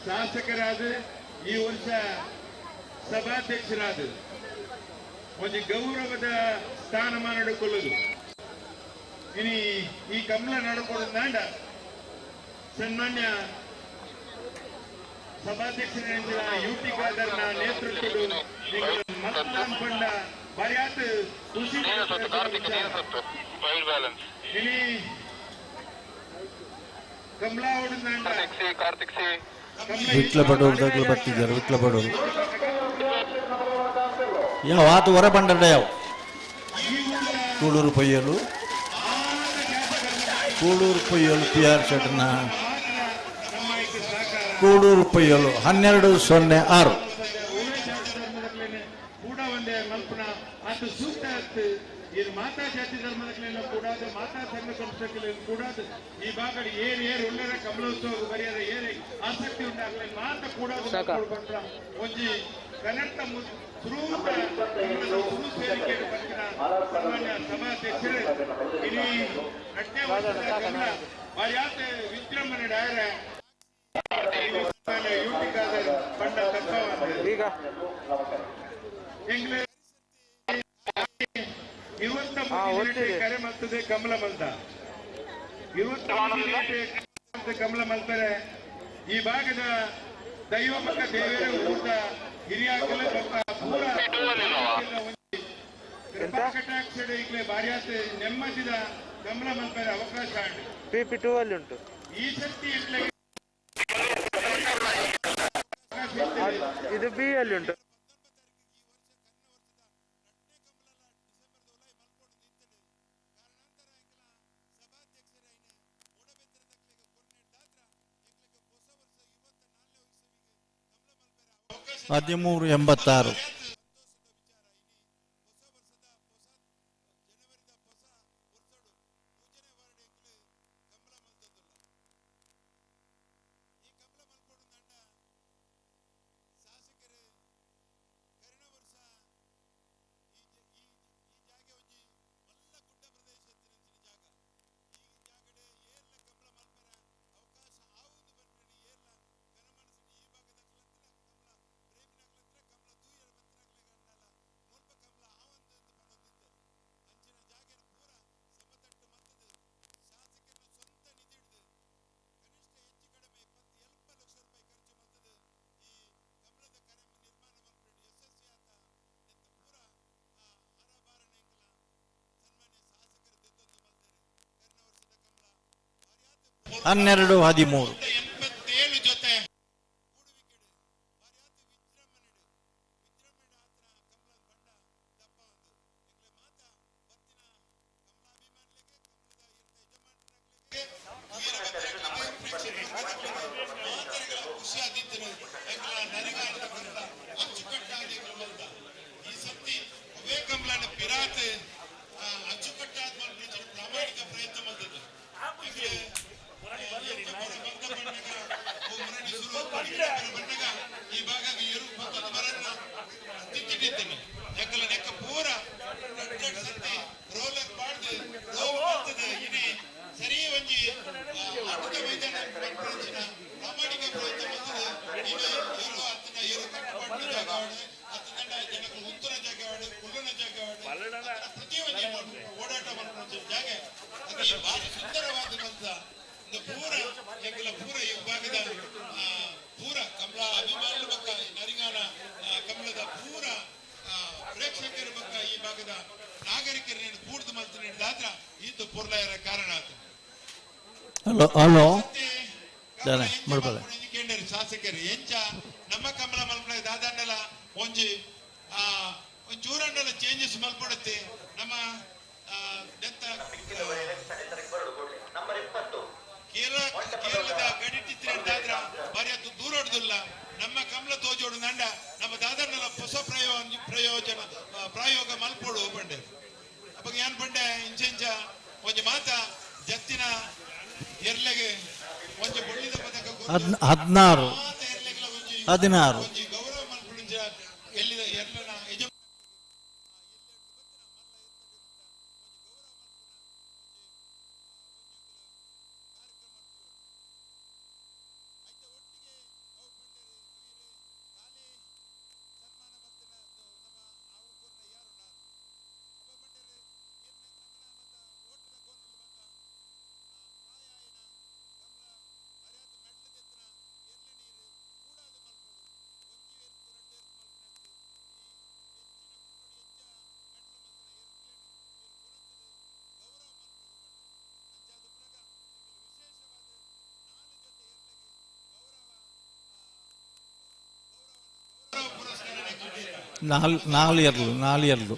ಶಾಸಕರಾದ ಈ ವರ್ಷ ಸಭಾಧ್ಯಕ್ಷರಾದ ಒಂದು ಗೌರವದ ಸ್ಥಾನಮಾನ ನಡ್ಕೊಳ್ಳೋದು. ಇನಿ ಈ ಕಮಲ ನಡ್ಕೊಳ್ಳೋದಾಂಡ ಸನ್ಮಾನ್ಯ ಸಭಾಧ್ಯಕ್ಷರ ಯು ಟಿ ಖಾದರ್ನ ನೇತೃತ್ವದ ಮತದಾನ ಪಂಡ ಬರ್ಯಾತ್ ಖುಷಿ ಇನಿ ಕಮಲಾ ಹೊಡೆದಾಂಡ ವಿಟ್ಲ ಬಡವರು ತಗ್ಲು ಬರ್ತಿದ್ದಾರೆ. ವಿಟ್ಲ ಬಡವರು ಯಾವ ಆತು ಹೊರ ಬಂಡ ಯಾವ ಕೂಳೂರು ಪೊಯ್ಯಲು ಕೂಳೂರು ಪೊಯ್ಯಲು ಪಿ ಆರ್ ಶೆಟ್ನ ಕೂಳೂರು ಪೊಯ್ಯಲು 12:06. ಕೂಡ ಒಂದೇ ಮಲ್ಪನ ಅದು ಸೂಕ್ತ ಇದು ಮಾತಾ ಜಾತಿ ಧರ್ಮದಕ್ಲೆಲ್ಲ ಕೂಡ ಮಾತಾ ಸಂಘ ಸಂಸ್ಥೆಗಳೆಲ್ಲ ಕೂಡ ಈ ಭಾಗದ ಏರ್ ಏರ್ ಒಳ್ಳೆಯ ಕಮಲೋತ್ಸವ ಬರೆಯದ ಏರ್ ಆಸಕ್ತಿ ಉಂಟಾಗಲಿ ಮಾತ ಕೂಡ ಒಂಜಿ ಕನ್ನಡ ಸುರೂಪ ಸುರು ಸೇರಿಕೆ ಬತ್ತಿನ ಸನ್ಮಾನ್ಯ ಸಭಾಧ್ಯಕ್ಷರೇ ಇಲ್ಲಿ ರಡ್ಡನೇ ವರ್ಷದ ಕಮಲ ಬಾರ್ಯಾತ ವಿಜೃಂಭಣೆ ಡಾಯರ ಯೂಟಿ ಖಾದರ್ ಬಂಡ ತಪ್ಪವಂತೆ ಈಗ ಎಂಗ್ಲೇ 23 ಕರೆ ಮಲ್ತದೆ ಕಮಲ ಮಲ್ತ 23 ಕಮಲ ಮಲ್ತಾರೆ. ಈ ಭಾಗದ ದೈವ ಪಕ್ಕ ದೇವೇರ ಊಟ ಹಿರಿಯಾಕಲ ಪಕ್ಕ ಪೂರ ಕಟಾಕ್ಷ ಈಗಲೇ ಭಾರ್ಯಾತ ನೆಮ್ಮದಿದ ಕಮಲ ಮಲ್ಪರೆ ಅವಕಾಶ ಉಂಟು. ಪಿಪಿ2 ಅಲ್ಲಿ ಉಂಟು ಈ ಶಕ್ತಿ ಇದು ಬಿ ಅಲ್ಲಿ ಉಂಟು. 13:86. 12:13. ನಾಗರಿಕರನ್ನು ಕೂಡ್ದು ಮಲ್ತು ನೀಡಿದಾದ್ರ ಈತ ಪೊರ್ಲಾಯರ ಕಾರಣ ಆತ. ಹಲೋ ಹಲೋ ದಾನೆ ಮಡ್ಪಲೆ ಕೇಂದ್ರ ಶಾಸಕರು ಎಂಚ ನಮ್ಮ ಕಮಲ ಮಲ್ಪನ ದಾದಾಂಡಲ ಒಂಜಿ ಒಂಚೂರಂಡಲ ಚೇಂಜಸ್ ಮಲ್ಪಡುತ್ತೆ ನಮ್ಮ ಕೇರಳದ ಗಡಿಟಿತ್ರ ದಾದ್ರ ಬಾರಿ ದೂರ ಹೊಡೆದಿಲ್ಲ ನಮ್ಮ ಕಮಲ ತೋಜೋಡು ನಂಡ ನಮ್ಮ ದಾದರ್ನೆಲ್ಲ ಹೊಸ ಪ್ರಯೋಜನ ಪ್ರಾಯೋಗ ಮಲ್ಪೋಡು ಬಂಡೆ ಅಪ್ಪ ಏನ್ ಬಂಡೆ ಇಂಚ ಒಂಜಿ ಮಾತ ಜತ್ತಿನ ಎರ್ಲೆಗೆ ಒಂಜಿ ಬೊಳ್ಳಿದ ಪದಕ 16 16 ಗೌರವ ಮಲ್ಪುಂಚ ಎಲ್ಲಿದ ಎರ್ಲನ ಯಜ ನಾಲ್ ಇಯರ್ಲು 4 ಇಯರ್ಲು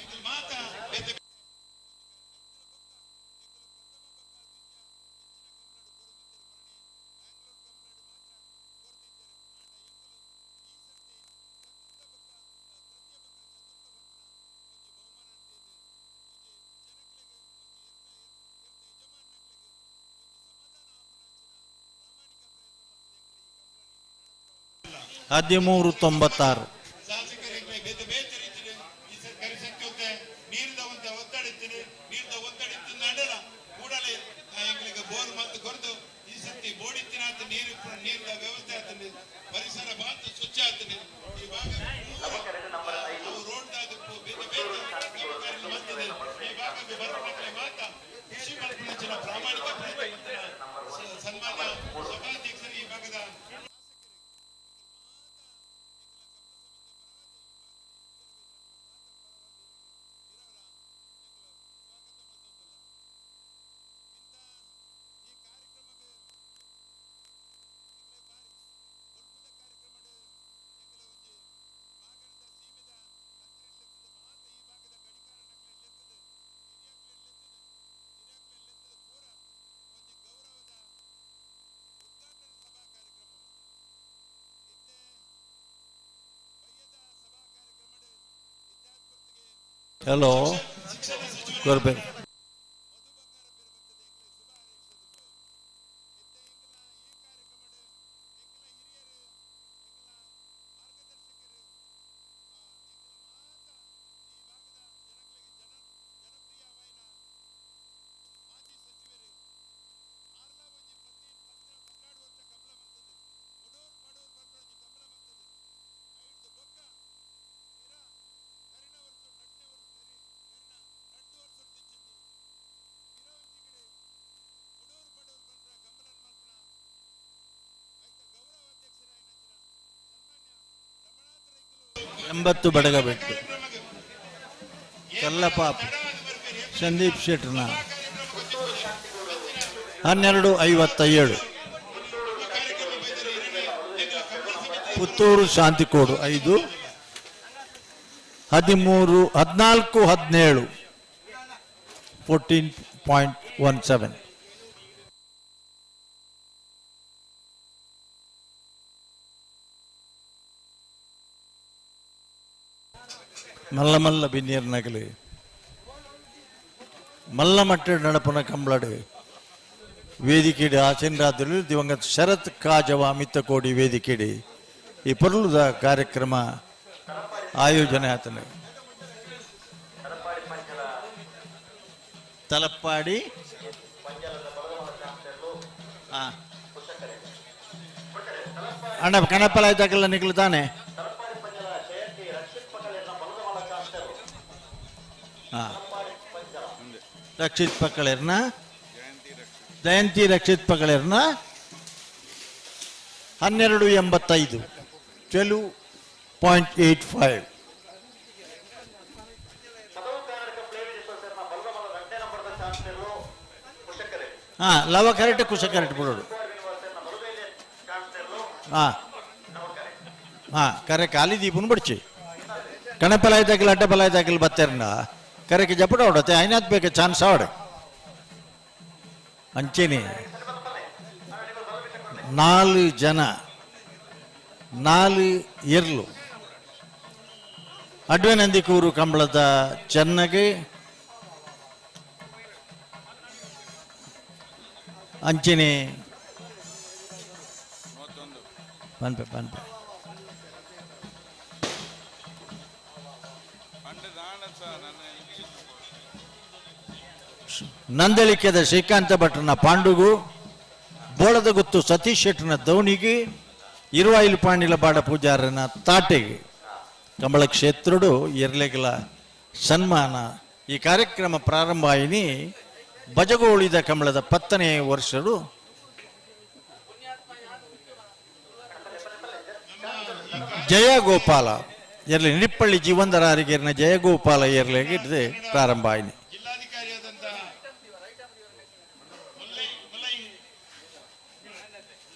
13 96 ಹಲೋ ಕೊರ್ಬೇಕು. ಎಂಬತ್ತು ಬಡಗಬೆಟ್ಟು ಕಲ್ಲಪಾಪ್ ಸಂದೀಪ್ ಶೆಟ್ರನ 12:57. ಪುತ್ತೂರು ಶಾಂತಿಕೋಡು 5 13 14 17 14.17. ಮಲ್ಲ ಮಲ್ಲ ಬಿನ್ನಿಯರ್ ನಗಲಿ ಮಲ್ಲ ಮಟ್ಟ ನಡಪನ ಕಂಬಳಡು ವೇದಿಕೆಡಿ ಆಚೆನ್ ರಾತ್ರಿ ದಿವಂಗತ ಶರತ್ ಕಾಜವ ಮಿತ್ತಕೋಡಿ ವೇದಿಕೆಡಿ ಈ ಪೊರ್ಲುದ ಕಾರ್ಯಕ್ರಮ ಆಯೋಜನೆ ಆತನ ತಲಪ್ಪಾಡಿ ಅಣ್ಣ ಕಣಪ್ಪಲ ಆಯ್ತಾಕಲ್ಲ ನಿಕ್ಲು ತಾನೆ ರಕ್ಷಿತ್ ಪಕ್ಕಳೇರ್ನ ಜಯಂತಿ ರಕ್ಷಿತ್ ಪಕ್ಕಳೇರ್ನ 12.85 12.85. ಹಾ ಲವ ಕರೆಕ್ಟ್ ಕುಶ ಕರೆಕ್ಟ್ ಬಿಡೋಡು. ಹಾ ಹಾ ಕರೆ ಖಾಲಿ ದೀಪನು ಬಡ್ಚಿ ಕಣಪಲಾಯ್ ತಾಕಿಲ್ ಅಡ್ಡ ಪಲಾಯ್ ತಾಕಿಲ್ ಬತ್ತೇರ್ನ ಕರೆಕ್ಕೆ ಜಪಡ ಹೊಡತೆ ಐನಾತ್ ಬೇಕ ಚಾನ್ಸ್ ಆವಡೆ ಅಂಚೆನೆ 4 ಜನ 4 ಎರ್ಲು ಅಡ್ವೆನಂದಿಕೂರು ಕಂಬಳದ ಚೆನ್ನಗೆ ಅಂಚೆನೆ ಪನ್ಪೆ ಪನ್ಪೆ ನಂದಳಿಕೆದ ಶ್ರೀಕಾಂತ ಭಟ್ರನ ಪಾಂಡುಗು ಬೋಳದ ಗುತ್ತು ಸತೀಶ್ ಶೆಟ್ಟನ ದೌಣಿಗೆ ಇರುವಾಯಿಲು ಪಾಂಡಿಲ ಬಾಡ ಪೂಜಾರನ ತಾಟೆಗೆ ಕಂಬಳ ಕ್ಷೇತ್ರುಡು ಎರ್ಲೆಗಲ ಸನ್ಮಾನ. ಈ ಕಾರ್ಯಕ್ರಮ ಪ್ರಾರಂಭ ಆಯಿನಿ ಬಜಗೋಳಿದ ಕಂಬಳದ 10ನೇ ವರ್ಷಡು ಜಯಗೋಪಾಲ ಎರ್ಲೆ ನಿಡಿಪ್ಪಳ್ಳಿ ಜೀವಂದರಾರಿಗೆರ್ನ ಜಯಗೋಪಾಲ ಎರ್ಲೆಗೆ ಪ್ರಾರಂಭ ಆಯಿನಿ.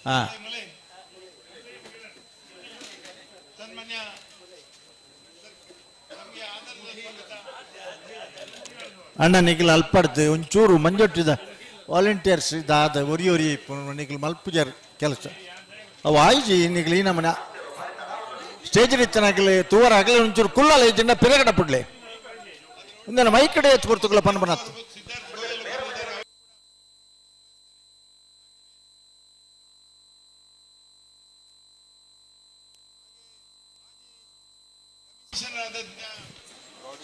ಹಾ ಅಣ್ಣ ನಿಖಿಲ್ ಅಲ್ಪಡ್ದು ಒಂಚೂರು ಮಂಜೊಟ್ಟಿದ ವಾಲಂಟಿಯರ್ಸ್ ಇದಾದ ಒರಿ ಒರಿ ನಿಖಿಲ್ ಮಲ್ಪುಜರ್ ಕೆಲಸ ಅವು ಆಯ್ಜಿ ನಿಖಿಲ್ ಈ ನಮ್ಮನೆ ಸ್ಟೇಜ್ ಇತ್ತನಾಗಲಿ ತೂವರ ಆಗಲಿ ಒಂಚೂರು ಕುಲ್ಲಲ್ಲ ಇಜ್ಜಿಂದ ಪಿರಗಡ ಪುಡ್ಲೆ ಇಂದನ ಮೈ ಕಡೆ ಎತ್ತು ಕೊಡ್ತುಕಲ ಪನ್ ಬನತ್ತು.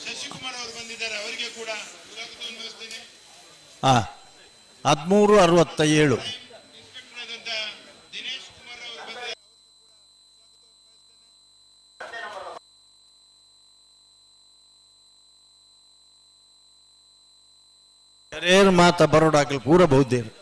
ಶಶಿಕುಮಾರ್ ಅವರು ಬಂದಿದ್ದಾರೆ, ಅವರಿಗೆ ಕೂಡ ಸ್ವಾಗತವನ್ನು ಬಯಸ್ತೇನೆ. 13:67. ಕರೇರ್ ಮಾತ ಬರೋಡಾಕಲ್ ಪೂರ ಬಹುದೇರು.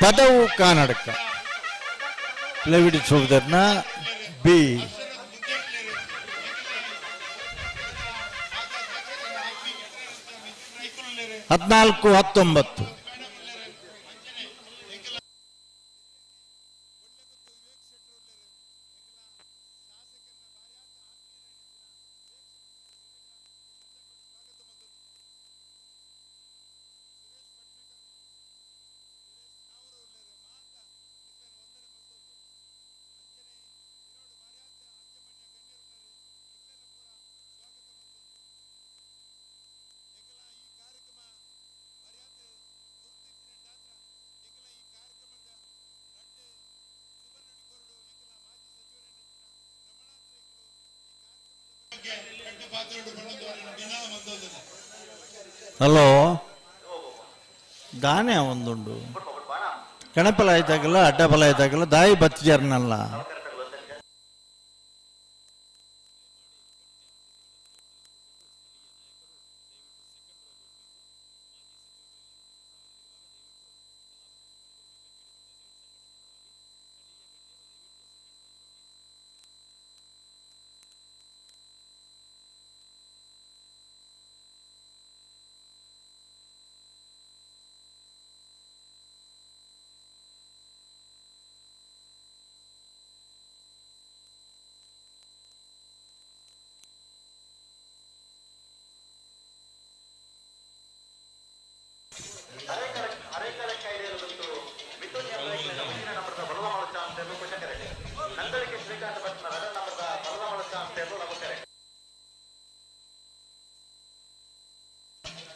ಪದವು ಕರ್ನಾಟಕ ಪ್ಲೇವಿಡಿ ಸೋದರ್ನ ಬಿ 14-19. ಹಲೋ ದಾನೆ ಒಂದುಂಡು ಕಣಪಲ ಆಯ್ತಾಗಲ್ಲ ಅಡ್ಡಬಲ ಆಯ್ತಾಗಲ್ಲ ದಾಯಿ ಬತ್ತಿಜರ್ನಲ್ಲ.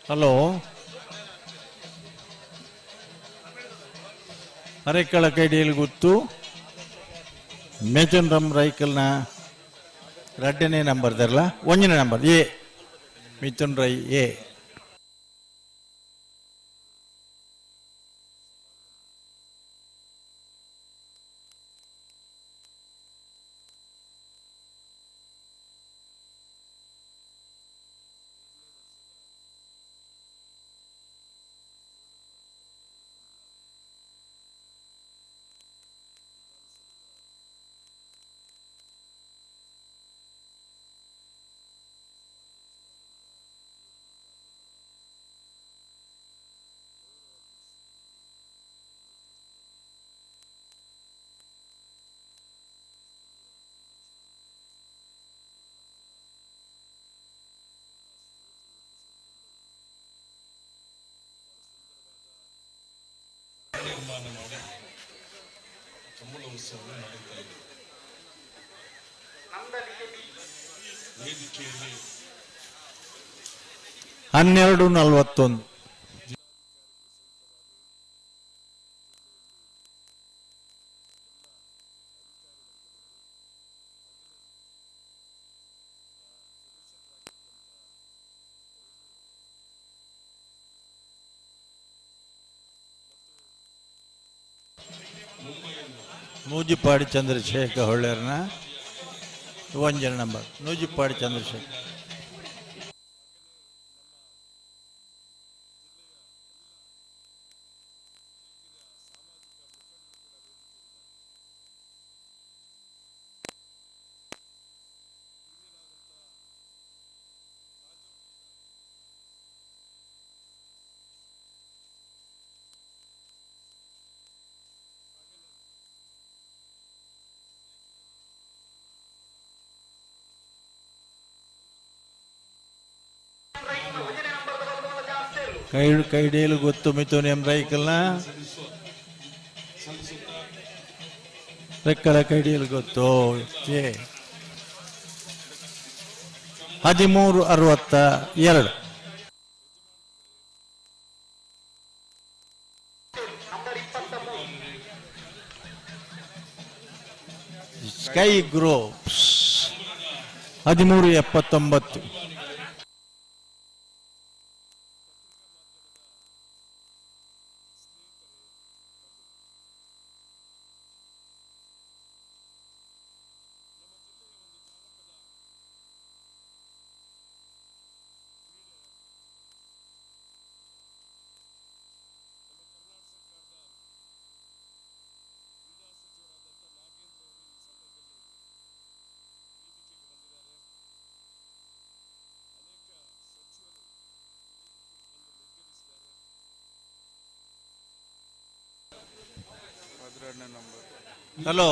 ಹಲೋ ಅರೆಕಳ ಕೈಡಿಯಲ್ಲಿ ಗೊತ್ತು ಮೇಚನ್ ರಮ್ ರೈಕಲ್ನ 2ನೇ number ದರ್ಲ 1ನೇ number A Mithun Rai A. ತೀರ್ಮಾನ ಮಾಡಿ ಕಂಬಳ ಉತ್ಸವ ನಡೀತಾ ಇದೆ. ವೇದಿಕೆಯಲ್ಲಿ 12:41. ನೂಜಿಪ್ಪಾಡಿ ಚಂದ್ರಶೇಖರ್ ಹೊಳ್ಳೇರ್ನ ಒಂಜನ ನಂಬರ್ ನೂಜಿಪ್ಪಾಡಿ ಚಂದ್ರಶೇಖರ್. ಕೈ ಕೈಡೇಲು ಗೊತ್ತು ಮಿಥುನಿಯಂ ರೈಕಲ್ನ ರೆಕ್ಕಲ ಕೈಡಿಯಲು ಗೊತ್ತು. 13:62. ಸ್ಕೈ ಗ್ರೋಪ್ಸ್ 13:79. ಹಲೋ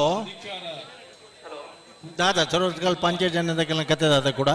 ದಾದಾ ಸರೋಜ್ಕಲ್ ಪಂಚಾಯತ್ ಜನದ ಕತೆ ದಾದಾ ಕೂಡ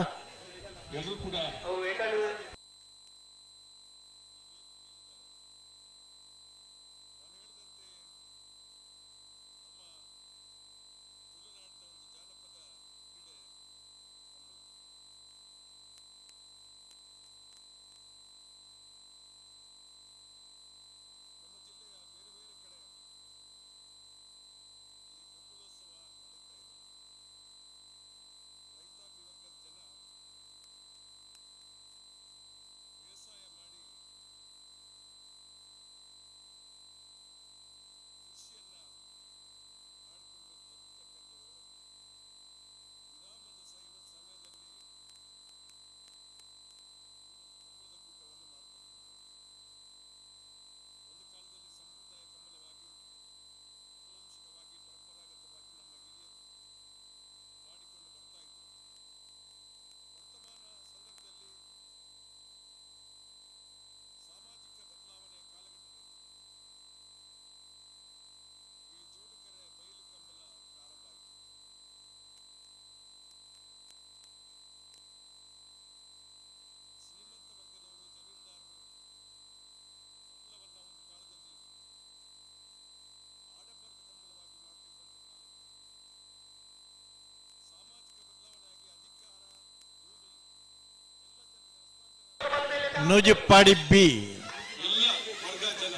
ನೂಜಿಪ್ಪಾಡಿ ಬಿ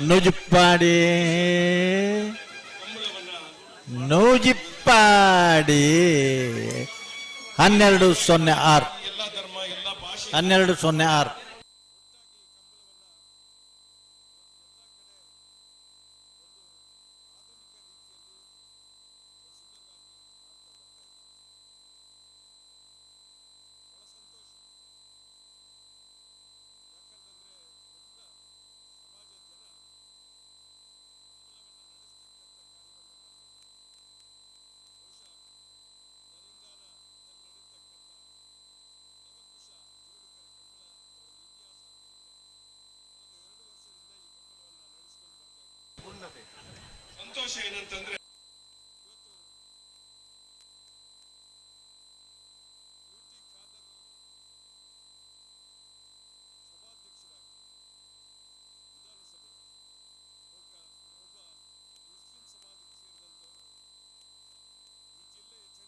ನೂಜಿಪ್ಪಾಡಿ ನೂಜಿಪ್ಪಾಡಿ 12:06 12:06. ಸಂತೋಷ ಏನಂತಂದ್ರೆ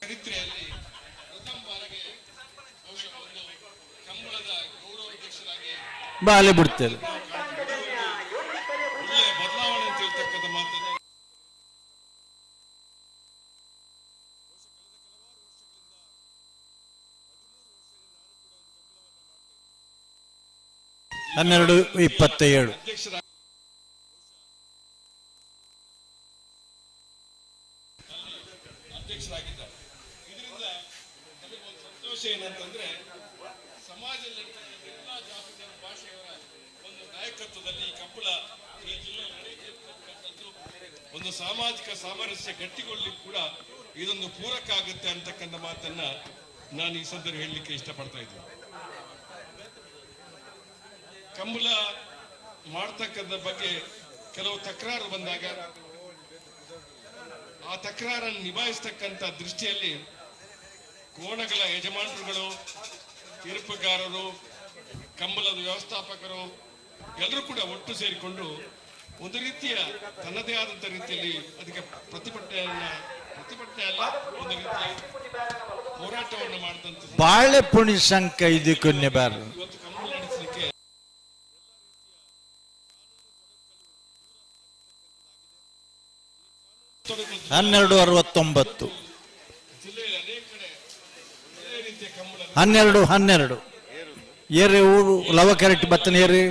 ಚರಿತ್ರೆಯಲ್ಲಿ ಪ್ರಥಮ ಬಾರಿಗೆ ಬಹುಶಃ ಒಂದು ಕಂಬಳದ ಗೌರವಾಧ್ಯಕ್ಷರಾಗಿ ಬಾಲೆ ಬಿಡ್ತೇವೆ. ಒಳ್ಳೆಯ ಬದಲಾವಣೆ ಅಂತ ಹೇಳ್ತಕ್ಕಂಥ ಮಾತನ್ನ 12:27. ಅಧ್ಯಕ್ಷರಾಗಿದ್ದಾರೆ. ಇದರಿಂದ ನಮಗೆ ಒಂದು ಸಂತೋಷ ಏನಂತಂದ್ರೆ ಸಮಾಜದಲ್ಲಿರ್ತಕ್ಕಂಥ ಎಲ್ಲ ಜಾತಿ ಧರ್ಮ ಭಾಷೆಯವರ ಒಂದು ನಾಯಕತ್ವದಲ್ಲಿ ಈ ಕಂಬಳ ಈ ಜಿಲ್ಲೆ ನಡೆಯುತ್ತಿರ್ತಕ್ಕಂಥದ್ದು ಒಂದು ಸಾಮಾಜಿಕ ಸಾಮರಸ್ಯ ಗಟ್ಟಿಗೊಳ್ಳಿಕ್ಕೆ ಕೂಡ ಇದೊಂದು ಪೂರಕ ಆಗುತ್ತೆ ಅಂತಕ್ಕಂಥ ಮಾತನ್ನ ನಾನು ಈ ಸಂದರ್ಭ ಹೇಳಲಿಕ್ಕೆ ಇಷ್ಟಪಡ್ತಾ ಇದ್ದೀನಿ. ಕಂಬಳ ಮಾಡ್ತಕ್ಕಂಥ ಬಗ್ಗೆ ಕೆಲವು ತಕರಾರು ಬಂದಾಗ ಆ ತಕರಾರನ್ನು ನಿಭಾಯಿಸ್ತಕ್ಕಂಥ ದೃಷ್ಟಿಯಲ್ಲಿ ಕೋಣಗಳ ಯಜಮಾನರುಗಳು, ತೀರ್ಪುಗಾರರು, ಕಂಬಳದ ವ್ಯವಸ್ಥಾಪಕರು ಎಲ್ಲರೂ ಕೂಡ ಒಟ್ಟು ಸೇರಿಕೊಂಡು ಒಂದು ರೀತಿಯ ತನ್ನದೇ ಆದಂಥ ರೀತಿಯಲ್ಲಿ ಅದಕ್ಕೆ ಪ್ರತಿಭಟನೆ ಅಲ್ಲ, ಒಂದು ರೀತಿಯ ಹೋರಾಟವನ್ನು ಮಾಡಿದಂಥ ಬಾಳೆಪುಣಿ ಶಂಕ ಇದಕ್ಕೊನ್ನೆ ಬಾರ ಇವತ್ತು ಕಂಬಳ ನಡೆಸಲಿಕ್ಕೆ 12:69. 12 12 ಏರಿ ಊರು ಲವ ಕರೆಕ್ಟ್ ಬತ್ತನ ಏರಿ.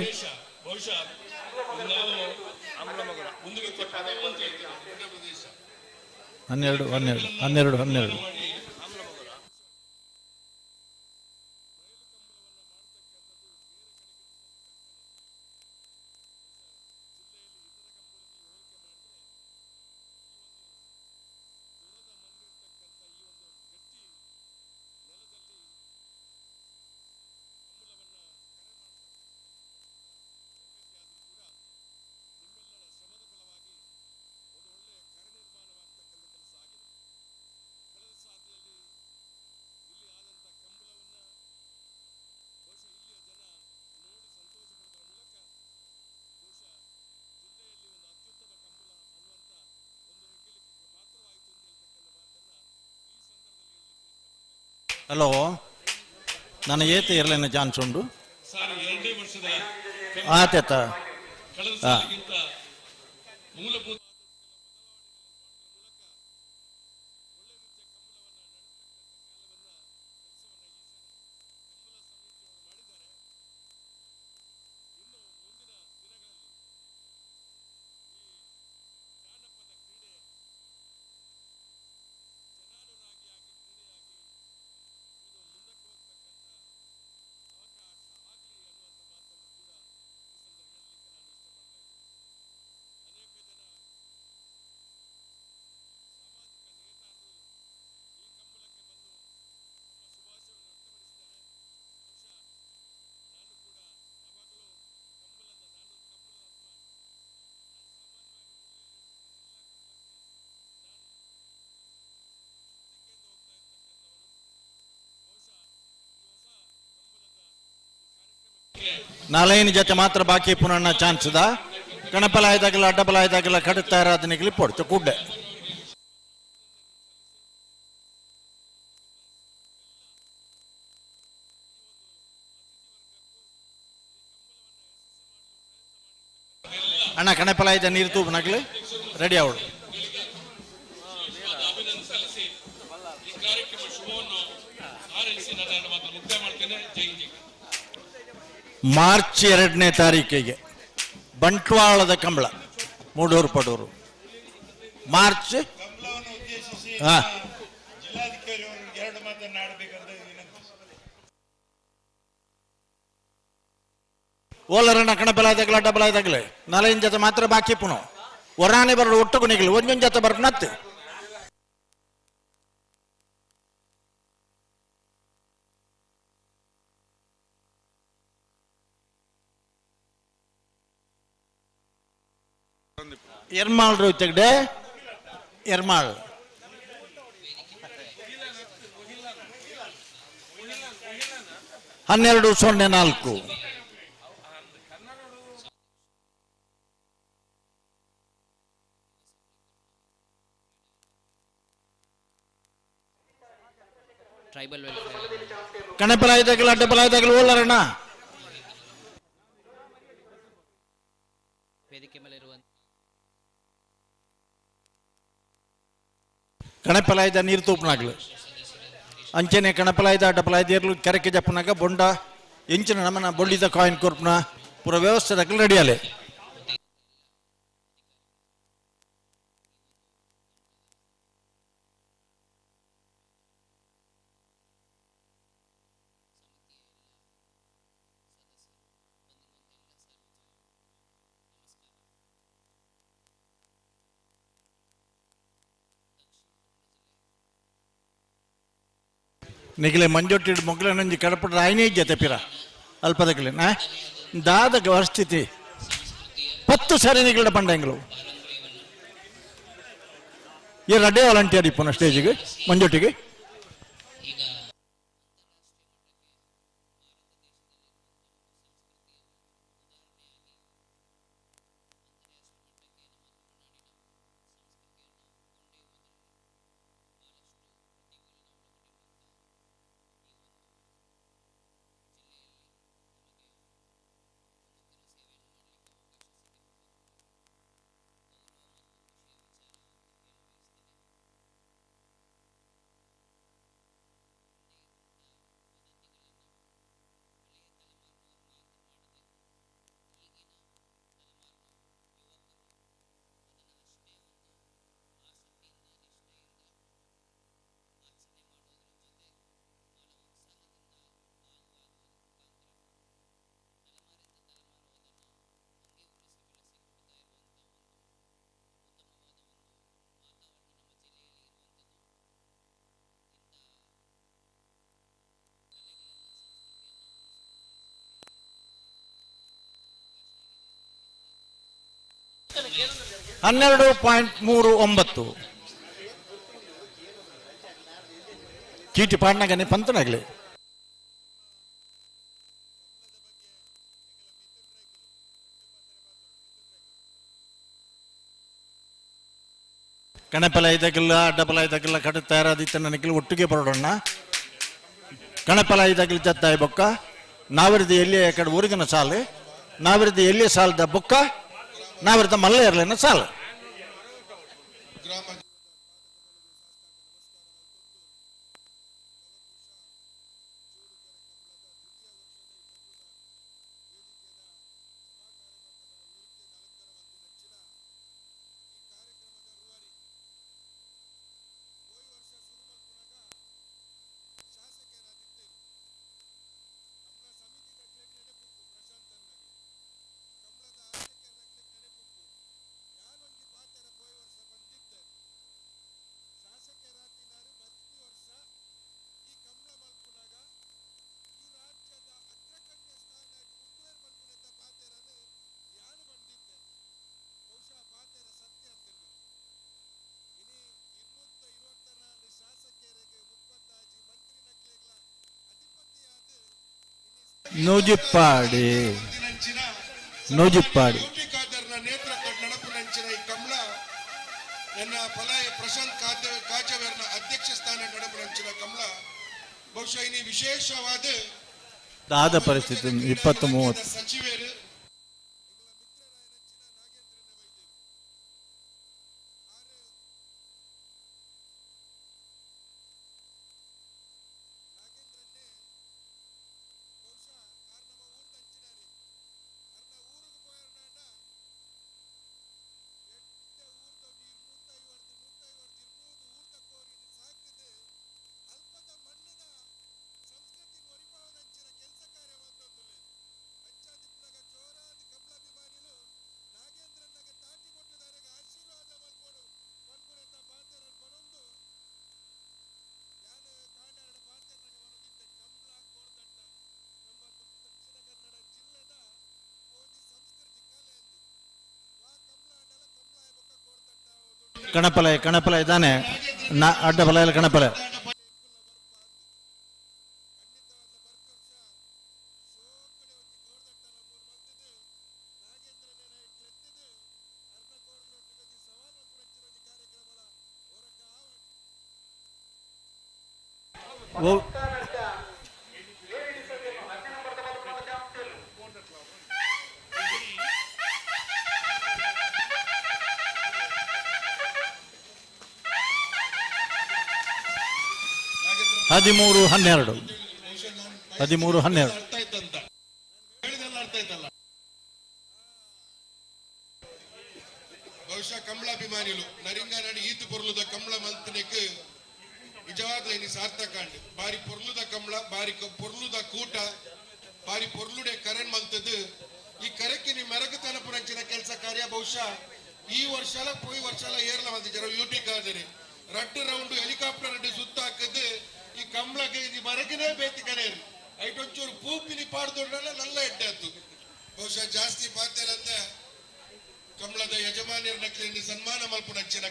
12 12 12 12. ಹಲೋ, ನಾನು ಏತ ಇರಲೇನ ಚಾನ್ಸ್ ಉಂಟು ಆತೇತ. ಹಾಂ, ನಾಲೈನ ಜೊತೆ ಮಾತ್ರ ಬಾಕಿ ಪುನಣ್ಣ ಚಾನ್ಸ್ the ಕಣಪಲ ಆಯ್ದಾಗಲ್ಲ ಅಡ್ಡಬಲ ಆಯ್ದಾಗಲ್ಲ ಕಡುತ್ತಾ ಇರೋದನಿಗೆ ಪೊಡ್ತು ಕೂಡ್ಡೆ. ಅಣ್ಣ ಕಣಪಲ ಆಯ್ತ ನೀರು ತೂಬು ನಗಲಿ ರೆಡಿ ಅವಳು. ಮಾರ್ಚ್ 2ನೇ ತಾರೀಕಿಗೆ ಬಂಟ್ವಾಳದ ಕಂಬಳ ಮೂಡೂರು ಪಡೂರು ಮಾರ್ಚ್. ಓಲರಣ್ಣ ಕಣಬಲ ಆಯ್ದಾಗಲ ಡಬಲ್ ಆಯ್ದಾಗಲೇ ನಾಲೈನ್ ಜೊತೆ ಮಾತ್ರ ಬಾಕಿ ಪುನಃ ಒರಾನೆ ಬರಡು ಒಟ್ಟು ಗುಣಿಗಳು ಒಂದೊಂದು ಜೊತೆ ಬರ್ಪನತ್ತು. ಎರ್ಮಾಳ್ ತೆಗಡೆ ಎರ್ಮಾಳ್ 12:04. ಟ್ರೈಬಲ್ ವೆಲ್ಫೇರ್ ಕಣಪಲಾಯ್ದಾಗಲ ಅಡ್ಡಪಲಾಯ್ದಾಗಲ ಓಲಾರಣ್ಣ. ವೇದಿಕೆ ಮೇಲೆ ಇರುವ ಕಣಪಲಾಯ್ದ ನೀರು ತೂಪನಾಗ್ಲು ಅಂಚನೆ ಕಣಪಲಾಯ್ದ ಅಡ್ಡಪಲಾಯ್ದ ಕೆರಕೆ ಜಪ್ಪನಾಗ ಬೊಂಡ ಎಂಚಿನ ನಮನ ಬೊಳ್ಳಿದ ಕಾಯಿನ್ ಕೊರ್ಪುನ ಪೂರ ವ್ಯವಸ್ಥೆ ದಾಖಲೆ ರೆಡಿಯಾಲೆ. ನಿಗಲೆ ಮಂಜೊಟ್ಟಿ ಮೊಗ್ಲ ನಂಜಿ ಕಡಪಟ್ಟ ಆಯ್ನೇ ಜೊತೆ ಪಿರ ಅಲ್ಪದಗಲೆ ನಾ ದಾದ ಪರಿಸ್ಥಿತಿ 10 ಸಾರಿ ನಿಗಲ ಪಂಡಂಗಳು ಈ ರಡ್ಡೆ ವಾಲಂಟಿಯರ್ ಇಪ್ಪನ ಸ್ಟೇಜಿಗೆ ಮಂಜೊಟ್ಟಿಗೆ. ಹನ್ನೆರಡು ಪಾಯಿಂಟ್ ಮೂರು ಒಂಬತ್ತು ಚೀಟಿ ಪಾಡ್ನಾಗನೆ ಪಂತನಾಗ್ಲಿ. ಕಣಪಲ ಐದಕ್ಕಿಲ್ಲ ಅಡ್ಡಪಲ ಐದಕ್ಕಿಲ್ಲ ಕಡೆ ತಯಾರಾದಿತ್ತ ನನಗೆ ಒಟ್ಟಿಗೆ ಬರೋಣ. ಕಣಪಲ ಐದಕ್ಕಿಲ್ಲ ಜತ್ತಾಯಿ ಬೊಕ್ಕ ನಾವಿರದ ಎಲ್ಲಿ ಕಡೆ ಊರಿಗಿನ ಸಾಲು ನಾವಿರದ ಎಲ್ಲಿ ಸಾಲದ ಬೊಕ್ಕ ನಾವಿರದ ಮಲ್ಲ ಇರಲಿನ ಸಾಲು. ನೂಜಿಪ್ಪಾಡಿ ನೂಜಿಪ್ಪಾಡಿ ನನ್ನ ಫಲಾಯ ಪ್ರಶಾಂತ್ ಕಾಚವೇರ್ನ ಅಧ್ಯಕ್ಷ ಸ್ಥಾನ ನಡಪುನಂಚಿನ ಕಮಲ ಬಹುಶಃ ಇನಿ ವಿಶೇಷವಾದ ದಾದ ಪರಿಸ್ಥಿತಿ 20-30 ಸಚಿವರು ಕಣಪಲೆ ಕಣಪಲೆ ಇದ್ದಾನೆ ಅಡ್ಡ ಬಲ ಕಣಪಲೆ. ಓ 13-12 13-12. ಬಹುಶಃ ಕಮಲಾಭಿಮಾನಿಲು ನರಿಂಗನಾಡಿ ಈತು ಪೊರ್ಲುದ ಕಮಲ ಮಲ್ತನೆಕ್ ನಿಜವಾಗ್ಲೂ ಇನಿ ಸಾರ್ಥಕ ಅಂಡ್ ಬಾರಿ ಪೊರ್ಲುದ ಕಮಲ, ಬಾರಿ ಪೊರ್ಲುದ ಕೂಟ, ಬಾರಿ ಪೊರ್ಲುಡೆ ಕರೆನ್ ಮಲ್ತದ್ದು. ಈ ಕರೆಕ್ಕೆ ನೀವು ಮೆರಗು ತನಪುನಂಚಿನ ಕೆಲಸ ಕಾರ್ಯ ಬಹುಶಃ ಈ ವರ್ಷಲ ಪೋಯಿ ವರ್ಷಲ ಏರ್ಲ ಮಲ್ತಿದ್ದಾರೆ. ಯೂಟಿಕ್ ಆದರೆ ರಡ್ಡು ರೌಂಡ್ ಹೆಲಿಕಾಪ್ಟರ್ ಸುತ್ತ ಹಾಕದ್ದು ಈ ಕಮಲಕ್ಕೆ ಇದು ಮರಗನೇ ಬೇತಿ ಕರೆಯರು ಐಟೊಂಚೂರು ಪೂಪಿನಿ ಪಾಡ್ದೊಡ್ಡಲ್ಲ ನಲ್ಲ ಎಡ್ಡೆ ಆತು. ಬಹುಶಃ ಜಾಸ್ತಿ ಪಾತೆರಂತ ಕಮಲದ ಯಜಮಾನಿಯರ ನಕ್ಲಿಂದ ಸನ್ಮಾನ ಮಲ್ಪುನಂಚಿನ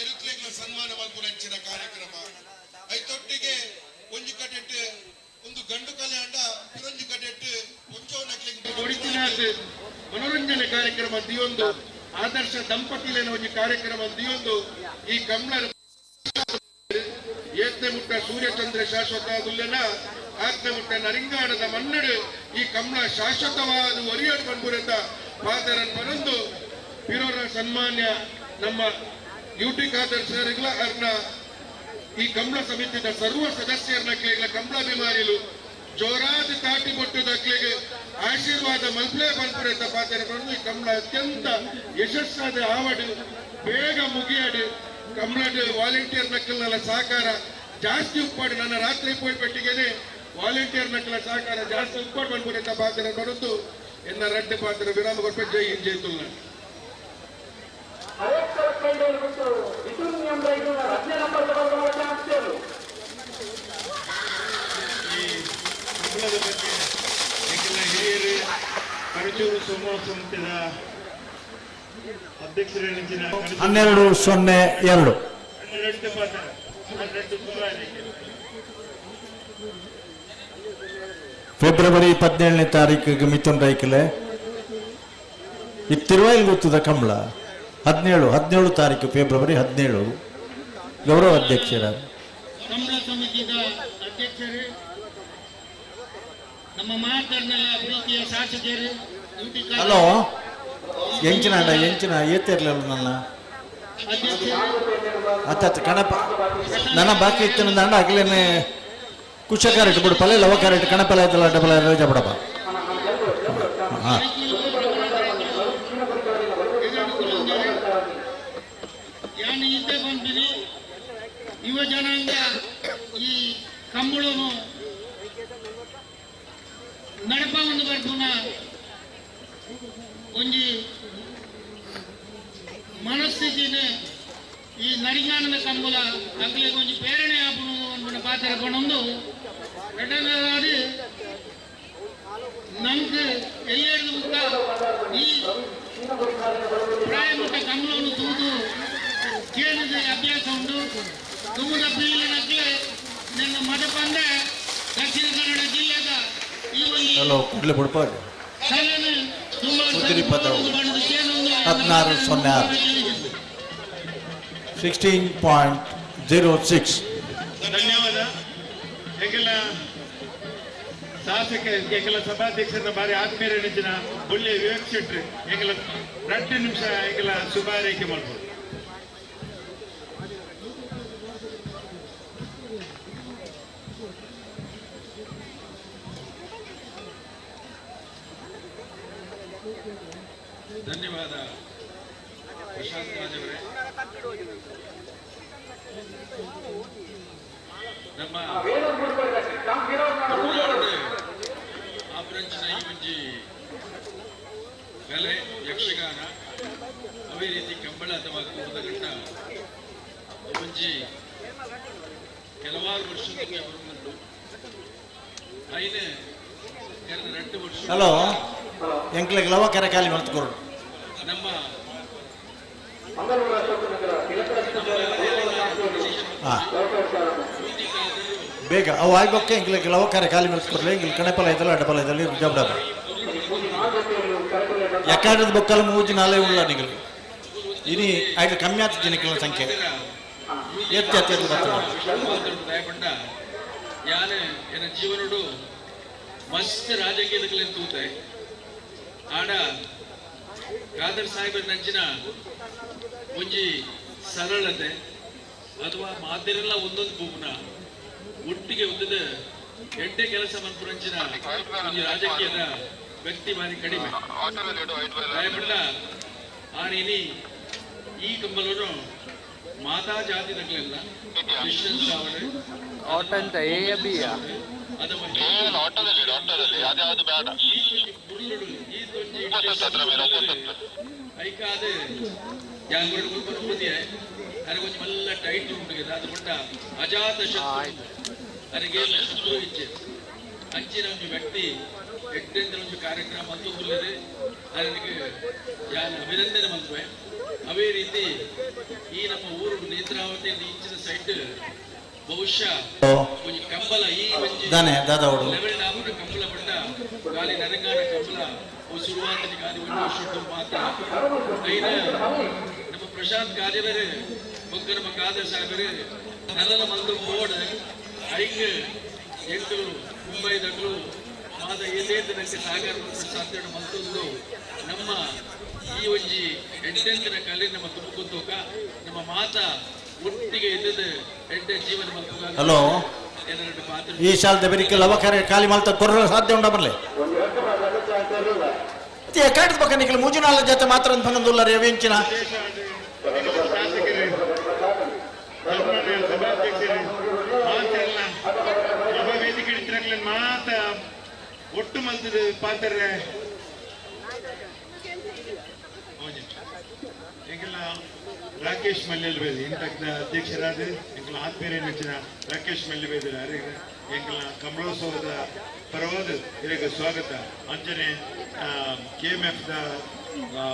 ಎರುಕ್ಲೆಗ್ಲ ಸನ್ಮಾನ ಮಲ್ಪುನಂಚಿನ ಕಾರ್ಯಕ್ರಮ. ಐತೊಟ್ಟಿಗೆ ಒಂಜಿ ಕಡೆಟ್ ಒಂದು ಗಂಡು ಕಲ್ಯಾಣ, ಪಿರೊಂಜಿ ಕಡೆಟ್ ಒಂಜೋ ಮನೋರಂಜನೆ ಕಾರ್ಯಕ್ರಮ ದಿಯೊಂದು ಆದರ್ಶ ದಂಪತಿಲೇನ ಒಂಜಿ ಕಾರ್ಯಕ್ರಮ ದಿಯೊಂದು ಈ ಕಮಲ ಏತ್ನೆ ಮುಟ್ಟ ಸೂರ್ಯಚಂದ್ರ ಶಾಶ್ವತ ದುಲ್ಲೆನ ಆತ್ನೆ ಮುಟ್ಟ ನರಿಂಗಾಡದ ಮನ್ನಡು ಈ ಕಮಲ ಶಾಶ್ವತವಾದ ಒರಿಯಡ್ ಬಂದ್ಬುರೆಂದ ಪಾತರನ್ ಬರೊಂದು ಪಿರೋರ ಸನ್ಮಾನ್ಯ ನಮ್ಮ ಯುಟಿ ಖಾದರ್ ಸರ್ಗಳ ಅರ್ನ ಈ ಕಮಲ ಸಮಿತಿದ ಸರ್ವ ಸದಸ್ಯರನ್ನ ಕೇಳ ಕಮಲಾಭಿಮಾನಿಲು ಜೋರಾದ ತಾಟಿ ಬೊಟ್ಟುದಕ್ಲೆಗೆ ಆಶೀರ್ವಾದ ಮಲ್ಪ್ಲೇ ಬಂದ್ಬುರೆಂದ ಪಾತರ ಬಂದು ಈ ಕಮಲ ಅತ್ಯಂತ ಯಶಸ್ಸಾದ ಆವಡು ಬೇಗ ಮುಗಿಯಾಡು ಕಮಲಡ್ ವಾಲಂಟಿಯರ್ ನಕ್ಕಲ್ನೆಲ್ಲ ಸಹಕಾರ ಜಾಸ್ತಿ ಉಪ್ಪಾಡು. ನನ್ನ ರಾತ್ರಿ ಪೋಯಿ ಪೆಟ್ಟಿಗೆನೆ ವಾಲಂಟಿಯರ್ ನಕ್ಕಲ ಸಹಕಾರ ಜಾಸ್ತಿ ಉಪ್ಪಾಡು ಬಂದ್ಬಿಡುತ್ತ ಪಾತ್ರ ಬರುತ್ತು ಎನ್ನ ರಡ್ಡು ಪಾತ್ರ ವಿರಾಮ ಕೊಟ್ಟ. ಜೈ ಹಿಂದ್, ಜೈ ತುಳುನಾಡು. ಈ ಕಂಬಳದ ಬಗ್ಗೆ ಎಂಕೆಲ್ಲ ಹಿರಿಯರು ಕರಚೂರು ಸೋಮ ಸಂಸ್ಥೆದ ಅಧ್ಯಕ್ಷರ 12-02. ಫೆಬ್ರವರಿ 17ನೇ ತಾರೀಕಿಗೆ ಮಿಥುನ್ ರೈಕಲೆ ಇತ್ತಿರುವಲ್ಲಿ ಗೊತ್ತದ ಕಮಲ 17 ತಾರೀಕು ಫೆಬ್ರವರಿ 17 ಗೌರವ ಅಧ್ಯಕ್ಷರ ಕಮಲ ಸಮಿತಿಯ ಅಧ್ಯಕ್ಷರು ನಮ್ಮ ಮಾತರ್ನೆಲ್ಲ ಪ್ರೀತಿಯ ಶಾಸಕರು. ಹಲೋ ಎಂಚಿನ ಅಣ್ಣ ಎಂಚಿನ ಏತಿರ್ಲಿಲ್ಲ ನನ್ನ ಅತ್ತ ಕಣಪ ನನ್ನ ಬಾಕಿ ಇತ್ತು ಅಂಡ ಅಗಲೇನೆ ಕುಶ ಕ್ಯಾರೆಟ್ ಬಿಡು ಪಲ್ಲೆ ಲವ ಕ್ಯಾರೆಟ್ ಕಣಪಲ ಆಯ್ತಲ್ಲ ಡಬಲ್ ರೋಜಾ ಬಿಡಪ್ಪ. ಹಾಂ ಯುವ ಜನಾಂಗ ಈ ಕಂಬಳನು ನಡಪವನ್ನು ಬರ್ಪುನ ಒಂಜಿ ಮನಸ್ಥಿತಿನ ಈ ನರಿಂಗಾನದ ಕಂಬಳ ಅಗ್ಲಿಗೆ ಒಂಜಿ ಪ್ರೇರಣೆ ಆಪುನು ಅನ್ಪುನ ಪಾತ್ರ ಕೊನೊಂದು ಎರಡನೇದಾದ ನಂಗೆ ಎಲ್ಲೆರಡು ಮುಖ ಈ ಪ್ರಾಯಮುಖ ಕಂಬಳವನ್ನು ತೂದು ಕೇಳಿದ ಅಭ್ಯಾಸ ಉಂಟು. ತುಮುದ ಪೀಳಿಗೆನಕ್ಕೆ ನನ್ನ ಮದಪಂದೆ ದಕ್ಷಿಣ ಕನ್ನಡ ಜಿಲ್ಲೆದ ಈ ಒಂದು ಹಲೋ ಕೂಡಲೇ ಬಿಡಪ್ಪ 16-06 16.06. ಧನ್ಯವಾದ. ಎಂಗೆಲ್ಲ ಶಾಸಕ ಎಂಗೆಲ್ಲ ಸಭಾಧ್ಯಕ್ಷರ ಬಾರಿ ಆತ್ಮೀಯ ನೆಚ್ಚಿನ ಬುಳ್ಳಿ ವಿವೇಕ್ ಶೆಟ್ರಿ ಎಂಗೆಲ್ಲ 2 ನಿಮಿಷ ಎಂಗೆಲ್ಲ ಶುಭ ಹಾರೈಕೆ ಮಾಡ್ಬೋದು. ಧನ್ಯವಾದ ಪ್ರಶಾಂತ್ ರಾಜ್ ಅವರೇ. ನಮ್ಮ ಆಪರಂಚಿನ ಈ ಒಂಜಿ ಕಲೆ ಯಕ್ಷಗಾನ ಅವೇ ರೀತಿ ಕಂಬಳ ಅಥವಾ ಕೂದಘಟ್ಟ ಒಂಜಿ ಕೆಲವಾರು ವರ್ಷದಿಂದ ಬರುವುದುಂಟು. ಐನೆ 2 ವರ್ಷ ಹಲೋ ಎಂಕ್ಲೆಗ್ ಲವ ಕೆರೆ ಖಾಲಿ ಮಲ್ತ್ಕೊರು. ನಮ್ಮ ಬೇಗ ಅವು ಆಯ್ಬೊಕ್ಕೆ ಎಂಕ್ಲೆಗ್ ಲವ ಕೆರೆ ಖಾಲಿ ಮಲ್ತ್ಕೊರ್ಲೆ ಎಂಕ್ಲೆ ಕಣಪಲ ಐತಲ್ಲ ಅಡ್ಡಪಲ ಐತಲ್ಲ ಜಬಡಬ ಯಾಕಾಡದ ಬೊಕ್ಕಲ ಮೂಜಿ ನಾಲೆ ಉಳ್ಳ ನಿಗಲು. ಇನಿ ಐಟ್ ಕಮ್ಮಿ ಆತ ಜನಕ್ಕೆಲ್ಲ ಸಂಖ್ಯೆ ಎತ್ತಿ ಎತ್ತಿ ಎತ್ತಿ ಬರ್ತದೆ. ಯಾನೆ ಎನ್ನ ಜೀವನಡು ಮಸ್ತ್ ರಾಜಕೀಯದಕ್ಲೆ ತೂತೆ ಆಡ ಖಾದರ್ ಸಾಹೇಬರ ನಂಚಿನ ಒಂಜಿ ಸರಳತೆ ಅಥವಾ ಮಾತೆರೆಲ್ಲ ಒಂದೊಂದು ಬೂಪುನ ಒಟ್ಟಿಗೆ ಉದ್ದದ ಎಡ್ಡೆ ಕೆಲಸ ಮನ್ಪುರಂಚಿನ ಒಂಜಿ ರಾಜಕೀಯದ ವ್ಯಕ್ತಿ ಬಾರಿ ಕಡಿಮೆ. ದಯಪಟ್ಟ ಆರ್ ಇನಿ ಈ ಕಂಬಲನು ಮಾತಾ ಜಾತಿ ತಗಲಿಲ್ಲ ಕ್ರಿಶ್ಚಿಯನ್ಸ್ ಅವರೇ ಆಟೋ ಅಂತ ಎ ಬಿ ಐಕಾದ ಯಾನ್ ಗುರುಪತಿಯೇ ಅರೆ ಒಂಜಿ ಮಲ್ಲ ಟೈಟ್ ಉಂಟು ಅದು ಪಂಡ ಅಜಾತ ಶತ್ರು ಅರೆಗೆ ಶತ್ರು ಇಚ್ಛೆ ಅಂಚಿನ ಒಂಜಿ ವ್ಯಕ್ತಿ ಎಡ್ಡೆಂದ್ರ ಒಂಜಿ ಕಾರ್ಯಕ್ರಮ ಅಂತುಂದುಲ್ಲದೆ ಅದಕ್ಕೆ ಯಾನ್ ಅಭಿನಂದನೆ ಮಲ್ಪೆ. ಅವೇ ರೀತಿ ಈ ನಮ್ಮ ಊರು ನೇತ್ರಾವತಿ ಇಂಚಿನ ಸೈಡ್ ಬಹುಶಃ ಒಂಜಿ ಕಂಬಲ ಈ ಒಂಜಿ ದಾನೆ ದಾದಾವಡು ಲೆವೆಲ್ ಡಾಮುನ ಕಂಬಲ ಪಂಡ ಗಾಲಿ ನರಂಗಾನ ಕಂಬಲ ಅವು ಶುರುವಾತನಿ ಗಾಲಿ ಒಂದು ವರ್ಷದ್ದು ಮಾತ್ರ ಐನ ನಮ್ಮ ಪ್ರಶಾಂತ್ ಕಾಜೇವರೇ ಬೊಕ್ಕ ನಮ್ಮ ಖಾದರ್ ಸಾಹೇಬರೇ ನರನ ಮಂದು ಬೋರ್ಡ್ ಐಕ್ ಎಂಟು ಮುಂಬೈದಗಳು ಮಾತ ಏತೇತನಕ್ಕೆ ಸಹಕಾರ ಸಾಧ್ಯ ಮತ್ತೊಂದು ನಮ್ಮ ಈ ಒಂಜಿ ಎಡ್ಡೆಂತಿನ ಕಲೆ ನಮ್ಮ ತುಮಕೂತೋಕ ನಮ್ಮ ಮಾತ ಒಟ್ಟಿಗೆ ಇದ್ದದ್ದು ಎಡ್ಡೆ ಜೀವನ ಮಲ್ಪುಗ. ಹಲೋ ಈ ಶಾಲದ ಬೆರಿಕೆ ಲವಕರೆ ಖಾಲಿ ಮಲ್ತ ಕೊರ್ರ ಸಾಧ್ಯ ಉಂಡ ಬರಲೆ ಕಾಡಿದ ಪಕ್ಕ ನಿಖಿಲ್ ಮೂಜುನಾಲ ಜೊತೆ ಮಾತ್ರ ಅಂತ ಪನ್ನೊಂದುಲ್ಲ ರೇವಿಂಚಿನ ವೇದಿಕೆ ಮಾತ ಒಟ್ಟು ಮಲ್ತದ ಪಾತ್ರ ಎಂಕಲ್ನ ರಾಕೇಶ್ ಮಲ್ಯಲ್ಬೇದಿ ಇಂತಕ್ನ ಅಧ್ಯಕ್ಷರಾದ ಎಂಕಲ್ನ ಆತ್ಮೀಯ ನೆಚ್ಚಿನ ರಾಕೇಶ್ ಮಲ್ಯಬೇದಿ ಎಂಕಲ್ನ ಕಮಲೋತ್ಸವದ ಪರವಾದ ಇದಕ್ಕೆ ಸ್ವಾಗತ. ಅಂಜನೆ ಕೆ ಎಂ ಎಫ್ the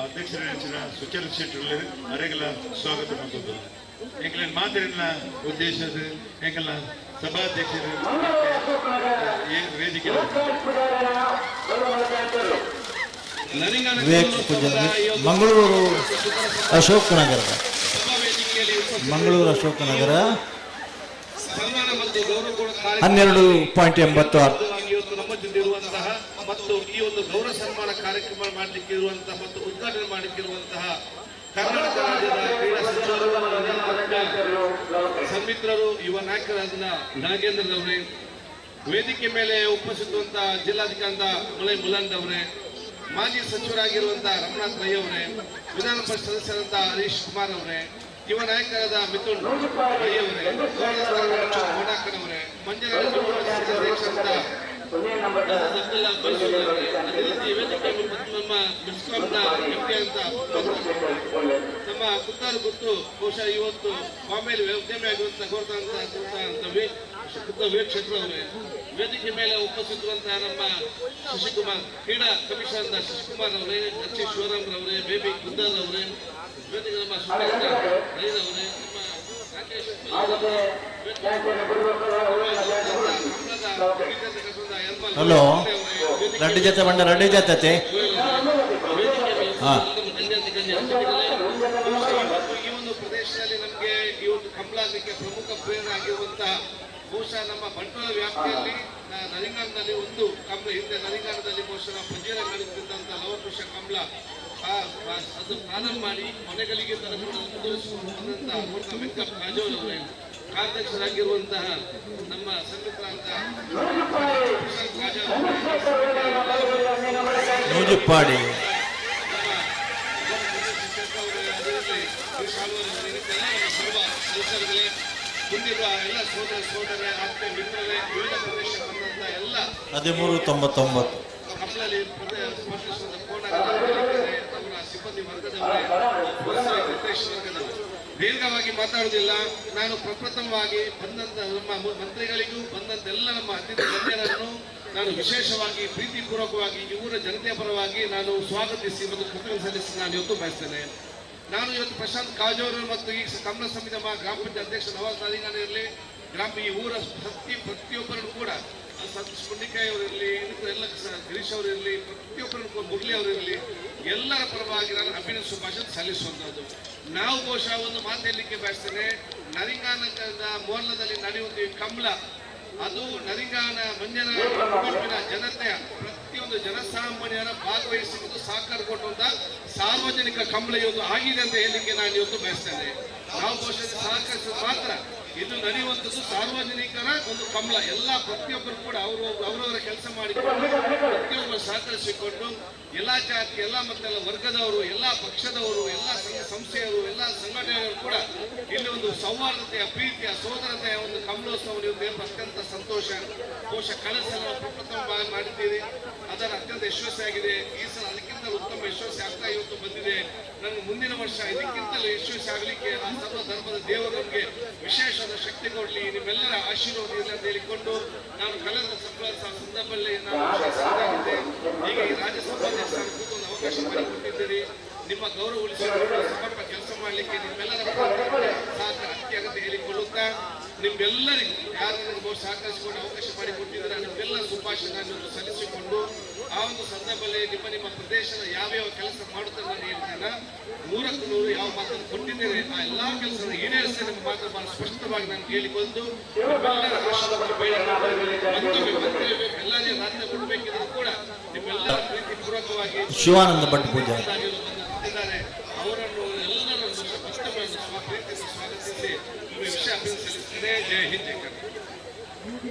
ಅಧ್ಯಕ್ಷರ ನೆಚ್ಚಿನ ಸುಚರಿತ್ ಶೆಟ್ಟರ್ ಅರೆಗಲ ಸ್ವಾಗತ ಮಾಡ್ಬೋದು. ಎಂಕಲ್ನ ಮಾತಿನ ಉದ್ದೇಶ ಎಂಕಲ್ನ ಸಭಾಧ್ಯಕ್ಷರು ವೇದಿಕೆ ವಿವೇಕ್ ಪೂಜಾರಿ ಮಂಗಳೂರು ಅಶೋಕ್ ನಗರದ ಮಂಗಳೂರು ಅಶೋಕ್ ನಗರ 12.86. ಇವತ್ತು ನಮ್ಮ ಜೊತೆ ಇರುವಂತಹ ಮತ್ತು ಈ ಒಂದು ಗೌರವ ಸನ್ಮಾನ ಕಾರ್ಯಕ್ರಮ ಮಾಡಲಿಕ್ಕೆ ಇರುವಂತಹ ಮತ್ತು ಉದ್ಘಾಟನೆ ಮಾಡಲಿಕ್ಕಿರುವಂತಹ ಕರ್ನಾಟಕ ರಾಜ್ಯದ ಕ್ರೀಡಾ ಸಚಿವರು ಸಮ್ಮಿತ್ರರು ಯುವ ನಾಯಕರಾದ ನಾಗೇಂದ್ರರವರೇ, ವೇದಿಕೆ ಮೇಲೆ ಉಪಸ್ಥಿತರುವಂತಹ ಜಿಲ್ಲಾಧಿಕಾರಿ ಮುಲೈ ಮುಲಂದ್ ಅವರೇ, ಮಾಜಿ ಸಚಿವರಾಗಿರುವಂತಹ ರಮನಾಥ್ ರೈ ಅವರೇ, ವಿಧಾನ ಪರಿಷತ್ ಸದಸ್ಯರಾದಂತಹ ಹರೀಶ್ ಕುಮಾರ್ ಅವರೇ, ಯುವ ನಾಯಕರಾದ ಮಿಥುನ್ ರೈ ಅವರೇ, ಅವರೇ, ಮಂಜುನಾಥ ಅಧ್ಯಕ್ಷರಾದ ಅದೇ ರೀತಿ ವೇದಿಕೆ ನಮ್ಮ ಮಿಸ್ಕಾಂನ ಎಂಪಿ ಅಂತ ನಮ್ಮ ಕುತ್ತಾರು ಗುತ್ತು ಬಹುಶಃ ಇವತ್ತು ಬಾಂಬೆಯಲ್ಲಿ ಉದ್ಯಮಿ ಆಗಿರುವಂತಹ ವಿವೇಕ್ ಶೆಟ್ಟರ್ ಅವರೇ, ವೇದಿಕೆ ಮೇಲೆ ಉಪಸ್ಥಿತರುವಂತಹ ನಮ್ಮ ಶಶಿಕುಮಾರ್ ಕ್ರೀಡಾ ಕಮಿಷನರ್ ಶಶಿಕುಮಾರ್ ಅವರೇ, ಎಚ್ ಶಿವರಾಮ್ ರವರೇ, ಬೇಬಿ ಗುದ್ದಾರ್ ಅವರೇ, ವೇದಿಕೆ ನಮ್ಮ ಸುರೇಂದ್ರ ರೈರವರೇ, ನಮ್ಮ ರಾಕೇಶ್ ಹಲೋ ರಡ್ಡು ಜೊತೆ ಬಂಡ ರಡ್ಡು ಜೊತೆ ಹಾಂ ಈ ಒಂದು ಪ್ರದೇಶದಲ್ಲಿ ನಮಗೆ ಈ ಒಂದು ಕಂಬಳಕ್ಕೆ ಪ್ರಮುಖ ಪ್ರೇರಣೆ ಆಗಿರುವಂತಹ ಬಹುಶಃ ನಮ್ಮ ಬಂಟ್ವಾಳ ವ್ಯಾಪ್ತಿಯಲ್ಲಿ ನರಿಂಗಾನದಲ್ಲಿ ಒಂದು ಕಂಬಳ ಹಿಂದೆ ನರಿಂಗಾನದಲ್ಲಿ ಬಹುಶಃ ನಾವು ಪಂಜೀರ ನಡೆಯುತ್ತಿದ್ದಂತಹ ಲವಕುಶ ಕಂಬಳ ಅದು ಪ್ರಾರಂಭ ಮಾಡಿ ಮನೆಗಳಿಗೆ ತನಕ ಮುಂದುವರಿಸಿಕೊಂಡು ಬಂದಂತಹ ವೆಂಕಪ್ಪ ಕಾಜೋಲ್ ಅವರೇ, ಕಾರ್ಯದರ್ಶಿಯಾಗಿರುವಂತಹ ನಮ್ಮ ಸಂಗೀತರಾದ ನೂಜಿಪ್ಪಾಡಿ ಮುಂದಿರುವ ಎಲ್ಲ ಸೋದರ ಸೋದರೇ, ಆತ್ಮೀಯ ಮಿತ್ರರೇ, ವಿವಿಧ ಪ್ರದೇಶ ಬಂದಂತಹ ಎಲ್ಲ 13.99. ಕಮಲಲ್ಲಿ ಸ್ಪರ್ಧಿಸುವಂತ ಕೋಣಗಳ ಅವರ ಸಿಬ್ಬಂದಿ ವರ್ಗದವರೇ, ವರ್ಗದವರು, ದೀರ್ಘವಾಗಿ ಮಾತಾಡುವುದಿಲ್ಲ. ನಾನು ಪ್ರಪ್ರಥಮವಾಗಿ ಬಂದಂತ ನಮ್ಮ ಮಂತ್ರಿಗಳಿಗೂ ಬಂದಂತ ಎಲ್ಲ ನಮ್ಮ ಅತಿಥಿ ಗಣ್ಯರನ್ನು ನಾನು ವಿಶೇಷವಾಗಿ ಪ್ರೀತಿಪೂರ್ವಕವಾಗಿ ಇವರ ಜನತೆಯ ಪರವಾಗಿ ನಾನು ಸ್ವಾಗತಿಸಿ ಮತ್ತು ಕೃತಜ್ಞತೆ ಸಲ್ಲಿಸಿ ನಾನು ಇವತ್ತು ಬಯಸ್ತೇನೆ. ನಾನು ಇವತ್ತು ಪ್ರಶಾಂತ್ ಕಾಜೋರು ಮತ್ತು ಈ ಕಮಲ ಸಮಿತಿ ಗ್ರಾಮ ಪಂಚಾಯತ್ ಅಧ್ಯಕ್ಷ ನವಾಜ್ ನಾಲಿಂಗನ್ ಇರಲಿ, ಗ್ರಾಮ ಈ ಊರ ಪ್ರತಿಯೊಬ್ಬರನ್ನು ಕೂಡ ಸತೀಶ್ ಗುಂಡಿಕಾಯಿ ಅವರು ಇರಲಿ, ಎಲ್ಲ ಗಿರೀಶ್ ಅವರು ಇರಲಿ, ಪ್ರತಿಯೊಬ್ಬರು ಮುರಳಿ ಅವರು ಇರಲಿ, ಎಲ್ಲರ ಪರವಾಗಿ ನಾನು ಅಭಿನಂದಿಸುವ ಭಾಷೆ ಸಲ್ಲಿಸುವಂಥದ್ದು. ನಾವು ಬಹುಶಃ ಒಂದು ಮಾತು ಹೇಳಲಿಕ್ಕೆ ಬಯಸ್ತೇನೆ. ನರಿಂಗಾನದ ಮೋರ್ಲದಲ್ಲಿ ನಡೆಯುವಂಥ ಈ ಕಂಬಳ ಅದು ನರಿಂಗಾನ ಮಂಜನ ಮುಡುಪಿನ ಜನತೆಯ ಪ್ರತಿಯೊಂದು ಜನಸಾಮಾನ್ಯರ ಭಾಗವಹಿಸುವುದು ಸಹಕಾರ ಕೊಟ್ಟಂತ ಸಾರ್ವಜನಿಕ ಕಂಬಳ ಇವತ್ತು ಆಗಿದೆ ಅಂತ ಹೇಳಲಿಕ್ಕೆ ನಾನು ಇವತ್ತು ಬಯಸ್ತೇನೆ. ನಾವು ಬಹುಶಃ ಸಹಕರಿಸಿದ ಮಾತ್ರ ಇದು ನಡೆಯುವಂಥದ್ದು ಸಾರ್ವಜನಿಕರ ಒಂದು ಕಂಬಳ. ಎಲ್ಲ ಪ್ರತಿಯೊಬ್ಬರು ಕೂಡ ಅವರು ಅವರವರ ಕೆಲಸ ಮಾಡಿಕೊಂಡು ಪ್ರತಿಯೊಬ್ಬರು ಸಹಕರಿಸಿಕೊಂಡು ಎಲ್ಲ ಜಾತಿ, ಎಲ್ಲ ಮತ್ತೆಲ್ಲ ವರ್ಗದವರು, ಎಲ್ಲ ಪಕ್ಷದವರು, ಎಲ್ಲ ಸಂಘ ಸಂಸ್ಥೆಯವರು, ಎಲ್ಲ ಸಂಘಟನೆಯವರು ಕೂಡ ಇಲ್ಲಿ ಒಂದು ಸೌಹಾರ್ದತೆಯ, ಪ್ರೀತಿಯ, ಸೋದರತೆಯ ಒಂದು ಕಂಬಳೋತ್ಸವ ಇವತ್ತು ಅತ್ಯಂತ ಸಂತೋಷ. ಬಹುಶಃ ಕಳೆದ ಸಲ ನಾವು ಪ್ರಪ್ರಥಮ ಮಾಡಿದ್ದೀರಿ, ಅದರ ಅತ್ಯಂತ ಯಶಸ್ವಿಯಾಗಿದೆ. ಈ ಸಲ ಅದಕ್ಕಿಂತ ಉತ್ತಮ ಯಶಸ್ವಿ ಆಗ್ತಾ ಇವತ್ತು ಬಂದಿದೆ. ನನಗೆ ಮುಂದಿನ ವರ್ಷ ಇದಕ್ಕಿಂತಲೂ ಯಶಸ್ವಿ ಆಗಲಿಕ್ಕೆ ಆ ಸರ್ವ ಧರ್ಮದ ದೇವರು ನಮಗೆ ವಿಶೇಷವಾದ ಶಕ್ತಿ ಕೊಡಲಿ, ನಿಮ್ಮೆಲ್ಲರ ಆಶೀರ್ವಾದ ಇರಲಿ ಅಂತ ಹೇಳಿಕೊಂಡು ನಾನು ಕಳೆದ ಸಂದರ್ಭದಲ್ಲಿ ನಾನು ಶಾಸಕರಾಗಿದ್ದೆ. ಈಗ ಈ ರಾಜ್ಯಸಭಾಧ್ಯಕ್ಷ ಕೂತು ಒಂದು ಅವಕಾಶ ಮಾಡಿಕೊಟ್ಟಿದ್ದೀರಿ. ನಿಮ್ಮ ಗೌರವ ಉಳಿಸಿಕೊಂಡು ಸಮರ್ಪ ಕೆಲಸ ಮಾಡಲಿಕ್ಕೆ ನಿಮ್ಮೆಲ್ಲರ ಸಹಕಾರ ಅತ್ಯಗತ್ಯ ಹೇಳಿಕೊಳ್ಳುತ್ತಾ ನಿಮ್ಮೆಲ್ಲರಿಗೂ ಯಾರು ಸಹಕರಿಸಿಕೊಂಡು ಅವಕಾಶ ಮಾಡಿಕೊಟ್ಟಿದ್ದೀರಾ ನಿಮ್ಮೆಲ್ಲ ಶುಭಾಶಯಗಳನ್ನು ಸಲ್ಲಿಸಿಕೊಂಡು ಆ ಒಂದು ಸಂದರ್ಭದಲ್ಲಿ ನಿಮ್ಮ ನಿಮ್ಮ ಪ್ರದೇಶದ ಯಾವ್ಯಾವ ಕೆಲಸ ಮಾಡುತ್ತಾರೆ ನಾನು ಹೇಳ್ತೇನೆ. 100ಕ್ಕೆ 100 ಯಾವ ಮಾತನ್ನು ಕೊಟ್ಟಿದ್ದೇನೆ ಆ ಎಲ್ಲಾ ಕೆಲಸವನ್ನು ಈಡೇರಿಸಿ ನಿಮ್ಮ ಮಾತ್ರ ಬಹಳ ಸ್ಪಷ್ಟವಾಗಿ ನಾನು ಹೇಳಿಕೊಂಡು ನಿಮ್ಮೆಲ್ಲರ ಆಶೀರ್ವಾದ ಬೇಡಿಕೊಂಡು ಮತ್ತೊಮ್ಮೆ ಮಂತ್ರಿ ಎಲ್ಲರೇ ರಾಜ್ಯ ಕೊಡಬೇಕಿದ್ರು ಕೂಡ ನಿಮ್ಮೆಲ್ಲರ ಪ್ರೀತಿ ಪೂರ್ವಕವಾಗಿ ಶಿವಾನಂದ ಭಟ್ ಪೂಜಾರಿ ಅವರನ್ನು ಎಲ್ಲರನ್ನು ಮತ್ತೊಮ್ಮೆ ಪ್ರೀತಿಸಿ ಸ್ವಾಗತಿಸಿ ನಿಮ್ಮ ವಿಷಯ ಅಭಿನಂದಿಸುತ್ತೇನೆ. ಜೈ ಹಿಂದ್, ಜೈ ಕರ್ನಾಟಕ.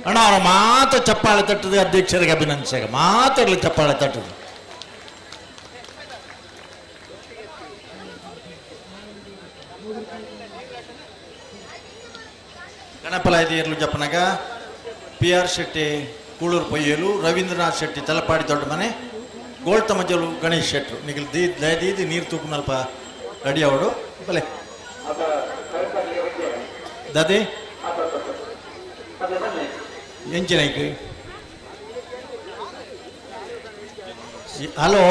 ಅಣ್ಣ ಅವರ ಮಾತು ಚಪ್ಪಾಳೆ ತಟ್ಟದೆ ಅಧ್ಯಕ್ಷರಿಗೆ ಅಭಿನಂದಿಸಾಗ ಮಾತಾಡಲಿ ಚಪ್ಪಾಳೆ ತಟ್ಟದು. ಗಣಪಲಾಯದಿಯರ್ಲು ಜಪ್ಪನಾಗ ಪಿ ಆರ್ ಶೆಟ್ಟಿ ಕೂಳೂರು ಪೊಯ್ಯಲು, ರವೀಂದ್ರನಾಥ್ ಶೆಟ್ಟಿ ತಲಪಾಡಿ ದೊಡ್ಡ ಮನೆ, ಗೋಳ್ತಮಜಲು ಗಣೇಶ್ ಶೆಟ್ರು ನಿಗಲ್ ದೀದ್ ದಯದೀದಿ ನೀರು ತೂಪುನಲ್ಪ ರೆಡಿ ಅವಡು ಬಲೆ ದಾದಿ ಎಂಚಿನೈಕ್ ಹಲೋ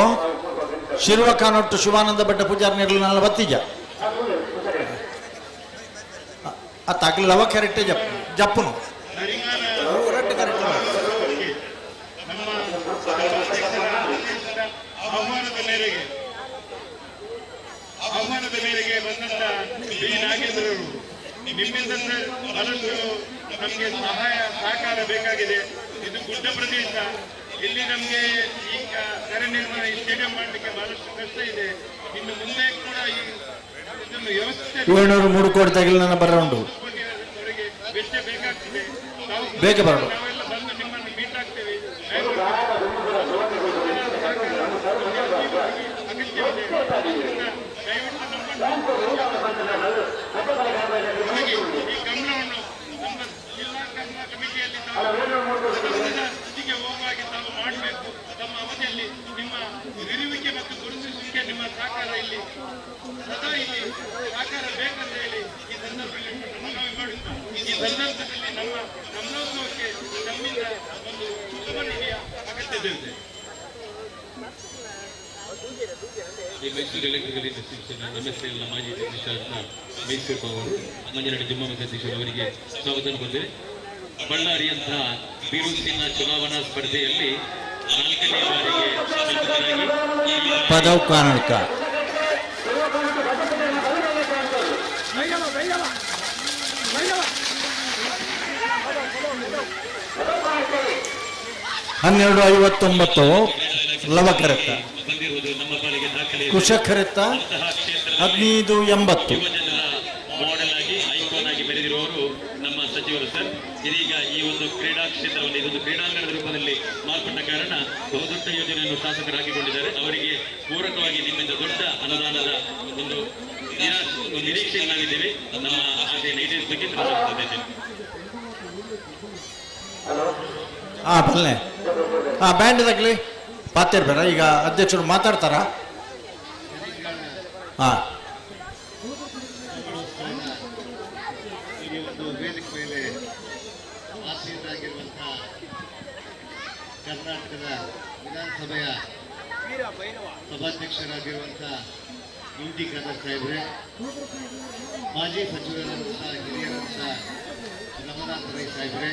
ಶಿರ್ವ ಕಾನೊಟ್ಟು ಶಿವಾನಂದ ಭಟ್ಟ ಪೂಜಾರಿ ನೀರ್ಲು ನಲ್ಲ ಬತ್ತೀಜ ಆ ತಗ್ಲು ಲವ ಕ್ಯಾರೆಕ್ಟೇ ಜಪ್ ಜಪ್ಪುನು ಆಹ್ವಾನದ ಮೇರೆಗೆ ಬಂದಂತ ಬಿ ನಾಗೇಂದ್ರರು ನಿಮ್ಮಿಂದ ಬಹಳಷ್ಟು ನಮಗೆ ಸಹಾಯ ಸಹಕಾರ ಬೇಕಾಗಿದೆ. ಇದು ಗುಡ್ಡ ಪ್ರದೇಶ, ಇಲ್ಲಿ ನಮಗೆ ಈಗ ಕೆರೆ ನಿರ್ಮಾಣ ಈ ಸ್ಟೇಡಿಯಂ ಮಾಡಲಿಕ್ಕೆ ಬಹಳಷ್ಟು ಕಷ್ಟ ಇದೆ. ಇನ್ನು ಮುಂದೆ ಕೂಡ ಈ ಇದನ್ನು ವ್ಯವಸ್ಥೆ 703 ಕೋಟಿ ತಗಲಿ ನನ್ನ ಬರ ಉಂಟು ವೆಚ್ಚ ಬೇಕಾಗ್ತದೆ. ನಾವು ಬೇಗ ಬರೋಣ. ನಾವೆಲ್ಲ ಬಂದು ನಿಮ್ಮನ್ನು ಮೀಟ್ ಆಗ್ತೇವೆ. ದಯವಿಟ್ಟು ನಮ್ಮನ್ನು ಈ ಗಮನವನ್ನು ನಮ್ಮ ಜಿಲ್ಲಾ ಕನ್ನಡ ಕಮಿಟಿಯಲ್ಲಿ ತಾವು ಸದಸ್ಯರ ಸ್ಥಿತಿಗೆ ಹೋಗುವಾಗೆ ತಾವು ಮಾಡಬೇಕು. ತಮ್ಮ ಅವಧಿಯಲ್ಲಿ ನಿಮ್ಮ ಇರುವಿಕೆ ಮತ್ತು ಗುರುತಿಸುವಿಕೆ ನಿಮ್ಮ ಸಹಕಾರ ಇಲ್ಲಿ ಸದಾ ಇಲ್ಲಿ ಸಹಕಾರ ಬೇಕಂತ ಹೇಳಿ ಈ ಸಂದರ್ಭದಲ್ಲಿ ಮನವಿ ಮಾಡುತ್ತಾ ಈ ಸಂದರ್ಭದಲ್ಲಿ ನಮ್ಮ ಕಮಲೋತ್ಸವಕ್ಕೆ ನಮ್ಮಿಂದ ಒಂದು ಶುಭ ನುಡಿಯ ಅಗತ್ಯವಿದೆ. ಈ ಮೈಸೂರು ಎಲೆಕ್ಟ್ರಿಕಲ್ ಇಂಡಸ್ಟ್ರೀಸ್ನ ಎಂಎಸ್ಎಲ್ನ ಮಾಜಿ ಅಧ್ಯಕ್ಷರಾದ ಮೈಸೂರು ಅವರು, ಮಂಜನಹಳ್ಳಿ ಜಿಲ್ಲಾ ಅಧ್ಯಕ್ಷರು ಅವರಿಗೆ ಸ್ವಾಗತ ಬಂದಿದೆ. ಬಳ್ಳಾರಿಯಂತಹ ಬಿರುಸಿನ ಚುನಾವಣಾ ಸ್ಪರ್ಧೆಯಲ್ಲಿ 4ನೇ ಬಾರಿಗೆ ಶಾಸಕರಾಗಿ ಪದವ್ ಕಾನಡ್ಕ ಹನ್ನೆರಡು 59 ಲವ ಕರೆತ ಬಂದಿರುವುದು ನಮ್ಮ ಪಾಲಿಗೆ ದಾಖಲೆ. ಕುಶಖರೆತ 1580. ಮಾಡೆಲ್ ಆಗಿ ಐಕಾನ್ ಆಗಿ ಬೆಳೆದಿರುವವರು ನಮ್ಮ ಸಚಿವರು ಸರ್. ಇದೀಗ ಈ ಒಂದು ಕ್ರೀಡಾ ಕ್ಷೇತ್ರವನ್ನು ಇದೊಂದು ಕ್ರೀಡಾಂಗಣದ ರೂಪದಲ್ಲಿ ಮಾರ್ಪಟ್ಟ ಕಾರಣ ಬಹುದೊಡ್ಡ ಯೋಜನೆಯನ್ನು ಶಾಸಕರು ಹಾಕಿಕೊಂಡಿದ್ದಾರೆ. ಅವರಿಗೆ ಪೂರಕವಾಗಿ ನಿಮ್ಮಿಂದ ದೊಡ್ಡ ಅನುದಾನದ ಒಂದು ನಿರೀಕ್ಷೆಯನ್ನು ನಾವಿದ್ದೇವೆ. ನಮ್ಮ ಆಶೆಯನ್ನು ಈಡೇರಿಸಲಿಕ್ಕೆ ಶ್ರಮಿಸುತ್ತಿದ್ದೇವೆ. ಹಾಂ ಬಲ್ಲೆ ಹಾಂ ಬ್ಯಾಂಡ್ ತಗಲಿ ಪಾತಿರ್ಬೇಡ. ಈಗ ಅಧ್ಯಕ್ಷರು ಮಾತಾಡ್ತಾರಾ? ಹಾಂ ಈ ಒಂದು ವೇದಿಕೆ ಮೇಲೆ ಆಸೀನರಾಗಿರುವಂತಹ ಕರ್ನಾಟಕದ ವಿಧಾನಸಭೆಯ ಸಭಾಧ್ಯಕ್ಷರಾಗಿರುವಂತಹ ಯು ಟಿ ಖಾದರ್ ಸಾಹೇಬ್ರೆ, ಮಾಜಿ ಸಚಿವರಾದಂತಹ ಹಿರಿಯರಂತಹ ರಮನಾಥ ರೈ ಸಾಹೇಬ್ರೆ,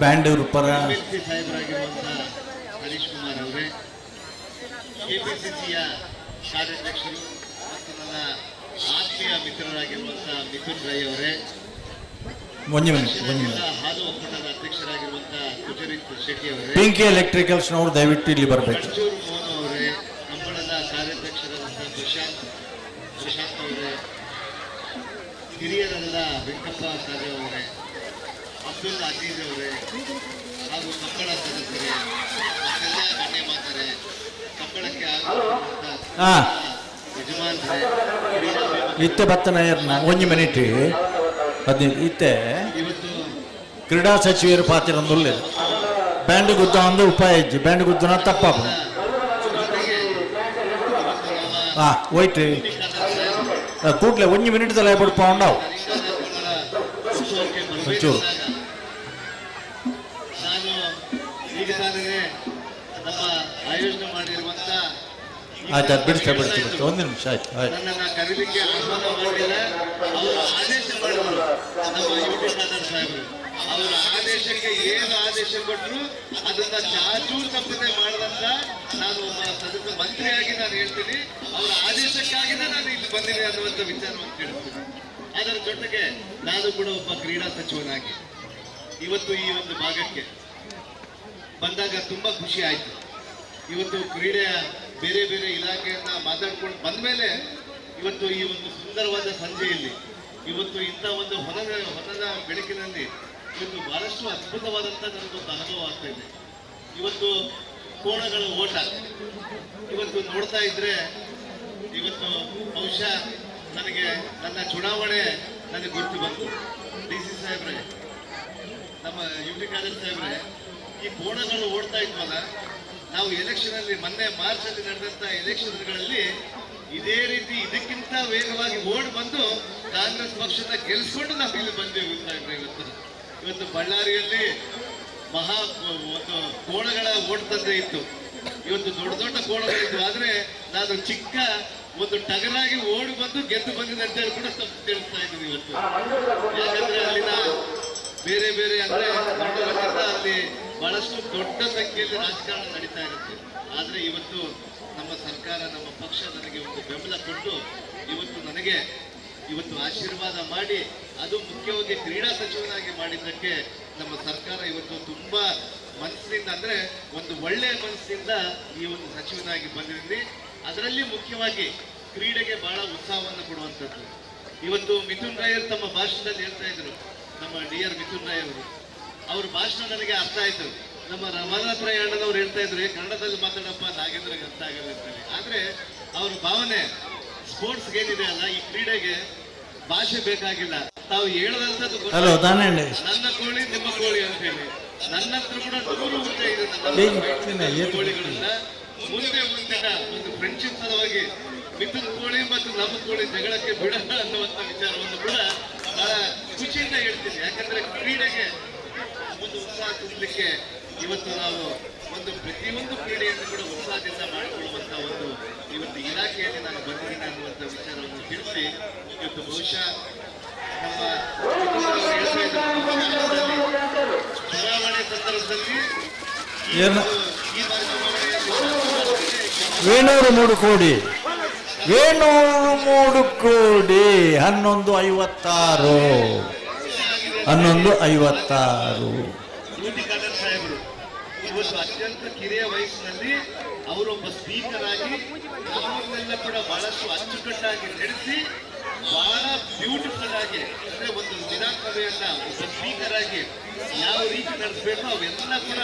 ಬ್ಯಾಂಡ್ ಪರ ಎಂಎಲ್ಸಿ ಸಾಹೇಬರಾಗಿರುವಂತಹ ಹರೀಶ್ ಕುಮಾರ್ ಅವರೇ, ಕೆಪಿಸಿಸಿಯ ಕಾರ್ಯಾಧ್ಯಕ್ಷರು ಮತ್ತು ನನ್ನ ಆತ್ಮೀಯ ಮಿತ್ರರಾಗಿರುವಂತಹ ಮಿಥುನ್ ರೈ ಅವರೇ, ಒಂಜಿ ಮಿನಿಟ್ ಒಂಜಿ ಮಿನಿಟ್. ಹಾಲು ಒಕ್ಕೂಟದ ಅಧ್ಯಕ್ಷರಾಗಿರುವಂತಹ ಸುಚರಿತ್ ಶೆಟ್ಟಿ ಅವರೇ, ಪಿಂಕಿ ಎಲೆಕ್ಟ್ರಿಕಲ್ಸ್ನವರು ದಯವಿಟ್ಟು ಇಲ್ಲಿ ಬರಬೇಕು. ಮಂಜೂರ್ ಮೋಹನ್ ಅವರೇ, ಕಂಬಳದ ಕಾರ್ಯಾಧ್ಯಕ್ಷರಾದಂತಹ ಪ್ರಶಾಂತ್ ಅವರೇ, ಹಿರಿಯರಾದ ವೆಂಕಪ್ಪ ಸಾರೆ ಅವರೇ, ಅಬ್ದುಲ್ ಅಜೀಜ್ ಅವರೇ ಹಾಗೂ ಕಂಬಳ ಸದಸ್ಯರೇ, ಮತ್ತೆಲ್ಲ ಗಣ್ಯ ಮಾತರೆ, ಕಂಬಳಕ್ಕೆ ಆಗಮಿಸಿದಂತಹ ಹಾಂ ಯಜಮಾನರೇ, ಇತ್ತೆ ಬತ್ತನಾಯರ್ನ ಒಂಜಿ ಮಿನಿಟ್ 15 ಇತ್ತೆ ಕ್ರೀಡಾ ಸಚಿವರು ಪಾತಿರಂದುಲ್ಲೇರು ಬ್ಯಾಂಡ್ ಗುದ್ದ ಒಂದು ಉಪಾಯ ಇಜ್ಜಿ ಬ್ಯಾಂಡ್ ಗುದ್ದನ ತಪ್ಪಾಪ ಹಾಂ ವೈಟ್ ಕೂಡ್ಲೆ ಒಂಜಿ ಮಿನಿಟ್ ತಲೆ ಬಡ್ಪ ಉಂಡಾವು ಒಂಚೂರು. ನಾನು ಈಗ ತಾನೇ ನಮ್ಮ ಆಯೋಜನೆ ಮಾಡಿರುವಂತ ಆಯ್ತು ಆಯ್ತು ಬಿಡ್ತೆ ಬಿಡ್ತೆ ಬಿಡ್ತೆ ಒಂದು ನಿಮಿಷ ಆಯ್ತು ಆಯ್ತು. ನನ್ನನ್ನ ಕರೀಲಿಕ್ಕೆ ಆಹ್ವಾನ ಮಾಡಿಲ್ಲ, ಅವರು ಆದೇಶ ಮಾಡಿದ್ರು. ನಮ್ಮ ಯು ಟಿ ಖಾದರ್ ಸಾಹೇಬರು ಅವರ ಆದೇಶಕ್ಕೆ ಏನು ಆದೇಶ ಕೊಟ್ಟರು ಅದನ್ನ ಚಾಚೂ ತಪ್ಪದೆ ಮಾಡದಂತ ನಾನು ಒಬ್ಬ ಸದಸ್ಯ ಮಂತ್ರಿಯಾಗಿ ನಾನು ಹೇಳ್ತೀನಿ, ಅವರ ಆದೇಶಕ್ಕಾಗಿನೇ ನಾನು ಇಲ್ಲಿ ಬಂದಿದೆ ಅನ್ನುವಂಥ ವಿಚಾರವನ್ನು ತಿಳಿಸ್ತೀನಿ. ಅದರ ಜೊತೆಗೆ ನಾನು ಕೂಡ ಒಬ್ಬ ಕ್ರೀಡಾ ಸಚಿವನಾಗಿ ಇವತ್ತು ಈ ಒಂದು ಭಾಗಕ್ಕೆ ಬಂದಾಗ ತುಂಬಾ ಖುಷಿ ಆಯ್ತು. ಇವತ್ತು ಕ್ರೀಡೆಯ ಬೇರೆ ಬೇರೆ ಇಲಾಖೆಯನ್ನ ಮಾತಾಡ್ಕೊಂಡು ಬಂದ ಮೇಲೆ ಇವತ್ತು ಈ ಒಂದು ಸುಂದರವಾದ ಸಂಜೆಯಲ್ಲಿ ಇವತ್ತು ಇಂಥ ಒಂದು ಹೊನದ ಬೆಳಕಿನಲ್ಲಿ ಇವತ್ತು ಬಹಳಷ್ಟು ಅದ್ಭುತವಾದಂಥ ನನಗೊಂದು ಅನುಭವ ಆಗ್ತಾ ಇದೆ. ಇವತ್ತು ಕೋಣಗಳ ಓಟ ಇವತ್ತು ನೋಡ್ತಾ ಇದ್ರೆ ಇವತ್ತು ಬಹುಶಃ ನನಗೆ ನನ್ನ ಚುನಾವಣೆ ನನಗೆ ಗುರುತು ಬಂತು. ಡಿ ಸಿ ಸಾಹೇಬ್ರೆ, ನಮ್ಮ ಯು ಟಿ ಖಾದರ್ ಸಾಹೇಬ್ರೆ, ಈ ಕೋಣಗಳು ಓಡ್ತಾ ಇದ್ವಲ್ಲ ನಾವು ಎಲೆಕ್ಷನ್ ಅಲ್ಲಿ ಮೊನ್ನೆ ಮಾರ್ಚ್ ಅಲ್ಲಿ ನಡೆದಂತ ಎಲೆಕ್ಷನ್ಗಳಲ್ಲಿ ಇದೇ ರೀತಿ ಇದಕ್ಕಿಂತ ವೇಗವಾಗಿ ಓಡ್ ಬಂದು ಕಾಂಗ್ರೆಸ್ ಪಕ್ಷದ ಗೆಲ್ಸ್ಕೊಂಡು ನಾವು ಇಲ್ಲಿ ಬಂದೇವು ಸಾಹೇಬ್ರೆ. ಇವತ್ತು ಇವತ್ತು ಬಳ್ಳಾರಿಯಲ್ಲಿ ಮಹಾ ಒಂದು ಕೋಣಗಳ ಓಟದಂತೆ ಇತ್ತು. ಇವತ್ತು ದೊಡ್ಡ ದೊಡ್ಡ ಕೋಣಗಳಿದ್ವು, ಆದ್ರೆ ನಾನು ಚಿಕ್ಕ ಒಂದು ಟಗರಾಗಿ ಓಡಿ ಬಂದು ಗೆದ್ದು ಬಂದಿದೆ ಅಂತ ಹೇಳಿ ಕೂಡ ತಿಳಿಸ್ತಾ ಇದ್ದೀನಿ ಇವತ್ತು. ಯಾಕಂದ್ರೆ ಅಲ್ಲಿನ ಬೇರೆ ಬೇರೆ ಅಂದ್ರೆ ದೊಡ್ಡವರಿಂದ ಅಲ್ಲಿ ಬಹಳಷ್ಟು ದೊಡ್ಡ ಸಂಖ್ಯೆಯಲ್ಲಿ ರಾಜಕಾರಣ ನಡೀತಾ ಇರುತ್ತೆ. ಆದ್ರೆ ಇವತ್ತು ನಮ್ಮ ಸರ್ಕಾರ, ನಮ್ಮ ಪಕ್ಷ ನನಗೆ ಒಂದು ಬೆಂಬಲ ಕೊಟ್ಟು ಇವತ್ತು ನನಗೆ ಇವತ್ತು ಆಶೀರ್ವಾದ ಮಾಡಿ, ಅದು ಮುಖ್ಯವಾಗಿ ಕ್ರೀಡಾ ಸಚಿವನಾಗಿ ಮಾಡಿದ್ದಕ್ಕೆ ನಮ್ಮ ಸರ್ಕಾರ ಇವತ್ತು ತುಂಬಾ ಮನಸ್ಸಿನಿಂದ, ಅಂದ್ರೆ ಒಂದು ಒಳ್ಳೆಯ ಮನಸ್ಸಿನಿಂದ ಈ ಒಂದು ಸಚಿವನಾಗಿ ಬಂದಿದ್ದೀನಿ. ಅದರಲ್ಲಿ ಮುಖ್ಯವಾಗಿ ಕ್ರೀಡೆಗೆ ಬಹಳ ಉತ್ಸಾಹವನ್ನು ಕೊಡುವಂಥದ್ದು. ಇವತ್ತು ಮಿಥುನ್ ರಾಯರ್ ತಮ್ಮ ಭಾಷಣದಲ್ಲಿ ಹೇಳ್ತಾ ಇದ್ರು, ನಮ್ಮ ಡಿಯರ್ ಮಿಥುನ್ ರಾಯ್ ಅವರು, ಅವ್ರ ಭಾಷಣ ನನಗೆ ಅರ್ಥ ಆಯ್ತು. ನಮ್ಮ ರಮಾನಾಥ ರಾಯ್ ಅಣ್ಣನವ್ರು ಹೇಳ್ತಾ ಇದ್ರು, ಕನ್ನಡದಲ್ಲಿ ಮಾತಾಡಪ್ಪ ನಾಗೇಂದ್ರಗೆ ಅರ್ಥ ಆಗಲ್ಲ ಅಂತೇಳಿ. ಆದ್ರೆ ಅವ್ರ ಭಾವನೆ ಸ್ಪೋರ್ಟ್ಸ್ ಏನಿದೆ ಅಲ್ಲ, ಈ ಕ್ರೀಡೆಗೆ ಭಾಷೆ ಬೇಕಾಗಿಲ್ಲ. ತಾವು ಹೇಳದಂತದ್ದು ಹಲೋ ದಾನಣ್ಣ, ನನ್ನ ಕೋಳಿ ನಿಮ್ಮ ಕೋಳಿ ಅಂತ ಹೇಳಿ ನನ್ನ ಹತ್ರ ಕೂಡ 100 ಹುದ್ದೆ ಇದೆ ನನ್ನ ಕೋಳಿಗಳನ್ನ. ಮುಂದೆ ಮುಂದಿನ ಒಂದು ಫ್ರೆಂಡ್ಶಿಪ್ ಸಲುವಾಗಿ ಮಿಥುನ್ ಕೋಳಿ ಮತ್ತು ನಮ್ಮ ಕೋಳಿ ಜಗಳಕ್ಕೆ ಬಿಡಲ್ಲ ಅನ್ನುವಂಥ ವಿಚಾರವನ್ನು ಕೂಡ ಬಹಳ ಖುಷಿಯಿಂದ ಹೇಳ್ತೀನಿ. ಯಾಕಂದ್ರೆ ಕ್ರೀಡೆಗೆ ಒಂದು ಉತ್ಸಾಹ ತುಂಬಲಿಕ್ಕೆ ಇವತ್ತು ನಾವು ಒಂದು ಪ್ರತಿಯೊಂದು ಕ್ರೀಡೆಯನ್ನು ಕೂಡ ಉತ್ಸಾಹದಿಂದ ಮಾಡಿಕೊಳ್ಳುವಂತ ಒಂದು ಇವತ್ತು ಇಲಾಖೆಯಲ್ಲಿ ನಾನು ಬಂದಿದ್ದೀನಿ ಅನ್ನುವಂಥ ವಿಚಾರವನ್ನು ತಿಳಿಸಿ, ಇವತ್ತು ಬಹುಶಃ ನಮ್ಮ ಚುನಾವಣೆ ಸಂದರ್ಭದಲ್ಲಿ ಈ ಬಾರಿ ಚುನಾವಣೆಯಲ್ಲಿ 703 ಕೋಟಿ, 703 ಕೋಟಿ 11:56, 11:56. ಯೂಟಿ ಖಾದರ್ ಸಾಹೇಬರು ಇವತ್ತು ಅತ್ಯಂತ ಕಿರಿಯ ವಯಸ್ಸಿನಲ್ಲಿ ಅವರೊಬ್ಬ ಸ್ಪೀಕರ್ ಆಗಿ ನಮ್ಮನ್ನೆಲ್ಲ ಕೂಡ ಬಹಳಷ್ಟು ಅಚ್ಚುಕಟ್ಟಾಗಿ ನಡೆಸಿ ಬಹಳ ಬ್ಯೂಟಿಫುಲ್ ಆಗಿ, ಅಂದ್ರೆ ಒಂದು ವಿಧಾನಸಭೆಯನ್ನ ಒಬ್ಬ ಸ್ಪೀಕರ್ ಆಗಿ ಯಾವ ರೀತಿ ನಡೆಸಬೇಕು ಅವೆಲ್ಲ ಕೂಡ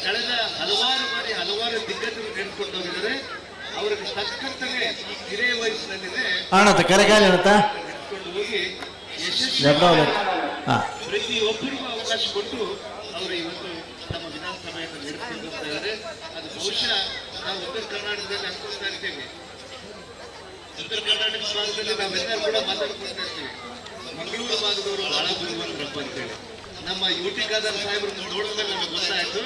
ಕಳೆದ ಹಲವಾರು ಬಾರಿ ಹಲವಾರು ದಿಗ್ಗಜರು ನಡೆದುಕೊಂಡು ಹೋಗಿದ್ದಾರೆ. ಅವ್ರಿಗೆ ತಕ್ಕಂತಾನೆ ಈ ಕಿರಿಯ ವಯಸ್ಸಿನಲ್ಲಿದೆ ಅಣ್ಣತ್ತ ಕರೆಗಾಲಿ ಅಣ್ಣತ್ತ ನಡೆದುಕೊಂಡು ಹೋಗಿ ಯಶಸ್ವಿ ಪ್ರತಿಯೊಬ್ಬರಿಗೂ ಅವಕಾಶ ಕೊಟ್ಟು ಅವರು ಇವತ್ತು ತಮ್ಮ ವಿಧಾನಸಭೆಯನ್ನು ನಡೆಸಿಕೊಂಡು ಹೋಗ್ತಾ ಇದ್ದಾರೆ. ಅದು ಬಹುಶಃ ನಾವು ಉತ್ತರ ಕರ್ನಾಟಕದಲ್ಲಿ ಅನ್ಕೊಳ್ತಾ ಇರ್ತೀವಿ, ಉತ್ತರ ಕರ್ನಾಟಕ ಭಾಗದಲ್ಲಿ ನಾವೆಲ್ಲರೂ ಕೂಡ ಮಾತಾಡ್ಕೊಳ್ತಾ ಇರ್ತೀವಿ, ಮಂಗಳೂರು ಭಾಗದವರು ಬಹಳ ಬುದ್ಧಿವಂತರಪ್ಪ ಅಂತೇಳಿ. ನಮ್ಮ ಯು ಟಿ ಖಾದರ್ ಸಾಹೇಬರು ನೋಡಿದ್ಮೇಲೆ ನಮಗೆ ಗೊತ್ತಾಯ್ತು,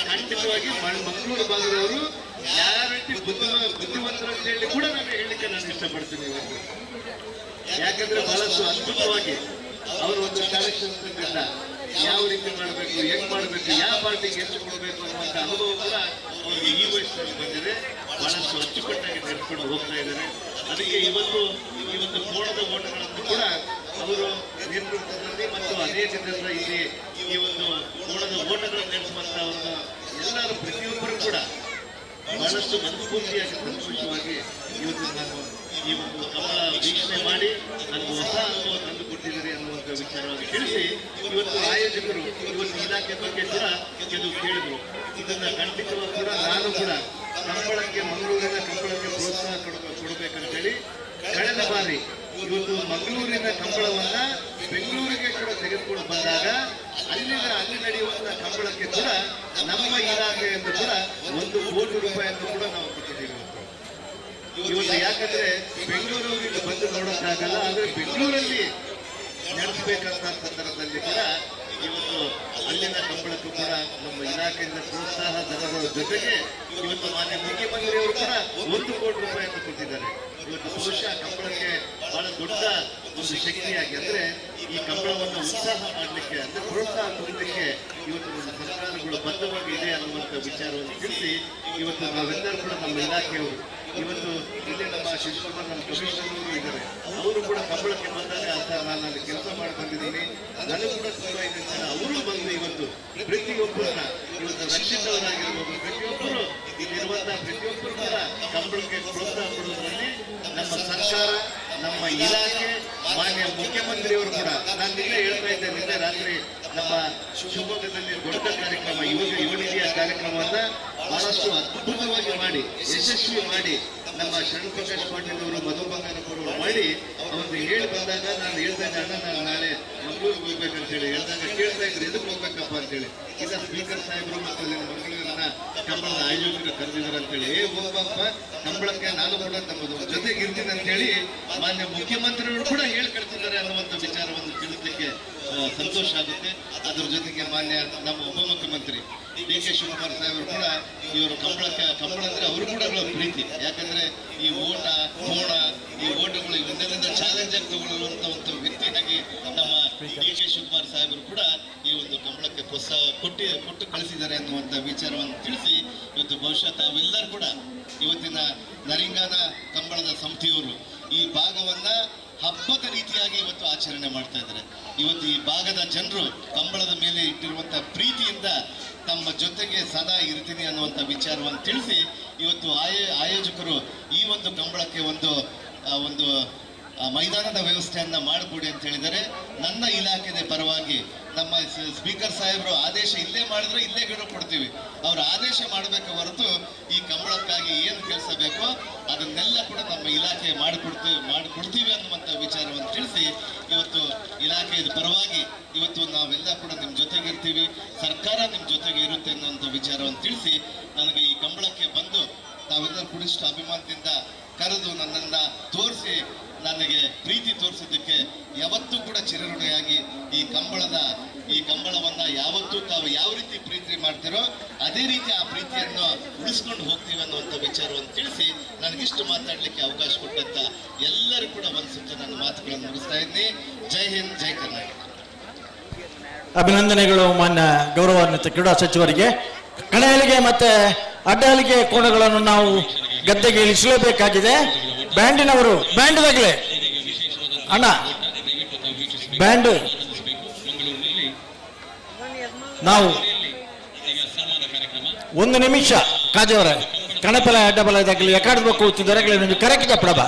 ಖಂಡಿತವಾಗಿ ಮಂಗಳೂರು ಭಾಗದವರು ಗ್ಯಾರಂಟಿ ಬುದ್ಧಿವಂತರು ಅಂತ ಹೇಳಿ ಕೂಡ ನಾನು ಹೇಳಲಿಕ್ಕೆ ನಾನು ಇಷ್ಟಪಡ್ತೀನಿ ಇವತ್ತು. ಯಾಕಂದ್ರೆ ಬಹಳಷ್ಟು ಅದ್ಭುತವಾಗಿ ಅವರ ಒಂದು ಚಾಣಕ್ಷದಿಂದ ಯಾವ ರೀತಿ ಮಾಡಬೇಕು, ಹೆಂಗ್ ಮಾಡಬೇಕು, ಯಾವ ಪಾರ್ಟಿಗೆ ಎಷ್ಟು ಕೊಡಬೇಕು ಅನ್ನುವಂಥ ಅನುಭವ ಕೂಡ ಅವರಿಗೆ ಈ ವಯಸ್ಸಿನಲ್ಲಿ ಬಂದಿದೆ. ಬಹಳಷ್ಟು ಅಚ್ಚುಕಟ್ಟಾಗಿ ನಡೆದುಕೊಂಡು ಹೋಗ್ತಾ ಇದ್ದಾರೆ. ಅದಕ್ಕೆ ಇವತ್ತು ಈ ಒಂದು ಕೋಣದ ಓಟಗಳನ್ನು ಕೂಡ ಅವರು ನೇತೃತ್ವದಲ್ಲಿ ಮತ್ತು ಅನೇಕ ಜನರ ಇಲ್ಲಿ ಈ ಒಂದು ಕೋಣದ ಓಟಗಳನ್ನು ನಡೆಸುವಂತ ಒಂದು ಎಲ್ಲರೂ ಪ್ರತಿಯೊಬ್ಬರು ಕೂಡ ಬಹಳಷ್ಟು ಮನಸ್ಫೂರ್ತಿಯಾಗಿ ಸಂತೋಷವಾಗಿ ಇವತ್ತು ನಾನು ಈ ಒಂದು ಕಮಲ ವೀಕ್ಷಣೆ ಮಾಡಿ ನನಗೆ ಹೊಸ ಅನುಭವ ತಂದು ಕೊಟ್ಟಿದ್ದೀರಿ ಅನ್ನುವಂಥ ವಿಚಾರವಾಗಿ ತಿಳಿಸಿ ಇವತ್ತು ಆಯೋಜಕರು ಇವತ್ತು ಇಲಾಖೆ ಬಗ್ಗೆ ಕೂಡ ಕೆಲವು ಕೇಳಿದ್ರು. ಇದನ್ನ ಖಂಡಿತವಾಗಿ ಕೂಡ ನಾನು ಕೂಡ ಕಂಬಳಕ್ಕೆ, ಮಂಗಳೂರಿನ ಕಂಬಳಕ್ಕೆ ಪ್ರೋತ್ಸಾಹ ಕೊಡಬೇಕಂತೇಳಿ ಕಳೆದ ಬಾರಿ ಇವತ್ತು ಮಂಗಳೂರಿನ ಕಂಬಳವನ್ನ ಬೆಂಗಳೂರಿಗೆ ಕೂಡ ತೆಗೆದುಕೊಂಡು ಬಂದಾಗ ಅಲ್ಲಿ ನಡೆಯುವಂತಹ ಕಂಬಳಕ್ಕೆ ಕೂಡ ನಮ್ಮ ಇಲಾಖೆಯಿಂದ ಕೂಡ 1 ಕೋಟಿ ರೂಪಾಯಿಯನ್ನು ಕೂಡ ನಾವು ಕೊಟ್ಟಿದ್ದೀವಿ ಇವತ್ತು. ಯಾಕಂದ್ರೆ ಬೆಂಗಳೂರಿಗೆ ಬಂದು ನೋಡೋಕ್ಕಾಗಲ್ಲ, ಆದ್ರೆ ಬೆಂಗಳೂರಲ್ಲಿ ನಡೆಸಬೇಕಂತ ಸಂದರ್ಭದಲ್ಲಿ ಕೂಡ ಇವತ್ತು ಅಲ್ಲಿನ ಕಂಬಳಕ್ಕೂ ಕೂಡ ನಮ್ಮ ಇಲಾಖೆಯಿಂದ ಪ್ರೋತ್ಸಾಹ ಧನದ ಜೊತೆಗೆ ಇವತ್ತು ಮಾನ್ಯ ಮುಖ್ಯಮಂತ್ರಿಯವರು ಕೂಡ 1 ಕೋಟಿ ರೂಪಾಯಿಯನ್ನು ಕೊಟ್ಟಿದ್ದಾರೆ. ಇವತ್ತು ಬಹುಶಃ ಕಂಬಳಕ್ಕೆ ಬಹಳ ದೊಡ್ಡ ಒಂದು ಶಕ್ತಿಯಾಗಿ, ಅಂದ್ರೆ ಈ ಕಂಬಳವನ್ನು ಉತ್ಸಾಹ ಮಾಡಲಿಕ್ಕೆ, ಅಂದ್ರೆ ಪ್ರೋತ್ಸಾಹ ಕೊಡಲಿಕ್ಕೆ ಇವತ್ತು ನಮ್ಮ ಸರ್ಕಾರಗಳು ಬದ್ಧವಾಗಿ ಇದೆ ಅನ್ನುವಂಥ ವಿಚಾರವನ್ನು ತಿಳಿಸಿ ಇವತ್ತು ನಾವೆಲ್ಲರೂ ಕೂಡ ನಮ್ಮ ಇಲಾಖೆಯವರು ಇವತ್ತು ಇಲ್ಲಿ ನಮ್ಮ ಶಿವಕುಮಾರ್ ನಮ್ಮ ಕಮಿಷನರ್ ಅವರು ಇದ್ದಾರೆ, ಅವರು ಕೂಡ ಕಂಬಳಕ್ಕೆ ಬಂದಾಗ ಸರ್ ನಾನು ಅಲ್ಲಿ ಕೆಲಸ ಮಾಡಿ ಬಂದಿದ್ದೀನಿ, ನನಗೂ ಕೂಡ ತುಂಬಾ ಇದೆ ಅಂತ ಅವರು ಬಂದು ಇವತ್ತು ಪ್ರತಿಯೊಬ್ಬರನ್ನ ಇವತ್ತು ರಕ್ಷಿತ್ ಅವರಾಗಿರ್ಬೋದು, ಪ್ರತಿಯೊಬ್ಬರು ಇಲ್ಲಿರುವಂತಹ ಪ್ರತಿಯೊಬ್ಬರು ಕೂಡ ಕಂಬಳಕ್ಕೆ ಪ್ರೋತ್ಸಾಹ ಕೊಡುವುದರಲ್ಲಿ ನಮ್ಮ ಸರ್ಕಾರ, ನಮ್ಮ ಇಲಾಖೆ, ಮಾನ್ಯ ಮುಖ್ಯಮಂತ್ರಿಯವರು ಕೂಡ. ನಾನು ನಿನ್ನೆ ಹೇಳ್ತಾ ಇದ್ದೆ, ನಿನ್ನೆ ರಾತ್ರಿ ನಮ್ಮ ಶಿವಮೊಗ್ಗದಲ್ಲಿ ದೊಡ್ಡ ಕಾರ್ಯಕ್ರಮ ಯುವಕ ಯುವನಿಧಿಯ ಕಾರ್ಯಕ್ರಮವನ್ನ ಬಹಳಷ್ಟು ಅದ್ಭುತವಾಗಿ ಮಾಡಿ ಯಶಸ್ವಿ ಮಾಡಿ ನಮ್ಮ ಶರಣ್ ಪ್ರಕಾಶ್ ಪಾಟೀಲ್ ಅವರು, ಮಧು ಬಂಗಾರಪ್ಪರವರು ಮಾಡಿ ಅವ್ರಿಗೆ ಹೇಳಿ ಬಂದಾಗ ನಾನು ಹೇಳ್ತಾ ಇದ್ದೆ, ಅಣ್ಣ ನಾನು ನಾಳೆ ಮಂಗಳೂರಿಗೆ ಹೋಗ್ಬೇಕಂತ ಹೇಳಿ ಹೇಳಿದಾಗ ಕೇಳ್ತಾ ಇದ್ರು, ಎದಕ್ಕೆ ಹೋಗ್ಬೇಕಪ್ಪ ಅಂತೇಳಿ. ಇಲ್ಲ ಸ್ಪೀಕರ್ ಸಾಹೇಬರು ಮತ್ತು ಅಲ್ಲಿನ ಮಂಗಳೂರಿನ ಕಂಬಳದ ಆಯೋಜಕರು ಕರೆದಿದ್ದಾರೆ ಅಂತೇಳಿ, ಏ ಹೋಗ್ಬಪ್ಪ ಕಂಬಳಕ್ಕೆ ನಾನು ಕೂಡ ತಮ್ಮ ಜೊತೆಗೆ ಇರ್ತೀನಿ ಅಂತೇಳಿ ಮಾನ್ಯ ಮುಖ್ಯಮಂತ್ರಿಗಳು ಕೂಡ ಹೇಳಿ ಕಳ್ಸಿದ್ದಾರೆ ಅನ್ನುವಂಥ ವಿಚಾರವನ್ನು ತಿಳಿಸಲಿಕ್ಕೆ ಸಂತೋಷ ಆಗುತ್ತೆ. ಅದರ ಜೊತೆಗೆ ಮಾನ್ಯ ನಮ್ಮ ಉಪಮುಖ್ಯಮಂತ್ರಿ ಡಿ.ಕೆ. ಶಿವಕುಮಾರ್ ಸಾಹೇಬರು ಕೂಡ ಇವರು ಕಂಬಳಕ್ಕೆ, ಕಂಬಳ ಅಂದ್ರೆ ಅವರು ಕೂಡ ಪ್ರೀತಿ. ಯಾಕಂದ್ರೆ ಈ ಓಟ, ಕೋಣ, ಈ ಓಟಗಳು ಇವನ್ನೆಲ್ಲ ಚಾಲೆಂಜ್ ಆಗಿ ತಗೊಳ್ಳುವಂತ ಒಂದು ವ್ಯಕ್ತಿಯಾಗಿ ನಮ್ಮ ಡಿ.ಕೆ. ಶಿವಕುಮಾರ್ ಸಾಹೇಬರು ಕೂಡ ಈ ಒಂದು ಕಂಬಳಕ್ಕೆ ಪ್ರೋತ್ಸಾಹ ಕೊಟ್ಟು ಕಳಿಸಿದ್ದಾರೆ ಅನ್ನುವಂಥ ವಿಚಾರವನ್ನು ತಿಳಿಸಿ ಇವತ್ತು ಬಹುಶಃ ತಾವೆಲ್ಲರೂ ಕೂಡ ಇವತ್ತಿನ ನರಿಂಗಾನ ಕಂಬಳದ ಸಮಿತಿಯವರು ಈ ಭಾಗವನ್ನ ಹಬ್ಬದ ರೀತಿಯಾಗಿ ಇವತ್ತು ಆಚರಣೆ ಮಾಡ್ತಾ ಇದ್ದಾರೆ. ಇವತ್ತು ಈ ಭಾಗದ ಜನರು ಕಂಬಳದ ಮೇಲೆ ಇಟ್ಟಿರುವಂಥ ಪ್ರೀತಿಯಿಂದ ತಮ್ಮ ಜೊತೆಗೆ ಸದಾ ಇರ್ತೀನಿ ಅನ್ನುವಂಥ ವಿಚಾರವನ್ನು ತಿಳಿಸಿ ಇವತ್ತು ಆಯೋಜಕರು ಈ ಒಂದು ಕಂಬಳಕ್ಕೆ ಒಂದು ಒಂದು ಮೈದಾನದ ವ್ಯವಸ್ಥೆಯನ್ನು ಮಾಡಿಕೊಡಿ ಅಂತ ಹೇಳಿದರೆ ನನ್ನ ಇಲಾಖೆಯ ಪರವಾಗಿ ನಮ್ಮ ಸ್ಪೀಕರ್ ಸಾಹೇಬರು ಆದೇಶ ಇಲ್ಲೇ ಮಾಡಿದ್ರೆ ಇಲ್ಲೇ ಗಿಡ ಕೊಡ್ತೀವಿ, ಅವರು ಆದೇಶ ಮಾಡಬೇಕು ಹೊರತು ಈ ಕಂಬಳಕ್ಕಾಗಿ ಏನು ಕೆಲಸ ಬೇಕೋ ಅದನ್ನೆಲ್ಲ ಕೂಡ ನಮ್ಮ ಇಲಾಖೆ ಮಾಡಿಕೊಡ್ತೀವಿ ಅನ್ನುವಂಥ ವಿಚಾರವನ್ನು ತಿಳಿಸಿ ಇವತ್ತು ಇಲಾಖೆಯ ಪರವಾಗಿ ಇವತ್ತು ನಾವೆಲ್ಲ ಕೂಡ ನಿಮ್ಮ ಜೊತೆಗೆ ಇರ್ತೀವಿ, ಸರ್ಕಾರ ನಿಮ್ಮ ಜೊತೆಗೆ ಇರುತ್ತೆ ಅನ್ನುವಂಥ ವಿಚಾರವನ್ನು ತಿಳಿಸಿ ನನಗೆ ಈ ಕಂಬಳಕ್ಕೆ ಬಂದು ತಾವೆಲ್ಲರೂ ಕೂಡ ಇಷ್ಟು ಅಭಿಮಾನದಿಂದ ಕರೆದು ನನ್ನನ್ನು ತೋರಿಸಿ ನನಗೆ ಪ್ರೀತಿ ತೋರಿಸಿದ್ದಕ್ಕೆ ಯಾವತ್ತೂ ಕೂಡ ಚಿರಋಣಿಯಾಗಿ ಈ ಕಂಬಳವನ್ನು ಯಾವತ್ತೂ ತಾವು ಯಾವ ರೀತಿ ಪ್ರೀತಿ ಮಾಡ್ತೀರೋ ಅದೇ ರೀತಿ ಆ ಪ್ರೀತಿಯನ್ನು ಉಳಿಸ್ಕೊಂಡು ಹೋಗ್ತೀವಿ ಅನ್ನುವಂಥ ವಿಚಾರವನ್ನು ತಿಳಿಸಿ ನನಗಿಷ್ಟು ಮಾತಾಡಲಿಕ್ಕೆ ಅವಕಾಶ ಕೊಟ್ಟಂತ ಎಲ್ಲರೂ ಕೂಡ ಒಂದು ನನ್ನ ಮಾತುಗಳನ್ನು ಮುಗಿಸ್ತಾ ಇದ್ದೀನಿ. ಜೈ ಹಿಂದ್, ಜೈ ಕರ್ನಾಟಕ. ಅಭಿನಂದನೆಗಳು ಮಾನ್ಯ ಗೌರವಾನ್ವಿತ ಕ್ರೀಡಾ ಸಚಿವರಿಗೆ. ಕಣಹಲಿಗೆ ಮತ್ತೆ ಅಡ್ಡಹಲಿಗೆ ಕೋಣಗಳನ್ನು ನಾವು ಗದ್ದೆಗೆ ಇಳಿಸಲೇಬೇಕಾಗಿದೆ. ಬ್ಯಾಂಡಿನವರು ಬ್ಯಾಂಡ್ದಾಗಲೇ ಅಣ್ಣ ಬ್ಯಾಂಡ್ ನಾವು ಒಂದು ನಿಮಿಷ ಕಾಜವರ ಕಣಪಲ ಅಡ್ಡಬಲ ಇದಾಗಲಿ ಎಕಾಡ್ಬೇಕು ದೊರಕಲಿ ಕರೆಕ್ಟ್ ಪ್ರಭಾ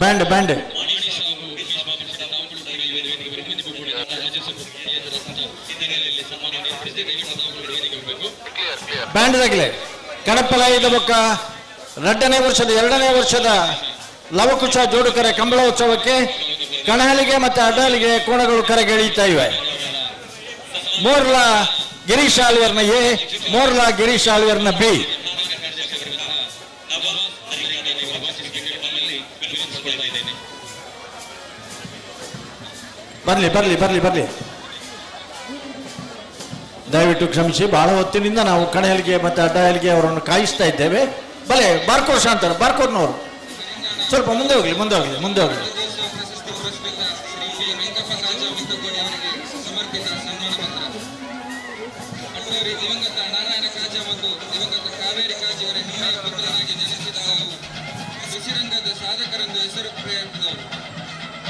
ಬ್ಯಾಂಡ್ ಬ್ಯಾಂಡ್ ಬ್ಯಾಂಡ್ದಾಗಲೇ ಕಣಪಲ ಬೊಕ್ಕ ಎರಡನೇ ವರ್ಷದ ಲವಕುಶ ಜೋಡುಕರೆ ಕಂಬಳೋತ್ಸವಕ್ಕೆ ಕಣಹಲಿಗೆ ಮತ್ತು ಅಡ್ಡಹಲಿಗೆ ಕೋಣಗಳು ಕರೆಗೆಳೆಯುತ್ತಾ ಇವೆ. ಮೋರ್ಲಾ ಗಿರೀಶ್ ಆಳ್ವರ್ನ ಎ, ಮೋರ್ಲಾ ಗಿರೀಶ್ ಆಳ್ವರ್ನ ಬಿ. ಬರಲಿ ಬರಲಿ ಬರಲಿ ಬರಲಿ. ದಯವಿಟ್ಟು ಕ್ಷಮಿಸಿ, ಬಹಳ ಹೊತ್ತಿನಿಂದ ನಾವು ಕಣಹೆಲಿಗೆ ಮತ್ತು ಅಡ್ಡಹೆಲಿಗೆ ಅವರನ್ನು ಕಾಯಿಸ್ತಾ ಇದ್ದೇವೆ. ಬಲೆ ಬಾರ್ಕೋರ್ ಶಾಂತರ, ಬಾರ್ಕೋರ್ನವರು ಸ್ವಲ್ಪ ಮುಂದೆ ಹೋಗಲಿ, ಮುಂದೆ ಹೋಗಲಿ, ಮುಂದೆ ಹೋಗಲಿ.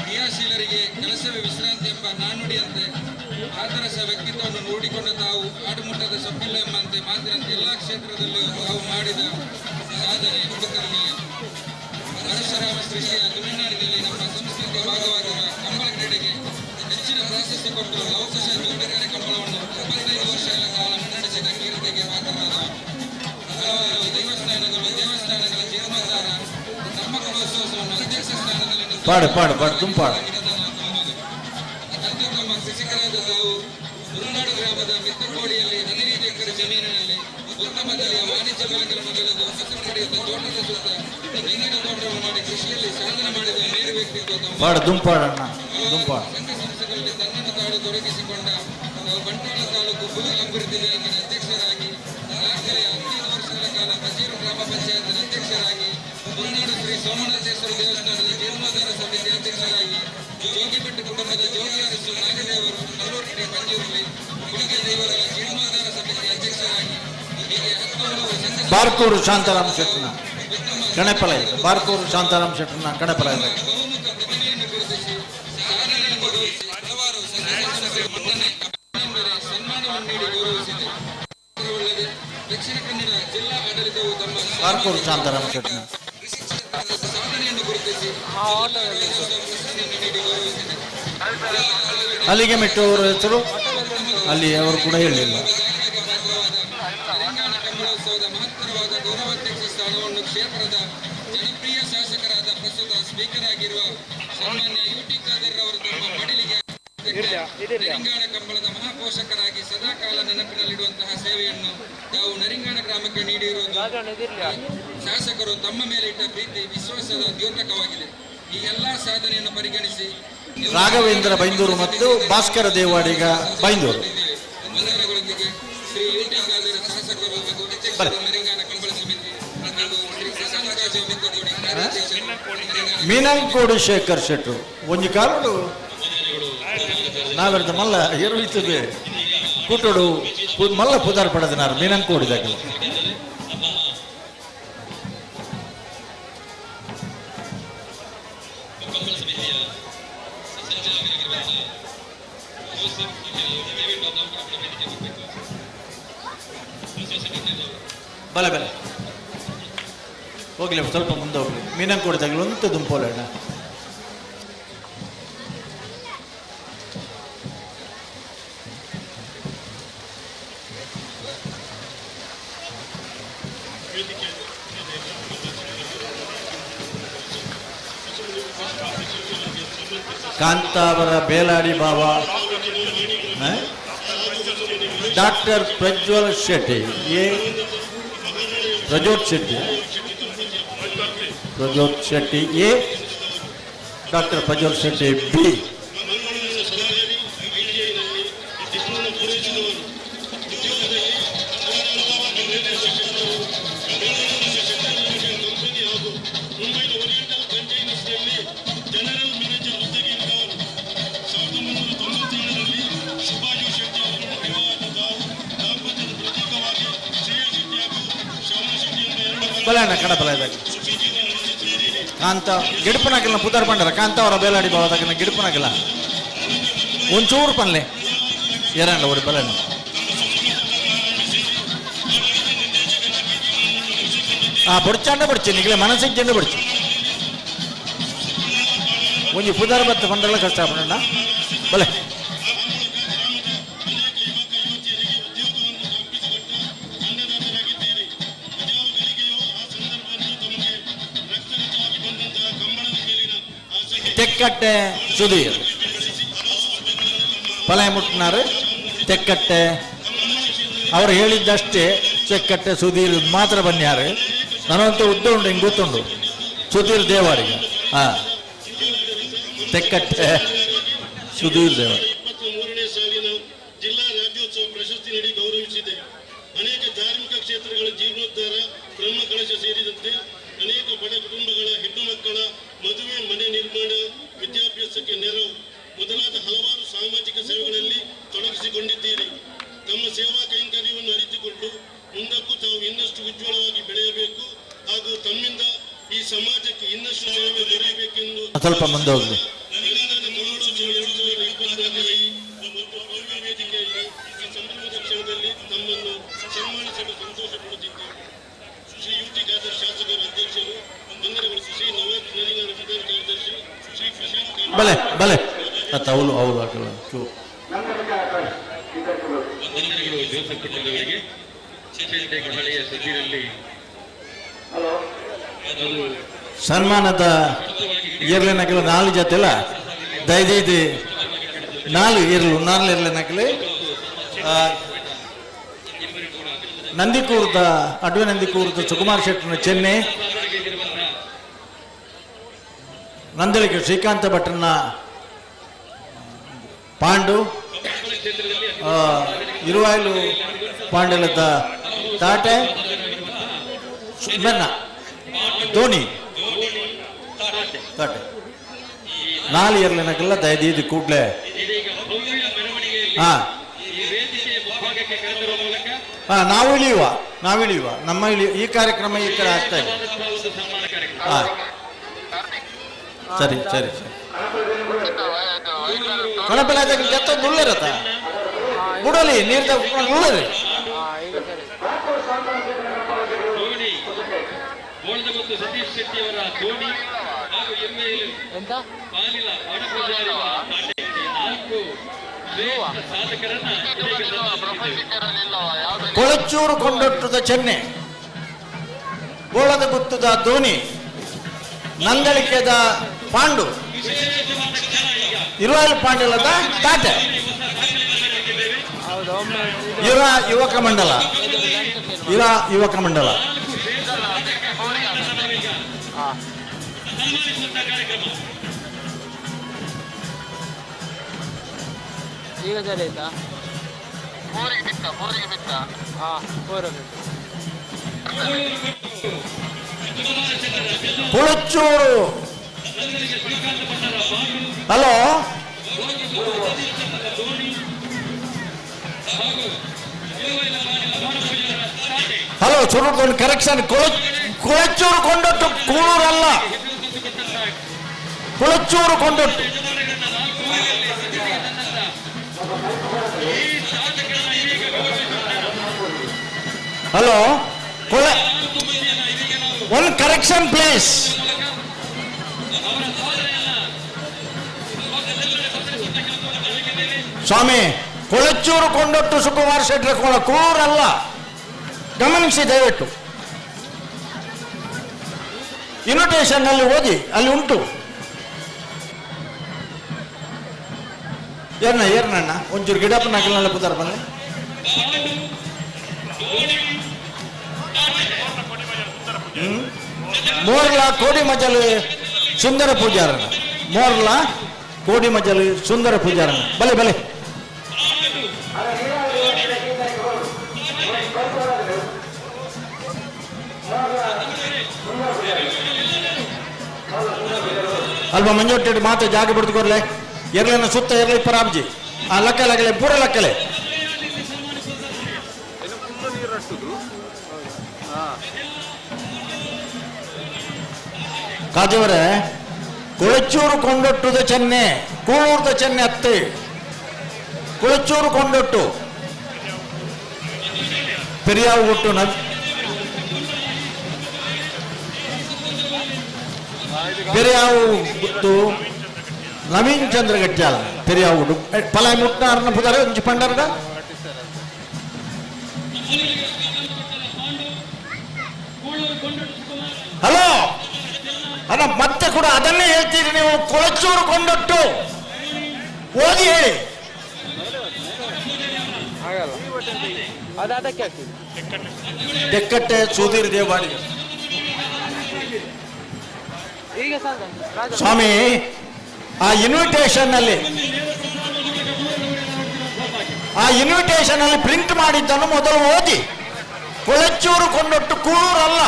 ಕ್ರಿಯಾಶೀಲರಿಗೆ ಕೆಲಸವೇ ವಿಶ್ರಾಂತಿ ಎಂಬ ನಾಣ್ಣುಡಿಯಂತೆ ಆದರ್ಶ ವ್ಯಕ್ತಿತ್ವವನ್ನು ನೋಡಿಕೊಂಡ ತಾವು ಆಡುಮುಟ್ಟದ ಸೊಪ್ಪಿಲ್ಲ ಎಂಬಂತೆ ಮಾತಿನಂತೆ ಎಲ್ಲ ಕ್ಷೇತ್ರದಲ್ಲೂ ತಾವು ಮಾಡಿದ ಸಾಧನೆ ಹುಡುಕರ್ಮೀಯ. ಪರಶುರಾಮ ಸೃಷ್ಟಿಯ ತುಳುನಾಡಿನಲ್ಲಿ ನಮ್ಮ ಸಂಸ್ಕೃತಿಯ ಭಾಗವಾಗಿರುವ ಕಂಬಳ ಕ್ರೀಡೆಗೆ ಹೆಚ್ಚಿನ ಪ್ರಾಶಸ್ತ್ಯ ಕೊಟ್ಟು ಲವಕುಶ ಜೋಡುಕರೆ ಕಂಬಳವನ್ನು 25 ವರ್ಷಗಳ ಕಾಲ ಮುನ್ನಡೆಸಿದ ಕೀರ್ತಿಗೆ ಪಾತ್ರರಾದವರು. ಹಲವಾರು ದೇವಸ್ಥಾನಗಳು, ದೇವಸ್ಥಾನಗಳ ಜೀರ್ಣೋದ್ಧಾರ, ನಮ್ಮ ಕಲೋತ್ಸವವನ್ನು ಅಧ್ಯಕ್ಷ ಸ್ಥಾನದಲ್ಲಿ ಪಾಡು ಪಾಡು ಪಾಡು ತುಂಪಾಡು. ಅತ್ಯುತ್ತಮ ಕೃಷಿಕರಾದ ತಾವು ಉರುನಾಡು ಗ್ರಾಮದ ಮಿತ್ತಕೋಡಿಯಲ್ಲಿ 15 ಎಕರೆ ಜಮೀನಿನಲ್ಲಿ ಉತ್ತಮ ತಳಿಯ ವಾಣಿಜ್ಯ ಬೆಳೆಗಳನ್ನು ಬೆಳೆದು ಫಸಲು ಪಡೆಯುತ್ತ ತೋಟದ ಸುತ್ತ ತೆಂಗಿನ ತೋಟವನ್ನು ಮಾಡಿ ಕೃಷಿಯಲ್ಲಿ ಸಾಧನೆ ಮಾಡಿದ ಮೇರು ವ್ಯಕ್ತಿತ್ವ ತಮ್ಮ. ಪಾಡು ದುಂಪಾಡಣ್ಣ ದುಂಪಾಡು. ಸಂಘ ಸಂಸ್ಥೆಗಳಲ್ಲಿ ತನ್ನನ್ನು ತಾನು ತೊಡಗಿಸಿಕೊಂಡ ತಾವು ಬಂಟ್ವಾಳ ತಾಲೂಕು ಭೂ ಅಭಿವೃದ್ಧಿ ಬ್ಯಾಂಕಿನ ಅಧ್ಯಕ್ಷರಾಗಿ, ದಾಖಲೆಯ 15 ವರ್ಷಗಳ ಕಾಲ ಬಜೀರು ಗ್ರಾಮ ಪಂಚಾಯತ್ನ ಅಧ್ಯಕ್ಷರಾಗಿ, ಉರುನಾಡು ಶ್ರೀ ಸೋಮನಾಥೇಶ್ವರ ದೇವಸ್ಥಾನದ ಜೀರ್ಣೋದ್ಧಾರ ಸಮಿತಿ ಅಧ್ಯಕ್ಷರಾಗಿ, ಜೋಗಿಬೆಟ್ಟು ಕುಟುಂಬದ ಜೋಗಿ ಅರಸು ನಾಗದೇವರು ನಲ್ಲೂರು ಪಂಜುರ್ಲಿ ಕುಣಿಗೆ ದೇವರ ಜೀರ್ಣೋದ್ಧಾರ ಸಮಿತಿ ಅಧ್ಯಕ್ಷರಾಗಿ, ಹೀಗೆ 10 ಹಲವು ಸಂಘ ಬಾರ್ಕೂರು ಶಾಂತಾರಾಮ್ ಶೆಟ್ಟನ ಗಣಪಲ ಇದೆ. ಬಾರ್ಕೂರು ಶಾಂತಾರಾಮ್ ಶೆಟ್ಟನ ಗಣಪಲ ಇದೆ. ಬಹುಮುಖ ಪ್ರತಿಭೆಯನ್ನು ಗುರುತಿಸಿ ಸಾಧನೆಯನ್ನು ಗೌರವಿಸಿ ಹಲವಾರು ಸಂಘ ಸಂಸ್ಥೆಗಳ ಮನ್ನಣೆ, ಅಭಿನಂದನೆ, ಸನ್ಮಾನವನ್ನು ನೀಡಿ ಗೌರವಿಸಿದೆ. ಮಾತ್ರವಲ್ಲದೆ ದಕ್ಷಿಣ ಕನ್ನಡ ಜಿಲ್ಲಾ ಆಡಳಿತವು ತಮ್ಮ ಬಾರ್ಕೂರು ಶಾಂತಾರಾಮ್ ಶೆಟ್ಟನ ಸಾಧನೆಯನ್ನು ಗುರುತಿಸಿ ಪ್ರಶಸ್ತಿಯನ್ನು ನೀಡಿ ಗೌರವಿಸಿದೆ. ಅಲ್ಲಿಗೆ ಮೆಟ್ಟು ಅವರ ಹೆಸರು ಅಲ್ಲಿ ಅವರು ಕೂಡ ಹೇಳಿಲ್ಲ. ತೆಲಂಗಾಣ ಕಂಬಳೋತ್ಸವದ ಮಹತ್ತರವಾದ ಗೌರವಾಧ್ಯಕ್ಷ ಸ್ಥಾನವನ್ನು ಕ್ಷೇತ್ರದ ಜನಪ್ರಿಯ ಶಾಸಕರಾದ ಪ್ರಸ್ತುತ ಸ್ಪೀಕರ್ ಆಗಿರುವ ಸನ್ಮಾನ್ಯ ಯು ಟಿ ಖಾದರ್ ಅವರು ತಮ್ಮ ಮಡಿಲಿಗೆ ನರಿಂಗಾಣ ಕಂಬಳದ ಮಹಾಪೋಷಕರಾಗಿ ಸದಾಕಾಲ ನೆನಪಿನಲ್ಲಿಡುವಂತಹ ಸೇವೆಯನ್ನು ತಾವು ನರಿಂಗಾಣ ಗ್ರಾಮಕ್ಕೆ ನೀಡಿರುವುದು ಶಾಸಕರು ತಮ್ಮ ಮೇಲಿಟ್ಟ ಪ್ರೀತಿ ವಿಶ್ವಾಸದ ದ್ಯೋತಕವಾಗಿದೆ. ಈ ಎಲ್ಲಾ ಸಾಧನೆಯನ್ನು ಪರಿಗಣಿಸಿ ರಾಘವೇಂದ್ರ ಬೈಂದೂರು ಮತ್ತು ಭಾಸ್ಕರ ದೇವಾಡಿಗ ಬೈಂದೂರು. ವಂದನೆಗಳೊಂದಿಗೆ ಶ್ರೀ ಯು ಟಿ ಖಾದರ್ ಶಾಸಕರು ಹಾಗೂ ಅಧ್ಯಕ್ಷರು ನರಿಂಗಾಣ ಕಂಬಳ ಸಮಿತಿ ಹಾಗೂ ಶ್ರೀ ಪ್ರಶಾಂತ್ ರಾಜು ಮಿತ್ತಗೋಡಿ ಕಾರ್ಯಾಧ್ಯಕ್ಷರು. ಮೀನಂಕೋಡು ಶೇಖರ್ ಶೆಟ್ಟರು ಒಂಜಿ ಕಾಲುಡು ನಾವೆರ್ದ ಮಲ್ಲ ಎರುಯ್ತದೆ ಕೂಟೋಡು ಮಲ್ಲ ಪುದಾರ್ ಪಡೆದಿನಾರು ಮೀನಂಕೋಡು ದಾಖಲೆ. ಬಲೆ ಬಲೆ ಹೋಗ್ಲಿ, ಸ್ವಲ್ಪ ಮುಂದೆ ಹೋಗ್ಲಿ. ಮೀನಂಕೋಡು ತಗಲು ಅಂತ ದುಂಪೋಲಣ್ಣ. ಕಾಂತಾವರ ಬೇಲಾಡಿ ಬಾಬಾ, doctor Prajwal Shetty A, Prajwal Shetty, Prajwal Shetty A, doctor Prajwal Shetty B. ಬಲಣ್ಣ ಕಡಪಲ ಇದಾಗ ಕಾಂತ ಗಿಡಪನಾಕಿಲ್ಲ ಪುದಾರ್ ಪಂಡರ ಕಾಂತ ಅವರ ಬೇಲಾಡಿ ಬಾವದಾಕಿನ ಗಿಡಪನಾಕಿಲ್ಲ ಒಂಚೂರು ಪನ್ಲೆ ಏರಣ್ಣ ಒಡಿ ಬಲಣ್ಣ. ಆ ಬೊಡ್ಚಾಂಡ ಬಡ್ಚಿ ನಿಗಲೆ ಮನಸ್ಸಿಗೆ ಚೆಂಡು ಬಡ್ಚಿ ಒಂಜಿ ಪುದಾರ್ ಬತ್ತ ಪಂಡಲ್ಲ ಕಷ್ಟ ಪಂಡಣ್ಣ ಬಲೆ. ತೆಕ್ಕಟ್ಟೆ ಸುಧೀರ್ ಪಲಾಯಮುಟ್ನಾರು ತೆಕ್ಕಟ್ಟೆ ಅವರು ಹೇಳಿದ್ದಷ್ಟೇ. ತೆಕ್ಕಟ್ಟೆ ಸುಧೀರ್ ಮಾತ್ರ ಬನ್ಯಾರು. ನನಗಂತೂ ಉದ್ದ ಉಂಟು ಹಿಂಗೆ ಗೊತ್ತುಂಟು ಸುಧೀರ್ ದೇವಾಡಿಗ. ಹಾಂ, ತೆಕ್ಕಟ್ಟೆ ಸುಧೀರ್ ದೇವ. ಜಿಲ್ಲಾ ರಾಜ್ಯೋತ್ಸವ ಪ್ರಶಸ್ತಿ ನೀಡಿ ಸಮಾಜಕ್ಕೆ ಇನ್ನಷ್ಟು ಸೇವೆ ದೊರೆಯಬೇಕೆಂದು ಸ್ವಲ್ಪ ಮುಂದೆ ಹೋಗಲಿ. ನರೇಂದ್ರದ 3 2024 ಮತ್ತು ಭವ್ಯ ವೇದಿಕೆಯಲ್ಲಿ ಈ ಸಂಭ್ರಮದ ಕ್ಷಣದಲ್ಲಿ ತಮ್ಮನ್ನು ಸನ್ಮಾನಿಸಲು ಸಂತೋಷ ಪಡುತ್ತಿದ್ದೇವೆ. ಶ್ರೀ ಯು ಟಿ ಖಾದರ್ ಶಾಸಕರು ಅಧ್ಯಕ್ಷರು, ವಂದನೆಗಳು. ಶ್ರೀ ನವಾಜ್ ನರಿಂಗನ ಪ್ರಧಾನ ಕಾರ್ಯದರ್ಶಿ, ಶ್ರೀ ಪ್ರಶಾಂತ್ ಕಾಮತ್ ಬಲೆ ಬಲೆ ಅತ್ತ ಅವಳು ಅವಳು ಹಾಕಲ್ಲ ಚೂ. ವಂದನೆಗಳು ಜೋಸೆಫ್ ಕುಟುಂಬದವರಿಗೆ. ಚೆಂಡೆ ಕಹಳೆಯ ಸದ್ದಿನಲ್ಲಿ ಅದು ಸನ್ಮಾನದ ಇರ್ಲಿನಕಲು ನಾಲ್ಕು ಜೊತೆಲ್ಲ ದಯದೈದು ನಾಲ್ಕು ಇರ್ಲು ನಾಲ್ಕು ಇರ್ಲಿನಕಲು ನಂದಿಕೂರ್ದ ಅಡ್ವೆ ನಂದಿಕೂರ್ದ ಸುಕುಮಾರ್ ಶೆಟ್ಟನ ಚೆನ್ನೆ, ನಂದಳಿಕೆ ಶ್ರೀಕಾಂತ ಭಟ್ರನ ಪಾಂಡು, ಇರುವಾಯ್ಲು ಪಾಂಡಲದ ತಾಟೆ ಮೆನ್ನ ಧೋನಿ ತಾಟೆ ನಾಲ್ ಇರ್ಲಿನಕಲ್ಲ ದಯದೀದು ಕೂಡ್ಲೆ. ಹಾ ಹಾ ನಾವು ಇಳಿಯುವ, ನಾವು ಇಳಿಯುವ, ನಮ್ಮ ಇಳಿ ಈ ಕಾರ್ಯಕ್ರಮ ಈ ಕಡೆ ಆಗ್ತಾ ಇದೆ. ಹಾ ಸರಿ ಸರಿ ಸರಿ. ಕಣಪೆಲ್ಲ ಜತ್ತ ಉಳ್ಳರತ್ತ ಬುಡಲಿ ನೀರು ಉಳ್ಳರಿ. ಧೋನಿ ಬೋಳದಗುತ್ತು ಸತೀಶ್ ಶೆಟ್ಟಿ ಅವರ ಧೋನಿ ಹಾಗೂ ಎಂಎಲ್ ಪಾಲಿಲ ಬಾಣಪೂಜಾರಿ ತಾಟೆ, ಈ ನಾಲ್ಕು ಶ್ರೇಷ್ಠ ಸಾಧಕರನ್ನ ಇದೀಗ ಸನ್ಮಾನಿಸಿದ್ದೇವೆ. ಕೊಳಚೂರು ಕೊಂಡೊಟ್ಟದ ಚೆನ್ನೆ, ಬೋಳದ ಗುತ್ತದ ಧೋನಿ, ನಂದಳಿಕೆದ ಪಾಂಡು, ಇರುವಾಲು ಪಾಂಡಲದ ತಾಟೆ, ಇರ ಯುವಕ ಮಂಡಲ, ಇರ ಯುವಕ ಮಂಡಲ. ಈಗ ಸರಿ ಆಯ್ತಾ? ಹಾ, ಫೋರ್. ಕೊಳಚೂರು. ಹಲೋ, ಹಲೋ, ಸುರು ಕರೆಕ್ಷನ್. ಕೊಳಚೂರು ಕೊಂಡೊಟ್ಟು, ಕೂಳೂರಲ್ಲ, ಕೊಳಚೂರು ಕೊಂಡೊಟ್ಟು. ಹಲೋ, ಕೊಳ ಒಂದು ಕರೆಕ್ಷನ್ ಪ್ಲೀಸ್. ಸ್ವಾಮಿ, ಕೊಳಚೂರು ಕೊಂಡೊಟ್ಟು ಸುಕುಮಾರ್ ಶೆಟ್ಟರ ಕೋಣ, ಕೂರಲ್ಲ, ಗಮನಿಸಿ ದಯವಿಟ್ಟು. ಇನ್ವಿಟೇಷನ್ ಅಲ್ಲಿ ಓದಿ, ಅಲ್ಲಿ ಉಂಟು. ಏರ್ನ ಏರ್ನಣ್ಣ ಒಂಚೂರು ಗಿಡಪ್ಪನ ಹಾಕಲ್ಲ ಪುದಾರ ಬನ್ನಿ. ಮೋರ್ಲಾ ಕೋಡಿ ಮಜಲು ಸುಂದರ ಪೂಜಾರನ, ಮೋರ್ಲಾ ಕೋಡಿ ಮಜಲು ಸುಂದರ ಪೂಜಾರನ. ಬಲೆ ಬಲೆ. ಅಲ್ಪ ಮಂಜೊಟ್ಟೆ ಮಾತ್ರ ಜಾಗ ಬಿಡ್ದುಕೊರ್ಲೆ ಎರ್ಲೆನ ಸುತ್ತ ಎರ್ಲೆ ಇಪ್ಪರಾಬ್ಜಿ ಆ ಲಕ್ಕ ಲಕ್ಕಲೆ ಪೂರ ಲಕ್ಕಲೆ. ಕಾಜವರೇ, ಕೊಳಚೂರು ಕೊಂಡೊಟ್ಟುದ ಚೆನ್ನೆ, ಕೂಳೂರ್ದ ಚೆನ್ನೆ ಅತ್ತೆ, ಕೊಳಚೂರು ಕೊಂಡೊಟ್ಟು ಪೆರಿಯಾವು ಹುಟ್ಟು ನ ಪೆರಿಯಾವು ಗುತ್ತು ನವೀನ್ ಚಂದ್ರ ಗಟ್ಯಾಲ ಪೆರಿಯಾವು ಪಲಾಯ್ ಮುಟ್ನಾರನ ಪುದಾರ ಒಂಜಿ ಪಂಡರ್ಡ. ಹಲೋ ಅಣ್ಣ, ಮತ್ತೆ ಕೂಡ ಅದನ್ನೇ ಹೇಳ್ತೀರಿ ನೀವು. ಕೊಳಚೂರು ಕೊಂಡೊಟ್ಟು ಓದಿ ಹೇಳಿ. ಆಗಲ್ಲ ಅದು, ಅದಕ್ಕೆ ಆಗ್ತದೆ. ತೆಕ್ಕಟ್ಟೆ ಸುಧೀರ್ ದೇವಾಡಿ. ಈಗ ಸಾಕ. ಸ್ವಾಮಿ, ಆ ಇನ್ವಿಟೇಷನ್ ಅಲ್ಲಿ, ಆ ಇನ್ವಿಟೇಷನ್ ಅಲ್ಲಿ ಪ್ರಿಂಟ್ ಮಾಡಿದ್ದನ್ನು ಮೊದಲು ಓದಿ. ಕೊಳಚೂರು ಕೊಂಡೊಟ್ಟು, ಕೂಳೂರಲ್ಲ.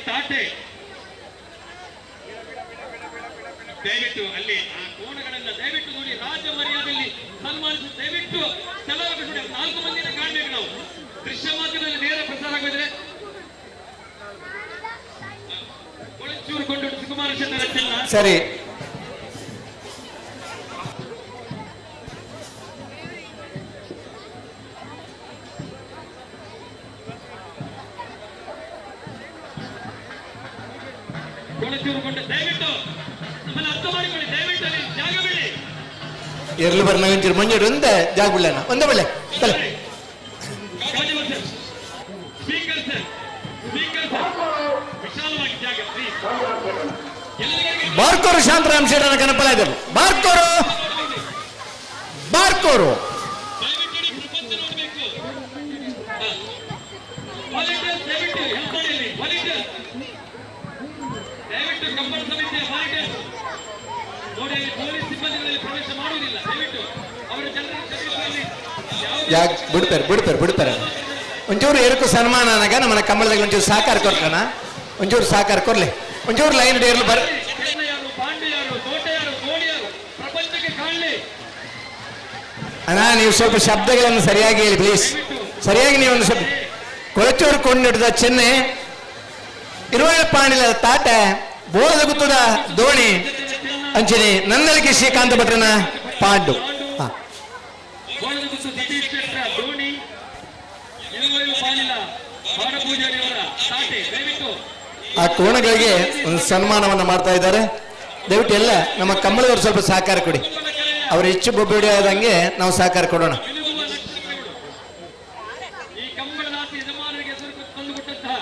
ತಾಟೆ. ದಯವಿಟ್ಟು ಅಲ್ಲಿ ಆ ಕೋಣಗಳನ್ನ ದಯವಿಟ್ಟು ನೋಡಿ, ರಾಜ ಮರ್ಯಾದೆಯಲ್ಲಿ ಸನ್ಮಾನಿಸಿ ದಯವಿಟ್ಟು ಸ್ಥಳಾವಕಾಶ ಕೊಡಿ. 4 ಮಂದಿನ ಕಾಣ್ಬೇಕು ನಾವು. ದೃಶ್ಯ ಮಾಧ್ಯಮದಲ್ಲಿ ನೇರ ಪ್ರಸಾರ ಆಗಿದ್ರೆ ಕೊಳಚೂರು ಕೊಂಡು ಸುಕುಮಾರ ಶೆಟ್ಟರ ಸರಿ. ಕೊಳಚೂರು ಕೊಂಡು ದಯವಿಟ್ಟು ನಮ್ಮನ್ನ ಅರ್ಥ ಮಾಡಿಕೊಳ್ಳಿ, ದಯವಿಟ್ಟು ಅಲ್ಲಿ ಜಾಗ ಬಿಡಿ. ಎರ್ಲು ಬರ್ನ ಒಂಚೂರು ಮಂಜೂರು ಒಂದೇ ಜಾಗ ಬಿಡ್ಲೇನ ಒಂದೇ ಬಿಡ್ಲೆ ತಲೆ. ಸ್ಪೀಕರ್ ಸರ್, ಸ್ಪೀಕರ್ ಸರ್, ವಿಶಾಲವಾಗಿ ಜಾಗ ಪ್ಲೀಸ್. ಬಾರ್ಕೋರು ಶಾಂತರಾಮ್ ಶೆಟ್ಟನ ಕನಪಲ ಇದ್ದರು. ಬಾರ್ಕೋರು ಬಾರ್ಕೋರು ವಾಲಂಟಿಯರ್ಸ್ ದಯವಿಟ್ಟು ಹೆಲ್ಪ್ ಮಾಡಿ ಅಲ್ಲಿ. ವಾಲಂಟಿಯರ್ಸ್ ದಯವಿಟ್ಟು ಕಂಬಳ ಸಮಿತಿಯ ವಾಲಂಟಿಯರ್ಸ್ ನೋಡಿ, ಅಲ್ಲಿ ಪೊಲೀಸ್ ಸಿಬ್ಬಂದಿಗಳಲ್ಲಿ ಪ್ರವೇಶ ಮಾಡುವುದಿಲ್ಲ. ದಯವಿಟ್ಟು ಅವರ ಜನರ ಶರೀರದಲ್ಲಿ ಯಾಕೆ ಬಿಡ್ತಾರೆ ಬಿಡ್ತಾರೆ ಬಿಡ್ತಾರೆ. ಒಂಚೂರು ಏರಕ್ಕೂ ಸನ್ಮಾನ ಅನ್ನಾಗ ನಮ್ಮನ್ನ ಕಂಬಳದಾಗ ಒಂಚೂರು ಸಹಕಾರ ಕೊಡ್ತಾನ, ಒಂಚೂರು ಸಹಕಾರ ಕೊಡ್ಲಿ, ಒಂಚೂರು ಲೈನ್ ಏರ್ಲು ಬರ್. ಚೆನ್ನ ಯಾರು, ಪಾಂಡು ಯಾರು, ತೋಟ ಯಾರು, ಕೋಣಿ ಯಾರು, ಪ್ರಪಂಚಕ್ಕೆ ಕಾಣಲಿ. ಅಣ್ಣ ನೀವು ಸ್ವಲ್ಪ ಶಬ್ದಗಳನ್ನು ಸರಿಯಾಗಿ ಹೇಳಿ ಪ್ಲೀಸ್, ಸರಿಯಾಗಿ ನೀವು ಒಂದು ಶಬ್ದ. ಕೊಳಚೂರು ಕೊಂಡಿಡ್ದ ಚೆನ್ನೆ ಇರುವಳ ಪಾಣಿಲ ತಾಟ ಬೋಳದ ಗುತ್ತದ ದೋಣಿ ಅಂಚಿನಿ ನನ್ನಲಿಕೆ ಶ್ರೀಕಾಂತ ಭಟ್ರನ ಪಾಂಡು. ಹಾ. ಬೋಳದಗುತ್ತು ಸತೀಶ್ ಶೆಟ್ಟರ ದೋಣಿ, ಇಳುವರಿ ಪಾಲಿನ ಬಾಡ ಪೂಜಾರಿಯವರ ತಾಟೆ. ದಯವಿಟ್ಟು ಆ ಕೋಣಗಳಿಗೆ ಒಂದು ಸನ್ಮಾನವನ್ನು ಮಾಡ್ತಾ ಇದ್ದಾರೆ. ದಯವಿಟ್ಟು ಎಲ್ಲ ನಮ್ಮ ಕಂಬಳದವರು ಸ್ವಲ್ಪ ಸಹಕಾರ ಕೊಡಿ, ಅವರು ಹೆಚ್ಚು ಬೊಬ್ಬೆ ಹೊಡೆಯಾದಂಗೆ ನಾವು ಸಹಕಾರ ಕೊಡೋಣ. ಈ ಕಂಬಳದಾಸ ಯಜಮಾನರಿಗೆ ಹೆಸರು ತಂದುಕೊಟ್ಟಂತಹ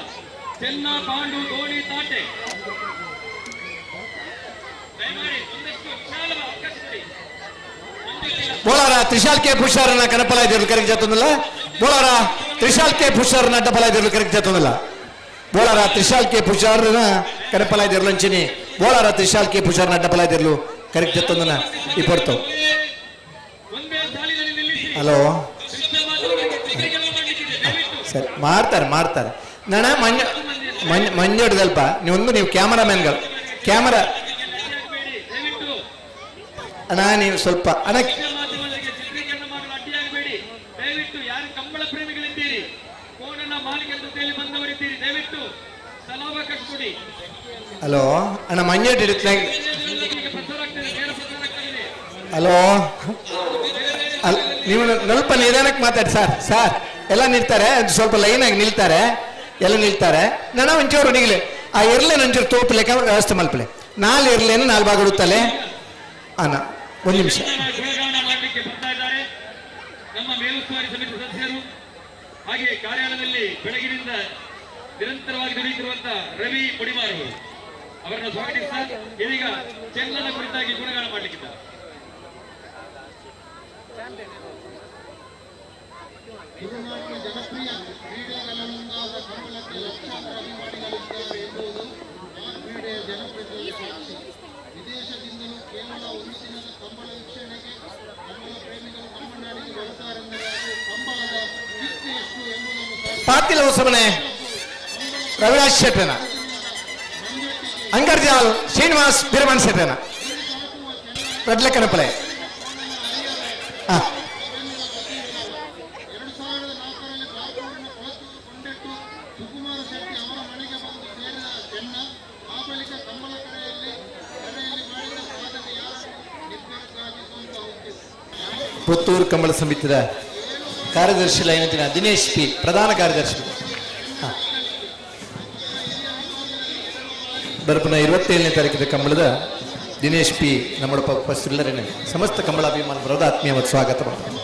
ಚೆನ್ನ, ಪಾಂಡು, ದೋಣಿ, ತಾಟೆ, ದಯಮಾಡಿ ಒಂದಷ್ಟು ವಿಶಾಲ ಅವಕಾಶ ಕೊಡಿ. ಬೋಳಾರ ತ್ರಿಶಾಲ್ ಕೆ ಪುಷಾರನ್ನ ಕನಪಲ ಇದ್ದರು ಕರೆಕ್ಟ್ ಜಾತಂದಿಲ್ಲ. ಬೋಳಾರ ತ್ರಿಶಾಲ್ ಕೆ ಪುಷಾರನ್ನ ಅಡ್ಡಪಲ ಇದ್ದರು ಕರೆಕ್ಟ್ ಜಾತಂದಿಲ್ಲ. ಬೋಳಾರ ತ್ರಿಶಾಲ್ ಕೆ ಪುಷಾರನ ಕನಪಲ ಇದ್ದರು ಲಂಚಿನಿ. ಬೋಳಾರ ತ್ರಿಶಾಲ್ ಕೆ ಪುಷಾರನ ಅಡ್ಡಪಲ ಇದ್ದರು ಕರೆಕ್ಟ್ ಜಾತಂದನ ಈ ಪೊರ್ತು. ಹಲೋ ಸರಿ, ಮಾಡ್ತಾರೆ ಮಾಡ್ತಾರೆ. ನಾನ ಮಂಜ ಮಂಜ ಮಂಜೋಡ್ದಲ್ಪ ನೀವೊಂದು ನೀವು ಕ್ಯಾಮರಾಮ್ಯಾನ್ಗಳು, ಕ್ಯಾಮರಾ ಅಣ್ಣ ನೀವು ಸ್ವಲ್ಪ ಅಣ್ಣ. ಮಾಧ್ಯಮಗಳಿಗೆ ಚಿತ್ರೀಕರಣ ಮಾಡಲು ಅಡ್ಡಿಯಾಗಬೇಡಿ. ದಯವಿಟ್ಟು ಯಾರು ಕಂಬಳ ಪ್ರೇಮಿಗಳಿದ್ದೀರಿ, ಕೋಣನ ಮಾಲೀಕರ ಜೊತೆಯಲ್ಲಿ ಬಂದವರಿದ್ದೀರಿ, ದಯವಿಟ್ಟು ಸ್ಥಳಾವಕಾಶ ಕೊಡಿ. ಹಲೋ ಅಣ್ಣ ಮಂಜೋಡ್ ಹಿಡಿತ. ಈಗ ಪ್ರಸಾರ ಆಗ್ತದೆ, ನೇರ ಪ್ರಸಾರ ಆಗ್ತದೆ. ಹಲೋ ಅಲ್ ನೀವು ಸ್ವಲ್ಪ ನಿಧಾನಕ್ಕೆ ಮಾತಾಡಿ ಸರ್. ಸರ್ ಎಲ್ಲ ನಿಲ್ತಾರೆ, ಅದು ಸ್ವಲ್ಪ ಲೈನಾಗಿ ನಿಲ್ತಾರೆ, ಎಲ್ಲ ನಿಲ್ತಾರೆ. ನಾನು ಒಂಚೂರು ನಿಗಲಿ ಆ ಎರ್ಲೇನು ಒಂಚೂರು ತೋಪು ಲೆಕ್ಕ ವ್ಯವಸ್ಥೆ ಮಲ್ಪಲೆ. ನಾಲ್ ಎರ್ಲೇನು ನಾಲ್ ಭಾಗ ಹುಡುತ್ತಲೆ ಅಣ್ಣ. ಒಂದು ನಿಮಿಷ. ಗುಣಗಾನ ಮಾಡಲಿಕ್ಕೆ ಬರ್ತಾ ಇದ್ದಾರೆ ನಮ್ಮ ಮೇಲುಸ್ತುವಾರಿ ಸಮಿತಿ ಸದಸ್ಯರು, ಹಾಗೆ ಕಾರ್ಯಾಲಯದಲ್ಲಿ ಬೆಳಗಿನಿಂದ ನಿರಂತರವಾಗಿ ದುಡಿಯುತ್ತಿರುವಂತಹ ರವಿ ಪುಡಿಮಾರು ಅವರನ್ನು ಸ್ವಾಗತಿಸ್ತಾ ಇದೀಗ ಚೆನ್ನನ ಕುರಿತಾಗಿ ಗುಣಗಾನ ಮಾಡಲಿಕ್ಕಿದ್ದಾರೆ. ತುಳುನಾಡಿನ ಜನಪ್ರಿಯ ಕ್ರೀಡೆಗಳಲ್ಲೊಂದಾದ ಕಂಬಳಕ್ಕೆ ಲಕ್ಷಾಂತರ ಅಭಿಮಾನಿಗಳಿದ್ದಾರೆ ಎಂಬುದು ಆ ಕ್ರೀಡೆಯ ಜನಪ್ರಿಯತೆಯ ಸಾಕ್ಷಿ. ವಿದೇಶದಿಂದಲೂ ಕೇವಲ ಒಂದು ದಿನದ ಕಂಬಳ ವೀಕ್ಷಣೆಗೆ ಕಂಬಳ ಪ್ರೇಮಿಗಳು ನಮ್ಮ ನಾಡಿಗೆ ಬರುತ್ತಾರೆಂದರೆ ಅದು ಕಂಬಳದ ಕಿಚ್ಚು ಎಷ್ಟು ಎಂಬುದನ್ನು ಸಾರಿ ಪಾತಿಲ ಹೊಸಮನೆ ರವಿರಾಜ್ ಶೆಟ್ಟನ, ಅಂಗರ್ಜಾಲ್ ಶ್ರೀನಿವಾಸ್ ಬಿರಮನ್ ಶೆಟ್ಟನ ರಡ್ಲೆ ಕನಪಲೆ. ಹಾ 2004ರಲ್ಲಿ ಬಾರ್ಕೂರಿನ ಕೊಳತ್ತೂರು ಕೊಂಡೆಟ್ಟು ಸುಕುಮಾರ ಶೆಟ್ಟಿ ಅವರ ಮನೆಗೆ ಬಂದು ಸೇರಿದ ಚೆನ್ನ ಆ ಬಳಿಕ ಕಂಬಳ ಕರೆಯಲ್ಲಿ ಮಾಡಿದ ಸಾಧನೆ ಯಾರನ್ನೂ ನಿಬ್ಬೆರಗಾಗಿಸುವಂತಹುದು. ಪುತ್ತೂರು ಕಂಬಳ ಸಮಿತಿಯ ಕಾರ್ಯದರ್ಶಿ ಲೈನಂತಿನ ದಿನೇಶ್ ಪಿ ಪ್ರಧಾನ ಕಾರ್ಯದರ್ಶಿ. ಬರಪನ 27ನೇ ತಾರೀಕಿನ ಕಂಬಳದ ದಿನೇಶ್ ಪಿ ನಮ್ಮ ಉಪಸ್ಥಿತರಿಲ್ಲರೇನೆ ಸಮಸ್ತ ಕಂಬಳ ಅಭಿಮಾನ ಬರೋದ ಆತ್ಮೀಯವಾದ ಸ್ವಾಗತ ಮಾಡ್ತಾರೆ.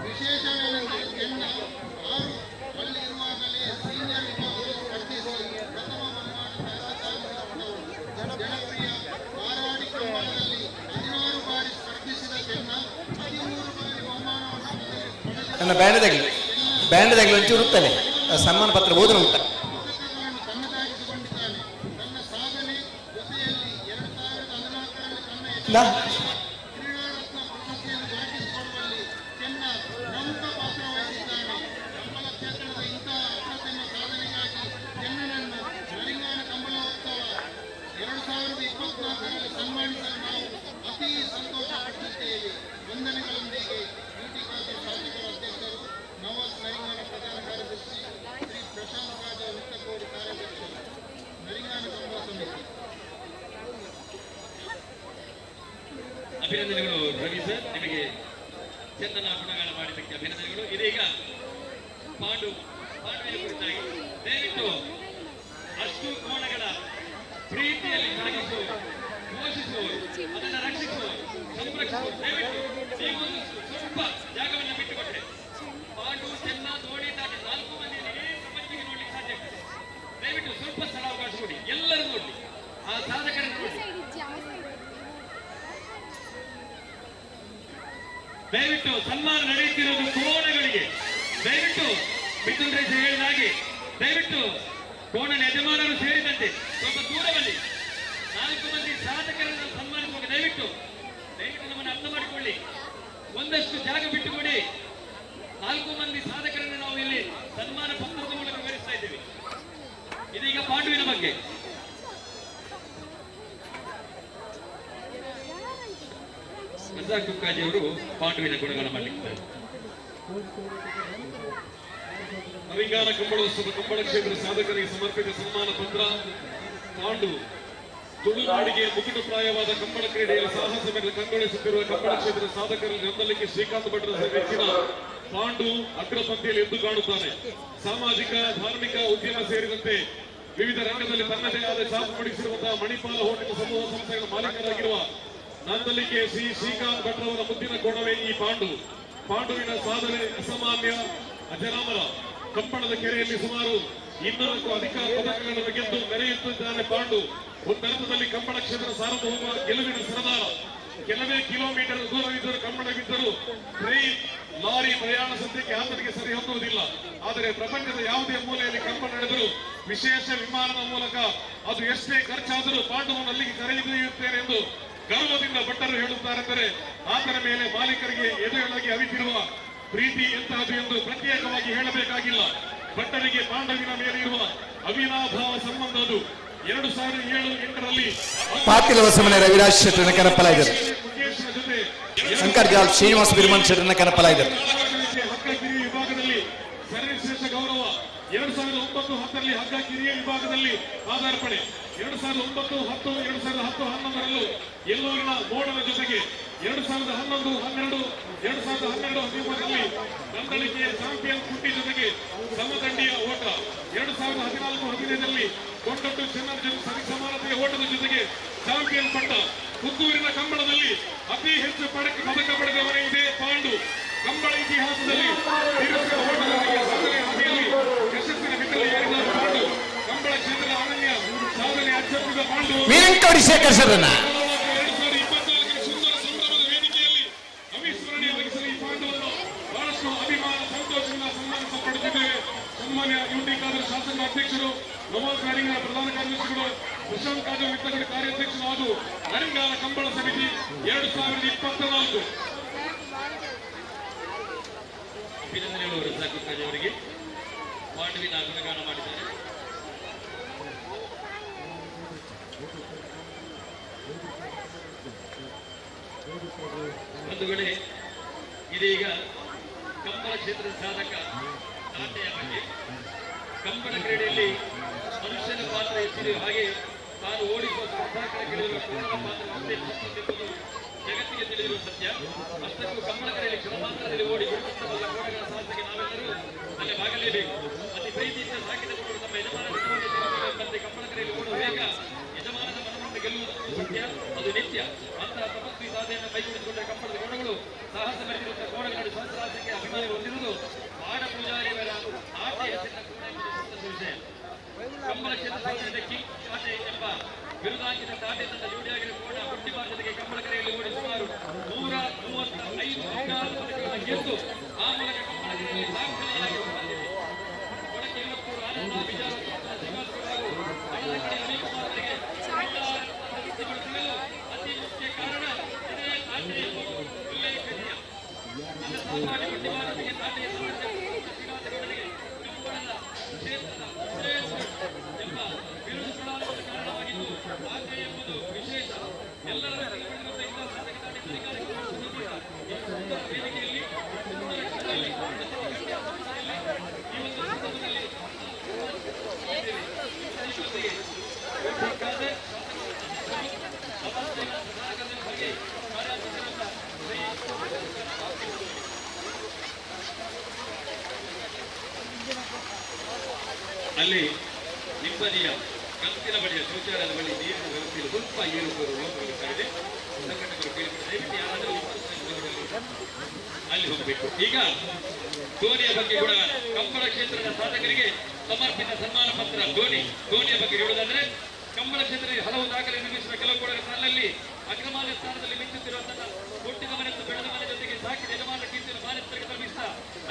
ವಿಶೇಷವೇನೆಂದರೆ ಚೆನ್ನ 6 ಹಳ್ಳಿ ಇರುವಾಗಲೇ ಸೀನಿಯರ್ ವಿಭಾಗದಲ್ಲಿ ಸ್ಪರ್ಧಿಸಿ ಪ್ರಥಮ ಬಹುಮಾನ ತನ್ನದಾಗಿಸಿಕೊಂಡವರು. ಜನಪ್ರಿಯ ಬಾರಾಡಿ ಕಂಬಳದಲ್ಲಿ 16 ಬಾರಿ ಸ್ಪರ್ಧಿಸಿದ ಚೆನ್ನ 13 ಬಾರಿ ಬಹುಮಾನವನ್ನು ನನ್ನ ಬ್ಯಾನದಾಗಲಿ. ಬ್ಯಾಂಡ್ ದಾಗಲಿ ಒಂಚೂರು ಉತ್ತಲೆ ಸನ್ಮಾನ ಪತ್ರ ಓದನ ಉಂಟ. ಅಭಿನಂದನೆಗಳು ರವಿ ಸರ್, ನಿಮಗೆ ಚಂದನ ಗುಣಗಾನ ಮಾಡಿದ್ದಕ್ಕೆ ಅಭಿನಂದನೆಗಳು. ಇದೀಗ ಪಾಂಡುವಿನ ಕುರಿತಾಗಿ ದಯವಿಟ್ಟು ಅಷ್ಟು ಕೋಣಗಳ ಪ್ರೀತಿಯಲ್ಲಿ ತೊಡಗಿಸುವವರು, ಪೋಷಿಸುವವರು, ಅದನ್ನು ರಕ್ಷಿಸುವವರು, ಸಂರಕ್ಷಿಸುವವರು, ದಯವಿಟ್ಟು ನೀವು ಸ್ವಲ್ಪ ಜಾಗವನ್ನು ಬಿಟ್ಟುಕೊಟ್ಟರೆ ಪಾಂಡು, ಚೆನ್ನ, ದೋಣಿ, ತಾಟೆ 4 ಮಂದಿ ಇಡೀ ಪ್ರಪಂಚಕ್ಕೆ ನೋಡ್ಲಿಕ್ಕೆ ಸಾಧ್ಯ ಆಗ್ತದೆ. ದಯವಿಟ್ಟು ಸ್ವಲ್ಪ ಸ್ಥಳಾವಕಾಶ ಕೊಡಿ, ಎಲ್ಲರೂ ನೋಡ್ಲಿ, ಆ ಸಾಧಕರನ್ನು ನೋಡಿ. ದಯವಿಟ್ಟು ಸನ್ಮಾನ ನಡೆಯುತ್ತಿರುವುದು ಕೋಣಗಳಿಗೆ, ದಯವಿಟ್ಟು ಮಿಥುನ್ ರೈಸ್ ಹೇಳಿದ ಹಾಗೆ ದಯವಿಟ್ಟು ಕೋಣನ ಯಜಮಾನರು ಸೇರಿದಂತೆ ಸ್ವಲ್ಪ ದೂರ ಬನ್ನಿ. 4 ಮಂದಿ ಸಾಧಕರನ್ನು ಸನ್ಮಾನಿಸುವಾಗ ದಯವಿಟ್ಟು ದಯವಿಟ್ಟು ನಮ್ಮನ್ನು ಅರ್ಥ ಮಾಡಿಕೊಳ್ಳಿ, ಒಂದಷ್ಟು ಜಾಗ ಬಿಟ್ಟುಕೊಡಿ. 4 ಮಂದಿ ಸಾಧಕರನ್ನು ನಾವು ಇಲ್ಲಿ ಸನ್ಮಾನ ಪತ್ರದ ಮೂಲಕ ವಿವರಿಸ್ತಾ ಇದ್ದೇವೆ. ಇದೀಗ ಪಾಂಡುವಿನ ಬಗ್ಗೆ ರಜಾಕ್ ಕುಕ್ಕಾಜಿ ಅವರು ಪಾಂಡುವಿನ ಗುಣಗಾನ ಮಾಡಲಿಕ್ಕಿದ್ದಾರೆ. ನರಿಂಗಾನ ಕಂಬಳೋತ್ಸವ ಕಂಬಳ ಕ್ಷೇತ್ರ ಸಾಧಕರಿಗೆ ಸಮರ್ಪಿತ ಸನ್ಮಾನ ಪತ್ರ. ಪಾಂಡು ತುಳುನಾಡಿಗೆ ಮುಕುಟಪ್ರಾಯವಾದ ಕಂಬಳ ಕ್ರೀಡೆಯಲ್ಲಿ ಸಾಹಸ ಮೇಲೆ ಕಂಗೊಳಿಸುತ್ತಿರುವ ಕಂಬಳ ಕ್ಷೇತ್ರ ಸಾಧಕರಲ್ಲಿ ನೊಂದಲಿಕ್ಕೆ ಶ್ರೀಕಾಂತ್ ಭಟ್ರ ನೆಚ್ಚಿನ ಪಾಂಡು ಅಗ್ರಪಂಕ್ತಿಯಲ್ಲಿ ಎದ್ದು ಕಾಣುತ್ತಾನೆ. ಸಾಮಾಜಿಕ, ಧಾರ್ಮಿಕ, ಉದ್ಯಮ ಸೇರಿದಂತೆ ವಿವಿಧ ರಂಗದಲ್ಲಿ ತನ್ನದೇ ಆದ ಛಾಪು ಮೂಡಿಸಿರುವಂತಹ ಮಣಿಪಾಲ ಹೋಟೆಲ್ ಸಮೂಹ ಸಂಸ್ಥೆಗಳ ಮಾಲೀಕರಾಗಿರುವ ನಂದಲಿಕೆ ಶ್ರೀ ಶ್ರೀಕಾಂತ್ ಭಟ್ರವರ ಮುದ್ದಿನ ಕೋಣವೇ ಈ ಪಾಂಡು. ಪಾಂಡುವಿನ ಸಾಧನೆ ಅಸಾಮಾನ್ಯ, ಅಜರಾಮರ. ಕಂಬಳದ ಕೆರೆಯಲ್ಲಿ ಸುಮಾರು 200ಕ್ಕೂ ಅಧಿಕ ಪದಕಗಳನ್ನು ಗೆದ್ದು ಮೆರೆಯುತ್ತಿದ್ದಾನೆ ಪಾಂಡು. ಒಂದರ್ಥದಲ್ಲಿ ಕಂಬಳ ಕ್ಷೇತ್ರ ಸಾರ್ವಭೌಮ ಗೆಲುವಿನ ಸರದಾರ. ಕೆಲವೇ ಕಿಲೋಮೀಟರ್ ದೂರವಿದ್ದರೂ ಕಂಬಳವಿದ್ದರೂ ಟ್ರೈನ್, ಲಾರಿ ಪ್ರಯಾಣ ಸದ್ಯಕ್ಕೆ ಆತನಿಗೆ ಸರಿ ಹೊಂದುವುದಿಲ್ಲ. ಆದರೆ ಪ್ರಪಂಚದ ಯಾವುದೇ ಮೂಲೆಯಲ್ಲಿ ಕಂಬಳ ನಡೆದರೂ ವಿಶೇಷ ವಿಮಾನದ ಮೂಲಕ ಅದು ಎಷ್ಟೇ ಖರ್ಚಾದರೂ ಪಾಂಡುವನ್ನು ಅಲ್ಲಿಗೆ ಕರೆದೊಯ್ಯುತ್ತೇನೆ ಎಂದು ಗರ್ವದಿಂದ ಭಟ್ಟರು ಹೇಳುತ್ತಾರೆಂದರೆ ಆತನ ಮೇಲೆ ಮಾಲೀಕರಿಗೆ ಎದೆಯೊಳಗೆ ಅವಿತಿರುವ ಪ್ರೀತಿ ಎಂತಹದ್ದು ಎಂದು ಪ್ರತ್ಯೇಕವಾಗಿ ಹೇಳಬೇಕಾಗಿಲ್ಲ. ಭಟ್ಟರಿಗೆ ಪಾಂಡವಿನ ಮೇಲೆ ಇರುವ ಅವಿನಾಭಾವ ಸಂಬಂಧ ಅದು. 2007-8ರಲ್ಲಿ ಪಾಟೀಲ ಹೊಸಮನೆ ರವಿರಾಜ್ ಶೆಟ್ಟರನ್ನ ಕನಪಲಾಗಿದ್ದಾರೆ. ಶಂಕರ್ ಜಾಲ್ ಶ್ರೀನಿವಾಸ ಬಿರ್ಮನ್ ಶೆಟ್ಟರನ್ನ ಕನಪಲಾಗಿದ್ದಾರೆ. ಹಗ್ಗ ಕಿರಿಯ ವಿಭಾಗದಲ್ಲಿ ಸರ್ವಶ್ರೇಷ್ಠ ಗೌರವ. 2009-10ರಲ್ಲಿ ಹಗ್ಗ ಕಿರಿಯ ವಿಭಾಗದಲ್ಲಿ ಪಾದಾರ್ಪಣೆ. 2009-10, 2010-11ರಲ್ಲೂ ಎಲ್ಲೂರಿನ ಮೋಡದ ಜೊತೆಗೆ 2011-12, 2012-13ರಲ್ಲಿ ನಂದಳಿಕೆಯ ಚಾಂಪಿಯನ್ ಕುಟ್ಟಿ ಜೊತೆಗೆ ಸಮದಂಡಿಯ ಓಟ. 2014-15ರಲ್ಲಿ ಕೊಂಡೊಟ್ಟು ಚೆನ್ನರ ಜೊತೆ ಸರಿಸಮಾನತೆಯ ಓಟದ ಜೊತೆಗೆ ಚಾಂಪಿಯನ್ ಪಟ್ಟ. ಪುತ್ತೂರಿನ ಕಂಬಳದಲ್ಲಿ ಅತಿ ಹೆಚ್ಚು ಪದಕ ಪಡೆದವರೇ ಇದೆ ಪಾಂಡು. ಕಂಬಳ ಇತಿಹಾಸದಲ್ಲಿ ಓಟದೊಂದಿಗೆ ಸಾಧನೆ ಹಾದಿಯಲ್ಲಿ ಯಶಸ್ಸಿನ ಬಿಟ್ಟಲು ಏರಿದ ಪಾಂಡು. ಕಂಬಳ ಕ್ಷೇತ್ರದ ಅನನ್ಯ ಸಾಧನೆ ಅಚ್ಚೊತ್ತಿದ ಪಾಂಡು. ವೀರಂಕೋಡಿ ಶೇಖರ್ ಶರಣ. 2024 ಸುಂದರ ಸಂಭ್ರಮದ ವೇದಿಕೆಯಲ್ಲಿ ಅವಿಸ್ಮರಣೀಯವಾಗಿಸಲು ಈ ಪಾಂಡುವನ್ನು ಬಹಳಷ್ಟು ಅಭಿಮಾನ ಸಂತೋಷದಿಂದ ಸನ್ಮಾನಿಸಲ್ಪಡುತ್ತಿದ್ದೇವೆ. ಸನ್ಮಾನ್ಯ ಯುಟಿ ಖಾದರ್ ಶಾಸಕ ಅಧ್ಯಕ್ಷರು, ನವಾಜ್ ನರಿಂಗನ ಪ್ರಧಾನ ಕಾರ್ಯದರ್ಶಿಗಳು, ಪ್ರಶಾಂತ್ ಕಾಜಲ್ ಮಿತ್ರಗಳ ಕಾರ್ಯಾಧ್ಯಕ್ಷರು ಹಾಗೂ ನರಿಂಗಾನ ಕಂಬಳ ಸಮಿತಿ 2024. ಅಭಿನಂದನೆಗಳು ರಜಾಕ್ ಕುಕ್ಕಾಜಿ ಅವರಿಗೆ. ಪಾಂಡುವಿನ ಗುಣಗಾನ ಮಾಡಿದ್ದಾರೆ. ಬಂಧುಗಳೇ, ಇದೀಗ ಕಂಬಳ ಕ್ಷೇತ್ರದ ಸಾಧಕ ತಾಟೆಯ ಬಗ್ಗೆ. ಕಂಬಳ ಕ್ರೀಡೆಯಲ್ಲಿ ಮನುಷ್ಯನ ಪಾತ್ರ ಎಷ್ಟಿದೆಯೋ ಹಾಗೆ ತಾನು ಓಡಿಸುವ ಸ್ಪರ್ಧಾಕರ ಗೆಲ್ಲುವ ಕೋಣದ ಪಾತ್ರ ಒಂದೇ ಮಹತ್ವದ್ದೆಂಬುದು ಜಗತ್ತಿಗೆ ತಿಳಿದಿರುವ ಸತ್ಯ. ಅಷ್ಟಕ್ಕೂ ಕಂಬಳ ಕರೆಯಲ್ಲಿ ಕ್ಷಣಮಾತ್ರದಲ್ಲಿ ಓಡಿ ಗುರುತಿಸಬಲ್ಲ ಕೋಣಗಳ ಸಾಹಸಕ್ಕೆ ನಾವೆಲ್ಲರೂ ತಲೆ ಬಾಗಲೇಬೇಕು. ಅತಿ ಪ್ರೀತಿಯಿಂದ ಸಾಕಿದ ಕೋಣಗಳು ತಮ್ಮ ಯಜಮಾನನ ತೀರಿಸಬೇಕೆಂಬಂತೆ ಕಂಬಳ ಕರೆಯಲ್ಲಿ ಓಡುವ ವೇಗ ಯಜಮಾನನ ಮನವನ್ನು ಗೆಲ್ಲುವುದು ಸತ್ಯ, ಅದು ನಿತ್ಯ. ಅಂತಹ ತಪಸ್ವಿ ಸಾಧನೆಯನ್ನು ಮೈಗೂಡಿಸಿಕೊಂಡ ಕಂಬಳದ ಕೋಣಗಳು ಸಾಹಸ ಮೆರೆದಿರುವಂತಹ ಕೋಣಗಳನ್ನು ಸಹಸ್ರಾರು ಸಂಖ್ಯೆಯ ಅಭಿಮಾನಿಗಳು ಹೊಂದಿರುವುದು ಬಾಡ ಪೂಜಾರಿಯವರ ಆಟೆ ಹೆಸರಿನ ಕೋಣ ಎಂಬುದು ಸಂತಸ ವಿಷಯ. ಕಂಬಳ ಕ್ಷೇತ್ರ ಸಾಧನೆಯ ಕಿಂಗ್ ತಾಟೆ ಎಂಬ ಬಿರುದಾಂಕಿತ ತಾಟೆ ತಂಡ ಜೋಡಿಯಾಗಿರುವ ಕೋಣ ಹುಟ್ಟಿಬಾರ ಜೊತೆಗೆ ಕಂಬಳ ಕರೆಯಲ್ಲಿ ಓಡಿ ಸುಮಾರು 135 ಬಂಗಾರದ ಪದಕಗಳನ್ನು ಗೆದ್ದು ಆ ಮೂಲಕ ಕಂಬಳ ಕರೆಯಲ್ಲಿ ದಾಖಲೆಯಾಗಿರುವ ಅಲ್ಲಿ ನಿಂಬದಿಯ ಕಂತಿನ ಬಳಿಯ ಶೌಚಾಲಯದ ಬಳಿ ನೀರಿನ ವ್ಯವಸ್ಥೆಯಲ್ಲಿ ಸ್ವಲ್ಪ ಏರುಪೇರು ಲೋಪಬೇಕಾಗಿದೆ. ಸಂಘಟಕರು ಕೇಳಿಕೊಂಡು ದಯವಿಟ್ಟು ಯಾರಾದರೂ ಅಲ್ಲಿ ಹೋಗಬೇಕು. ಈಗ ಧೋನಿಯ ಬಗ್ಗೆ ಕೂಡ ಕಂಬಳ ಕ್ಷೇತ್ರದ ಸಾಧಕರಿಗೆ ಸಮರ್ಪಿತ ಸನ್ಮಾನ ಪತ್ರ. ಧೋನಿಯ ಬಗ್ಗೆ ಹೇಳುವುದಾದ್ರೆ ಕಂಬಳ ಕ್ಷೇತ್ರದಲ್ಲಿ ಹಲವು ದಾಖಲೆ ನಿರ್ಮಿಸಿದ ಕೆಲವು ಕೂಡ ಸಾಲಿನಲ್ಲಿ ಅಗ್ರಮಾನ್ಯ ಸ್ಥಾನದಲ್ಲಿ ಮಿಂಚುತ್ತಿರುವ ತನ್ನ ಹುಟ್ಟಿದ ಮನೆ ಮತ್ತು ಬೆಳೆದ ಮನೆ ಜೊತೆಗೆ ಸಾಕಿದ ಯಜಮಾನ ಕೀರ್ತಿಯನ್ನು ಮಾನ್ಯಸ್ಥರಿಗೆ ತಲುಪಿಸಿದ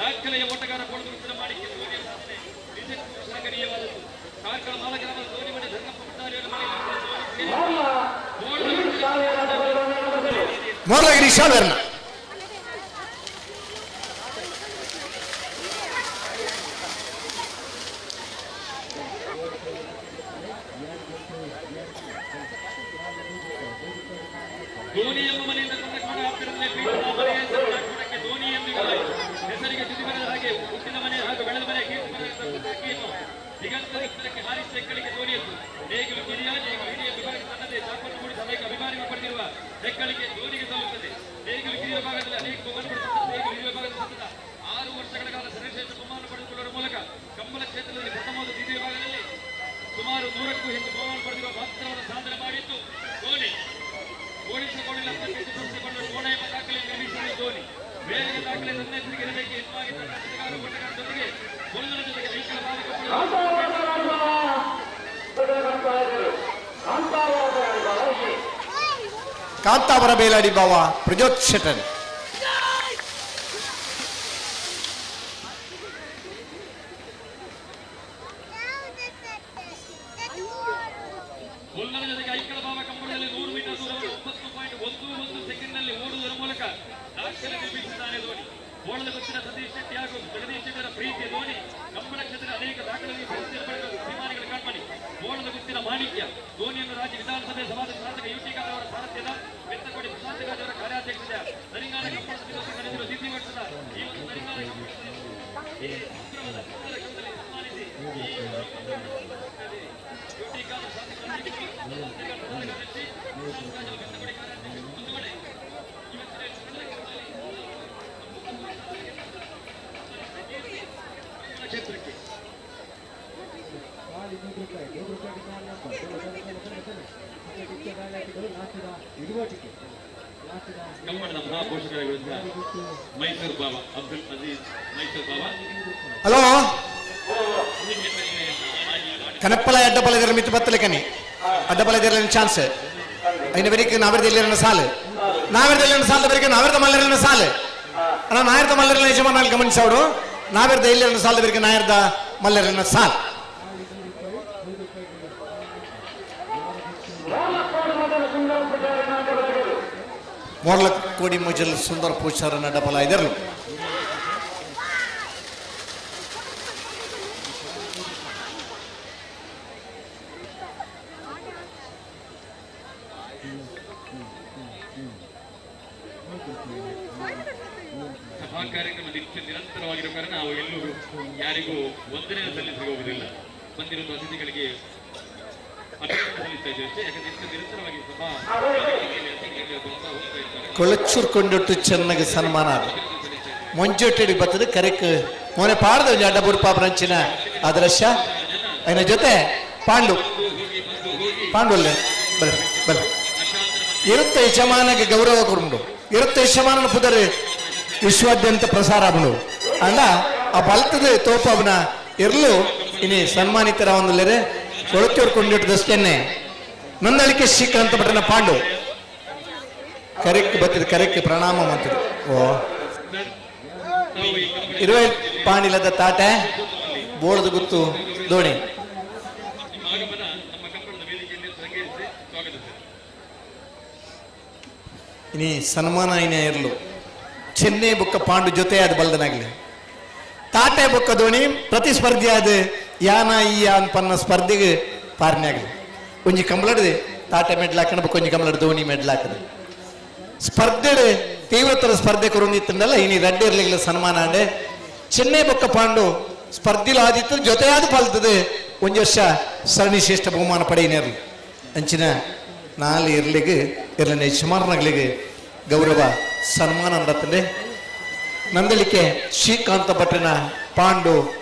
ದಾಖಲೆಯ ಓಟಗಾರ ಕೊಡಗುತ್ತಿನ ಮಾಡಿಕೆ ಧೋನಿಯ ಸಾಧನೆ ನಿಜಕ್ಕೂ ಶ್ಲಾಘನೀಯವಾದದ್ದು. ಕಾರ್ಕಳ ಮಾಲಗ್ರಾಮದ ಧೋನಿ ಮನೆ ಧರ್ಮಪ್ಪ ಭಂಡಾರಿಯವರ ಮೋರ್ಲಗಿರಿ ಶಾಲರ್ನ ಧೋನಿ ಎಂಬ ಮನೆಯಿಂದ ತಂದ ಕೋಣ ಆಪ್ತರನ್ನೇ ಪ್ರೀತಿಸಿದ ಮನೆಯ ಹೆಸರಿನ ಕೋಣಕ್ಕೆ ಧೋನಿ ಎಂದು ಇಡಲಾಯಿತು. ಹೆಸರಿಗೆ ಚ್ಯುತಿ ಬರದ ಹಾಗೆ ಹುಟ್ಟಿದ ಮನೆ ಹಾಗೂ ಬೆಳೆದ ಮನೆ ಕೀರ್ತಿ ಬರೆದ ಪತಾಕೆಯನ್ನು ದಿಗಂತ ಎತ್ತರಕ್ಕೆ ಹಾರಿಸಿ ಹೆಕ್ಕಳಿಗೆ ಧೋನಿಯದ್ದು. ನೇಗಿಲು ಕಿರಿಯ ನೇಗಿಲು ಹಿರಿಯ ವಿಭಾಗ ತನ್ನದೇ ಛಾಪನ್ನು ಮೂಡಿಸಿ ಅನೇಕ ಅಭಿಮಾನಿಗಳು ಪಡೆದಿರುವ ಹೆಕ್ಕಳಿಗೆ ಧೋನಿಗೆ ಸಲ್ಲುತ್ತದೆ. ನೇಗಿಲು ಕಿರಿಯ ವಿಭಾಗದಲ್ಲಿ ಅನೇಕ ಬಹುಮಾನ ಪಡೆದ ನೇಗಿಲು ಹಿರಿಯ ವಿಭಾಗದ ಸತತ 6 ವರ್ಷಗಳ ಕಾಲ ಸರ್ವಶ್ರೇಷ್ಠ ಬಹುಮಾನ ಪಡೆದುಕೊಳ್ಳುವ ಮೂಲಕ ಕಂಬಳ ಕ್ಷೇತ್ರದಲ್ಲಿ ಪ್ರಥಮ ಮತ್ತು ದ್ವಿತೀಯ ವಿಭಾಗದಲ್ಲಿ ಸುಮಾರು 100ಕ್ಕೂ ಹೆಚ್ಚು ಬಹುಮಾನ ಪಡೆದಿರುವ ಮಹತ್ತರವಾದ ಸಾಧನೆ ಮಾಡಿದ್ದು ಧೋನಿ. ಓಡಿಸಿಕೊಂಡಿಲ್ಲ ಅತ್ಯಂತ ಹೆಚ್ಚು ಪ್ರಶಸ್ತಿಗೊಂಡ ಕೋಣ ಎಂಬ ದಾಖಲೆ ನಿರ್ಮಿಸಿದ ಧೋನಿ. ವೇಗದ ದಾಖಲೆ ತನ್ನ ಹೆಸರಿಗೆ ಇರಬೇಕು ಎನ್ನುವಾಗಿ ತನ್ನ ಜೊತೆಗಾರ ಓಟಗಾರರ ಜೊತೆಗೆ ಬೊಲ್ಲರ ಜೊತೆಗೆ ಐಕ್ಯರ ಕಾಂತಾವರ ಬೇಲಾಡಿ ಬಾವ ಪ್ರಜೋತ್ ಶೆಟ್ಟರ್. ಬೊಲ್ಲರ ಜೊತೆಗೆ ಐಕಳ ಭಾವ ಕಂಬಳದಲ್ಲಿ 100 ಮೀಟರ್ ದೂರವನ್ನು 9.11 ಸೆಕೆಂಡ್ನಲ್ಲಿ ಓಡುವುದರ ಮೂಲಕ ದಾಖಲೆ ನಿರ್ಮಿಸಿದ್ದಾನೆ ಧೋನಿ. ಬೋಳದ ಗೊತ್ತಿನ ಸತೀಶ್ ಶೆಟ್ಟಿ ಹಾಗೂ ಜಗದೀಶ್ ಶೆಟ್ಟರ ಪ್ರೀತಿಯ ಧೋನಿ ಕಂಬಳ ಕ್ಷೇತ್ರದ ಅನೇಕ ದಾಖಲೆಯಲ್ಲಿ ಪ್ರಶಸ್ತಿಯನ್ನು ಪಡೆದ ಅಭಿಮಾನಿಗಳ ಕಣ್ಮಣಿ. ಬೋಳದ ಗುತ್ತಿನ ಮಾಣಿಕ್ಯ ಧೋನಿಯನ್ನು ರಾಜ್ಯ ವಿಧಾನಸಭೆ ಸಭಾದ ಶಾಸಕ ಯು ಟಿ ಖಾದರ್ ಅವರ ಸಾರಥ್ಯದ ಬೆತ್ತಕೋಡಿ ಪ್ರಶಾಂತ ಗಾಜ್ ಅವರ ಕಾರ್ಯಾಧ್ಯಕ್ಷತೆಯ ನರಿಂಗಾನ ಕಂಬಳ ಸಮಿತಿ ನಡೆಸಿರುವ ದ್ವಿತೀಯ ವರ್ಷದ ಈ ಒಂದು ನರಿಂಗಾನ ಕಂಬಳ ಈ ಸಂಭ್ರಮದ ಸುಂದರ ಕ್ಷಣದಲ್ಲಿ ಸನ್ಮಾನಿಸಿ ಈ ಯು ಟಿ ಖಾದರ್ ಶಾಸಕರ ಪ್ರಧಾನ ಕಾರ್ಯದರ್ಶಿ ಪ್ರಶಾಂತ್ ಗಾಜ್ ಅವರ ಬೆತ್ತಕೋಡಿ ಕಾರ್ಯಾಧ್ಯಕ್ಷರು ಒಂದು ಕಡೆ ಇವತ್ತಿನ ಸುಂದರ ಕ್ಷಣದಲ್ಲಿ ಕ್ಷೇತ್ರಕ್ಕೆ ಕಂಬಳದ ಮಹಾಪೋಷಕರಾಗಿರುವಂತಹ ಮೈಸೂರು ಬಾಬಾ ಅಬ್ದುಲ್ ಅಜೀಜ್ ಮೈಸೂರು ಬಾಬಾ. ಹಲೋ ಕನಪ್ಪಲ ಅಡ್ಡಪಲ ಇದರ ಮಿತ್ತು ಬತ್ತಲೆಕನಿ ಅಡ್ಡಪಲ ಇದರ ಚಾನ್ಸ್ ಐನ ಬೆರಿಕ್ ನಾವೆರ್ದ ಇಲ್ಲಿರನ ಸಾಲು ನಾವೆರ್ದ ಇಲ್ಲಿರನ ಸಾಲದ ಬೆರಿಕ್ ನಾವೆರ್ದ ಮಲ್ಲರಿನ ಸಾಲು ಅಣ್ಣ ನಾಯರ್ದ ಮಲ್ಲರಿನ ಯಜಮಾನ ಗಮನಿಸೋಡು ನಾವೆರ್ದ ಇಲ್ಲಿರನ ಸಾಲದ ಬೆರಿಕ್ ನಾಯರ್ದ ಮಲ್ಲರಿನ ಸಾಲ್. ಮೋರ್ಲ ಕೋಡಿ ಮುಜಲ್ ಸುಂದರ ಪೂಚಾರನ ಡಬಲ ಇದರಲು ಸಭಾ ಕಾರ್ಯಕ್ರಮ ನಿತ್ಯ ನಿರಂತರವಾಗಿರೋ ಕಾರಣ ನಾವು ಎಲ್ಲೂ ಯಾರಿಗೂ ವಂದನೆ ಸಲ್ಲಿಸಿ ಹೋಗುವುದಿಲ್ಲ. ಬಂದಿರುವ ಅತಿಥಿಗಳಿಗೆ ಅಭಿನಂದನೆ ಸಲ್ಲಿಸ್ತಾ ಇದ್ದೇವೆ ಅಷ್ಟೇ. ಯಾಕಂದ್ರೆ ನಿತ್ಯ ನಿರಂತರವಾಗಿ ಸಭಾ ಅತಿಥಿಗಳು ಬರ್ತಾ ಹೋಗ್ತಾ ಇರ್ತಾರೆ. ಕೊಳಚೂರ್ ಕೊಂಡಿಟ್ಟು ಚೆನ್ನಾಗಿ ಸನ್ಮಾನ ಅದು ಮೊಂಚೊಟ್ಟಿಗೆ ಬರ್ತದೆ ಕರೆಕ್ ಮೊನ್ನೆ ಪಾಡ್ದ ಒಂಜಿ ಅಡ್ಡಬೂರು ಪಾಪರಂಚಿನ ಆ ದೃಶ್ಯ ಅದರ ಜೊತೆ ಪಾಂಡು ಪಾಂಡು ಅಲ್ಲೇ ಬರ ಬರ ಇರುತ್ತ ಯಜಮಾನಗೆ ಗೌರವ ಕೊಡುಂಡು ಇರುತ್ತ ಯಜಮಾನನ ಪುದರ್ ವಿಶ್ವಾದ್ಯಂತ ಪ್ರಸಾರ ಆಪುಂಡು ಅಂಡ ಆ ಬಲ್ತದ ತೋಪವನ ಇರ್ಲು ಇನಿ ಸನ್ಮಾನಿತರ ಒಂದುಲ್ಲೇರೆ ಕೊಳಚೂರು ಕೊಂಡಿಟ್ಟದಷ್ಟೇನೆ ನಂದಳಿಕೆ ಶ್ರೀಕಾಂತ ಭಟ್ಟನ ಪಾಂಡು ಕರೆಕ್ಟ್ ಬತ್ತಿದ ಕರೆಕ್ಟ್ ಪ್ರಣಾಮ ಮಂತದ್ದು. ಓ ಇರುವೆ ಪಾಣಿಲದ ತಾಟೆ ಬೋಳದ ಗುತ್ತು ದೋಣಿ. ಇನಿ ಸನ್ಮಾನ ಇನೇ ಇರಲು ಚೆನ್ನೈ ಬುಕ್ಕ ಪಾಂಡು ಜೊತೆ ಅದು ಬಲ್ದನಾಗ್ಲಿ ತಾಟೆ ಬೊಕ್ಕ ದೋಣಿ ಪ್ರತಿಸ್ಪರ್ಧಿ ಆದ ಯಾನ ಈ ಅನ್ಪನ್ನ ಸ್ಪರ್ಧೆಗೆ ಪಾರನೆ ಆಗಲಿ. ಒಂಜಿ ಕಂಬಳಡ್ದು ತಾಟೆ ಮೆಡ್ಲಾಕಣ ಬೊಕ್ಕ ಒಂಜಿ ಕಂಬಳಡ್ ದೋಣಿ ಮೆಡ್ಲಾಕದ ಸ್ಪರ್ಧೆ ತೀವ್ರತರ ಸ್ಪರ್ಧೆ ಕೊರೊಂದಿತ್ತಂಡಲ್ಲ ಇನಿ ರಡ್ಡಿರ್ಲಿಲ್ಲ ಸನ್ಮಾನ ಅಂಡೆ ಚೆನ್ನೈ ಬೊಕ್ಕ ಪಾಂಡು ಸ್ಪರ್ಧಿಲ ಆದಿತ್ತು ಜೊತೆಯಾದ ಪಲ್ತದೆ ಒಂಜಿ ವರ್ಷ ಸರಣಿ ಶ್ರೇಷ್ಠ ಬಹುಮಾನ ಪಡೆಯಿನಿರ್ಲಿ ಅಂಚಿನ ನಾಲ್ ಇರ್ಲಿಗೆ ಇರ್ಲಿನ ಯಜಮಾನಗಳಿಗೆ ಗೌರವ ಸನ್ಮಾನ ನಡತಂಡೆ ನಂದಳಿಕೆ ಶ್ರೀಕಾಂತ ಭಟ್ಟನ ಪಾಂಡು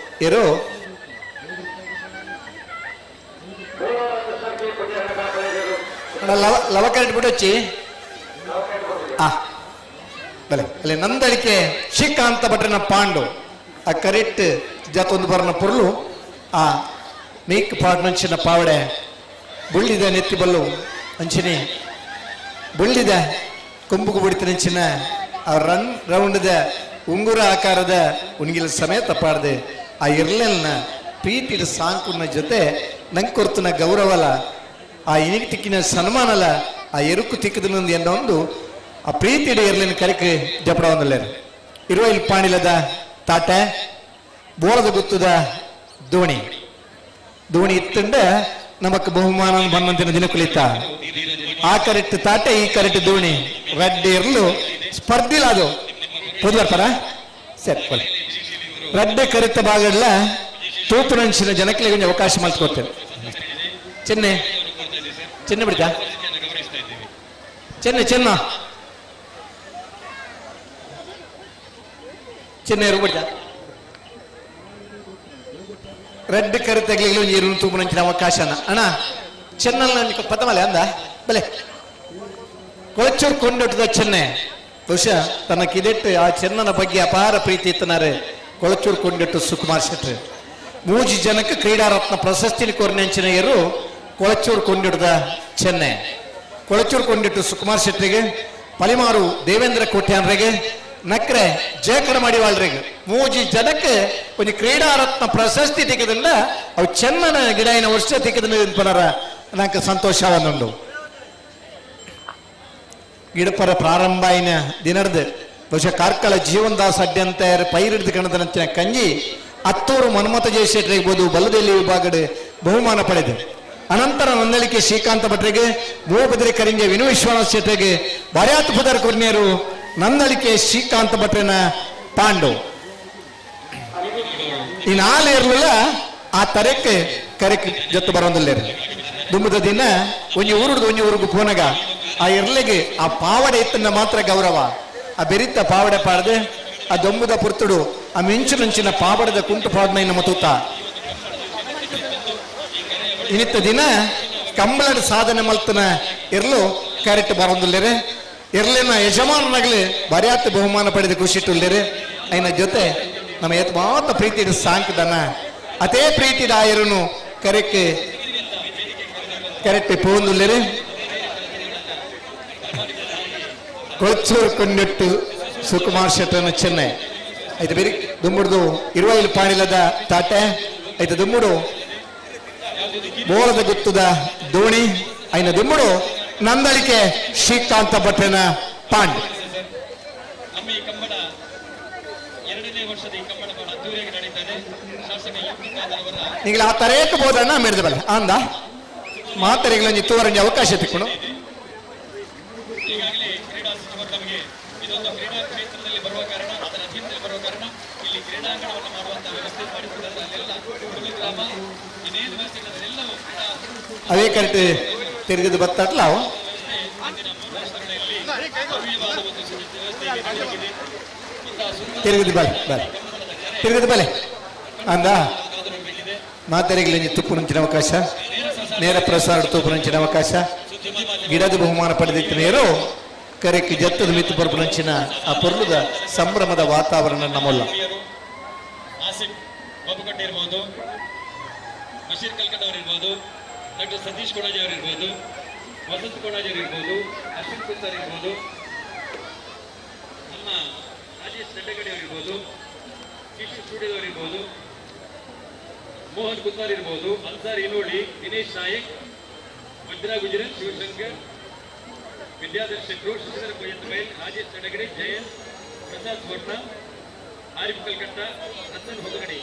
ಇರೋ ಲವಕರೆಟ್ ಬಿಡೊಚ್ಚಿ ಆ ಬಲೆ ಅಲ್ಲಿ ನಂದಳಿಕೆ ಶ್ರೀಕಾಂತ ಭಟ್ರನ ಪಾಂಡು ಆ ಕರೆಕ್ಟ್ ಜತೊಂದು ಬರನ ಪೊರ್ಲು ಆ ಮೇಕ್ ಪಾಡ್ನಂಚಿನ ಪಾವಡೆ ಬುಳ್ಳಿದ ನೆತ್ತಿ ಬಲ್ಲು ಅಂಚಿನಿ ಬುಳ್ಳಿದ ಕೊಂಬುಗು ಬಿಡ್ತಿನಂಚಿನ ಆ ರನ್ ರೌಂಡ್ದ ಉಂಗುರ ಆಕಾರದ ಉಣ್ಗಿಲ ಸಮೇತ ಪಾಡ್ದೆ ಆ ಇರ್ಲೆಲ್ನ ಪ್ರೀತಿಡ ಸಾಂಕುನ ಜೊತೆ ನಂಗೆ ಕೊರ್ತನ ಗೌರವಲ ಆ ಇನಿಗೆ ತಿಕ್ಕಿನ ಸನ್ಮಾನಲ ಆ ಎರುಕು ತಿಕ್ಕದನೊಂದು ಎನ್ನೊಂದು ಆ ಪ್ರೀತಿಡ ಇರ್ಲಿನ ಕರೆಕ್ ಜಪಡ ಒಂದಲ್ಲೇರು ಇರುವ ಇಲ್ಲಿ ಪಾಣಿಲದ ತಾಟೆ ಬೋಳದ ಗುತ್ತದ ದೋಣಿ ದೋಣಿ ಇತ್ತಂಡ ನಮಕ್ ಬಹುಮಾನ ಬನ್ನಂತಿನ ದಿನಕುಲಿತ ಆ ಕರೆಕ್ಟ್ ತಾಟೆ ಈ ಕರೆಕ್ಟ್ ದೋಣಿ ರಡ್ಡೆ ಇರಲು ಸ್ಪರ್ಧಿಲ್ಲ ಅದು ಪೊದು ಸರಿ ಬಲೆ ರಡ್ಡೆ ಕರೆತ ಭಾಗಡ್ಲ ತೂಪುನಂಚಿನ ಜನಕ್ಕೆ ಕೊಂಚ ಅವಕಾಶ ಮಲ್ತ್ಕೊಡ್ತೇನೆ. ಚೆನ್ನೆ ಚೆನ್ನೆ ಬಿಡ್ತಾ ಚೆನ್ನೆ ಚೆನ್ನ ಚೆನ್ನೆ ಬಿಡ್ತಾ ರೆಡ್ ಕರೆತಗ್ಲಿಗಳು ನೀರು ತೂಪುನಂಚಿನ ಅವಕಾಶನ ಅಣ್ಣ ಚೆನ್ನಲ್ ಪದಮಲೆ ಅಂದ ಬಲೆ ಕೊಳಚೂರು ಕೊಂಡೊಟ್ಟದ ಚೆನ್ನೆ ಬಹುಶಃ ತನ್ನ ಕಿದೆಟ್ಟು ಆ ಚೆನ್ನನ ಬಗ್ಗೆ ಅಪಾರ ಪ್ರೀತಿ ಇತ್ತನಾರೆ ಕೊಳಚೂರು ಕೊಂಡೆಟ್ಟು ಸುಕುಮಾರ್ ಶೆಟ್ರು ಮೂಜಿ ಜನಕ್ಕೆ ಕ್ರೀಡಾರತ್ನ ಪ್ರಶಸ್ತಿ ಕೋರ್ನೆಂಚಿನೆಯರು ಕೊಳಚೂರು ಕೊಂಡಿಡ್ದ ಚೆನ್ನೆ ಕೊಳಚೂರು ಕೊಂಡಿಟ್ಟು ಸುಕುಮಾರ್ ಶೆಟ್ಟರಿಗೆ ಪಲಿಮಾರು ದೇವೇಂದ್ರ ಕೋಟ್ಯಾನ್ರಿಗೆ ನಕ್ರೆ ಜಯಕರ ಮಾಡಿವಾಳ್ರಿಗೆ ಮೂಜಿ ಜನಕ್ಕೆ ಒಂದು ಕ್ರೀಡಾರತ್ನ ಪ್ರಶಸ್ತಿ ತೆಗೆದಿಂದ ಅವು ಚೆನ್ನನ ಗಿಡಾಯಿನ ವರ್ಷ ತೆಗೆದ ನಂಗೆ ಸಂತೋಷವನ್ನುಂಡು. ಗಿಡಪರ ಪ್ರಾರಂಭ ಆಯಿನ ದಿನಡ್ದು ಬಹುಶಃ ಕಾರ್ಕಳ ಜೀವನ್ದಾಸ್ ಅಡ್ಯಂತ ಪೈರಿಡ್ದು ಕಣದನಂಚಿನ ಕಂಜಿ ಅತ್ತೂರು ಮನ್ಮಥ ಜಯಶೆಟ್ಟರಿಗೆ ಬಲ್ಲದೆಲ್ಲಿ ವಿಭಾಗದ ಬಹುಮಾನ ಪಡೆದು ಅನಂತರ ನಂದಳಿಕೆ ಶ್ರೀಕಾಂತ ಭಟ್ರಿಗೆ ಮೂಬದ್ರಿ ಕರಿಂಜೆ ವಿನು ವಿಶ್ವನಾಥ್ ಶೆಟ್ಟರಿಗೆ ಬಾರ್ಯಾತ್ ಪುದರ್ ಕೊರ್ನೇರು ನಂದಳಿಕೆ ಶ್ರೀಕಾಂತ ಭಟ್ರನ ಪಾಂಡು ಈ ನಾಲ್ ಇರ್ಲಿಲ್ಲ ಆ ತರಕ್ಕೆ ಕರೆಕ್ ಜೊತೆ ಬರೋದಿಲ್ಲ ದುಂಬದ ದಿನ ಒಂಜಿ ಊರುಡ್ದು ಒಂಜಿ ಊರುಗು ಪೋನಗ ಆ ಇರ್ಲಿಗೆ ಆ ಪಾವಡೆ ಇತ್ತನ್ನ ಮಾತ್ರ ಗೌರವ ಆ ಬೆರಿತ ಪಾವಡೆ ಪಾಡದೆ ಆ ದೊಂಬುದ ಪುರ್ತುಡು ಆ ಮಿಂಚು ನಂಚಿನ ಪಾವಡದ ಕುಂಟು ಪಾಡ್ನ ನಮ್ಮ ತೂತ ಇನ್ನಿತ್ತ ದಿನ ಕಂಬಳದ ಸಾಧನೆ ಮಲ್ತನ ಇರ್ಲು ಕರೆಕ್ಟ್ ಬರೋದಿಲ್ಲರೆ ಇರ್ಲಿನ ಯಜಮಾನನಾಗಲಿ ಬರ್ಯಾತ ಬಹುಮಾನ ಪಡೆದ ಖುಷಿ ಇಟ್ಟುಲ್ಲೇರೆ ಅಯ್ಯನ ಜೊತೆ ನಮ್ಮ ಎತ್ ಮಾತ ಪ್ರೀತಿ ಸಾಂಕದನ ಅದೇ ಪ್ರೀತಿ ಆಯರನು ಕರೆಕ್ಟ್ ಕರೆಕ್ಟ್ ಪೋಂದುಲ್ಲೇರೆ ಕೊಳಚೂರು ಕೊಂಡೆಟ್ಟು ಸುಕುಮಾರ್ ಶೆಟ್ಟನ ಚೆನ್ನೈ ಐತೆ ಬೇರೆ ದುಂಬುಡ್ದು ಇರುವೈಲು ಪಾಣಿಲದ ತಾಟೆ ಐತೆ ದುಂಬುಡು ಬೋಳದ ಗುತ್ತದ ದೋಣಿ ಐನ ದುಂಬುಡು ನಂದಳಿಕೆ ಶ್ರೀಕಾಂತ ಭಟ್ಟನ ಪಾಂಡ್. ನಮ್ಮ ಈ ಕಂಬಳ ಎರಡನೇ ವರ್ಷದ ಈ ಕಂಬಳ ಬಹಳ ಅದ್ದೂರಿಯಾಗಿ ನಡೀತದೆ. ಶಾಸಕ ಎಂ ನೀವು ಆ ತರೇಕ ಬೋದಣ್ಣ ಮೇಡ್ದ ಬಲ್ಲ ಅಂದ ಮಾತರೆಗಳೊಂಜಿ ತೂವರಂಜಿ ಅವಕಾಶ ತಿಕ್ಕೊಂಡು. ಈಗಾಗಲೇ ಕ್ರೀಡಾ ಸಚಿವರು ನಮಗೆ ಇದೊಂದು ಕ್ರೀಡಾ ಕ್ಷೇತ್ರದಲ್ಲಿ ಬರುವ ಕಾರಣ ಅದರ ಅಧೀನದಲ್ಲಿ ಬರುವ ಕಾರಣ ಇಲ್ಲಿ ಕ್ರೀಡಾಂಗಣವನ್ನು ಮಾಡುವಂತಹ ವ್ಯವಸ್ಥೆ ಮಾಡಿಕೊಟ್ಟಿದ್ದಾರೆ. ಅಲ್ಲೆಲ್ಲ ಹುಡುಗ ಗ್ರಾಮ ಇನ್ನೇನು ವ್ಯವಸ್ಥೆಗಳಲ್ಲೆಲ್ಲವೂ ಕ್ರೀಡಾ ಅವೇ ಕರೆಕ್ಟ್ ತಿರುಗಿದು ಬತ್ತಾಟ್ಲ ಅವು ತಿರುಗಿದು ಬಲೆ ಬಲೆ ತಿರುಗಿದು ಬಲೆ ಅಂದ ಮಾತರೆಗಳಿಗೆ ತುಪ್ಪು ನಂಚಿನ ಅವಕಾಶ ನೇರ ಪ್ರಸಾರ ತುಪ್ಪು ನಂಚಿನ ಅವಕಾಶ ಗಿಡದ ಬಹುಮಾನ ಪಡೆದಿತ್ತು ನೇರು ಕರೆಕ್ ಜತ್ತದ ಮಿತ್ತು ಪರ್ಪು ನಂಚಿನ ಆ ಪೊರ್ಲುದ ಸಂಭ್ರಮದ ವಾತಾವರಣ ನಮ್ಮಲ್ಲ. ಆಸಿಫ್ ಬಾಬುಕಟ್ಟೆ ಇರ್ಬೋದು, ಬಶೀರ್ ಕಲ್ಕಟ್ ಅವರು ಇರ್ಬೋದು, ಡಾಕ್ಟರ್ ಸತೀಶ್ ಕೊಣಾಜಿ ಅವರು ಇರ್ಬೋದು, ವಸಂತ್ ಕೊಣಾಜಿ ಅವರು ಇರ್ಬೋದು, ಅಶ್ವಿನ್ ಕುತ್ತಾರ್ ಇರ್ಬೋದು, ನಮ್ಮ ರಾಜೇಶ್ ನೆಡ್ಡಗಡಿ ಅವರು ಇರ್ಬೋದು, ಕಿಶು ಸ್ಟುಡಿಯೋದವರು ಇರ್ಬೋದು, ಮೋಹನ್ ಕುತ್ತಾರ್ ಇರ್ಬೋದು, ಅನ್ಸಾರ್ ಇನೋಳಿ, ದಿನೇಶ್ ನಾಯಕ್, ವಜ್ರಾ ಗುಜರನ್, ಶಿವಶಂಕರ್, ವಿದ್ಯಾಧರ್ ಶೆಟ್ರು, ಶಶಿಧರ್ ಕೊಯ್ಯತ್ಮೈಲ್, ರಾಜೇಶ್ ನೆಡಗಡಿ, ಜಯಂತ್ ಪ್ರಸಾದ್ ಸ್ವರ್ಣ, ಆರಿಫ್ ಕಲ್ಕಟ್ಟ, ರತನ್ ಹೊಗಗಡಿ,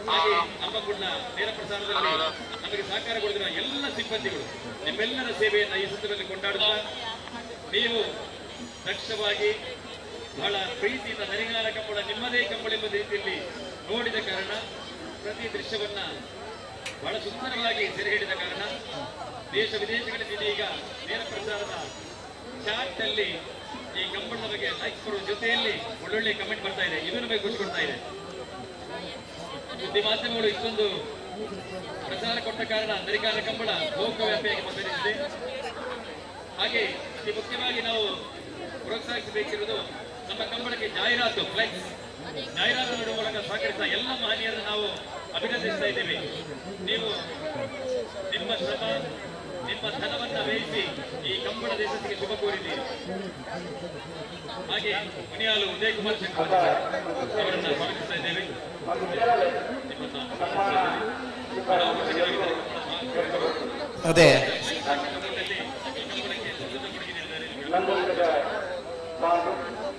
ಹಾಗೆ ನಮ್ಮ ಕೂಡ ನೇರ ಪ್ರಸಾರದಲ್ಲಿ ನಮಗೆ ಸಹಕಾರ ಕೊಡಿರುವ ಎಲ್ಲ ಸಿಬ್ಬಂದಿಗಳು ನಿಮ್ಮೆಲ್ಲರ ಸೇವೆಯನ್ನು ಈ ಸಂದರ್ಭದಲ್ಲಿ ಕೊಂಡಾಡುತ್ತಾ, ನೀವು ದಕ್ಷವಾಗಿ ಬಹಳ ಪ್ರೀತಿಯಿಂದ ನರಿಗಾಲ ಕಂಬಳ ನಿಮ್ಮದೇ ಕಂಬಳೆಂಬ ರೀತಿಯಲ್ಲಿ ನೋಡಿದ ಕಾರಣ, ಪ್ರತಿ ದೃಶ್ಯವನ್ನ ಬಹಳ ಸುಂದರವಾಗಿ ಸೆರೆ ಹಿಡಿದ ಕಾರಣ ದೇಶ ವಿದೇಶಗಳಲ್ಲಿ ಈಗ ನೇರ ಪ್ರಸಾರದ ಚಾಟ್ ಅಲ್ಲಿ ಈ ಕಂಬಳದ ಬಗ್ಗೆ ಲೈಕ್ ಕೊಡುವ ಜೊತೆಯಲ್ಲಿ ಒಳ್ಳೊಳ್ಳೆ ಕಮೆಂಟ್ ಬರ್ತಾ ಇದೆ. ಇದು ನಮಗೆ ಖುಷಿ ಕೊಡ್ತಾ ಇದೆ. ಸುದ್ದಿ ಮಾಧ್ಯಮಗಳು ಇಷ್ಟೊಂದು ಪ್ರಚಾರ ಕೊಟ್ಟ ಕಾರಣ ನರಿಗಾಲ ಕಂಬಳ ಲೋಕವ್ಯಾಪಿಯಾಗಿ ಪಸರಿಸಿದೆ. ಹಾಗೆ ಅತಿ ಮುಖ್ಯವಾಗಿ ನಾವು ಪ್ರೋತ್ಸಾಹಿಸಬೇಕಿರುವುದು ನಮ್ಮ ಕಂಬಳಕ್ಕೆ ಜಾಹೀರಾತು, ಫ್ಲೆಕ್ಸ್ ಜಾಹೀರಾತು ನೀಡುವ ಮೂಲಕ ಸಹಕರಿಸಿದ ಎಲ್ಲ ಮಹನೀಯರನ್ನು ನಾವು ಅಭಿನಂದಿಸ್ತಾ ಇದ್ದೇವೆ. ನೀವು ನಿಮ್ಮ ಶ್ರಮ, ನಿಮ್ಮ ಧನವನ್ನು ವ್ಯಯಿಸಿ ಈ ಕಂಬಳದ ಯಶಸ್ಸಿಗೆ ಶುಭ ಕೋರಿದ್ದೀರಿ. ಹಾಗೆ ಮುನಿಯಾಲು ಉದಯ್ ಕುಮಾರ್ ಶೆಟ್ಟಿ ಅವರನ್ನು ಸ್ವಾಗತಿಸ್ತಾ ಇದ್ದೇವೆ. ನಿಮ್ಮನ್ನ ಅದೇ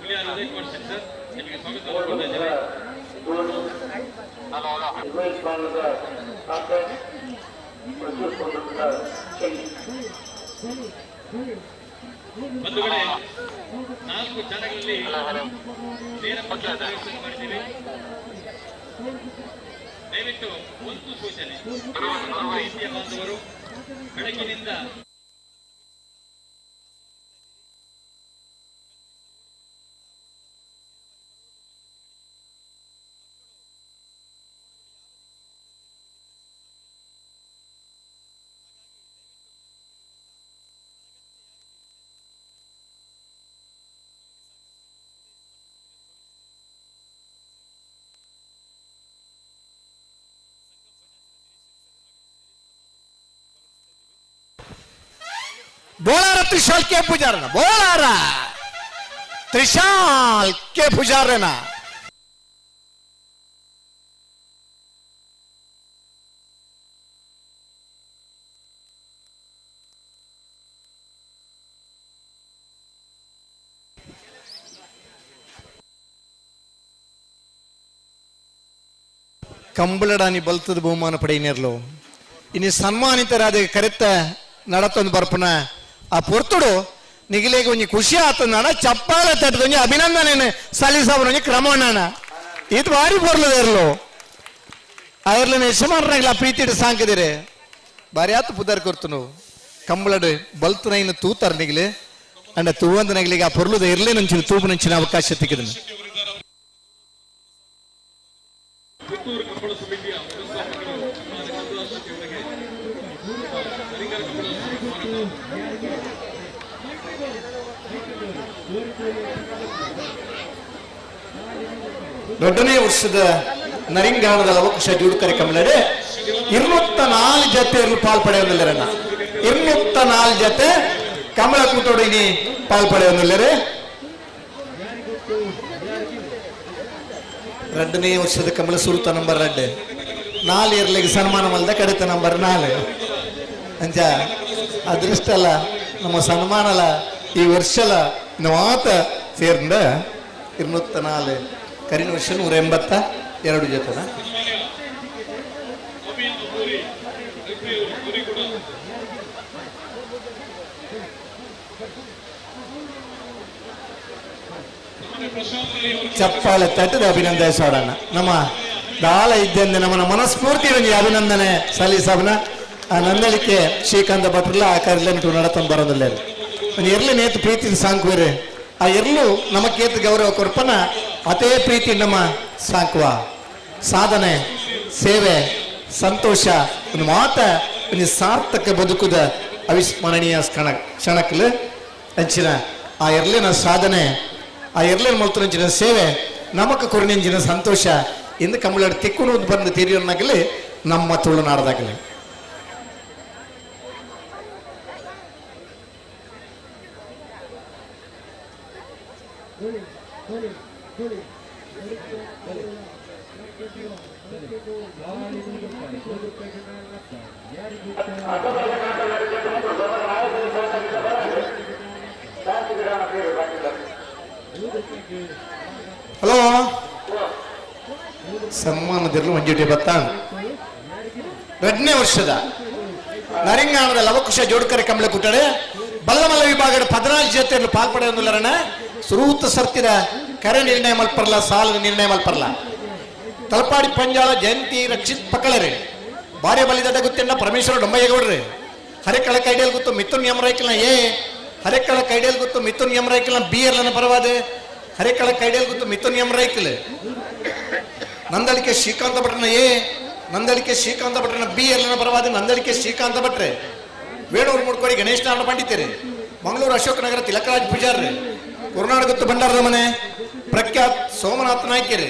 ಮುನಿಯಾಲು ಉದಯ್ ಕುಮಾರ್ ಶೆಟ್ಟಿ ಸರ್, ನಿಮಗೆ ಸ್ವಾಗತವನ್ನು ಕೋರ್ತಾ ಇದ್ದೇವೆ. ಬಂಧುಗಳೇ, 4 ಚಾನಲ್ಗಳಲ್ಲಿ ನೇರ ಪ್ರಸಾರದ ವ್ಯವಸ್ಥೆ ಮಾಡಿದ್ದೀವಿ. ದಯವಿಟ್ಟು ಒಂದು ಸೂಚನೆ, ಪ್ರೀತಿಯ ಬಾಂಧವರು ಬೆಳಗಿನಿಂದ ಬೋಳಾರ ತ್ರಿಶಾಲ್ ಕೆ ಪೂಜಾರನ, ಬೋಳಾರ ತ್ರಿಶಾಲ್ ಕೆ ಪೂಜಾರನ. ಕಂಬಳಡಾನಿ ಬಲ್ತದ ಬಹುಮಾನ ಪಡೆಯನೇರ್ಲು ಇನ್ನು ಸನ್ಮಾನಿತರಾದ ಕರೆತ್ತ ನಡತೊಂದು ಬರ್ಪನ ಆ ಪೊರ್ತುಡು ನಿಗಿಲೇಗೆ ಒಂಜಿ ಖುಷಿ ಆತಂದಾಣ ಚಪ್ಪಾಳೆ ತಟ್ಟದೊಂಜಿ ಅಭಿನಂದನೆ ಸಲ್ಲಿಸವನೊಂಜಿ ಕ್ರಮವಣ್ಣ ಇದು ಭಾರಿ ಪೊರ್ಲದೇರ್ಲು ಐರ್ಲನ ಯಜಮಾನರಾಗ್ಲ ಪ್ರೀತಿಡು ಸಾಂಕದಿರೆ ಭಾರಿ ಆತು ಪುದರ್ ಕೊರ್ತನು ಕಂಬಳಡು ಬಲ್ತುನೈನ ತೂತಾರ ನಿಗಿಲೆ ಅಂಡ ತೂವಂದ ನಗಲಿಗೆ ಆ ಪೊರ್ಲುದ ಇರ್ಲೇ ನಂಚಿನ ತೂಪು ನಂಚಿನ ಅವಕಾಶ ತಿಕ್ಕಿದನು. ಪುತ್ತೂರು ಕಂಬಳ ಸಮಿತಿಯ ವ್ಯವಸ್ಥಾಪಕರು ಚಂದ್ರದಾಸ್ ಶೆಟ್ಟಿ ಅವರಿಗೆ ಸರಿಗಾರ ಕಂಬಳ ಸ್ವಾಗತ. ದೊಡ್ಡನೇ ವರ್ಷದ ನರಿಂಗಾಣದ ಲವಕುಶ ಜೂಡುಕರೆ ಕಮಲಡೆ 204 ಜತೆಯರು ಪಾಲ್ ಪಡೆಯೊಂದಿಲ್ಲರಣ್ಣ. 204 ಜತೆ ಕಮಲ ಕೂಟೋಡಿನಿ ಪಾಲ್ ಪಡೆಯೊಂದಿಲ್ಲರೆ. ಎರಡನೇ ವರ್ಷದ ಕಮಲ ಸುರುತ ನಂಬರ್ 2 4 ಇರ್ಲಿಗೆ ಸನ್ಮಾನ ಮಲ್ದ ಕಡಿತ ನಂಬರ್ 4 ಅಂಚ ಅದೃಷ್ಟ ಅಲ್ಲ ನಮ್ಮ ಸನ್ಮಾನಲ ಈ ವರ್ಷಲ ಮಾತ ಸೇರ್ದ 204 ಕರಿನ ವರ್ಷ 182 ಜೊತೆನ. ಚಪ್ಪಾಳೆ ತಟ್ಟದ ಅಭಿನಂದಿಸೋಣ ನಮ್ಮ ದಾಳ ಇದ್ದಂದೆ ನಮ್ಮನ್ನ ಮನಸ್ಫೂರ್ತಿ ಒಂದು ಅಭಿನಂದನೆ ಸಲ್ಲಿಸವನ ಆ ನಂದಳಿಕೆ ಶ್ರೀಕಾಂತ ಭಟ್ರಲ್ಲ ಆ ಕಾರ್ಯ ನಡತಂದು ಬರೋದಿಲ್ಲ. ಒಂದು ಎರ್ಲು ನೇತು ಪ್ರೀತಿ ಸಾಂಕುವರೆ ಆ ಎರ್ಲು ನಮಕೇತು ಗೌರವ ಕೊರ್ಪನ ಅದೇ ಪ್ರೀತಿ ನಮ್ಮ ಸಾಕುವ ಸಾಧನೆ ಸೇವೆ ಸಂತೋಷ ಒಂದು ಮಾತ ಒಂದು ಸಾರ್ಥಕ ಬದುಕುದ ಅವಿಸ್ಮರಣೀಯ ಕ್ಷಣಕ್ಕಲು ಅಂಚಿನ ಆ ಎರ್ಲಿನ ಸಾಧನೆ ಆ ಎರ್ಲಿನ ಮೊಲ್ತರಂಚಿನ ಸೇವೆ ನಮಕ ಕೊರನೆಂಚಿನ ಸಂತೋಷ ಇಂದು ಕಮಲಾಡು ತಿಕ್ಕುನು ಬಂದು ತಿರಿಯೋನಾಗಲಿ ನಮ್ಮ ತುಳುನಾಡದಾಗಲಿ. ಹಲೋ ಸನ್ಮಾನದಿರಲು ಮಂಜುಟಿ ಬತ್ತ 2ನೇ ವರ್ಷದ ನರಿಂಗಾಣದ ಲವಕುಶ ಜೋಡ್ಕರೆ ಕಮಲ ಕುಟ್ಟಡೆ ಬಲ್ಲಮಲ್ಲ ವಿಭಾಗದ 14 ಜೊತೆಯನ್ನು ಪಾಲ್ಪಡೆಯೊಂದುಲ್ಲರಣ ಸುರೂತ ಸರ್ತಿರ ಕರೆ ನಿರ್ಣಯ ಮಲ್ಪರ್ಲ ಸಾಲ ನಿರ್ಣಯ ಮಲ್ಪರ್ಲ ತಲಪಾಡಿ ಪಂಜಾಳ ಜಯಂತಿ ರಕ್ಷಿತ್ ಪಕ್ಕಳರೆ ಭಾರ್ಯ ಬಲಿದಡ್ಡ ಗುತ್ತೆಣ್ಣ ಪರಮೇಶ್ವರ ಡೊಂಬಯ್ಯಗೌಡ್ರೆ ಹರೆಕಳ ಕೈಡಿಯಲ್ ಗೊತ್ತು ಮಿಥುನ್ ಯಮರೈಕಲ್ನ ಎ ಹರೆಕಳ ಕೈಡಿಯಲ್ ಗೊತ್ತು ಮಿಥುನ್ ಯಮರೈಕಲ್ನ ಬಿ ಎರ್ಲನ ಪರವಾದೆ ಹರೆಕಳ ಕೈಡಿಯಲ್ ಗೊತ್ತು ಮಿಥುನ್ ಯಮರೈಕಲ್ ನಂದಳಿಕೆ ಶ್ರೀಕಾಂತ ಭಟ್ರನ ಎ ನಂದಳಿಕೆ ಶ್ರೀಕಾಂತ ಭಟ್ರನ ಬಿ ಎರ್ಲನ ಪರವಾದೆ ನಂದಳಿಕೆ ಶ್ರೀಕಾಂತ ಭಟ್ರೆ ವೇಣೂರು ಮುಡ್ಕೋಡಿ ಗಣೇಶ್ ನಾರಾಯಣ ಪಂಡಿತರೆ ಮಂಗಳೂರು ಅಶೋಕನಗರ ತಿಲಕರಾಜ್ ಪೂಜಾರ್ರಿ, ಕುರುನಾಡಗುತ್ತು ಭಂಡಾರದ ಮನೆ ಪ್ರಖ್ಯಾತ್ ಸೋಮನಾಥ್ ನಾಯ್ಕರು,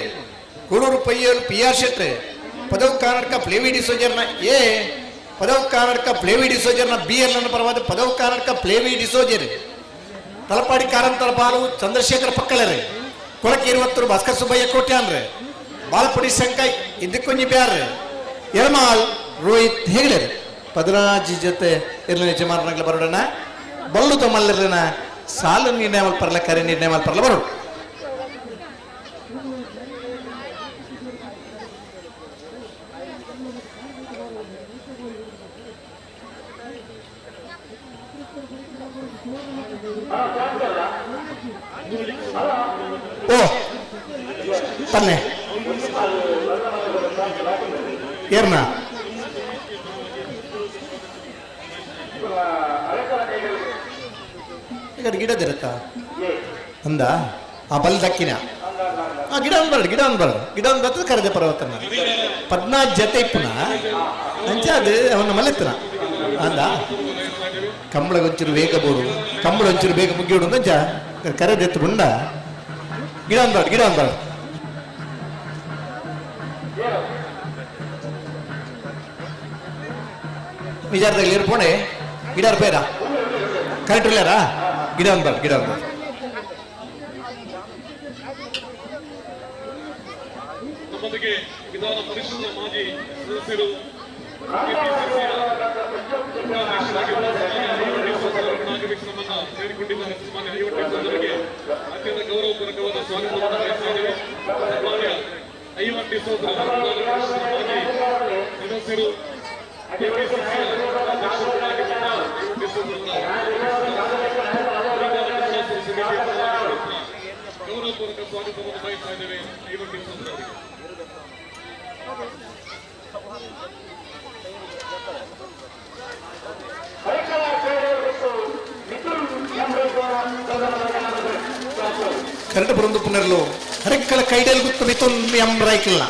ಕೂಡೂರು ಪಯ್ಯರು ಪಿ ಆರ್ ಶೆಟ್ರು, ಪದವು ಕರ್ನಾಟಕ ಪ್ಲೇವಿ ಡಿಸೋಜರ್ನ ಎ, ಪದವು ಕರ್ನಾಟಕ ಪ್ಲೇವಿ ಡಿಸೋಜರ್ನ ಬಿ ಎಲ್ ಅನ್ನು ಪರವಾದ ಪದವು ಕರ್ನಾಟಕ ಪ್ಲೇವಿ ಡಿಸೋಜರ್, ತಲಪಾಡಿ ಕಾರಂತರ ಬಾಲು ಚಂದ್ರಶೇಖರ ಪಕ್ಕಲರು, ಕೊಳಕೇರುವತ್ತರು ಭಾಸ್ಕರ್ ಸುಬ್ಬಯ್ಯ ಕೋಟ್ಯಾನ್ರು, ಬಾಲಪುಡಿ ಶಂಕೈ ಇದಕ್ಕೊಂಜಿ ಬ್ಯಾರ್ರು, ಯರ್ಮಾಲ್ ರೋಹಿತ್ ಹೆಗಡೆರು. ಪದರಾಜಿ ಜೊತೆ ಇರ್ಲಿನ ಯಜಮಾನರಾಗ್ಲ ಬರೋಣ, ಬಲ್ಲು ತಮ್ಮಲ್ಲಿರ್ಲಿನ ಸಾಲು ನಿರ್ಣಯ ಮಲ್ಪರ್ಲ, ಕರೆ ನಿರ್ಣಯ ಮಲ್ಪರ್ಲ ಬರೋಣ. ಓ ಪನ್ನೆ ಏರ್ನ ಈಗ ಗಿಡದಿರುತ್ತಾ ಅಂದ ಆ ಬಲ್ ದಕ್ಕಿನ ಆ ಗಿಡ ಒಂದು ಬರಡು, ಗಿಡ ಒಂದು ಬರಡು, ಗಿಡ ಒಂದು ಬರ್ತದೆ ಕರೆದೆ ಪರ್ವತನ ಪದ್ನಾಲ್ಕು ಜತೆ ಇಪ್ಪುನ ಅಂಚ ಅದು ಅವನ ಮಲೆತ್ತನ ಅಂದ ಕಂಬಳ ಒಂಚೂರು ಬೇಗ ಬೋಡು, ಕಂಬಳ ಒಂಚೂರು ಬೇಗ ಮುಗಿಯೋಡು ಅಂಚ ಕರೆದೆತ್ತು ಬುಂಡ ಗಿಡ ಒಂದು ಬರಡು, ಗಿಡ ಒಂದು ಬರಡು. ವಿಚಾರದಲ್ಲಿ ಇರ್ಪೋಣೆ ಗಿಡ ಬೇಡ ಕರೆಕ್ಟ್ ಇಲ್ಲಾರಾ? ಗಿಡ ಒಂದು ಬರಡು, ಗಿಡ ಒಂದು ಬರಡು. ನಮ್ಮೊಂದಿಗೆ ವಿಧಾನ ಪರಿಷತ್ನ ಮಾಜಿ ಸದಸ್ಯರು ನಮ್ಮನ್ನ ಸೇರಿಕೊಂಡಿದ್ದಾರೆ. ಸನ್ಮಾನ್ಯ ಐವನ್ ಡಿಸೋಜರಿಗೆ ಅತ್ಯಂತ ಗೌರವಪೂರ್ವಕವಾದ ಸ್ವಾಗತವನ್ನು ಬಯಸ್ತಾ ಇದ್ದೇವೆ. ಸನ್ಮಾನ್ಯ ಐವನ್ ಡಿಸೋಜ ವಿಧಾನ ಪರಿಷತ್ನ ಮಾಜಿ ಸದಸ್ಯರು ಕೆಪಿಸಿಸಿಯ ಅಧ್ಯಕ್ಷರಾಗಿದ್ದ ಐವನ್ ಡಿಸೋಜರನ್ನ ಗೌರವಪೂರ್ವಕ ಸ್ವಾಗತವನ್ನು ಬಯಸ್ತಾ ಇದ್ದೇವೆ ಐವನ್ ಡಿಸೋಜರವರಿಗೆ. ಕರಡು ಬರಂದು ಪುನರ್ಲು ಹರಕ್ಕಲ ಕೈಡಲ್ ಗುತ್ತು ಮಿಥುನ್ ಎಂ ರೈಕಲ್ನ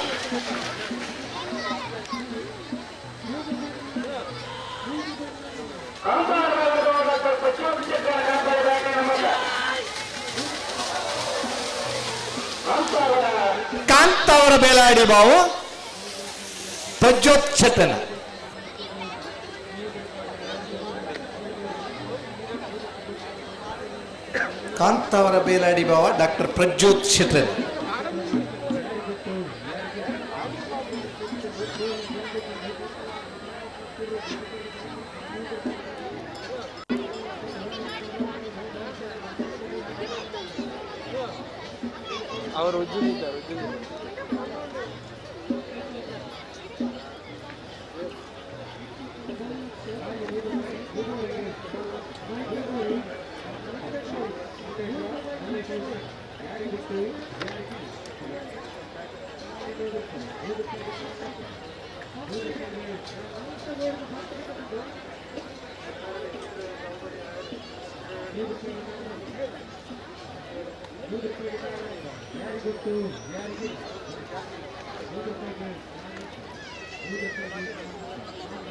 ಕಾಂತಾವರ ಬೇಲಾಡಿ ಬಾವು ಪ್ರಜ್ಯೋತ್ ಚೇತನ. ಕಾಂತಾವರ ಬೇಲಾಡಿ ಬಾವ ಡಾಕ್ಟರ್ ಪ್ರಜ್ಯೋತ್ ಶೆಟ್ಟರ್. ಅವರು ಉಜ್ಜಿದ್ದಾರೆ, ಉಜ್ಜಿದ್ದಾರೆ.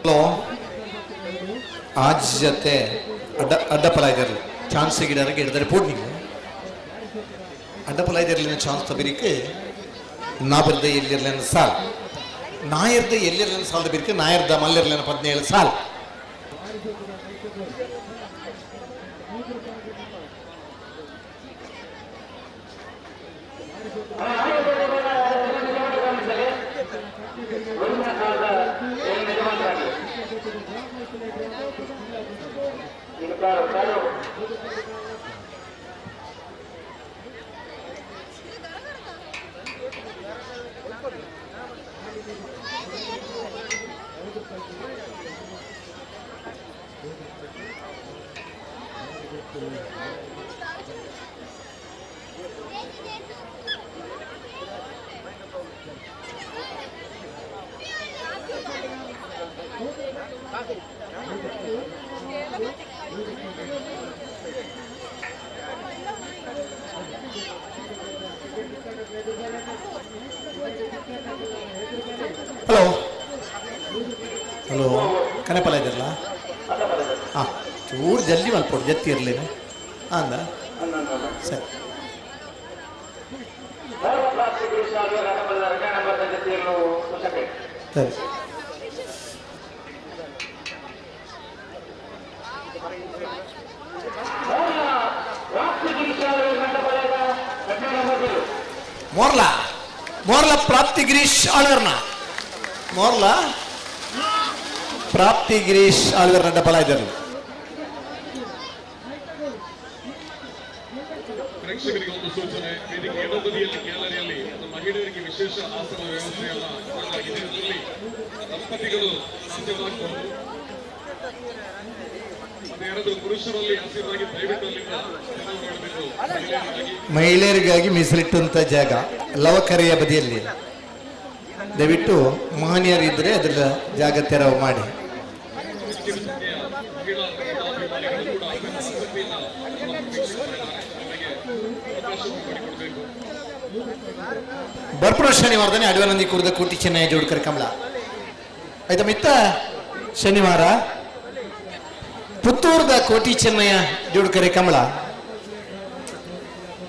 ಹಲೋ ಆಜ್ ಜೊತೆ ಅಡ್ಡ ಅಡ್ಡಪಲ ಇದಿರಲಿ ಚಾನ್ಸ್ ಗಿಡರಿಗೆ ಹಿಡಿದರೆ ಪೂರ್ಣಿಗೆ ಅಡ್ಡಪಲ ಇದಿರಲಿನ ಚಾನ್ಸ್ ತಬಿರಿಕೆ ನಾಬರ್ದ ಎಲ್ಲಿರ್ಲಿನ ಸಾಲ್ ನಾಯರ್ದ ಎಲ್ಲಿರ್ಲಿನ ಸಾಲದ ಬಿರಿಕೆ ನಾಯರ್ದ ಮಲ್ಲಿರ್ಲಿನ 17 ಸಾಲ್. ಹಲೋ ಹಲೋ ಕನೆಪಲ ಇದಿರಲ್ಲ? ಹಾಂ ಚೂರು ಜಲ್ದಿ ಮಲ್ಪೊಡು ಜತ್ತಿ ಇರಲಿಲ್ಲ ಅಂದ ಸರಿ. ಸರಿ ಮೋರ್ಲಾ ಮೋರ್ಲಾ ಪ್ರಾಪ್ತಿ ಗಿರೀಶ್ ಆಳ್ವರ್ನ ಮೋರ್ಲಾ ಪ್ರಾಪ್ತಿ ಗಿರೀಶ್ ಆಳ್ವರ್ನ ಬಲ ಇದ್ದರು. ಪ್ರೇಕ್ಷಕರಿಗೆ ಒಂದು ಸೂಚನೆ, ವೇದಿಕೆ ಎಡಬದಿಯಲ್ಲಿ ಗ್ಯಾಲರಿಯಲ್ಲಿ ಮಹಿಳೆಯರಿಗೆ ವಿಶೇಷ ಆಸನ ವ್ಯವಸ್ಥೆಯನ್ನು ಮಾಡಲಾಗಿದೆ. ಅದರಲ್ಲಿ ದಂಪತಿಗಳು ಸಾಧ್ಯವಾಗಬಹುದು. ಮತ್ತೆ ಯಾರಾದರೂ ಪುರುಷರಲ್ಲಿ ಆಸೀನರಾಗಿ ದಯವಿಟ್ಟು ಅಲ್ಲಿಂದ ತೆರವು ಮಾಡಬೇಕು. ಮಹಿಳೆಯರಿಗಾಗಿ ಮೀಸಲಿಟ್ಟಂತ ಜಾಗ ಲವಕರೆಯ ಬದಿಯಲ್ಲಿ ದಯವಿಟ್ಟು ಮಹನೀಯರಿದ್ದರೆ ಅದರ ಜಾಗ ತೆರವು ಮಾಡಿ. ಬರ್ಪುರ ಶನಿವಾರದನೆ ಅಡವನಂದಿ ಕುರಿದ ಕೋಟಿ ಚೆನ್ನೈ ಜೋಡ್ಕರ್ ಕಮಲ ಆಯ್ತಾ ಮಿತ್ತ ಶನಿವಾರ ಪುತ್ತೂರ್ದ ಕೋಟಿ ಚೆನ್ನಯ್ಯ ಜೋಡ್ಕರೆ ಕಮಲ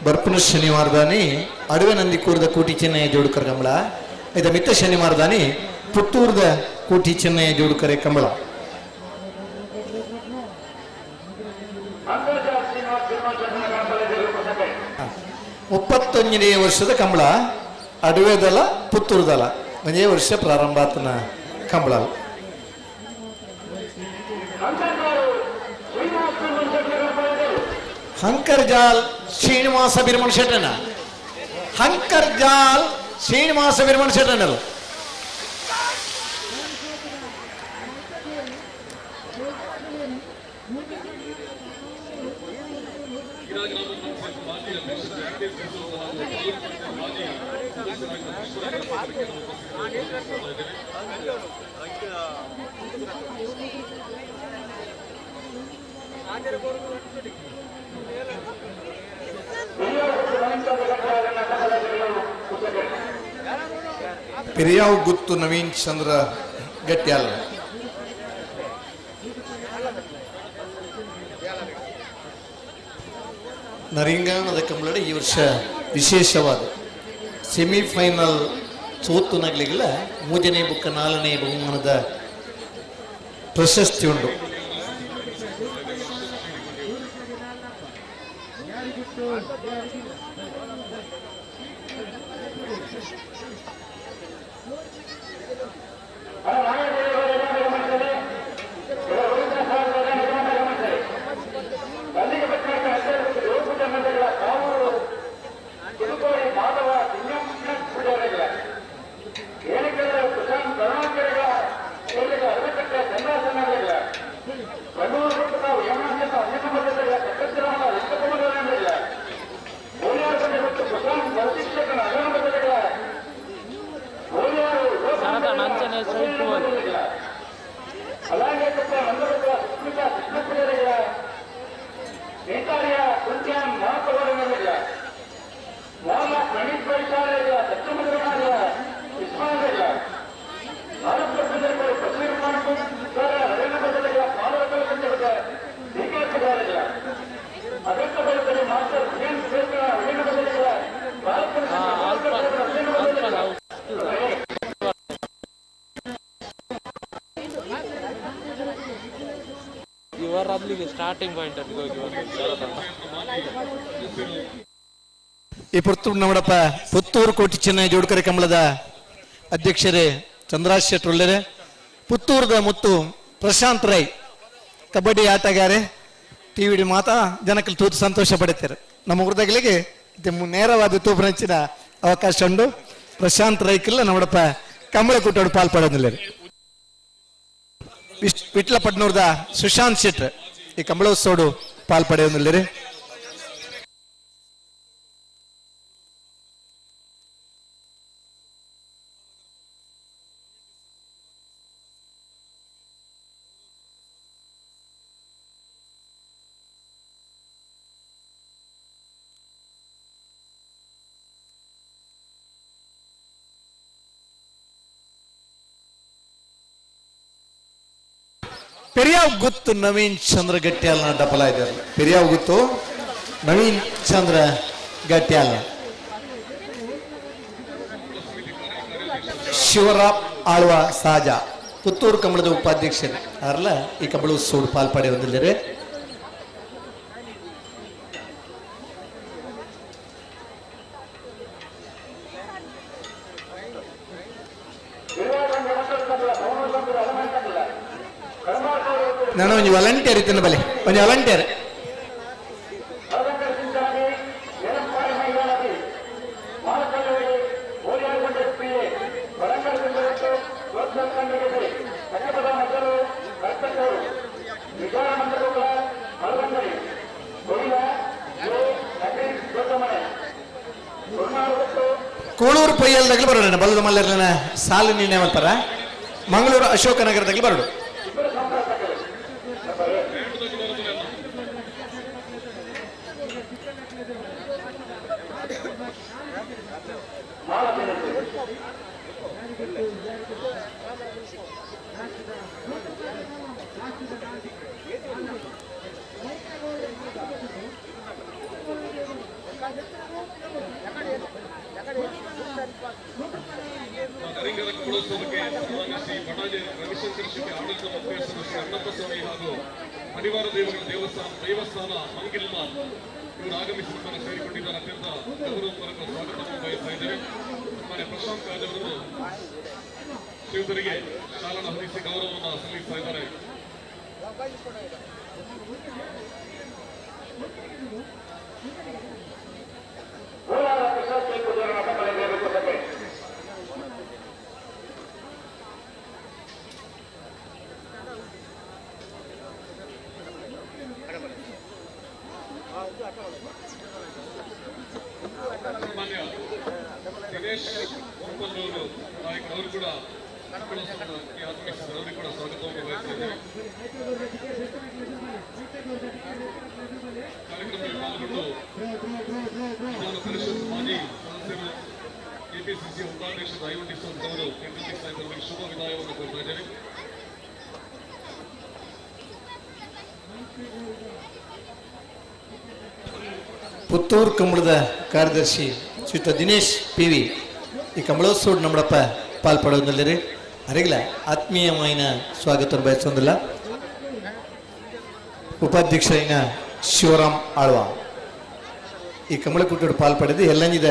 ಬರ್ಪುನ ಶನಿವಾರದಾನಿ ಅಡವೆ ಕೂರ್ದ ಕೋಟಿ ಚೆನ್ನಯ್ಯ ಜೋಡ್ಕರ್ ಕಮಲ ಆಯ್ತಾ ಮಿತ್ತ ಶನಿವಾರದಾನಿ ಪುತ್ತೂರ್ದ ಕೋಟಿ ಚೆನ್ನಯ್ಯ ಜೋಡ್ಕರೆ ಕಮಲ. ಮುಪ್ಪತ್ತೊಂದನೇ ವರ್ಷದ ಕಂಬಳ ಅಡವೆದಲ ಪುತ್ತೂರ್ದಲ ಒಂದೇ ವರ್ಷ ಪ್ರಾರಂಭ ಆತನ ಕಂಬಳ. ಹಂಕರ್ಜಾಲ್ ಶ್ರೀನಿವಾಸ ಬಿರ್ಮಣ ಶೆಟ್ಟನ ಹಂಕರ್ಜಾಲ್ ಶ್ರೀನಿವಾಸ ಬಿರ್ಮಣ ಶೆಟ್ಟನಲ್ಲ. ಪೆರಿಯಾವ್ ಗುತ್ತು ನವೀನ್ ಚಂದ್ರ ಗಟ್ಟಿಯಾಲ. ನರಿಂಗಾಣದ ಕಂಬಳಡೆ ಈ ವರ್ಷ ವಿಶೇಷವಾದ ಸೆಮಿಫೈನಲ್ ಸೋತು ನಗಲಿಗೆಲ್ಲ ಮೂರನೇ ಬುಕ್ಕ ನಾಲ್ಕನೇ ಬಹುಮಾನದ ಪ್ರಶಸ್ತಿ ಉಂಟು. ಸ್ಟಾರ್ಟಿಂಗ್ ಪಾಯಿಂಟ್ ಅಲ್ಲಿ ಹೋಗಿ ಈ ಪುತ್ತೂರು ನಮ್ಮಡಪ್ಪ ಪುತ್ತೂರು ಕೋಟಿ ಚೆನ್ನೈ ಜೋಡ್ಕರೆ ಕಮಲದ ಅಧ್ಯಕ್ಷರೇ ಚಂದ್ರಾಜ್ ಶೆಟ್ಟೊಳ್ಳೆರೆ, ಪುತ್ತೂರದ ಮುತ್ತು ಪ್ರಶಾಂತ್ ರೈ ಕಬಡ್ಡಿ ಆಟಗಾರೆ ಟಿವಿ ಮಾತಾ ಜನಕ್ಕೆ ತೂತು ಸಂತೋಷ ಪಡುತ್ತಾರೆ. ನಮ್ಮ ಊರ್ದಾಗಲಿಗೆ ನೇರವಾದ ತೂಪನಂಚಿನ ಅವಕಾಶ ಉಂಡು. ಪ್ರಶಾಂತ್ ರೈಕಿಲ್ಲ ನಮ್ಮಡಪ್ಪ ಕಮಲ ಕೂಟೋಡು ಪಾಲ್ಪಡೋದಿಲ್ಲ. ವಿಟ್ಲಪಟ್ನೂರ್ದ ಸುಶಾಂತ್ ಶೆಟ್ರ್ ಈ ಕಂಬಳೋತ್ಸವಡು ಪಾಲ್ಪಡೆಯೊಂದಿಲ್ಲ. ಪೆರಿಯಾವ್ ಗುತ್ತು ನವೀನ್ ಚಂದ್ರ ಗಟ್ಟಿಯಾಲ್ನ ಡಪಲ ಇದ್ದಾರೆ. ಪೆರಿಯಾವ್ ಗುತ್ತು ನವೀನ್ ಚಂದ್ರ ಗಟ್ಟಿಯಾಲ್ನ. ಶಿವರಾಮ್ ಆಳ್ವ ಸಾಜಾ ಪುತ್ತೂರು ಕಂಬಳದ ಉಪಾಧ್ಯಕ್ಷರು ಅರ್ಲ ಈ ಕಂಬಳ ಉತ್ಸವ ಪಾಲ್ಪಡೆ ಹೊಂದಿದ್ದಾರೆ. ನಾನು ಒಂಜಿ ವಾಲಂಟಿಯರ್ ಇತ್ತೇನೆ ಬಲೆ, ಒಂಜಿ ವಾಲಂಟಿಯರ್. ಕೂಳೂರು ಪೊಯ್ಯಲ್ದಾಗಲಿ ಬರೋಣ, ಬಲ್ಲದ ಮಲ್ಲರ್ಲನ ಸಾಲು ನಿರ್ಣಯ ಮಾಡ್ತಾರ. ಮಂಗಳೂರು ಅಶೋಕನಗರದಾಗಲಿ ಬರೋಡು. ನರೇಂದ್ರ ಕುಳೋತ್ಸವಕ್ಕೆ ಸನ್ಮಾನ್ಯ ಶ್ರೀ ಬಡಾಜೆ ರವಿಶಂಕರ ಶೆಟ್ಟಿ ಆಡಳಿತ ಮೊಕ್ತೇಶ್ವರ ಶ್ರೀ ಅಣ್ಣಪ್ಪ ಸ್ವಾಮಿ ಹಾಗೂ ಪರಿವಾರ ದೇವಗಳ ದೇವಸ್ಥಾನ ಮಂಗಿಲ್ಮಾರ್ ಇವರು ಆಗಮಿಸಿ ನಮ್ಮನ್ನು ಸೇರಿಕೊಂಡಿದ್ದಾರೆ. ಅತ್ಯಂತ ಗೌರವಪೂರ್ವಕ ಸ್ವಾಗತವನ್ನು ಬಯಸ್ತಾ ಇದ್ದೇವೆ. ಸನ್ಮಾನ್ಯ ಪ್ರಶಾಂತ್ ರಾಜ್ ಅವರನ್ನು ಶ್ರೀಯುತರಿಗೆ ಶಾಲನ್ನು ಹರಿಸಿ ಗೌರವವನ್ನು ಸಲ್ಲಿಸ್ತಾ ಇದ್ದಾರೆ. ಸನ್ಮಾನ್ಯ ದಿನೇಶ್ ವಂಪಲ್ರವರು ನಾಯಕರು ಅವರು ಕೂಡ ಕಂಬಳೋತ್ಸವಕ್ಕೆ ಆಗಮಿಸಿದ್ದಾರೆ. ಅವರಿಗೆ ಕೂಡ ಸ್ವಾಗತವನ್ನು ಬಯಸ್ತಾ ಇದ್ದೇವೆ. ಕಾರ್ಯಕ್ರಮದಲ್ಲಿ ಪಾಲ್ಗೊಂಡು ವಿಧಾನ ಪರಿಷತ್ ಮಾಜಿ ಸದಸ್ಯರು ಕೆಪಿಸಿಸಿ ಉಪಾಧ್ಯಕ್ಷ ಐವನ್ ಡಿಸೋಜ್ ಅವರು ನಿರ್ದೇಶಿಸ್ತಾ ಇದ್ದಾರೆ. ಅವರಿಗೆ ಶುಭ ವಿದಾಯವನ್ನು ಕೋರ್ತಾ ಇದ್ದೇವೆ. ಪುತ್ತೂರು ಕಂಬಳದ ಕಾರ್ಯದರ್ಶಿ ಶ್ರೀಯುತ ದಿನೇಶ್ ಪಿ ವಿ ಈ ಕಂಬಳೋತ್ಸವ ನಮ್ಮಡಪ್ಪ ಪಾಲ್ಪಡೋದಿಲ್ಲ ಅರಿಗಿಲ್ಲ ಆತ್ಮೀಯమైన ಸ್ವಾಗತ ಬಯಸೋದಿಲ್ಲ. ಉಪಾಧ್ಯಕ್ಷರಾಯಿನ ಶಿವರಾಮ್ ಆಳ್ವ ಈ ಕಂಬಳಕೂಟೋಡು ಪಾಲ್ಪಡೆದು ಎಲ್ಲಂಜಿದ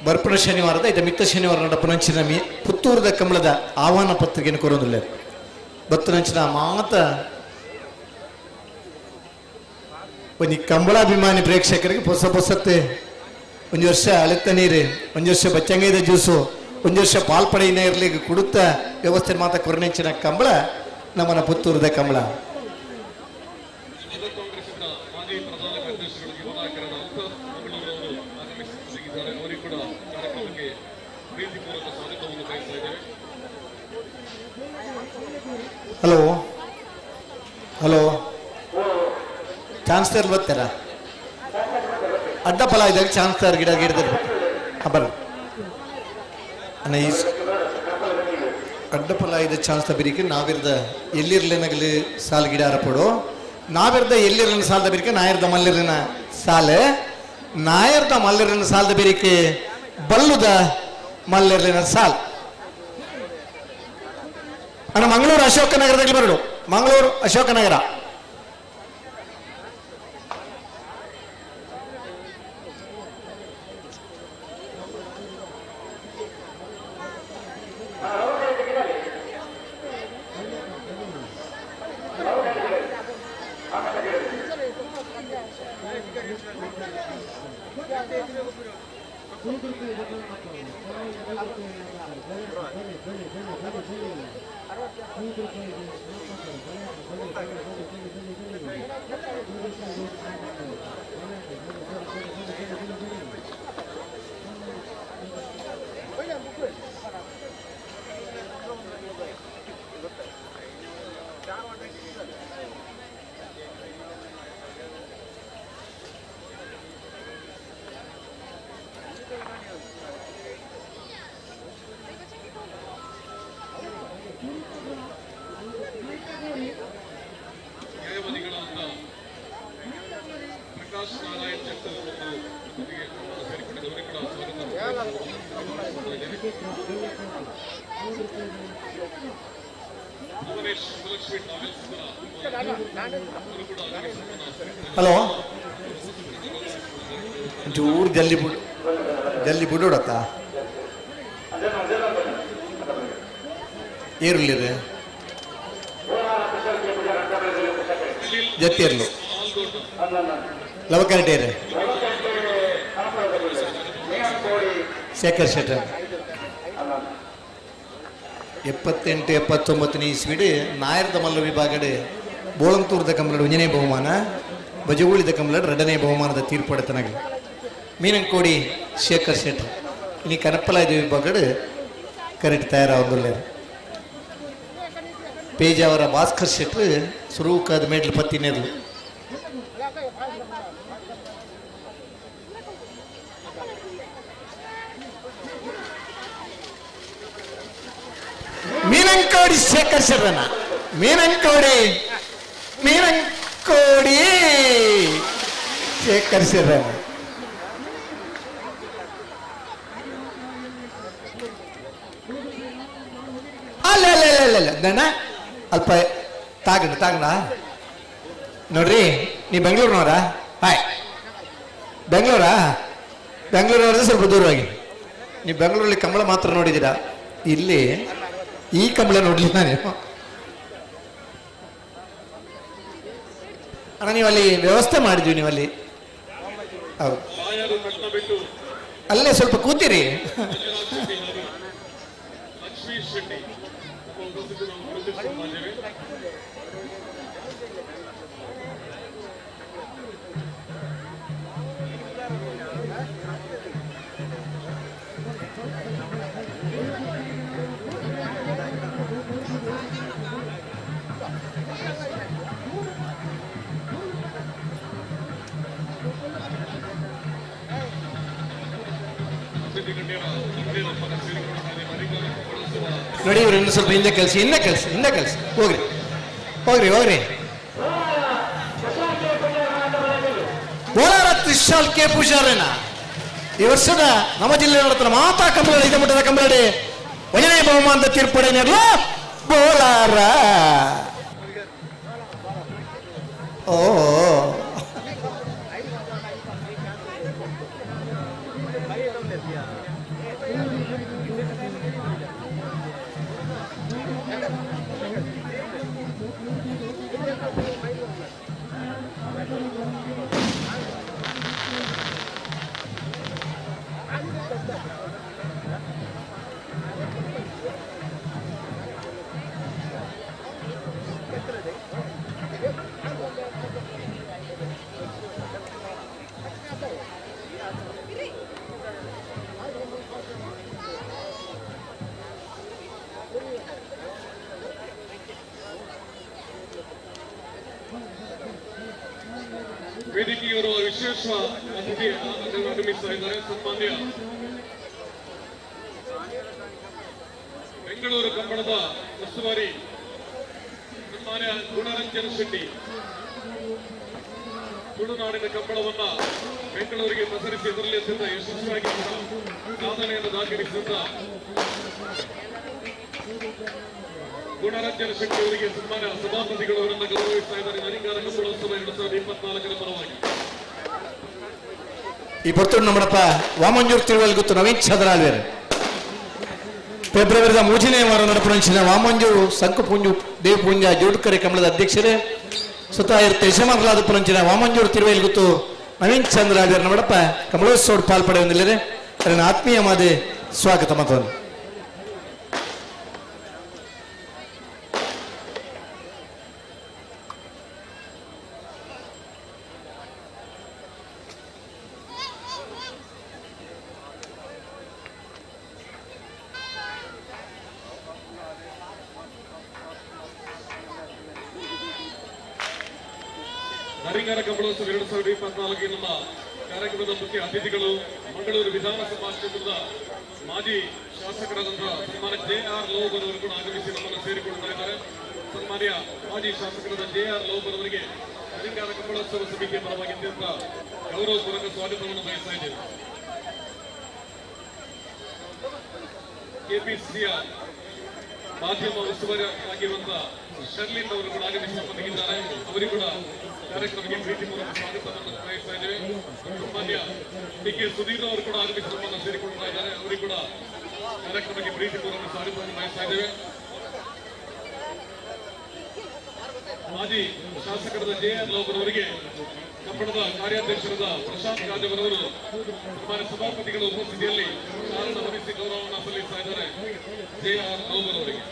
ಬರ್ಪಣ ಶನಿವಾರದ ಇದ ಮಿತ್ತ ಶನಿವಾರ ನಡಪನಂಚಿನ ಮೀ ಪುತ್ತೂರದ ಕಂಬಳದ ಆಹ್ವಾನ ಪತ್ರಿಕೆಯನ್ನು ಕೊರೋದಿಲ್ಲ. ಬತ್ತನಂಚಿನ ಮಾತ ಒಂಜಿ ಕಂಬಳಾಭಿಮಾನಿ ಪ್ರೇಕ್ಷಕರಿಗೆ ಹೊಸ ಹೊಸತ್ತೆ ಒಂಜಿ ವರ್ಷ ಅಳೆತ್ತ ನೀರು, ಒಂಜಿ ವರ್ಷ ಬಚ್ಚಂಗೈದ ಜ್ಯೂಸು, ಒಂಜಿ ವರ್ಷ ಪಾಲ್ಪಡೆಯಿನ ಇರಲಿ ಕುಡುತ್ತ ವ್ಯವಸ್ಥೆ ಮಾತ ಕೊರನೆಂಚಿನ ಕಂಬಳ ನಮ್ಮನ ಪುತ್ತೂರದ ಕಂಬಳ. ಕಾಂಗ್ರೆಸ್ಸಿನ ಮಾಜಿ ಪ್ರಧಾನ ಕಾರ್ಯದರ್ಶಿಗಳು ಯುವ ನಾಯಕರಾದ ಅಲ್ತಾಫ್ ಮಂಗಳೂರವರು ಆಗಮಿಸಿದ್ದಾರೆ. ಅವರಿಗೆ ಕೂಡ ಕಾರ್ಯಕ್ರಮಕ್ಕೆ ಪ್ರೀತಿಪೂರ್ವಕ ಸ್ವಾಗತವನ್ನು ಬಯಸ್ತಾ ಇದ್ದೇವೆ. ಹಲೋ ಹಲೋ ಚಾನ್ಸ್ಲರ್ ಬರ್ತಾರ ಅಡ್ಡ ಫಲ ಇದ್ದಾಗ ಚಾನ್ಸ್ಲರ್ ಗಿಡ ಗಿಡದಲ್ಲಿ ಹಾಂ ಬರ್ರಿ ಅಣ್ಣ. ಈ ಅಡ್ಡ ಫಲ ಇದ್ದ ಚಾನ್ಸ್ ಬಿರಿಕೆ ನಾವಿರ್ದ ಎಲ್ಲಿರ್ಲೇನಾಗಲಿ ಸಾಲು ಗಿಡ ಅರಪಡು ನಾವಿರ್ದ ಎಲ್ಲಿರ್ಲಿನ ಸಾಲದ ಬಿರಿಕೆ ನಾಯರ್ದ ಮಲ್ಲಿರ್ಲಿನ ಸಾಲೆ ನಾಯರ್ದ ಮಲ್ಲಿರ್ಲಿನ ಸಾಲದ ಬಿರಿಕೆ ಬಲ್ಲುದ ಮಲ್ಲಿರ್ಲಿನ ಸಾಲ್. ಅಣ್ಣ ಮಂಗಳೂರು ಅಶೋಕನಗರದಲ್ಲಿ ಬರಡು. ಮಂಗಳೂರು ಅಶೋಕನಗರ. ಪ್ರಕಾಶ್ ನಾರಾಯಣ್ ಶೆಟ್ಟರ್ ಮತ್ತು ನಮ್ಮೊಂದಿಗೆ ಸೇರಿಕೊಂಡಿದ್ದವರಿಗೆ ಕೂಡ ಸ್ವಾಗತ. ಭುವನೇಶ್ ಸುಲಕ್ಷ್ಮಿ ಟ್ರಾವೆಲ್ಸ್ ಅವರು ಕೂಡ ಹಲೋ, ಒಂಚೂರು ಜಲ್ದಿ ಬಿಡು, ಜಲ್ದಿ ಬಿಡೋಡತ್ತ ಏರುಲ್ಲಿರು ಜತ್ತಿರ್ಲು ಲವಕರಟೇರು ಶೇಖರ್ ಶೆಟ್ಟರ್ 78 79ನೇ ಇಸ್ವಿಡ್ ನಾಯರ್ದ ಮಲ್ಲ ವಿಭಾಗಡ್ ಬೋಳಂತೂರ್ದ ಕಂಬಳಡ್ ಒಂಜನೇ ಬಹುಮಾನ, ಬಜಗೂಳಿದ ಕಂಬಳಡ್ ಎರಡನೇ ಬಹುಮಾನದ ತೀರ್ಪಡತನಗಲು ಮೀನಂಕೋಡಿ ಶೇಖರ್ ಶೆಟ್ಟರ್ ಇನಿ ಕನಪ್ಪಲಾಯ್ದ ವಿಭಾಗಡ್ ಕರೆಕ್ಟ್ ತಯಾರಾವೊಂದುಲ್ಲೆರ್. ಪೇಜಾವರ ಭಾಸ್ಕರ್ ಶೆಟ್ಟರ್ ಸುರೂಕಾದ ಮೇಡ್ಲು ಪತ್ತಿನೇರ್ಲು. ಮೀನಂಕೋಡಿ ಶೇಖರ್ ಶೆಟ್ಟರನ ಮೀನಂಕೋಡಿ ಮೀನಂಕೋಡಿ ಶೇಖರ್ ಶೆಟ್ಟರನ ಅಲ್ಲ ಅಲ್ಲ ಅಲ್ಲ ಅಲ್ಲ ದಣ್ಣ ಅಲ್ಪ ತಾಗಣ ತಾಗಣ ನೋಡ್ರಿ. ನೀ ಬೆಂಗಳೂರಿನವರಾ? ಹಾಯ್, ಬೆಂಗಳೂರಾ? ಬೆಂಗಳೂರವ್ರದ್ದು ಸ್ವಲ್ಪ ದೂರವಾಗಿ. ನೀವು ಬೆಂಗಳೂರಲ್ಲಿ ಕಂಬಳ ಮಾತ್ರ ನೋಡಿದ್ದೀರಾ, ಇಲ್ಲಿ ಈ ಕಂಬಳ ನೋಡಲಿಲ್ಲ ನೀವು. ಅಣ್ಣ, ನೀವು ಅಲ್ಲಿ ವ್ಯವಸ್ಥೆ ಮಾಡಿದ್ವಿ, ನೀವಲ್ಲಿ ಹೌದು ಅಲ್ಲೇ ಸ್ವಲ್ಪ ಕೂತೀರಿ. ನೋಡಿ, ಇವ್ರು ಇನ್ನು ಸ್ವಲ್ಪ ಹಿಂದೆ ಕಳಿಸಿ, ಹಿಂದೆ ಕಳಿಸಿ, ಹಿಂದೆ ಕಳಿಸಿ, ಹೋಗ್ರಿ ಹೋಗ್ರಿ ಹೋಗ್ರಿ. ಬೋಲಾರ ತ್ರಿಶಾಲ್ ಕೆ ಪೂಜಾರನ ಈ ವರ್ಷದ ನಮ್ಮ ಜಿಲ್ಲೆ ನಡೆದ ಮಾತಾ ಕಂಬಳ ಐದು ಮಟ್ಟದ ಕಂಬಳಡಿ ಒಂದನೇ ಬಹುಮಾನದ ತೀರ್ಪಡೆಯಲ್ಲ ಬೋಲಾರ. ಓ ವೇದಿಕೆಯವರು ವಿಶೇಷ ಅತಿಥಿ ಆಗಮಿಸ್ತಾ ಇದ್ದಾರೆ. ಸನ್ಮಾನ್ಯ ಬೆಂಗಳೂರು ಕಂಬಳದ ಉಸ್ತುವಾರಿ ಸನ್ಮಾನ್ಯ ಗುಣರಂಜನ್ ಶೆಟ್ಟಿ ತುಳುನಾಡಿನ ಕಂಬಳವನ್ನ ಬೆಂಗಳೂರಿಗೆ ಪ್ರಸರಿಸಿ ಅದರಲ್ಲಿ ಅತ್ಯಂತ ಯಶಸ್ವಿಯಾಗಿ ಸಾಧನೆಯನ್ನು ದಾಖಲಿಸಿದ ಗುಣರಂಜನ್ ಶೆಟ್ಟಿ ಅವರಿಗೆ ಸನ್ಮಾನ್ಯ ಸಭಾಪತಿಗಳು ಅವರನ್ನು ಗೌರವಿಸ್ತಾ ಇದ್ದಾರೆ. ನರಿಂಗಾರ ಕಂಬಳೋತ್ಸವ 2024 ಪರವಾಗಿ ಈ ಪೊರ್ತುಡು ನಮ್ಮಡಪ್ಪ ವಾಮಂಜೂರು ತಿರುವಲ್ ಗೊತ್ತು ನವೀನ್ ಚಂದ್ರಾಳ್ವೇರ್ ಫೆಬ್ರವರಿದ ಮೂರನೇ ವಾರ ನಡಪುನಂಚಿನ ವಾಮಂಜೂರು ಸಂಕುಪುಂಜು ದೇವಪುಂಜ ಜೋಡುಕರೆ ಕಮಲದ ಅಧ್ಯಕ್ಷರೇ ಸುತ್ತ ಯಜಮಾನರಾದ ಪುನಂಚಿನ ವಾಮಂಜೂರು ತಿರುವಲ್ ಗೊತ್ತು ನವೀನ್ ಚಂದ್ರ ಆಳ್ವೇರ್ ನಮ್ಮಡಪ್ಪ ಕಮಲೋತ್ಸವ ಪಾಲ್ಪಡೆಯೊಂದಿಲ್ಲರೆ ಅದನ್ನು ಆತ್ಮೀಯ ಮಾದೆ ಸ್ವಾಗತ ಮತವನ್ನು. ನರಿಂಗಾರ ಕಂಬಳೋತ್ಸವ 2024 ನಮ್ಮ ಕಾರ್ಯಕ್ರಮದ ಮುಖ್ಯ ಅತಿಥಿಗಳು ಮಂಗಳೂರು ವಿಧಾನಸಭಾ ಕ್ಷೇತ್ರದ ಮಾಜಿ ಶಾಸಕರಾದಂತಹ ಸನ್ಮಾನ್ಯ ಜೆ ಆರ್ ಲೋಬರ್ ಅವರು ಕೂಡ ಆಗಮಿಸಿ ನಮ್ಮನ್ನು ಸೇರಿಕೊಳ್ತಾ ಇದ್ದಾರೆ. ಸನ್ಮಾನ್ಯ ಮಾಜಿ ಶಾಸಕರಾದ ಜೆ ಆರ್ ಲೋಬರ್ ಅವರಿಗೆ ನರಿಂಗಾನ ಕಂಬಳೋತ್ಸವ ಸಮಿತಿಯ ಪರವಾಗಿ ಅತ್ಯಂತ ಗೌರವಪೂರ್ವಕ ಸ್ವಾಗತವನ್ನು ಬಯಸ್ತಾ ಇದ್ದೇವೆ. ಕೆಪಿಸಿಯ ಮಾಧ್ಯಮ ಉಸ್ತುವಾರಿ ಆಗಿರುವಂತಹ ಶರ್ಲಿನ್ ಅವರು ಕೂಡ ಆಗಮಿಸಿ ಬಂದಿದ್ದಾರೆ. ಅವರಿಗೂ ಕೂಡ ಕಾರ್ಯಕ್ರಮಕ್ಕೆ ಪ್ರೀತಿಪೂರ್ವಕ ಸ್ವಾಗತವನ್ನು ಬಯಸ್ತಾ ಇದ್ದೇವೆ. ಸನ್ಮಾನ್ಯ ಡಿ ಕೆ ಸುಧೀರ್ ಅವರು ಕೂಡ ಆಗಮಿಸಿ ನಮ್ಮನ್ನು ಸೇರಿಕೊಳ್ತಾ ಇದ್ದಾರೆ. ಅವರಿಗೂ ಕೂಡ ಕಾರ್ಯಕ್ರಮಕ್ಕೆ ಪ್ರೀತಿಪೂರ್ವಕ ಸ್ವಾಗತವನ್ನು ಬಯಸ್ತಾ ಇದ್ದೇವೆ. ಮಾಜಿ ಶಾಸಕರಾದ ಜೆ ಆರ್ ಲೋಬರ್ ಅವರಿಗೆ ಕಬ್ಬಣದ ಕಾರ್ಯಾಧ್ಯಕ್ಷರಾದ ಪ್ರಶಾಂತ್ ಕಾಜವರವರು ಸನ್ಮಾನ್ಯ ಸಭಾಪತಿಗಳ ಉಪಸ್ಥಿತಿಯಲ್ಲಿ ಶಾಲನ ಹೊರಿಸಿ ಗೌರವವನ್ನು ಸಲ್ಲಿಸ್ತಾ ಇದ್ದಾರೆ ಜೆ ಆರ್ ಲೋಬರ್ ಅವರಿಗೆ.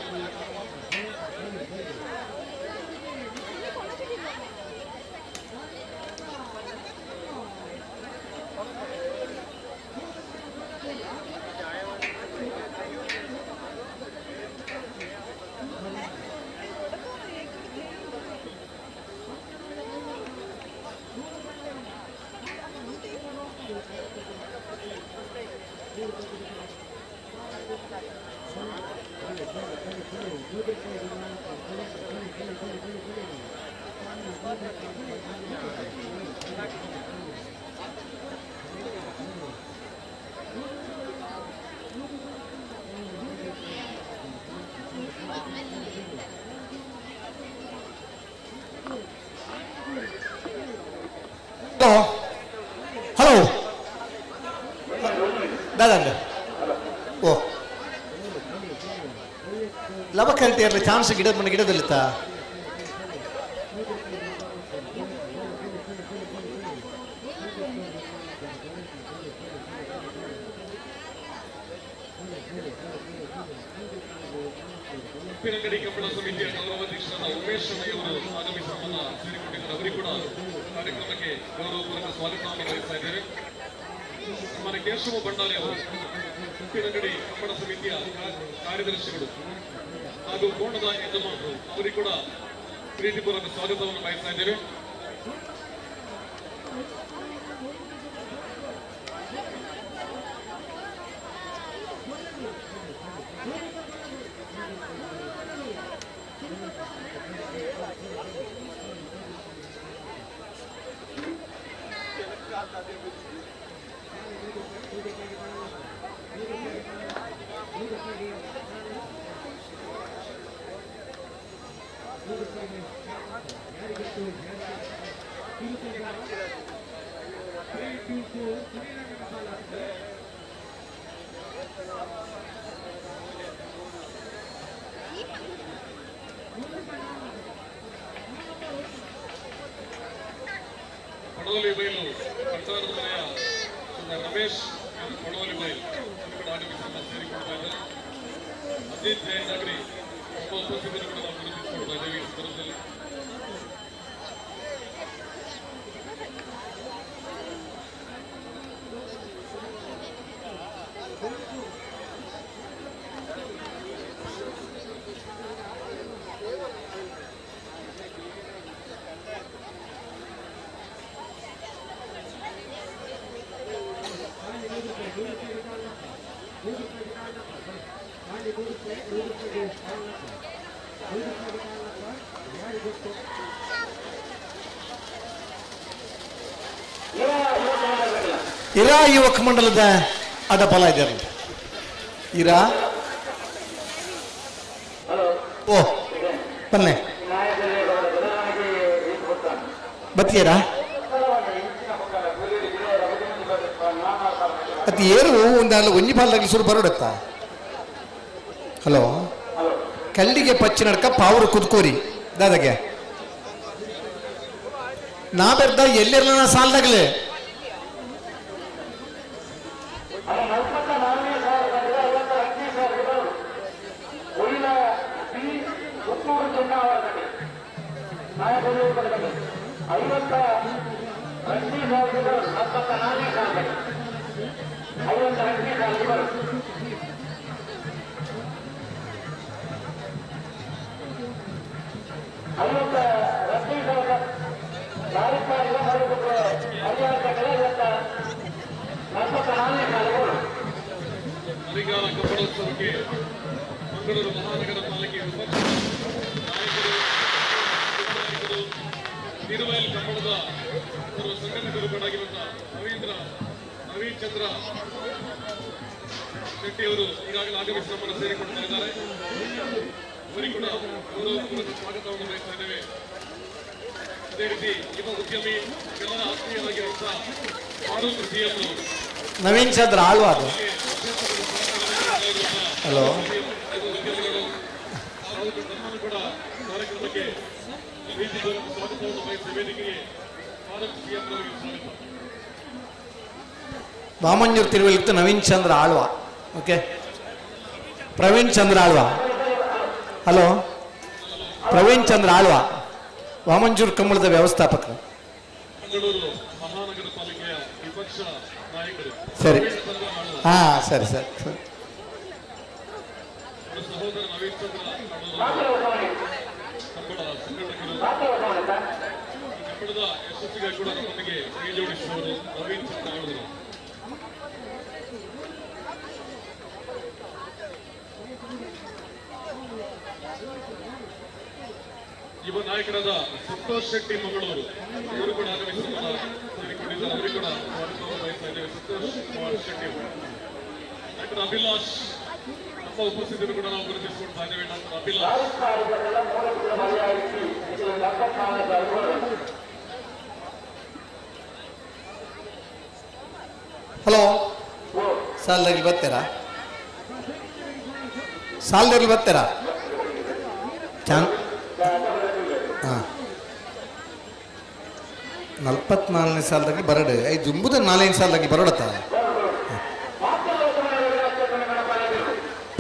ಹಲೋ ಹಲೋ ದಾದಂಡ ಓ ಲವಕಂಟಿಯರ್ಲಿ ಚಾನ್ಸ್ ಗಿಡ ಮನೆ ಗಿಡದಲ್ಲಿತ್ತ ಉಪ್ಪಿನಂಗಡಿ ಕಂಬಳ ಸಮಿತಿಯ ಗೌರವಾಧ್ಯಕ್ಷರಾದ ಉಮೇಶ್ ಶೆಣೈ ಅವರು ಆಗಮಿಸಿ ನಮ್ಮನ್ನ ಸೇರಿಕೊಂಡಿದ್ದಾರೆ. ಅವರಿಗೂ ಕೂಡ ಕಾರ್ಯಕ್ರಮಕ್ಕೆ ಗೌರವಪೂರ್ವಕ ಸ್ವಾಗತವನ್ನು ಬಯಸ್ತಾ ಇದ್ದೇವೆ. ಸನ್ಮಾನ್ಯ ಕೇಶವ ಭಂಡಾರಿ ಅವರು ಉಪ್ಪಿನಂಗಡಿ ಕಂಬಳ ಸಮಿತಿಯ ಕಾರ್ಯದರ್ಶಿಗಳು ಹಾಗೂ ಕೋಣದ ಯಜಮಾನರು, ಅವರಿಗೂ ಕೂಡ ಪ್ರೀತಿಪೂರ್ವಕ ಸ್ವಾಗತವನ್ನು ಬಯಸ್ತಾ ಇದ್ದೇವೆ. ಪಡೋಲಿ ಬೈಲು ಕಟ್ಟಾರದ ಮನೆಯ ರಮೇಶ್ ಪಡೋಲಿ ಬೈಲು ಕೂಡ ಆಗಮಿಸಿ ಸೇರಿಕೊಳ್ತಾ ಇದ್ದಾರೆ. ಅಜಿತ್ ಜೈನ್ ನಗರಿ ಒಬ್ಬ ಉಪಸ್ಥಿತರು ಕೂಡ ನಾವು ಗುರುತಿಸಿಕೊಳ್ತಾ ಇದ್ದೇವೆ ಈ ಸಂದರ್ಭದಲ್ಲಿ. ಇರಾ ಯುವಕ ಮಂಡಲದ ಅಡ್ಡ ಫಲ ಇದೆ ಇರಾ ಓ ಬನ್ನಿ ಬತ್ತೀರಾ ಅತಿ ಏರು ಒಂದು ಅಲ್ಲಿ ಒಂಜಿ ಪಾಲ್ದಾಗಲಿ ಸುರು ಬರೋಡತ್ತ. ಹಲೋ ಕಲ್ಲಿಗೆ ಪಚ್ಚಿ ನಡ್ಕ ಪಾವರು ಕುದ್ಕೋರಿ ದಾದಾಗೆ ನಾ ಬೆರ್ದ ಎಲ್ಲಿರಲ್ಲ ಸಾಲದಾಗಲೇ. ಅಧಿಕಾರ ಕಬ್ಬಣೋತ್ಸವಕ್ಕೆ ಮಂಗಳೂರು ಮಹಾನಗರ ಪಾಲಿಕೆ ವಿಪಕ್ಷ ನಾಯಕರು, ನಾಯಕರು ತಿರುವೈಲ್ ಕಂಬಳದ ಓರ್ವ ಸಂಘಟಕರು ಕೂಡ ನವೀನ್ ಚಂದ್ರ ಶೆಟ್ಟಿ ಅವರು ಈಗಾಗಲೇ ಆಗಮಿಸಿ ನಮ್ಮನ್ನು ಸೇರಿಕೊಳ್ತಾ ಇದ್ದಾರೆ. ಅವರಿಗೆ ಕೂಡ ಗೌರವಪೂರ್ವಕ ಸ್ವಾಗತವನ್ನು ಬಯಸ್ತಾ ಇದ್ದೇವೆ. ಅದೇ ರೀತಿ ಯುವ ಉದ್ಯಮಿ ಎಲ್ಲರ ಆತ್ಮೀಯರಾಗಿರುವಂತಹ ಫಾರೂಕ್ ಸಿಎಂ ಅವರು, ನವೀನ್ ಚಂದ್ರ ಆಳ್ವಾ ಅದು. ಹಲೋ, ಉದ್ಯಮಿಗಳು ನಮ್ಮನ್ನು ಕೂಡ ಕಾರ್ಯಕ್ರಮಕ್ಕೆ ಪ್ರೀತಿಪೂರ್ವಕ ಸ್ವಾಗತವನ್ನು ಬಯಸಿದ ವೇದಿಕೆಗೆ ಫಾರೂಕ್ ಸಿಎಂ ಅವರಿಗೆ ಸ್ವಾಗತ. ವಾಮಂಜೂರು ತಿರುವಲಿತ್ತು ನವೀನ್ ಚಂದ್ರ ಆಳ್ವಾ. ಓಕೆ, ಪ್ರವೀಣ್ ಚಂದ್ರ ಆಳ್ವಾ. ಹಲೋ, ಪ್ರವೀಣ್ ಚಂದ್ರ ಆಳ್ವಾ, ವಾಮಂಜೂರು ಕಂಬಳದ ವ್ಯವಸ್ಥಾಪಕರು. ಮಂಗಳೂರು ಮಹಾನಗರ ಪಾಲಿಕೆಯ ವಿಪಕ್ಷ ನಾಯಕರು. ಸರಿ, ಹಾಂ, ಸರಿ ಸರಿ ಸರಿ. ಅವರ ಸಹೋದರ ನವೀನ್ ಚಂದ್ರ ಕಂಬಳ ಸಂಘಟಕರು, ಈ ಕಂಬಳದ ಯಶಸ್ಸಿಗಾಗಿ ಕೂಡ ನಮ್ಮೊಂದಿಗೆ ಕೈ ಜೋಡಿಸುವವರು ನವೀನ್ ಚಂದ್ರ ಆಳ್ವರು. ಯುವ ನಾಯಕರಾದ ಸಂತೋಷ್ ಶೆಟ್ಟಿ ಮಂಗಳೂರು ಇವರು ಕೂಡ ಆಗಮಿಸಿ ಸೇರಿಕೊಂಡಿದ್ದಾರೆ. ಅವರಿಗೆ ಕೂಡ ಸ್ವಾಗತವನ್ನು ಬಯಸ್ತಾ ಇದ್ದೇವೆ. ಸಂತೋಷ್ ಕುಮಾರ್ ಶೆಟ್ಟಿ ಅವರು, ಡಾಕ್ಟರ್ ಅಭಿಲಾಷ್ ನಮ್ಮ ಉಪಸ್ಥಿತಿಯನ್ನು ಕೂಡ ನಾವು ಗುರುತಿಸಿಕೊಳ್ತಾ ಇದ್ದೇವೆ. ಡಾಕ್ಟರ್ ಅಭಿಲಾಷ್, ಹಲೋ, ಸಾಲದಲ್ಲಿ ಬರ್ತೀರಾ? ಸಾಲದಲ್ಲಿ ಬರ್ತೀರಾ? ಚಾನ್ ಹಾಂ, 44ನೇ ಸಾಲದಾಗಿ ಬರಡು. ಜುಂಬುದ 4 ಸಾಲದಾಗಿ ಬರಡತ್ತ.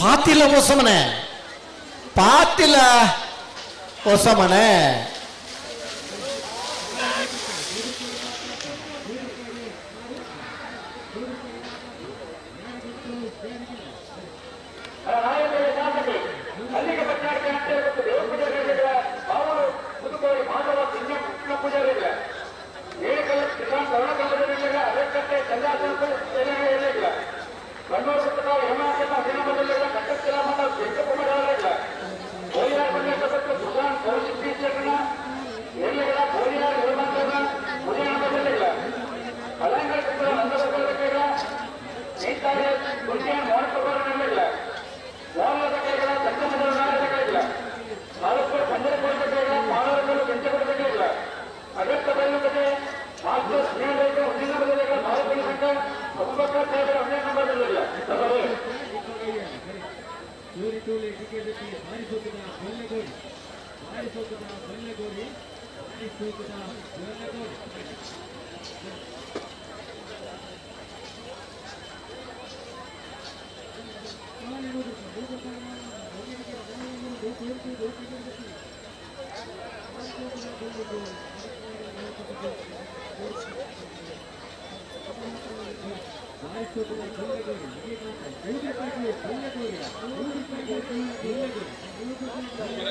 ಪಾತಿಲ ಹೊಸಮನೆ, ಪಾತಿಲ ಹೊಸಮನೆ.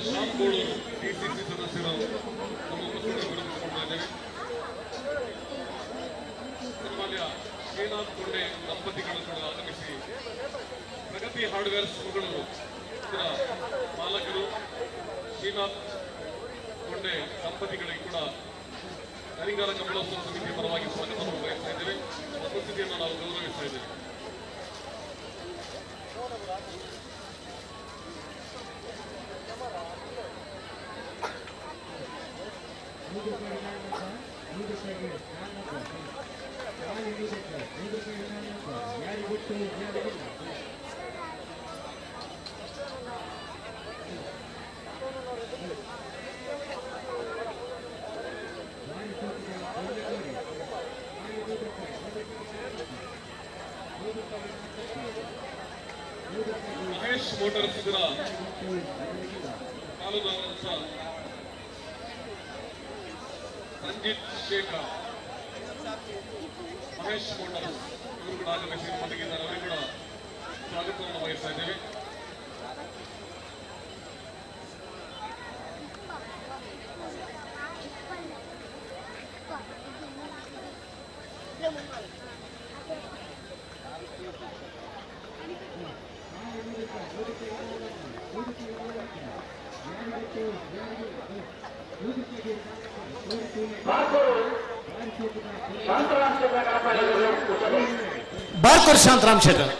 ಶ್ಯಾಮ್ ಗೋಳೂರು ಡಿಸಿಸಿ ಸದಸ್ಯರು ನಮ್ಮ ಉಪಸ್ಥಿತಿ ಗುರುತಿಸಿಕೊಳ್ತಾ ಇದ್ದೇವೆ. ಸನ್ಮಾನ್ಯ ಶ್ರೀನಾಥ್ ಕೊಂಡೆ ದಂಪತಿಗಳು ಕೂಡ ಆಗಮಿಸಿ ಪ್ರಗತಿ ಹಾರ್ಡ್ವೇರ್ಸ್ ಮಂಗಳೂರು ಇದರ ಮಾಲಕರು ಶ್ರೀನಾಥ್ ಕೊಂಡೆ ದಂಪತಿಗಳಿಗೆ ಕೂಡ ಕರಿಂಗಾಲ ಕಂಬಳೋತ್ಸವ ಸಮಿತಿಯ ಪರವಾಗಿ ಸ್ವಾಗತವನ್ನು ಬಯಸ್ತಾ ಇದ್ದೇವೆ. ಉಪಸ್ಥಿತಿಯನ್ನು ನಾವು ಗೌರವಿಸ್ತಾ ಇದ್ದೇವೆ. ಮಹೇಶ್ ಮೋಟಾರ್ಸ್ ಇದರ ಪಾಲುದಾರರಂತ ರಂಜಿತ್ ಶೇಖರ್ ಮಹೇಶ್ ಮೋಟಾರ್ಸ್ ಇವರು ಕೂಡ ಆಗಮಿಸಿ ನಮ್ಮೊಂದಿಗಿದ್ದಾರೆ. ಅವರಿಗೆ ಕೂಡ ಸ್ವಾಗತವನ್ನು ಬಯಸ್ತಾ ಇದ್ದೇವೆ. ಬಾರ್ಕೋರ್ ಶಾಂತರಾಮ್ ಶೆಟ್ಟರ್.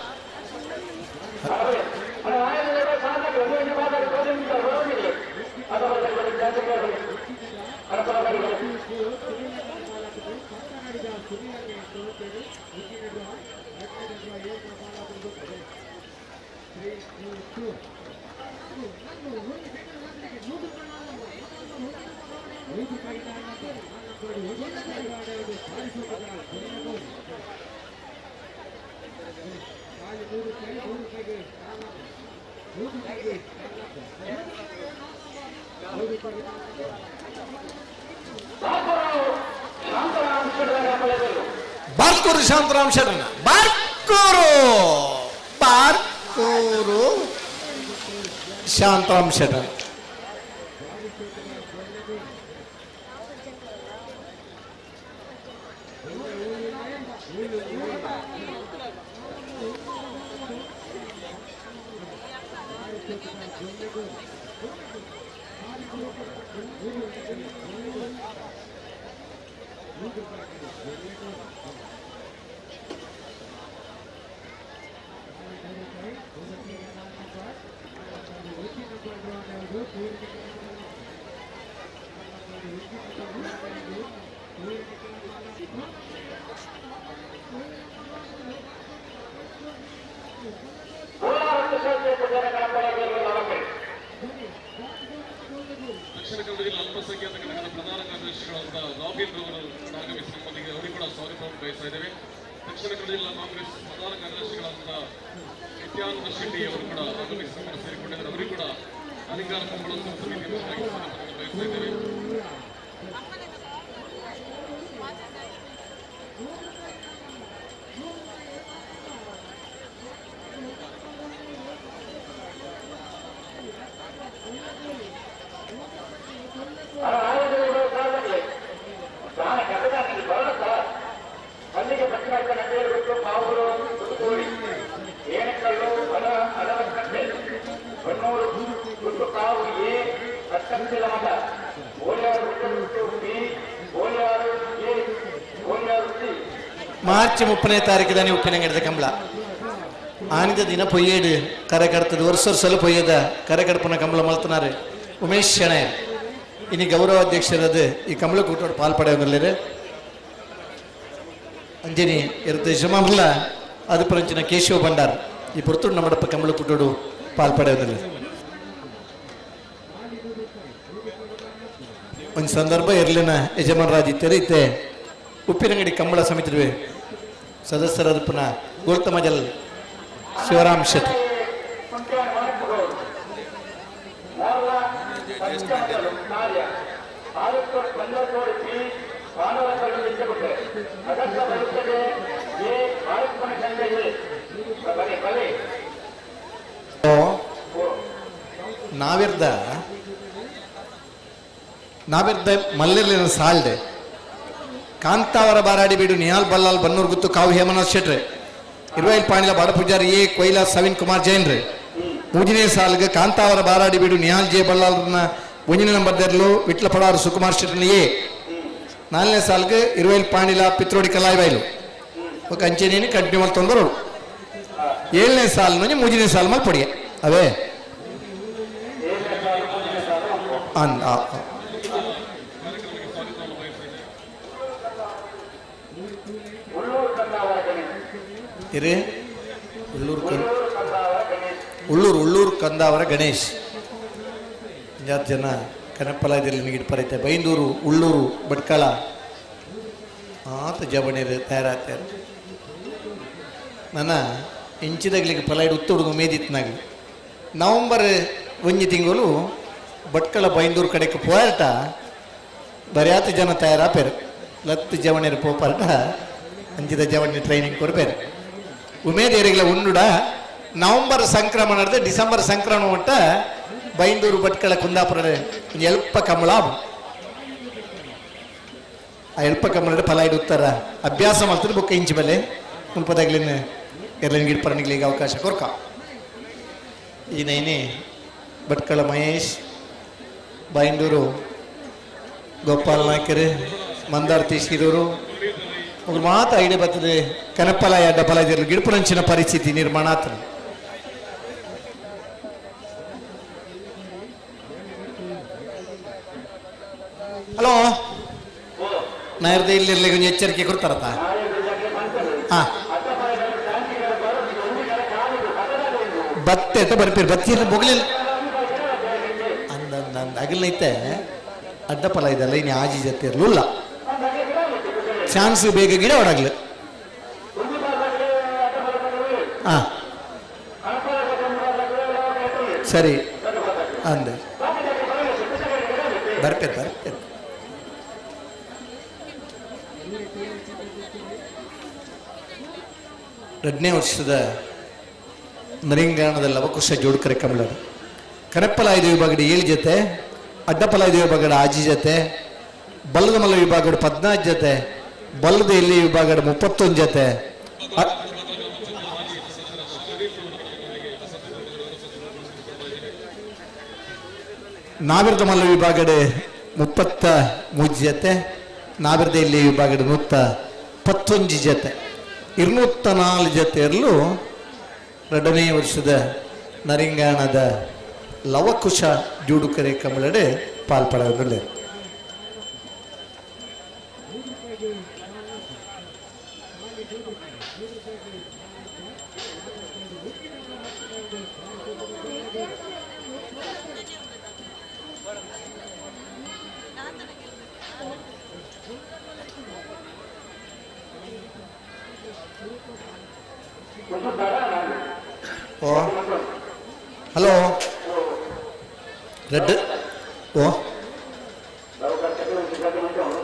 ಬಾರ್ಕೂರು ಶಾಂತರಾಮ್ ಶರಣ. ಬಾರ್ಕೂರು ಬಾರ್ಕೂರು ಶಾಂತರಾಮ್ ಶರಣ. ದಕ್ಷಿಣ ಕನ್ನಡ ಜಿಲ್ಲಾ ಅಲ್ಪಸಂಖ್ಯಾತ ಘಟಕದ ಪ್ರಧಾನ ಕಾರ್ಯದರ್ಶಿಗಳಾದ ರಾಬಿನ್ ರವರು ಆಗಮಿಸಿ ನಮ್ಮೊಂದಿಗೆ ಅವರಿಗೆ ಕೂಡ ಸ್ವಾಗತವನ್ನು ಬಯಸ್ತಾ ಇದ್ದೇವೆ. ದಕ್ಷಿಣ ಕನ್ನಡ ಜಿಲ್ಲಾ ಕಾಂಗ್ರೆಸ್ ಪ್ರಧಾನ ಕಾರ್ಯದರ್ಶಿಗಳಾದ ನಿತ್ಯಾನಂದ ಶೆಟ್ಟಿ ಅವರು ಕೂಡ ಆಗಮಿಸಿ ನಮ್ಮನ್ನು ಸೇರಿಕೊಂಡಿದ್ದಾರೆ. ಅವರಿಗೂ ಕೂಡ ಅಧಿಕಾರ ಕಂಬಳೋತ್ಸವ ಸಮಿತಿಯ ಪರವಾಗಿ ಸ್ವಾಗತವನ್ನು ಬಯಸ್ತಾ ಇದ್ದೇವೆ. ಮಾರ್ಚ್ 30ನೇ ತಾರೀಕು ಉಪ್ಪಿನಂಗಡಿದ ಕಂಬಳ ಆನಿದ ದಿನ ಪೊಯ್ಯೇಡು ಕರೆ ಕಡ್ತದ ವರ್ಷ ವರ್ಷ ಪೊಯ್ಯದ ಕರೆ ಕಡಪನ ಕಂಬಳ ಮಲ್ತನಾರು ಉಮೇಶ್ ಶೆಣೆ. ಇನಿ ಗೌರವಾಧ್ಯಕ್ಷರಾದ ಈ ಕಂಬಳ ಕೂಟೋಡು ಪಾಲ್ಪಡೆಯೊಂದಿಲ್ಲೇರು ಅಂಜನಿ ಇರುತ್ತೆ ಯಜಮಾನ್ರಲ್ಲ ಅದು ಪರಂಚಿನ ಕೇಶವ ಭಂಡಾರ್ ಈ ಪುರ್ತುಡು ನಮ್ಮಡಪ್ಪ ಕಂಬಳ ಕೂಟೋಡು ಪಾಲ್ಪಡೆಯೊಂದಿಲ್ಲ. ಒಂದು ಸಂದರ್ಭ ಇರ್ಲಿನ ಯಜಮಾನರಾಜಿತ್ಯರು ಇತ್ತೆ ಉಪ್ಪಿನಂಗಡಿ ಕಂಬಳ ಸಮಿತಿ ಸದಸ್ಯರಾದ ಪುನಃ ಗೋಲ್ತಮಜಲ್ ಶಿವರಾಮ್ ಶೆಟ್ಟಿ. ನಾವಿರ್ದ ನಾವಿರ್ದ ಮಲ್ಲಿರ್ಲಿನ ಸಾಲ್ದೆ ಕಾಂತಾವರ ಬಾರಾಡಿ ಬೀಡು ನಿಹಾಲ್ ಬಲ್ಲಾಲ್ ಬನ್ನೂರ್ ಗುತ್ತು ಕಾವು ಹೇಮನಾಥ್ ಶೆಟ್ರೆ ಇರುವೈಲ್ ಪಾಣಿಲ ಬಾಡ ಪೂಜಾರಿ ಎ ಕೊಯ್ಲಾ ಸವಿನ್ ಕುಮಾರ್ ಜೈನ್ರೆ. ಮೂಜನೇ ಸಾಲ್ಗೆ ಕಾಂತಾವರ ಬಾರಾಡಿ ಬೀಡು ನಿಹಾಲ್ ಜೆ ಬಲ್ಲಾಲ್ನ ಒಂಜನೇ ನಂಬರ್ ದೆರ್ಲು ವಿಟ್ಲ ಪಡಾರು ಸುಕುಮಾರ್ ಶೆಟ್ರನ ಎ. ನಾಲ್ನೇ ಸಾಲ್ಗೆ ಇರುವೈಲ್ ಪಾಣಿಲ ಪಿತ್ರೋಡಿ ಕಲಾಯಿ ಬೈಲು ఒక ಅಂಚೆನೇನು ಕಂಟಿನ್ಯೂ ಮಲ್ತೊಂದರು. ಏಳನೇ ಸಾಲ್ ಮೂಜನೇ ಸಾಲ್ ಮಲ್ ಪೊಡಿಗೆ ಅವೇ ಅನ್ ಇರೇ ಉಳ್ಳೂರು ಉಳ್ಳೂರು ಉಳ್ಳೂರು ಕಂದಾವರ ಗಣೇಶ್ ಜಾತ್ ಜನ ಕನಪ್ಪಲ ಇದರಲ್ಲಿ ನಿಮಗೆ ಬೈಂದೂರು ಉಳ್ಳೂರು ಭಟ್ಕಳ ಆತ ಜವಣಿರು ತಯಾರಾಗ್ತಾರೆ. ನನ್ನ ಇಂಚಿದಾಗಲಿಕ್ಕೆ ಫಲ ಉತ್ತುಡುಗು ಮೇದಿತ್ನಾಗ ನವಂಬರ್ ಒಂಜಿ ತಿಂಗಳು ಭಟ್ಕಳ ಬೈಂದೂರು ಕಡೆಗೆ ಪೋಯಾಟ ಬರ್ಯಾತ ಜನ ತಯಾರಾಪೇರು ಲತ್ತು ಜವಣಿರು ಪೋಪಾರಟ ಅಂಚಿದ ಜವಣಿ ಟ್ರೈನಿಂಗ್ ಕೊಡ್ಬೇರು ಉಮೇದೇರಿಗಳ ಉಂಡುಡ ನವಂಬರ್ ಸಂಕ್ರಮಣ ಡಿಸೆಂಬರ್ ಸಂಕ್ರಮಣ ಮಟ್ಟ ಬೈಂದೂರು ಭಟ್ಕಳ ಕುಂದಾಪುರ ಎಲ್ಪ ಕಮಲ ಆ ಎಲ್ಪ ಕಮಲ ಫಲ ಇಡುತ್ತಾರ ಅಭ್ಯಾಸ ಮಾಡ್ತಾರೆ ಬೊಕ್ಕ ಇಂಚು ಬೆಲೆ ಮುಲ್ಪದಾಗ್ಲಿನ ಎರಲಿನ ಗಿಡಪರಣಿಗಳಿಗೆ ಅವಕಾಶ ಕೊರ್ಕ. ಈ ನೈನೆ ಭಟ್ಕಳ ಮಹೇಶ್ ಬೈಂದೂರು ಗೋಪಾಲ್ ನಾಯ್ಕರು ಮಂದಾರ್ತಿ ಶಿರೂರು ಒಬ್ರು ಮಾತ ಐಡೆ ಬರ್ತದೆ ಕನಪಲ ಅಡ್ಡಪಲ ಗಿಡಪುರಂಚಿನ ಪರಿಸ್ಥಿತಿ ನಿರ್ಮಾಣ ಆತನ. ಹಲೋ ನಾಯರ್ದ ಇಲ್ಲಿರ್ಲಿ ಕೊಂಚ ಎಚ್ಚರಿಕೆ ಕೊಡ್ತಾರತ. ಹಾ ಬತ್ತೆ ಅಂತ ಬರ್ಪೀರಿ ಬತ್ತಿ ಎಲ್ಲ ಬೊಗಲಿಲ್ಲ ಅಂದ ಅಂದ ಅಂದ ಅಗಲೈತೆ ಅಡ್ಡಪಲ ಇದೆಲ್ಲ ಇನ್ನು ಆಜಿ ಜೊತೆ ಇರಲಿಲ್ಲ ಚಾನ್ಸ್ ಬೇಗ ಗಿಡ ಹೊಡಗ್ಲು. ಹಾ ಸರಿ ಅಂದೆ ಬರ್ಪೇರು ಬರ್ಪೇರು. ಎರಡನೇ ವರ್ಷದ ನರಿಂಗಾಣದ ಲವಕುಶ ಜೋಡ್ಕರೆ ಕಮಲರು ಕನಪ್ಪಲಾಯ್ದ ವಿಭಾಗದ 7 ಜೊತೆ, ಅಡ್ಡಪಲಾಯ್ದ ವಿಭಾಗದ ಆಜಿ ಜೊತೆ, ಬಲ್ಲದ ಮಲ್ಲ ವಿಭಾಗದ 14 ಜೊತೆ, ಬಲ್ಲದ ಎಲ್ಲಿ ವಿಭಾಗದ 31 ಜೊತೆ. ನಾವಿರದ ಮಲ್ಲ ವಿಭಾಗದ 33 ಜೊತೆ, ನಾವಿರದ ಎಲ್ಲಿ ವಿಭಾಗದ 121 ಜೊತೆ, 204 ಜೊತೆ ಇರಲು ಎರಡನೇ ವರ್ಷದ ನರಿಂಗಾಣದ ಲವಕುಶ ಜೂಡುಕರೆ ಕಮಲಡೆ ಪಾಲ್ಪಡೋದ್ರಲ್ಲಿ. ಓ ಹಲೋ ರೆಡ್ ಓ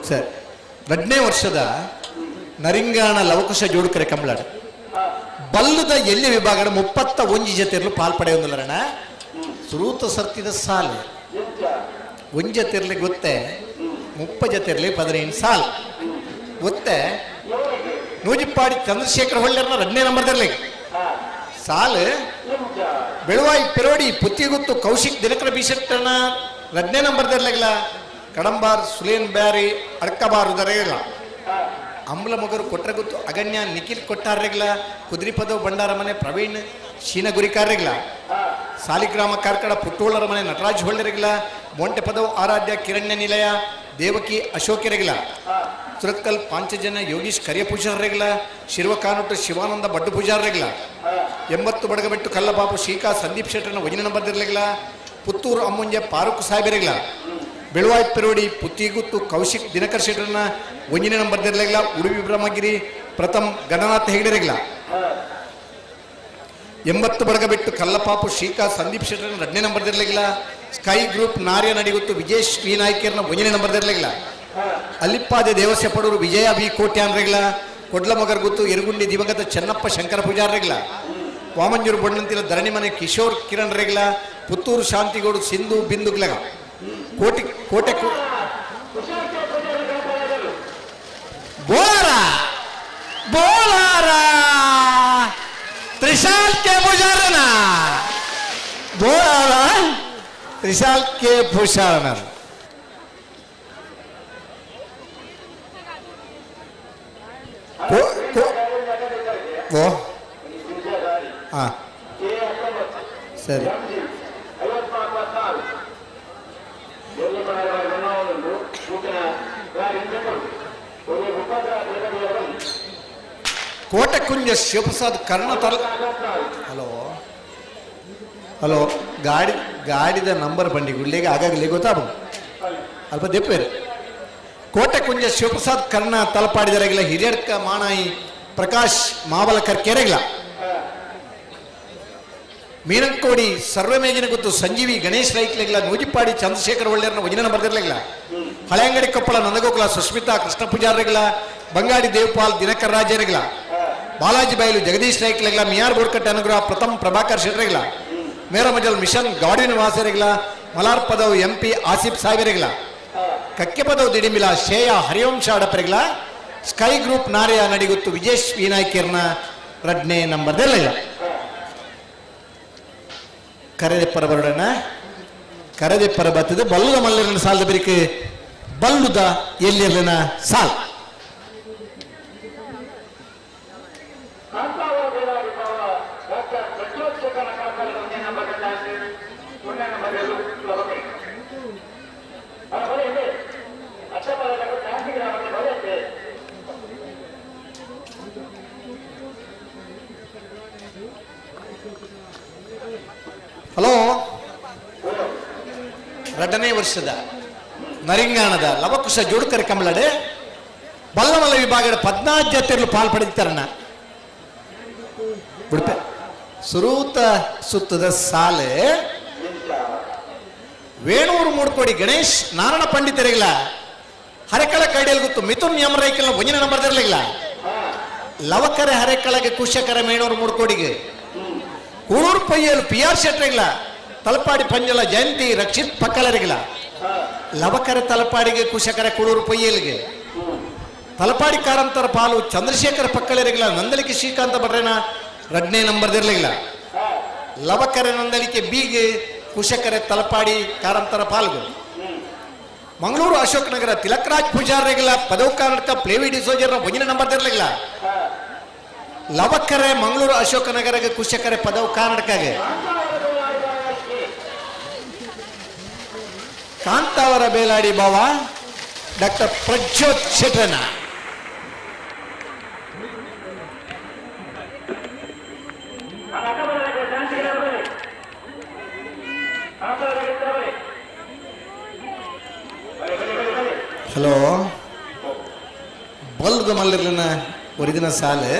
ಸರ್ ಎರಡನೇ ವರ್ಷದ ನರಿಂಗಾಣ ಲವಕುಶ ಜೋಡುಕರೆ ಕಮಲಾಡ ಬಲ್ಲದ ಎಲ್ಲಿ ವಿಭಾಗದ 31 ಜೊತೆರ್ಲು ಪಾಲ್ಪಡೆಯೊಂದಿಲ್ಲರಣ ಸುರೂತ ಸರ್ತಿದ ಸಾಲು ಒಂಜ ಜೊತೆರ್ಲಿ ಗೊತ್ತೆ 30 ಜೊತೆರ್ಲಿ 15 ಸಾಲು ಗೊತ್ತೆ ನೂಜಿಪ್ಪಾಡಿ ಚಂದ್ರಶೇಖರ ಹೊಳ್ಳೆರ್ನ 2ನೇ ನಂಬರ್ದಲ್ಲಿ ಸಾಲು ಬೆಳುವಾಯಿ ಪೆರೋಡಿ ಪುತ್ತಿಗುತ್ತು ಕೌಶಿಕ್ ದಿನಕರ ಬೀಸಟ್ಟನ 2ನೇ ನಂಬರ್ದಿರ್ಲಿಲ್ಲ ಕಡಂಬಾರ್ ಸುಲೇನ್ ಬ್ಯಾರಿ ಅಡ್ಕಬಾರ್ ಉದರೇಗಿಲ್ಲ ಅಂಬ್ಲ ಮಗರು ಕೊಟ್ರಗುತ್ತು ಅಗಣ್ಯ ನಿಖಿಲ್ ಕೊಟ್ಟಾರ್ರೆಗ್ಲ ಕುದ್ರಿಪದವ್ ಭಂಡಾರ ಮನೆ ಪ್ರವೀಣ್ ಶೀನಗುರಿಕಾರ್ರೆಗ್ಲ ಸಾಲಿಗ್ರಾಮ ಕಾರ್ಕಳ ಪುಟ್ಟೋಳರ ಮನೆ ನಟರಾಜ್ ಹೊಳ್ಳೆರೆಗ್ಲ ಮೊಂಟೆಪದವ್ ಆರಾಧ್ಯ ಕಿರಣ್ಯ ನಿಲಯ ದೇವಕಿ ಅಶೋಕೆರೆಗ್ಲ ಸುರತ್ಕಲ್ ಪಾಂಚಜನ ಯೋಗೀಶ್ ಕರಿಯ ಪೂಜಾರ್ರೆಗ್ಲ ಶಿರ್ವಕಾನುಟ್ಟು ಶಿವಾನಂದ ಬಡ್ಡು ಪೂಜಾರ್ರೆಗ್ಲ 80 ಬಡಗಬೆಟ್ಟು ಕಲ್ಲಬಾಬು ಶೀಕಾ ಸಂದೀಪ್ ಶೆಟ್ಟರ್ನ ವಜನ ನಂಬರ್ದಿರ್ಲಿಗ್ಲ ಪುತ್ತೂರು ಅಮ್ಮುಂಜೆ ಪಾರುಕ್ ಸಾಹೇಬರೆಗ್ಲ ಬೆಳುವಾಯ್ ಪೆರೋಡಿ ಪುತ್ತಿಗುತ್ತು ಕೌಶಿಕ್ ದಿನಕರ್ ಶೆಟ್ಟರ್ನ ಒಂಜಿನ ನಂಬರ್ದಿರ್ಲಿಗ್ಲ ಉಡುಪಿ ಬ್ರಹ್ಮಗಿರಿ ಪ್ರಥಮ್ ಗಣನಾಥ್ ಹೆಗಡೆರೆಗ್ಲ 80 ಬಡಗಬೆಟ್ಟು ಕಲ್ಲಪಾಪು ಶೀಕಾ ಸಂದೀಪ್ ಶೆಟ್ಟರ್ನ 2ನೇ ನಂಬರ್ದಿರ್ಲಿಗ್ಲ ಸ್ಕೈ ಗ್ರೂಪ್ ನಾರ್ಯ ನಡಿಗುತ್ತು ವಿಜೇಶ್ ವಿ ನಾಯ್ಕರ್ನ ಒಂಜನೇ ನಂಬರ್ದಿರ್ಲಿಗ್ಲ ಅಲ್ಲಿಪ್ಪಾದೆ ದೇವಸ್ಯ ಪಡೂರು ವಿಜಯ ವಿ ಕೋಟ್ಯಾನ್ರೆಗ್ಲ ಕೊಡ್ಲಮಗರ್ ಗುತ್ತು ಎರುಗುಂಡಿ ದಿವಂಗತ ಚೆನ್ನಪ್ಪ ಶಂಕರ ಪೂಜಾರ್ರೆಗ್ಲ ವಾಮಂಜೂರು ಬಣ್ಣಂತಿಲ ಧರಣಿ ಮನೆ ಕಿಶೋರ್ ಕಿರಣ್ ರೆಗ್ಲ ಪುತ್ತೂರು ಶಾಂತಿಗೌಡು ಸಿಂಧು ಬಿಂದುಗ್ಲಗ ಕೋಟಿ ಕೋಟೆ ಬೋಲಾರ ಬೋಲಾರ ತ್ರಿಶಾಲ್ ಕೆ ಪೂಜಾರನ ಬೋಲಾರ ತ್ರಿಶಾಲ್ ಕೆ ಪೂಜಾರನ. ಓ ಹಾಂ ಸರಿ ಕೋಟೆಕುಂಜ ಶಿವಪ್ರಸಾದ್ ಕರ್ಣ ತಲ ಹಲೋ ಹಲೋ ಗಾಡಿ ಗಾಡಿದ ನಂಬರ್ ಬಂಡಿ ಗುಳ್ಳಿಗೆ ಆಗಾಗಲಿ ಗೊತ್ತಾಗ ಅಲ್ಪ ದೆಪ್ಪೇರು. ಕೋಟೆಕುಂಜ ಶಿವಪ್ರಸಾದ್ ಕರ್ಣ ತಲಪಾಡಿದರೆಗಿಲ್ಲ ಹಿರಿಯಡ್ಕ ಮಾಣಾಯಿ ಪ್ರಕಾಶ್ ಮಾವಲಕರ್ ಕೆರೆಗಿಲ್ಲ ಮೀನಂಕೋಡಿ ಸರ್ವಮೇಜಿನ ಗೊತ್ತು ಸಂಜೀವಿ ಗಣೇಶ್ ರೈಕ್ಲೆಗ್ಲ ನೂಜಿಪ್ಪಾಡಿ ಚಂದ್ರಶೇಖರ್ ಒಳ್ಳೆಯರ್ನ ವಜನ ಬರ್ದಿರ್ಲಿಲ್ಲ ಹಳೆಯಂಗಡಿ ಕೊಪ್ಪಳ ನಂದಗೋಕುಲ ಸುಸ್ಮಿತಾ ಕೃಷ್ಣ ಪೂಜಾರ್ರೆಗ್ಲ ಬಂಗಾಡಿ ದೇವಪಾಲ್ ದಿನಕರ್ ರಾಜರೆಗ್ಲ ಬಾಲಾಜಿ ಬೈಲು ಜಗದೀಶ್ ರೈಕ್ಲೆಗ್ಲ ಮಿಯಾರ್ ಬೋರ್ಕಟ್ಟೆ ಅನುಗ್ರಹ ಪ್ರಥಮ್ ಪ್ರಭಾಕರ್ ಶೆಟ್ರೆಗ್ಲ ಮೇರಮಜಲ್ ಮಿಷನ್ ಗಾಡಿನ ವಾಸರೆಗ್ಲ ಮಲಾರ್ ಪದವ್ ಎಂ ಪಿ ಆಸಿಫ್ ಸಾಹೇಬರೆಗ್ಲ ಕಕ್ಕೆಪದವ್ ದಿಡಿಮಿಲ ಶ್ರೇಯ ಹರಿವಂಶ ಅಡಪರೆಗ್ಲ ಸ್ಕೈ ಗ್ರೂಪ್ ನಾರ್ಯ ನಡಿಗುತ್ತು ವಿಜೇಶ್ ವಿನಾಯ್ಕಿರ್ನ 2ನೇ ನಂಬರ್ದಲ್ಲ. ಕರೆದೆಪ್ಪರ ಬರೋಣ ಕರೆದೆಪ್ಪರ ಬತ್ತದ ಬಲ್ಲದ ಮಲ್ಲರನ್ನ ಸಾಲದ ಬಿರಿಕೆ ಬಲ್ಲುದ ಎಲ್ಲಿರ್ಲಿನ ಸಾಲ್. ಹಲೋ, ಎರಡನೇ ವರ್ಷದ ನರಿಂಗಾಣದ ಲವಕುಶ ಜೋಡುಕರ ಕಮಲಡೆ ಬಲ್ಲಮಲ್ಲ ವಿಭಾಗದ 14 ಜಾತಿಯರು ಪಾಲ್ಪಡೆದಿತ್ತಾರಣ್ಣ. ಬಿಡ್ಪೆ ಸುರೂತ ಸುತ್ತದ ಸಾಲೆ ವೇಣೂರು ಮೂಡ್ಕೋಡಿ ಗಣೇಶ್ ನಾರಾಯಣ ಪಂಡಿತರಿಗಿಲ್ಲ ಹರೆಕಳ ಕೈಡಿಯಲ್ಲಿ ಗೊತ್ತು ಮಿಥುನ್ ಯಮರೈಕಲ್ನ ಒಂದಿನ ನಂಬರ್ ಇರಲಿಲ್ಲ. ಲವಕರೆ ಹರೆಕಳಗೆ ಕುಶಕರ ಮೇಣೂರು ಮೂಡ್ಕೋಡಿಗೆ ಕೂಳೂರು ಪಯ್ಯಲು ಪಿ ಆರ್ ಶೆಟ್ರಿಗಿಲ್ಲ ತಲಪಾಡಿ ಪಂಜಲ ಜಯಂತಿ ರಕ್ಷಿತ್ ಪಕ್ಕಲರಿಗಿಲ್ಲ. ಲವಕರೆ ತಲಪಾಡಿಗೆ ಕುಶಕರ ಕೂಳೂರು ಪೊಯ್ಯಲಿಗೆ ತಲಪಾಡಿ ಕಾರಂತರ ಪಾಲು ಚಂದ್ರಶೇಖರ ಪಕ್ಕಲರಿಗಿಲ್ಲ ನಂದಲಿಕೆ ಶ್ರೀಕಾಂತ ಭಟ್ರೇನ ಎರಡನೇ ನಂಬರ್ದಿರ್ಲಿಲ್ಲ. ಲವಕರೆ ನಂದಲಿಕೆ ಬೀಗೆ ಕುಶಕರೆ ತಲಪಾಡಿ ಕಾರಂತರ ಪಾಲ್ಗು ಮಂಗಳೂರು ಅಶೋಕ್ ನಗರ ತಿಲಕರಾಜ್ ಪೂಜಾರಿಗಿಲ್ಲ ಪದವು ಕರ್ನಾಟಕ ಪ್ಲೇವಿ ಡಿಸೋಜರ್ನ ಒಂದಿನ ನಂಬರ್ದಿರ್ಲಿಲ್ಲ. ಲವಕರೆ ಮಂಗಳೂರು ಅಶೋಕ ನಗರಗೆ ಕುಶಕರೆ ಪದವು ಕರ್ನಾಟಕಗೆ ಕಾಂತಾವರ ಬೇಲಾಡಿ ಬಾವ ಡಾಕ್ಟರ್ ಪ್ರಜ್ಯೋತ್ ಶೆಟ್ರನ. ಹಲೋ, ಬಲ್ದು ಮಲ್ಲಿರ್ಲಿನ ಒರಿದಿನ ಸಾಲೆ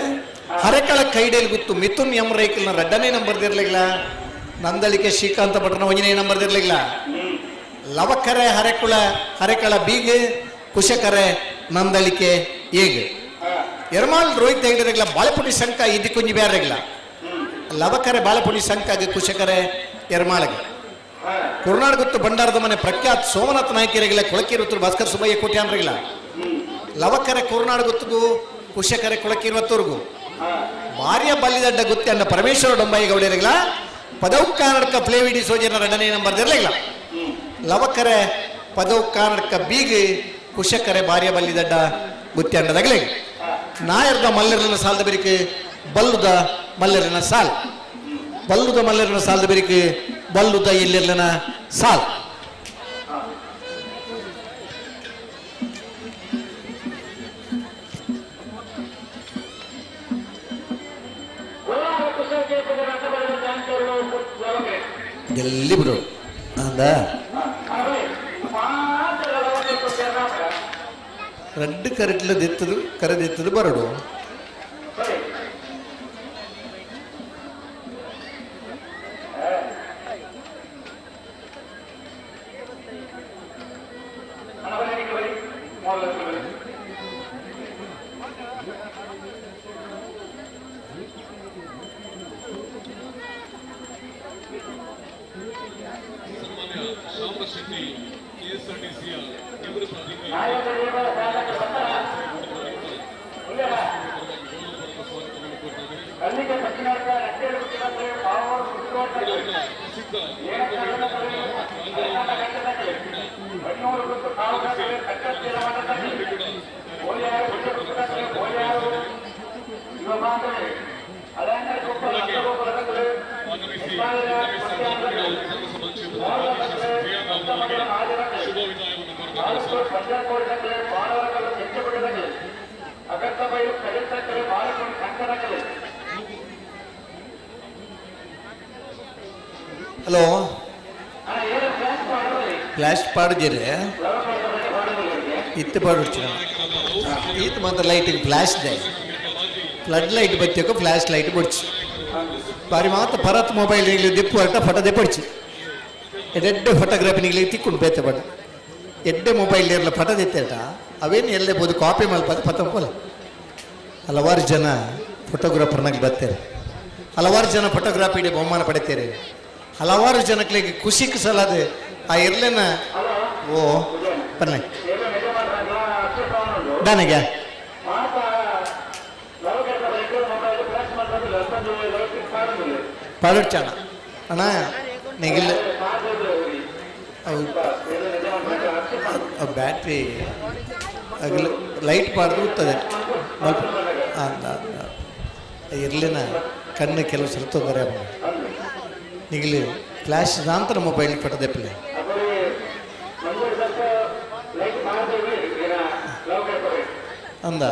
ಹರೆಕಳ ಕೈಡೇಲಿ ಗೊತ್ತು ಮಿಥುನ್ ಎಂ ರೈಕಲ್ನ ಎರಡನೇ ನಂಬರ್ದಿರ್ಲಿಲ್ಲ. ನಂದಳಿಕೆ ಶ್ರೀಕಾಂತ ಭಟ್ರನ ಒಂದನೇ ನಂಬರ್ದಿರ್ಲಿಲ್ಲ. ಲವಕರೆ ಹರೆಕುಳ ಹರೆಕಳ ಬೀಗೆ ಕುಶಕರೆ ನಂದಳಿಕೆ ಏಗ್ ಎರ್ಮಾಲ್ ರೋಹಿತ್ ಹೆಗಡೆರೆಗ್ಲ ಬಾಳೆಪುಡಿ ಸಂಕ ಇದ್ದಿ ಕುಂಜಿ ಬ್ಯಾರೆಗ್ಲ ಲವಕರೆ ಬಾಳೆಪುಡಿ ಸಂಕಾಗೆ ಕುಶಕರೆ ಎರ್ಮಾಳಗೆ ಕುರ್ನಾಡ್ ಗೊತ್ತು ಭಂಡಾರದ ಮನೆ ಪ್ರಖ್ಯಾತ್ ಸೋಮನಾಥ ನಾಯಕರಿಗಿಲ್ಲ ಕೊಳಕಿರುತ್ತರು ಭಾಸ್ಕರ್ ಸುಬ್ಬಯ್ಯ ಕೋಟ್ಯಾನ್ರಿಗಿಲ್ಲ. ಲವಕರೆ ಕುರ್ನಾಡ್ ಗೊತ್ತಿಗೂ ಕುಶಕರೆ ಕೊಳಕಿರುವತ್ತೂರ್ಗು ಭಾರ್ಯ ಬಲ್ಲಿದಡ್ಡ ಗುತ್ತಿ ಅನ್ನ ಪರಮೇಶ್ವರ ಡೊಂಬಾಯಿ ಗೌಡರಿಗಿಲ್ಲ ಪದವು ಕರ್ನಾಟಕ ಪ್ಲೇವಿಡಿ ಸೋಜನ ಎರಡನೇ ನಂಬರ್ ಇರಲಿಲ್ಲ. ಲವಕರೆ ಪದವು ಕರ್ನಾಟಕ ಬೀಗಿ ಕುಶಕರೆ ಭಾರ್ಯ ಬಲ್ಲಿದಡ್ಡ ಗುತ್ತಿ ಅಂಡದಾಗಲೇ ನಾಯರ್ದ ಮಲ್ಲರನ ಸಾಲದ ಬೆರಿಕೆ ಬಲ್ಲುದ ಮಲ್ಲರನ ಸಾಲ್ ಬಲ್ಲುದ ಮಲ್ಲರನ ಸಾಲದ ಬೆರಿಕೆ ಬಲ್ಲುದ ಎಲ್ಲಿರ್ಲನ ಸಾಲ್. ಎಲ್ಲಿ ಬಿಡು ಅಂದ ರಡ್ಡು ಕರೆಟ್ಲದೆತ್ತದು ಕರೆದೆತ್ತದು ಬರಡು. ಹಲೋ, ಫ್ಲಾಶ್ ಪಾಡ್ದಿರಿ ಇತ್ತು ಪಾಡುಡ್ಚಿನ ಈತ ಮಾತ್ರ ಲೈಟಿಗೆ ಫ್ಲಾಶ್ ದೆ ಫ್ಲಡ್ ಲೈಟ್ ಬತ್ತಕ್ಕೆ ಫ್ಲಾಶ್ ಲೈಟ್ ಬಡ್ಚಿ ಬಾರಿ ಮಾತ್ರ ಪರತ್ ಮೊಬೈಲ್ ನಿಗ್ಲಿ ದಿಪ್ಪು ಅರ್ಟ ಫೋಟೋ ದೆಪ್ಪಡ್ಚಿ ಎಡ್ಡೆ ಫೋಟೋಗ್ರಫಿ ನಿಗ್ಲಿ ತಿಕ್ಕೊಂಡು ಬೇತೆ ಬಡ ಎಡ್ಡೆ ಮೊಬೈಲ್ ಇರಲ್ಲ ಫೋಟೋ ದೆತ್ತೇಟ ಅವೇನು ಎಲ್ಲೇ ಬೋದು ಕಾಪಿ ಮಲ್ಪ ಪತ್ತ ಪೋಲ. ಹಲವಾರು ಜನ ಫೋಟೋಗ್ರಾಫರ್ನಾಗ ಬರ್ತಾರೆ, ಹಲವಾರು ಜನ ಫೋಟೋಗ್ರಾಫಿ ಬಹುಮಾನ ಪಡಿತಾರೆ, ಹಲವಾರು ಜನಗಳಿಗೆ ಖುಷಿಗೆ ಸಲಾದ ಆ ಇರ್ಲೇನ ಓ ಬನ್ನಿ ದಾನಿಗೆ ಪಾಡೋಣ ಅಣ್ಣ ನೀಗಿಲ್ಲ. ಅವು ಬ್ಯಾಟ್ರಿ ಅಗಲ ಲೈಟ್ ಪಾಡ್ದು ಉತ್ತದೆ ಇರ್ಲಿನ ಕಣ್ಣು ಕೆಲವು ಸಲ ತೊಂದರೆ ನಿಗಲಿ ಫ್ಲ್ಯಾಶ್ ದಾಂತರ ಮೊಬೈಲ್ ಪಟ್ಟದೆಪ್ಪಲೆ ಅಂದ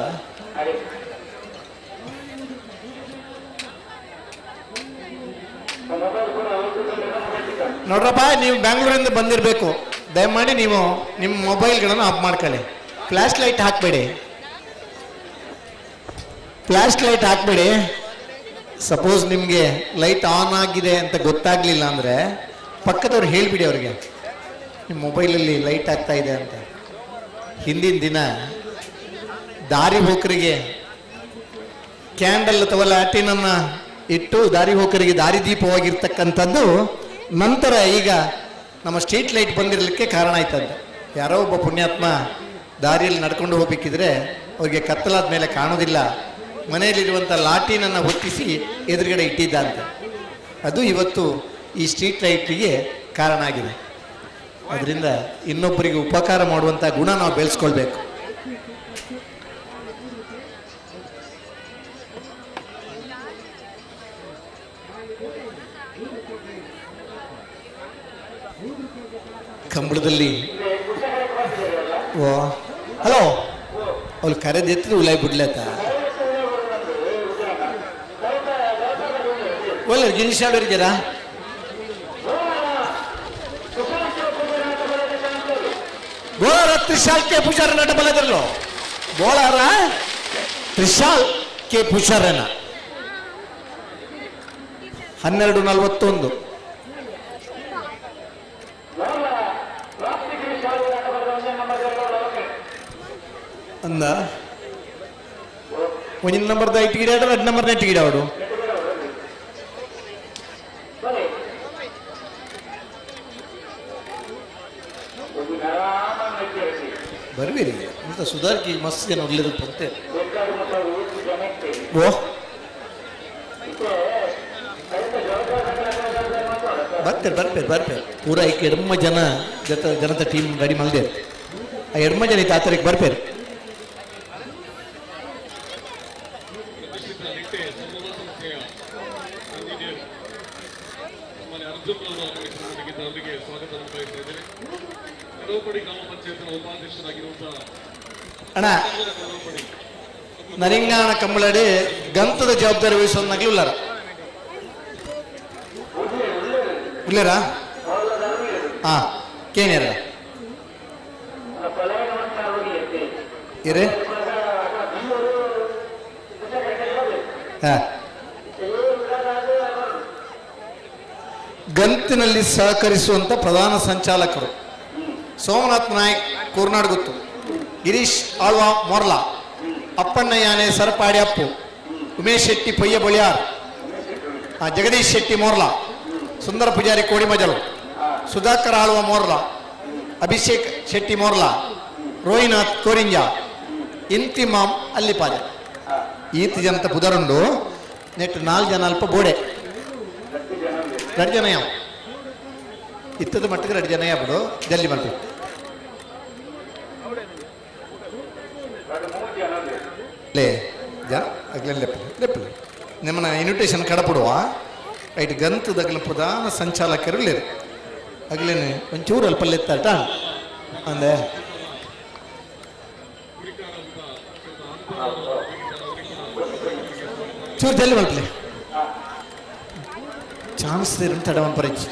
ನೋಡ್ರಪ್ಪ, ನೀವು ಬ್ಯಾಂಗ್ಳೂರಿಂದ ಬಂದಿರಬೇಕು, ದಯಮಾಡಿ ನೀವು ನಿಮ್ಮ ಮೊಬೈಲ್ಗಳನ್ನು ಆಫ್ ಮಾಡ್ಕೊಳ್ಳಿ. ಫ್ಲ್ಯಾಶ್ ಲೈಟ್ ಹಾಕಬೇಡಿ, ಫ್ಲ್ಯಾಶ್ ಲೈಟ್ ಹಾಕಬೇಡಿ. ಸಪೋಸ್ ನಿಮಗೆ ಲೈಟ್ ಆನ್ ಆಗಿದೆ ಅಂತ ಗೊತ್ತಾಗಲಿಲ್ಲ ಅಂದರೆ ಪಕ್ಕದವ್ರು ಹೇಳಿಬಿಡಿ ಅವ್ರಿಗೆ, ನಿಮ್ಮ ಮೊಬೈಲಲ್ಲಿ ಲೈಟ್ ಆಗ್ತಾ ಇದೆ ಅಂತ. ಹಿಂದಿನ ದಿನ ದಾರಿ ಹೋಕರಿಗೆ ಕ್ಯಾಂಡಲ್ ಅಥವಾ ಲ್ಯಾಟಿನನ್ನು ಇಟ್ಟು ದಾರಿ ಹೋಕರಿಗೆ ದಾರಿದೀಪವಾಗಿರ್ತಕ್ಕಂಥದ್ದು ನಂತರ ಈಗ ನಮ್ಮ ಸ್ಟ್ರೀಟ್ ಲೈಟ್ ಬಂದಿರಲಿಕ್ಕೆ ಕಾರಣ ಆಯ್ತಂತೆ. ಯಾರೋ ಒಬ್ಬ ಪುಣ್ಯಾತ್ಮ ದಾರಿಯಲ್ಲಿ ನಡ್ಕೊಂಡು ಹೋಗ್ಬೇಕಿದ್ರೆ ಅವ್ರಿಗೆ ಕತ್ತಲಾದ ಮೇಲೆ ಕಾಣೋದಿಲ್ಲ, ಮನೆಯಲ್ಲಿರುವಂಥ ಲಾಟಿನನ್ನು ಹೊತ್ತಿಸಿ ಎದುರುಗಡೆ ಇಟ್ಟಿದ್ದ ಅಂತ. ಅದು ಇವತ್ತು ಈ ಸ್ಟ್ರೀಟ್ ಲೈಟಿಗೆ ಕಾರಣ ಆಗಿದೆ. ಅದರಿಂದ ಇನ್ನೊಬ್ಬರಿಗೆ ಉಪಕಾರ ಮಾಡುವಂಥ ಗುಣ ನಾವು ಬೆಳೆಸ್ಕೊಳ್ಬೇಕು. ಕಂಬಳದಲ್ಲಿ ಓ ಹಲೋ ಅವ್ರು ಕರೆದೆತ್ತರು ಉಲಾಯ್ ಬಿಡ್ಲತ್ತ ಒಳ್ಳೆ ಗಿರೀಶ್ ಅವ್ರಿದ್ದೀರಾ? ಬೋಳಾರ ತ್ರಿಶಾಲ್ ಕೆ ಪೂಜಾರನ ಡಬಲ್ ಅದರಲ್ಲೋ ಬೋಳಾರ ತ್ರಿಶಾಲ್ ಕೆ ಪೂಜಾರನ 12:41. ಅಂದ ಒಂದಿನ ನಂಬರ್ದ ಇಟ್ಟು ಗಿಡ ಎರಡು ನಂಬರ್ ನೆಟ್ಟು ಗಿಡ ಅವಡು ಬರ್ಬೇರಿ ಮತ್ತೆ ಸುಧಾರ್ಕಿ ಮಸ್ತ್ ಜನ ಒಳ್ಳೆದು ಬಂತೆ. ಓ ಬರ್ತಾರೆ ಬರ್ತಾರೆ ಬರ್ತಾರೆ ಪೂರ ಐಕೆ ಎಡ್ಮ ಜನ ಜೊತೆ ಜನತ ಟೀಮ್ ರೆಡಿ ಮಾಡಿದೆ. ಆ ಎಡ್ಮ ಜನ ಇತ್ತು ಆ ತಾರೀಕು ಬರ್ಪೇರು. ಅಣ್ಣ ನರಿಂಗಾಣ ಕಂಬಳಡಿ ಗಂತದ ಜವಾಬ್ದಾರಿ ವಹಿಸೋದಾಗ್ಲಿ ಉಲ್ಲಾರ ಉಲ್ಲೇರಾ? ಹಾ ಕೇನ್ಯಾರ ಇರೇ ಹಾ. ಗಂತಿನಲ್ಲಿ ಸಹಕರಿಸುವಂತ ಪ್ರಧಾನ ಸಂಚಾಲಕರು ಸೋಮನಾಥ್ ನಾಯಕ್ ಕೂರ್ನಾಡ್ಗುತ್ತು, ಗಿರೀಶ್ ಆಳ್ವಾ ಮೊರ್ಲಾ, ಅಪ್ಪಣ್ಣ ಯಾನೆ ಸರಪಾಡಿ ಅಪ್ಪು, ಉಮೇಶ್ ಶೆಟ್ಟಿ ಪಯ್ಯ ಬಳಿಯಾರ್, ಜಗದೀಶ್ ಶೆಟ್ಟಿ ಮೋರ್ಲಾ, ಸುಂದರ ಪೂಜಾರಿ ಕೋಡಿಮಜಲು, ಸುಧಾಕರ್ ಆಳ್ವ ಮೋರ್ಲಾ, ಅಭಿಷೇಕ್ ಶೆಟ್ಟಿ ಮೋರ್ಲಾ, ರೋಹಿನಾಥ್ ಕೋರಿಂಜ, ಇಂತಿಮಾಮ್ ಅಲ್ಲಿಪಾದೆ. ಈತ ಜನತ ಪುದರುಂಡು ನೆಟ್ 4 ಜನ ಅಲ್ಪ ಬೋಡೆ 2 ಜನ ಯಾವ ಇತ್ತದ ಮಟ್ಟಿಗೆ 2 ಜನ ಯಾಬಿಡು ಜಲ್ಲಿ ಮಾಡ್ತೀವಿ. ಲೇ ಜ ಅಗ್ಲೇನು ಲೆಪ್ಪಲೆ ಲೆಪ್ಪಲೆ ನಿಮ್ಮನ್ನ ಇನ್ವಿಟೇಷನ್ ಕಡಪಡುವ ರೈಟ್ ಗಂತದ ಅಗಲ ಪ್ರಧಾನ ಸಂಚಾಲಕರು ಲೇರು ಅಗಲೇನೆ ಒಂಚೂರು ಅಲ್ಪ ಲೆತ್ತಾಟ ಅಂದೆ ಚೂರು ಜಲ್ಲಿ ಮಲ್ಪಲೆ ಚಾನ್ಸ್ ತಡವನ್ ಪರಿಚಯ.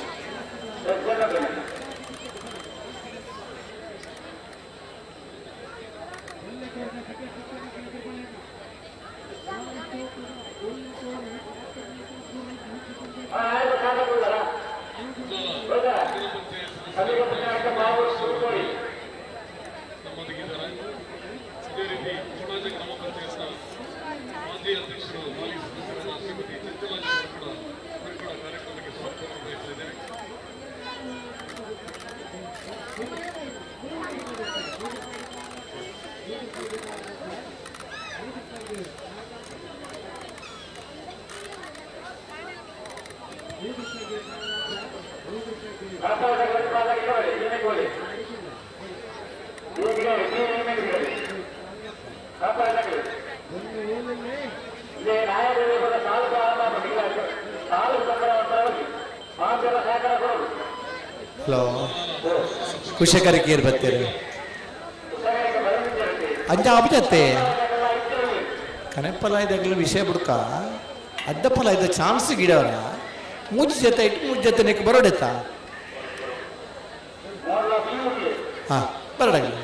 ಹಲೋ ಕುಶಕರಿಗೆ ಏರ್ ಬರ್ತೀರಿ ಅಂಚ ಅಬ್ಜತ್ತೆ ಕನೆಪ್ಪಲ ಇದಾಗಲೂ ವಿಷಯ ಬುಡ್ಕ ಅಡ್ಡಪ್ಪಲ ಇದ್ದ ಚಾನ್ಸ್ ಗಿಡವರ ಮೂಜಿ ಜೊತೆ ಇಟ್ಟು ಮೂಜಿ ಜೊತೆ ನೆಕ್ ಬರೋಡೆತ್ತ ಹಾಂ ಬರೋಡಾಗಲಿ.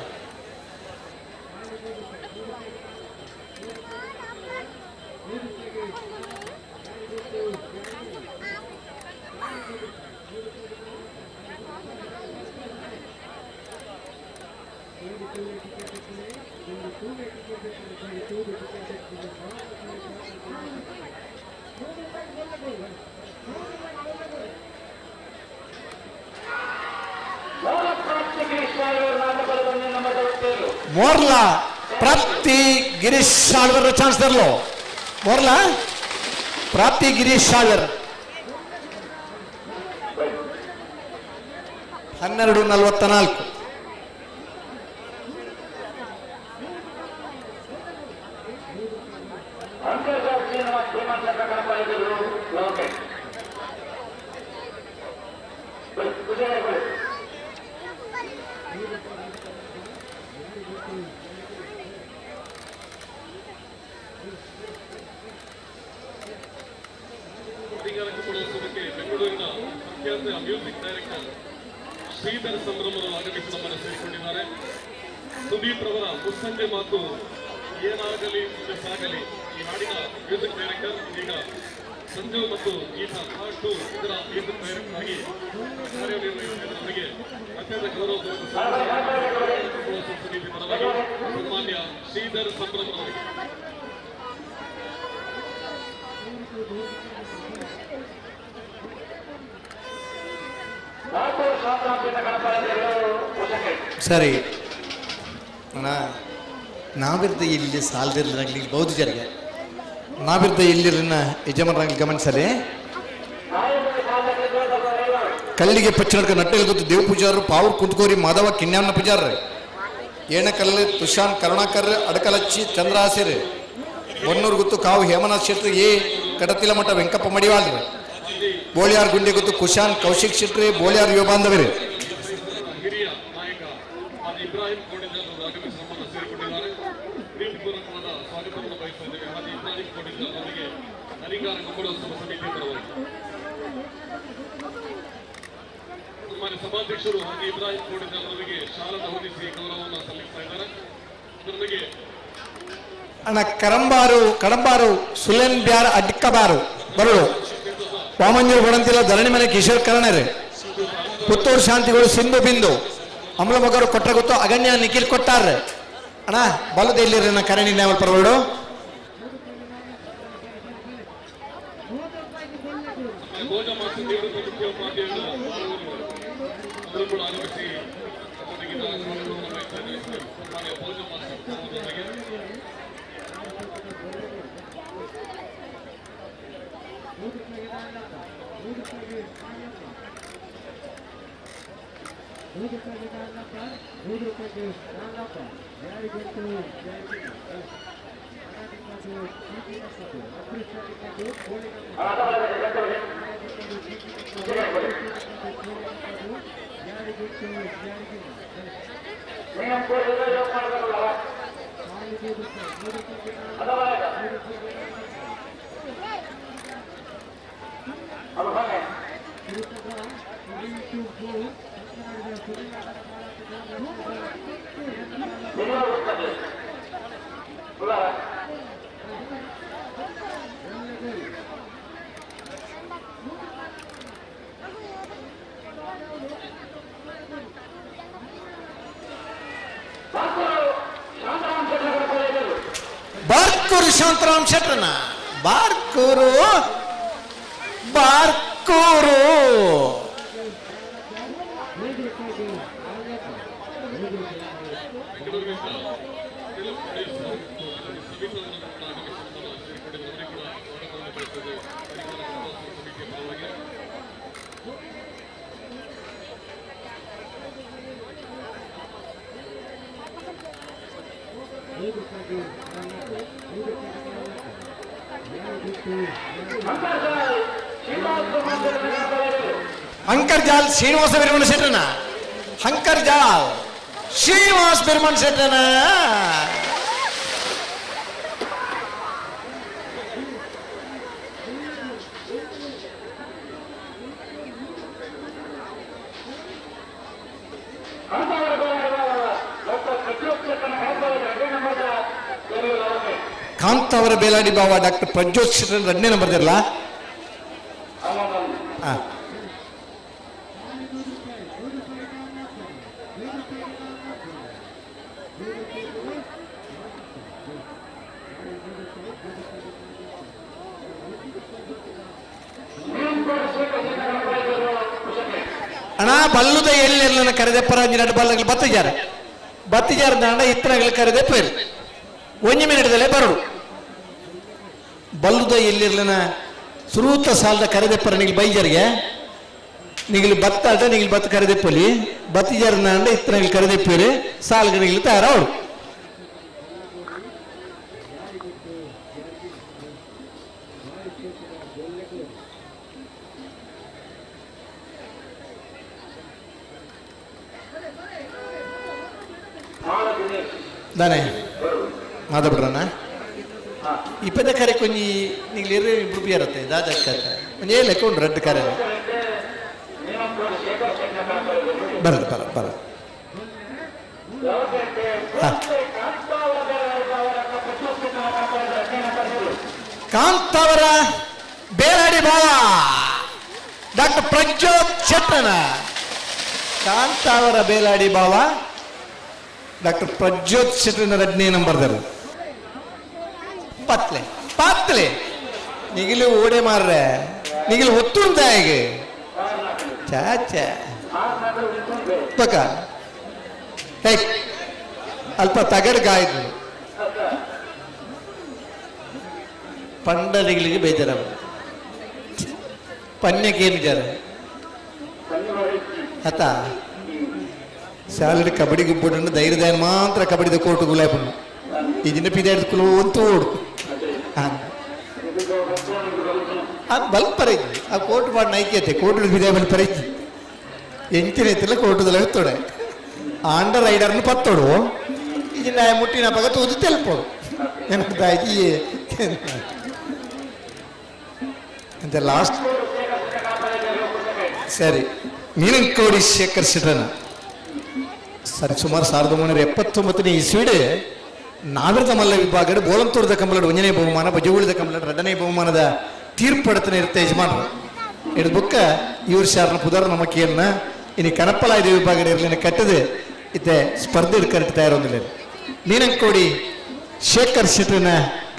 ಮೋರ್ಲಾ ಪ್ರಾಪ್ತಿ ಗಿರೀಶ್ ಶಾಳ್ವರ್ ಚಾನ್ಸ್ ತರಲು ಮೋರ್ಲಾ ಪ್ರಾಪ್ತಿ ಗಿರೀಶ್ ಶಾಳ್ವರ್ 12:44. ಬೆಂಗಳೂರಿನ ಪ್ರಖ್ಯಾತ ಮ್ಯೂಸಿಕ್ ಡೈರೆಕ್ಟರ್ ಶ್ರೀಧರ್ ಸಂಭ್ರಮರು ಆಗಮಿಸಿ ನಮ್ಮನ್ನು ಸೇರಿಕೊಂಡಿದ್ದಾರೆ. ಸುದೀಪ್ ರವರ ಮುಸ್ಸಂಜೆ ಮಾತು ಏನಾಗಲಿ ಮುಂದೆ ಸಾಗಲಿ ಈ ಹಾಡಿನ ಮ್ಯೂಸಿಕ್ ಡೈರೆಕ್ಟರ್ ಇದೀಗ ಸಂಜು ಮತ್ತು ಗೀತಾ ಪಾರ್ಟ್ 2 ಇದರ ಮ್ಯೂಸಿಕ್ ಡೈರೆಕ್ಟರ್ ಆಗಿ ಕಾರ್ಯನಿರ್ವಹಿಸಿದವರಿಗೆ ಅತ್ಯಂತ ಗೌರವ ಸಮಿತಿ ಪರವಾಗಿ ಸನ್ಮಾನ್ಯ ಶ್ರೀಧರ್ ಸಂಭ್ರಮರವರಿಗೆ. ಸರಿ ಅಣ್ಣ, ನಾವಿರ್ದ ಇಲ್ಲಿ ಸಾಲದಿರ್ಲಾಗಲಿ ಬೌದ್ಧ ಜರಿಗೆ ನಾವಿರ್ದ ಇಲ್ಲಿರನ್ನ ಯಜಮಾನರಾಗಲಿ ಗಮನಿಸಲಿ. ಕಲ್ಲಿಗೆ ಪಚ್ಚನಡ್ಕ ನಟ್ಟೆಲ್ ಗೊತ್ತು ದೇವ ಪೂಜಾರರು ಪಾವೂರ್ ಕುಂತ್ಕೋರಿ ಮಾಧವ ಕಿನ್ಯಾಮನ ಪೂಜಾರ್ರಿ ಏಣಕಲ್ಲು ತುಷಾನ್ ಕರುಣಾಕರ್ ಅಡಕಲಚ್ಚಿ ಚಂದ್ರಹಾಸಿರಿ ಬೊನ್ನೂರು ಗುತ್ತು ಕಾವು ಹೇಮನಾಥ್ ಶೆಟ್ರಿ ಎ ಕಡತಿಲ ಮಠ ವೆಂಕಪ್ಪ ಮಡಿವಾಳ್ರಿ ಬೋಳಿಯಾರ್ ಗುಂಡೆ ಗುತ್ತು ಕುಶಾನ್ ಕೌಶಿಕ್ ಶೆಟ್ರಿ ಬೋಳಿಯಾರ್ ಯುವ ಬಾಂಧವರಿ. ಹಿರಿಯ ನಾಯಕ ಇಬ್ರಾಹಿಂ ಕೋಡಿಂಜಲ್ ಅವರು ಆಗಮಿಸಿ ನಮ್ಮನ್ನು ಸೇರಿಕೊಂಡಿದ್ದಾರೆ. ಪ್ರೀತಿಪೂರ್ವಕವಾದ ಸ್ವಾಗತವನ್ನು ಬಯಸ್ತಾ ಇದ್ದೇವೆ ಹಾಜಿ ಇಬ್ರಾಹಿಂ ಕೋಡಿಂಜಲ್ ಅವರಿಗೆ ನರಿಗಾರ ಕಂಬಳೋತ್ಸವ ಸಮಿತಿ ಪರವಾಗಿ. ಸನ್ಮಾನ್ಯ ಸಭಾಧ್ಯಕ್ಷರು ಹಾಜಿ ಇಬ್ರಾಹಿಂ ಕೋಡಿಂಜಲ್ ಅವರಿಗೆ ಶಾಲನ್ನು ಹೊದಿಸಿ ಗೌರವವನ್ನು ಸಲ್ಲಿಸ್ತಾ ಇದ್ದಾರೆ. ಅದರೊಂದಿಗೆ ಅಣ್ಣ ಕರಂಬಾರು ಕಡಂಬಾರು ಸುಲೇನ್ ಬ್ಯಾರ್ ಅಡ್ಕಬಾರು ಬರಳು ವಾಮಂಜೂರು ಬಡಂತಿಲ್ಲ ಧರಣಿ ಮನೆ ಕಿಶೋರ್ ಕರಣರೇ ಪುತ್ತೂರು ಶಾಂತಿಗಳು ಸಿಂಧು ಬಿಂದು ಅಮಲಮಗರು ಕೊಟ್ಟ ಗೊತ್ತು ಅಗಣ್ಯ ನಿಖಿಲ್ ಕೊಟ್ಟಾರ್ರೆ. ಅಣ್ಣ ಬಲದ ಎಲ್ಲಿರಿ ನಾ ಕರಣಿ ನ್ಯಾವಲ್ ಪರವಳು. ಬಾರ್ಕೂರು ಶಾಂತರಾಮ್ ಶೆಟ್ರನ ಬಾರ್ಕೂರು ಬಾರ್ಕೂರು ಅಂಕರ್ಜಾಲ್ ಶ್ರೀನಿವಾಸ ಬೆರ್ಮನ್ ಶೆಟ್ಟನ ಅಂಕರ್ಜಾಲ್ ಶ್ರೀನಿವಾಸ್ ಬೆರ್ಮನ್ ಶೆಟ್ಟನ ಕಾಂತಾವರ ಬೇಲಾಡಿ ಬಾವ ಡಾಕ್ಟರ್ ಪ್ರಜ್ಯೋತ್ ಶೆಟ್ಟರ್ ಎರಡನೇ ನಂಬರ್ ಇರಲ್ಲ. ಅಣ್ಣ ಬಲ್ಲುದ ಎಲ್ಲಿ ಕರೆದೆಪ್ಪರ ಅಂಜಿನ ಬಲ್ಲಗಳು ಬತ್ತಿಜಾರ ಬತ್ತಿಜಾರ ದಾಂಡ ಇತ್ತನಗಳು ಕರೆದೆ ಪೇರು ಒಂಜಿ ಮಿನಿಟ್ದಲ್ಲೇ ಬರಡು ಬಲ್ಲುದ ಎಲ್ಲಿರ್ಲನ ಸುರೂತ ಸಾಲದ ಕರೆದೆಪ್ಪರ ನಿಗ್ಲು ಬೈಜಾರಿಗೆ ನಿಗ್ಲು ಬತ್ತಾಟ ನಿಗ್ಲು ಬತ್ತ ಕರೆದೆಪ್ಪಲಿ ಬತ್ತಿಜಾರ ನಾಂಡ ಇತ್ತನಗಳು ಕರೆದೆಪ್ಪೇರು ಸಾಲ್ಗ ನಿಗ್ಲು ತಯಾರವಳು. ದಾನೆ ಮಾತಾಡ್ಬಿಡ್ರಣ್ಣ ಇಪ್ಪತ್ತ ಕರೆ ಕೊಂಜಿ ನಿಗ್ಲು ಇರು ಇಬ್ರು ಬಿಯರತ್ತೆ ದಾದಕ್ಕ ಒಂಜಿ ಲೆಕ್ಕ ಉಂಟು ರಡ್ಡು ಕರೆ ಬರದು ಬರ ಬರ ಕಾಂತಾವರ ಬೇಲಾಡಿ ಬಾವ ಡಾಕ್ಟರ್ ಪ್ರಜ್ಯೋತ್ ಶೆಟ್ಟನ ಕಾಂತಾವರ ಬೇಲಾಡಿ ಬಾವ ಡಾಕ್ಟರ್ ಪ್ರಜ್ಯೋತ್ ಶೆಟ್ಟನ ಎರಡನೇ ನಂಬರ್ದರು. ಪತ್ಲೆ ಪತ್ಲೆ ನಿಗಿಲು ಓಡೆ ಮಾರ್ರೆ ನಿಗಿಲು ಒತ್ತುಂತ ಹೇಗೆ ಚಾಚಾ ಪಕ್ಕ ಅಲ್ಪ ತಗಡ್ಗಾಯ್ತು ಪಂಡ ನಿಗಿಲಿಗೆ ಬೇಜಾರ ಪನ್ಯಕ್ಕೇನು ಜರ ಅತ್ತ ಶಾಲೆಡ್ ಕಬಡ್ಡಿ ಗುಬ್ಬುಡು ಧೈರ್ಯದ ಮಾತ್ರ ಕಬಡ್ಡಿದ ಕೋರ್ಟ್ ಗುಲಾಬನ್ನು ಈ ದಿನ ಪಿದಾಡ್ದು ಅಂತೂ ಓಡು ಅದು ಬಲ್ಪ್ ಪರೈತಿ ಆ ಕೋರ್ಟ್ ಮಾಡಿ ನೈಕೈತೆ ಕೋರ್ಟ್ ಬಿದೆ ಬಲ್ ಪರೈತಿ ಎಂಚಿನ ಐತಿಲ್ಲ ಕೋರ್ಟದಲ್ಲ ಎತ್ತೋಡೆ ಆಂಡ ರೈಡರ್ನ ಪತ್ತೋಡು ಈಜಿನ ಮುಟ್ಟಿನ ಪಗ ತೂದು ತೆಲ್ಪೋಡು ನೆನಪು ಅಂತ ಲಾಸ್ಟ್ ಸರಿ ಮೀನಂಕೋಡಿ ಶೇಖರ್ ಶೆಟ್ಟನ ಸರಿ ಸುಮಾರು 1979ನೇ ಇಸ್ವಿಡು ನಾವಿರದ ಮಲ್ಲ ವಿಭಾಗದ ಬೋಳಂತೂರದ ಕಂಬಳದ ಒಂದನೇ ಬಹುಮಾನ ಬಜಗುಳಿದ ಕಂಬಳದ ಎರಡನೇ ಬಹುಮಾನದ ತೀರ್ಪಡತನ ಇರುತ್ತೆ ಯಜಮಾನರು ಹಿಡಿದ ಬುಕ್ಕ ಇವ್ರ ಶಾರನ ಪುದರ್ ನಮಕಿಯನ್ನ ಇನ್ನು ಕನಪ್ಪಲಾಯ್ದ ವಿಭಾಗ ಇರಲಿನ ಕಟ್ಟದೆ ಇತ್ತೆ ಸ್ಪರ್ಧೆ ಕರೆಕ್ಟ್ ತಯಾರೊಂದಿಲ್ಲ ಮೀನಂಕೋಡಿ ಶೇಖರ್ ಶೆಟ್ಟನ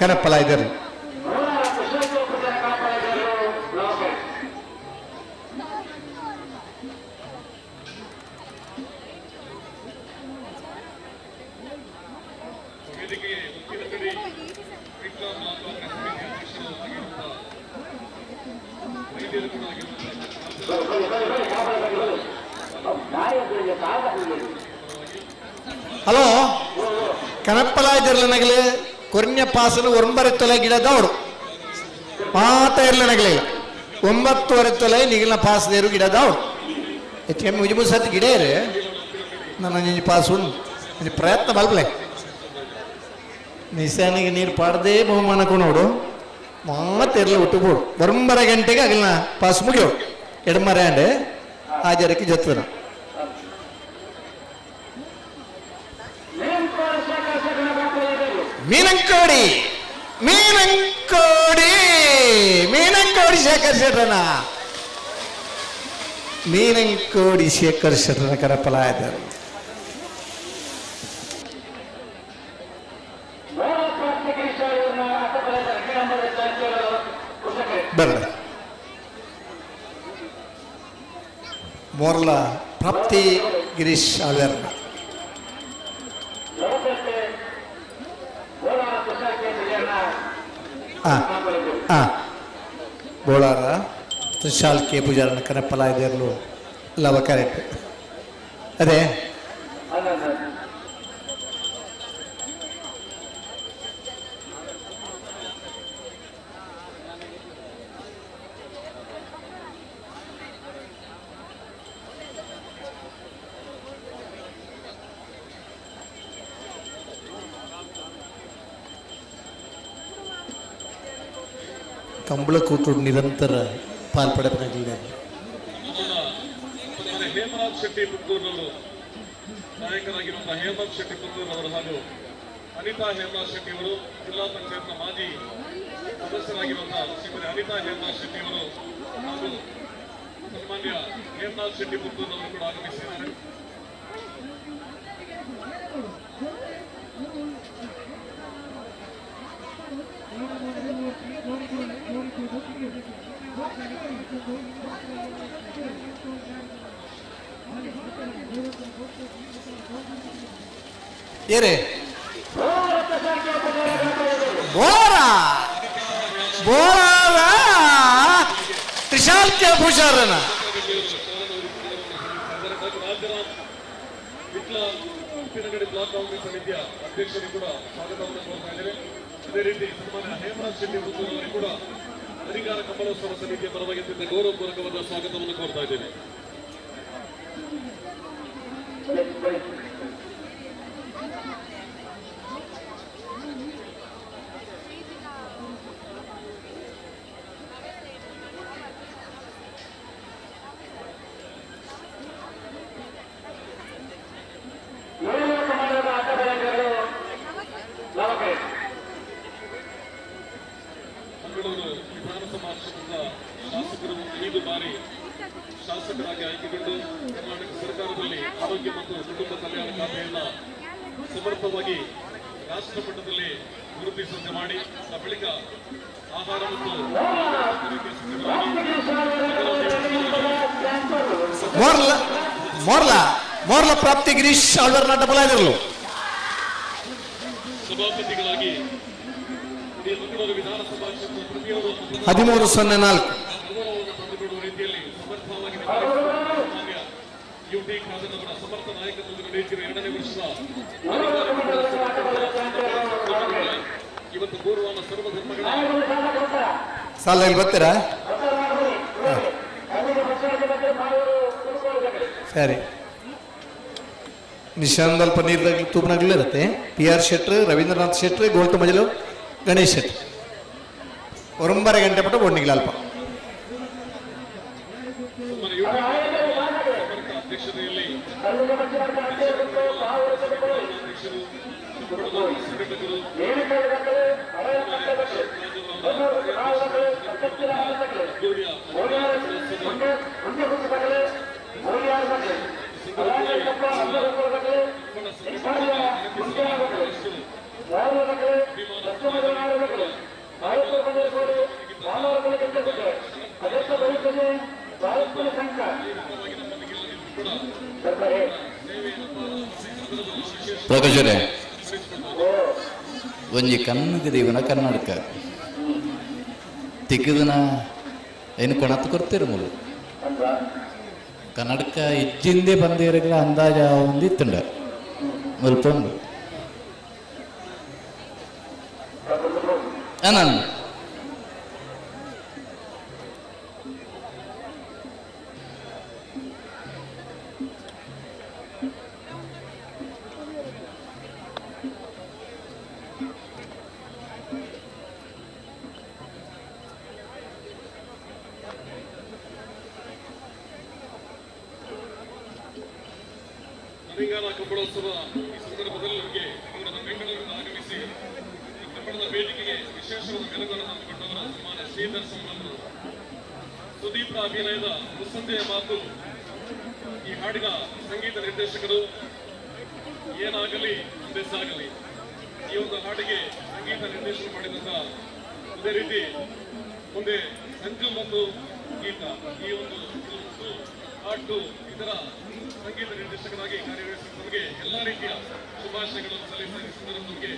ಕನಪ್ಪಲಾಯ್ದರು. ಹಲೋ ಕನಪ್ಪಲಾಯ್ದಿರ್ಲನಗಲಿ ಕೊರ್ನ್ಯ ಪಾಸಲು ಒಂಬರೆ ತೊಲೆ ಗಿಡದವರು ಮಾತ ಇರ್ಲನಗಲಿಲ್ಲ 9.5 ತೊಲೆ ನಿಗಿನ ಪಾಸದೇರು ಗಿಡದವರು ಹೆಚ್ಚು ಕಮ್ಮಿ ಮುಜಿ ಮುಜು ಸತಿ ಗಿಡ ಇರು ನನ್ನ ಪಾಸ್ ಉಂಟು ಪ್ರಯತ್ನ ಬಲ್ಬಲೆ ನಿಶಾನಿಗೆ ನೀರು ಪಾಡದೆ ಬಹುಮಾನ ಕೊನೋಡು ಮಾತಿರ್ಲಿ ಒಟ್ಟು ಬೋಡು ಒಂಬರ ಗಂಟೆಗೆ ಅಗಲ್ನ ಪಾಸ್ ಮುಗಿಯೋಡು ಎಡಮರ ಅಂಡ್ ಹಾಜರಕ್ಕೆ ಜೊತೆ ಮೀನಂಕೋಡಿ ಮೀನಂಕೋಡಿ ಮೀನಂಕೋಡಿ ಶೇಖರ್ ಶೆಟ್ಟನ ಮೀನಂಕೋಡಿ ಶೇಖರ್ ಶೆಟ್ಟನ ಕರಪಲಾಯದರು. ಬರಲ್ಲ ಮೋರ್ಲ ಪ್ರಾಪ್ತಿ ಗಿರೀಶ್ ಆಳ್ಯಾರ್ನ ಬೋಳಾರ ತ್ರಿಶಾಲ್ ಕೆ ಪೂಜಾರನ ಕನಪ್ಪಲಾಯ್ದೇರ್ಲು ಲವ ಕರೆಕ್ಟ್ ಅದೇ ಕಂಬಳ ಕೂಟು ನಿರಂತರ ಪಾಲ್ಪಡಪನಾಗಲಿಲ್ಲ. ಹೇಮರಾಜ್ ಶೆಟ್ಟಿ ಪುತ್ತೂರಿನವರು, ನಾಯಕರಾಗಿರುವಂತಹ ಹೇಮರಾಜ್ ಶೆಟ್ಟಿ ಪುತ್ತೂರಿನವರು ಹಾಗೂ ಅನಿತಾ ಹೇಮರಾಜ್ ಶೆಟ್ಟಿ ಅವರು, ಜಿಲ್ಲಾ ಪಂಚಾಯತ್ನ ಮಾಜಿ ಸದಸ್ಯರಾಗಿರುವಂತಹ ಶ್ರೀಮತಿ ಅನಿತಾ ಹೇಮರಾಜ್ ಶೆಟ್ಟಿ ಅವರು ಹಾಗೂ ಸನ್ಮಾನ್ಯ ಹೇಮರಾಜ್ ಶೆಟ್ಟಿ ಪುತ್ತೂರಿನವರು ಕೂಡ ಆಗಮಿಸಿದ್ದಾರೆ. ಏರೇ ಬೋರಾ ಬೋರಾ ತ್ರಿಶಾಲ್ ಕೆ ಪೂಜಾರನ ವಿಟ್ಲ ಉಪ್ಪಿನಂಗಡಿ ಬ್ಲಾಕ್ ಕಾಂಗ್ರೆಸ್ ಸಮಿತಿಯ ಅಧ್ಯಕ್ಷರು ಕೂಡ ಸ್ವಾಗತವನ್ನು ಕೋರ್ತಾ ಇದ್ದೇವೆ. ಅದೇ ರೀತಿ ಸನ್ಮಾನ್ಯ ಹೇಮರಾಜ್ ಶೆಟ್ಟಿ ಪುತ್ತೂರವರಿಗೆ ಕೂಡ ಅಧಿಕಾರ ಕಂಬಳೋತ್ಸವ ಸಮಿತಿಯ ಪರವಾಗಿ ಅತ್ಯಂತ ಗೌರವಪೂರ್ವಕವಾದ ಸ್ವಾಗತವನ್ನು ಕೋರ್ತಾ ಇದ್ದೇವೆ. ಮಂಗಳೂರು ವಿಧಾನಸಭಾ ಕ್ಷೇತ್ರದ ಶಾಸಕರು 5 ಬಾರಿ ಶಾಸಕರಾಗಿ ಆಯ್ಕೆಗೊಂಡು ಕರ್ನಾಟಕ ಸರ್ಕಾರದಲ್ಲಿ ಆರೋಗ್ಯ ಮತ್ತು ಕುಟುಂಬ ಕಲ್ಯಾಣ ಖಾತೆಯನ್ನು ಸಮರ್ಥವಾಗಿ ರಾಷ್ಟ್ರ ಮಟ್ಟದಲ್ಲಿ ಗುರುತಿಸುವಂತೆ ಮಾಡಿ, ಆ ಬಳಿಕ ಆಹಾರ ಮತ್ತು ಮೋರ್ಲ ಮೋರ್ಲ ಮೋರ್ಲ ಪ್ರಾಪ್ತಿ ಗಿರೀಶ್ ಆಳ್ವರ್ನ ಡಬಲ್ ಆಗಿರಲು ಸಭಾಪತಿಗಳಾಗಿ ಮಂಗಳೂರು ವಿಧಾನಸಭಾ ಕ್ಷೇತ್ರದ ಪ್ರತಿಯೊಬ್ಬರು 13-04 ಗೌರವವನ್ನು ತಂದುಕೊಡುವ ರೀತಿಯಲ್ಲಿ ಸಮರ್ಥವಾಗಿ ಸನ್ಮಾನ್ಯ ಯು ಟಿ ಖಾದರ್ ಅವರ ಸಮರ್ಥ ನಾಯಕತ್ವದಲ್ಲಿ ನಡೆಯುತ್ತಿರುವ 2ನೇ ವರ್ಷದ ಇವತ್ತು ಪೂರ್ವನ ಸರ್ವಧರ್ಮಗಳ ಸಾಲ ಇಲ್ಲಿ ಬರ್ತೀರಾ? ಸರಿ, ನಿಶಾಂದಲ್ಪ ನೀರ್ದಾಗ್ಲಿ ತೂಪನಾಗ್ಲೂ ಇರುತ್ತೆ. ಪಿ ಆರ್ ಶೆಟ್ರು, ರವೀಂದ್ರನಾಥ್ ಶೆಟ್ರು, ಗೋಲ್ತು ಮಜಲು ಗಣೇಶ್ ಶೆಟ್ರು ಒಂಬರೆ ಗಂಟೆ ಪಟ್ಟು ಬೊಣ್ಣಿಗ್ಲ ಅಲ್ಪ. ಅಧ್ಯಕ್ಷತೆಯಲ್ಲಿ ಪ್ರಕಾಶರೇ ಒಂಜಿ ಕಣ್ಣಗೆ ದೇವನ ಕರ್ನಾಟಕ ತಿಕ್ಕದನ ಏನು ಕೊಣತ್ ಕೊಡ್ತೀರ ಮೂಲು ಕನ್ನಡಕ ಇಜ್ಜಿಂದೆ ಬಂದಿರಗಳ ಅಂದಾಜ ಒಂದು ಇತ್ತುಂಡ ಮುಲ್ಪೊಂದು ನಾನು ತೆಲಂಗಾಣ ಕಂಬಳೋತ್ಸವ ಈ ಸಂದರ್ಭದಲ್ಲಿ ನಮಗೆ ಅವರನ್ನು ಬೆಂಗಳೂರಿನಿಂದ ಆಗಮಿಸಿ ಈ ಕಂಬಳದ ವೇದಿಕೆಗೆ ವಿಶೇಷವಾದ ಮೆರುಗನ್ನು ತಂದುಕೊಟ್ಟವರ ಸನ್ಮಾನ್ಯ ಶ್ರೀಧರ್ ಸಂಬಂಧರು. ಸುದೀಪ್ರ ಅಭಿನಯದ ಮುಸ್ಸಂದೆಯ ಮಾತು ಈ ಹಾಡಿನ ಸಂಗೀತ ನಿರ್ದೇಶಕರು ಏನಾಗಲಿ ಮುಂದೆ ಸಾಗಲಿ ಈ ಒಂದು ಹಾಡಿಗೆ ಸಂಗೀತ ನಿರ್ದೇಶನ ಮಾಡಿದಂತ ಅದೇ ರೀತಿ ಮುಂದೆ ಸಂಜು ಮತ್ತು ಗೀತಾ ಈ ಒಂದು ಹಾಡು ಇದರ ಸಂಗೀತ ನಿರ್ದೇಶಕರಾಗಿ ಕಾರ್ಯನಿರ್ವಹಿಸಿದವರಿಗೆ ಎಲ್ಲಾ ರೀತಿಯ ಶುಭಾಶಯಗಳನ್ನು ಸಲ್ಲಿಸಿ ಈ ಸಂದರ್ಭದಲ್ಲಿ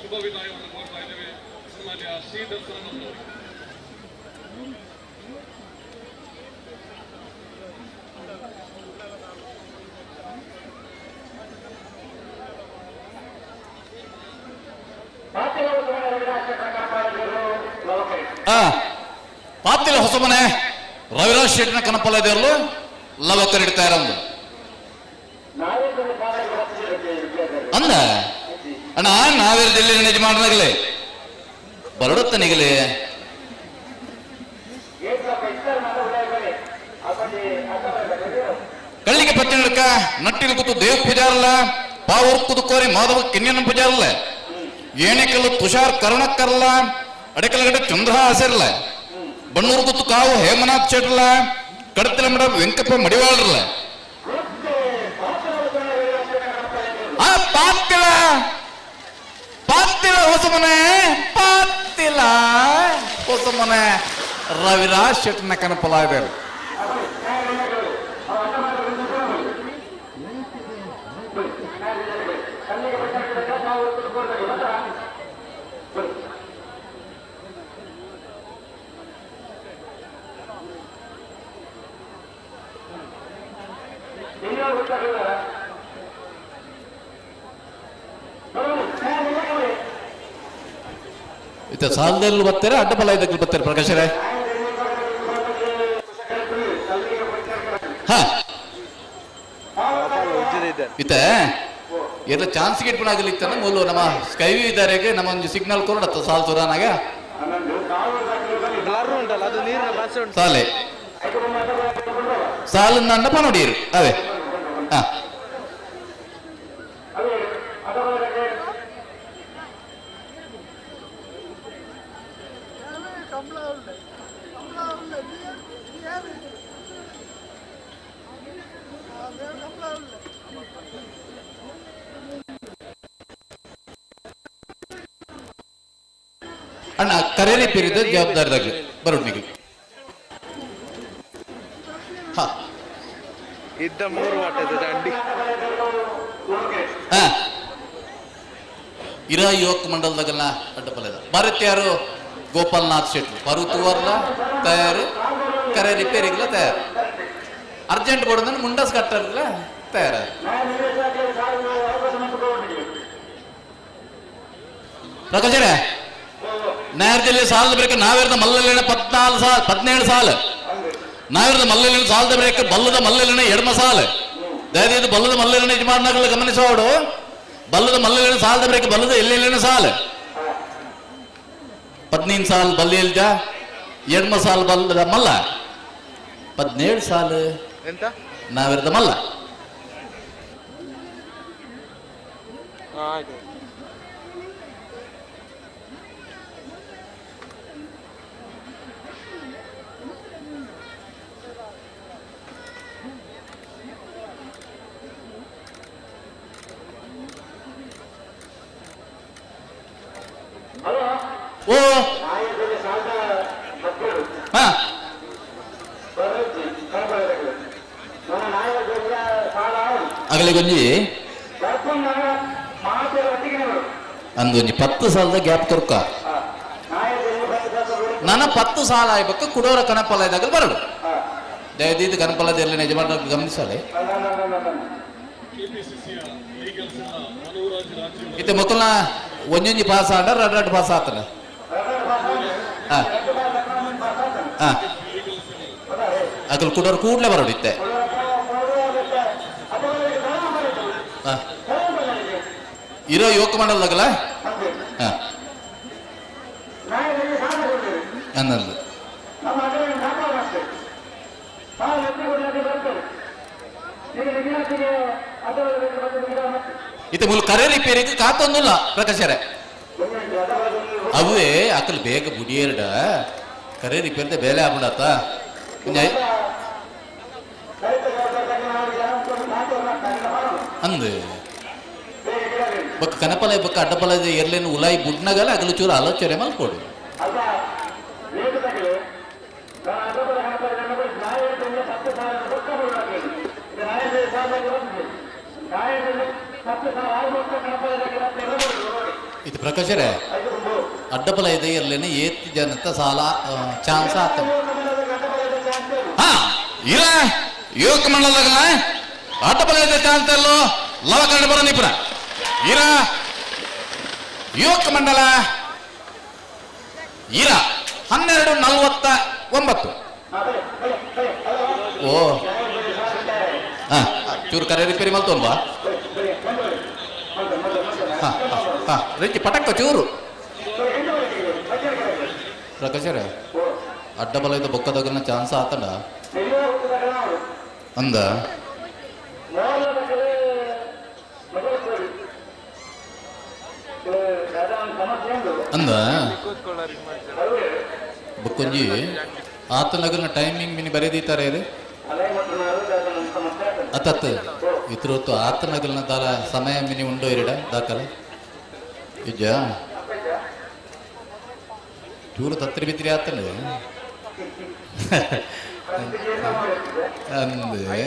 ಶುಭ ವಿದಾಯವನ್ನು ಕೋರ್ತಾ ಇದ್ದೇವೆ. ಸನ್ಮಾನ್ಯ ಶ್ರೀಧರ್ ಸರ್. ಪಾತಿಲ ಹೊಸಮನೆ ರವಿರಾಜ್ ಶೆಟ್ಟಿನ ಕನಪಲ್ಲ ದೇವರು ಲವಕರ್ ಇಡ್ತಾ ಇರೋದು ಅಂದ ಅಣ್ಣ ನಾವೇರು ಜಿಲ್ಲೆ ಯಜಮಾನರಾಗಲಿ ಬರಡುತ್ತ ನಿಗಲಿ. ನಟ್ಟಿಲ್ ಕೂತು ದೇವ್ ಪೂಜಾರಲ್ಲ, ಪಾವೂರ್ ಕುದುಕೋರಿ ಮಾಧವ ಕಿನ್ಯನ ಪೂಜಾರಲ್ಲ, ಏಣಿಕಲ್ಲು ತುಷಾರ್ ಕರುಣಕ್ಕರ್ಲ, ಅಡಕಲಗಡೆ ಚಂದ್ರಹಾಸಿರ್ಲ, ಬಣ್ಣೂರು ಗುತ್ತು ಕಾವು ಹೇಮನಾಥ್ ಶೆಟ್ರಲ್ಲ, ಕಡತಲಮಡ ವೆಂಕಪ್ಪ ಮಡಿವಾಳರಲ್ಲ. ಆ ಪಾತಿಲ ಪಾತಿಲ ಹೊಸಮನೆ ಪಾತಿಲ ಹೊಸಮನೆ ರವಿರಾಜ್ ಶೆಟ್ಟನ ಕನಪಲಾದರು. ಇತ್ತ ಸಾಲದಲ್ಲಿ ಬರ್ತಾರೆ, ಅಡ್ಡಬಲ ಇದಕ್ಕೆ ಬರ್ತಾರೆ ಪ್ರಕಾಶರೇ. ಹಾ ಇತ್ತ ಎಲ್ಲ ಚಾನ್ಸ್ ಗಿಟ್ಪಣಾಗಲಿ ಇತ್ತಾನ ಮೂಲು ನಮ್ಮ ಸ್ಕೈವಿ ಇದ್ದಾರೆ, ನಮ್ಮ ಒಂದು ಸಿಗ್ನಲ್ ಕೊರಡತ್ತ ಸಾಲ್ ಸುರಾನಾಗ ಸಾಲೆ ಸಾಲು ನನ್ನಪ್ಪ ನೋಡಿರು ಅವೇ. ಹಾ ಅಣ್ಣ ಕರೇರಿ ಪೀರಿದ ಜವಾಬ್ದಾರಿದಾಗ ಬರೋಣ. ಹಾ ಇದ್ದ ಮೂರು ವಾಟದ ದಂಡಿ. ಹಾ ಇರಾ ಯುವಕ ಮಂಡಲದಾಗೆಲ್ಲ ಅಡ್ಡಪಲ್ಲದ ಭಾರತೀಯರು ಗೋಪಾಲ್ನಾಥ್ ಶೆಟ್ರು ಪರುತುವರ್ಲ ತಯಾರು, ಕರೆ ರಿಪೇರಿಗೆಲ್ಲ ತಯಾರು, ಅರ್ಜೆಂಟ್ ಬೋರ್ಡ್ ಮುಂಡಸ್ ಕಟ್ಟರ್ಲ ತಯಾರ. ಪ್ರಕಾಶರೇ ನೇರದಲ್ಲಿ ಸಾಲದ ಬ್ರೇಕ್ ನಾವಿರದ ಮಲ್ಲಲಿನ 14 ಸಾಲ 17 ಸಾಲ ನಾವಿರದ ಮಲ್ಲಲಿನ ಸಾಲದ ಬ್ರೇಕ್ ಬಲ್ಲದ ಮಲ್ಲಲಿನ ಎಡಮ ಸಾಲ. ದಯದೀದು ಬಲ್ಲದ ಮಲ್ಲಲಿನ ಯಜಮಾನಗಳು ಗಮನಿಸೋಡು, ಬಲ್ಲದ ಮಲ್ಲಲಿನ ಸಾಲದ ಬ್ರೇಕ್ ಬಲ್ಲದ ಎಲ್ಲೆಲ್ಲಿನ ಸಾಲ 15 ಸಾಲ ಬಲ್ಲಿಲ್ಜ ಎಡಮ ಸಾಲ ಬಲ್ಲದ ಮಲ್ಲ 17 ಸಾಲ ನಾವಿರದ ಮಲ್ಲ. ಓ ಹಾ ಅಗಲಿಗೊಂಜಿ ಅಂದೊಂಜಿ 10 ಸಾಲದ ಗ್ಯಾಪ್ ಕೊರ್ಕ ನನ್ನ 10 ಸಾಲ ಆಯ್ಬೇಕು ಕುಡೋರ ಕನಪಲ್ಲ ಇದ್ದಾಗ ಬರಡು ದಯದೀದು ಕನಪಲ್ಲದ ಎಲ್ಲ ನಿಜ ಗಮನಿಸಲೆ. ಇತ್ತೆ ಮೊಕ್ಕಲ್ನ ಒಂಜೊಂಜಿ ಪಾಸ್ ಆಡ ರಡ್ ರಡ್ ಪಾಸ್ ಆತನ. ಅಗಲ್ ಕುಡೋರು ಕೂಡ್ಲೆ ಬರೋಡು ಇತ್ತೆ. ಇರೋ ಯುವಕ ಮಂಡಲದಾಗಲ್ಲ ಅನ್ನಂದು ಇತ್ತೆ ಮೂಲ ಕರೆ ರಿಪೇರಿಗೆ ಕಾತೊಂದಿಲ್ಲ ಪ್ರಕಾಶರೇ. ಅವೇ ಅಕಲ್ ಬೇಗ ಬುಡಿಯೇರ್ಡ ಕರೆ ರಿಪೇರ್ದೆ ಬೇಲೆ ಆಗ್ಬಿಡತ್ತ. ಅಂದು ಬಕ್ಕ ಕನಪಲ ಬಕ್ಕ ಅಡ್ಡಪಲ ಎರ್ಲೇನು ಉಲಾಯಿ ಬುಡ್ನಗಲ ಅಗಲು ಚೂರು ಆಲೋಚನೆ ಮಲ್ಕೊಡು. ಇದು ಪ್ರಕಾಶರೇ ಅಡ್ಡಪಲ ಇದೆ ಇರ್ಲೇನೆ ಏತ್ ಜನತ ಸಾಲ ಚಾನ್ಸ್ ಆತ. ಹಾ ಇರ ಯುವಕ ಮಂಡಲದಾಗಲ್ಲ ಅಡ್ಡಪಲ ಇದೆ ಚಾನ್ಸ್ ಅಲ್ಲೋ ಲವ ಕನ್ನಡ ಬರೋ ನಿಪುಣ ಇರ ಯುವಕ ಮಂಡಲ ಇರ 12:49. ಓ ಹಾ ಚೂರು ಕರೆ ರಿಪೇರಿ ಮಲ್ತೋನ್ವಾ. ಹಾ ಹಾ ರೆಂಚಿ ಪಟಕ್ಕ ಚೂರು ಪ್ರಕಾಶರೇ ಅಡ್ಡಬಲ ಇದು ಬೊಕ್ಕದಾಗನ ಚಾನ್ಸ್ ಆತಂಡ ಅಂದ. ಅಂದ ಬೊಕ್ಕೊಂಜಿ ಆತನಗಲ್ನ ಟೈಮಿಂಗ್ ಮಿನಿ ಬರೆದೀತಾರೆ ಅತ್ತತ್ತು ಇತ್ರೊತ್ತು ಆತನಗಲ್ನ ದಾಲ ಸಮಯ ಮಿನಿ ಉಂಡೋ ಇರಡ ದಾಖಲೆ ಇಜ್ಜ ಚೂರು ತತ್ರಿ ಬಿತ್ರಿ ಆತನ ಅಂದೆ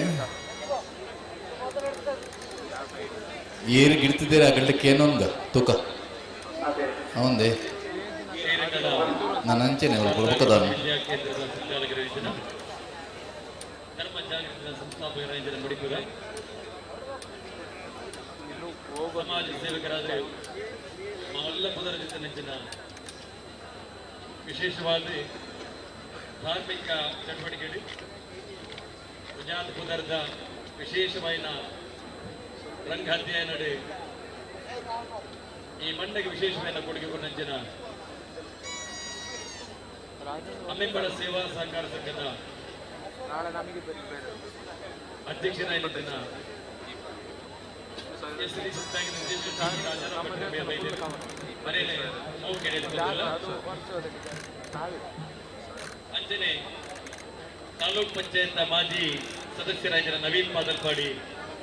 ಏರು ಗಿಡ್ತಿದ್ದೀರ ಗಂಡಕ್ಕೆ ಏನೊಂದು ತೂಕ ಅವಂದೆ ನಾನು ಅಂಚೆನೆ ಅವಳು ಕೊಡ್ಬೇಕದ ವಿದ್ಯಾ ಕೇಂದ್ರದ ಸಂಚಾಲಕರ ಇಂಜಿನ ಧರ್ಮ ಜಾಗೃತಿಯ ಸಂಸ್ಥಾಪಕರ ಇಂಜಿನ ಮಡಿಪುರ ಸಮಾಜ ಸೇವಕರಾದ ಮಲ್ಲ ಪುದರ ಜೊತೆ ನೆಂಚಿನ ವಿಶೇಷವಾದ ಧಾರ್ಮಿಕ ಚಟುವಟಿಕೆಗಳು ಗುಜರಾತ್ ಪುದರದ ವಿಶೇಷವಾದ ರಂಗ ಅಧ್ಯಯನಡೆ ಈ ಮಂಡಗೆ ವಿಶೇಷವಾದ ಕೊಡುಗೆ ಕೊಟ್ಟಂಚಿನ ಅಮ್ಮೆಂಬಳ ಸೇವಾ ಸಹಕಾರ ಸಂಘದ ಅಧ್ಯಕ್ಷರಾಗಿದ್ದ ಎಸ್ ಡಿ ಅಂಜನೆ ತಾಲೂಕ್ ಪಂಚಾಯತ್ ಮಾಜಿ ಸದಸ್ಯರಾಗಿದ್ದ ನವೀನ್ ಮಾದಲ್ಪಾಡಿ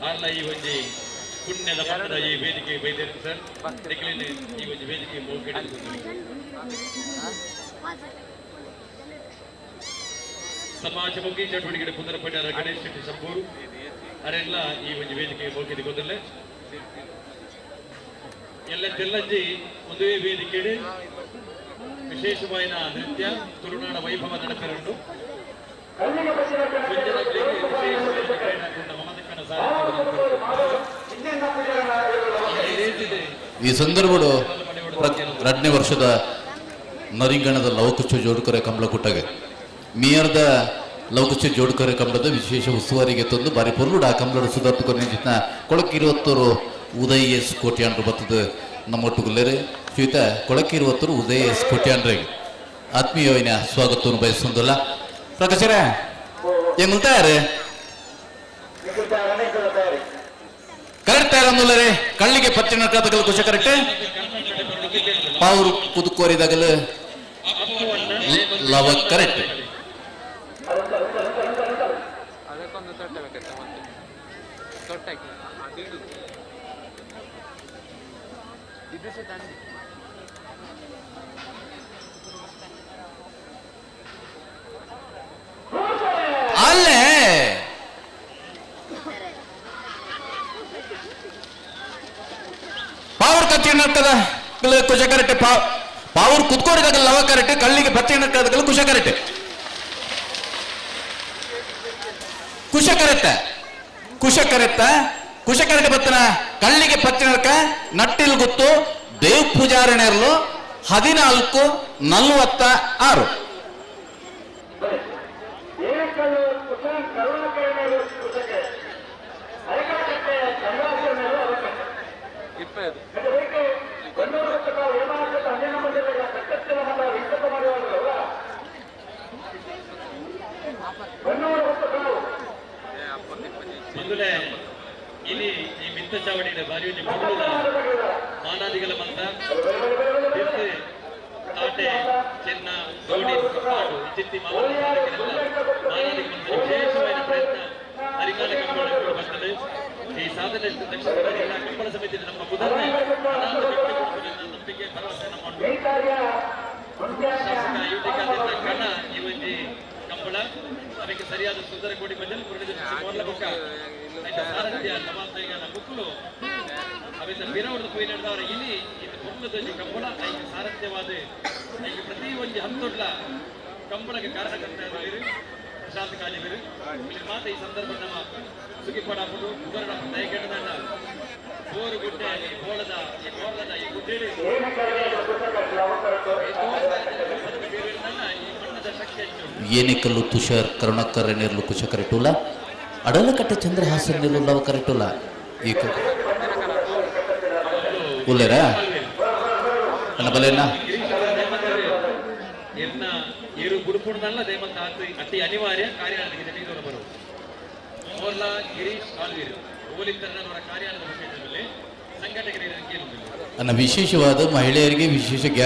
ಆರ್ಲ ಈ ಒಂಜಿ ಪುಣ್ಯದ ಮಟ್ಟದ ಈ ವೇದಿಕೆ ಬೈದೇರು ಸರ್ ನಿಖಿಲಿನ ಈ ಒಂಜಿ ವೇದಿಕೆ ಸಮಾಜಮುಖಿ ಚಟುವಟಿಕೆ ಪುನರ್ಪಟ್ಟಾರ ಗಣೇಶ್ ಶೆಟ್ಟಿ ಸಂಬೂರು ಅರೆಲ್ಲ ಈ ಒಂದು ವೇದಿಕೆ ಮೋಕಿದ ಗೊತ್ತಲ್ಲ ಎಲ್ಲ ತೆಲ್ಲಜ್ಜಿ ಒಂದೇ ವೇದಿಕೆ ವಿಶೇಷವಾದ ನೃತ್ಯ ತುಳುನಾಡ ವೈಭವ ನಡಪೆರುಂಡು ಈ ಸಂದರ್ಭಡು ಎರಡನೇ ವರ್ಷದ ನರಿಂಗಣದ ಲವಕುಚ್ಚ ಜೋಡುಕರೆ ಕಂಬಳಕುಟ್ಟಗೆ ಮೇಯರ್ದ ಲವಕುಚ್ಚ ಜೋಡುಕರೆ ಕಂಬಳದ ವಿಶೇಷ ಉಸ್ತುವಾರಿಗೆ ತಂದು ಬಾರಿ ಪೊರ್ಲುಡ ಆ ಕಂಬಳದ ಸುಧಾರ್ತುಕೊನೆ ಚಿತ್ನ ಕೊಳಕಿರುವತ್ತರು ಉದಯ್ ಎಸ್ ಕೋಟ್ಯಾಂಡ್ರು ಬತ್ತದ ನಮ್ಮೊಟ್ಟುಗುಲ್ಲೇರೆ ಶ್ರೀತ ಕೊಳಕಿರುವತ್ತರು ಉದಯ್ ಎಸ್ ಕೋಟ್ಯಾಂಡ್ರಿಗೆ ಆತ್ಮೀಯವಿನ ಸ್ವಾಗತವನ್ನು ಬಯಸುವುದಿಲ್ಲ. ಪ್ರಕಾಶರೇ ಹೆಂಗ್ ತಯಾರು ಕರೆಕ್ಟ್ ತಯಾರನ್ನುಲ್ಲರೆ ಕಳ್ಳಿಗೆ ಪಚ್ಚಿನ ಕಥಗಲ್ ಕುಶ ಕರೆಕ್ಟ್ ಪಾವರು ಕುದುಕೋರಿದಾಗಲ ಲವ ಕರೆಕ್ಟ್ ಅದಕ್ಕೊಂದು ತೊಟ್ಟೆ ಬೇಕಂತ ಮತ್ತೆ ತೊಟ್ಟಕ್ಕೆ ಅದು ಇಡುದು ಇದು ಸಹ ದಂಡಿ. ಅಲ್ಲೇ ಪಾವರ್ ಕಚ್ಚಿನ ಕುಶ ಕರೆಕ್ಟ್ ಪಾವರ್ ಕುತ್ಕೋರಿದಾಗ ಲವ ಕರೆಕ್ಟ್ ಕಳ್ಳಿಗೆ ಪಚ್ಚಿನ ಕುಶ ಕರೆಕ್ಟ್ ಕುಶ ಕರೆಕ್ಟ್ ಕುಶ ಕರೆಕ್ಟ್ ಕುಶ ಕರೆಕ್ಟ್ ಬತ್ತನ ಕಳ್ಳಿಗೆ ಪಚ್ಚಿನಕ ನಟ್ಟಿಲ್ ಗೊತ್ತು ದೇವ್ ಪೂಜಾರಣೆರ್ಲು 14:46. ಮೊದಲೇ ಇಲ್ಲಿ ಈ ಮಿತ್ತ ಚಾವಡಿನ ಬಾರಿ ಒಂಜಿ ಮಾನಾದಿಗಳ ಮಂತ ಬಿರ್ತು ತಾಟೆ ಚೆನ್ನ ದೋಣಿ ಕಪ್ಪಾಡು ಚಿತ್ತಿ ಮಾನಾದಿಗಳ ಮಂತ ವಿಶೇಷವಾದ ಪ್ರಯತ್ನ ಹರಿಕಾಲ ಕಂಬಳ ಕೂಡ ಬರ್ತದೆ. ಈ ಸಾಧನೆ ದಕ್ಷಿಣ ಕನ್ನಡ ಜಿಲ್ಲಾ ಕಂಬಳ ಸಮಿತಿ ನಮ್ಮ ಉದಾಹರಣೆ ಅನಾಥ ವ್ಯಕ್ತಿ ಕುಟುಂಬದ ನಂಬಿಕೆ ಭರವಸೆ ನಮ್ಮ ಶಾಸಕ ಯುವತಿಕಾದ್ಯಂತ ಕಣ ಈ ಒಂಜಿ ಕಂಬಳ ಅದಕ್ಕೆ ಸರಿಯಾದ ಸುಂದರ ಕೋಟಿ ಬದಲು ಮೋರ್ಲ ಬೊಕ್ಕ ಐತ ಸಾರಥ್ಯ ನಮಾಂತೈಗನ ಮುಕ್ಕುಲು ಅವೆಲ್ಲ ಬಿರವರ್ದ ಪೋಯಿ ನಡೆದವರ ಇಲ್ಲಿ ಇದು ಪೊರ್ಲದ ಕಂಬಳ ಐಕೆ ಸಾರಥ್ಯವಾದ ಐಕೆ ಪ್ರತಿ ಒಂಜಿ ಹಂತೊಡ್ಲ ಕಂಬಳಕ್ಕೆ ಕಾರಣಕರ್ತ ಪ್ರಶಾಂತ್ ಕಾಜಿಬೀರು ಇಲ್ಲಿ ಮಾತ ಈ ಸಂದರ್ಭ ನಮ್ಮ ಸುಗಿಪಡಾಪುಡು ಉಬರಡ ದಯಕೆಟ್ಟದಂಡ ಬೋರು ಗುಡ್ಡೆ ಈ ಬೋಳದ ಈ ಬೋರ್ಲದ ಈ ಗುಡ್ಡೇಳಿ ಈ ಮಣ್ಣದ ಶಕ್ತಿ ಹೆಚ್ಚು. ಏನಿಕಲ್ಲು ತುಷಾರ್ ಕರುಣಾಕರ್ ನಿರ್ಲು ಕುಶ ಕರೆಟುಲ ಅಡಲಕಟ್ಟೆ ಚಂದ್ರಹಾಸನ್ ನಿರ್ಲು ಲವ ಕರೆಟುಲ ಈ ಉಲ್ಲೇರಾ ನನ್ನ ಬಲೇನಾ ಎನ್ನ ಏರು ಬುಡುಪುಡ್ದಲ್ಲ ದಯಮಂತ ಅತಿ ಅನಿವಾರ್ಯ ಕಾರ್ಯಾಲಯಕ್ಕೆ ಜಮೀನವರ ಬರು ಮೋರ್ಲಾ ಗಿರೀಶ್ ಆಳ್ವೀರ್ ಓಲಿತ್ತರನವರ ಕಾರ್ಯಾಲಯದ ವಿಶೇಷದಲ್ಲಿ ಅನ್ನ ವಿಶೇಷವಾದ ಮಹಿಳೆಯರಿಗೆ ವಿಶೇಷ.